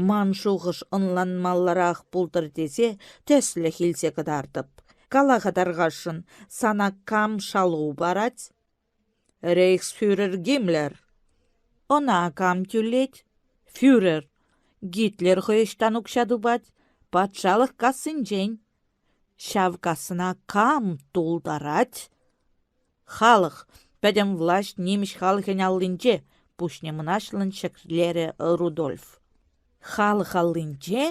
S1: Ман шухӑш ӑнланмалларах пултӑр тесе тӗслӗх илсе кӑтартӑп. Кала-ха тархасшӑн, сана кам шалу парать? Рейхсфюрер Гиммлер. Ӑна кам тӳлет? Фюрер. Гитлер хӑй ӑҫтан укҫа тупать? Патшалӑх кассинчен. Ҫав кассӑна кам тултарать? Халӑх, пӗтӗм влаҫ нимӗҫ халӑхӗн аллинче, пуҫне мӑнаҫлӑн ҫӗклерӗ Рудольф. Халӑх аллинче?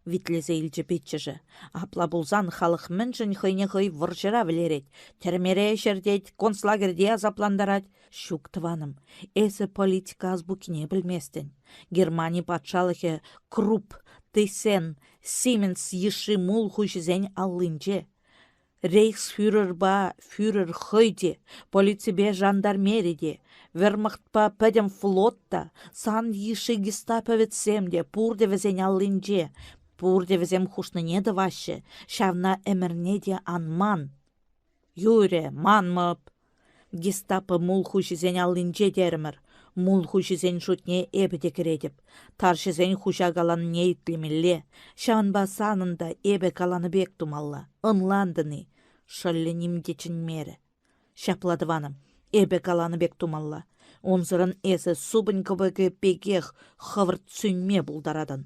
S1: витлесе илчӗ пиччӗшӗ. Апла пулсан халӑх мӗншӗн хӑйне хӑй вӑрҫӑра вӗлерет, тӗрмере ҫӗртет, концлагерьте асаплантарать? Ҫук, тӑванӑм, эсӗ политика азбукине пӗлместӗн. Германи патшалӑхӗ Крупп, Тыссен, Сименс йышши мул хуҫисен аллинче. Рейхсфюрерпа фюрер хӑй те, полиципе жандармери те, вермахтпа пӗтӗм флот та, сан йышши гестаповецсем те пурте вӗсен аллинче, пурте вӗсем хушнине тӑваҫҫӗ, ҫавна ӗмӗрне те ан ман. Юрӗ, манмӑп. Гестапо мул хуҫисен аллинче терӗмӗр. Мул хуҫисен шутне эпӗ те кӗретӗп. Тарҫӑсен хуҫа каланине итлемелле. Ҫавӑнпа санӑн та эпӗ каланӑ пек тумалла. Ӑнлантӑн-и? Шӑллӗ ним те чӗнмерӗ. Ҫапла, тӑванӑм, эпӗ каланӑ пек тумалла. Унсӑрӑн эсӗ супӑнь кӑпӑкӗ пекех хӑвӑрт сӳнме пултаратӑн.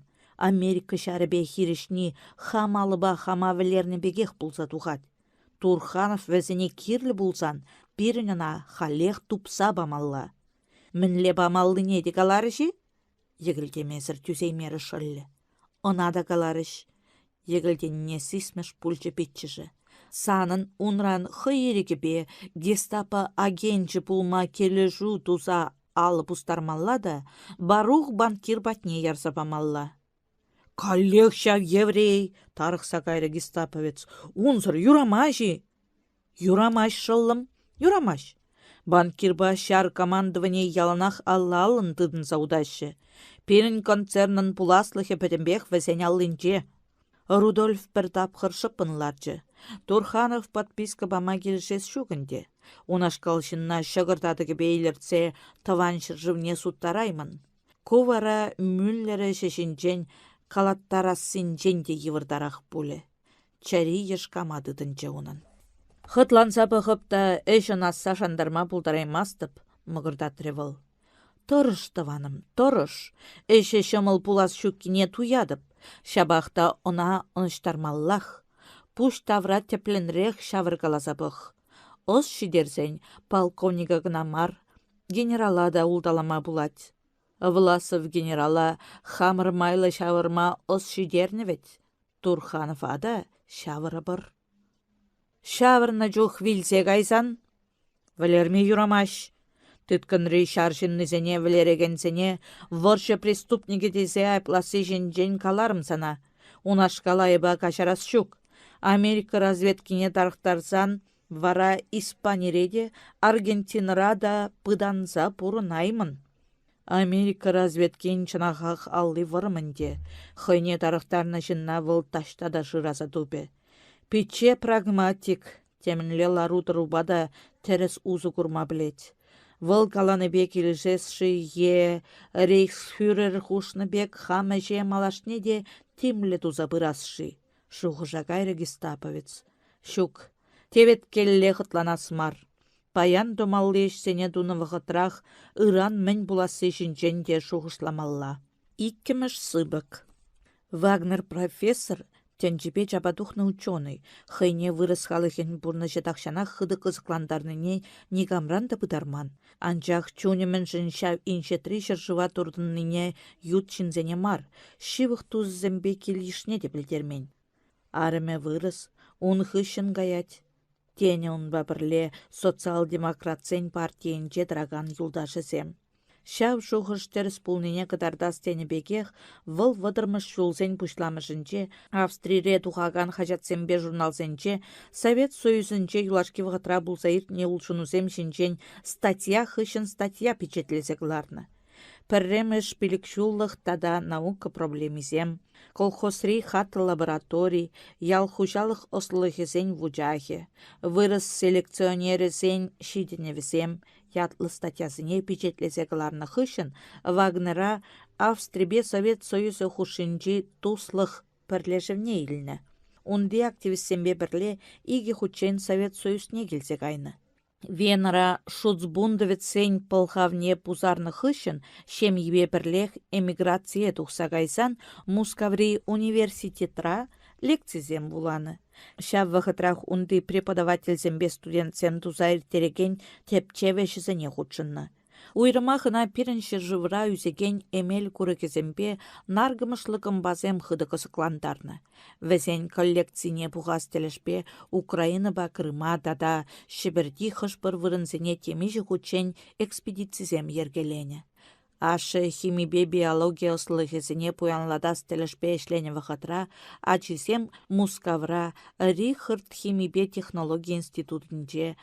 S1: Америка ҫарӗпе хирӗҫни хам алӑпа хама вӗлернӗ пекех пулса тухать. Турханов вӗсене кирлӗ пулсан пирӗн ӑна халех тупса памалла. Мӗнле памаллине те каларӗҫ-и? Йӗкӗлтемесӗр тӳсеймерӗ шӑллӗ. Ӑна та каларӗҫ. Йӗкӗлтенине сисмӗш пулчӗ пиччӗшӗ. Санӑн унран хӑй ирӗкӗпе гестапо агенчӗ пулма килӗшӳ туса алӑ пустармалла та Барух банкир патне ярса памалла. Каллех ҫав еврей, тарӑхса кайрӗ гестаповец. Унсӑр юрамасть-и? Юрамасть, шӑллӑм, юрамасть. Банкирпа ҫар командованийӗ яланах алла-аллӑн тытӑнса утаҫҫӗ. Пирӗн концернӑн пуласлӑхӗ пӗтӗмпех вӗсен аллинче. Рудольф пӗр тапхӑр шӑппӑн ларчӗ. Турханов подписка пама килӗшес ҫук ӗнтӗ. Унашкал ҫынна ҫӑкӑр татӑкӗпе илӗртсе тӑван ҫӗршывне суттараймӑн. Ку вара Мюллер ӗҫӗ ҫинчен калаттарассинчен те йывӑртарах пулӗ. Чӗри йӑшкама тытӑнчӗ унӑн. Хӑтланса пӑхӑп та ӗҫ ӑнасса шантарма пултараймастӑп, мӑкӑртатрӗ вӑл. Тӑрӑш, тӑванӑм, тӑрӑш. Ӗҫӗ ҫӑмӑл пулас ҫуккине туятӑп. Ҫапах та ӑна ӑнӑҫтармаллах. Пуҫ тавра тӗплӗнрех ҫавӑркаласа пӑх. Ӑс ҫитерсен полковника кӑна мар, Генерала та улталама пулать. Власов генерала хамӑр майлӑ ҫавӑрма ӑс ҫитернӗ вӗт. Турханова та ҫавӑрӑпӑр. Ҫавӑрнӑ чух вилсе кайсан? Вӗлерме юрамасть. Тыткӑнри ҫар ҫыннисене вӗлерекенсене вӑрҫӑ преступникӗ тесе айӑпласси ҫинчен каларӑм сана. Унашкал айӑпа каҫарас ҫук. Америка разведкине тарӑхтарсан Вара Испанире те, Аргентинӑра та пытанса пурӑнаймӑн. Америка разведкин чӑнахах алли вӑрӑм ӗнтӗ, хӑйне тарӑхтарнӑ ҫынна вӑл таҫта та шыраса тупӗ. Пичче прагматик, темӗнле лару-тӑрупа та тӗрӗс усӑ курма пӗлет. Вӑл каланипе килӗшес-ши е рейхсфюрер хушнӑ пек хам ӗҫе малашне те тимлӗ туса пырас-ши? Шухӑша кайрӗ гестаповец. Ҫук, теветкелле хӑтланас мар. Паян тумалли ӗҫсене тунӑ вӑхӑтрах ыран мӗн пуласси ҫинчен те шухӑшламалла. Иккӗмӗш сыпӑк. Вагнер профессор тӗнчипе чапа тухнӑ ученӑй, хӑйне вырӑс халӑхӗн пурнӑҫӗ тахҫанах хытӑ кӑсӑклантарнине никамран та пытарман. Анчах чунӗ мӗншӗн ҫав инҫетри ҫӗршыва туртӑннине ют ҫынсене мар, ҫывӑх тусӗсемпе кил-йышне те пӗлтермен. Арӑмӗ вырӑс, ун хыҫҫӑн каять, тенӗ унпа пӗрле социал-демократсен партийӗнче тӑракан юлташӗсем. Ҫав шухӑш тӗрӗс пулнине кӑтартас тенӗ пекех вӑл вӑтӑрмӗш ҫулсен пуҫламӑшӗнче Австрире тухакан хаҫатсемпе журналсенче Совет Союзӗнче юлашки вӑхӑтра пулса иртнӗ улшӑнусем ҫинчен статья хыҫҫӑн статья пичетлесе кӑларнӑ. Пӗрремӗш пилӗкҫуллӑх тата наука проблемисем, колхозри хат-лаборатори, ял хуҫалӑх ӑслӑлӑхӗсен вучахӗ, вырӑс селекционерӗсен ҫитӗнӗвӗсем ятлӑ статьясене пичетлесе кӑларнӑ хыҫҫӑн Вагнера Австрипе Совет Союзӗ хушшинчи туслӑх пӗрлешӗвне илнӗ. Унти активистсемпе пӗрле икӗ хутчен Совет Союзне килсе кайнӑ. Венӑра шуцбундовецсен пӑлхавне пусарнӑ хыҫҫӑн ҫемйипе пӗрлех эмиграцие тухса кайсан Мускаври университетра лекцисем вуланӑ. Ҫав вӑхӑтрах унти преподавательсемпе студентсем туса ирттерекен тӗпчев ӗҫӗсене хутшӑннӑ. Уйрӑмах ӑна пирӗн ҫӗршывра ӳсекен эмел курӑкӗсемпе наркӑмӑшлӑ кӑмпасем хытӑ кӑсӑклантарнӑ. Вӗсен коллекцине пухас тӗлӗшпе Украинӑпа Крыма тата Ҫӗпӗрти хӑш-пӗр вырӑнсене темиҫе хутчен экспедицисем йӗркеленӗ. Ашшӗ химипе биологи ӑслӑлӑхӗсене пуянлатас тӗлӗшпе ӗҫленӗ вӑхӑтра ачисем Мускавра Рихард химипе технологи институтӗнче,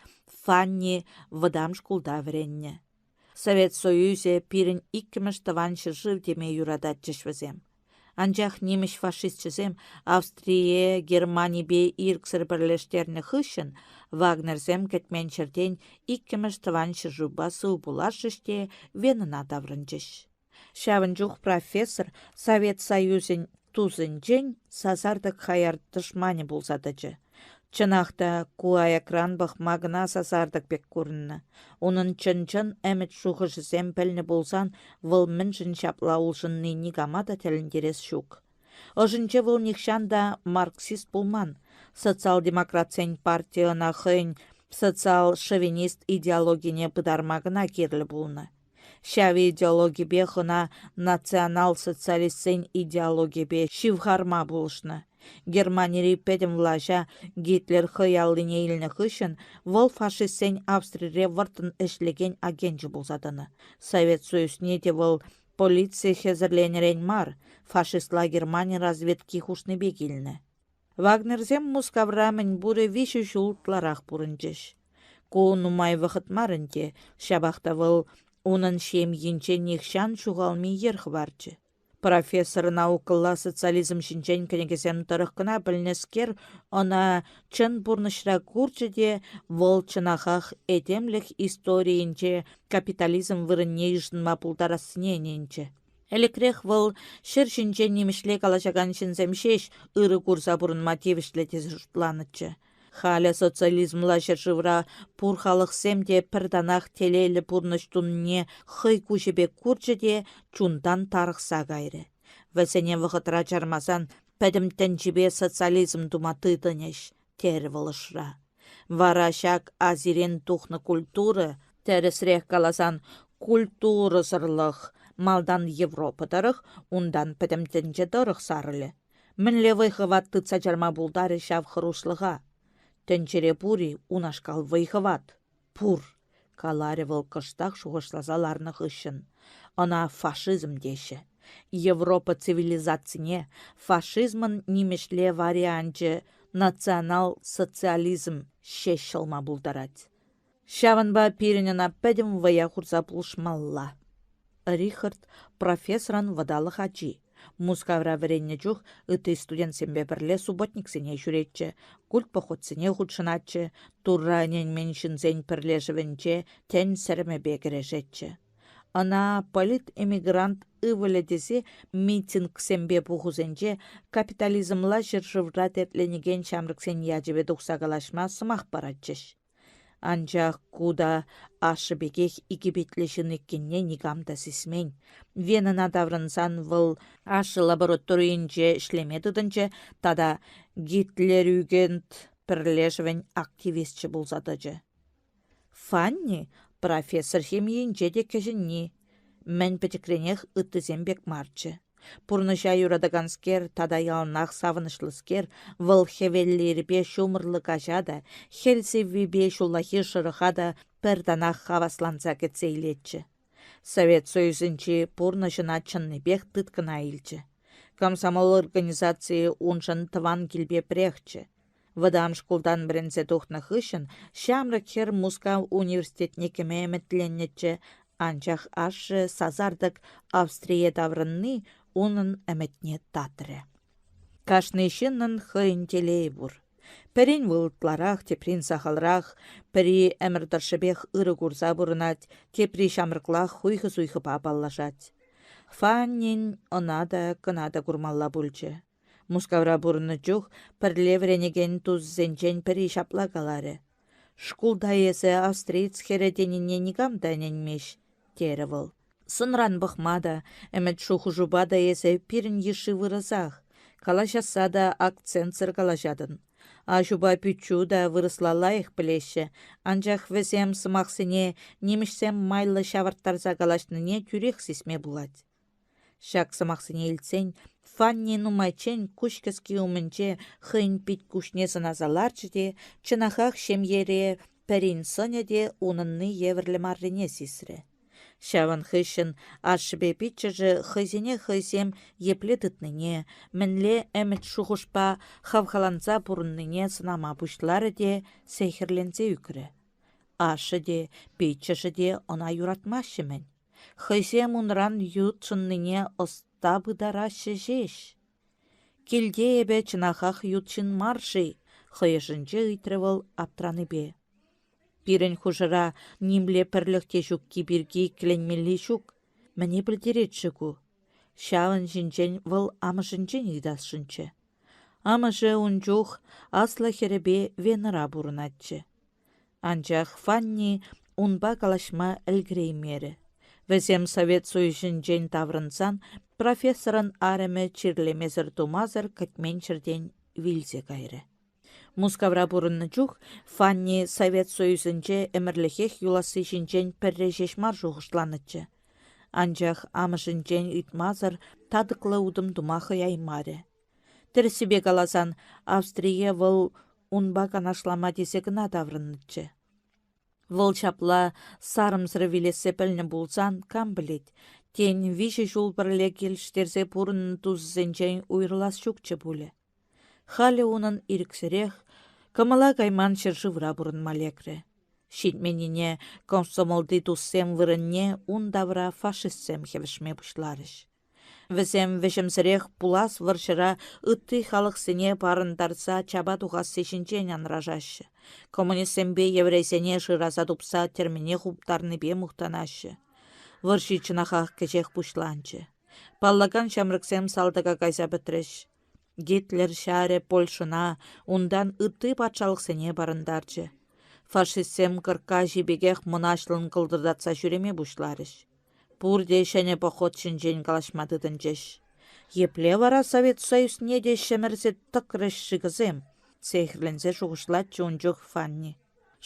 S1: Фанни вӑтам шкулта вӗреннӗ. Совет Союзӗ пирӗн иккӗмӗш тӑван ҫӗршыв теме юрататчӗҫ вӗсем. Анчах нимӗҫ фашисчӗсем Австрие Германипе ирӗксӗр пӗрлештернӗ хыҫҫӑн Вагнерсем кӗтмен ҫӗртен иккӗмӗш тӑван ҫӗршывпа сывпуллашрӗҫ те Венӑна таврӑнчӗҫ. Ҫавӑн чух профессор Совет Союзӗн тусӗнчен сасартӑк хаяр тӑшманӗ пулса тӑчӗ. Чӑнах та, ку аякран пӑхма кӑна сасартӑк пек курӑннӑ. Унӑн чӑн-чӑн ӗмӗт-шухӑшӗсем пӗлнӗ пулсан вӑл мӗншӗн ҫапла улшӑнни никама та тӗлӗнтерес ҫук. Ӑшӗнче вӑл нихҫан та марксист пулман, социал-демократсен парти ӑна хӑйӗн социал-шовинист идеологине пытарма кӑна кирлӗ пулнӑ. Ҫав идеологипех ӑна национал-социалистсен идеологипе ҫывхарма пулӑшнӑ. Германири пӗтӗм влаҫа Гитлер хӑй аллине илнӗ хыҫҫӑн вӑл фашистсен Австрире вӑрттӑн ӗҫлекен агенчӗ пулса тӑнӑ. Совет Союзне те вӑл полици хӗсӗрленӗрен мар, фашистла Германи разведки хушнипе килнӗ. Вагнерсем Мускавра мӗнпурӗ виҫӗ ҫул ытларах пурӑнчӗҫ. Ку нумай вӑхӑт мар ӗнтӗ, ҫапах та вӑл унӑн ҫемйинче нихҫан ҫухалми йӗр хӑварчӗ. Профессор наукӑлла социализм ҫинчен кӗнекесем тӑрӑх кӑна пӗлнӗскер ӑна чӑн пурнӑҫра курчӗ те вӑл чӑнахах этемлӗх историйӗнче капитализм вырӑнне йышӑнма пултарассине ӗненчӗ. Ӗлӗкрех вӑл ҫӗр ҫинче нимӗҫле калаҫакан ҫынсем ҫеҫ ырӑ курса пурӑнма тивӗҫлӗ тесе шутланӑччӗ. Халӗ социализмла ҫӗршывра пур халӑхсем те пӗр танах телейлӗ пурнӑҫ тунине хӑй куҫӗпе курчӗ те чунтан тарӑхса кайрӗ. Вӗсене вӑхӑтра чармасан пӗтӗм тӗнчипе социализм тума тытӑнӗҫ, терӗ вӑл ӑшра. Вара ҫак Азирен тухнӑ культура, тӗрӗсрех каласан, культурӑсӑрлӑх, малтан Европа тӑрӑх, унтан пӗтӗм тӗнче тӑрӑх сарӑлӗ. Мӗнле вӑй-хӑват тытса чарма пултарӗ ҫав хӑрушлӑха? Тӗнчере пур-и унашкал вӑй-хӑват? Пур, каларӗ вӑл кӑштах шухӑшласа ларнӑ хыҫҫӑн. Ӑна фашизм теҫҫӗ. Европа цивилизацине фашизмӑн нимӗҫле варианчӗ национал-социализм ҫеҫ ҫӑлма пултарать. Ҫавӑнпа пирӗн ӑна пӗтӗм вӑя хурса пулӑшмалла. Рихард профессорӑн вӑталӑх ачи. Мускавра вӗреннӗ чух ытти студентсемпе пӗрле субботниксене ҫӳретчӗ, культпоходсене хутшӑнатчӗ, Турра ӗненмен ҫынсен пӗрлешӗвӗнче тӗн сӗрӗмӗпе кӗрешетчӗ. Ӑна политэмигрант ывӑлӗ тесе митингсемпе пухусенче капитализмла ҫӗршывра тертленекен ҫамрӑксен ячӗпе тухса калаҫма сӑмах паратчӗҫ. Анчах ку та ашшӗ пекех икӗпитлӗ ҫын иккенне никам та сисмен. Венӑна таврӑнсан вӑл ашшӗ лабораторийӗнче ӗҫлеме тытӑнчӗ тата Гитлерюгенд пӗрлешӗвӗн активисчӗ пулса тӑчӗ. Фанни профессор ҫемйинче те кӗҫӗнни, мӗн пӗчӗкренех ыттисем пек марччӗ. Пурнӑҫа юратаканскер тата яланах савӑнӑҫлӑскер, вӑл хӗвеллӗ ирпе ҫумӑрлӑ каҫа та, хӗл сиввипе ҫуллахи шӑрӑха та пӗр танах хавасланса кӗтсе илетчӗ. Совет Союзӗнчи пурнӑҫ ӑна чӑннипех тыткӑна илчӗ. Комсомол организацийӗ уншӑн тӑван килпе пӗрехчӗ. Вӑтам шкултан вӗренсе тухнӑ хыҫҫӑн ҫамрӑк хӗр Мускав университетне кӗме ӗмӗтленнӗччӗ, анчах ашшӗ сасартӑк Австрие таврӑнни унӑн ӗмӗтне татрӗ. Кашни ҫыннӑн хӑйӗн телейӗ пур. Пӗрин вӑл ытларах, теприн сахалрах, пӗри ӗмӗр тӑршшӗпех ырӑ курса пурӑнать, тепри ҫамрӑклах хуйхӑ-суйхӑпа паллашать. Фаннин ӑна та, кӑна та курмалла пулчӗ. Мускавра пурӑннӑ чух пӗрле вӗренекен тусӗсенчен пӗри ҫапла каларӗ: «Шкулта эсӗ австриец хӗрӗ тенине никам та ӗненмест», терӗ вӑл. Сӑнран пӑхма та, ӗмӗт-шухӑшупа та эсӗ пирӗн йышши вырӑсах. Калаҫасса та акцентсӑр калаҫатӑн. Аҫупа пиччӳ та вырӑсла лайӑх пӗлеҫҫӗ, анчах вӗсем сӑмахсене нимӗҫсем майлӑ ҫавӑрттарса калаҫнине тӳрех сисме пулать. Ҫак сӑмахсене илтсен Фанни нумайччен куҫ кӗски умӗнче хӑйӗн пит-куҫне сӑнаса ларчӗ те чӑнахах ҫемьере пӗрин сӑнӗ те унӑнни евӗрлӗ маррине сисрӗ. Ҫавӑн хыҫҫӑн ашшӗпе пиччӗшӗ хӑйсене хӑйсем епле тытнине, мӗнле ӗмӗт-шухӑшпа хавхаланса пурӑннине сӑнама пуҫларӗ те сехӗрленсе ӳкрӗ. Ашшӗ те, пиччӗшӗ те ӑна юратмаҫҫӗ-мӗн. Хӑйсем унран ютшӑннине ӑста пытараҫҫӗ ҫеҫ. Килте эпӗ чӑнахах ют ҫын мар-ши? хӑй ӑшӗнче ыйтрӗ вӑл аптранипе. Пирӗн хушӑра нимле пӗрлӗх те ҫукки пирки иккӗленмелли ҫук. Мӗне пӗлтерет-ши ку? Ҫавӑн ҫинчен вӑл амӑшӗнчен ыйтасшӑнччӗ. Амӑшӗ ун чух аслӑ хӗрӗпе Венӑра пурӑнатчӗ. Анчах Фанни унпа калаҫма ӗлкӗреймерӗ. Вӗсем Совет Союзӗнчен таврӑнсан профессорӑн арӑмӗ чирлемесӗр-тумасӑр кӗтмен ҫӗртен вилсе кайрӗ. Мускавра пурӑннӑ чух Фанни Совет Союзӗнче ӗмӗрлӗхех юласси ҫинчен пӗрре ҫеҫ мар шухӑшланӑччӗ. Анчах амӑшӗнчен ыйтмасӑр татӑклӑ утӑм тума хӑяймарӗ. Тӗрӗссипе каласан, Австрие вӑл унпа канашлама тесе кӑна таврӑннӑччӗ. Вӑл ҫапла сарӑмсӑр вилессе пӗлнӗ пулсан, кам пӗлет, тен, виҫӗ ҫул пӗрле килӗштерсе пурӑннӑ тусӗсенчен уйрӑлас ҫукчӗ пулӗ. Халӗ унӑн ирӗксӗрех кӑмӑла кайман ҫӗршывра пурӑнма лекрӗ. Ҫитменнине комсомолти туссем вырӑнне ун тавра фашистсем хӗвӗшме пуҫларӗҫ. Вӗсем вӗҫӗмсӗрех пулас вӑрҫӑра ытти халӑхсене парӑнтарса чапа тухасси ҫинчен анрашаҫҫӗ, коммунистсемпе еврейсене шыраса тупса тӗрмене хуптарнипе мухтанаҫҫӗ. Вӑрҫи чӑнахах кӗҫех пуҫланчӗ. Паллакан ҫамрӑксем салтака кайса пӗтрӗҫ. Гитлер ҫарӗ Польшӑна, унтан ытти патшалӑхсене парӑнтарчӗ. Фашистсем кӑркка аҫи пекех мӑнаҫлӑн кӑлтӑртатса ҫӳреме пуҫларӗҫ. Пурте ҫӗнӗ поход ҫинчен калаҫма тытӑнчӗҫ. Епле вара Совет Союзне те ҫӗмӗрсе тӑкрӗҫ-ши кӑсем? сехӗрленсе шухӑшлатчӗ ун чух Фанни.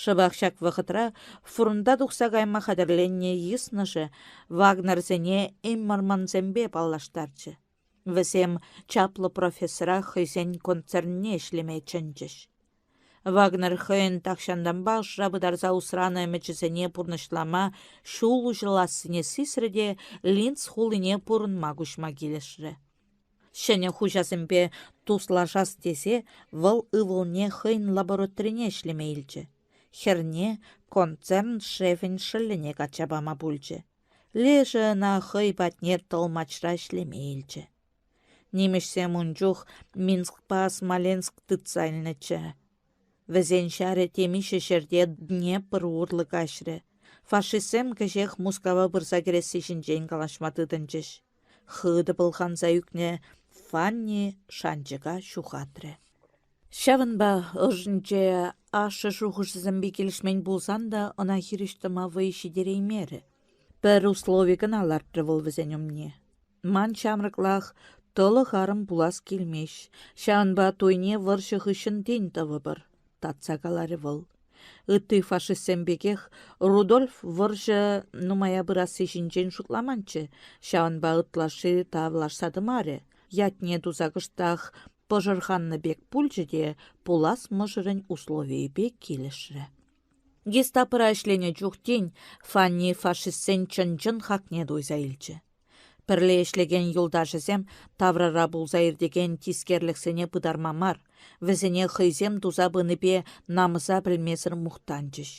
S1: Шӑпах ҫак вӑхӑтра фронта тухса кайма хатӗрленнӗ йыснӑшӗ Вагнерсене Эммермансемпе паллаштарчӗ. Вӗсем чаплӑ профессора хӑйсен концернне ӗҫлеме чӗнчӗҫ. Вагнер хӑйӗн тахҫантанпа ӑшра пытарса усранӑ ӗмӗчӗсене пурнӑҫлама ҫул уҫӑлассине сисрӗ те Линц хулине пурӑнма куҫма килӗшрӗ. Ҫӗнӗ хуҫасемпе туслашас тесе вӑл ывӑлне хӑйӗн лабораторине ӗҫлеме илчӗ. Хӗрне концерн шефӗн шӑллӗне качча пама пулчӗ. Лешӗ ӑна хӑй патне тӑлмачра ӗҫлеме илчӗ. Нимӗҫсем ун чух Минскпа Смоленск тытса илнӗччӗ. Вӗсен ҫарӗ темиҫе ҫӗрте Днепр урлӑ каҫрӗ. Фашистсем кӗҫех Мускава пырса кӗресси ҫинчен калаҫма тытӑнчӗҫ. Хытӑ пӑлханса ӳкнӗ Фанни шанчӑка ҫухатрӗ. Ҫавӑнпа ӑшӗнче ашшӗ шухӑшӗсемпе килӗшмен пулсан та ӑна хирӗҫ тӑма вӑй ҫитереймерӗ. Пӗр услови кӑна лартрӗ вӑл вӗсен умне. Ман ҫамрӑклах тӑлӑх арӑм пулас килмест, ҫавӑнпа туйне вӑрҫӑ хыҫҫӑн тин тӑвӑпӑр, татса каларӗ вӑл. Ытти фашистсем пекех Рудольф вӑрҫӑ нумая пырасси ҫинчен шутламанччӗ, ҫавӑнпа ытлашши тавлашса тӑмарӗ, ятне туса кӑштах пӑшӑрханнӑ пек пулчӗ те пулас мӑшӑрӗн условийӗпе килӗшрӗ. Гестапӑра ӗҫленӗ чух тин Фанни фашистсен чӑн-чӑн хакне туйса илчӗ. Пӗрле ӗҫлекен юлташӗсем таврара пулса иртекен тискерлӗхсене пытарма мар, вӗсене хӑйсем туса пынипе намӑса пӗлмесӗр мухтанчӗҫ.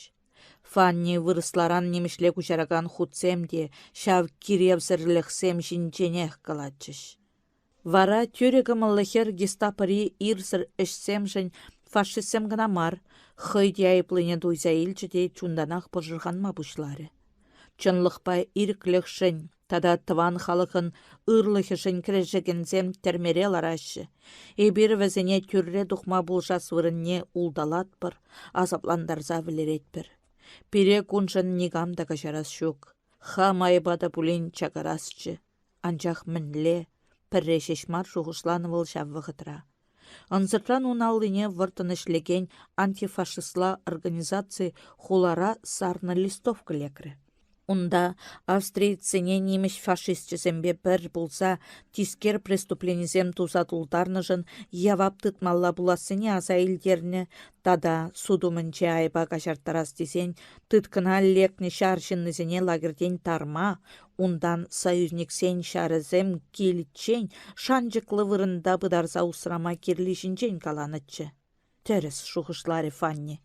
S1: Фанни вырӑсларан нимӗҫле куҫаракан хутсем те ҫав киревсӗрлӗхсем ҫинченех калатчӗҫ. Вара тӳрӗ кӑмӑллӑ хӗр гестапӑри ирсӗр ӗҫсемшӗн фашистсем кӑна мар, хӑй те айӑплине туйса илчӗ те чунтанах пӑшӑрханма пуҫларӗ. Чӑнлӑхпа ирӗклӗхшӗн тата тӑван халӑхӑн ырлӑхӗшӗн кӗрешекенсем тӗрмере лараҫҫӗ. Эпир вӗсене тӳрре тухма пулӑшас вырӑнне улталатпӑр, асаплантарса вӗлеретпӗр. Пире куншӑн никам та каҫарас ҫук. Хам айӑпа та пулин чакарасчӗ. Анчах мӗнле, пӗрре ҫеҫ мар шухӑшланӑ вӑл ҫав вӑхӑтра. Ӑнсӑртран ун аллине вӑрттӑн ӗҫлекен антифашистла организаци хулара сарнӑ листовка лекрӗ. Унта австрийцсене нимӗҫ фашисчӗсемпе пӗр пулса тискер преступленисем туса тултарнӑшӑн явап тытмалла пулассине аса илтернӗ тата суд умӗнче айӑпа каҫарттарас тесен тыткӑна лекнӗ ҫар ҫыннисене лагерьтен тарма, Унтан союзниксен ҫарӗсем киличчен шанчӑклӑ вырӑнта пытарса усрама кирли ҫинчен каланӑччӗ. Тӗрӗс, шухӑшларӗ Фанни.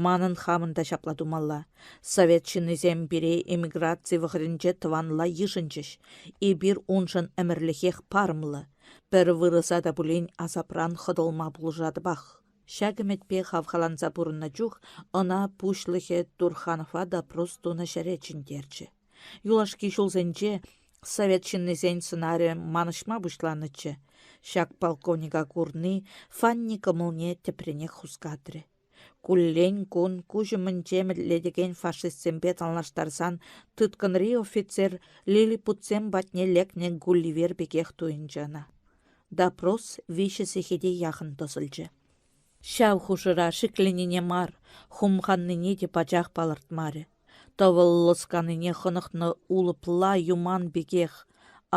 S1: Манӑн хамӑн та ҫапла тумалла. Совет ҫыннисем пире эмиграци вӑхӑтӗнче тӑванла йышӑнчӗҫ. Эпир уншӑн ӗмӗрлӗхех парӑмлӑ. Пӗр вырӑса та пулин асапран хӑтӑлма пулӑшатӑпах. Ҫак ӗмӗтпе хавхаланса пурӑннӑ чух ӑна пуҫлӑхӗ Турханова допрос тунӑ ҫӗре чӗнтерчӗ. Юлашки ҫулсенче совет ҫыннисен сӑнарӗ манӑҫма пуҫланӑччӗ. Ҫак полковника курни Фанни кӑмӑлне тӗпренех хускатрӗ. Куллен-кун куҫ умӗнче мӗлтлетекен фашистсемпе танлаштарсан тыткӑнри офицер лилипутсем патне лекнӗ Гулливер пекех туйӑнчӗ ӑна. Допрос виҫӗ сехете яхӑн тӑсӑлчӗ. Ҫав хушӑра шикленнине мар, хумханнине те пачах палӑртмарӗ. Тӑвӑл лӑсканине хӑнӑхнӑ улӑпла юман пекех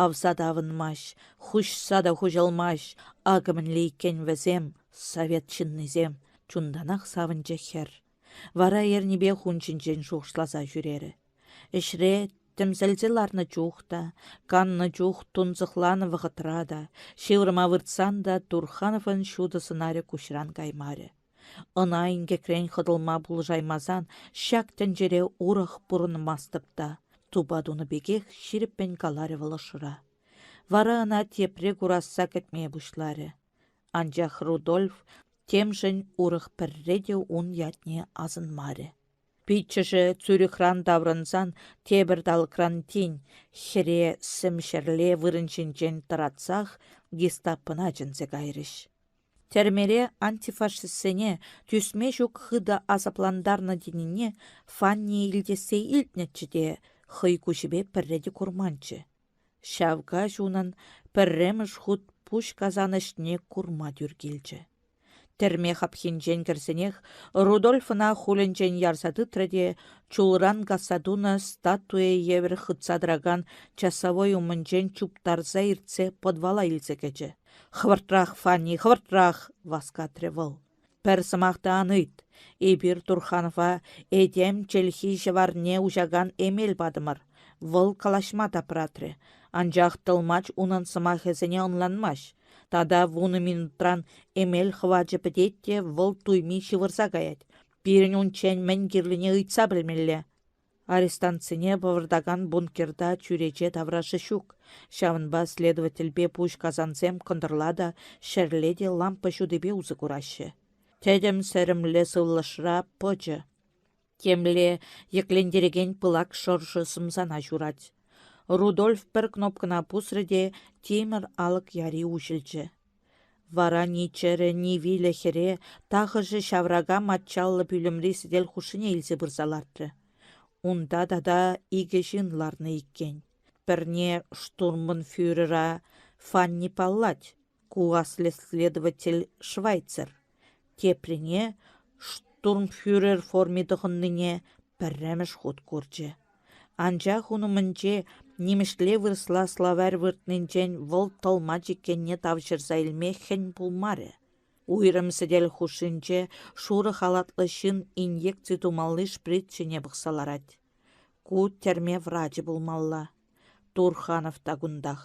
S1: авса та авӑнмасть, хуҫса та хуҫӑлмасть. Акӑ мӗнле иккен вӗсем, совет ҫыннисем, чунтанах савӑнчӗ хӗр. Вара эрнипех ун ҫинчен шухӑшласа ҫӳрерӗ. Ӗҫре тӗмсӗлсе ларнӑ чух та, каннӑ чух тунсӑхланӑ вӑхӑтра та, ҫывӑрма выртсан та Турхановӑн ҫутӑ сӑнарӗ куҫран каймарӗ. Ӑна инкекрен хӑтӑлма пулӑшаймасан ҫак тӗнчере урӑх пурӑнмастӑп та, тупа тунӑ пекех ҫирӗппӗн каларӗ вӑл ӑшра. Вара ӑна тепре курасса кӗтме пуҫларӗ. Анчах Рудольф темшӗн урӑх пӗрре те ун ятне асӑнмарӗ. Пиччӗшӗ Цюрихран таврӑнсан тепӗр талӑкран тин хӗре сӗм ҫӗрле вырӑн ҫинчен тӑратсах гестапӑна чӗнсе кайрӗҫ. Тӗрмере антифашистсене тӳсме ҫук хытӑ асаплантарнӑ тенине Фанни илтессе илтнӗччӗ те хӑй куҫӗпе пӗрре те курманччӗ. Ҫав каҫ унӑн пӗрремӗш хут пуҫ касан ӗҫне курма тӳр килчӗ. Тӗрме хапхинчен кӗрсенех Рудольф ӑна хулӗнчен ярса тытрӗ те чулран касса тунӑ статуя евӗр хытса тӑракан часовой умӗнчен чуптарса иртсе подвала илсе кӗчӗ. «Хӑвӑртрах, Фанни, хӑвӑртрах!» — васкатрӗ вӑл. «Пӗр сӑмах та ан ыйт. Эпир Турханова этем чӗлхи ҫӑварне уҫакан эмел патӑмӑр. Вӑл калаҫма тапратрӗ. Анчах тӑлмач унӑн сӑмахӗсене ӑнланмасть. Тата вунӑ минутран эмел хӑвачӗ пӗтет те вӑл туйми ҫывӑрса каять. Пирӗн унччен мӗн кирлине ыйтса пӗлмелле. Арестантсене пӑвӑртакан бункерта чӳрече таврашӗ ҫук, ҫавӑнпа следовательпе пуҫ касансем кӑнтӑрла та, ҫӗрле те лампа ҫутипе усӑ кураҫҫӗ. Тӗтӗм-сӗрӗмлӗ сывлӑшра пӑчӑ. Темле йӗклентерекен пылак шӑршӑ сӑмсана ҫурать. Рудольф пӗр кнопкӑна пусрӗ те тимӗр алӑк яри уҫӑлчӗ. Вара ни чӗрӗ, ни вилӗ хӗре тахӑшӗ ҫаврака маччаллӑ пӳлӗмри сӗтел хушшине илсе пырса лартрӗ. Унта тата икӗ ҫын ларнӑ иккен. Пӗрне штурманфюрера Фанни паллать, ку аслӑ следователь Швайцер. Теприне штурмфюрер форми тӑхӑннине пӗрремӗш хут курчӗ. Анчах ун умӗнче нимӗҫле вырӑсла словарь выртнинчен вӑл тӑлмач иккенне тавҫӑрса илме хӗн пулмарӗ. Уйрӑм сӗтел хушшинче шурӑ халатлӑ ҫын инъекци тумалли шприц ҫине пӑхса ларать. Ку тӗрме врачӗ пулмалла. Турханов та кунтах.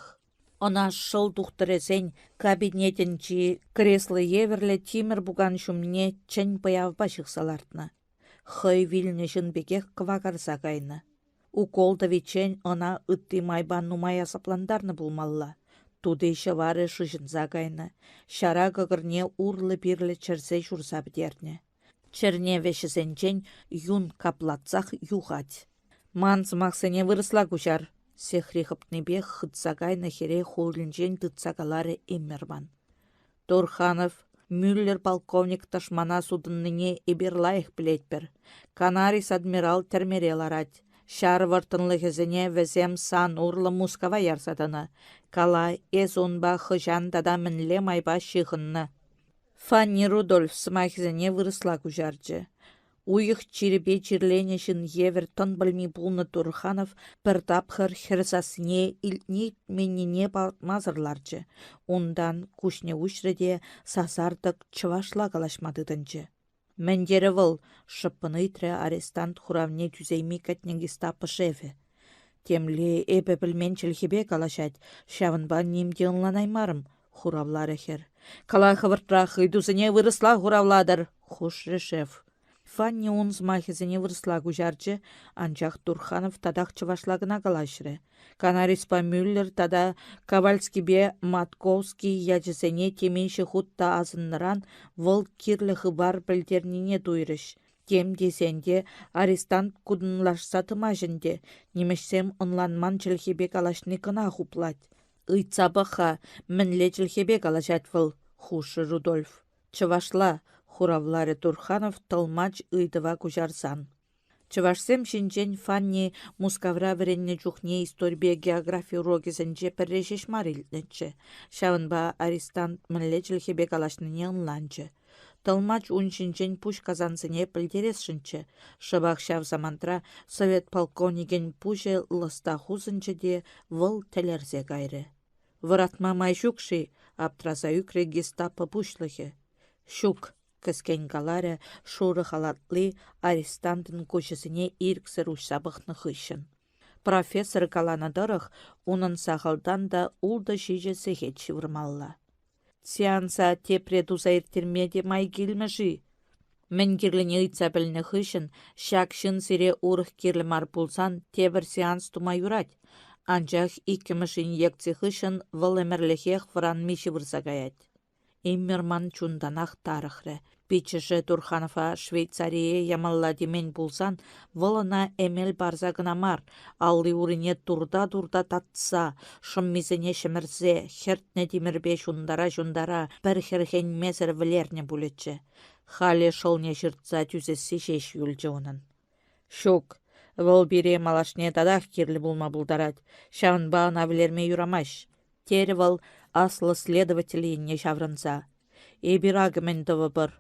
S1: Ӑна шӑл тухтӑрӗсен кабинетӗнчи кресло евӗрлӗ тимӗр пукан ҫумне чӗн пӑявпа ҫыхса лартнӑ. Хӑй вилнӗ ҫын пекех кӑвакарса кайнӑ. Укол тӑвиччен ӑна ытти майпа нумай асаплантарнӑ пулмалла. Тути-ҫӑварӗ шыҫӑнса кайнӑ, ҫара кӑкӑрне урлӑ-пирлӗ чӗрсе ҫурса пӗтернӗ. Чӗрне вӗҫӗсенчен юн каплатсах юхать. Ман сӑмахсене вырӑсла куҫар, сехри хӑпнипех хытса кайнӑ хӗре хулӗнчен тытса каларӗ Эммерман. Турханов, Мюллер полковник тӑшмана сутӑннине эпир лайӑх пӗлетпӗр. Канарис адмирал тӗрмере ларать. Ҫар вӑрттӑнлӑхӗсене вӗсем сан урлӑ Мускава ярса тӑнӑ. Кала, эс унпа хӑҫан тата мӗнле майпа ҫыхӑннӑ? Фанни Рудольф сӑмахӗсене вырӑсла куҫарчӗ. Уйӑх чирӗпе чирленӗ ҫын евӗр тӑн пӗлми пулнӑ Турханов пӗр тапхӑр хӗр сассине илтни-илтменнине палӑртмасӑр ларчӗ, унтан куҫне уҫрӗ те сасартӑк чӑвашла калаҫма тытӑнчӗ. «Мӗн терӗ вӑл?» — шӑппӑн ыйтрӗ арестант хуравне тӳсейми кӗтнӗ гестапо шефӗ. «Темле эпӗ пӗлмен чӗлхепе калаҫать, ҫавӑнпа ним те ӑнланаймарӑм», — хуравларӗ хӗр. «Кала хӑвӑртрах, ыйтусене вырӑсла хуравлатӑр», — хушрӗ шеф. Фанни ун сӑмахӗсене вырӑсла куҫарчӗ, анчах Турханов татах чӑвашла кӑна калаҫрӗ. Канариспа Мюллер тата Ковальскипе Матковский ячӗсене темиҫе хут та асӑннӑран вӑл кирлӗ хыпар пӗлтернине туйрӗҫ. Тем тесен те арестант кутӑнлашса тӑмасть ӗнтӗ, нимӗҫсем ӑнланман чӗлхепе калаҫни кӑна хуплать. Ыйтса пӑх-ха, мӗнле чӗлхепе калаҫать вӑл, хушрӗ Рудольф. Чӑвашла, хуравларӗ Турханов тӑлмач ыйтӑва куҫарсан. Чӑвашсем ҫинчен Фанни Мускавра вӗреннӗ чухне историпе географи урокӗсенче пӗрре ҫеҫ мар илтнӗччӗ. Ҫавӑнпа арестант мӗнле чӗлхепе калаҫнине ӑнланчӗ. Тӑлмач ун ҫинчен пуҫ касансене пӗлтересшӗнччӗ. Шӑпах ҫав самантра совет полковникӗн пуҫӗ лӑстах усӑнчӗ те вӑл тӗлӗрсе кайрӗ. Вӑратма май ҫук-ши? аптраса ӳкрӗ гестапо пуҫлӑхӗ. Ҫук, кӗскен каларӗ шурӑ халатли арестантӑн куҫӗсене ирӗксӗр уҫса пӑхнӑ хыҫҫӑн. Профессор каланӑ тӑрӑх, унӑн сахалтан та ултӑ-ҫичӗ сехет ҫывӑрмалла. Сеанса тепре туса ирттерме те май килмӗ-ши? Мӗн кирлине ыйтса пӗлнӗ хыҫҫӑн ҫак ҫын сире урӑх кирлӗ мар пулсан тепӗр сеанс тума юрать. Анчах иккӗмӗш инъекци хыҫҫӑн вӑл ӗмӗрлӗхех вӑранми ҫывӑрса каять. Иммерман чунтанах тарӑхрӗ. Пиччӗшӗ Турханова Швейцарие ямалла темен пулсан вӑл ӑна эмел парса кӑна мар, алли-урине турта-турта татса, шӑммисене ҫӗмӗрсе, хӗртнӗ тимӗрпе ҫунтара-ҫунтара пӗр хӗрхенмесӗр вӗлернӗ пулӗччӗ. Халӗ шӑлне ҫыртса тӳсесси ҫеҫ юлчӗ унӑн. Ҫук, вӑл пире малашне татах кирлӗ пулма пултарать, ҫавӑнпа ӑна вӗлерме юрамасть, терӗ вӑл аслӑ следователь енне ҫаврӑнса. Эпир акӑ мӗн тӑвӑпӑр.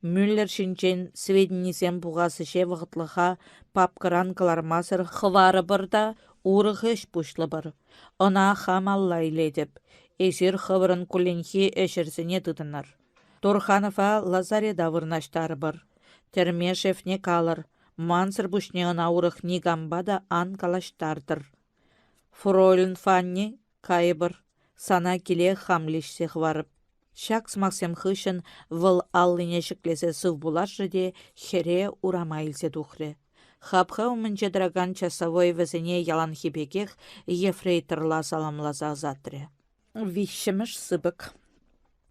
S1: Мюллер ҫинчен сведенисем пухас ӗҫе вӑхӑтлӑха папкӑран кӑлармасӑр хӑварӑпӑр та урӑх ӗҫ пуҫлӑпӑр. Ӑна хам алла илетӗп. Эсир хӑвӑрӑн кулленхи ӗҫӗрсене тытӑнӑр. Турханова лазарета вырнаҫтарӑпӑр. Тӗрме шефне калӑр, мансӑр пуҫне ӑна урӑх никампа та ан калаҫтартӑр. Фройлен Фанни, кайӑпӑр. Сана киле хам леҫсе хӑварӑп. Ҫак сӑмахсем хыҫҫӑн вӑл аллине ҫӗклесе сывпуллашрӗ те хӗре урама илсе тухрӗ. Хапха умӗнче тӑракан часовой вӗсене яланхи пекех ефрейторла саламласа ӑсатрӗ. Виҫҫӗмӗш сыпӑк.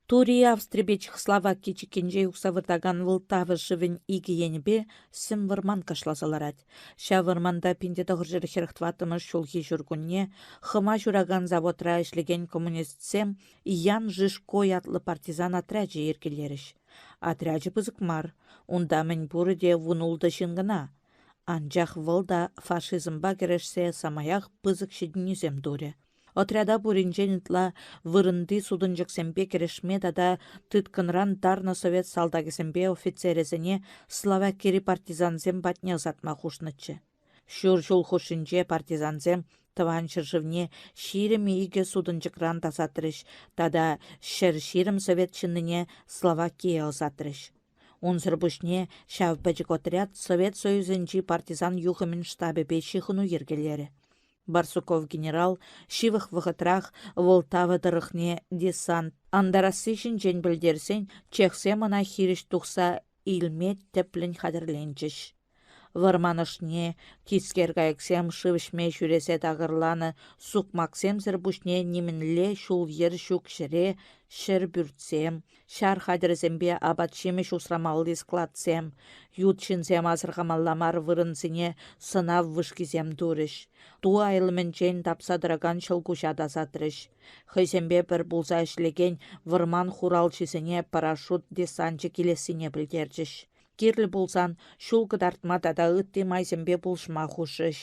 S1: Тури Австрипе Чехословаки чиккинче юхса выртакан Вӑлтава шывӗн икӗ енӗпе сӗм вӑрман кашласа ларать. Ҫав вӑрманта 1944 ҫулхи ҫуркунне хӑма ҫуракан заводра ӗҫлекен коммунистсем Ян Жижко ятлӑ партизан отрячӗ йӗркелерӗҫ. Отрячӗ пысӑк мар, унта мӗнпурӗ те вунултӑ ҫын кӑна. Анчах вӑл та фашизмпа кӗрешсе самаях пысӑк ҫитӗнӳсем турӗ. Отряда пуринчен ытла вырӑнти сутӑнчӑксемпе кӗрешме тата тыткӑнран тарнӑ совет салтакӗсемпе офицерӗсене Словакири партизансем патне ӑсатма хушнӑччӗ. Ҫур ҫул хушшинче партизансем Тӑван ҫӗршывне 22 сутӑнчӑкран тасатрӗҫ тата 120 совет ҫыннине Словакие ӑсатрӗҫ. Унсӑр пуҫне ҫав пӗчӗк отряд Совет Союзӗнчи партизан юхӑмӗн штабӗпе ҫыхӑну йӗркелерӗ. Барсуков генерал ҫывӑх вӑхӑтрах Волтава тӑрӑхне десант антарасси ҫинчен пӗлтерсен чехсем ӑна хирӗҫ тухса илме тӗплӗн хатӗрленчӗҫ. Вӑрман ӑшне тискер кайӑксем шыв ӗҫме ҫӳресе такӑрланӑ сукмаксемсӗр пуҫне нимӗнле ҫул-йӗр ҫук ҫӗре ҫӗрпӳртсем, ҫар хатӗрӗсемпе апат-ҫимӗҫ усрамалли складсем, ют ҫынсем асӑрхамалла мар вырӑнсене сӑнав вышкисем турӗҫ, ту айлӑмӗнчен тапса тӑракан ҫӑлкуҫа тасатрӗҫ, хӑйсемпе пӗр пулса ӗҫлекен вӑрман хуралҫисене парашют десанчӗ килессине пӗлтерчӗҫ. Кирлӗ пулсан ҫул кӑтартма тата ытти майсемпе пулӑшма хушрӗҫ.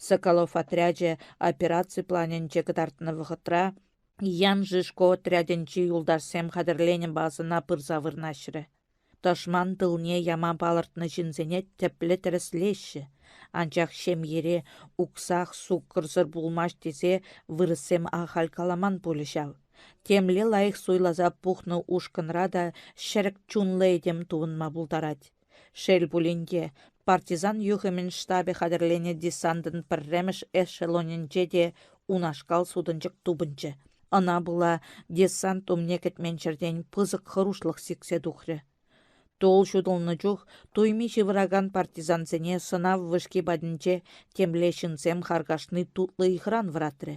S1: Соколов отрячӗ операци планӗнче кӑтартнӑ вӑхӑтра Ян Жижко отрядӗнчи юлташсем хатӗрленӗ базӑна пырса вырнаҫрӗ. Тӑшман тылне яма палӑртнӑ ҫынсене тӗплӗ тӗрӗслеҫҫӗ, анчах ҫемьере уксах суккӑрсӑр пулмасть тесе вырӑссем ахаль каламан пулӗ ҫав. Темле лайӑх суйласа пухнӑ ушкӑнра та ҫӗрӗк чунлӑ этем тупӑнма пултарать. Шел пулин те, партизан юхӑмӗн штабӗ хатӗрленӗ десантӑн пӗрремӗш эшелонӗнче те унашкал сутӑнчӑк тупӑнчӗ. Ӑна пула десант умне кӗтмен ҫӗртен пысӑк хӑрушлӑх сиксе тухрӗ. Тул ҫутӑлнӑ чух туйми ҫывӑракан партизансене сӑнав вышки патӗнче темле ҫынсем харкашни тутлӑ ыйхӑран вӑратрӗ.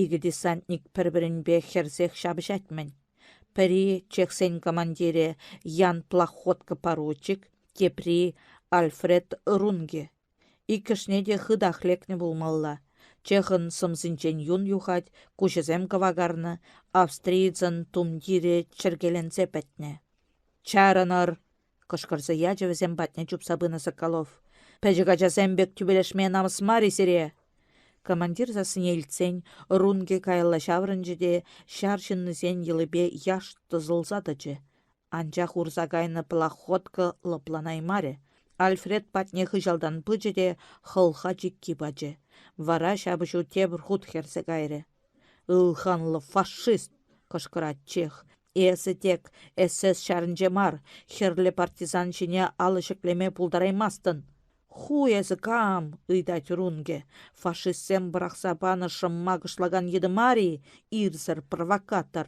S1: Икӗ десантник пӗр-пӗринпе хӗрсех ҫапӑҫать-мӗн. Пӗри чехсен командирӗ Ян Плахотка поручик, тепри Альфред Рунге. Иккӗшне те хытах лекнӗ пулмалла. Чехӑн сӑмсинчен юн юхать, куҫӗсем кӑвакарнӑ, австриецӑн тумтирӗ чӗркеленсе пӗтнӗ. «Чарӑнӑр!» Кӑшкӑрса ячӗ вӗсем патне чупса пынӑ Соколов. Пӗчӗк ачасем пек тӳпелешме намӑс мар-и сире? Командир сассине илтсен, Рунге каялла ҫаврӑнчӗ те ҫар ҫыннисен йӑлипе яшт тӑсӑлса тӑчӗ. Анчах урса кайнӑ плохотка лӑпланаймарӗ. Альфред патне хыҫалтан пычӗ те хӑлха чикки пачӗ. Вара ҫапӑҫу тепӗр хут хӗрсе кайрӗ. «Ылханлӑ фашист!» кӑшкӑрать чех. Эсӗ тек СС ҫарӗнче мар, хӗрлӗ партизан ҫине алӑ ҫӗклеме пултараймастӑн. Ху эсӗ кам? ыйтать Рунге. Фашистсем пӑрахса панӑ шӑмма кӑшлакан йытӑ мар-и, ирсӗр провокатор?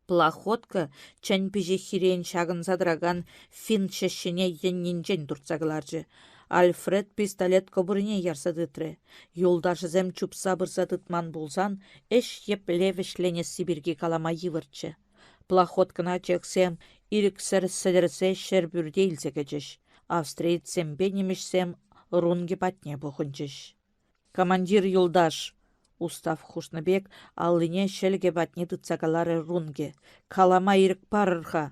S1: Плохотка чӗн пиҫиххирен ҫакӑнса тӑракан финн ҫӗҫҫине йӗннинчен туртса кӑларчӗ. Альфред пистолет кобурине ярса тытрӗ. Юлташӗсем чупса пырса тытман пулсан ӗҫ епле вӗҫленесси пирки калама йывӑрччӗ. Плохоткӑна чехсем ирӗксӗр сӗтӗрсе ҫӗрпӳрте илсе кӗчӗҫ. Австриецсемпе нимӗҫсем Рунге патне пухӑнчӗҫ. «Командир юлташ!» Устав хушнӑ пек, аллине ҫӗлӗкӗ патне тытса каларӗ Рунге. «Калама ирӗк парӑр-ха!»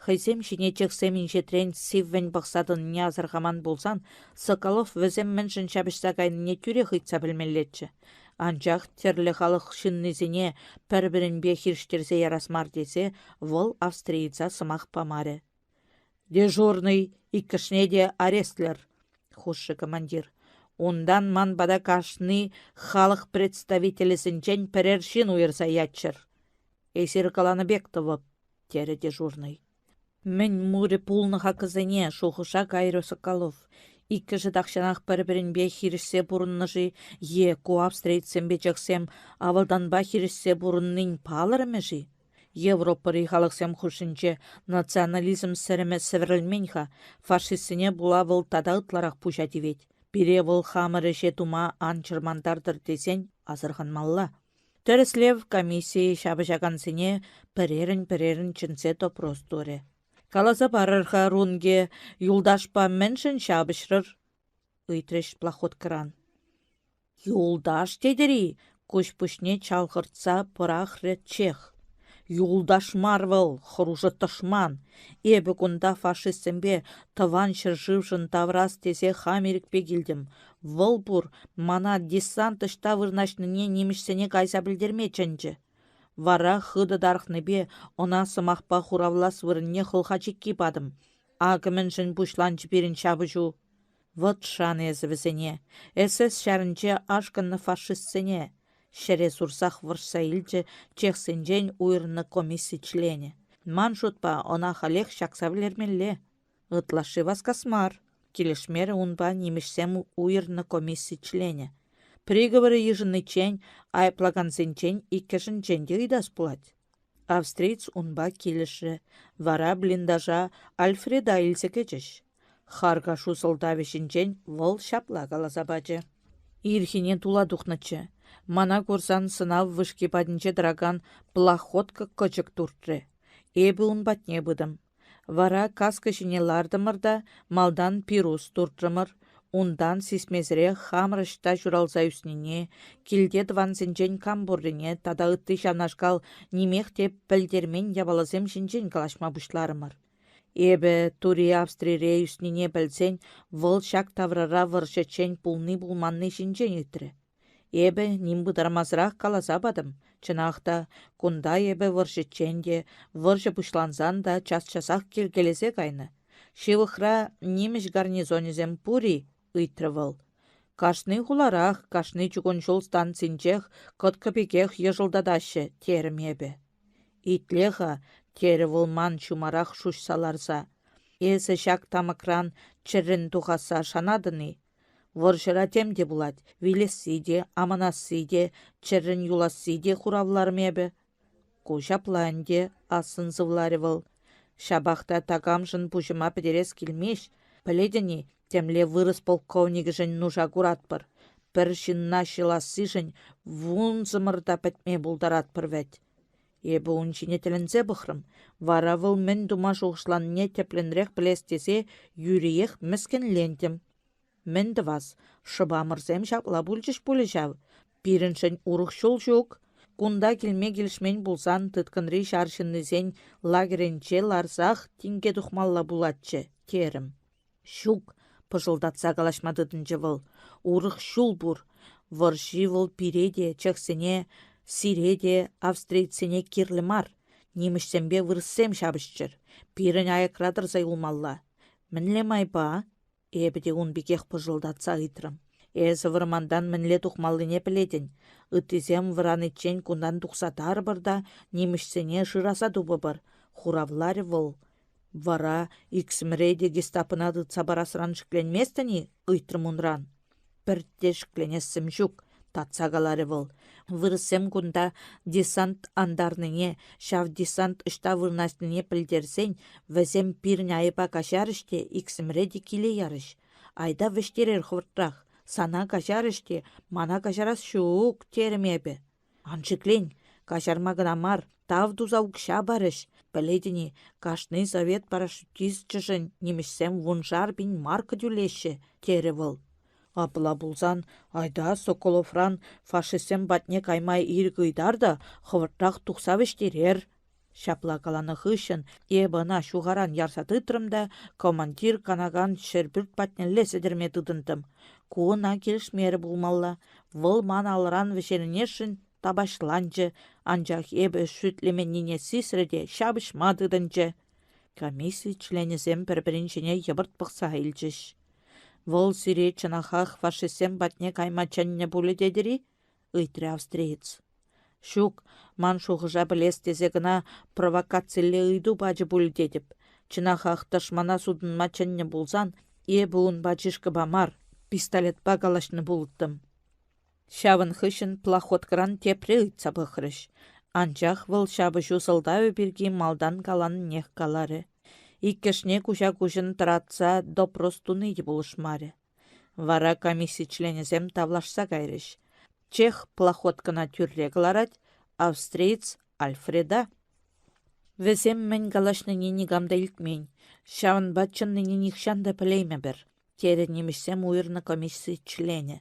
S1: Хӑйсем ҫине чехсем инҫетрен сиввӗн пӑхса тӑнине асӑрхаман пулсан Соколов вӗсем мӗншӗн ҫапӑҫса кайнине тӳрех ыйтса пӗлмеллеччӗ. Анчах тӗрлӗ халӑх ҫыннисене пӗр-пӗринпе хирӗҫтерсе ярас мар тесе вӑл австриеца сӑмах памарӗ. «Дежурнӑй иккӗшне те арестлӗр», — хушрӗ командир. «Унтан ман пата кашни халӑх представителӗсенчен пӗрер ҫын уйӑрса яччӑр. Эсир каланӑ пек тӑвӑп», — терӗ дежурнӑй. Мӗн мурӗ пулнӑ-ха кӑсене, шухӑша кайрӗ Соколов. Иккӗшӗ тахҫанах пӗр-пӗринпе хирӗҫсе пурӑннӑ-ши е ку австрийцсемпе чехсем авалтанпа хирӗҫсе пурӑннин палӑрӑмӗ-ши? Европӑри халӑхсем хушшинче национализм сӗрӗмӗ сӗвӗрӗлмен-ха, фашистсене пула вӑл тата ытларах пуҫа тивет. Пире вӑл хамӑр ӗҫе тума ан чӑрмантартӑр тесен асӑрханмалла. Тӗрӗслев комиссийӗ ҫапӑҫакансене пӗрерӗн-пӗрерӗн чӗнсе допрос турӗ. «Каласа парӑр-ха, Рунге, юлташпа мӗншӗн ҫапӑҫрӑр?» — ыйтрӗҫ Плахоткӑран. «Юлташ тетӗр-и?» — куҫ-пуҫне чалхӑртса пӑрахрӗ чех. «Юлташ мар вӑл, хӑрушӑ тӑшман. Эпӗ кунта фашистсемпе Тӑван ҫӗршывшӑн тавӑрас тесе хам ирӗкпе килтӗм. Вӑл пур, мана десант ӑҫта вырнаҫнине нимӗҫсене кайса пӗлтерме чӗнчӗ. Вара хытӑ тарӑхнипе ӑна сӑмахпа хуравлас вырӑнне хӑлха чикки патӑм. Акӑ мӗншӗн пуҫланчӗ пирӗн ҫапӑҫу. Вӑт шан эсӗ вӗсене, СС ҫарӗнче ашкӑннӑ фашистсене, ҫӗре сурсах вӑрҫса илчӗ чехсенчен уйрӑлнӑ комисси членӗ. Ман шутпа, ӑна халех ҫакса вӗлермелле. Ытлашши васкас мар, килӗшмерӗ унпа нимӗҫсем уйӑрнӑ комисси членӗ. Приговора йышӑнниччен айӑплакансенчен иккӗшӗнчен те ыйтас пулать. Австриец унпа килӗшрӗ, вара блиндажа Альфреда илсе кӗчӗҫ. Харкашу сӑлтавӗ ҫинчен вӑл ҫапла каласа пачӗ. Ирхине тула тухнӑччӗ. Мана курсан сӑнав вышки патӗнче тӑракан плохотка кӑчӑк туртрӗ. Эпӗ ун патне пытӑм. Вара каска ҫине лартӑмӑр та малтан пирус туртрӑмӑр, унтан сисмесӗрех хамӑр ӑҫта ҫуралса ӳснине, килте тӑвансенчен кам пуррине тата ытти ҫавнашкал нимех те пӗлтермен япаласем ҫинчен калаҫма пуҫларӑмӑр. Эпӗ Тури Австрире ӳснине пӗлсен вӑл ҫак таврара вӑрҫӑччен пулни-пулманни ҫинчен ыйтрӗ. Эпӗ ним пытармасӑрах каласа патӑм. Чӑнах та, кунта эпӗ вӑрҫӑччен те, вӑрҫӑ пуҫлансан та час-часах килкелесе кайнӑ. Ҫывӑхра нимӗҫ гарнизонӗсем пур-и? ыйтрӗ вӑл. Кашни хуларах, кашни чукун ҫул станцинчех кӑткӑ пекех йӑшӑлтатаҫҫӗ, терӗм эпӗ. Итле-ха, терӗ вӑл ман ҫумарах шуҫса ларса. Эсӗ ҫак тамӑкран чӗррӗн тухасса шанатӑн-и? Вӑрҫӑра тем те пулать: вилесси те, аманасси те, чӗррӗн юласси те хуравларӑм эпӗ. Ку ҫапла ӗнтӗ, ассӑн сывларӗ вӑл. Ҫапах та такамшӑн пуҫӑма пӗтерес килмест. Пӗлетӗн-и, темле вырӑс полковникӗшӗн нуша куратпӑр. Пӗр ҫынна ҫӑлассишӗн вунсӑмӑр та пӗтме пултаратпӑр вӗт. Эпӗ ун ҫине тӗлӗнсе пӑхрӑм. Вара вӑл мӗн тума шухӑшланине тӗплӗнрех пӗлес тесе юриех мӗскӗнлентӗм. Мӗн тӑвас, шӑпамӑрсем ҫапла пулчӗҫ пулӗ ҫав. Пирӗншӗн урӑх ҫул ҫук. Кунта килме килӗшмен пулсан тыткӑнри ҫар ҫыннисен лагерӗнче ларсах тинке тухмалла пулатчӗ, терӗм. Ҫук, пӑшӑлтатса калаҫма тытӑнчӗ вӑл. Урӑх ҫул пур. Вӑрҫи вӑл пире те, чехсене, сире те, австрийцсене кирлӗ мар. Нимӗҫсемпе вырӑссем ҫапӑҫчӑр. Пирӗн аякра тӑрса юлмалла. Мӗнле майпа? Эпӗ те ун пекех пӑшӑлтатса ыйтрӑм. Эсӗ вӑрмантан мӗнле тухмаллине пӗлетӗн. Ыттисем вӑраниччен кунтан тухса тарӑпӑр та нимӗҫсене шыраса тупӑпӑр, хуравларӗ вӑл. Вара иксӗмӗре те гестапӑна тытса парасран шикленместӗн-и? ыйтрӑм унран. Пӗртте шикленессӗм ҫук, татса каларӗ вӑл. Вырӑссем кунта десант антарнине, ҫав десант ӑҫта вырнаҫнине пӗлтерсен вӗсем пирӗн айӑпа каҫарӗҫ те иксӗмӗре те киле ярӗҫ. Айта вӗҫтерер хӑвӑртрах. Сана каҫарӗҫ те, мана каҫарас ҫук, терӗм эпӗ. Ан шиклен, каҫарма кӑна мар, тав туса укҫа парӗҫ. Пӗлетӗн-и, кашни совет парашютисчӗшӗн нимӗҫсем вуншар пин марка тӳлеҫҫӗ, терӗ вӑл. Апла пулсан, айта Соколовран фашистсем патне кайма ирӗк ыйтар та хӑвӑртрах тухса вӗҫтерер. Ҫапла каланӑ хыҫҫӑн эпӗ ӑна ҫухаран ярса тытрӑм та командир канакан ҫӗрпӳрт патнелле сӗтӗрме тытӑнтӑм. Ку ӑна килӗшмерӗ пулмалла. Вӑл ман алӑран вӗҫерӗнесшӗн тапаҫланчӗ, анчах эпӗ шӳтлеменнине сисрӗ те ҫапӑҫма тытӑнчӗ. Комисси членӗсем пӗр-пӗрин ҫине йӑпӑрт пӑхса илчӗҫ. Вӑл сире чӑнахах фашистсем патне кайма чӗннӗ пулӗ тетӗр-и? ыйтрӗ австриец. Ҫук, ман шухӑша пӗлес тесе кӑна провокацилле ыйту пачӗ пуль тетӗп. Чӑнахах тӑшмана сутӑнма чӗннӗ пулсан эпӗ унпа чышкӑпа мар, пистолетпа калаҫнӑ пулӑттӑм. Ҫавӑн хыҫҫӑн плохоткӑран тепре ыйтса пӑхрӗҫ. Анчах вӑл ҫапӑҫу сӑлтавӗ пирки малтан каланинех каларӗ. Иккӗшне куҫа-куҫӑн тӑратса допрос туни те пулӑшмарӗ. Вара комисси членӗсем тавлашса кайрӗҫ. Чех Плахоткӑна тӳрре кӑларать, австриец — Альфреда. Вӗсем мӗн калаҫнине никам та илтмен, ҫавӑнпа чӑннине нихҫан та пӗлеймӗпӗр, терӗ нимӗҫсем уйӑрнӑ комисси членӗ.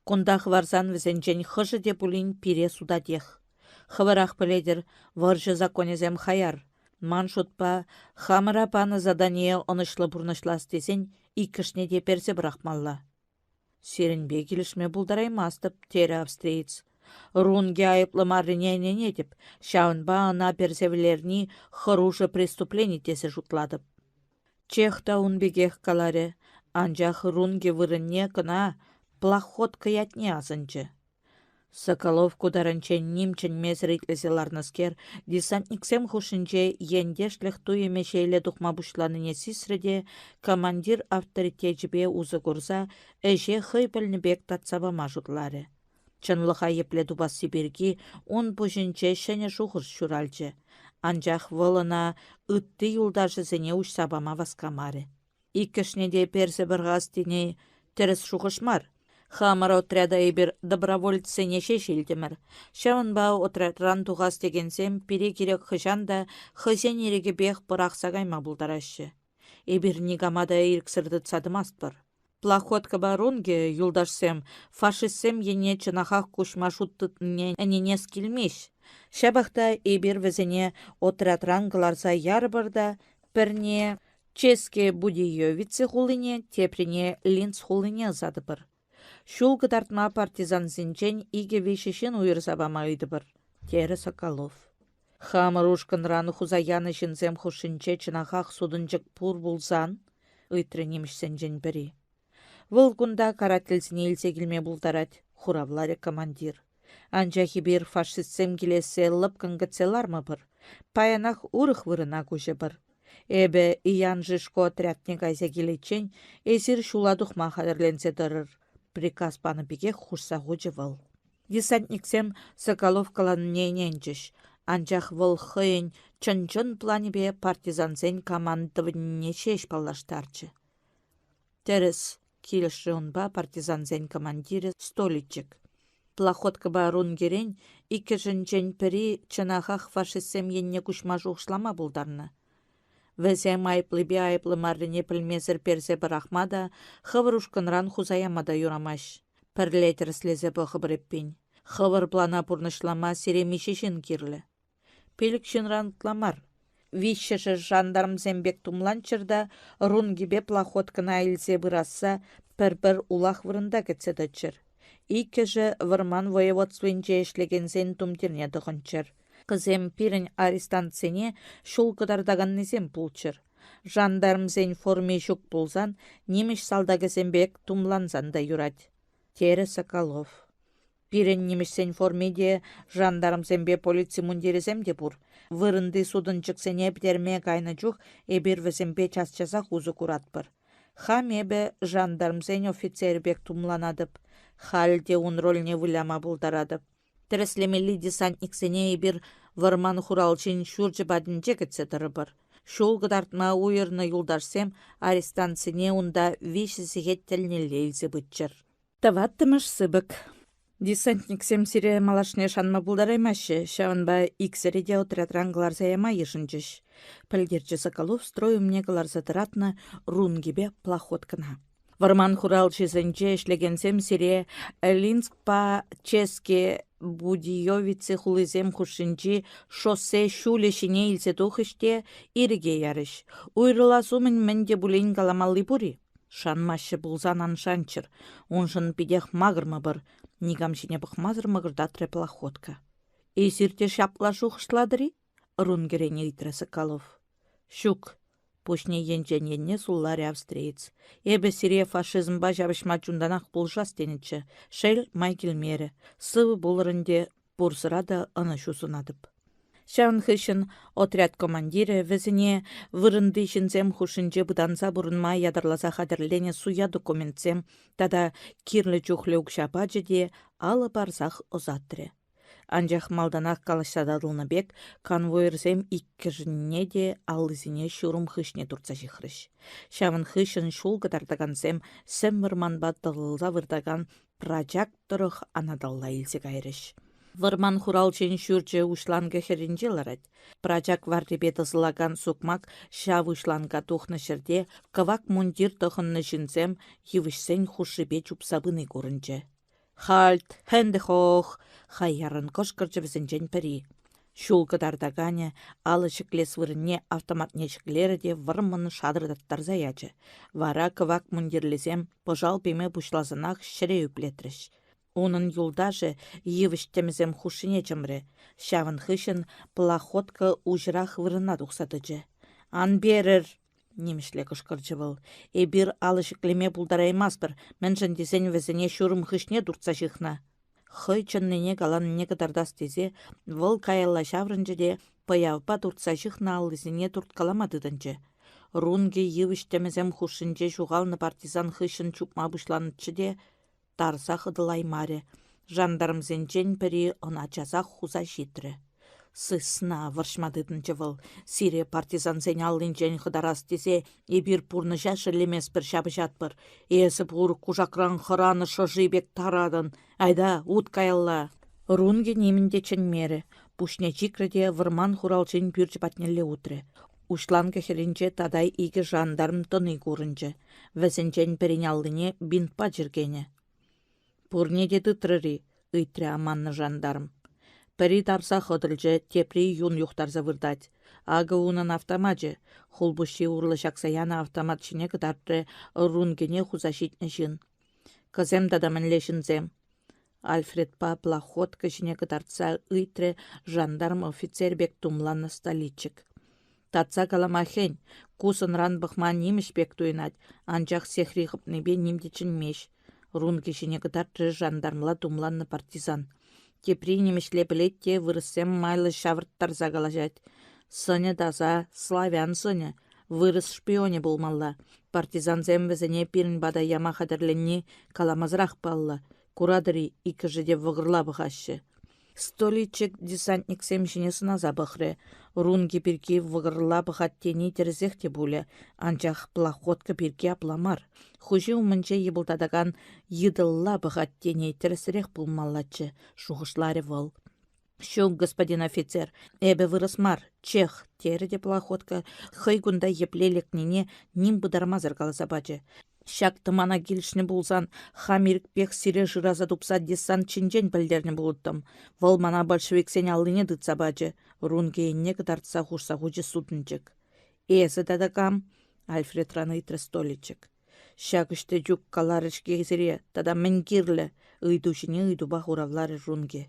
S1: Кунта хӑварсан вӗсенчен хӑшӗ те пулин пире сутатех. Хӑвӑрах пӗлетӗр, вӑрҫӑ законӗсем хаяр. Ман шутпа, хамӑра панӑ задание ӑнӑҫлӑ пурнӑҫлас тесен иккӗшне те персе пӑрахмалла. Сирӗнпе килӗшме пултараймастӑп, терӗ австриец. Рунги айӑплӑ маррине ӗненетӗп, ҫавӑнпа ӑна персе вӗлерни хӑрушӑ преступлени тесе шутлатӑп. Чех та ун пекех каларӗ, анчах Рунги вырӑнне кӑна Плахотка ятне асӑнчӗ. Соколов ку таранччен ним чӗнмесӗр итлесе ларнӑскер, десантниксем хушшинче ентешлӗх туйӑмӗ ҫейле тухма пуҫланине сисрӗ те командир авторитечӗпе усӑ курса ӗҫе хӑй пӗлнӗ пек татса пама шутларӗ. Чӑнлӑха епле тупасси пирки ун пуҫӗнче ҫӗнӗ шухӑш ҫуралчӗ, анчах вӑл ӑна ытти юлташӗсене уҫса пама васкамарӗ. Иккӗшне те персе пӑрахас тени тӗрӗс шухӑш мар. Хамӑр отряда эпир добровольцсене ҫеҫ илтӗмӗр. Ҫавӑнпа отрядран тухас текенсем пире кирек хӑҫан та хӑйсен ирӗкӗпех пӑрахса кайма пултараҫҫӗ. Эпир никама та ирӗксӗр тытса тӑмастпӑр. Плахоткӑпа Рунге, юлташсем, фашистсем енне чӑнахах куҫма шут тытнине ӗненес килмест. Ҫапах та эпир вӗсене отрядран кӑларса ярӑпӑр та пӗрне Ческе Будиевице хулине, теприне Линц хулине ӑсатӑпӑр. Ҫул кӑтартма партизансенчен икӗ-виҫӗ ҫын уйӑрса пама ыйтӑпӑр, терӗ Соколов. Хамӑр ушкӑнран хуса янӑ ҫынсем хушшинче чӑнахах сутӑнчӑк пур пулсан? ыйтрӗ нимӗҫсенчен пӗри. Вӑл кунта карательсене илсе килме пултарать, хуравларӗ командир. Анчах эпир фашистсем килессе лӑпкӑн кӗтсе лармӑпӑр. Паянах урӑх вырӑна куҫӑпӑр. Эпӗ Ян Жишко отрядне кайса киличчен эсир ҫула тухма хатӗрленсе тӑрӑр, приказ панӑ пекех хушса хучӗ вӑл. Десантниксем Соколов каланине ӗненчӗҫ, анчах вӑл хӑйӗн чӑн-чӑн планӗпе партизансен командованине ҫеҫ паллаштарчӗ. Тӗрӗс, килӗшрӗ унпа партизансен командирӗ Столичек. Плахоткӑпа Рунгерен иккӗшӗнчен пӗри чӑнахах фашистсем енне куҫма шухӑшлама пултарнӑ. Вӗсем айӑплипе айӑплӑ маррине пӗлмесӗр персе пӑрахма та, хӑвӑр ушкӑнран хуса яма та юрамасть. Пӗрле тӗрӗслесе пӑхӑпӑр эппин. Хӑвӑр плана пурнӑҫлама сире миҫе ҫын кирлӗ? Пилӗк ҫынран ытла мар. Виҫҫӗшӗ жандармсем пек тумланччӑр та Рунгипе Плахоткӑна илсе пырасса пӗр-пӗр улах вырӑнта кӗтсе тӑччӑр. Иккӗшӗ вӑрман воеводствинче ӗҫлекенсен тумтирне тӑхӑнччӑр. Кӑсем пирӗн арестантсене ҫул кӑтартаканнисем пулччӑр. Жандармсен форми ҫук пулсан нимӗҫ салтакӗсем пек тумлансан та юрать, терӗ Соколов. Пирӗн нимӗҫсен форми те, жандармсемпе полици мундирӗсем те пур. Вырӑнти сутӑнчӑксене пӗтерме кайнӑ чух эпир вӗсемпе час-часах усӑ куратпӑр. Хам эпӗ жандармсен офицерӗ пек тумланатӑп. Халь те ун рольне выляма пултаратӑп. Тӗрӗслемелли десантниксене эпир вӑрман хуралҫин ҫурчӗ патӗнче кӗтсе тӑрӑпӑр. Ҫул кӑтартма уйӑрнӑ юлташсем арестантсене унта виҫӗ сехет тӗлнелле илсе пыччӑр. Тӑваттӑмӗш сыпӑк. Десантниксем сире малашне шанма пултараймаҫҫӗ, ҫавӑнпа иксӗре те отрядран кӑларса яма йышӑнчӗҫ, пӗлтерчӗ Соколов строй умне кӑларса тӑратнӑ Рунгипе Плахоткӑна. Вӑрман хуралҫисенче ӗҫлекенсем сире Линскпа Ческе Будиовицы хулисем хушшинчи шоссе ҫулӗ ҫине илсе тухӗҫ те ирӗке ярӗҫ. Уйрӑлас умӗн мӗн те пулин каламалли пур-и? Шанмаҫҫӗ пулсан ан шанччӑр, уншӑн питех макӑрмӑпӑр, никам ҫине пӑхмасӑр мӑкӑртатрӗ Плахотка. Эсир те ҫапла шухӑшлатӑр-и? Рунгерен ыйтрӗ Соколов. Ҫук, пуҫне енчен енне сулларӗ австриец. Эпӗ сире фашизмпа ҫапӑҫма чунтанах пулӑшас тенӗччӗ. Шел, май килмерӗ. Сывӑ пулӑр ӗнтӗ, пурсӑра та ӑнӑҫу сунатӑп. Ҫавӑн хыҫҫӑн отряд командирӗ вӗсене вырӑнти ҫынсем хушшинче пытанса пурӑнма ятарласа хатӗрленӗ суя документсем тата кирлӗ чухлӗ укҫа пачӗ те алӑ парсах ӑсатрӗ. Анчах малтанах калаҫса татӑлнӑ пек конвоирсем иккӗшӗнне те аллисене ҫурӑм хыҫне туртса ҫыхрӗҫ. Ҫавӑн хыҫҫӑн ҫул кӑтартакансем сӗм вӑрманпа тӑсӑлса выртакан прачак тӑрӑх анаталла илсе кайрӗҫ. Вӑрман хуралҫин ҫурчӗ уҫланкӑ хӗрринче ларать. Прачак варрипе тӑсӑлакан сукмак ҫав уҫланка тухнӑ ҫӗрте кӑвак мундир тӑхӑннӑ ҫынсем йывӑҫсен хушшипе чупса пыни курӑнчӗ. «Хальт! Хэнде-хох!» — хаяррӑн кӑшкӑрчӗ вӗсенчен пӗри. Ҫул кӑтартаканӗ алӑ ҫӗклес вырӑнне автоматне ҫӗклерӗ те вӑрмӑн шатӑртаттарса ячӗ. Вара кӑвак мундирлисем пӑшал пеме пуҫласанах ҫӗре ӳплетрӗҫ. Унӑн юлташӗ йывӑҫ тӗмӗсем хушшине чӑмрӗ. Ҫавӑн хыҫҫӑн плохотка уҫӑрах вырӑна тухса тӑчӗ. «Ан перӗр!» нимӗҫле кӑшкӑрчӗ вӑл. «Эпир алӑ ҫӗклеме пултараймастпӑр, мӗншӗн тесен вӗсене ҫурӑм хыҫне туртса ҫыхнӑ». Хӑй чӑннине каланине кӑтартас тесе вӑл каялла ҫаврӑнчӗ те пӑявпа туртса ҫыхнӑ аллисене турткалама тытӑнчӗ. Рункӗ йывӑҫ тӗмӗсем хушшинче ҫухалнӑ партизан хыҫҫӑн чупма пуҫланӑччӗ те тарса хӑтӑлаймарӗ. Жандармсенчен пӗри ӑна часах хуса ҫитрӗ. «Сысна!» — вӑрҫма тытӑнчӗ вӑл. «Сире партизансен аллинчен хӑтарас тесе эпир пурнӑҫа шеллеместпӗр ҫапӑҫатпӑр. Эсӗ пур кушакран хӑранӑ шӑши пек таратӑн. Айта, ут каялла!» Рунги нимӗн те чӗнмерӗ, пуҫне чикрӗ те вӑрман хуралҫин пӳрчӗ патнелле утрӗ. Уҫланкӑ хӗрринче тата икӗ жандарм тӑни курӑнчӗ. Вӗсенчен пӗрин аллине бинтпа чӗркенӗ. «Пурне те тытрӑр-и?» — ыйтрӗ аманнӑ жандарм. Пӗри тарса хӑтӑлчӗ, тепри юн юхтарса выртать. Акӑ унӑн автомачӗ, хулпуҫҫи урлӑ ҫакса янӑ автомат ҫине кӑтартрӗ рункине хуса ҫитнӗ ҫын. Кӑсем тата мӗнле ҫынсем? Альфредпа Плахотка ҫине кӑтартса ыйтрӗ жандарм офицер пек тумланнӑ столичик. Татса калама хӗн, ку сӑнран пӑхма нимӗҫ пек туйӑнать, анчах сехри хӑпнипе ним те чӗнмест. Рунки ҫине кӑтартрӗ жандармла тумланнӑ партизан. Тепри нимӗҫле пӗлет те вырӑссем майлӑ ҫавӑрттарса калаҫать. Сӑнӗ таса, славян сӑнӗ, вырӑс шпионӗ пулмалла. Партизансем вӗсене пирӗн пата яма хатӗрленни каламасӑрах паллӑ. Куратӑр-и, иккӗшӗ те вӑкӑрла пӑхаҫҫӗ. Столичек десантниксем ҫине сӑнаса пӑхрӗ. Рунки пирки вӑкӑрла пӑхать тени тӗрӗсех те пулӗ, анчах плохотка пирки апла мар. Хуҫи умӗнче йӑпӑлтатакан йытӑлла пӑхать тени тӗрӗсрех пулмаллаччӗ, шухӑшларӗ вӑл. «Ҫук, господин офицер, эпӗ вырӑс мар, чех», терӗ те Плохотка хӑй кунта епле лекнине ним пытармасӑр каласа пачӗ. Ҫак тӑмана килӗшнӗ пулсан хам ирӗкпех сире шыраса тупса десант ҫинчен пӗлтернӗ пулӑттӑм. Вӑл мана большевиксен аллине тытса пачӗ, Рунки енне кӑтартса хушса хучӗ сутӑнчӑк. «Эсӗ тата кам?» — Альфредран ыйтрӗ Столичек. Ҫак ӑҫтичук каларӗ-ҫке сире тата мӗн кирлӗ? ыйту ҫине ыйтупа хуравларӗ Рунки.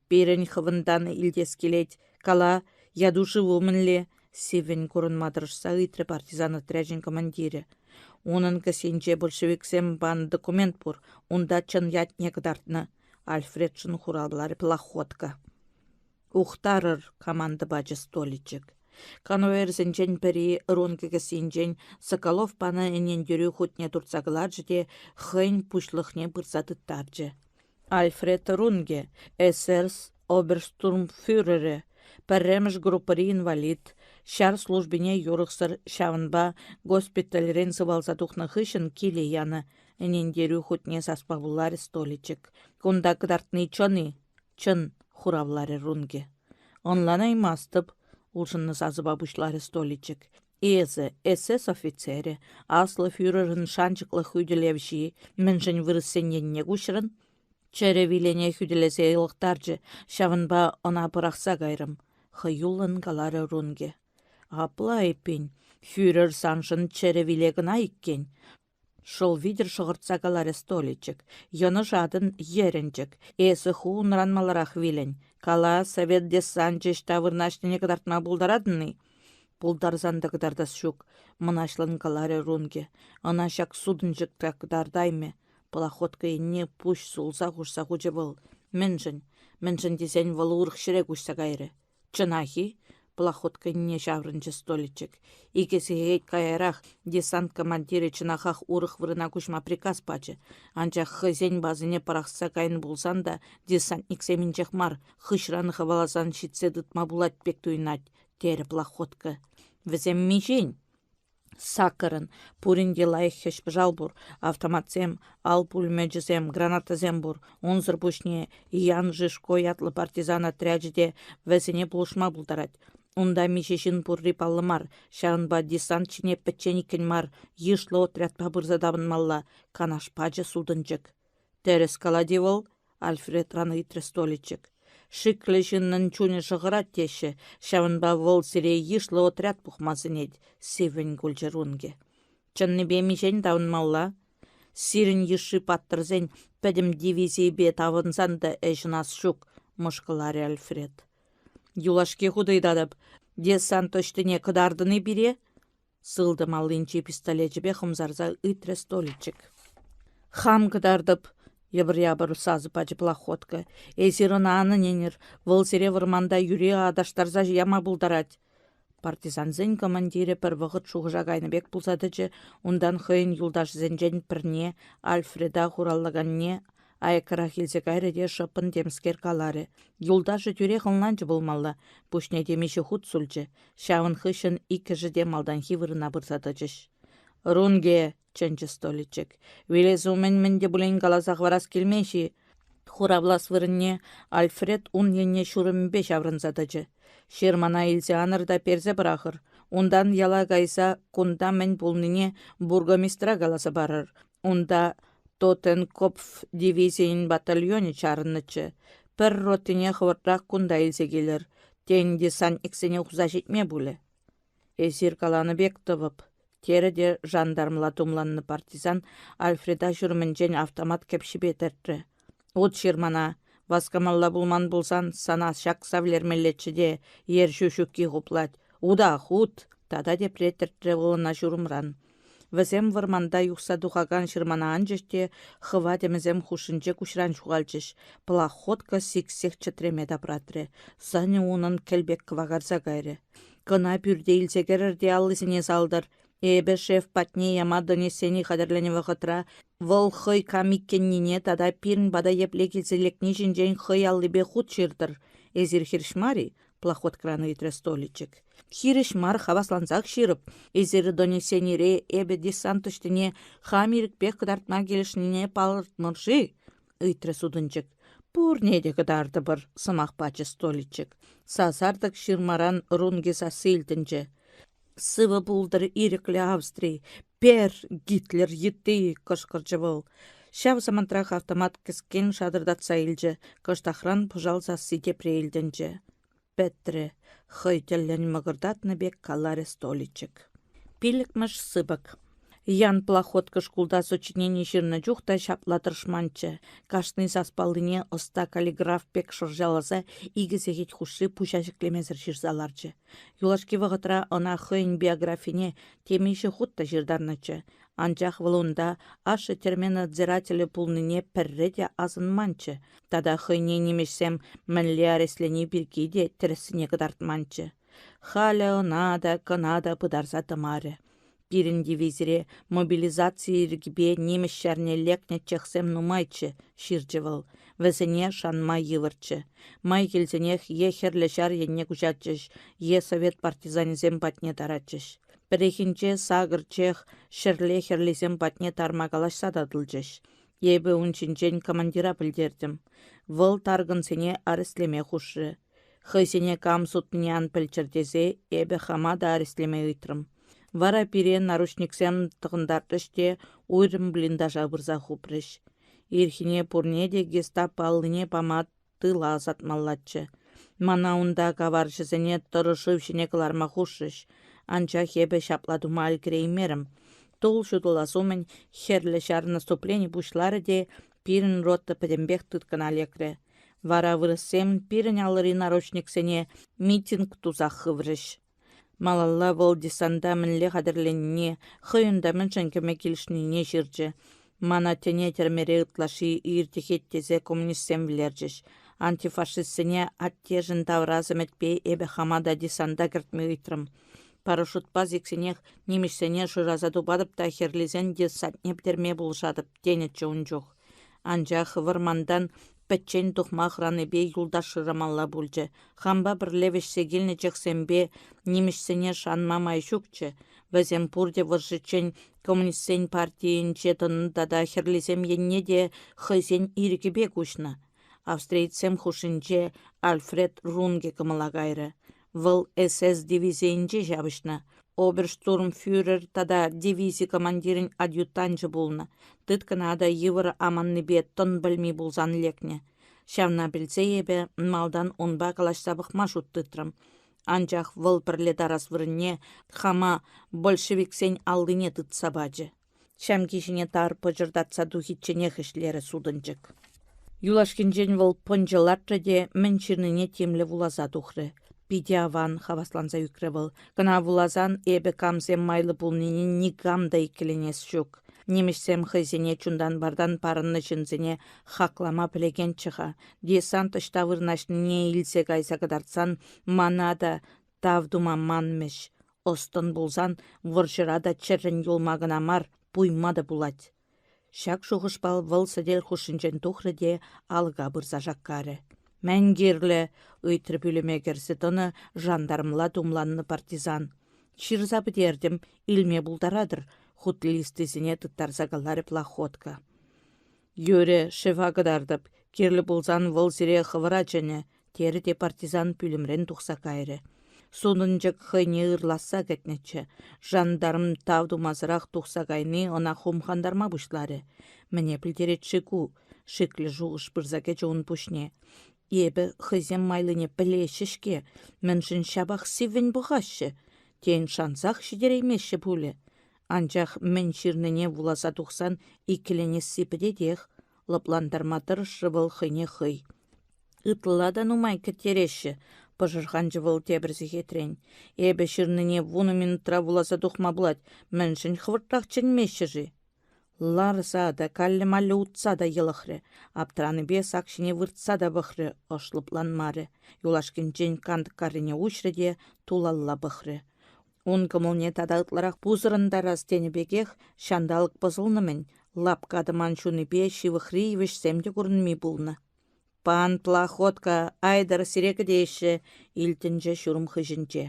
S1: Пирӗн хӑвӑнтан илтес килет. Кала, яту-шыву мӗнле? сиввӗн курӑнма тӑрӑшса ыйтрӗ партизан отрячӗн командирӗ. Унӑн кӗсйинче большевиксем панӑ документ пур, унта чӑн ятне кӑтартнӑ. Альфредшӑн хуравларӗ Плохотка. «Ухтарӑр!» — команда пачӗ Столичек. Конвоирсенчен пӗри Рункӑ кӗсйинчен Соколов панӑ ӗнентерӳ хутне туртса кӑларчӗ те хӑйӗн пуҫлӑхне пырса тыттарчӗ. Альфред Рунге, СС оберштурмфюрерӗ, пӗрремӗш группӑри инвалид, ҫар службине юрӑхсӑр, ҫавӑнпа госпитальрен сывалса тухнӑ хыҫҫӑн киле янӑ, ӗнентерӳ хутне саспа вуларӗ Столичек. Кунта кӑтартни чӑн-и? Чӑн, хуравларӗ Рунге. Ӑнланаймастӑп, улшӑннӑ сасӑпа пуҫларӗ Столичек. Эсӗ, СС офицерӗ, аслӑ фюрерӑн шанчӑклӑ хӳтӗлевҫи, мӗншӗн вырӑссен енне куҫрӑн? Чӗрӗ вилене хӳтӗлесе йӑлӑхтарчӗ, ҫавӑнпа ӑна пӑрахса кайрӑм, хӑюллӑн каларӗ Рунге. Апла эппин, фюрер саншӑн чӗрӗ виле кӑна иккен. Шӑл витӗр шӑхӑртса каларӗ Столичек. Йӑнӑшатӑн, йӗрӗнчӗк. Эсӗ ху унран маларах вилӗн. Кала, совет десанчӗ ӑҫта вырнаҫнине кӑтартма пултаратӑн-и? Пултарсан та кӑтартас ҫук, мӑнаҫлӑн каларӗ Рунке. Ӑна ҫак сутӑнчӑк та кӑтартаймӗ. Плохотка енне пуҫ сулса хушса хучӗ вӑл. Мӗншӗн? Мӗншӗн тесен вӑл урӑх ҫӗре куҫса кайрӗ. Чӑнах-и? Плахотка енне ҫаврӑнчӗ столичек. Икӗ сехет каярах десант командирӗ чӑнахах урӑх вырӑна куҫма приказ пачӗ. Анчах хӑйсен базине пӑрахса кайнӑ пулсан та десантниксем инҫех мар, хыҫран хӑваласан ҫитсе тытма пулать пек туйӑнать, терӗ Плахотка. Вӗсем миҫен? Саккӑрӑн. Пурин те лайӑх хӗҫ-пӑшал пур, автоматсем, ал пулемечӗсем, гранатӑсем пур. Унсӑр пуҫне Ян Жишко ятлӑ партизан отрячӗ те вӗсене пулӑшма пултарать. Унта миҫе ҫын пурри паллӑ мар, ҫавӑнпа десант ҫине пӗччен-иккӗн мар, йышлӑ отрядпа пырса тапӑнмалла, канаш пачӗ сутӑнчӑк. Тӗрӗс калать-и вӑл? Альфредран ыйтрӗ столичек. Шиклӗ ҫыннӑн чунӗ шӑхӑрать теҫҫӗ, ҫавӑнпа вӑл сире йышлӑ отряд пухма сӗнет, сиввӗн кулчӗ Рунге. Чӑннипе миҫен тавӑнмалла? Сирӗн йышши паттӑрсен пӗтӗм дивизийӗпе тавӑнсан та ӗҫ ӑнас ҫук, мӑшкӑларӗ Альфред. Юлашки хут ыйтатӑп, десант ӑҫтине кӑтартӑн-и пире? Сылтӑм аллинчи пистолечӗпе хӑмсарса ыйтрӗ столичек. «Хам кӑтартӑп!» — йӑпӑр-япӑр сасӑ пачӗ Плахотка. «Эсир ӑна ан ӗненӗр, вӑл сире вӑрманта юри аташтарса яма пултарать». Партизансен командирӗ пӗр вӑхӑт шухӑша кайнӑ пек пулса тӑчӗ, унтан хӑйӗн юлташӗсенчен пӗрне, Альфреда хураллаканне, Аяккарах илсе кайрӗ те шӑппӑн темскер каларӗ. Юлташӗ тӳрех ӑнланчӗ пулмалла, пуҫне темиҫе хут сулчӗ. Ҫавӑн хыҫҫӑн иккӗшӗ те малтанхи вырӑна пырса тӑчӗҫ. «Рунге!» — чӗнчӗ столичек. «Вилес умӗн мӗн те пулин каласа хӑварас килмен-ши?» Хуравлас вырӑнне Альфред ун енне ҫурӑмӗпе ҫаврӑнса тӑчӗ. «Ҫырмана илсе анӑр та персе пӑрахӑр. Унтан яла кайса кунта мӗн пулнине бургомистра каласа парӑр. Унта Тоттенкопф дивизийӗн батальонӗ чарӑннӑччӗ. Пӗр ротине хӑвӑртрах кунта илсе килӗр. Тен, десантниксене хуса ҫитме пулӗ. Эсир каланӑ пек тӑвӑп, терӗ те жандармла тумланнӑ партизан Альфреда ҫурӑмӗнчен автомат кӗпҫипе тӗртрӗ. Ут ҫырмана, васкамалла пулман пулсан сана ҫакса вӗлермеллеччӗ те, ерҫӳ ҫукки хуплать. Утах, ут! Тата тепре тӗртрӗ вӑл ӑна ҫурӑмран. Вӗсем вӑрманта юхса тухакан ҫырмана анчӗҫ те хӑва тӗмӗсем хушшинче куҫран ҫухалчӗҫ. Плахотка сиксех чӗтреме тапратрӗ. Сӑнӗ унӑн кӗл пек кӑвакарса кайрӗ. Кӑна пӳрте илсе кӗрӗр те аллисене салтӑр. Эпӗ шеф патне яма донесени хатӗрленӗ вӑхӑтра вӑл хӑй кам иккеннине тата пирӗн пата епле килсе лекни ҫинчен хӑй аллипе хут ҫыртӑр. Эсир хирӗҫ мар-и? Плахоткран ыйтрӗ столичек. Хирӗҫ мар, хаваслансах ҫырӑп. Эсир донесенире эпӗ десант ӑҫтине хам ирӗкпех кӑтартма килӗшнине палӑртмӑр-ши? ыйтрӗ сутӑнчӑк. Пурне те кӑтартӑпӑр, сӑмах пачӗ столичек. Сасартӑк ҫырмаран рунки сасси илтӗнчӗ. Сывӑ пултӑр ирӗклӗ Австри! Пер, Гитлер йытти! кӑшкӑрчӗ вӑл. Ҫав самантрах автомат кӗскен шатӑртатса илчӗ, кӑштахран пӑшал сасси тепре илтӗнчӗ. Пӗтрӗ, хӑй тӗллӗн мӑкӑртатнӑ пек каларӗ столичек. Пиллӗкмӗш сыпӑк. Ян Плахотка шкулта сочинени ҫырнӑ чух та ҫапла тӑрӑшманччӗ. Кашни саспаллине ӑста каллиграф пек шӑрҫаласа икӗ сехет хушши пуҫа ҫӗклемесӗр ҫырса ларчӗ. Юлашки вӑхӑтра ӑна хӑйӗн биографине темиҫе хут та ҫыртарнӑччӗ, анчах вӑл унта ашшӗ тӗрме надзирателӗ пулнине пӗрре те асӑнманччӗ тата хӑйне нимӗҫсем мӗнле арестлени пирки те тӗрӗссине кӑтартманччӗ. Халӗ ӑна та, кӑна та пытарса тӑмарӗ. Пирӗн дивизире мобилизаци йӗркипе нимӗҫ ҫарне лекнӗ чехсем нумайччӗ, ҫырчӗ вӑл. Вӗсене шанма йывӑрччӗ. Май килсенех е Хӗрлӗ Ҫар енне куҫатчӗҫ, е совет партизанӗсем патне таратчӗҫ. Пӗррехинче сакӑр чех ҫӗрле хӗрлисем патне тарма калаҫса татӑлчӗҫ. Эпӗ ун ҫинчен командира пӗлтертӗм. Вӑл таркӑнсене арестлеме хушрӗ. Хӑйсене кам сутнине ан пӗлччӗр тесе эпӗ хама та арестлеме ыйтрӑм. Вара пире наручниксем тӑхӑнтартрӗҫ те уйрӑм блиндажа пырса хупрӗҫ. Ирхине пурне те гестапо аллине пама тыла ӑсатмаллаччӗ. Мана унта каварҫӑсене тӑрӑ шыв ҫине кӑларма хушрӗҫ, анчах эпӗ ҫапла тума ӗлкӗреймерӗм. Тул ҫутӑлас умӗн Хӗрлӗ Ҫар наступлени пуҫларӗ те пирӗн рота пӗтӗмпех тыткӑна лекрӗ. Вара вырӑссем пирӗн алӑри наручниксене митинг тусах хыврӗҫ. Малалла вӑл десанта мӗнле хатӗрленнине, хӑй унта мӗншӗн кӗме килӗшнине ҫырчӗ. Мана тӗне тӗрмере ытлашши иртӗхет тесе коммунистсем вӗлерчӗҫ. Антифашистсене аттешӗн тавӑрас ӗмӗтпе эпӗ хама та десанта кӗртме ыйтрӑм. Парашютпа сиксенех нимӗҫсене шыраса тупатӑп та хӗрлисен десантне пӗтерме пулӑшатӑп, тенӗччӗ ун чух. Анчах вӑрмантан пӗччен тухма хӑранипе юлташ шырамалла пулчӗ. Хампа пӗрле вӗҫсе килнӗ чехсемпе нимӗҫсене шанма май ҫукчӗ. Вӗсем пурте вӑрҫӑччен коммунистсен партийӗнче тӑнӑ тата хӗрлисем енне те хӑйсен ирӗкӗпе куҫнӑ. Австрийцсем хушшинче Альфред Рунге кӑмӑла кайрӗ. Вӑл СС дивизийӗнче ҫапӑҫнӑ, оберштурмфюрер тата дивизи командирӗн адъютанчӗ пулнӑ, тыткӑна та йывӑр аманнипе тӑн пӗлми пулсан лекнӗ. Ҫавна пӗлсе эпӗ малтан унпа калаҫса пӑхма шут тытрӑм. Анчах вӑл пӗрле тарас вырӑнне хама большевиксен аллине тытса пачӗ. Ҫамки ҫине тар пӑчӑртатса тухичченех ӗҫлерӗ сутӑнчӑк. Юлашкинчен вӑл пӑнчӑ лартрӗ те мӗн ҫырнине темле вуласа тухрӗ. Питӗ аван, хавасланса ӳкрӗ вӑл. Кӑна вуласан эпӗ камсем майлӑ пулнине никам та иккӗленес ҫук. Нимӗҫсем хӑйсене чунтан-вартан парӑннӑ ҫынсене хаклама пӗлекенччӗ-ха. Десант ӑҫта вырнаҫнине илсе кайса кӑтартсан мана та тав тума манмӗҫ. Ӑс-тӑн пулсан вӑрҫӑра та чӗррӗн юлма кӑна мар, пуйма та пулать. Ҫак шухӑшпа вӑл сӗтел хушшинчен тухрӗ те алӑка пырса шаккарӗ. «Мӗн кирлӗ?» — ыйтрӗ пӳлӗме кӗрсе тӑнӑ жандармла тумланнӑ партизан. «Ҫырса пӗтертӗм, илме пултаратӑр», — хут листисене тыттарса каларӗ Плахотка. «Юрӗ, шефа кӑтартӑп. Кирлӗ пулсан вӑл сире хӑвӑра чӗнӗ», терӗ те партизан пӳлӗмрен тухса кайрӗ. Сутӑнчӑк хӑйне ырласса кӗтнӗччӗ. Жандарм тав тумасӑрах тухса кайни ӑна хумхантарма пуҫларӗ. Мӗне пӗлтерет-ши ку? Шиклӗ шухӑш пырса кӗчӗ ун пуҫне. Эпӗ хӑйсем майлине пӗлеҫҫӗ-ҫке, мӗншӗн ҫапах сиввӗн пӑхаҫҫӗ? Тен, шансах ҫитереймеҫҫӗ пулӗ. Анчах мӗн ҫырнине вуласа тухсан иккӗленесси пӗтетех, лӑплантарма тӑрӑшрӗ вӑл хӑйне хӑй. Ытла та нумай кӗттереҫҫӗ, пӑшӑрханчӗ вӑл тепӗр сехетрен. Эпӗ ҫырнине вунӑ минутра вуласа тухма пулать, мӗншӗн хӑвӑртрах чӗнмеҫҫӗ-ши? Ларса та, каллӗ-маллӗ утса та йӑлӑхрӗ. Аптранипе сак ҫине выртса та пӑхрӗ, ӑш лӑпланмарӗ. Юлашкинчен кантӑк каррине уҫрӗ те тулалла пӑхрӗ. Ун кӑмӑлне тата ытларах пусӑрӑнтарас тенӗ пекех ҫанталӑк пӑсӑлнӑ-мӗн, лапка тӑман ҫунипе ҫывӑхри йывӑҫсем те курӑнми пулнӑ. «Пан Плахотка, айтӑр, сире кӗтеҫҫӗ!» — илтӗнчӗ ҫурӑм хыҫӗнче.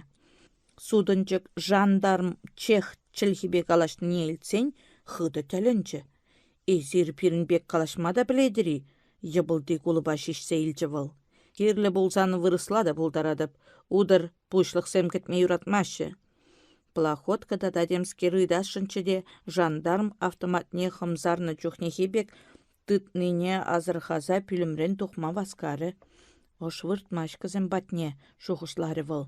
S1: Сутӑнчӑк жандарм чех чӗлхипе калаҫнине илтсен хытӑ тӗлӗнчӗ. «Эсир пирӗн пек калаҫма та пӗлетӗр-и?» — йӑпӑлти кулӑпа ҫиҫсе илчӗ вӑл. «Кирлӗ пулсан вырӑсла та пултаратӑп. Утӑр, пуҫлӑхсем кӗтме юратмаҫҫӗ». Плахотка тата темскер ыйтасшӑнччӗ те жандарм автоматне хӑмсарнӑ чухнехи пек тытнине асӑрхаса пӳлӗмрен тухма васкарӗ. Ӑш выртмасть кӗсем патне, шухӑшларӗ вӑл.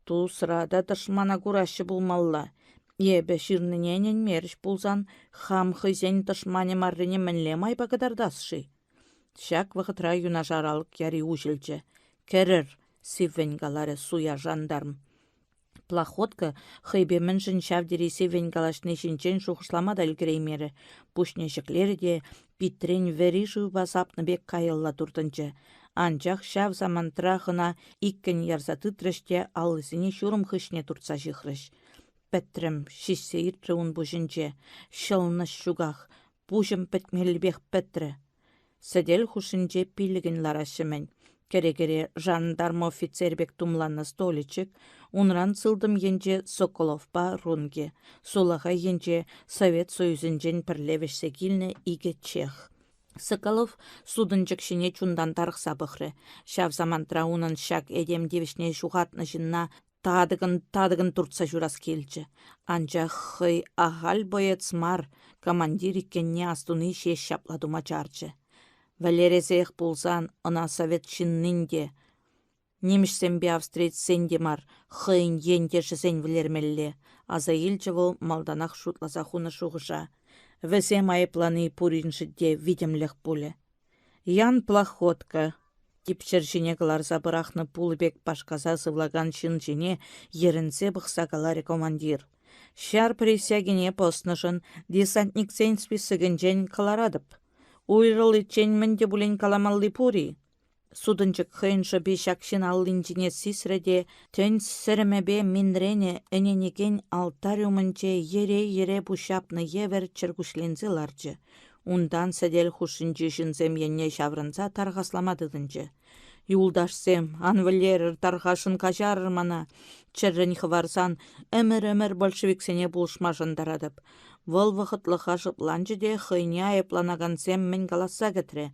S1: Тусра та тӑшмана кураҫҫӗ пулмалла. Эпӗ ҫырнине ӗненмерӗҫ пулсан хам хӑйсен тӑшманӗ маррине мӗнле майпа кӑтартас-ши? Ҫак вӑхӑтра юнашар алӑк яри уҫӑлчӗ. «Кӗрӗр!» — сиввӗн каларӗ суя жандарм. Плахотка хӑйпе мӗншӗн ҫав тери сиввӗн калаҫни ҫинчен шухӑшлама та ӗлкӗреймерӗ, пуҫне ҫӗклерӗ те питрен вӗри шывпа сапнӑ пек каялла туртӑнчӗ. Анчах ҫав самантрах ӑна иккӗн ярса тытрӗҫ те аллисене ҫурӑм хыҫне туртса ҫыхрӗҫ. Пӗтрӗм, ҫиҫсе иртрӗ ун пуҫӗнче. Ҫӑлӑнӑҫ ҫуках, пуҫӑм пӗтмеллипех пӗтрӗ. Сӗтел хушшинче пиллӗкӗн лараҫҫӗ-мӗн. Кӗрекере жандарм офицер пек тумланнӑ столичек, унран сылтӑм енче Соколовпа Рунге, сулахай енче Совет Союзӗнчен пӗрле вӗҫсе килнӗ икӗ чех. Соколов сутӑнчӑк ҫине чунтан тарӑхса пӑхрӗ. Ҫав самантра унӑн ҫак этем тивӗҫне ҫухатнӑ ҫынна татӑкӑн-татӑкӑн туртса ҫурас килчӗ. Анчах хӑй ахаль боец мар, командир иккенне астуни ҫеҫ ҫапла тума чарчӗ. Вӗлересех пулсан ӑна совет ҫыннин те, нимӗҫсемпе австрийцсен те мар, хӑйӗн ентешӗсен вӗлермелле, аса илчӗ вӑл малтанах шутласа хунӑ шухӑша. Вӗсем айӑплани пуриншӗн те витӗмлӗх пулӗ. Ян Плахотка, типҫӗр ҫине кӑларса пӑрахнӑ пулӑ пек пашкаса сывлакан ҫын ҫине йӗрӗнсе пӑхса каларӗ командир. Ҫар присягине пӑснӑшӑн десантниксен списокӗнчен кӑларатӑп. Уйрӑличчен мӗн те пулин каламалли пур-и? Сутӑнчӑк хӑйӗн шӑпи ҫак ҫын аллинчине сисрӗ те тӗн сӗрӗмӗпе минренӗ ӗненекен алтарь умӗнче йӗре-йӗре пуҫҫапнӑ евӗр чӗркуҫленсе ларчӗ. Унтан сӗтел хушшинчи ҫынсем енне ҫаврӑнса тархаслама тытӑнчӗ. Юлташсем, ан вӗлерӗр, тархасшӑн каҫарӑр мана. Чӗррӗн хӑварсан ӗмӗр-ӗмӗр большевиксене пулӑшма шантаратӑп. Вӑл вӑхӑтлӑха шӑпланчӗ те хӑйне айӑпланакансем мӗн каласса кӗтрӗ,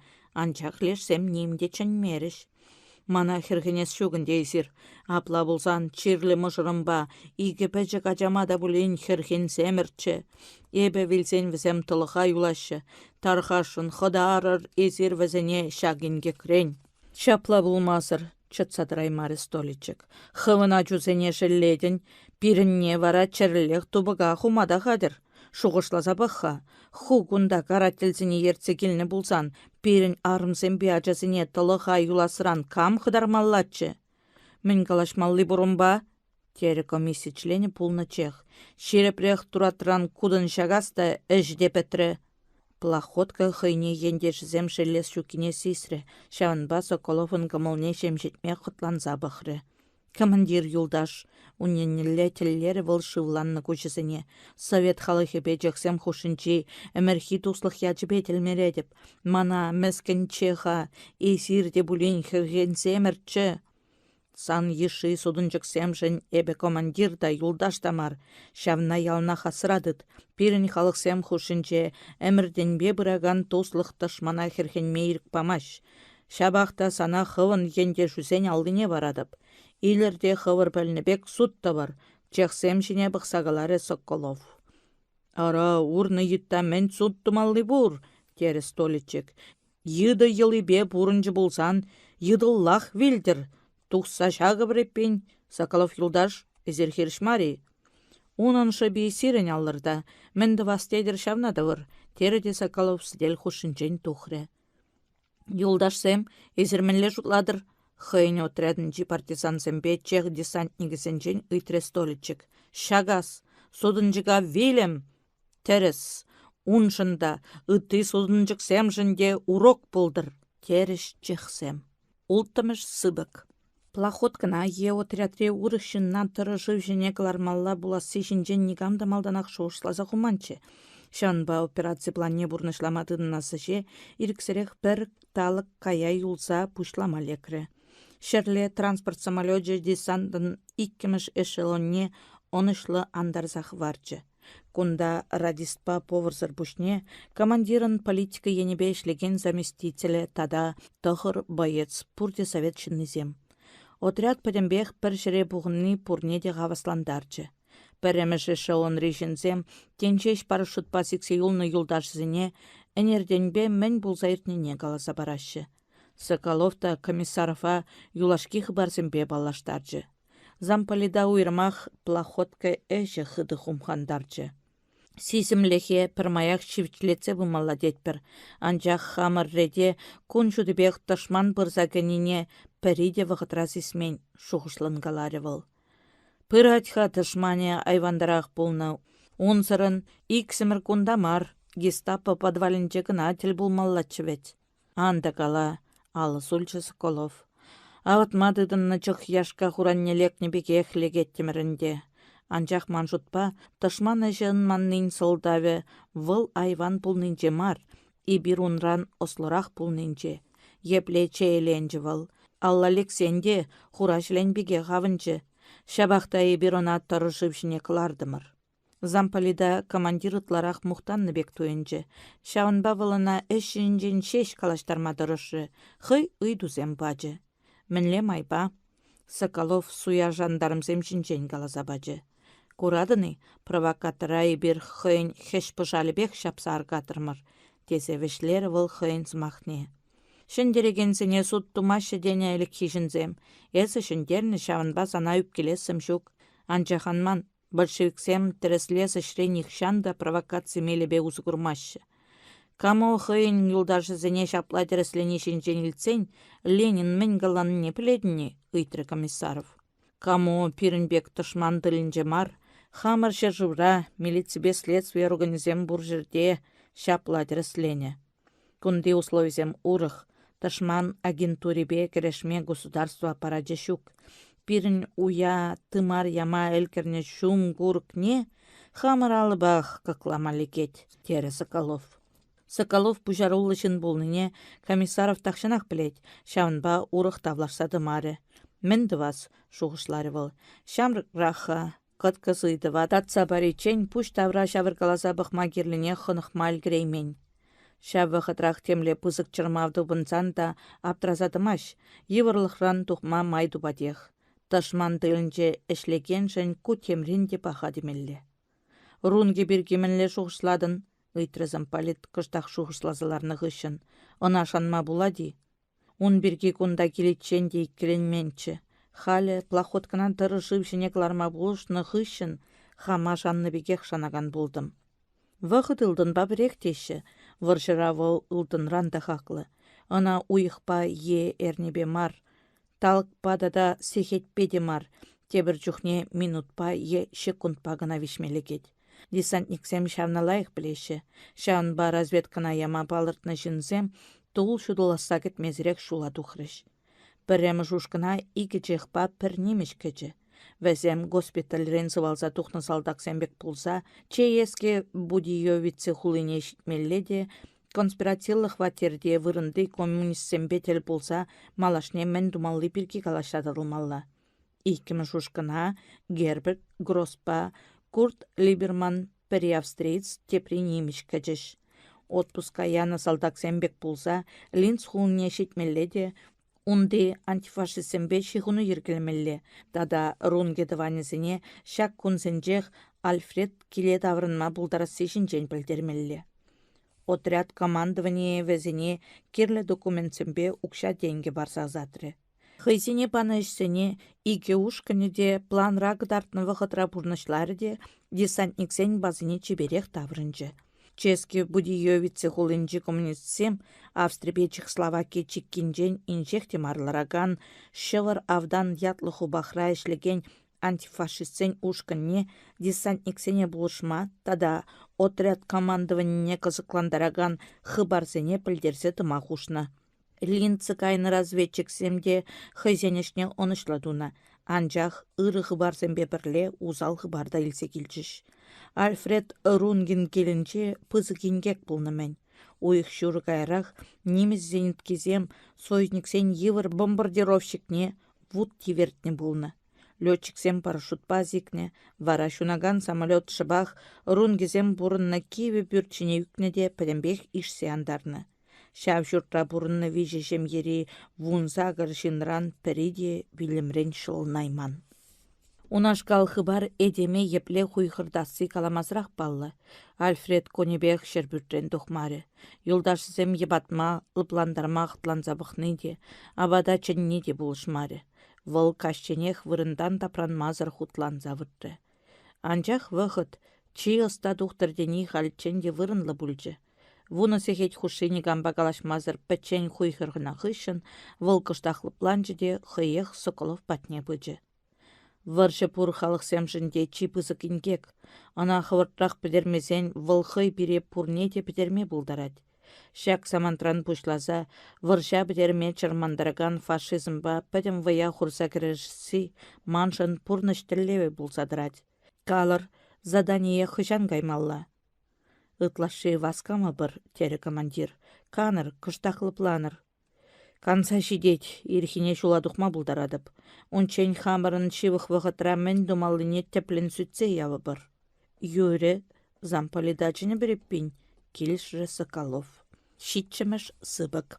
S1: анчах лешсем ним те чӗнмерӗҫ. Мана хӗрхенес ҫук ӗнтӗ эсир. Апла пулсан чирлӗ мӑшӑрӑмпа икӗ пӗчӗк ачама та пулин хӗрхенсемӗрччӗ. Эпӗ вилсен вӗсем тӑлӑха юлаҫҫӗ. Тархасшӑн хӑтарӑр эсир вӗсене ҫак инкекрен. Ҫапла пулмасӑр, чӑтса тӑраймарӗ Столичек. Хӑвӑн ачусене шеллетӗн, пирӗнне вара чӗрӗллех тупӑка хума та хатӗр. Шухӑшласа пӑх-ха, ху кунта карательсене ертсе килнӗ пулсан пирӗн арӑмсемпе ачасене тӑлӑха юласран кам хӑтармаллаччӗ? Мӗн калаҫмалли пур унпа? терӗ комисси членӗ пулнӑ чех. Ҫирӗпрех туратран кутӑн ҫакас та ӗҫ те пӗтрӗ. Плахотка хӑйне ентешӗсем шеллес ҫуккине сисрӗ, ҫавӑнпа Соколовӑн кӑмӑлне ҫемҫетме хӑтланса пӑхрӗ. Командир юлташ, ун еннелле тӗллерӗ вӑл шывланнӑ куҫӗсене, совет халӑхӗпе чехсем хушшинчи ӗмӗрхи туслӑх ячӗпе тӗлмеретӗп. Мана, мӗскӗн чеха, эсир те пулин хӗрхенсемӗрччӗ. Сан йышши сутӑнчӑксемшӗн эпӗ командир та, юлташ та мар. Ҫавна яланах асра тыт. Пирӗн халӑхсем хушшинче ӗмӗртенпе пыракан туслӑх тӑшмана хӗрхенме ирӗк памасть. Ҫапах та сана хӑвӑн ентешӳсен аллине паратӑп. Илӗр те хӑвӑр пӗлнӗ пек суд тӑвӑр, чехсем ҫине пӑхса каларӗ Соколов. Ара, урнӑ йытта мӗн суд тумалли пур, терӗ Столичек. Йытӑ йӑлипе пурӑнчӗ пулсан, йытӑллах вилтӗр. Тухса ҫакӑпӑр эппин, Соколов юлташ, эсир хирӗҫ мар-и? Унӑн шӑпи сирӗн аллӑрта. Мӗн тӑвас тетӗр ҫавна тӑвӑр, терӗ те Соколов сӗтел хушшинчен тухрӗ. Юлташсем, эсир мӗнле шутлатӑр? Хӑйӗн отрядӗнчи партизансемпе чех десантникӗсенчен ыйтрӗ Столичек. Ҫакас! Сутӑнчӑка вилӗм! Тӗрӗс. Уншӑн та, ытти сутӑнчӑксемшӗн те урок пултӑр, терӗҫ чехсем. Улттӑмӗш сыпӑк. Плахоткӑна е отрядри урӑх ҫынна тӑрӑ шыв ҫине кӑлармалла пуласси ҫинчен никам та малтанах шухӑшласа хуманччӗ. Ҫавӑнпа операци планне пурнӑҫлама тытӑнас ӗҫе ирӗксӗрех пӗр талӑк кая юлса пуҫлама лекрӗ. Ҫӗрле транспорт самолечӗ десантӑн иккӗмӗш эшелонне ӑнӑҫлӑ антарса хӑварчӗ. Кунта радистпа поварсӑр пуҫне командирӑн политика енӗпе ӗҫлекен заместителӗ тата тӑхӑр боец пурте совет ҫыннисем. Отряд пӗтӗмпех пӗр ҫӗре пухӑнни пурне те хаваслантарчӗ. Пӗрремӗш эшелонри ҫынсем тин ҫеҫ парашютпа сиксе юлнӑ юлташӗсене ӗнертенпе мӗн пулса иртнине каласа параҫҫӗ. Соколов та Комиссарова юлашки хыпарсемпе паллаштарчӗ. Замполита уйрӑмах плахотка ӗҫӗ хытӑ хумхантарчӗ. Сисӗмлӗхе пӗрмаях ҫивӗчлетсе пымалла тетпӗр, анчах хамӑр рете кун ҫутипех тӑшман пырса кӗнине пӗри те вӑхӑтра сисмен, шухӑшлӑн каларӗ вӑл. Пырать-ха тӑшманӗ айвантарах пулнӑ. Унсӑрӑн иксӗмӗр кунта мар, гестапо подвалӗнче кӑна тӗл пулмаллаччӗ вӗт. Ан та кала, алӑ сулчӗ Соколов. Авӑтма тытӑннӑ чӑх яшка хуранне лекнӗ пекех лекеттӗмӗр ӗнтӗ. Анчах ман шутпа, тӑшман ӗҫӗ ӑнманнин сӑлтавӗ вӑл айван пулнинче мар, эпир унран ӑслӑрах пулнинче. Епле чееленчӗ вӑл. Алла лексен те хура ҫӗлен пекех авӑнчӗ. Ҫапах та эпир ӑна тӑрӑ шыв ҫине кӑлартӑмӑр. Замполита командир ытларах мухтаннӑ пек туйӑнчӗ. Ҫавӑнпа вӑл ӑна ӗҫ ҫинчен ҫеҫ калаҫтарма тӑрӑшрӗ, хӑй ыйтусем пачӗ. Мӗнле майпа? Соколов суя жандармсем ҫинчен каласа пачӗ. Куратӑн-и, провокатора эпир хӑйӗн хӗҫ-пӑшалӗпех ҫапса аркатрӑмӑр, тесе вӗҫлерӗ вӑл хӑйӗн сӑмахне. Ҫӗнтерекенсене суд тумаҫҫӗ тенӗ ӗлӗкхи ҫынсем. Эсӗ ҫӗнтернӗ, ҫавӑнпа сана ӳпкелессӗм ҫук. Анчах ан ман, Большевиксем тӗрӗслес ӗҫре нихҫан та провокаци мелӗпе усӑ курмаҫҫӗ. Камо хӑйӗн юлташӗсене ҫапла тӗрӗслени ҫинчен илтсен Ленин мӗн каланине пӗлетӗн-и? ыйтрӗ Комиссаров. Камо пирӗн пек тӑшман тылӗнче мар, хамӑр ҫӗршывра милиципе следстви органӗсем пур ҫӗрте ҫапла тӗрӗсленӗ. Кунти условисем урӑх. Тӑшман агентурипе кӗрешме государство аппарачӗ ҫук. Пирӗн уя тымар яма ӗлкӗрнӗ ҫум курӑкне хамӑр алӑпах кӑклама лекет, терӗ Соколов. Соколов пуҫаруллӑ ҫын пулнине Комиссаров тахҫанах пӗлет, ҫавӑнпа урӑх тавлашса тӑмарӗ. «Мӗн тӑвас?» — шухӑшларӗ вӑл. «Ҫамрӑкрах-ха, кӑткӑс ыйтӑва татса париччен пуҫ тавра ҫавӑркаласа пӑхма кирлине хӑнӑхма ӗлкӗреймен. Ҫав вӑхӑтрах темле пысӑк чӑрмав тупӑнсан та аптраса тӑмасть, йывӑрлӑхран тухма май тупатех. Тӑшман тылӗнче ӗҫлекеншӗн ку темрен те паха темелле. «Рунки пирки мӗнле шухӑшлатӑн?» — ыйтрӗ замполит кӑштах шухӑшласа ларнӑ хыҫҫӑн. «Ӑна шанма пулать-и?» Ун пирки кунта киличчен те иккӗленменччӗ. Халӗ плохоткӑна тӑрӑ шыв ҫине кӑларма пулӑшнӑ хыҫҫӑн хама шаннӑ пекех шанакан пултӑм. Вӑхӑт ылтӑнпа пӗрех теҫҫӗ, вӑрҫӑра вӑл ылтӑнран та хаклӑ. Ӑна уйӑхпа е эрнепе мар, талӑкпа тата сехетпе те мар, тепӗр чухне минутпа е ҫеккунтпа кӑна виҫме лекет. Десантниксем ҫавна лайӑх пӗлеҫҫӗ. Ҫавӑнпа разведкӑна яма палӑртнӑ ҫынсем тул ҫутӑласса кӗтмесӗрех ҫула тухрӗҫ. Пӗрремӗш ушкӑна икӗ чехпа пӗр нимӗҫ кӗчӗ. Вӗсем госпитальрен сывалса тухнӑ салтаксем пек пулса Чееске Будиевице хулине ҫитмелле те конспиративлӑ хваттерте вырӑнти коммунистсемпе тӗл пулса малашне мӗн тумалли пирки калаҫса татӑлмалла. Иккӗмӗш ушкӑна Герберт Гросспа Курт Либерман пӗри австриец, тепри нимӗҫ кӗчӗҫ. Отпуска янӑ салтаксем пек пулса Линц хулине ҫитмелле те унти антифашистсемпе ҫыхӑну йӗркелемелле тата Рунге тӑванӗсене ҫак кунсенчех Альфред киле таврӑнма пултарасси ҫинчен пӗлтермелле. Отряд командованийӗ вӗсене кирлӗ документсемпе укҫа-тенкӗ парса ӑсатрӗ. Хӑйсене панӑ ӗҫсене икӗ ушкӑнӗ те планра кӑтартнӑ вӑхӑтра пурнӑҫларӗ те десантниксен базине чиперех таврӑнчӗ. Чески Будиевице хулинчи коммунистсем Австрипе Чехословаки чиккинчен инҫех те мар ларакан Ҫӑвӑр автан ятлӑ хупахра ӗҫлекен антифашистсен ушкӑнне десантниксене пулӑшма тата отряд командованине кӑсӑклантаракан хыпарсене пӗлтерсе тӑма хушнӑ. Линца кайнӑ разведчиксем те хӑйсен ӗҫне ӑнӑҫлӑ тунӑ, анчах ырӑ хыпарсемпе пӗрле усал хыпар та илсе килчӗҫ. Альфред Рунгин килӗнче пысӑк инкек пулнӑ-мӗн. Уйӑх ҫурӑ каярах нимӗҫ зениткисем союзниксен йывӑр бомбардировщикне вут тивертнӗ пулнӑ. Летчиксем парашютпа сикнӗ, вара ҫунакан самолет шӑпах Рунгисем пурӑннӑ кивӗ пӳрт ҫине ӳкнӗ те пӗтӗмпех ишсе антарнӑ. Ҫав ҫуртра пурӑннӑ виҫӗ ҫемьери 18 ҫынран пӗри те вилӗмрен ҫӑлӑнайман. Унашкал хыпар этеме епле хуйхӑртасси каламасӑрах паллӑ. Альфред кунӗпех ҫӗрпӳртрен тухмарӗ. Юлташӗсем йӑпатма, лӑплантарма хӑтланса пӑхни те, апата чӗнни те пулӑшмарӗ. Вӑл каҫченех вырӑнтан тапранмасӑр хутланса выртрӗ. Анчах вӑхӑт, чи ӑста тухтӑр тени хальччен те вырӑнлӑ пулчӗ. Вунӑ сехет хушши никампа калаҫмасӑр пӗччен хуйхӑрнӑ хыҫҫӑн вӑл кӑштах лӑпланчӗ те хӑех Соколов патне пычӗ. Вӑрҫӑ пур халӑхсемшӗн те чи пысӑк инкек. Ӑна хӑвӑртрах пӗтермесен вӑл хӑй пире пурне те пӗтерме пултарать. Ҫак самантран пуҫласа вӑрҫа пӗтерме чӑрмантаракан фашизмпа пӗтӗм вӑя хурса кӗрешесси маншӑн пурнӑҫ тӗллевӗ пулса тӑрать. Калӑр, задание хӑҫан каймалла? Ытлашши васкамӑпӑр, терӗ командир. Канӑр, кӑштах лӑпланӑр. Канса ҫитет, ирхине ҫула тухма пултаратӑп. Унччен хамӑрӑн ҫывӑх вӑхӑтра мӗн тумаллине тӗплӗн сӳтсе явӑпӑр. Юрӗ, замполита чӗнӗпӗр эппин, килӗшрӗ Соколов. Ҫиччӗмӗш сыпӑк.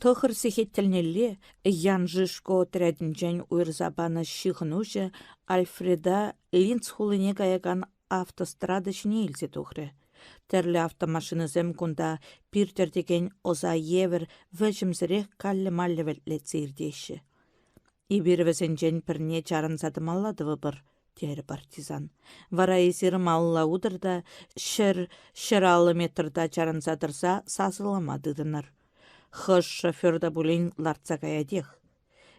S1: Тӑхӑр сехет тӗлнелле Ян Жишко отрядӗнчен уйӑрса панӑ ҫыхӑнуҫӑ Альфреда Линц хулине каякан автострада ҫине илсе тухрӗ. Тӗрлӗ автомашинӑсем кунта пир тӗртекен ӑса евӗр вӗҫӗмсӗрех каллӗ-маллӗ вӗлтлетсе иртеҫҫӗ. Эпир вӗсенчен пӗрне чарӑнса тӑмалла тӑвӑпӑр, терӗ партизан. Вара эсир малалла утӑр та 100, 150 метрта чарӑнса тӑрса сасӑлама тытӑнӑр. Хӑш шофер та пулин лартса каятех.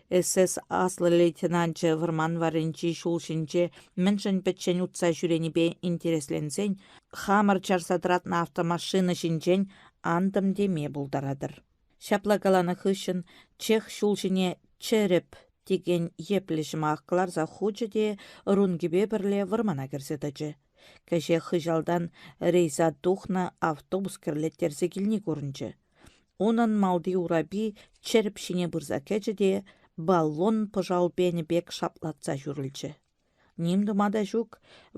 S1: СС аслӑ лейтенанчӗ вӑрман варринчи ҫул ҫинче мӗншӗн пӗччен утса ҫӳренипе интересленсен хамӑр чарса тӑратнӑ автомашина ҫинчен антӑм теме пултаратӑр. Ҫапла каланӑ хыҫҫӑн чех ҫул ҫине чӗрӗп текен йӗплӗ ҫӑмах кӑларса хучӗ те Рункипе пӗрле вӑрмана кӗрсе тӑчӗ. Кӗҫех хыҫалтан рейса тухнӑ автобус кӗрлеттерсе килни курӑнчӗ. Унӑн малти урапи чӗрӗп ҫине пырса кӗчӗ те баллон пӑшал пенӗ пек шаплатса ҫурӑлчӗ. Ним тума та ҫук,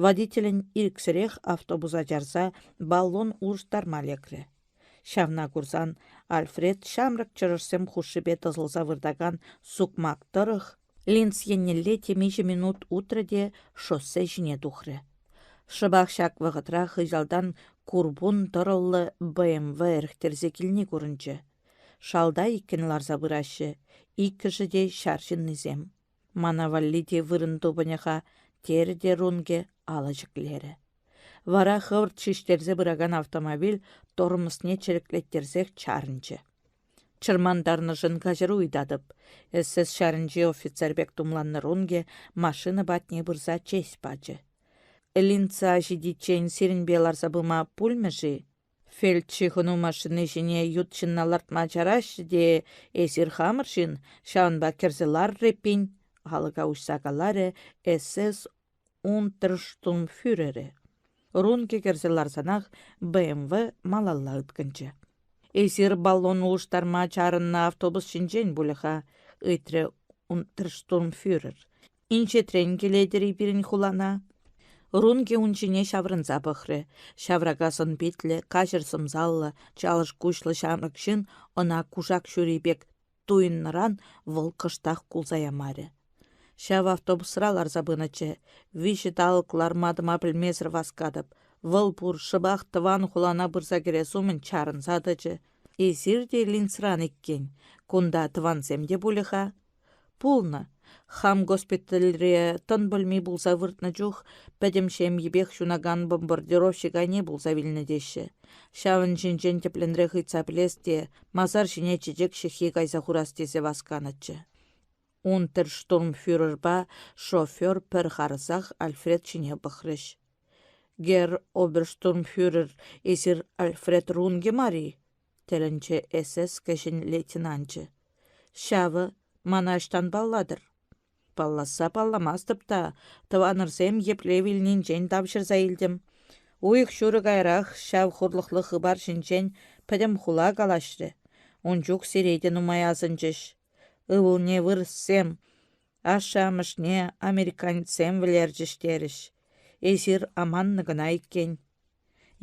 S1: водителӗн ирӗксӗрех автобуса чарса баллон улӑштарма лекрӗ. Ҫавна курсан Альфред ҫамрӑк чӑрӑшсем хушшипе тӑсӑлса выртакан сукмак тӑрӑх Линц еннелле темиҫе минут утрӗ те шоссе ҫине тухрӗ. Шӑпах ҫак вӑхӑтра хыҫалтан курпун тӑрӑллӑ БМВ ӗрӗхтерсе килни курӑнчӗ. Шалта иккӗн ларса пыраҫҫӗ, иккӗшӗ те ҫар ҫыннисем. Мана валли те вырӑн тупӑнӗ-ха, терӗ те Рунке алӑ ҫӗклерӗ. Вара хӑвӑрт шиҫтерсе пыракан автомобиль тормозне чӗриклеттерсех чарӑнчӗ. Чӑрмантарнӑшӑн каҫару ыйтатӑп. СС ҫарӗнчи офицер пек тумланнӑ Рунге машина патне пырса честь пачӗ. Линца ҫитиччен сирӗнпе ларса пыма пулмӗ-ши? Фельдҫыхӑну машини ҫине ют ҫынна лартма чараҫҫӗ те эсир хамӑр ҫын, ҫавӑнпа кӗрсе ларӑр эппин, алӑка уҫса каларӗ СС унтерштурмфюрерӗ. Рункӗ кӗрсе ларсанах БМВ малалла ыткӑнчӗ. «Эсир баллон улӑштарма чарӑннӑ автобус ҫинчен пулӗ-ха», — ыйтрӗ унтерштурмфюрер. Инҫетрен килетӗр-и пирӗн хулана? Рунки ун ҫине ҫаврӑнса пӑхрӗ. Ҫаврака сӑн-питлӗ, каҫӑр сӑмсаллӑ, чалӑш куҫлӑ ҫамрӑк ҫын ӑна кушак ҫури пек туйӑннӑран вӑл кӑштах кулса ямарӗ. Ҫав автобусра ларса пынӑччӗ. Виҫӗ талӑк ларма-тӑма пӗлмесӗр васкатӑп. Вӑл пур, шӑпах тӑван хулана пырса кӗрес умӗн чарӑнса тӑчӗ. Эсир те Линцран иккен. Кунта тӑвансем те пулӗ-ха. Пулнӑ. Хам госпитальре тӑн пӗлми пулса выртнӑ чух пӗтӗм ҫемйипех ҫунакан бомбардировщик айне пулса вилнӗ теҫҫӗ. Ҫавӑн ҫинчен тӗплӗнрех ыйтса пӗлес те масар ҫине чечек ҫыххи кайса хурас тесе васканӑччӗ. Унтерштурмфюрерпа шофер пӗр харӑсах Альфред ҫине пӑхрӗҫ. «Герр оберштурмфюрер, эсир Альфред Рунге мар-и?» тӗлӗнчӗ СС кӗҫӗн лейтенанчӗ. Ҫавӑ мана ӑҫтан паллатӑр? Палласса палламастӑп та, тӑванӑрсем епле вилнинчен тавҫӑрса илтӗм. Уйӑх ҫурӑ каярах ҫав хурлӑхлӑ хыпар ҫинчен пӗтӗм хула калаҫрӗ. Ун чух сире те нумай асӑнчӗҫ. Ывӑлне вырӑссем, ашшӗ-амӑшне американецсем вӗлерчӗҫ терӗҫ. Эсир аманнӑ кӑна иккен.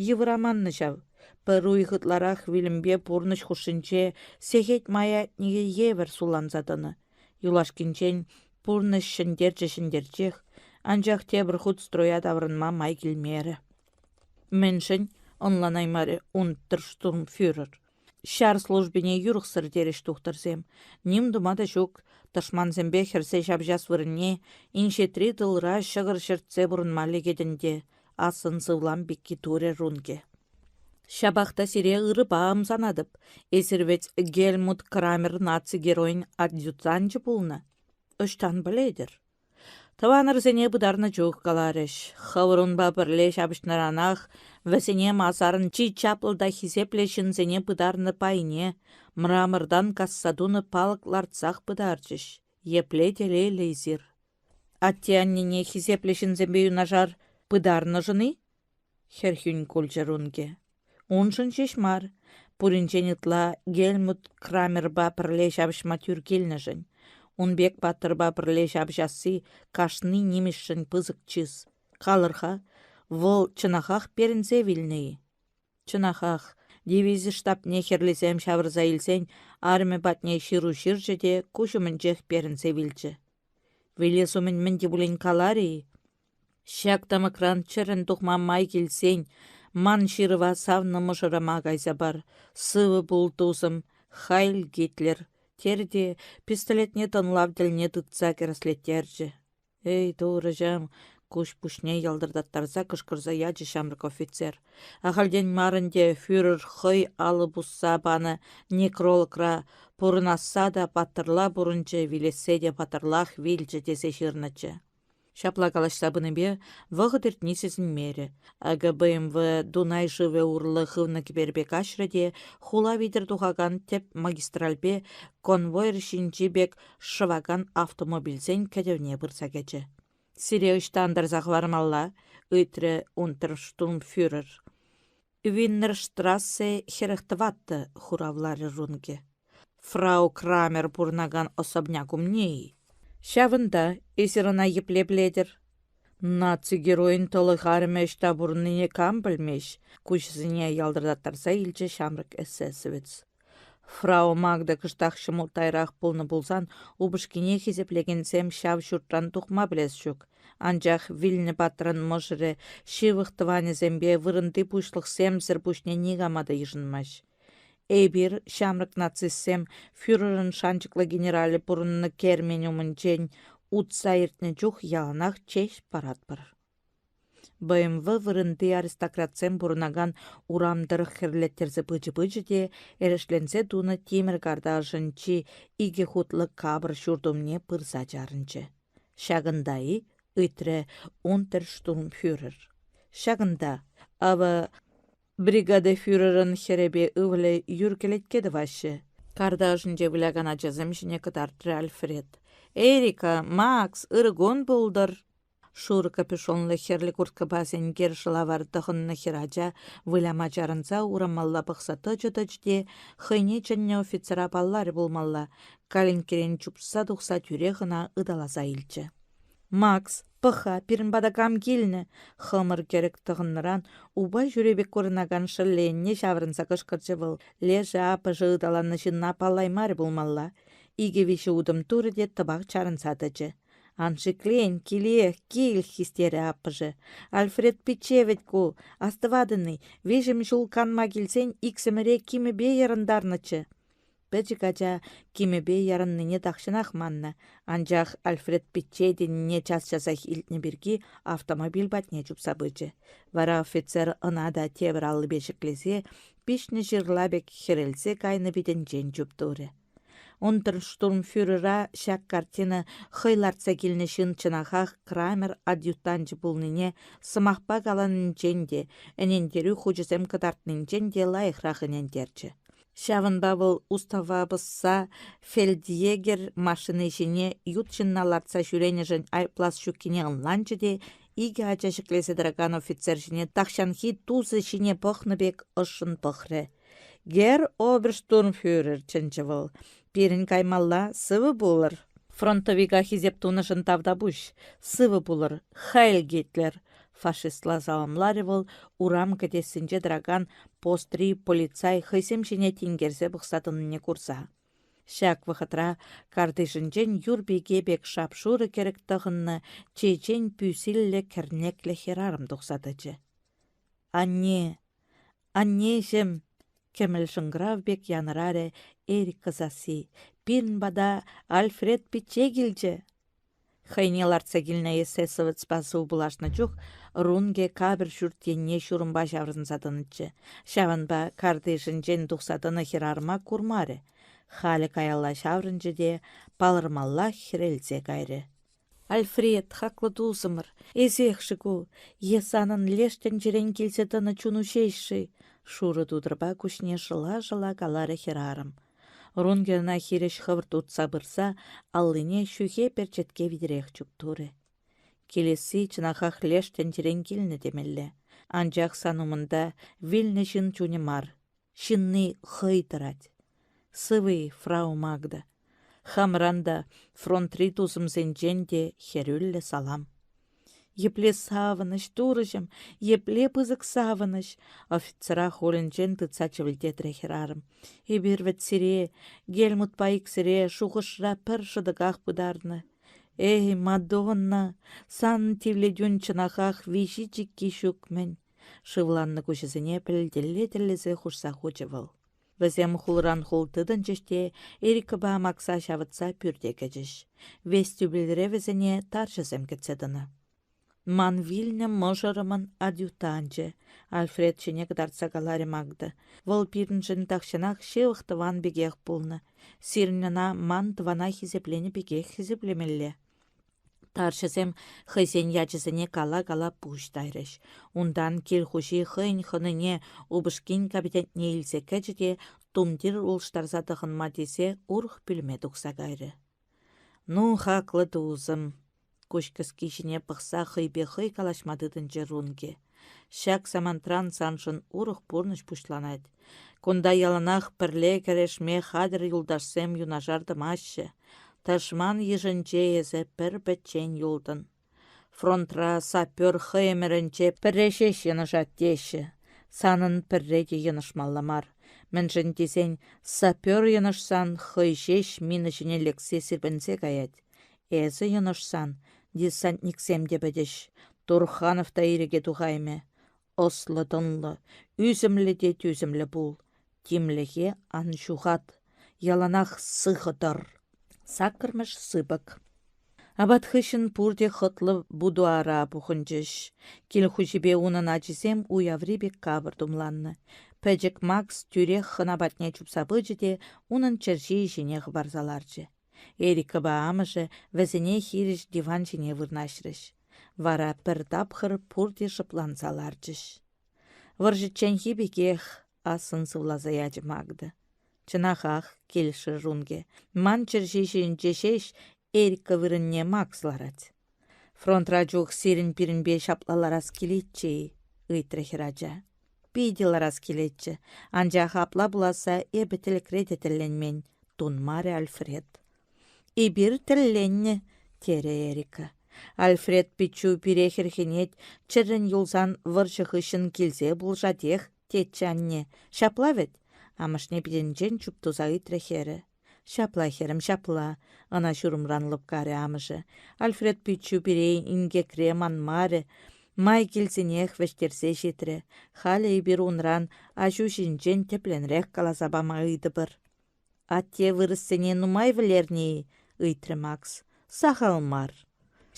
S1: Йывӑр аманнӑ ҫав. Пӗр уйӑх ытларах вилӗмпе пурнӑҫ хушшинче сехет маятникӗ евӗр сулланса тӑнӑ. Юлашкинчен пурнӑҫ ҫӗнтерчӗ-ҫӗнтерчех, анчах тепӗр хут строя таврӑнма май килмерӗ. Мӗншӗн? ӑнланаймарӗ унтерштурмфюрер. Ҫар службине юрӑхсӑр терӗҫ тухтӑрсем. Ним тума та ҫук, тӑшмансемпе хӗрсе ҫапӑҫас вырӑнне инҫетри тылра ҫӑкӑр ҫӗртсе пурӑнма лекет ӗнтӗ, ассӑн сывлам пекки турӗ Рунке. Ҫапах та сире ырӑпа ӑмсанатӑп. Эсир вӗт Гельмут Крамер наци геройӗн адъютанчӗ пулнӑ. Ӑҫтан пӗлетӗр? Тӑванӑрсене пытарнӑ чух каларӗҫ: хӑвӑр унпа пӗрле ҫапӑҫнӑранах вӗсене масарӑн чи чаплӑ та хисеплӗ ҫынсене пытарнӑ пайне, мрамортан касса тунӑ палӑк лартсах пытарчӗҫ. Епле телейлӗ эсир! Атте-аннене хисеплӗ ҫынсемпе юнашар пытарнӑшӑн-и? Хӗрхӳн кулчӗ Рунке. Уншӑн ҫеҫ мар, пуринчен ытла Гельмут Крамерпа пӗрле ҫапӑҫма тӳр килнӗшӗн. Ун пек паттӑрпа пӗрле ҫапӑҫасси кашни нимӗҫшӗн пысӑк чыс. Калӑр-ха, вӑл чӑнахах перӗнсе вилнӗ-и? Чӑнахах, дивизи штабне хӗрлисем ҫавӑрса илсен арӑмӗ патне ҫыру ҫырчӗ те куҫ умӗнчех перӗнсе вилчӗ. Вилес умӗн мӗн те пулин каларӗ-и? Ҫак тамӑкран чӗрӗн тухма май килсен ман ҫырӑва савнӑ мӑшӑрӑма кайса пар. Сывӑ пул, тусӑм, Хайль Гитлер, терӗ те пистолетне тӑнлав тӗлне тытса кӗрӗслеттерчӗ. Эй, турӑҫӑм, куҫ-пуҫне ялтӑртаттарса кӑшкӑрса ячӗ ҫамрӑк офицер. Ахальтен мар ӗнтӗ фюрер хӑй алӑ пусса панӑ некрологра пурӑнасса та паттӑрла пурӑнчӗ, вилессе те паттӑрлах вилчӗ тесе ҫырнӑччӗ. Ҫапла калаҫса пынипе вӑхӑт иртни сисӗнмерӗ. Акӑ БМВ Дунай шывӗ урлӑ хывнӑ кӗперпе каҫрӗ те хула витӗр тухакан тӗп магистральпе конвоир ҫинчи пек шӑвакан автомобильсен кӗтӗвне пырса кӗчӗ. «Сире ӑҫта антарса хӑвармалла?» — ыйтрӗ унтерштурмфюрер. «Виннерштрассе 44», — хуравларӗ Рунке. «Фрау Крамер пурӑнакан особняк умне-и?» «Ҫавӑнта эсир ӑна епле пӗлетӗр?» Наци геройӗн тӑлӑх арӑмӗ ӑҫта пурӑннине кам пӗлмест, куҫӗсене ялтӑртаттарса илчӗ ҫамрӑк эсэсовец. Фрау Магда кӑштах ҫӑмӑлттайрах пулнӑ пулсан упӑшкине хисеплекенсем ҫав ҫуртран тухма пӗлес ҫук. Анчах вилнӗ паттӑрӑн мӑшӑрӗ ҫывӑх тӑванӗсемпе вырӑнти пуҫлӑхсемсӗр пуҫне никама та йышӑнмасть. Эпир, ҫамрӑк нацистсем, фюрерӑн шанчӑклӑ генералӗ пурӑннӑ кермен умӗнчен утса иртнӗ чух яланах чеҫ паратпӑр. БМВ вырӑнти аристократсем пурӑнакан урам тӑрӑх хӗрлеттерсе пычӗ-пычӗ те эрешленсе тунӑ тимӗр карта ӑшӗнчи икӗ хутлӑ капӑр ҫурт умне пырса чарӑнчӗ. «Ҫакӑнта-и?» — ыйтрӗ унтерштурмфюрер. «Ҫакӑнта. Авӑ, бригада фюрерӑн хӗрӗпе ывӑлӗ юр кӗлетке тӑваҫҫӗ», — карта ӑшӗнче вылякан ачасем ҫине кӑтартрӗ Альфред. «Эрика, Макс, ырӑ кун пултӑр!» Шурӑ капюшонлӑ хӗрлӗ курткӑпа сенкер шӑлавар тӑхӑннӑ хӗрача выляма чарӑнса урамалла пӑхса тӑчӗ-тӑчӗ те хӑйне чӗннӗ офицера палларӗ пулмалла, калинккерен чупса тухса тӳрех ӑна ыталаса илчӗ. «Макс, пӑх-ха, пирӗн пата кам килнӗ?» Хӑмӑр кӗрӗк тӑхӑннӑран упа ҫӳре пек курӑнакан шӑллӗ енне ҫаврӑнса кӑшкӑрчӗ вӑл. Лешӗ аппӑшӗ ыталаннӑ ҫынна паллаймарӗ пулмалла. Икӗ-виҫӗ утӑм турӗ те тӑпах чарӑнса тӑчӗ. «Ан шиклен, килех, кил!» — хистерӗ аппӑшӗ. «Альфред пичче вӗт ку, астӑватӑн-и, виҫӗм ҫул канма килсен иксӗмӗре кимӗпе ярӑнтарнӑччӗ». Пӗчӗк ача кимӗпе ярӑннине тахҫанах маннӑ, анчах Альфред пичче тенине час-часах илтнӗ пирки автомобиль патне чупса пычӗ. Вара офицер ӑна та тепӗр аллипе ҫӗклесе пиҫнӗ ҫырла пек хӗрелсе кайнӑ питӗнчен чуптурӗ. Унтерштурмфюрера ҫак картина хӑй лартса килнӗ ҫын чӑнахах Крамер адъютанчӗ пулнине сӑмахпа каланинчен те, ӗнентерӳ хучӗсем кӑтартнинчен те лайӑхрах ӗнентерчӗ. Ҫавӑнпа вӑл устава пӑсса фельдъегерь машини ҫине ют ҫынна лартса ҫӳренӗшӗн айӑплас ҫуккине ӑнланчӗ те икӗ ача ҫӗклесе тӑракан офицер ҫине тахҫанхи тусӗ ҫине пӑхнӑ пек ӑшшӑн пӑхрӗ. «Герр оберштурмфюрер», — чӗнчӗ вӑл, — «пирӗн каймалла, сывӑ пулӑр». Фронтовика хисеп тунӑшӑн тавтапуҫ. Сывӑ пулӑр, Хайль Гитлер! Фашистла саламларӗ вӑл урам кӗтессинче тӑракан постри полицай хӑйсем ҫине тинкерсе пӑхса тӑнине курса. Ҫак вӑхӑтра картишӗнчен юр пике пек шап-шурӑ кӗрӗк тӑхӑннӑ чечен пӳ-силлӗ кӗрнеклӗ хӗрарӑм тухса тӑчӗ. «Анне! Аннеҫӗм!» кӗмӗл шӑнкӑрав пек янӑрарӗ Эрика сасси. «Пирӗн пата Альфред пичче килчӗ!» Хӑйне лартса килнӗ эсэсовецпа сывпуллашнӑ чух Рунге капӑр ҫурт енне ҫурӑмпа ҫаврӑнса тӑнӑччӗ. Ҫавӑнпа картишӗнчен тухса тӑнӑ хӗрарӑма курмарӗ. Халӗ каялла ҫаврӑнчӗ те палӑрмаллах хӗрелсе кайрӗ. «Альфред, хаклӑ тусӑмӑр, эсех-ши ку е санӑн леш тӗнчерен килсе тӑнӑ чуну ҫеҫ-ши?» шурӑ тутӑрпа куҫне шӑла-шӑла каларӗ хӗрарӑм. Рункӗ ӑна хирӗҫ хӑвӑрт утса пырса аллине ҫӳхе перчетке витӗрех чуптурӗ. Килесси чӑнахах леш тӗнчерен килнӗ темелле. Анчах сан умӑнта вилнӗ ҫын чунӗ мар, ҫынни хӑй тӑрать. Сывӑ-и, фрау Магда? Хамран та, фронтри тусӑмсенчен те хӗрӳллӗ салам. Епле савӑнӑҫ, турӑҫӑм, епле пысӑк савӑнӑҫ! Офицера хулӗнчен тытса чӗвӗлтетрӗ хӗрарӑм. Эпир вӗт сире, Гельмутпа иксӗре, шухӑшра пӗр шӑтӑках пытарнӑ. Эй, Мадонна, сан тивлетӳн чӑнахах виҫи-чикки ҫук-мӗн. Шывланнӑ куҫӗсене пӗлтелле тӗллесе хушса хучӗ вӑл. Вӗсем хулран хул тытӑнчӗҫ те Эрикӑпа Макса ҫавӑтса пӳрте кӗчӗҫ. Вестибюльре вӗсене тарҫӑсем кӗтсе тӑнӑ. «Ман вилнӗ мӑшӑрӑмӑн адъютанчӗ», — Альфред ҫине кӑтартса каларӗ Магда. «Вӑл пирӗншӗн тахҫанах ҫывӑх тӑван пекех пулнӑ. Сирӗн ӑна ман тӑвана хисепленӗ пекех хисеплемелле». Тарҫӑсем хӑйсен ячӗсене кала-кала пуҫ тайрӗҫ. Унтан кил хуҫи хӑйӗн хӑнине упӑшкин кабинетне илсе кӗчӗ те тумтир улӑштарса тӑхӑнма тесе урӑх пӳлӗме тухса кайрӗ. Ну, хаклӑ тусӑм, куҫкӗски ҫине пӑхса хӑйпе хӑй калаҫма тытӑнчӗ Рунки. Ҫак самантран саншӑн урӑх пурнӑҫ пуҫланать. Кунта яланах пӗрле кӗрешме хатӗр юлташсем юнашар тӑмаҫҫӗ. Тӑшман йышӗнче эсӗ пӗр-пӗччен юлтӑн. Фронтра сапер хӑй ӗмӗрӗнче пӗрре ҫеҫ йӑнӑшать теҫҫӗ. Санӑн пӗрре те йӑнӑшмалла мар. Мӗншӗн тесен сапер йӑнӑшсан хӑй ҫеҫ мина ҫине лексе сирпӗнсе каять. Эсӗ йӑнӑшсан десантниксем те пӗтӗҫ, Турханов та ирӗке тухаймӗ. Ӑслӑ-тӑнлӑ, ӳсӗмлӗ те тӳсӗмлӗ пул. Тимлӗхе ан ҫухат, яланах сыхӑ тӑр. Саккӑрмӗш сыпӑк. Апат хыҫҫӑн пурте хӑтлӑ будуара пухӑнчӗҫ. Кил хуҫипе унӑн ачисем уяври пек капӑр тумланнӑ. Пӗчӗк Макс тӳрех хӑна патне чупса пычӗ те унӑн чӗрҫийӗ ҫине хӑпарса ларчӗ. Эрикӑпа амӑшӗ вӗсене хирӗҫ диван ҫине вырнаҫрӗҫ. Вара пӗр тапхӑр пурте шӑпланса ларчӗҫ. Вӑрҫӑчченхи пекех ассӑн сывласа ячӗ Магда. Чӑнахах, килӗшрӗ Рунге, ман чӗрҫи ҫинче ҫеҫ Эрика вырӑнне Макс ларать. Фронтра чух сирӗн пирӗнпе ҫапла ларас килетчӗ-и? ыйтрӗ хӗрача. Питӗ ларас килетчӗ, анчах апла пуласса эпӗ тӗлӗкре те тӗлленмен, тунмарӗ Альфред. Эпир тӗлленнӗ, терӗ Эрика. Альфред пиччӳ пире хӗрхенет, чӗррӗн юлсан вӑрҫӑ хыҫҫӑн килсе пулӑшатех, тетчӗ анне. Ҫапла вӗт? Амӑшне питӗнчен чуптуса ыйтрӗ хӗрӗ. Ҫапла, хӗрӗм, ҫапла, ӑна ҫурӑмран лӑпкарӗ амӑшӗ. Альфред пиччӳ пире инкекре манмарӗ, май килсенех вӗҫтерсе ҫитрӗ. Халӗ эпир унран аҫу ҫинчен тӗплӗнрех каласа пама ыйтӑпӑр. Атте вырӑссене нумай вӗлернӗ-и? ыйтрӗ Макс. Сахал мар.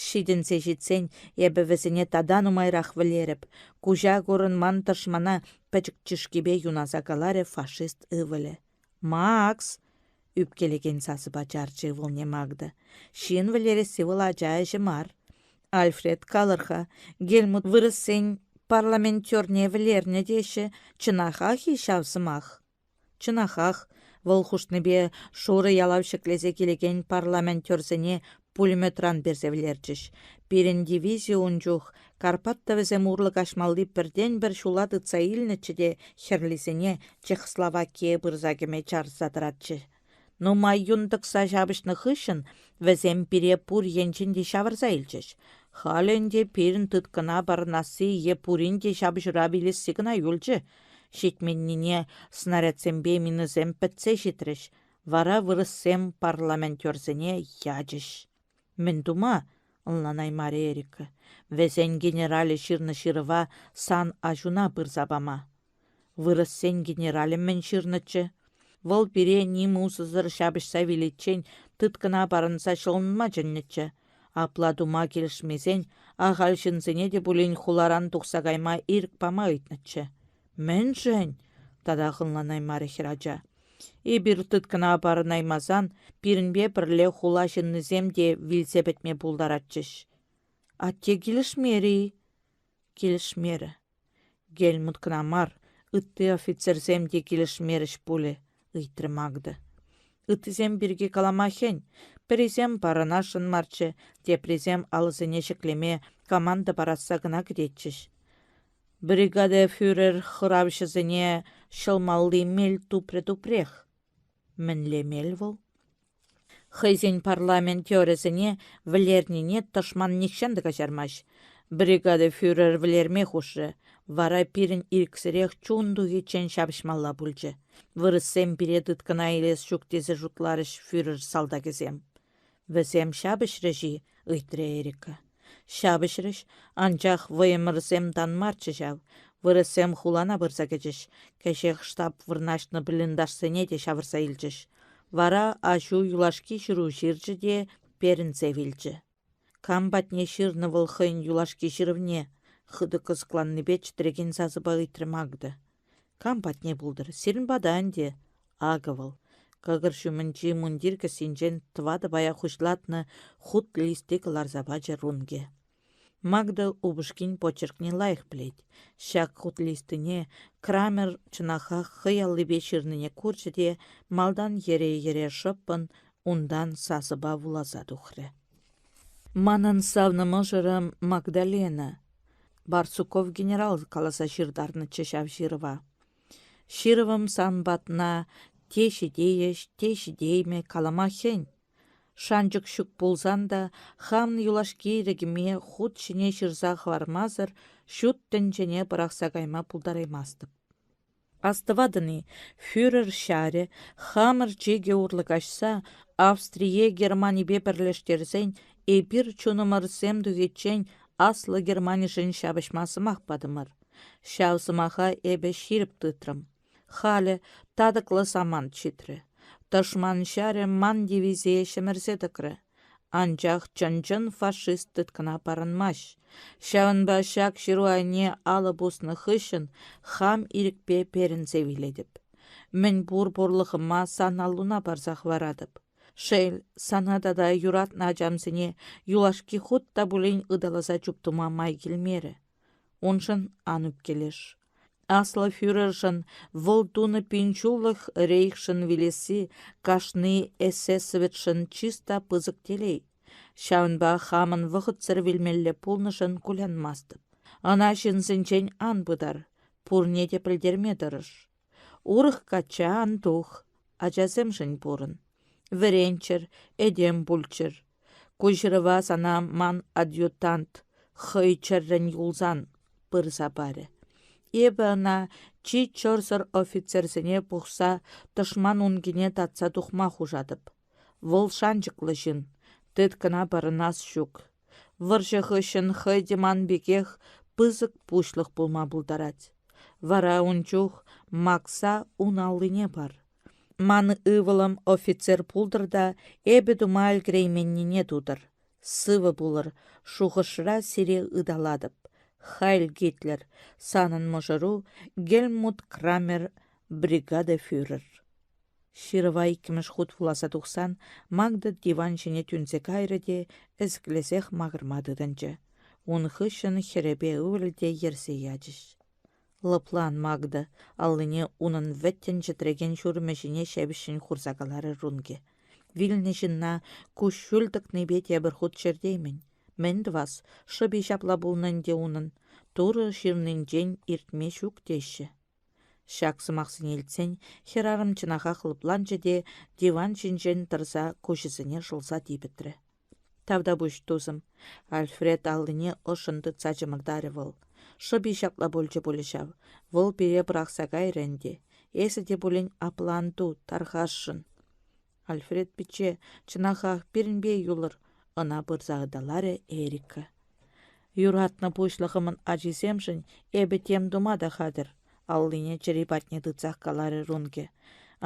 S1: Ҫитӗнсе ҫитсен эпӗ вӗсене тата нумайрах вӗлерӗп, куҫа курӑнман тӑшмана пӗчӗк чышкипе юнаса каларӗ фашист ывӑлӗ. Макс! ӳпкелекен сасӑпа чарчӗ ывӑлне Магда. Ҫын вӗлересси вӑл ача ӗҫӗ мар. Альфред, калӑр-ха, Гельмут вырӑссен парламентерне вӗлернӗ теҫҫӗ. Чӑнахах-и ҫав сӑмах? Чӑнахах, вӑл хушнипе шурӑ ялав ҫӗклесе килекен парламентерсене пулеметран персе вӗлерчӗҫ. Пирӗн дивизи ун чух Карпат тӑвӗсем урлӑ каҫмалли пӗртен-пӗр ҫула тытса илнӗччӗ те хӗрлисене Чехословакие пырса кӗме чарса тӑратчӗ. Нумай юн тӑкса ҫапӑҫнӑ хыҫҫӑн вӗсем пире пур енчен те ҫавӑрса илчӗҫ. Халӗ ӗнтӗ пирӗн тыткӑна парӑнасси е пурин те ҫапӑҫура вилесси кӑна юлчӗ. Ҫитменнине снарядсемпе минӑсем пӗтсе ҫитрӗҫ, вара вырӑссем парламентерсене ячӗҫ. Мӗн тума? ӑнланаймарӗ Эрика. Вӗсен генералӗ ҫырнӑ ҫырӑва сан аҫуна пырса пама. Вырӑссен генералӗ мӗн ҫырнӑччӗ? Вӑл пире ним усӑсӑр ҫапӑҫса виличчен тыткӑна парӑнса ҫӑлӑнма чӗннӗччӗ. Апла тума килӗшмесен ахаль ҫынсене те пулин хуларан тухса кайма ирӗк пама ыйтнӑччӗ. Мӗншӗн? татах ӑнланаймарӗ хӗрача. Эпир тыткӑна парӑнаймасан пирӗнпе пӗрле хула ҫыннисем те вилсе пӗтме пултаратчӗҫ. Атте килӗшмерӗ-и? Килӗшмерӗ. Гельмут кӑна мар, ытти офицерсем те килӗшмерӗҫ пулӗ, ыйтрӗ Магда. Ыттисем пирки калама хӗн. Пӗрисем парӑнасшӑн марччӗ, теприсем алӑсене ҫӗклеме команда парасса кӑна кӗтетчӗҫ. Бригада фюрер хӑравҫӑсене ҫӑлмалли мел тупрӗ-тупрех. Мӗнле мел вӑл? Хӑйсен парламентерӗсене вӗлернине тӑшман нихҫан та каҫармасть. Бригада фюрер вӗлерме хушрӗ, вара пирӗн ирӗксӗрех чун тухиччен ҫапӑҫмалла пулчӗ. Вырӑссем пире тыткӑна илес ҫук тесе шутларӗҫ фюрер салтакӗсем. Вӗсем ҫапӑҫрӗҫ-и? ыйтрӗ Эрика. Ҫапӑҫрӗҫ, анчах вӑйӑмӑрсем тан марччӗ ҫав. Вырӑссем хулана пырса кӗчӗҫ, кӗҫех штаб вырнаҫнӑ блиндажсене те ҫавӑрса илчӗҫ. Вара аҫу юлашки ҫыру ҫырчӗ те перӗнсе вилчӗ. Кам патне ҫырнӑ вӑл хӑйӗн юлашки ҫырӑвне? Хытӑ кӑсӑкланнипе чӗтрекен сасӑпа ыйтрӗ Магда. Кам патне пултӑр, сирӗн пата ӗнтӗ. Акӑ вӑл. Кӑкӑр ҫумӗнчи мундир кӗсйинчен тӑватӑ пая хуҫлатнӑ хут листи кӑларса пачӗ Рунге. Магда упӑшкин почеркне лайӑх пӗлет. Ҫак хут листине Крамер чӑнахах хӑй аллипе ҫырнине курчӗ те малтан йӗре-йӗре шӑппӑн, унтан сасӑпа вуласа тухрӗ. Манӑн савнӑ мӑшӑрӑм Магдалена, Барсуков генерал каласа ҫыртарнӑччӗ ҫав ҫырӑва. Ҫырӑвӑм сан патна те ҫитейӗҫ, те ҫитеймӗ, калама хӗн. Шанчӑк ҫук пулсан та хам юлашки ирӗкӗме хут ҫине ҫырса хӑвармасӑр ҫут тӗнчене пӑрахса кайма пултараймастӑп. Астӑватӑн-и, фюрер ҫарӗ хамӑр чикӗ урлӑ каҫса Австрие Германипе пӗрлештерсен эпир чунӑмӑрсем тухиччен Аслӑ Германишӗн ҫапӑҫма сӑмах патӑмӑр. Ҫав сӑмаха эпӗ ҫирӗп тытрӑм. Халӗ татӑклӑ самант ҫитрӗ. Тӑшман ҫарӗ ман дивизие ҫӗмӗрсе тӑкрӗ. Анчах чӑн-чӑн фашист тыткӑна парӑнмасть. Ҫавӑнпа ҫак ҫыру айне алӑ пуснӑ хыҫҫӑн хам ирӗкпе перӗнсе вилетӗп. Мӗнпур пурлӑхӑма сан аллуна парса хӑваратӑп. Шел, сана тата юратнӑ ачамсене юлашки хут та пулин ыталаса чуптума май килмерӗ. Уншӑн ан ӳпкелеш. Аслӑ фюрершӑн вӑл тунӑ пинҫуллӑх рейхшӑн вилесси кашни эсэсовецшӑн чыс та пысӑк телей. Ҫавӑнпа хамӑн вӑхӑтсӑр вилмелле пулнӑшӑн кулянмастӑп. Ӑна ҫынсенчен ан пытар, пурне те пӗлтерме тӑрӑш. Урӑх качча ан тух, ачасемшӗн пурӑн. Вӗренччӗр, этем пулччӑр. Ку ҫырӑва сана ман адъютант, хӑй чӗррӗн юлсан, пырса парӗ. Эпӗ ӑна чи чӑрсӑр офицерсене пухса тӑшман ункине татса тухма хушатӑп. Вӑл шанчӑклӑ ҫын, тыткӑна пӑрӑнас ҫук. Вӑрҫӑ хыҫҫӑн хӑй те ман пекех пысӑк пуҫлӑх пулма пултарать. Вара ун чух Макса ун аллине пар. Ман ывӑлӑм офицер пултӑр та эпӗ тума ӗлкӗрейменнине тутӑр. Сывӑ пулӑр, шухӑшра сире ыталатӑп. Хайль Гитлер, санӑн мӑшӑру Гельмут Крамер бригада фюрер. Ҫырӑва иккӗмӗш хут вуласа тухсан Магда диван ҫине тӳнсе кайрӗ те ӗсӗклесех макӑрма тытӑнчӗ. Ун хыҫҫӑн хӗрӗпе ывӑлӗ те йӗрсе ячӗҫ. Лӑплан, Магда, аллине унӑн вӗттӗн чӗтрекен ҫурӑмӗ ҫине ҫепӗҫҫӗн хурса каларӗ Рунки. Вилнӗ ҫынна куҫҫуль тӑкнипе тепӗр хут чӗртеймӗн. Мӗн тӑвас, шӑпи ҫапла пулнӑ ӗнтӗ унӑн. Турӑ ҫырнинчен иртме ҫук теҫҫӗ. Ҫак сӑмахсене илтсен хӗрарӑм чӑнахах лӑпланчӗ те диван ҫинчен тӑрса куҫӗсене шӑлса типӗтрӗ. Тавтапуҫ, тусӑм. Альфред аллине ӑшшӑн тытса чӑмӑртарӗ вӑл. Шӑпи ҫапла пулчӗ пулӗ ҫав. Вӑл пире пӑрахса кайрӗ ӗнтӗ. Эсӗ те пулин апла ан ту, тархасшӑн. Альфред пичче, чӑнахах, пирӗнпе юлӑр, ӑна пырса ыталарӗ Эрика. Юратнӑ пуҫлӑхӑмӑн ачисемшӗн эпӗ тем тума та хатӗр, аллине чӗри патне тытсах каларӗ Рунке.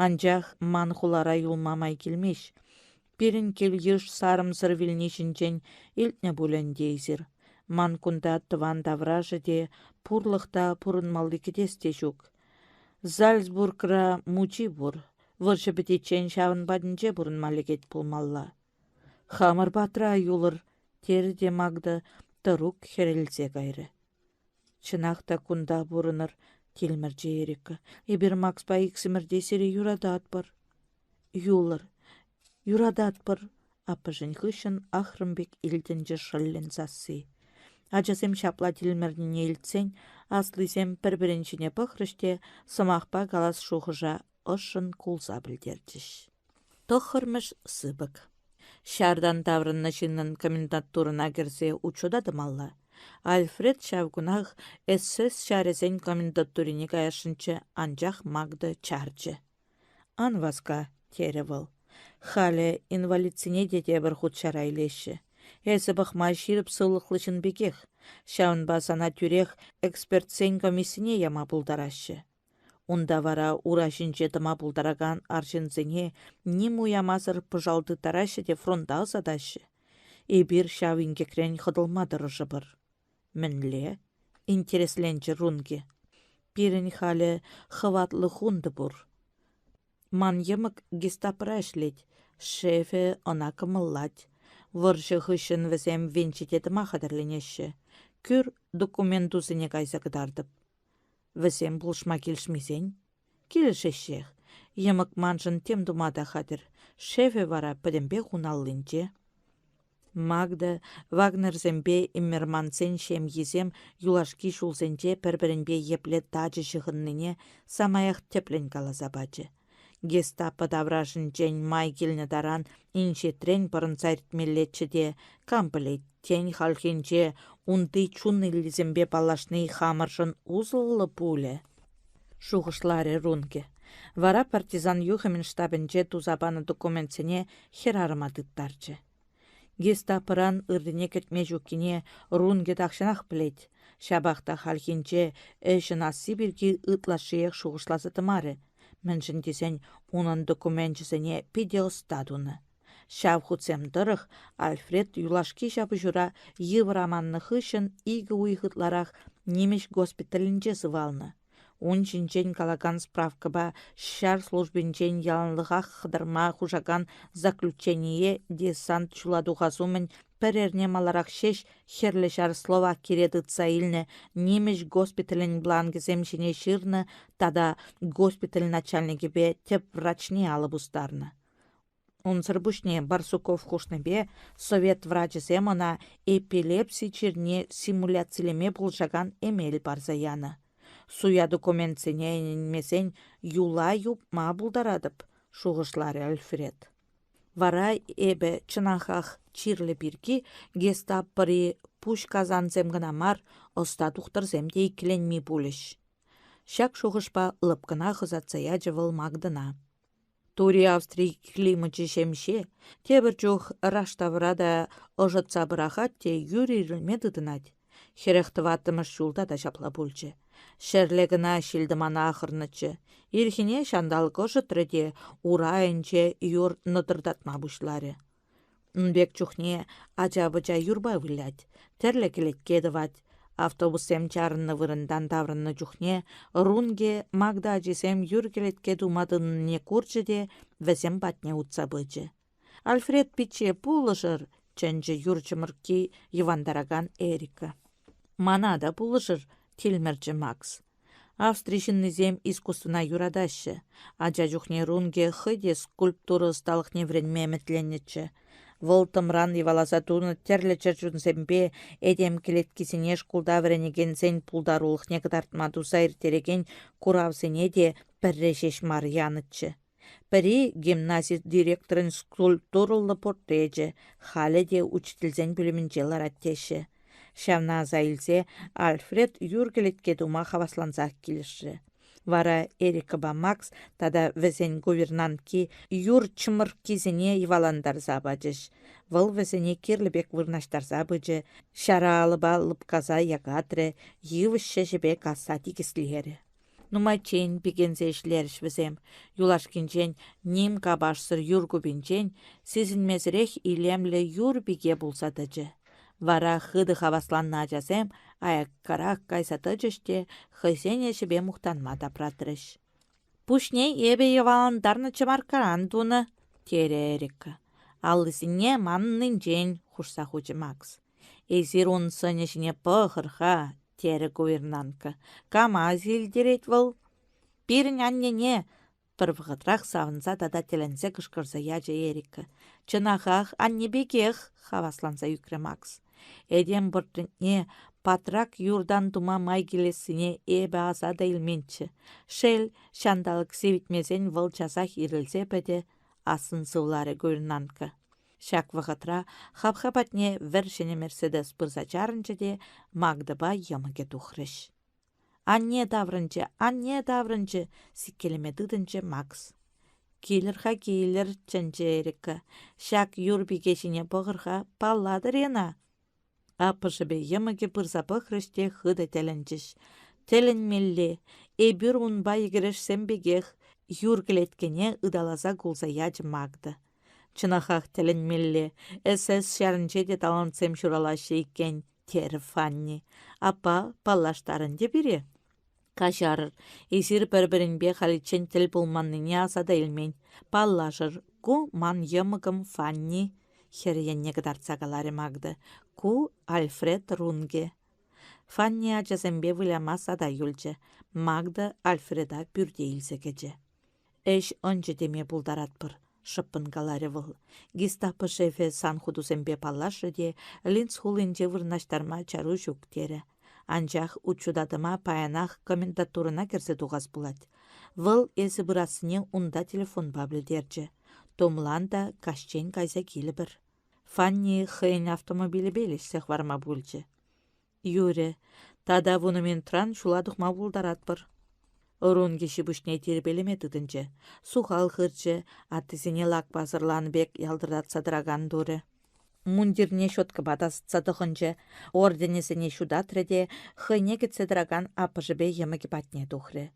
S1: Анчах ман хулара юлма май килмест. Пирӗн кил-йыш сарӑмсӑр вилни ҫинчен илтнӗ пуль ӗнтӗ эсир. Ман кунта тӑван таврашӗ те, пурлӑх та, пурӑнмалли кӗтес те ҫук. Зальцбургра мучи пур. Вӑрҫӑ пӗтиччен ҫавӑн патӗнче пурӑнма лекет пулмалла. Хамӑр патра юлӑр, терӗ те Магда тӑрук хӗрелсе кайрӗ. Чӑнах та кунта пурӑнӑр, тилмӗрчӗ Эрика. Эпир Макспа иксӗмӗр те сире юрататпӑр. Юлӑр, юрататпӑр, аппӑшӗн хыҫҫӑн ахрӑм пек илтӗнчӗ шӑллӗн сасси. Ачасем ҫапла тилмӗрнине илтсен аслисем пӗр-пӗрин ҫине пӑхрӗҫ те сӑмахпа калас шухӑша ӑшшӑн кулса пӗлтерчӗҫ. Тӑххӑрмӗш сыпӑк. Ҫартан таврӑннӑ ҫыннӑн комендатурӑна кӗрсе учета тӑмалла. Альфред ҫав кунах СС ҫарӗсен комендатурине каясшӑнччӗ, анчах Магда чарчӗ. Ан васка, терӗ вӑл. Халӗ инвалидсене те тепӗр хут ҫара илеҫҫӗ. Эсӗ пӑхма ҫирӗп сывлӑхлӑ ҫын пекех. Ҫавӑнпа сана тӳрех экспертсен комиссине яма пултараҫҫӗ. Унта вара ура ҫинче тӑма пултаракан арҫынсене ним уямасӑр пӑшал тыттараҫҫӗ те фронта ӑсатаҫҫӗ. Эпир ҫав инкекрен хӑтӑлма тӑрӑшӑпӑр. Мӗнле? интересленчӗ Рунки. Пирӗн халӗ хӑватлӑ хунтӑ пур. Ман йӑмӑк гестапӑра ӗҫлет, шефӗ ӑна кӑмӑллать. Вӑрҫӑ хыҫҫӑн вӗсем венчете тӑма хатӗрленеҫҫӗ. Кӳр документусене кайса кӑтартӑп. Вӗсем пулӑшма килӗшмесен? Килӗшеҫҫех. Йӑмӑк маншӑн тем тума та хатӗр. Шефӗ вара пӗтӗмпех ун аллинче. Магда Вагнерсемпе Иммермансен ҫемйисем юлашки ҫулсенче пӗр-пӗринпе епле тачӑ ҫыхӑннине самаях тӗплӗн каласа пачӗ. Гестапо таврашӗнчен май килнӗ таран инҫетрен пӑрӑнса иртмеллеччӗ те, кам пӗлет, тен, хальхинче унти чун иллисемпе паллашни хамӑршӑн усӑллӑ пулӗ? Шухӑшларӗ Рунке. Вара партизан юхӑмӗн штабӗнче туса панӑ документсене хӗрарӑма тыттарчӗ. Гестапӑран ыррине кӗтме ҫуккине Рунке тахҫанах пӗлет. Ҫапах та хальхинче ӗҫ ӑнасси пирки ытлашшиех шухӑшласа тӑмарӗ, мӗншӗн тесен унӑн докуменчӗсене питӗ ӑста тунӑ. Ҫав хутсем тӑрӑх Альфред юлашки ҫапӑҫура йывӑр аманнӑ хыҫҫӑн икӗ уйӑх ытларах нимӗҫ госпиталӗнче сывалнӑ. Ун ҫинчен калакан справкӑпа ҫар службинчен яланлӑхах хӑтарма хушакан заключение десант ҫула тухас умӗн пӗр эрне маларах ҫеҫ Хӗрлӗ Ҫар Словакире тытса илнӗ нимӗҫ госпиталӗн бланкӗсем ҫине ҫырнӑ тата госпиталь начальникӗпе тӗп врачне алӑ пустарнӑ. Унсӑр пуҫне Барсуков хушнипе совет врачӗсем ӑна эпилепси чирне симуляцилеме пулӑшакан эмел парса янӑ. Суя документсене ӗненмесен юла юпма пултаратӑп, шухӑшларӗ Альфред. Вара эпӗ чӑнахах чирлӗ пирки гестапӑри пуҫ касансем кӑна мар, ӑста тухтӑрсем те иккӗленми пулӗҫ. Ҫак шухӑшпа лӑпкӑнах ӑсатса ячӗ вӑл Магдӑна. Тури Австри климачӗ ҫемҫе, тепӗр чух раштавра та ӑшӑтса пӑрахать те юр ирӗлме тытӑнать. 44-мӗш ҫулта та ҫапла пулчӗ. Ҫӗрле кӑна ҫил-тӑмана ахӑрнӑччӗ. Ирхине ҫанталӑк ӑшӑтрӗ те ура айӗнче юр нӑтӑртатма пуҫларӗ. Ун пек чухне ача-пӑча юрпа вылять, тӗрлӗ кӗлетке тӑвать. Автобуссем чарӑннӑ вырӑнтан таврӑннӑ чухне Рунге Магда ачисем юр кӗлетке тума тытӑннине курчӗ те вӗсем патне утса пычӗ. «Альфред пичче, пулӑшӑр!» — чӗнчӗ юр чӑмӑркки йӑвантаракан Эрика. «Мана та пулӑшӑр!» — тилмӗрчӗ Макс. Австри ҫыннисем искусствӑна юратаҫҫӗ. Ача чухне Рунге хӑй те скульптура ӑсталӑхне вӗренме ӗмӗтленнӗччӗ. Вӑл тӑмран йӑваласа тунӑ тӗрлӗ чӗрчунсемпе этем кӗлеткисене шкулта вӗренекенсен пултарулӑхне кӑтартма туса ирттерекен куравсене те пӗрре ҫеҫ мар янӑччӗ. Пӗри гимнази директорӗн скульптурӑллӑ портречӗ халӗ те учительсен пӳлӗмӗнче ларать теҫҫӗ. Ҫавна аса илсе Альфред юр кӗлетке тума хаваслансах килӗшрӗ. Вара Эрикӑпа Макс тата вӗсен гувернантки юр чӑмӑрккисене йӑвалантарса пачӗҫ. Вӑл вӗсене кирлӗ пек вырнаҫтарса пычӗ, ҫара алӑпа лӑпкаса якатрӗ, йывӑҫ ҫӗҫӗпе касса тикӗслерӗ. Нумайччен пикенсе ӗҫлерӗҫ вӗсем. Юлашкинчен ним капашсӑр юр купинчен сисӗнмесӗрех илемлӗ юр пике пулса тӑчӗ. Вара хытӑ хавасланнӑ ачасем аяккарах кайса тӑчӗҫ те хӑйсен ӗҫӗпе мухтанма тапратрӗҫ. «Пуҫне эпӗ йӑвалантарнӑ чӑмарккаран тунӑ», — терӗ Эрика. «Аллисене маннинчен», — хушса хучӗ Макс. «Эсир ун сӑнӗ ҫине пӑхӑр-ха», — терӗ гувернантка. «Кама асилтерет вӑл?» «Пирӗн аннене!» — пӗр вӑхӑтрах савӑнса тата тӗлӗнсе кӑшкӑрса ячӗ Эрика. «Чӑнахах, анне пекех!» — хавасланса ӳкрӗ Макс. Этем портретне патрак юртан тума май килессине эпӗ аса та илменччӗ. Шел, ҫанталӑк сивӗтмесен вӑл часах ирӗлсе пӗтӗ, — ассӑн сывларӗ гувернантка. Ҫак вӑхӑтра хапха патне вӗр ҫӗнӗ Мерседес пырса чарӑнчӗ те Магдӑпа йӑмӑкӗ тухрӗҫ. «Анне таврӑнчӗ, анне таврӑнчӗ!» — сиккелеме тытӑнчӗ Макс. «Килӗр-ха, килӗр!» — чӗнчӗ Эрика. «Ҫак юр пике ҫине пӑхӑр-ха, паллатӑр-и ӑна?» Аппӑшӗпе йӑмӑкӗ пырса пӑхрӗҫ те хытӑ тӗлӗнчӗҫ. Тӗлӗнмелле, эпир унпа йӗкӗрешсем пекех, юр кӗлеткене ыталаса кулса ячӗ Магда. Чӑнахах тӗлӗнмелле, СС ҫарӗнче те талантсем ҫуралаҫҫӗ иккен, терӗ Фанни. Аппа, паллаштар ӗнтӗ пире. Каҫарӑр, эсир пӗр-пӗринпе халиччен тӗл пулманнине аса та илмен. Паллашӑр, ку ман йӑмӑкӑм Фанни, хӗр енне кӑтартса каларӗ Магда. Ку Альфред Рунге. Фанни ачасемпе выляма сада юлчӗ. Магда Альфреда пӳрте илсе кӗчӗ. Ӗҫ ӑнчӗ теме пултаратпӑр, шӑппӑн каларӗ вӑл. Гестапо шефӗ сан хутусемпе паллашрӗ те Линц хулинче вырнаҫтарма чару ҫук терӗ. Анчах учета тӑма паянах комендатурӑна кӗрсе тухас пулать. Вӑл эсӗ пырассине унта телефонпа пӗлтерчӗ. Тумлан та каҫчен кайса килӗпӗр. Фанни хӑйӗн автомобилӗпе леҫсе хӑварма пулчӗ. Юрӗ, тата вунӑ минутран ҫула тухма пултаратпӑр. Рунки ҫи-пуҫне тирпейлеме тытӑнчӗ. Сухал хырчӗ, аттисене лакпа сӑрланӑ пек ялтӑртатса тӑракан турӗ. Мундирне щеткӑпа тасатса тӑхӑнчӗ, орденӗсене ҫутатрӗ те хӑйне кӗтсе тӑракан аппӑшӗпе йӑмӑкӗ патне тухрӗ.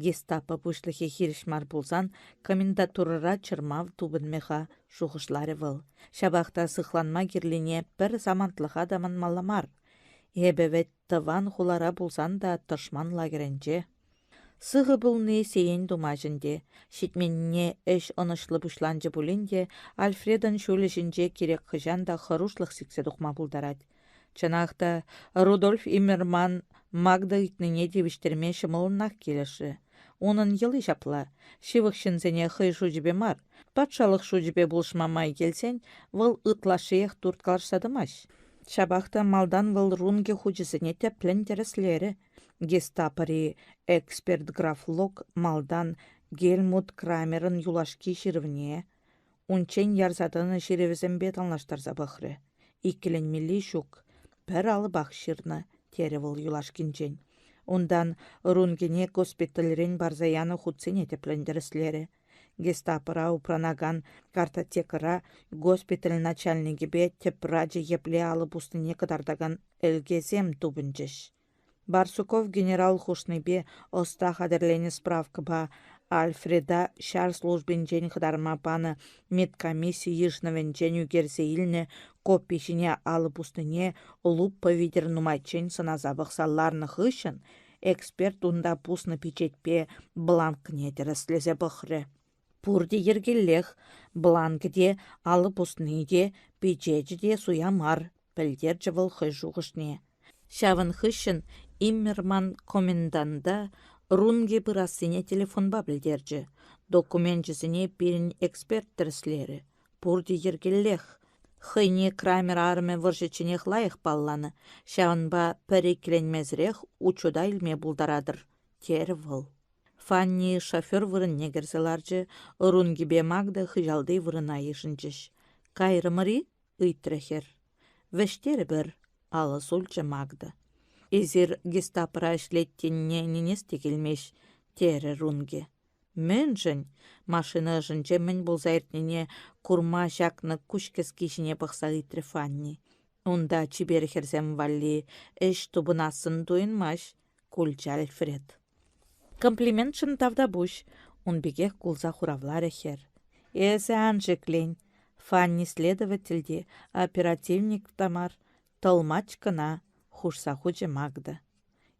S1: Гестапо пуҫлӑхӗ хирӗҫ мар пулсан комендатурӑра чӑрмав тупӑнмӗ-ха, шухӑшларӗ вӑл. Ҫапах та сыхланма кирлине пӗр самантлӑха та манмалла мар. Эпӗ вӗт тӑван хулара пулсан та тӑшман лагерӗнче. Сыхӑ пулни сиен тумасть ӗнтӗ. Ҫитменнине ӗҫ ӑнӑҫлӑ пуҫланчӗ пулин те Альфредӑн ҫулӗ ҫинче кирек хӑҫан та хӑрушлӑх сиксе тухма пултарать. Чӑнах та, Рудольф Иммерман Магда ыйтнине тивӗҫтерме ҫӑмӑллӑнах килӗшрӗ. Унӑн йӑли ҫапла: ҫывӑх ҫынсене хӑй шучӗпе мар, патшалӑх шучӗпе пулӑшма май килсен вӑл ытлашшиех турткалашса тӑмасть. Ҫапах та малтан вӑл Рунге хучӗсене тӗплӗн тӗрӗслерӗ. Гестапӑри эксперт граф Лок малтан Гельмут Крамерӑн юлашки ҫырӑвне, Унччен ярса тӑнӑ ҫырӑвӗсемпе танлаштарса пӑхрӗ. Иккӗленмелли ҫук, пӗр алӑпах ҫырнӑ, терӗ вӑл юлашкинчен. Унтан Рункине госпитальрен парса янӑ хутсене тӗплӗн тӗрӗслерӗ. Гестапӑра упранакан картотекӑра госпиталь начальникӗпе тӗп врачӗ епле алӑ пуснине кӑтартакан ӗлкесем тупӑнчӗҫ. Барсуков генерал хушнипе ӑста хатӗрленӗ справкӑпа Альфреда ҫар службинчен хӑтарма панӑ медкомисси йышӑнӑвӗнчен ӳкерсе илнӗ копи ҫине алӑ пуснине лупа витӗр нумайччен сӑнаса пӑхса ларнӑ хыҫҫӑн эксперт унта пуснӑ пичетпе бланкне тӗрӗслесе пӑхрӗ. Пурте йӗркеллех, бланкӗ те, алӑ пусни те, пичечӗ те суя мар, пӗлтерчӗ вӑл хӑй шухӑшне. Ҫавӑн хыҫҫӑн Иммерман коменданта Рунге пырассине телефонпа пӗлтерчӗ. Докуменчӗсене пирӗн эксперт тӗрӗслерӗ. Пурте йӗркеллех. Хӑйне Крамер арӑмӗ вӑрҫӑчченех лайӑх палланӑ, ҫавӑнпа пӗр иккӗленмесӗрех учета илме пултаратӑр, терӗ вӑл. Фанни шофер вырӑнне кӗрсе ларчӗ, Рункипе Магда хыҫалти вырӑна йышӑнчӗҫ. «Кайрӑмӑр-и?» ыйтрӗ хӗр. Вӗҫтерӗпӗр, алӑ сулчӗ Магда. Эсир гестапӑра ӗҫлет тенине ӗненес те килмест, терӗ Рунге. Мӗншӗн? Машина ӑшӗнче мӗн пулса иртнине курма ҫакнӑ куҫкӗски ҫине пӑхса ыйтрӗ Фанни. Унта чипер хӗрсем валли ӗҫ тупӑнассӑн туйӑнмасть, кулчӗ Альфред. Комплиментшӑн тавтапуҫ, ун пекех кулса хуравларӗ хӗр. Эсӗ ан шиклен, Фанни следователь те, оперативник та мар, тӑлмач кӑна, хушса хучӗ Магда.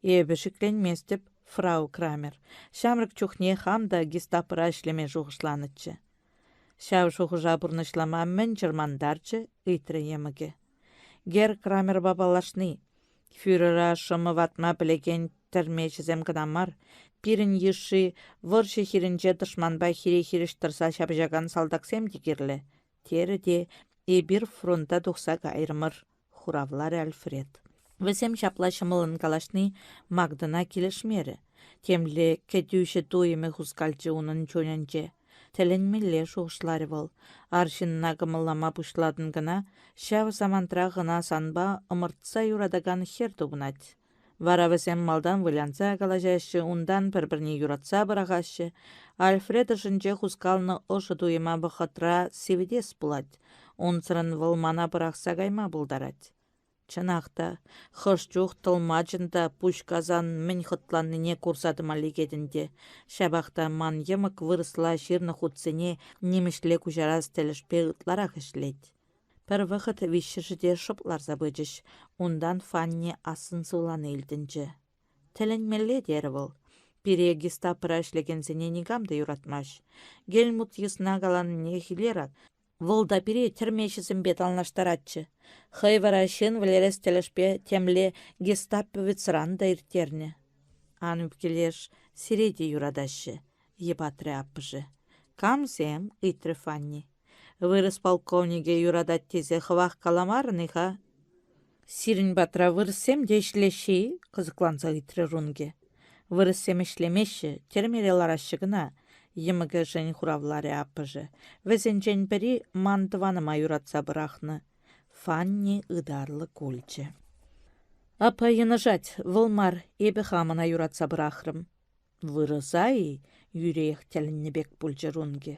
S1: Эпӗ шикленместӗп, фрау Крамер. Ҫамрӑк чухне хам та гестапӑра ӗҫлеме шухӑшланӑччӗ. Ҫав шухӑша пурнӑҫлама мӗн чӑрмантарчӗ? ыйтрӗ йӑмӑкӗ. Герр Крамерпа паллашни. Фюрера шӑмӑ ватма пӗлекен тӗрмеҫӗсем кӑна мар, пирӗн йышши вӑрҫӑ хирӗнче тӑшманпа хире-хирӗҫ тӑрса ҫапӑҫакан салтаксем те кирлӗ, терӗ те эпир фронта тухса кайрӑмӑр, хуравларӗ Альфред. Вӗсем ҫапла ҫӑмӑллӑн калаҫни Магдӑна килӗшмерӗ. Темле кӗтӳҫӗ туйӑмӗ хускалчӗ унӑн чунӗнче. Тӗлӗнмелле шухӑшларӗ вӑл. Арҫынна кӑмӑллама пуҫлатӑн кӑна, ҫав самантрах ӑна санпа ӑмӑртса юратакан хӗр тупӑнать. Вара вӗсем малтан вылянса калаҫаҫҫӗ, унтан пӗр-пӗрне юратса пӑрахаҫҫӗ. Альфред ӑшӗнче хускалнӑ ӑшӑ туйӑма вӑхӑтра сивӗтес пулать. Унсӑрӑн вӑл мана пӑрахса кайма пултарать. Чӑнах та, хӑш чух тӑлмачӑн та пуҫ касан мӗн хӑтланнине курса тӑма лекет ӗнтӗ. Ҫапах та ман йӑмӑк вырӑсла ҫырнӑ хутсене нимӗҫле куҫарас тӗлӗшпе ытларах ӗҫлет. Пӗр вӑхӑт виҫҫӗшӗ те шӑп ларса пычӗҫ. Унтан Фанни ассӑн сывлани илтӗнчӗ. Тӗлӗнмелле, терӗ вӑл. Пире гестапӑра ӗҫлекенсене никам та юратмасть. Гельмут йысна каланинех илер ак. Вӑл та пире тӗрмеҫӗсемпе танлаштаратчӗ. Хӑй вара ҫын вӗлерес тӗлӗшпе темле гестаповецран та ирттернӗ. Ан ӳпкелеш, сире те юратаҫҫӗ, йӑпатрӗ аппӑшӗ. Камсем? ыйтрӗ Фанни. Вырӑс полковникӗ юратать тесе хӑвах каламарӑн-и-ха? Сирӗн патра вырӑссем те ӗҫлеҫҫӗ-и? кӑсӑкланса ыйтрӗ Рунге. Вырӑссем ӗҫлемеҫҫӗ, тӗрмере лараҫҫӗ кӑна, йӑмӑкӗшӗн хуравларӗ аппӑшӗ. Вӗсенчен пӗри ман тӑванӑма юратса пӑрахнӑ. Фанни ытарлӑ кулчӗ. Аппа йӑнӑшать, вӑл мар, эпӗ хам ӑна юратса пӑрахрӑм. Вырӑса-и? юриех тӗлӗннӗ пек пулчӗ Рунге.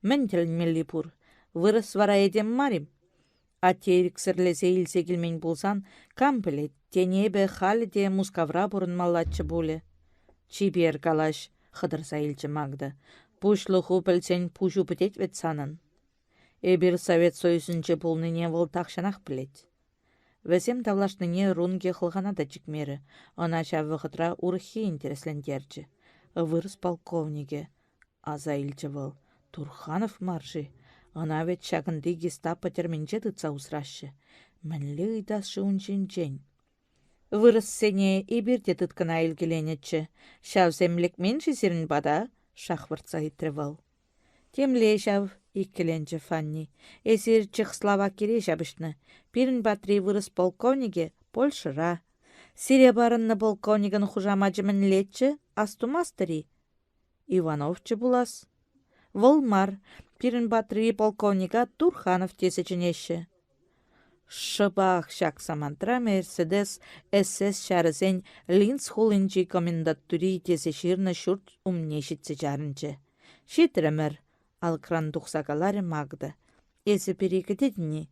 S1: Мӗн тӗлӗнмелли пур? Вырӑс вара этем мар-им? Атте ирӗксӗрлесе илсе килмен пулсан, кам пӗлет, тен, эпӗ халӗ те Мускавра пурӑнмаллаччӗ пулӗ. Чипер калаҫ, хӑтӑрса илчӗ Магда. Пуҫлӑху пӗлсен пуҫу пӗтет вӗт санӑн. Эпир Совет Союзӗнче пулнине вӑл тахҫанах пӗлет. Вӗсем тавлашнине Рунге хӑлхана та чикмерӗ, ӑна ҫав вӑхӑтра урӑххи интереслентерчӗ. Вырӑс полковникӗ, аса илчӗ вӑл, Турханов мар-ши? Ӑна вӗт ҫакӑнти гестапо тӗрминче тытса усраҫҫӗ. Мӗнле ыйтас-ши ун ҫинчен? Вырӑссене эпир те тыткӑна илкеленӗччӗ. Ҫавсем лекмен-ши сирӗн пата? шахвӑртса ыйтрӗ вӑл. Темле ҫав, иккӗленчӗ Фанни. Эсир Чехословакире ҫапӑҫнӑ. Пирӗн патри вырӑс полковникӗ Польшӑра. Сире парӑннӑ полковникӑн хушамачӗ мӗнлеччӗ, астумастӑр-и? Ивановччӗ пулас. Вӑл мар, пирӗн патри полковника Турханов тесе чӗнеҫҫӗ. Шӑпах ҫак самантра «Мерседес» СС ҫарӗсен Линц хулинчи комендатури тесе ҫырнӑ ҫурт умне ҫитсе чарӑнчӗ. «Ҫитрӗмӗр», — алӑкран тухса каларӗ Магда. «Эсӗ пире кӗтетӗн-и?»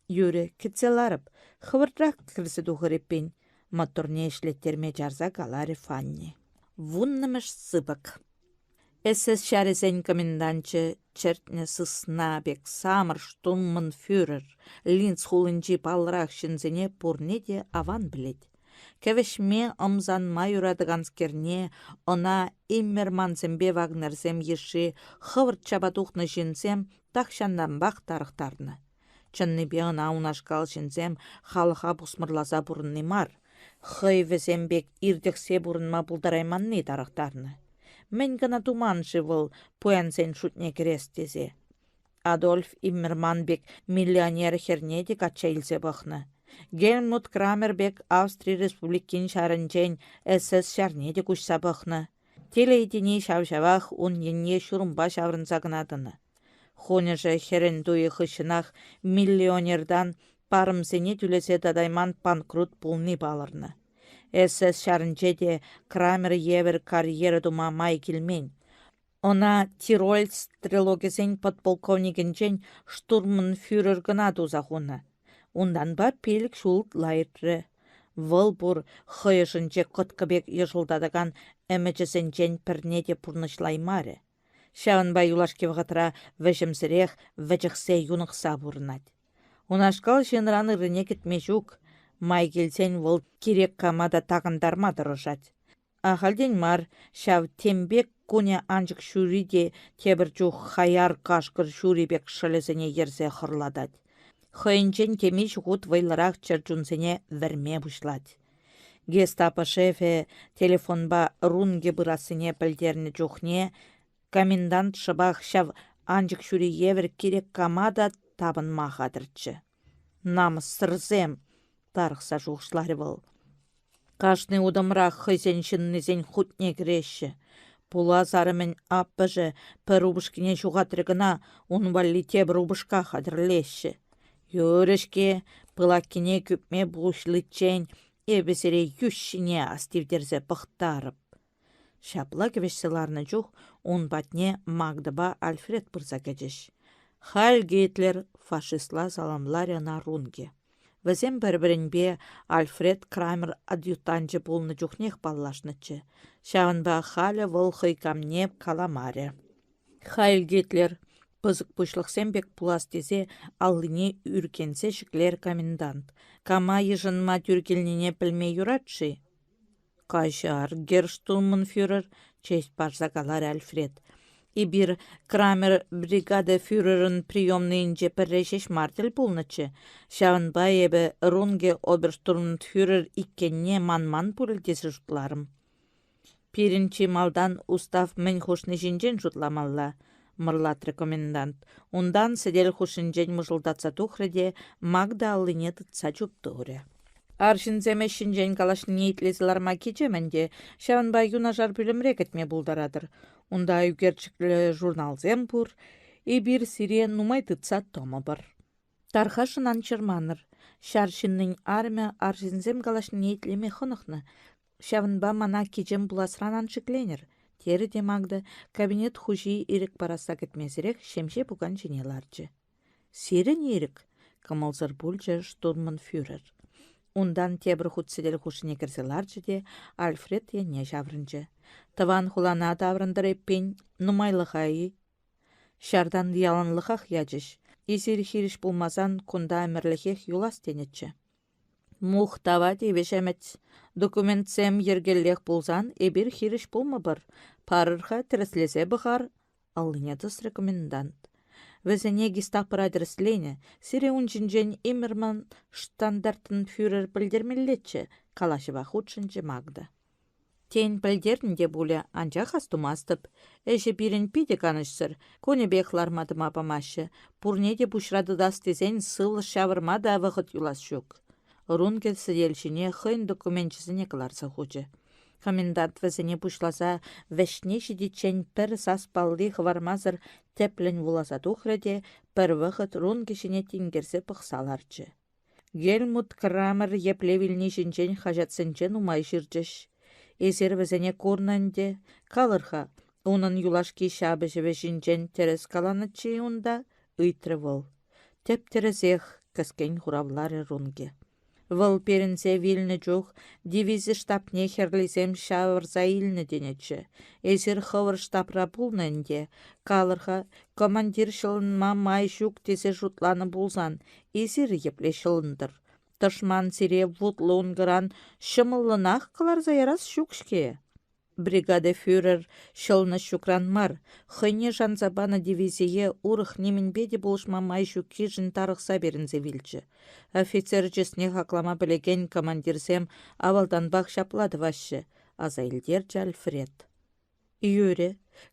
S1: Юрӗ, кӗтсе ларӑп. Хӑвӑртрах кӗрсе тухӑр эппин, моторне ӗҫлеттерме чарса каларӗ Фанни. Вуннӑмӗш сыпӑк. СС ҫарӗсен коменданчӗ чӗртнӗ сысна пек самӑр штурманфюрер Линц хулинчи паллӑрах ҫынсене пурне те аван пӗлет. Кӗвӗҫме, ӑмсанма юратаканскерне ӑна Иммермансемпе Вагнерсем йышши хӑвӑрт чапа тухнӑ ҫынсем тахҫантанпах тарӑхтарнӑ. Чӑннипе ӑна унашкал ҫынсем халӑха пусмӑрласа пурӑнни мар, хӑй вӗсем пек иртӗхсе пурӑнма пултарайманни тарӑхтарнӑ. Мӗн кӑна туман-ши вӑл пуянсен шутне кӗрес тесе? Адольф Иммерман пек миллионер хӗрне те качча илсе пӑхнӑ. Гельмут Крамер пек Австри Республикин ҫарӗнчен СС ҫарне те куҫса пӑхнӑ. Телей тени ҫав-ҫавах ун енне ҫурӑмпа ҫаврӑнса кӑна тӑнӑ. Хуньӑшӗ хӗрӗн туйӗ хыҫҫӑнах миллионертан парӑмсене тӳлесе татайман панкрут пулни палӑрнӑ. СС ҫарӗнче те Крамер евӗр карьера тума май килмен. Ӑна Тироль стрелокӗсен подполковникӗнчен штурманфюрер кӑна туса хунӑ. Унтанпа пилӗк ҫул ытла иртрӗ. Вӑл пур хӑй ӑшӗнче кӑткӑ пек йӑшӑлтатакан ӗмӗчӗсенчен пӗрне те пурнӑҫлаймарӗ. Ҫавӑнпа юлашки вӑхӑтра вӗҫӗмсӗрех вӗчӗхсе юнӑхса пурӑнать. Унашкал ҫынран ыррине кӗтме ҫук. Май килсен вӑл кирек кама та такӑнтарма тӑрӑшать. Ахальтен мар ҫав тем пек кунӗ анчӑк ҫури те тепӗр чух хаяр кашкӑр ҫури пек шӑлӗсене йӗрсе хӑрлатать. Хӑйӗнчен темиҫе хут вӑйлӑрах чӗрчунсене вӗрме пуҫлать. Гестапо шефӗ телефонпа Рунге пырассине пӗлтернӗ чухне комендант шӑпах ҫав анчӑк ҫури евӗр кирек кама та тапӑнма хатӗрччӗ. «Намӑссӑрсем!» — тарӑхса шухӑшларӗ вӑл. Кашни утӑмрах хӑйсен ҫыннисен хутне кӗреҫҫӗ. Пулас арӑмӗн аппӑшӗ пӗр упӑшкине ҫухатрӗ кӑна, ун валли тепӗр упӑшка хатӗрлеҫҫӗ. Юрӗ-ҫке, пылаккине кӳпме пуҫличчен эпӗ сире йӳҫҫине астивтерсе пӑхтарӑп. Ҫапла кӗвӗҫсе ларнӑ чух ун патне Магдӑпа Альфред пырса кӗчӗҫ. Халь Гитлер фашистла саламларӗ ӑна Рунге. Вӗсем пӗр-пӗринпе Альфред Крамер адъютанчӗ пулнӑ чухнех паллашнӑччӗ. Ҫавӑнпа халӗ вӑл хӑй камне каламарӗ. Хайль Гитлер, пысӑк пуҫлӑхсем пек пулас тесе аллине ӳркенсе ҫӗклерӗ комендант. Кама йышӑнма тӳр килнине пӗлме юрать-ши? Каҫар, герштурманфюрер, честь парса каларӗ Альфред. Эпир Крамер бригада фюрерӑн приемнӑйӗнче пӗрре ҫеҫ мар тӗл пулнӑччӗ. Ҫавӑнпа эпӗ Рунге оберштурмфюрер иккенне манман пуль тесе шутларӑм. Пирӗн чи малтан устав мӗн хушни ҫинчен шутламалла, мӑрлатрӗ комендант. Унтан сӗтел хушшинчен мӑшӑлтатса тухрӗ те Магда аллине тытса чуптурӗ. Арҫынсем ӗҫ ҫинчен калаҫнине итлесе ларма кичем ӗнтӗ, ҫавӑнпа юнашар пӳлӗмре кӗтме пултаратӑр. Унта ӳкерчӗклӗ журналсем пур. Эпир сире нумай тытса тӑмӑпӑр. Тархасшӑн ан чӑрманӑр. Ҫар ҫыннин арӑмӗ арҫынсем калаҫнине итлеме хӑнӑхнӑ. Ҫавӑнпа мана кичем пуласран ан шикленӗр, терӗ те Магда кабинет хуҫи ирӗк парасса кӗтмесӗрех ҫемҫе пукан ҫине ларчӗ. Сирӗн ирӗк, кӑмӑлсӑр пулчӗ штурманфюрер. Унтан тепӗр хут сӗтел хушшине кӗрсе ларчӗ те Альфред енне ҫаврӑнчӗ. Тӑван хулана таврӑнтӑр эппин, нумайлӑха-и? Ҫартан яланлӑхах ячӗҫ. Эсир хирӗҫ пулмасан кунта ӗмӗрлӗхех юлас тенӗччӗ. Мухтава тивӗҫ ӗмӗт. Документсем йӗркеллех пулсан эпир хирӗҫ пулмӑпӑр. Парӑр-ха, тӗрӗслесе пӑхар, аллине тӑсрӗ комендант. Вӗсене гестапӑра тӗрӗсленӗ, сире ун ҫинчен Иммерман штандартенфюрер пӗлтермеллеччӗ, калаҫӑва хутшӑнчӗ Магда. Тен, пӗлтернӗ те пулӗ, анчах астумастӑп. Ӗҫӗ пирӗн питӗ канӑҫсӑр, кунӗпех ларма-тӑма памаҫҫӗ. Пурне те пуҫра тытас тесен сывлӑш ҫавӑрма та вӑхӑт юлас ҫук. Рункель сӗтел ҫине хӑйӗн докуменчӗсене кӑларса хучӗ. Комендант вӗсене пуҫласа вӗҫне ҫитиччен пӗр сас палли хӑвармасӑр тӗплӗн вуласа тухрӗ те пӗр вӑхӑт Рункӗ ҫине тинкерсе пӑхса ларчӗ. Гельмут Крамер епле вилни ҫинчен хаҫатсенче нумай ҫырчӗҫ. Эсир вӗсене курнӑ ӗнтӗ. Калӑр-ха, унӑн юлашки ҫапӑҫӑвӗ ҫинчен тӗрӗс каланӑччӗ-и унта? — ыйтрӗ вӑл. Тӗп-тӗрӗсех, — кӗскен хуравларӗ Рунке. Вӑл перӗнсе вилнӗ чух дивизи штабне хӗрлисем ҫавӑрса илнӗ тенӗччӗ. Эсир хӑвӑр штабра пулнӑ ӗнтӗ. Калӑр-ха, командир ҫӑлӑнма май ҫук тесе шутланӑ пулсан, эсир епле ҫӑлӑнтӑр? Тӑшман сире вутлӑ ункӑран ҫӑмӑллӑнах кӑларса ярас ҫук-ҫке. Бригада фюрер ҫӑлнӑ ҫукран мар, хӑйне шанса панӑ дивизие урӑх нимӗнпе те пулӑшма май ҫуккишӗн тарӑхса перӗнсе вилчӗ. Офицер чысне хаклама пӗлекен командирсем авалтанпах ҫапла тӑваҫҫӗ, аса илтерчӗ Альфред. Юрӗ,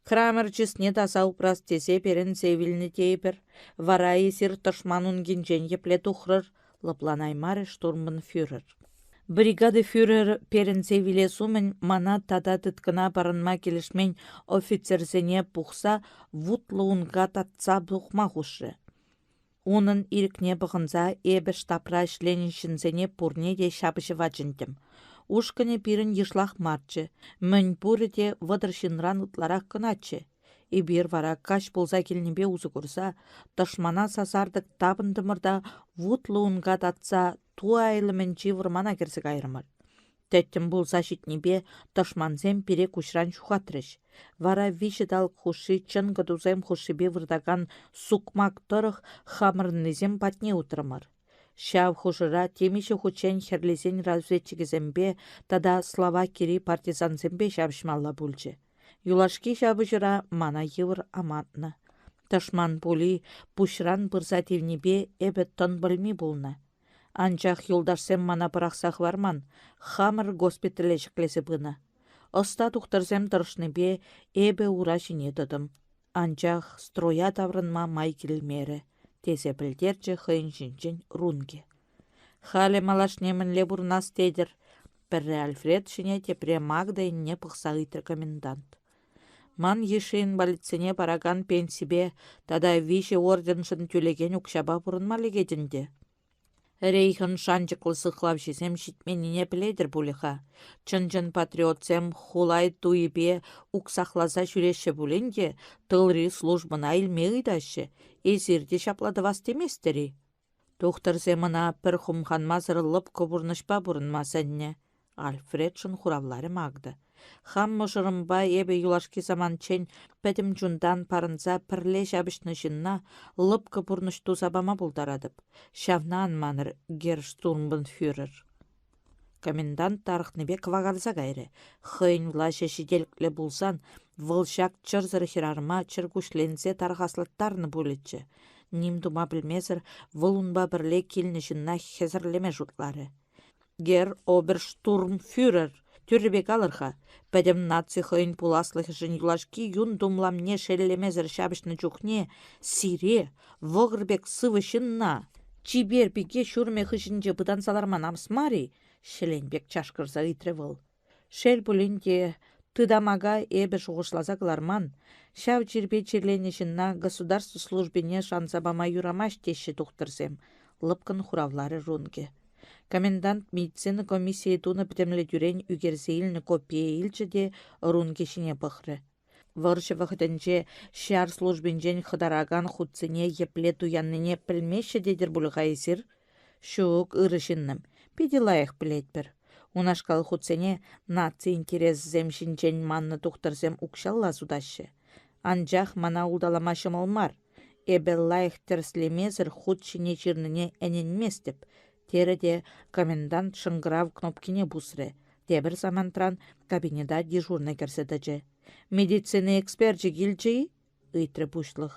S1: Крамер чысне таса упрас тесе перӗнсе вилнӗ тейӗпӗр. Вара эсир тӑшман ункинчен епле тухрӑр, лӑпланаймарӗ штурманфюрер. Бригада фюрер перӗнсе вилес умӗн мана тата тыткӑна парӑнма килӗшмен офицерсене пухса вутлӑ унка татса тухма хушрӗ. Унӑн ирӗкне пӑхӑнса эпӗ штабра ӗҫленӗ ҫынсене пурне те ҫапӑҫӑва чӗнтӗм. Ушкӑнӗ пирӗн йышлах марччӗ, мӗнпурӗ те 30 ҫынран ытларах кӑначчӗ. Эпир вара каҫ пулса килнипе усӑ курса тӑшмана сасартӑк тапӑнтӑмӑр та вутлӑ унка татса ту айлӑмӗнчи вӑрмана кӗрсе кайрӑмӑр. Тӗттӗм пулса ҫитнипе тӑшмансем пире куҫран ҫухатрӗҫ. Вара виҫӗ талӑк хушши чӑнкӑ тусем хушшипе выртакан сукмак тӑрӑх хамӑрӑннисем патне утрӑмӑр. Ҫав хушӑра темиҫе хутчен хӗрлисен разведчикӗсемпе тата Словакири партизансемпе ҫапӑҫмалла пулчӗ. Юлашки ҫапӑҫура мана йывӑр амантнӑ. Тӑшман пули пуҫран пырса тивнипе эпӗ тӑн пӗлми пулнӑ. Анчах юлташсем мана пӑрахса хӑварман, хамӑр госпитале ҫӗклесе пынӑ. Ӑста тухтӑрсем тӑрӑшнипе эпӗ ура ҫине тӑтӑм. Анчах строя таврӑнма май килмерӗ, тесе пӗлтерчӗ хӑйӗн ҫинчен Рунге. Халӗ малашне мӗнле пурӑнас тетӗр? Пӗрре Альфред ҫине, тепре Магда енне пӑхса ыйтрӗ комендант. Ман йышши инвалидсене паракан пенсипе тата виҫӗ орденшӑн тӳлекен укҫапа пурӑнма лекет ӗнтӗ. Рейхӑн шанчӑклӑ сыхлавҫисем ҫитменнине пӗлетӗр пулӗ-ха. Чӑн-чӑн патриотсем хулай туйипе уксахласа ҫӳреҫҫӗ пулин те тылри службӑна илме ыйтаҫҫӗ. Эсир те ҫапла тӑвас теместӗр-и? Тухтӑрсем ӑна пӗр хумханмасӑр лӑпкӑ пурнӑҫпа пурӑнма сӗннӗ. Альфредшӑн хуравларӗ Магда. Хам мӑшӑрӑмпа эпӗ юлашки самантчен пӗтӗм чунтан парӑнса пӗрле ҫапӑҫнӑ ҫынна лӑпкӑ пурнӑҫ туса пама пултаратӑп. Ҫавна ан манӑр, герштурмбанфюрер. Комендант тарӑхнипе кӑвакарса кайрӗ. Хӑйӗн влаҫӗ ҫителӗклӗ пулсан вӑл ҫак чӑрсӑр хӗрарӑма чӗркуҫленсе тархаслаттарнӑ пулӗччӗ. Ним тума пӗлмесӗр вӑл унпа пӗрле килнӗ ҫынна хӗсӗрлеме шутларӗ. Герр оберштурмфюрер, тӳррипе калӑр-ха, пӗтӗм наци хӑйӗн пуласлӑхӗшӗн юлашки юн тумламне шеллемесӗр ҫапӑҫнӑ чухне сире, вӑкӑр пек сывӑ ҫынна, чипер пике ҫурӑмӗ хыҫӗнче пытанса ларма намӑс мар-и? ҫӗлен пек чашкӑрса ыйтрӗ вӑл. Шел пулин те, тытамака эпӗ шухӑшласа кӑларман. Ҫав чирпе чирленӗ ҫынна государство службине шанса пама юрамасть теҫҫӗ тухтӑрсем, лӑпкӑн хуравларӗ Рунке. Комендант медицина комиссийӗ тунӑ пӗтӗмлетӳрен ӳкерсе илнӗ копие илчӗ те Рунке ҫине пӑхрӗ. Вӑрҫӑ вӑхӑтӗнче ҫар службинчен хӑтаракан хутсене епле туяннине пӗлмеҫҫӗ тетӗр пуль-ха эсир? Ҫук, ырӑ ҫыннӑм, питӗ лайӑх пӗлетпӗр. Унашкал хутсене наци интересӗсем ҫинчен маннӑ тухтӑрсем укҫалла сутаҫҫӗ. Анчах мана улталама ҫӑмӑл мар. Эпӗ лайӑх тӗрӗслемесӗр хут ҫине ҫырнине ӗненместӗп, терӗ те комендант шӑнкӑрав кнопкине пусрӗ. Тепӗр самантран кабинета дежурнӑй кӗрсе тӑчӗ. «Медицина эксперчӗ килчӗ-и?» ыйтрӗ пуҫлӑх.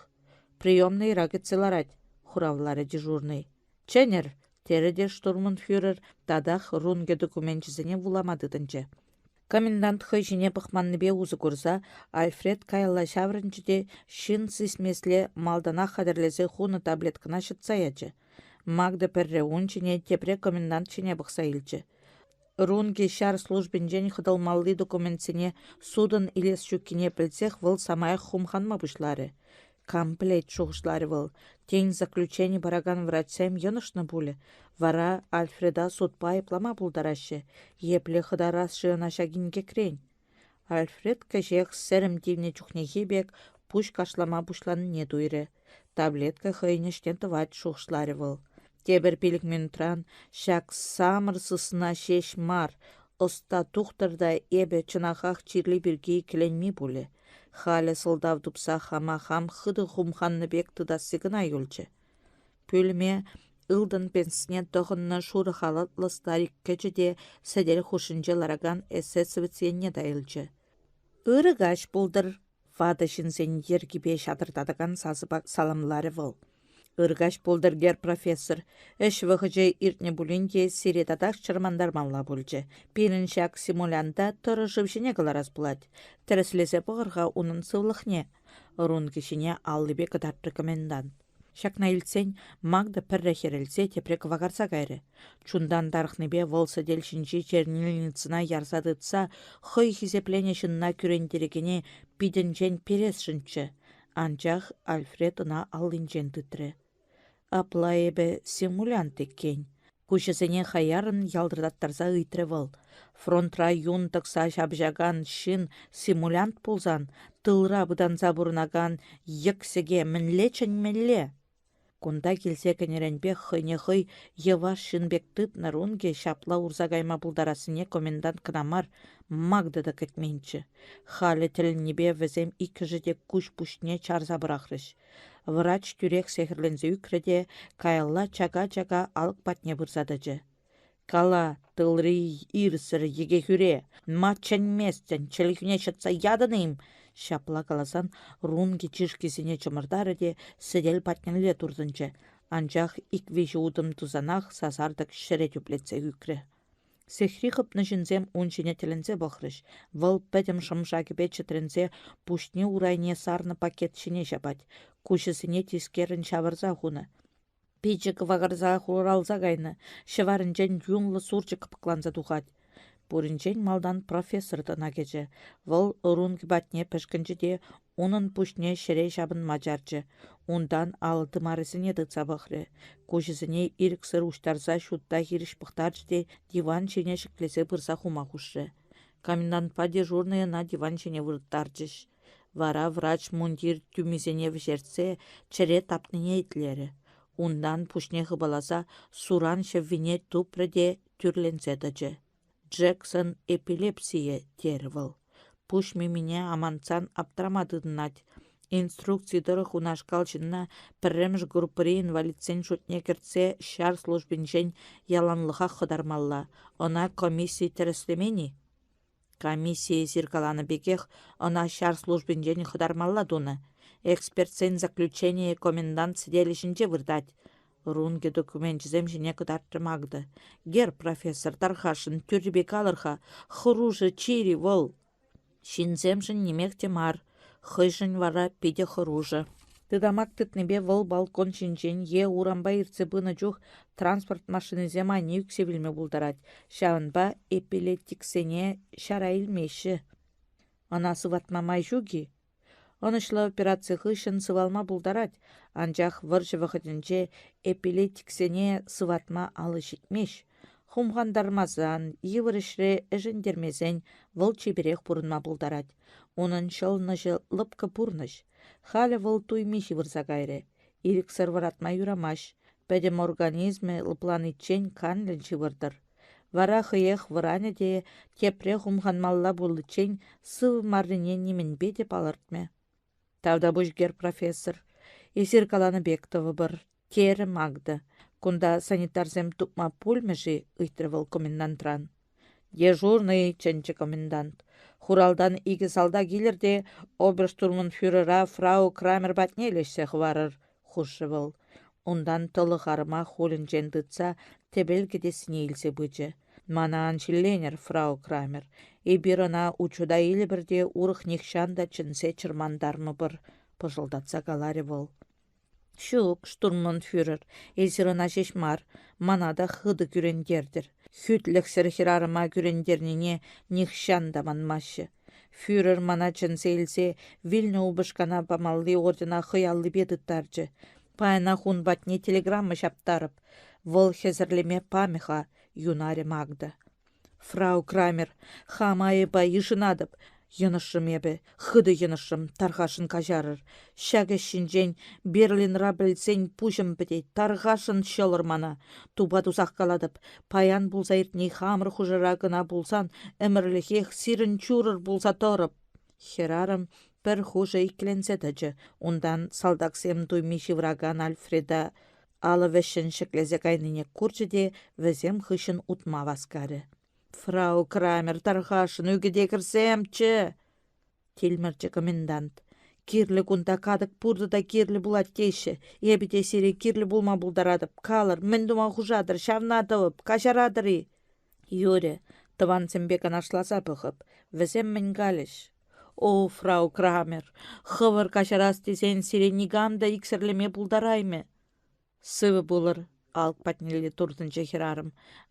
S1: «Приемнӑйра кӗтсе ларать», хуравларӗ дежурнӑй. «Чӗнӗр!» терӗ те штурманфюрер татах Рунге докуменчӗсене вулама тытӑнчӗ. Комендант хӑй ҫине пӑхманнипе усӑ курса Альфред каялла ҫаврӑнчӗ те ҫын сисмесле малтанах хатӗрлесе хунӑ таблеткӑна ҫӑтса ячӗ. Магда пӗрре ун ҫине, тепре комендант ҫине пӑхса илчӗ. Рунки ҫар службинчен хӑтӑлмалли документсене сутӑн илес ҫуккине пӗлсех вӑл самаях хумханма пуҫларӗ. Кам пӗлет, шухӑшларӗ вӑл, тен, заключени паракан врачсем йӑнӑшнӑ пулӗ, вара Альфреда судпа айӑплама пултараҫҫӗ. Епле хӑтарас-ши ӑна ҫак инкекрен? Альфред кӗҫех сӗрӗм тивнӗ чухнехи пек пуҫ кашлама пуҫланине туйрӗ. Таблетка хӑйӗн ӗҫне тӑвать, шухӑшларӗ вӑл. Тепӗр пилӗк минутран ҫак самӑр сысна ҫеҫ мар, ӑста тухтӑр та эпӗ чӑнахах чирли пирки иккӗленми пулӗ. Халӗ сӑлтав тупса хама хам хытӑ хумханнӑ пек тытасси кӑна юлчӗ. Пӳлӗме ылтӑн пенсне тӑхӑннӑ шурӑ халатлӑ старик кӗчӗ те сӗтел хушшинче ларакан эсесовец енне тайӑлчӗ. «Ырӑ каҫ пултӑр!» ватӑ ҫынсен йӗркипе ҫатӑртатакан сасӑпа саламларӗ вӑл. «Ыр каҫ пултӑр, герр профессор. Ӗҫ вӑхӑчӗ иртнӗ пулин те сире татах чӑрмантармалла пулчӗ. Пирӗн ҫак симулянта тӑрӑ шыв ҫине кӑларас пулать. Тӗрӗслесе пӑхӑр-ха унӑн сывлӑхне», — Рункӑ ҫине аллипе кӑтартрӗ комендант. Ҫакна илтсен Магда пӗрре хӗрелсе, тепре кӑвакарса кайрӗ. Чунтан тарӑхнипе вӑл сӗтел ҫинчи чернильницӑна ярса тытса хӑй хисепленӗ ҫынна кӳрентерекене питӗнчен пересшӗнччӗ, анчах Альфред ӑна аллинчен тытрӗ. Апла эпӗ симулянт иккен. Куҫӗсене хаяррӑн ялтӑртаттарса ыйтрӗ вӑл. Фронтра юн тӑкса ҫапӑҫакан ҫын симулянт пулсан тылра пытанса пурӑнакан йӗксӗке мӗнле чӗнмелле? Кунта килсе кӗнӗренпех хӑйне хӑй йӑваш ҫын пек тытнӑ Рунке ҫапла урса кайма пултарассине комендант кӑна мар, Магда та кӗтменччӗ. Халӗ тӗлӗннипе вӗсем иккӗшӗ те куҫ-пуҫне чарса пӑрахрӗҫ. Врач тӳрех сехӗрленсе ӳкрӗ те каялла чака-чака алӑк патне пырса тӑчӗ. «Кала, тылри ирсӗр йӗкехӳре, ма чӗнместӗн, чӗлхӳне ҫӑтса ятӑн-им?» Ҫапла каласан Рунки чышкисене чӑмӑртарӗ те сӗтел патнелле туртӑнчӗ, анчах ик-виҫӗ утӑм тусанах сасартӑк ҫӗре тӳплетсе ӳкрӗ. Сехри хӑпнӑ ҫынсем ун ҫине тӗлӗнсе пӑхрӗҫ. Вӑл пӗтӗм шӑм-шакӗпе чӗтренсе пуҫне урайне сарнӑ пакет ҫине ҫапать, куҫӗсене тискеррӗн ҫавӑрса хунӑ. Пичӗ кӑвакарса хуралса кайнӑ, ҫӑварӗнчен юнлӑ сурчӑк кӑпӑкланса тухать. Пуринчен малтан профессор тӑна кӗчӗ. Вӑл Рунки патне пӗшкӗнчӗ те унӑн пуҫне ҫӗре ҫапӑнма чарчӗ. Унтан алӑ тымарӗсене тытса пӑхрӗ. Куҫӗсене ирӗксӗр уҫтарса ҫутта хирӗҫ пӑхтарчӗ те диван ҫине ҫӗклесе пырса хума хушрӗ. Комендантпа дежурнӑй ӑна диван ҫине вырттарчӗҫ. Вара врач мундир тӳмисене вӗҫертсе чӗре тапнине итлерӗ. Унтан пуҫне хыпаласа суран ҫӗввине тупрӗ те тӳрленсе тӑчӗ. Джексон эпилепсийӗ, терӗ вӑл. Пуҫ мимине амантсан аптрама тытӑнать. Инструкци тӑрӑх унашкал ҫынна пӗрремӗш группӑри инвалидсен шутне кӗртсе ҫар службинчен яланлӑхах хӑтармалла. Ӑна комисси тӗрӗслемен-и? Комисси эсир каланӑ пекех ӑна ҫар службинчен хӑтармалла тунӑ. Экспертсен заключенийӗ комендант сӗтелӗ ҫинче выртать. Рункӗ докуменчӗсем ҫине кӑтартрӗ Магда. Гер, профессор, тархасшӑн, тӳррипе калӑр-ха, хӑрушӑ чир-и вӑл? Ҫынсемшӗн нимех те мар, хӑйшӗн вара питӗ хӑрушӑ. Тытамак тытнипе вӑл балкон ҫинчен е урампа иртсе пынӑ чух транспорт машинисем айне ӳксе вилме пултарать, ҫавӑнпа эпилептиксене ҫара илмеҫҫӗ. Ӑна сыватма май ҫук-и? Ӑнӑҫлӑ операци хыҫҫӑн сывалма пултарать, анчах вӑрҫӑ вӑхӑтӗнче эпилептиксене сыватма алӑ ҫитмест. Хумхантармасан, йывӑр ӗҫре ӗшентермесен вӑл чиперех пурӑнма пултарать. Унӑн ҫӑлӑнӑҫӗ лӑпкӑ пурнӑҫ. Халӗ вӑл туйми ҫывӑрса кайрӗ. Ирӗксӗр вӑратма юрамасть. Пӗтӗм организмӗ лӑпланиччен канлӗн ҫывӑртӑр. Вара хӑех вӑранӗ те тепре хумханмалла пуличчен сыв маррине нимӗнпе те палӑртмӗ. Тавтапуҫ, гер профессор. Эсир каланӑ пек тӑвӑпӑр, терӗ Магда. Кунта санитарсем тупма пулмӗ-ши? ыйтрӗ вӑл комендантран. Дежурнӑй, чӗнчӗ комендант. Хуралтан икӗ салтак илӗр те оберштурманфюрера фрау Крамер патне леҫсе хӑварӑр, хушрӗ вӑл. Унтан тӑлӑх арӑма хулӗнчен тытса тӗпел кӗтесне илсе пычӗ. Мана ан ҫилленӗр, фрау Крамер. Эпир ӑна учета илӗпӗр те урӑх нихҫан та чӗнсе чӑрмантармӑпӑр, пӑшӑлтатса каларӗ вӑл. Ҫук, штурманфюрер, эсир ӑна ҫеҫ мар, мана та хытӑ кӳрентертӗр. Хӳтлӗхсӗр хӗрарӑма кӳрентернине нихҫан та манмаҫҫӗ. Фюрер мана чӗнсе илсе вилнӗ упӑшкана памалли ордена хӑй аллипе тыттарчӗ. Паянах ун патне телеграмма ҫаптарӑп. Вӑл хӗсӗрлеме памӗ-ха, юнарӗ Магда. Фрау Крамер, хам айӑпа йышӑнатӑп. Йӑнӑшрӑм эпӗ, хытӑ йӑнӑшрӑм, тархасшӑн каҫарӑр. Ҫак ӗҫ ҫинчен Берлинра пӗлсен пуҫӑм пӗтет, тархасшӑн ҫӑлӑр мана. Тупа тусах калатӑп, паян пулса иртни хамӑр хушӑра кӑна пулсан ӗмӗрлӗхех сирӗн чурӑр пулса тӑрӑп. Хӗрарӑм пӗр хушӑ иккӗленсе тӑчӗ, унтан салтаксем туйми ҫывӑракан Альфреда алӑ вӗҫҫӗн ҫӗклесе кайнине курчӗ те вӗсем хыҫҫӑн утма васкарӗ. Фрау Крамер тархасшӑн ӳкӗте кӗрсемччӗ! Тилмӗрчӗ комендант. Кирлӗ кунта катӑк пуртӑ та кирлӗ пулать теҫҫӗ. Эпӗ те сире кирлӗ пулма пултаратӑп. Калӑр, мӗн тума хушатӑр, ҫавна тӑвӑп, каҫаратӑр-и? Юрӗ, тӑвансемпе канашласа пӑхӑп. Вӗсем мӗн калӗҫ? О, фрау Крамер, хӑвӑр каҫарас тесен сире никам та иксӗрлеме пултараймӗ. Сывӑ пулӑр, алӑк патнелле туртӑнчӗ хӗрарӑм.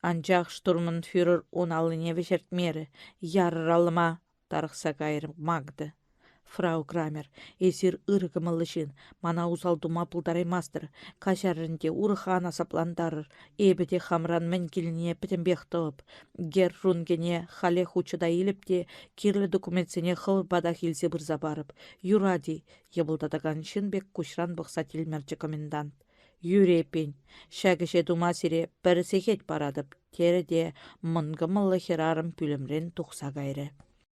S1: Анчах штурманфюрер ун аллине вӗҫертмерӗ. Ярӑр аллӑма, тарӑхса кайрӗ Магда. Фрау Крамер, эсир ырӑ кӑмӑллӑ ҫын, мана усал тума пултараймастӑр. Каҫарӑр ӗнтӗ, урӑх ан асаплантарӑр. Эпӗ те хамран мӗн килнине пӗтӗмпех тӑвӑп. Герр Рунгене халех учета илӗп те кирлӗ документсене хӑвӑр патах илсе пырса парӑп. Юрать-и? йӑпӑлтатакан ҫын пек куҫран пӑхса тилмӗрчӗ комендант. Юрӗ эппин, ҫак ӗҫе тума сире пӗр сехет паратӑп, терӗ те мӑнкӑмӑллӑ хӗрарӑм пӳлӗмрен тухса кайрӗ.